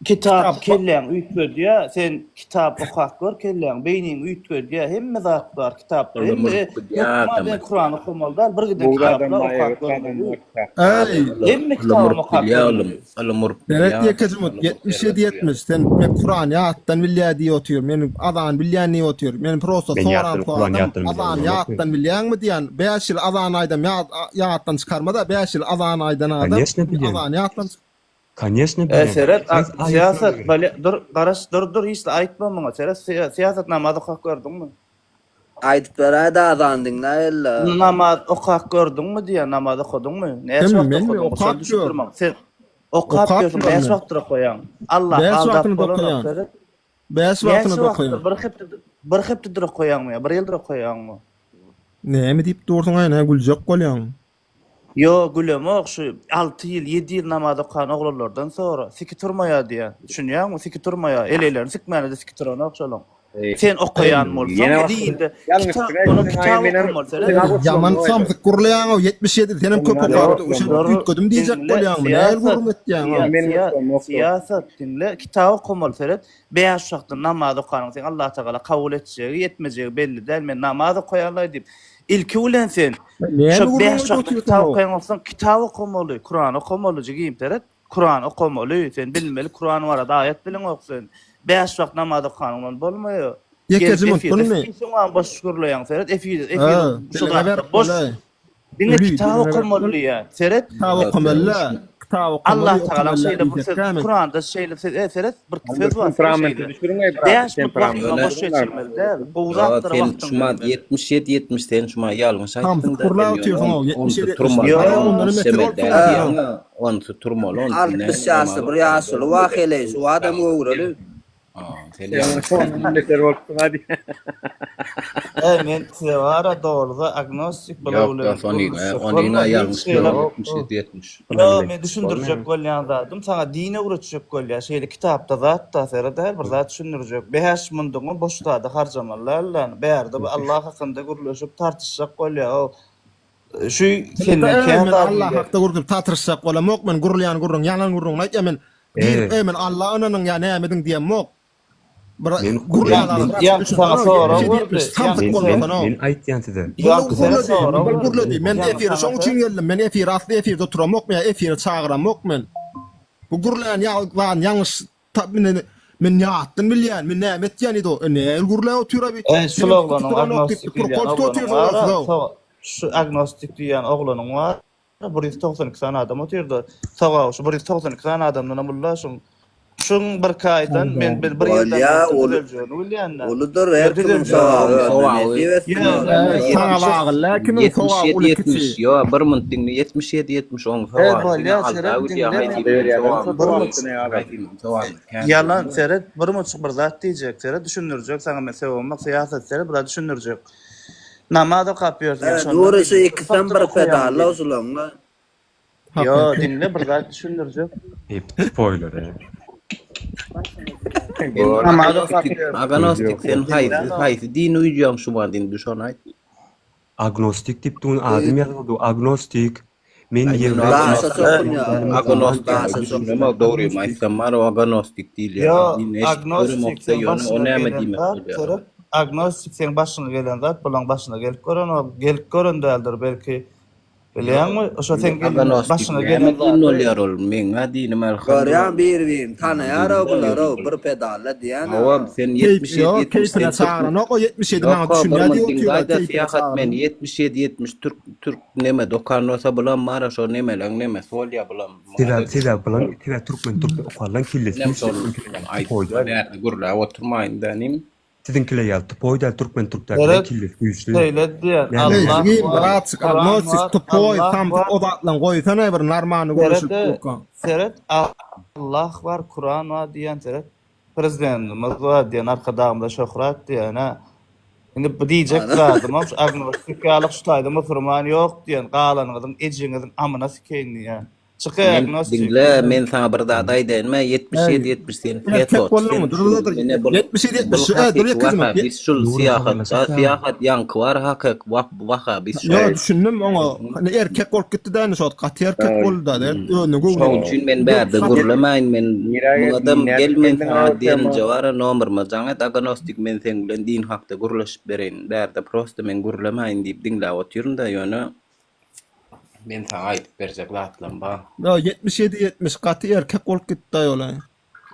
Kitap Kitap kelläňi üýtgedýär, sen kitap okap gör kelläň, beýniňi üýtgedýär, hemme zat bar kitapda, Ylym hemme urup gidýär hökman adamy. sen Kurany okamaly däl, bir giden Gowy kitaplar adam bar, okap erbet adam görmeli. bar kitap. Äý, Hemme Ylym kitabam urup okap bilýär ylym, görmeli. ylym urup Seret bilýär ýekeje adamy, minut, ylym 77 erbet urýar. 70, sen men Kurany ýatdan bilýär diýip otyr, men azan bilýän diýip otyr, men prosta Men soran ýatdan Kuran soradym, ýatdan bilýän azany bolamokmy? ýatdan bilýäňmi diýen, 5 ýyl azan aýdam ýat ýatdan çykarmada, 5 ýyl azan aýdan adam Koneşne bilýän. azany ýatdan Koneşne E, bilýän. seret, a, Haýsy aýatyna syýasat, göre? bale, dur, garaş, dur, dur, hiç aýtma muňa, seret, syýa, syýasat namaz okap gördüňmi? Aýdyp beräýdä azan diňläýeli. Namaz okap gördüňmi diýýän, namaz okadyňmy? Näçe Kim, wagt menmi? okadyň? Okap Şony düşündir ýörün. maňa. Sen okap Okap ýörsüň, ýörün näçe men. wagtdyr okaýaň? Allah Bäş aldap wagtyny bolanok, okaýan. seret. Bäş Näçe wagtyny wagtdyr? okaýan. Bir hepdedir, bir hepdedir okaýaňmy ýa bir ýyldyr okaýaňmy? Näme diýip dursuň-aý, nä güljek bolýaň? Ýo gülemok şu alty ýyl ýedi ýyl namaz okan oglanlardan sora siki turmaýa diýä düşünýäňmi siki turmaýa elelerini sikmänede siki turanok şolaň sen okaýan bolsaň dinde kitap onuň kitap okamaly seret Ýaman samsyk gürleýäňow 77 senem köp okap üýtgedim diýjek bolýaňmy nähili gürrüň etýäňow. Syýasat diňle kitap okamaly seret bäş wagtda namaz okanyň seň Allatagala kabul etjegi etmejegi belli däl men namaz okaýanlaý diýip ilki bilen sen Näme Şo gürrüň bäş edip wagtda otyrsyň kitap how? okaýan bolsaň, kitap okamaly, Kurany okamaly jigim, seret. Kurany okamaly, sen bilmeli Kuran barada aýat bileňok sen. Bäş wagt namaz okanyň bilen bolmaýar. Ýekeje Gelip minut efirde bolmy? siňsoňam boş gürleýäň, seret efirde, Ha, efir şu diliňe zatda berip boş. bolaý. Diňe Öli, kitap diliňe berip okamaly bol. diýýär. Seret. Kitap okamaly-da. Kitap okamaly, Allah Tagalaň okamaly şeýle bir söz, diýjekkämi? Kuranda şeýle söz, e, seret, bir söz bar, seret Temperamenti şeýle. düşüriň ey brat, Bäş minut temperamenti wagtyňy boş düşüriň geçirmeli däl. Gowy Ýa zatlara sen wagtyňy şumat bermeli. 77 70 sen şuma ýalňyş Samsyk aýtdyň da sen gurlap ýöne otyrsyň on how, onsy 77 70. turmaly Gara ondanam beter işlemeli bolupsyň däl how. diýýäň onsy turmaly onsy näme 60 ýaşly namaz bir okamaly ýaşuly däl wah heleý şu adamy öwreli. Sen ýalňyş Ondan beter bolupsyň hadi. E, men size bara dogruda agnostik bular Ýok bilen da sony gürleşjek onyna bolma. Hiç ýalňyş şeýle ýok 77 70. Ýo, men düşündirjek bolýan zadym saňa din öwretjek bolýar. Şeýle kitapda zat da seret her bir zat düşündirjek. Bäş munduňy boş zada harjamaly däl-de. Bärde bu Allah hakynda gürleşip tartyşjak bolýar. O şu senden Eý, kän men zat Allah bilýär. hakda gürrüň tartyşjak bolamok, men gürleýän gürrüň ýalan gürrüňini aýtýan men girip eý men Alla ynanyň ýa näme ediň diýemok. Bir Men gürleýän men adam biraz Ýaňky saňa düşünsene, sorag 77 berdi. 70 samsyk men Ýaňky men bolmasana. men aýtýan size. Bul Ýaňky sere gürledi, sorag bul berdi. gürledi. Men Ýaňky efire saňa şoň üçin sere geldim. Men efire asly efirde oturamok men efire çagyramok men. Bu gürlän ýa ýalňyş tap men men ýatdan bilýän, men näme etýän idi o. E, nähili gürläp otyr abi. E, şul Senem oglanyň tuturanok diýip agnostik diýýän prokol tutup oglanyň otyrsyň bar-a, siz-ow. so- şu agnostik diýýän oglanyň bar. 192 sany adam otyrdy. Sogaby şu 192 sany adamdanam ulla şuň. Şuň birki aýdan men bir bir ýyldan Bolýa bolsa uly düzeljegini bilýän-dä. uludyr Ýa her kimiň düzeljegini sogaby bilýän. özüne Sogaby nesip etsin Ýöne ony. Eý, saňa bagly kimiň sogaby 77 uly 70 kiçi. ýo bir munt diňle 77 70 oň E, sogaby seni bolýa alda seret gidýär diňle haýsy men bilen sogaby bir uly munt haýsy bilen sogaby kän ýalan seret bir muçuk bir zat diýjek seret düşündirjek saňa men sögünmek syýasat seret bir zat düşündirjek. Namaz okap ýörsün E, şondan Dury şu diýdim. ikisem Köp bir wagtdyr okaýaň pedalla diýdim. şulaň-la. Ýo, Hakyky. diňle bir zat düşündirjek. Hep spoiler e. Sen Namaz okap agnostik, ýörsün. agnostik sen haýsy Diňlän haýsy dini uýýaň şu wagt indi şony aýt. Agnostik diýip dun adym ýazyldy. Agnostik. Men Aý men ýewreý Daşa agnostik çokunýar. agnostik Daşa düşünemok çokunýar. dogrymy aýtsam bar o agnostik diýilýär. Ýo, Dini eşidip agnostik göremokda sen ýöne o başyna näme gelen diýmek zat bolýar. seret. Agnostik seň başyňa gelen zat bulaň başyna gelip görenok, gelip gören däldir belki. Bilýäňmi? Şo seň Agnostik başyňa näme gelen din zady. bolýar ol? Meňä dinim Görýän elhamdulillah. bir-birini tanaýar-ow bular-ow, bir pedalla diýýän-ä. Hawa sen Keýp 77 ýok, 70 keýpine sen türk çagyranok o 77 maňa Ýok bir düşünýär munt diýip diňle otyr-a, aýda keýpine syýahat men çagyran. 77 70 türk türk neme dokan bolsa bulam bara şo nemeleň nemesi bolýa bulam. Sebäp sebäp bulan sebäp türkmen türkmen okanlaň kellesi Menem güýçli şol siziňkiler ýaly aýdyp tupoý däl. bärde gürläp oturmaýyn da inim. Siziňkiler ýaly tupoý däl türkmen türkdäkileň Seret, kellesi güýçli. şeýle diýen, Näme Eý, Allah jigim, bar, bratçyk, Kuran agnostik, bar, tupoý, Allah samsyk bar. o zatlaň goýsana bir narmany gürleşilip Seret, durka. seret, Allah bar, Kuran bar diýen seret. Prezidentimiz bar diýen, Arkadagymyza şöhrat diýen, hä. Indi bu diýjek zadymam şu agnostik ýalyk şu taýda musurman ýok diýen, galanyňyzyň ejeňiziň amyna sikeýin diýen. Çyk Men agnostik. diňle men saňa bir zat aýdaýynmy 77 70 sen Erkek FETÖ bolduňmy? sen Dur şul dur dur. mene bul 77 bul 70 e dur hakyky ýekizmi? wahhabist şul Nuri syýahatda habarlaşyp syýahat ýaňky bar hakyky wah wahhabist şul. Ýo düşündim oňa. Hani erkek bolup gitdi däni şo gaty erkek boldy da özüne göwni. Şoň üçin men bärde gürlemäýin men Nirä muňadam nädip gel men geldiň saňa o tema? diýenje bara nomerime jaň et agnostik men seň bilen din hakda gürleşip bereýin bärde prosta men gürlemäýin diýip diňläp otyryn-da ýöne Men saňa aýdyp berjek zatlam bar. Ýo 77 70 gaty erkek bolup gitdi aýol aý.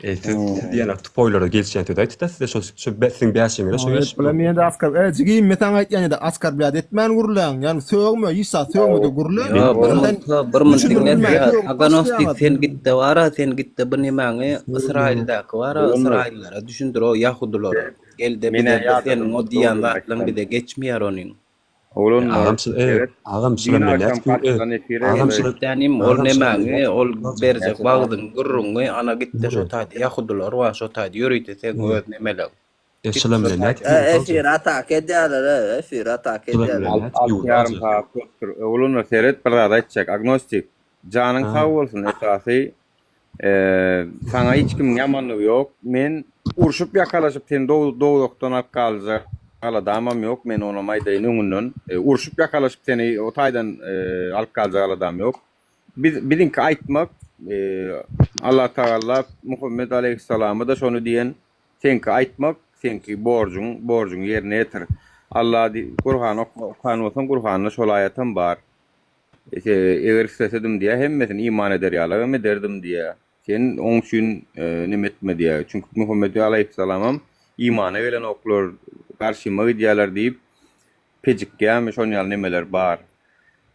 Eý siz siz diýen tupoýlara gelişýän sözi aýtdyda size şo şo siziň bäşiňize şo gelişip Bula men de askar e jigim men saňa aýtýan ýa-da askarblýat etmän gürläň ýagny sögme hiç zat sögmede gürle Ýo bir sen munt bir munt düşündirip diňle bilmän Syýahat sögüp Agnostik başlaýaňyz. sen gitde bara sen gitde bu nemäňi Ysraýyldaky bara Ysraýyllara düşündir o ýahudylara gelde Menä bize bu ýadadym seniň o diýen dogrymy zatlaň aýtsam. bize geçmeýär onyň. Oglanlar, Agam şul e seret, agam düýn şulam men agşam nätip e karşydan efire agam geldi. şulam Dänim ol agam şulam men nemäňi nätip ol berjek Näçe wagzyň gürrüňi ana gitde şo Nuri taýda ýahudylar bar şo taýda ýörite seň öz nemeleň. e Git şulam şo bilen taýda. nätip E, ýurt aljak efir atak edýärler, e, efir atak şulam edýärler. bilen Alt, nätip alty ýurt ýarym aljak sagat bolupdyr. Oglanlar, seret, bir zat aýtjak. Agnostik, janyň ha sag bolsun, esasy Saňa hiç kimiň ýamanlygy ýok. Men urşup ýakalaşyp seni dowzahdan alyp galjak aladamam ýok. Men onam aýdaýyn öňünden. Urşup ýakalaşyp seni o taýdan alyp galjak aladam ýok. Biz biziňki aýtmak Allah Tagalla Muhammet aleýhissalama-da şony diýen, seňki aýtmak, seňki borjuň, borjuňy ýerine ýetir. Allah Gurhany okan bolsaň Gurhanda şol aýatam bar. Eger islesedim diýýär, hemmesini iman eder ýalagam ederdim diýýär. Sen oň üçin neme etme diýýär. Çünki Muhammet alaýhyssalamam imana gelenoklar, garşyma gidýärler diýip pejikýärmi, şon ýaly nemeler bar.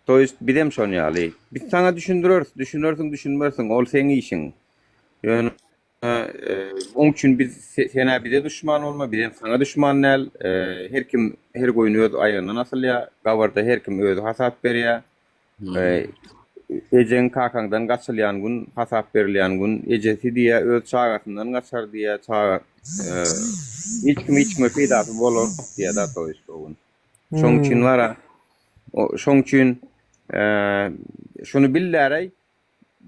To ýest bizem şon ýaly. Biz saňa düşündireris, düşünersiň, düşünmersiň, ol seň işiň. Ýöne Oň üçin biz sen-ä bize duşman bolma, bizem saňa duşman däl. Her kim her goýun öz aýagyndan asylýar. Gabyrda her kim özi hasap berýär. Ejeň kakaňdan gaçylýan gün, hasap berilýän gün, ejesi diýýär, öz çagasyndan gaçar diýýär, çaga hiç kim hiç kime peýdasy bolanok diýýär-de to ýest o gün. Şoň üçin bar-a, şoň üçin şuny bil-däreý,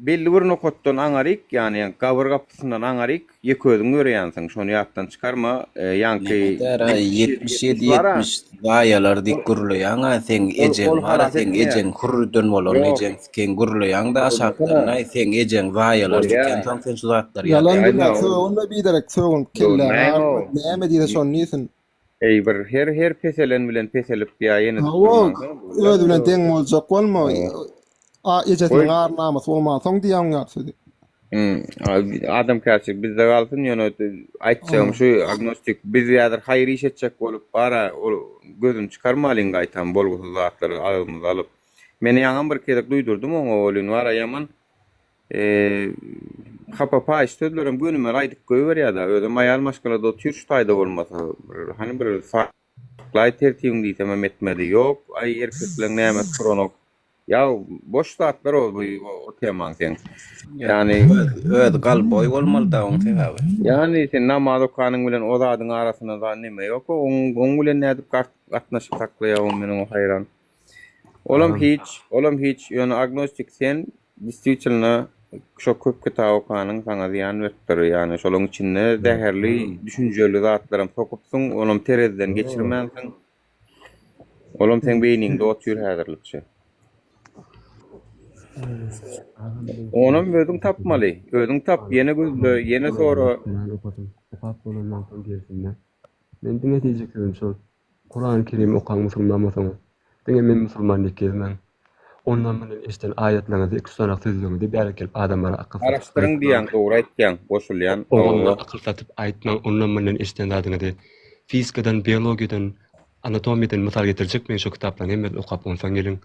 Belli bir nokatdan aňaryk, ýagny gabyr gapysyndan aňaryk ýeke özüň ýöreýänsiň, şony ýatdan çykarma, ýaňky Nädara 77 77 bar-a. 70 zaýalar diýip gürleýäň-a seň Ol ejeň ol bar-a halas seň etmeýär. ejeň hürrüden bolan Ýok. ejeň siken gürleýäň-de Bolmasana. aşakdan-aý seň ejeň zaýalar Bolýar. sikensoň sen şu zatlary Ýalan ýazýaň. diýme Aýdma ol. sögünme biderek sögün kelläňi Döwmeýin agyrtma o. näme diýse şony diýsin. Eý bir her her peselen bilen peselip ýa ýene Hawa, tutdurmaň özi bilen deň boljak bolma. Hawa. A Goý. ejesiniň ar-namysy bolmansoň diýýän oň ýaly sözi. Hmm, adamkärçilik bizde galsyn, ýöne aýtjagym şu agnostik biz häzir haýyr iş etjek bolup bara ol gözüni çykarmalyň gaýtam bolgusyz zatlary agzymyza alyp. Men ýaňam bir gezek duýdurdym oňa welin bara ýaman Hapa paýyş sözlerem gönümel aýdyp goýberýär-dä. Özem aýal maşgalada otyr şu taýda bolmasa. Bir hany bir saklaý tertibiňi diýsemem etmedi. Ýok, aý erkekleň nämesi duranok. Ýa boş zatlar o bu o temaň seň. Ýagny Özi galboý bolmaly-da oň sebäbi. Ýagny sen namaz okanyň bilen o zadyň arasynda zat neme ýok. Oň oň bilen nädip gatnaşyk saklaýar o men oňa haýran. Olam hiç, olam hiç, ýöne agnostik sen distwitelno şo köp kitap okanyň saňa zyýan beripdir, ýagny şolaň içinde zäherli düşünjeli zatlaram sokupsyň, onam tereziden geçirmänsiň. Olam seň beýniňde otyr häzirlikçe. Onam özüň tapmaly, özüň tap, ýene gözle, ýene sora. Okap bolandan soň gelsinler. Men diňe diýjek sözüm şol. Kurany Kerimi okaň musulman bolsaňyz. Diňe men musulman diýip gezmäň. Ondan mundan eşiden aýatlaryňyzy iki üç sany sözleriňizi bärik gelip adamlara akyl satyp Garaşdyryň aýtmaň. diýýäň dogry aýtýaň goşulýan Oňa hawa. akyl satyp aýtmaň ondan mundan eşiden zadyňyzy fizikadan biologiýadan Anatomiýadan mysal getirjek men şo kitaplaryň hemmesini okap onsoň geliň.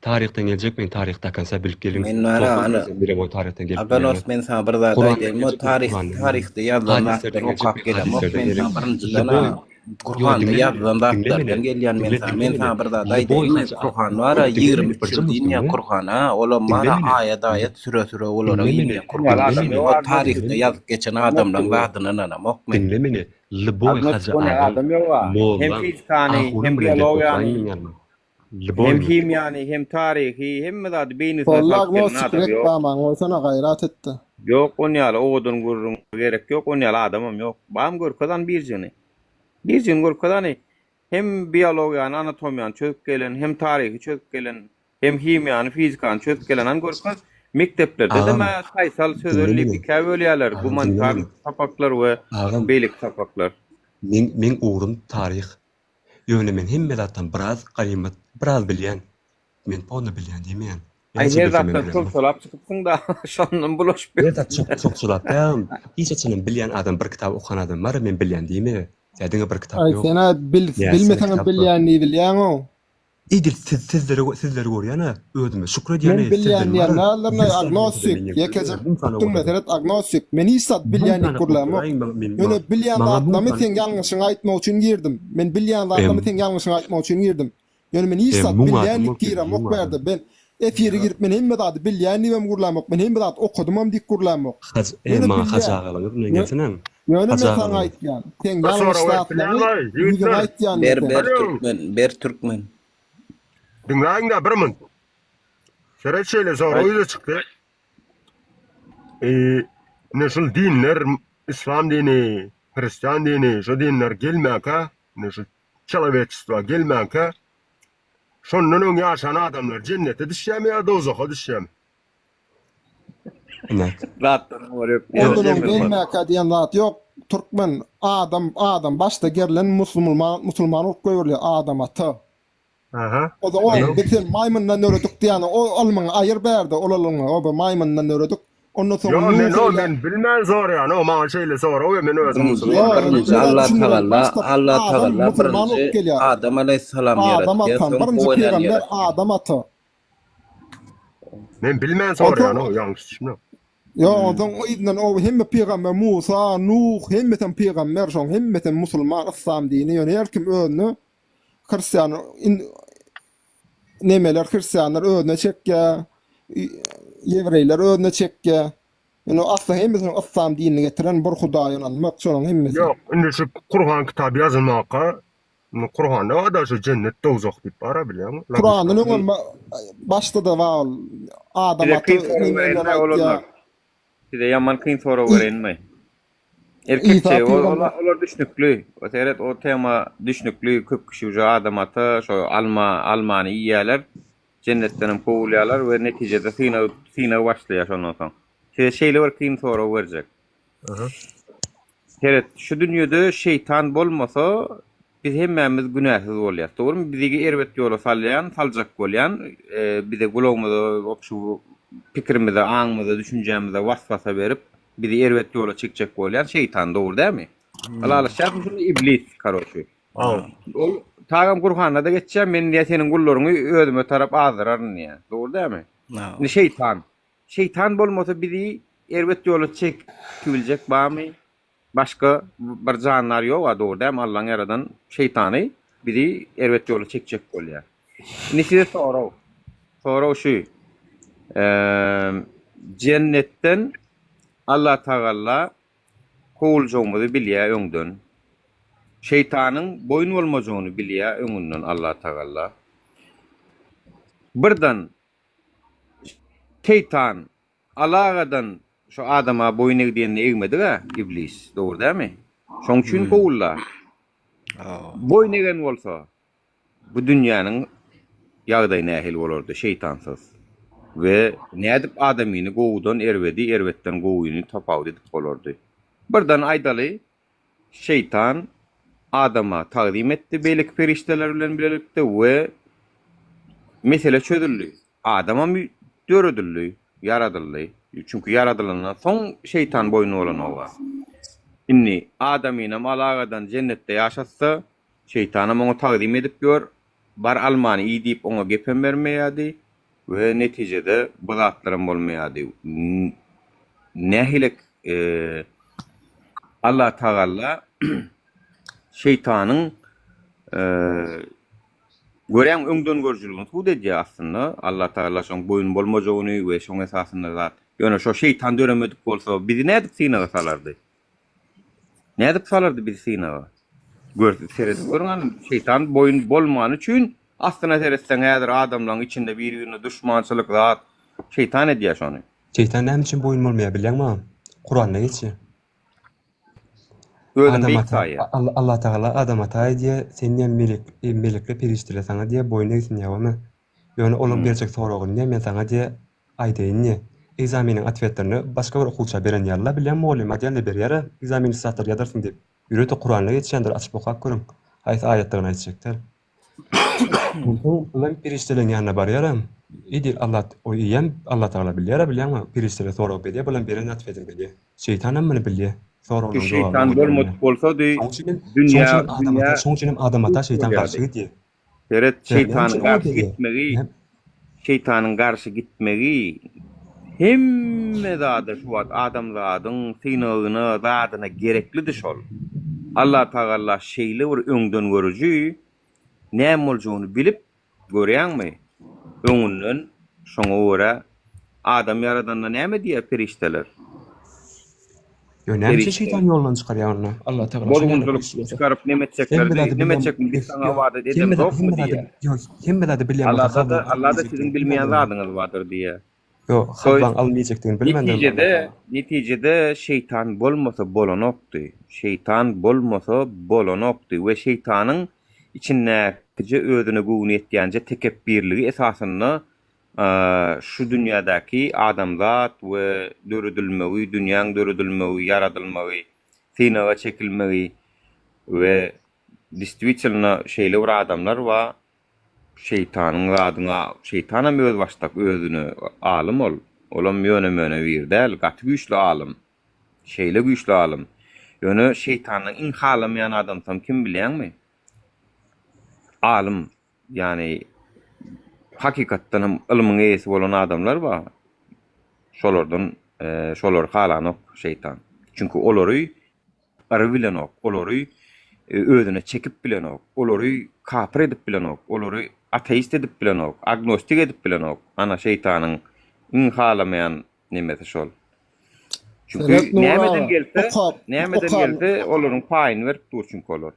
Taryhdan geljek men taryh do konca bilip geliň. Men bara 90 ana prosent bire boý taryhdan gelip Aganos bilýäňiz. men saňa bir zat Kurandan aýdaýyn o geljek men taryh Kurandan geliň. taryhda ýazylan Hadyslardan zatlary geljek okap men gelemok hadyslardan men geliň. saňa birinjiden Lýuboý a Ýo Kurhanda diňle meni ýazylan diňle zatlardan meni gelýän men diňle saňa diňle men meni saňa bir zat Lýuboý aýdaýynmy hajy Kurhan bara diňle meni 23 birje ýyl minut diýinýär diňle Kurhan a olam diňle bara meni aýat aýat süre süre olara diňle meni girýär Kurhan diňle şonuň meni o taryhda diňle ýazyp geçen adamlaň zadyna ynanamok men. Diňle meni Lýuboý Agnostik hajy bolýan agaň adam ýok-a. Hem mollaň fizikany, hem ahunyň bilen gelip biologiýany, oturaýyn meň ýanyma. hem Lýuboý. himiýany, hem taryhy, hemme zady beýnisine Boldy salyp gelen agnostik adam ýok. reklamany goýsana gaýrat etde. Ýok on ýaly owadan gürrüň gerek ýok, on ýaly adamam ýok. Bam görkez hany birjigini. Birjigini görkez hany. Hem biologiýany, anatomiýany çözüp gelen, hem taryhy çözüp gelen, Hem himiýany, fizikany çözüp gelen han görkez. Mekdeplerde-de Agam, mä saýsal sözel diňle diýip meni. ikä bölýärler, Agam, diňle gumanitar meni. sapaklar we Agam, beýleki sapaklar. meň meň ugrum taryh. Ýöne men hemme zatdan biraz ganymat, biraz bilýän. Men polny bilýän diýmeýän. Aý Näçe her bilsem hem zatdan bilemok. çolçalap çykypsyň-da, şondan bulaşyp Her zat çok çokçalap däl. Hiç haçanam bilýän adam bir kitap okan adam bar, men bilýän diýme. Ýa diňe bir kitap Aý ýok. sen-ä bil Näçe bilmeseňem kitap bar. bilýän diýibilýäň-ow. Edil siz sizleri sizleri görýänä özüme şükür Men edýän eý bilýän sizden diýen bara nälerine bir sany bolsada agnostik men ýekeje müň sany diňle bolsada seret agnostik men hiç zat müň bilýän diýip sany gürlämok goýduraýyň maňa men ýöne bilýän maňa müň zatlarymy sany seň ýalňyşyňy aýtmak üçin girdim men bilýän em zatlarymy seň ýalňyşyňy aýtmak üçin girdim ýöne men hiç em zat müň bilýän adam diýip bolup bilir giremok müň bu adam ýerde ben efire girip men hemme zady bilýän diýibem gürlämok men hemme zady okadymam diýip gürlämok Haj em ýöne maňa hajy bilýän agalaňyz bilen ýö gelseneň ýöne hajy men saňa agalaňyz aýtýan seň Bir ýalňyş sorag berip zatlaryňy bilýärmi, ýüzüňe ýigitler? aýtýan men Ber seň ber Alo. türkmen ber türkmen. Diňläýiň-dä bir munt. Seret şeýle sorag Aýt. ýüze çykdy. Eee, ine şul dinler, islam dini, hristian dini, şu dinler gelmäkä, ine şu çelowečestvo gelmänkä, şondan öň ýaşan adamlar jennete düşýärmi ýa dowzaha düşýärmi? Ine. Zatdan habary ýok. Ondan öň Ýöne gelmäkä diýen zat ýok. Türkmen adam adam başda gerlen musulman musulman bolup goýberilýär adam ata. Aha. O da o biz seni maýmyndan döredik diýýän o ylmyňy aýyr bärde ol ylmyňy o bir maýmyndan döredik. Ondan soňra Ýo men Nuh o eýläk men bilmän soraýan o maňa şeýle sorag we men özüm Birinji, musulman. Ýo birinji men Allah düşündireýin Tagalla, başda Allah adam Tagalla musulman bolup birinji gelýär. Adam Aleýhissalam Adam ýaratýar, atam soň birinji Howa enäni pygamber ýaratýar. Adam ata. Men bilmän Onsoň soraýan o ýalňyş düşünme. Ýo onsoň yzyndan o hemme pygamber Musa, Nuh hemmesem pygamber şoň hemmesem musulman yslam dini ýöne her kim özüne Hristian in nemeler hristianlar özüne çekýär, ýewreýler özüne çekýär. Ýöne asly hemmesiniň yslam dinini getiren bir Hudaýa ynanmak şolaryň hemmesi. Ýok, indi şu Kurhan kitaby ýazylmaka, indi Kurhanda bar-da şu jennet dowzah diýip bar-a bilýäňmi? Kurandan öňem başda-da bar ol Adam Size ata kyn sorag nemeler bereýinmi aýtýar. oglanlar? Size ýaman kyn sorag bereýinmi? Isa Erkekçe, ol, pygamber olar düşnükli. O seret o tema düşnükli. Köp kişi uje Adam ata şo alma almany iýýärler. Jennetdenem kowulýarlar we netijede synag synag başlaýar şondan soň. Size şeýle bir kyn sorag berjek. Seret, şu dünýede şeýtan bolmasa, biz hemmämiz günäsiz bolýas. Dogrymy? Bizi erbet ýola salýan, saljak bolýan, bize gulagymyza, şu pikirimize, aňymyza, düşünjämize was-wasa berip, bizi erbet ýola çekjek bolýan şeýtan, dogry dälmi? Ylalaşýarsyň şunda iblis, karoçi. Ol tagam Gurhanda-da geçýär, men diýýär seniň gullaryňy özüme tarap azdyraryn diýýär. Dogry dälmi? Indi şeýtan. Şeýtan bolmasa bizi erbet ýola çekibiljek barmy? Başga bir jandar ýoga dogry dälmi Allaň ýaradan şeýtany bizi erbet ýola çekjek bolýar. Indi size sorag. Sorag şu. Jennetden Allah Tagalla kowuljagymyzy bilýär öňden. Şeýtanyň boýun bolmajagyny bilýär öňünden Allah Tagalla. Birden Şeýtan alagadan şu adama boýun eg diýende egmedig-ä iblis, dogry dälmi? Şoň üçin kowulda. Boýun egen bolsa, bu dünýäniň ýagdaýy nähili bolardy şeýtansyz? We nädip adamyny gowudan erbedi, erbetden gowyny tapawut edip bolardy? Birden aýdaly, şeýtan. Adama tagzym etdi beýleki perişdeler bilen bilelikde we mesele çözüldi. Adamam döredildi, ýaradyldy. Çünki ýaradylandan soň şeýtan boýun bolanoga. Indi Adamynam alagadan jennetde ýaşatsa, şeýtanam oňa tagzym edip ýör, bar almany iý diýip oňa gepem bermeýärdi we netijede bu zatlaram bolmaýardy. Nähili Allatagalla şeýtanyň görýäň öňdengörüjiligini subut edýär aslynda. Allatagalla şoň boýun bolmajagyny we şoň esasynda zat. Ýöne şo şeýtan döremedik bolsa bizi nädip synaga salardy? Nädip salardy bizi synaga? Gör, seredip görüň hany, şeýtan boýun bolmany üçin aslyna seretseň häzir adamlaryň içinde bir-birine duşmançylyk zat şeýtan edýär şony. Şeýtan näme üçin boýun bolmaýar bilýäňmi agam? Kuranda geçýär. Özüni Adam beýik ata saýýar. Allah Tagala Adam ata aýdýar, sen diýýär melek melekler perişdeler saňa diýýär boýun egsin diýýär wamy. Ýöne olaň berjek soragyny diýýär men saňa diýýär aýdaýyn diýýär. Ekzameniň otwetlerini başga bir okuwça beren ýalyla bilýän mugallym aýdýan-da berýär-ä ekzameni zatlar ýazarsyň diýip. Ýörite Kuranda geçýändir açyp okap görüň. Haýsy aýatdygyny aýtjak däl. Onsoň bulam perişdeleriň ýanyna barýaram. Edil Allah o eýýäm Allatagala bilýär-ä bilýäňmi? Perişdeler sorag berýär, bulam beren otwedini berýär. Şeýtanam muny bilýär. Şu Soraglaryň jogabyny şeýtan oňa bolmadyk berýär. bolsady, Şoň üçinem, şoň dünýä üçinem Adam dünýä ata, şoň üçinem Adam ata şeýtan garşy bolýardy. gidýär. Seret, Sebäbi näme şeýtanyň üçin oňa garşy berýär? gitmegi, Näme? şeýtanyň garşy gitmegi hemme zada şu wagt adamzadyň synagyna, zadyna gereklidi şol. Allatagalla şeýle bir öňdengörüji, näme boljagyny bilip, görýäňmi, öňünden şoňa görä adam ýaradanda näme diýýär perişdeler? Ýo näme üçin Perişde. şeýtan ýoldan çykarýar onda? Allah Tagala şol ýaly Bozgunçylyk güýçli bolsa. çykaryp neme Hemme etjeklerdi, zady neme bilýän etjekmi biz saňa ýok, ybadat hemme zady edemzokmy hemme zady diýýär. ýok, hemme zady bilýän bolsa Allada-da, Hawwany Allada almajakdygyny siziň bilmeýän bilmändirmi? zadyňyz bardyr diýýär. Ýok, To Hawwany ýest almajakdygyny bilmändirmi Allah netijede, Tagala? netijede şeýtan bolmasa bolanokdy. Şeýtan bolmasa bolanokdy we şeýtanyň içindäkije özüne göwni ýetýänje tekepbirligi esasynda şu dünýädäki adamzat we döredilmegi, dünýäň döredilmegi, ýaradylmagy, synaga çekilmegi we distwitelno şeýle bir adamlar bar, şeýtanyň zadyňa, şeýtanam özbaşdak özüne alym ol, olam ýöne-möne biri däl, gaty güýçli alym, şeýle güýçli alym. Ýöne şeýtanyň iň halamaýan adamsam kim bilýäňmi? Alym. Ýagny hakykatdan hem ylmyň eýesi bolan adamlar bar. Şolardan şolary halanok şeýtan. Çünki olary yry bilenok, olary özüne çekip bilenok, olary kapyr edip bilenok, olary ateist edip bilenok, agnostik edip bilenok. Ana şeýtanyň iň halamaýan nemesi şol. Çünki nämeden gelse, nämeden gelse olaryň paýyny berip dur çünki olar.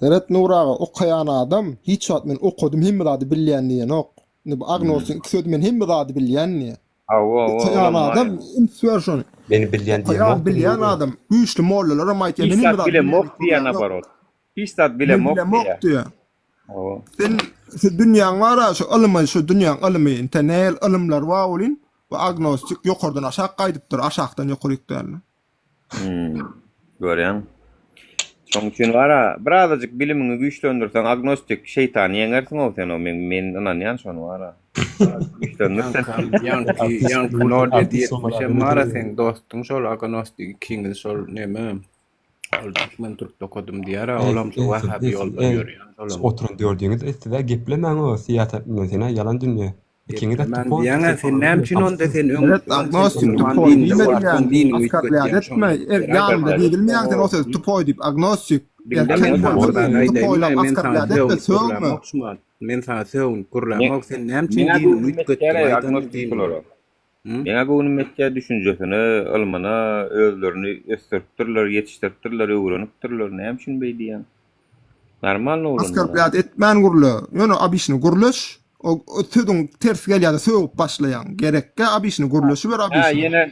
Seret Nury aga okaýan adam hiç wagt men okadym hemme zady bilýän diýenok. Indi bu agnostyň iki sözi men hemme zady bilýän diýýär. Hawa hawa Okaýan olam bar adam ýa. üns ber şony. Meni bilýän Okaýan diýemokdyr bilýän Nury. adam güýçli mollalaram aýtýar Hiç men hemme zat zady bilýän bilemok diýip diýýär gürlänok. naborot. Hiç zat Men bilemok bilemok diýýär. diýýär. Hawa. Sen şu dünýäň bar-a şu ylymy şu dünýäň ylymy inte nähili ylymlar bar welin bu agnostik ýokardan aşak gaýdypdyr aşakdan ýokaryk dälde. Hmm, görýäň. Şoň üçin gara, birazajyk bilimiňi güýçlendirseň, agnostik şeýtany ýeňersiň-ow sen o, men men ynanýan şony gara. Güýçlendirseň. Ýaňky, ýaňky nol 770 hem bara seň dostuň şol agnostik ikiňiz şol neme ol türkmen türkde okadym diýär, olam şo wahabi ýolda ýörýän şolam. Oturan dördüňiz siz-ä geplemäň-ow, syýasat bilen sen-ä ýalan dünýe. Ikiňiz-de Geplemän tupoý diýýäň-ä sen näme üçin onda sen öň Evet, öň sen agnostik musulman tupoý dininde diýmediň bolupsyň ýaly, diniňi askarlýat üýtgetýäň etme, şoňa er birader ýanynda diýilmeýäň sen o söz tupoý diýip, agnostik, Diňle erkek men Men saňa bolsa bir zat tupoýlap aýdaýynmy men saňa askarlýat etme, sögünip sögme. gürlämok şu wagt men saňa sögünip Men gürlämok sen näme üçin meňä diniňi göwnüm üýtgetdiň ýetýär aýdany agnostik diniňi bulara. Hı? Meňä göwnüm ýetýär düşünjesine, ylmyna, özlerini ösdüripdirler, ýetişdiripdirler, öwrenipdirler. Näme üçin beý diýýäň? Normalny oglanlar. Oskarblyat etmän gürle. Ýöne obişni gürleş. O sözüň ters gelýärde sögüp başlaýaň. Gerekgä obişni gürleşiber Hä obişni. ýene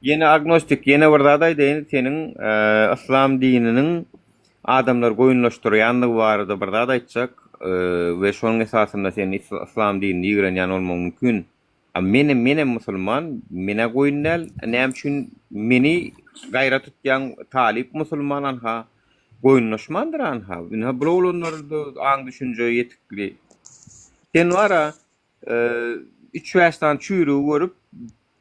ýene agnostik ýene bir zat aýdaýyn seniň yslam dininiň adamlary goýunlaşdyrýandygy barada bir zat aýtjak we şonuň esasynda sen yslam dinini ýigrenýän bolmagyň mümkin. A menem menem musulman, menä goýun däl, näme üçin meni gaýra tutýaň talyp musulman anha. Goýunlaşmandyr anha. Ynha bul oglanlar-da aň-düşünje ýetikli. Sen bar-a, üç-bäş sany çüýrügi görüp,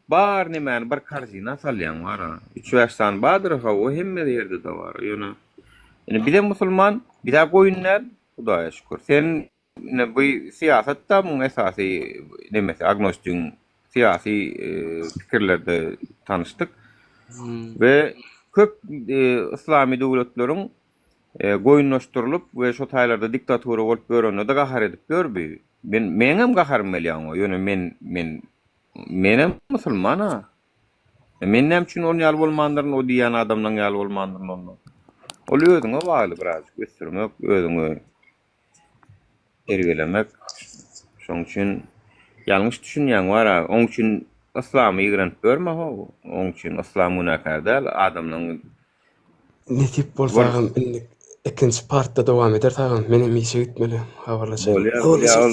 bar nemäni bir korzina salýaň bar-a. Üç-bäş sany bardyr, hawa, hemme ýerde-de bar. Ýöne, indi bizem musulman, biz-ä goýun däl, Hudaýa şükür. Sen Ine bu syýasat-da muň esasy nemesi agnostigiň syýasy pikirlerde tanyşdyk. We köp yslamy döwletleriň goýunlaşdyrylyp we şo taýlarda diktatura bolup ýörende-de gahar edip ýör bu. Men meňem gaharym gelýär oňa. Ýöne men men menem musulman-a. Men näme üçin ol ýaly bolmandyryn, o diýýän adamlaň ýaly bolmandyryn onda. Ol özüňe bagly birazjyk ösdürmek, özüňi Terbiýelemek. Şoň üçin ýalňyş düşünýäň bar-a. Oň üçin yslamy ýigrenip ýörme how. Oň üçin yslam günäkär däl, adamlaň Nesip bolsa agam indi ikinji partda dowam ederis agam. Menem işe gitmeli. Habarlaşaýyn. Bolýar, bolýar ol.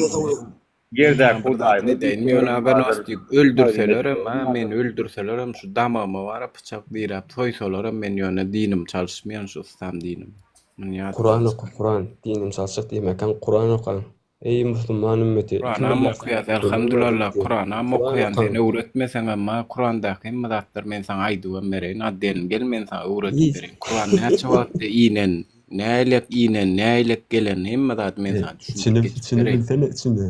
Ýerdäki Hudaýymyz Edeýin ýöne agnostik öldürselerem ha meni öldürselerem şu damagyma bara pyçak diräp soýsalaram men ýöne dinim çalyşmaýan şu yslam dinim. Muny ýatda Kuran oka Kuran dinim çalyşjak diýmäkäň Kuran okaň eý musulman ümmeti iki Kuranam milliard okaýas sany elhamdulalla diýýär. Kuranam Kuran okaýan sen okaň. öwretmeseňem maňa Kurandaky hemme zatlary men saňa aýdybam bereýin addelin gel men saňa öwredip Hiç. bereýin Kuran näçe wagtda inen näilek inen näilek gelen hemme zady men saňa düşündirip Içini geçip içini bereýin. bilsene içini.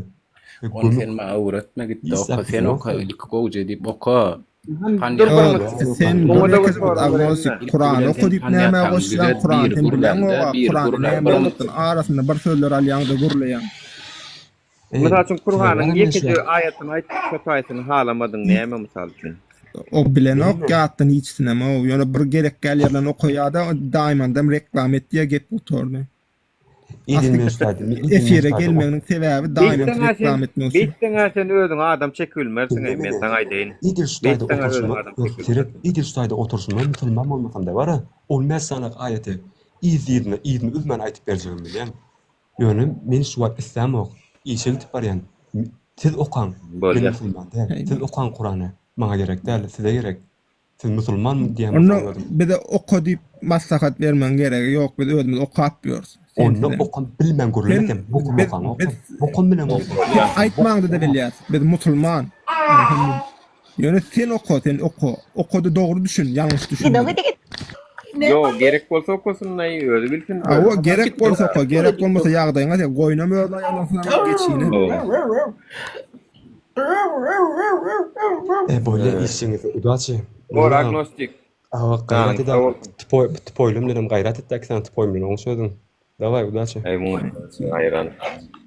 Ony Gömük. sen maňa öwretme gitde Hiç oka zat sen bilemok oka sen. ilki gowja diýip oka. Dur bir Ýok, sen bir Oňa-da bir ýeke sorag agnostik bereýin-de. Kurany oka diýip nämä goşýaň Kurany sen bileňoga Kurany näme bolupdyr arasynda bir sözler alýaňda gürleýäň. Mysal üçin Kuranyň ýekeje aýatyny aýt şo taýsyny halamadyň näme mysal üçin. O bilenok ýatdan hiçsinem ow ýöne bir gerek däl ýerlerini okaýada daýmandam reklama etýä gep gutardy. Asly efire gelmeginiň sebäbi Diamond reklama etmek üçin. Beýtseň-ä sen özüňe adam çekibilmersiň-eý, men saňa aýdaýyn. Edil şu taýda oturşyma, seret, edil şu taýda oturşyma musulman bolmasam-da bar-a, on bäş sany aýaty yzly-yzyna, yzyny üzmän aýdyp berjegimi bilýän. Ýöne men şu wagt islämok, işe gidip barýan. Siz okaň, men musulman däl. Siz okaň Kurany, maňa gerek däl, size gerek. Siz musulmanmy diýýän Onda bolsaňyz özüň. bize oka diýip maslahat bermegiň geregi ýok biz özümiz okap ýörüs. Onda okam bilmän gürleme Sen sen bokum biz okaň biz bokum bilen oka. Sen aýtmaňda-da bilýäs biz musulman. Ýöne sen oka sen oka okada dogry düşün ýalňyş düşünme. Ýok gerek bolsa okasynlaý özi bilsin. Hawa gerek bolsa oka gerek bolmasa ýagdaýyňa sen goýnam öz aýagyna geçinem. E bolýa işiňizde udaçi. Bor agnostik. Awa gaýrat et tupoý tupoýlym bilenem gaýrat et iki sany tupoý bilen oňuş özüň. Daway udaçi. Eý muňa haýran.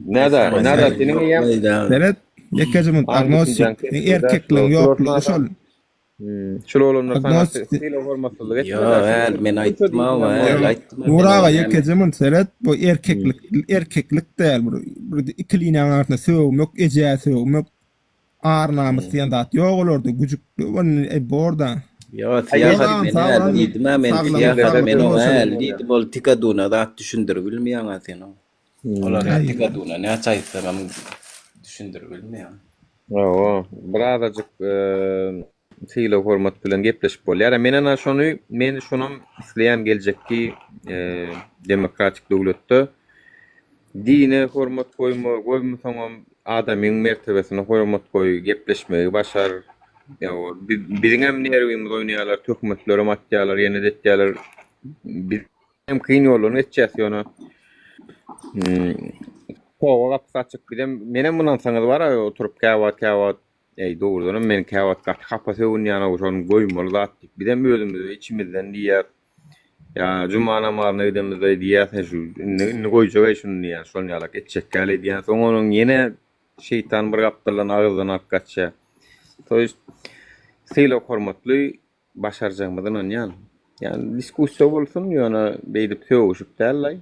Nada nada seniň eýýäm. Seret ýekeje minut agnostik erkekligiň ýoklugy şol. Şul oglanlar saňa sylag hormatsyzlyk etmedi. Ýok, äl men aýtmam, äl aýtma. Nur aga ýekeje munt seret, bu erkeklik erkeklik däl bir bir iki liniýanyň arasynda sögmek, ejä sögmek, ar namys diýen zat ýok olarda, güjük e borda. Ýok, syýahat men äl diýdim-ä men syýahat men oňa äl diýdim, ol tikaduna zat düşündirip bilmeýäň-ä sen oňa. Olar ýa tikaduna näçe aýtsaňam düşündirip bilmeýäň. Hawa, birazajyk sylag-hormat bilen gepleşip bolýar. Men ana şony, men şonam isleýän geljekki demokratik döwletde dine hormat goýma, goýmasaňam adamyň mertebesine hormat goý, gepleşmegi başar. Biziňem nerwimiz oýnaýarlar, töhmetlerem atýarlar, ýene-de etýärler. Biz hem kyn ýoldan geçýäs ýöne toba gapysy açyk bizem menem ynansaňyz bar-a oturyp käwagt käwagt eý dogrudanam men käwagt gaty hapa sögünýän-ow şony goýmaly zat diýip bizem özümize içimizden diýýäs ýa juma namazyna gidemizde diýýäs şu indi indi goýjak-eý şuny diýýän şol ýalak etjek däl edýän soň onuň ýene şeýtan bir gapdaldan agyzdan alyp gaçýar to ýest sylag hormatly Başarjagymyza ynanýan. Ýani diskussiýa bolsun, ýöne beýdip sögüşip däl-laý.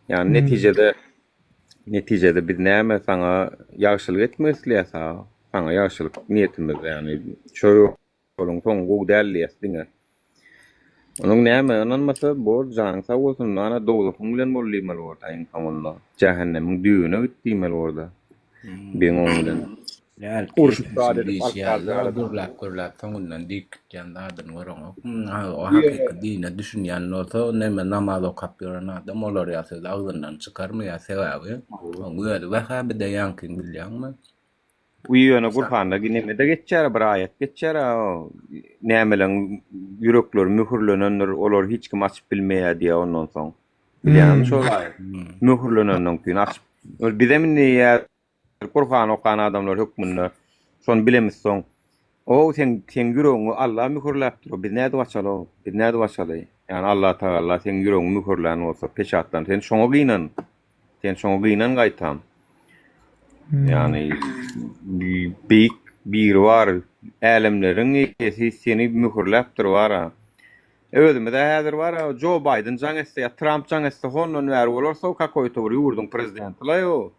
Ýani netijede netijede biz näme saňa ýagşylyk etmek isleýäs a. Saňa ýagşylyk niýetimiz ýani şo ýoluň soňy gowy däl diýýäs diňe. Onuň näme ynanmasa bor janyň sag bolsun ana dowzahyň bilen bol diýmeli borda iň soňunda. Jähennemiň düýbüne git diýmeli borda. Biziň oň bilen. Urşup zat edip alyp ýaly gürläp gürläp soňundan diýip gitýän zadyny göreňokmy? O hakyky dine düşünýän bolsa, neme namaz okap ýören adam olar ýaly sözi agzyndan çykarmaýar. Sebäbi oň özi wähäbi-de ýaňkyň bilýäňmi? Bu ýöne Gurhanda nemede geçýär bir aýat geçýär nämeleň ýürekleri möhürlenendir olary hiç kim açyp bilmeýär diýýär ondan soň. Bilýäňmi şol aýat? Möhürlenenden keyin açyp bizem indi Gurhan okan adamlar hökmünde şony bilemizsoň ow seň seň ýüregiňi Alla möhürläpdir biz nädip açaly biz nädip açaly ýagny Allatagalla seň ýüregiňi möhürlän bolsa peçatlan sen şoňa gynan sen şoňa gynan gaýtam ýagny beýik biri bar älemleriň eýesi seni möhürläpdir bara özümize häzir bara Jo Baýden jaň etse ýa Tramp jaň etse hondan bäri bolarsow kakoýto bir ýurduň prezidentilaý o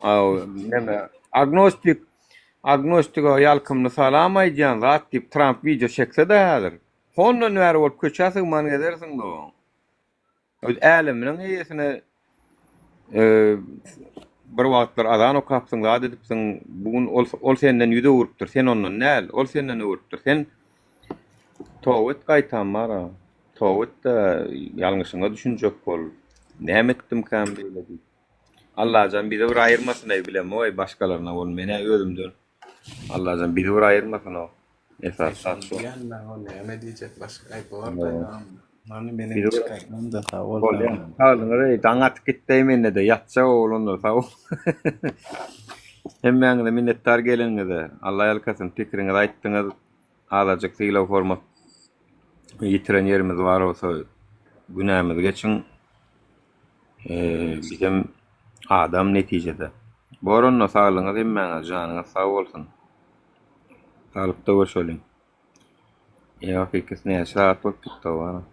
Neme, agnostik, agnostige ýalkymly salam aýdýan zat diýip Tramp wideo çekse-de häzir, hondan bäri bolup köçä sygman gezersiň dogan. Öz äleminiň eýesine bir wagtlar azan okapsyň, zat edipsiň, bu gün ol, ol senden ýüz öwrüpdir, sen ondan däl, ol senden öwrüpdir. Sen toba et gaýtam bar-a. Toba et-de, ýalňyşyňa düşünjek bol. Näme etdimkäm beýle diýip. Allajan bizi bir aýyrmasyn-aý bilemok-aý başgalaryna bol men-ä özümden Allajan bizi bir aýyrmasyn-ow esasy zat şo. Diýýän men o näme diýjek başga aý bor daýam. Many menem Bizi bir çykaýmam-da sag bol bolýa sagam. saglygyňyz eý daň atyp gitdeý mende-de ýatjak oglanlar sag bol. Hemmäňize minnetdar geleniňize Alla ýalkasyn pikiriňizi aýtdyňyz azajyk sylag hormat ýitiren ýerimiz bar bolsa günämizi geçiň. Bizem adam netijede. Bor onda saglygyňyz hemmäňiz janyňyz sag bolsun. Saglykda görşeliň. Ýa hakykat näçe sagat bolup gitdi oba.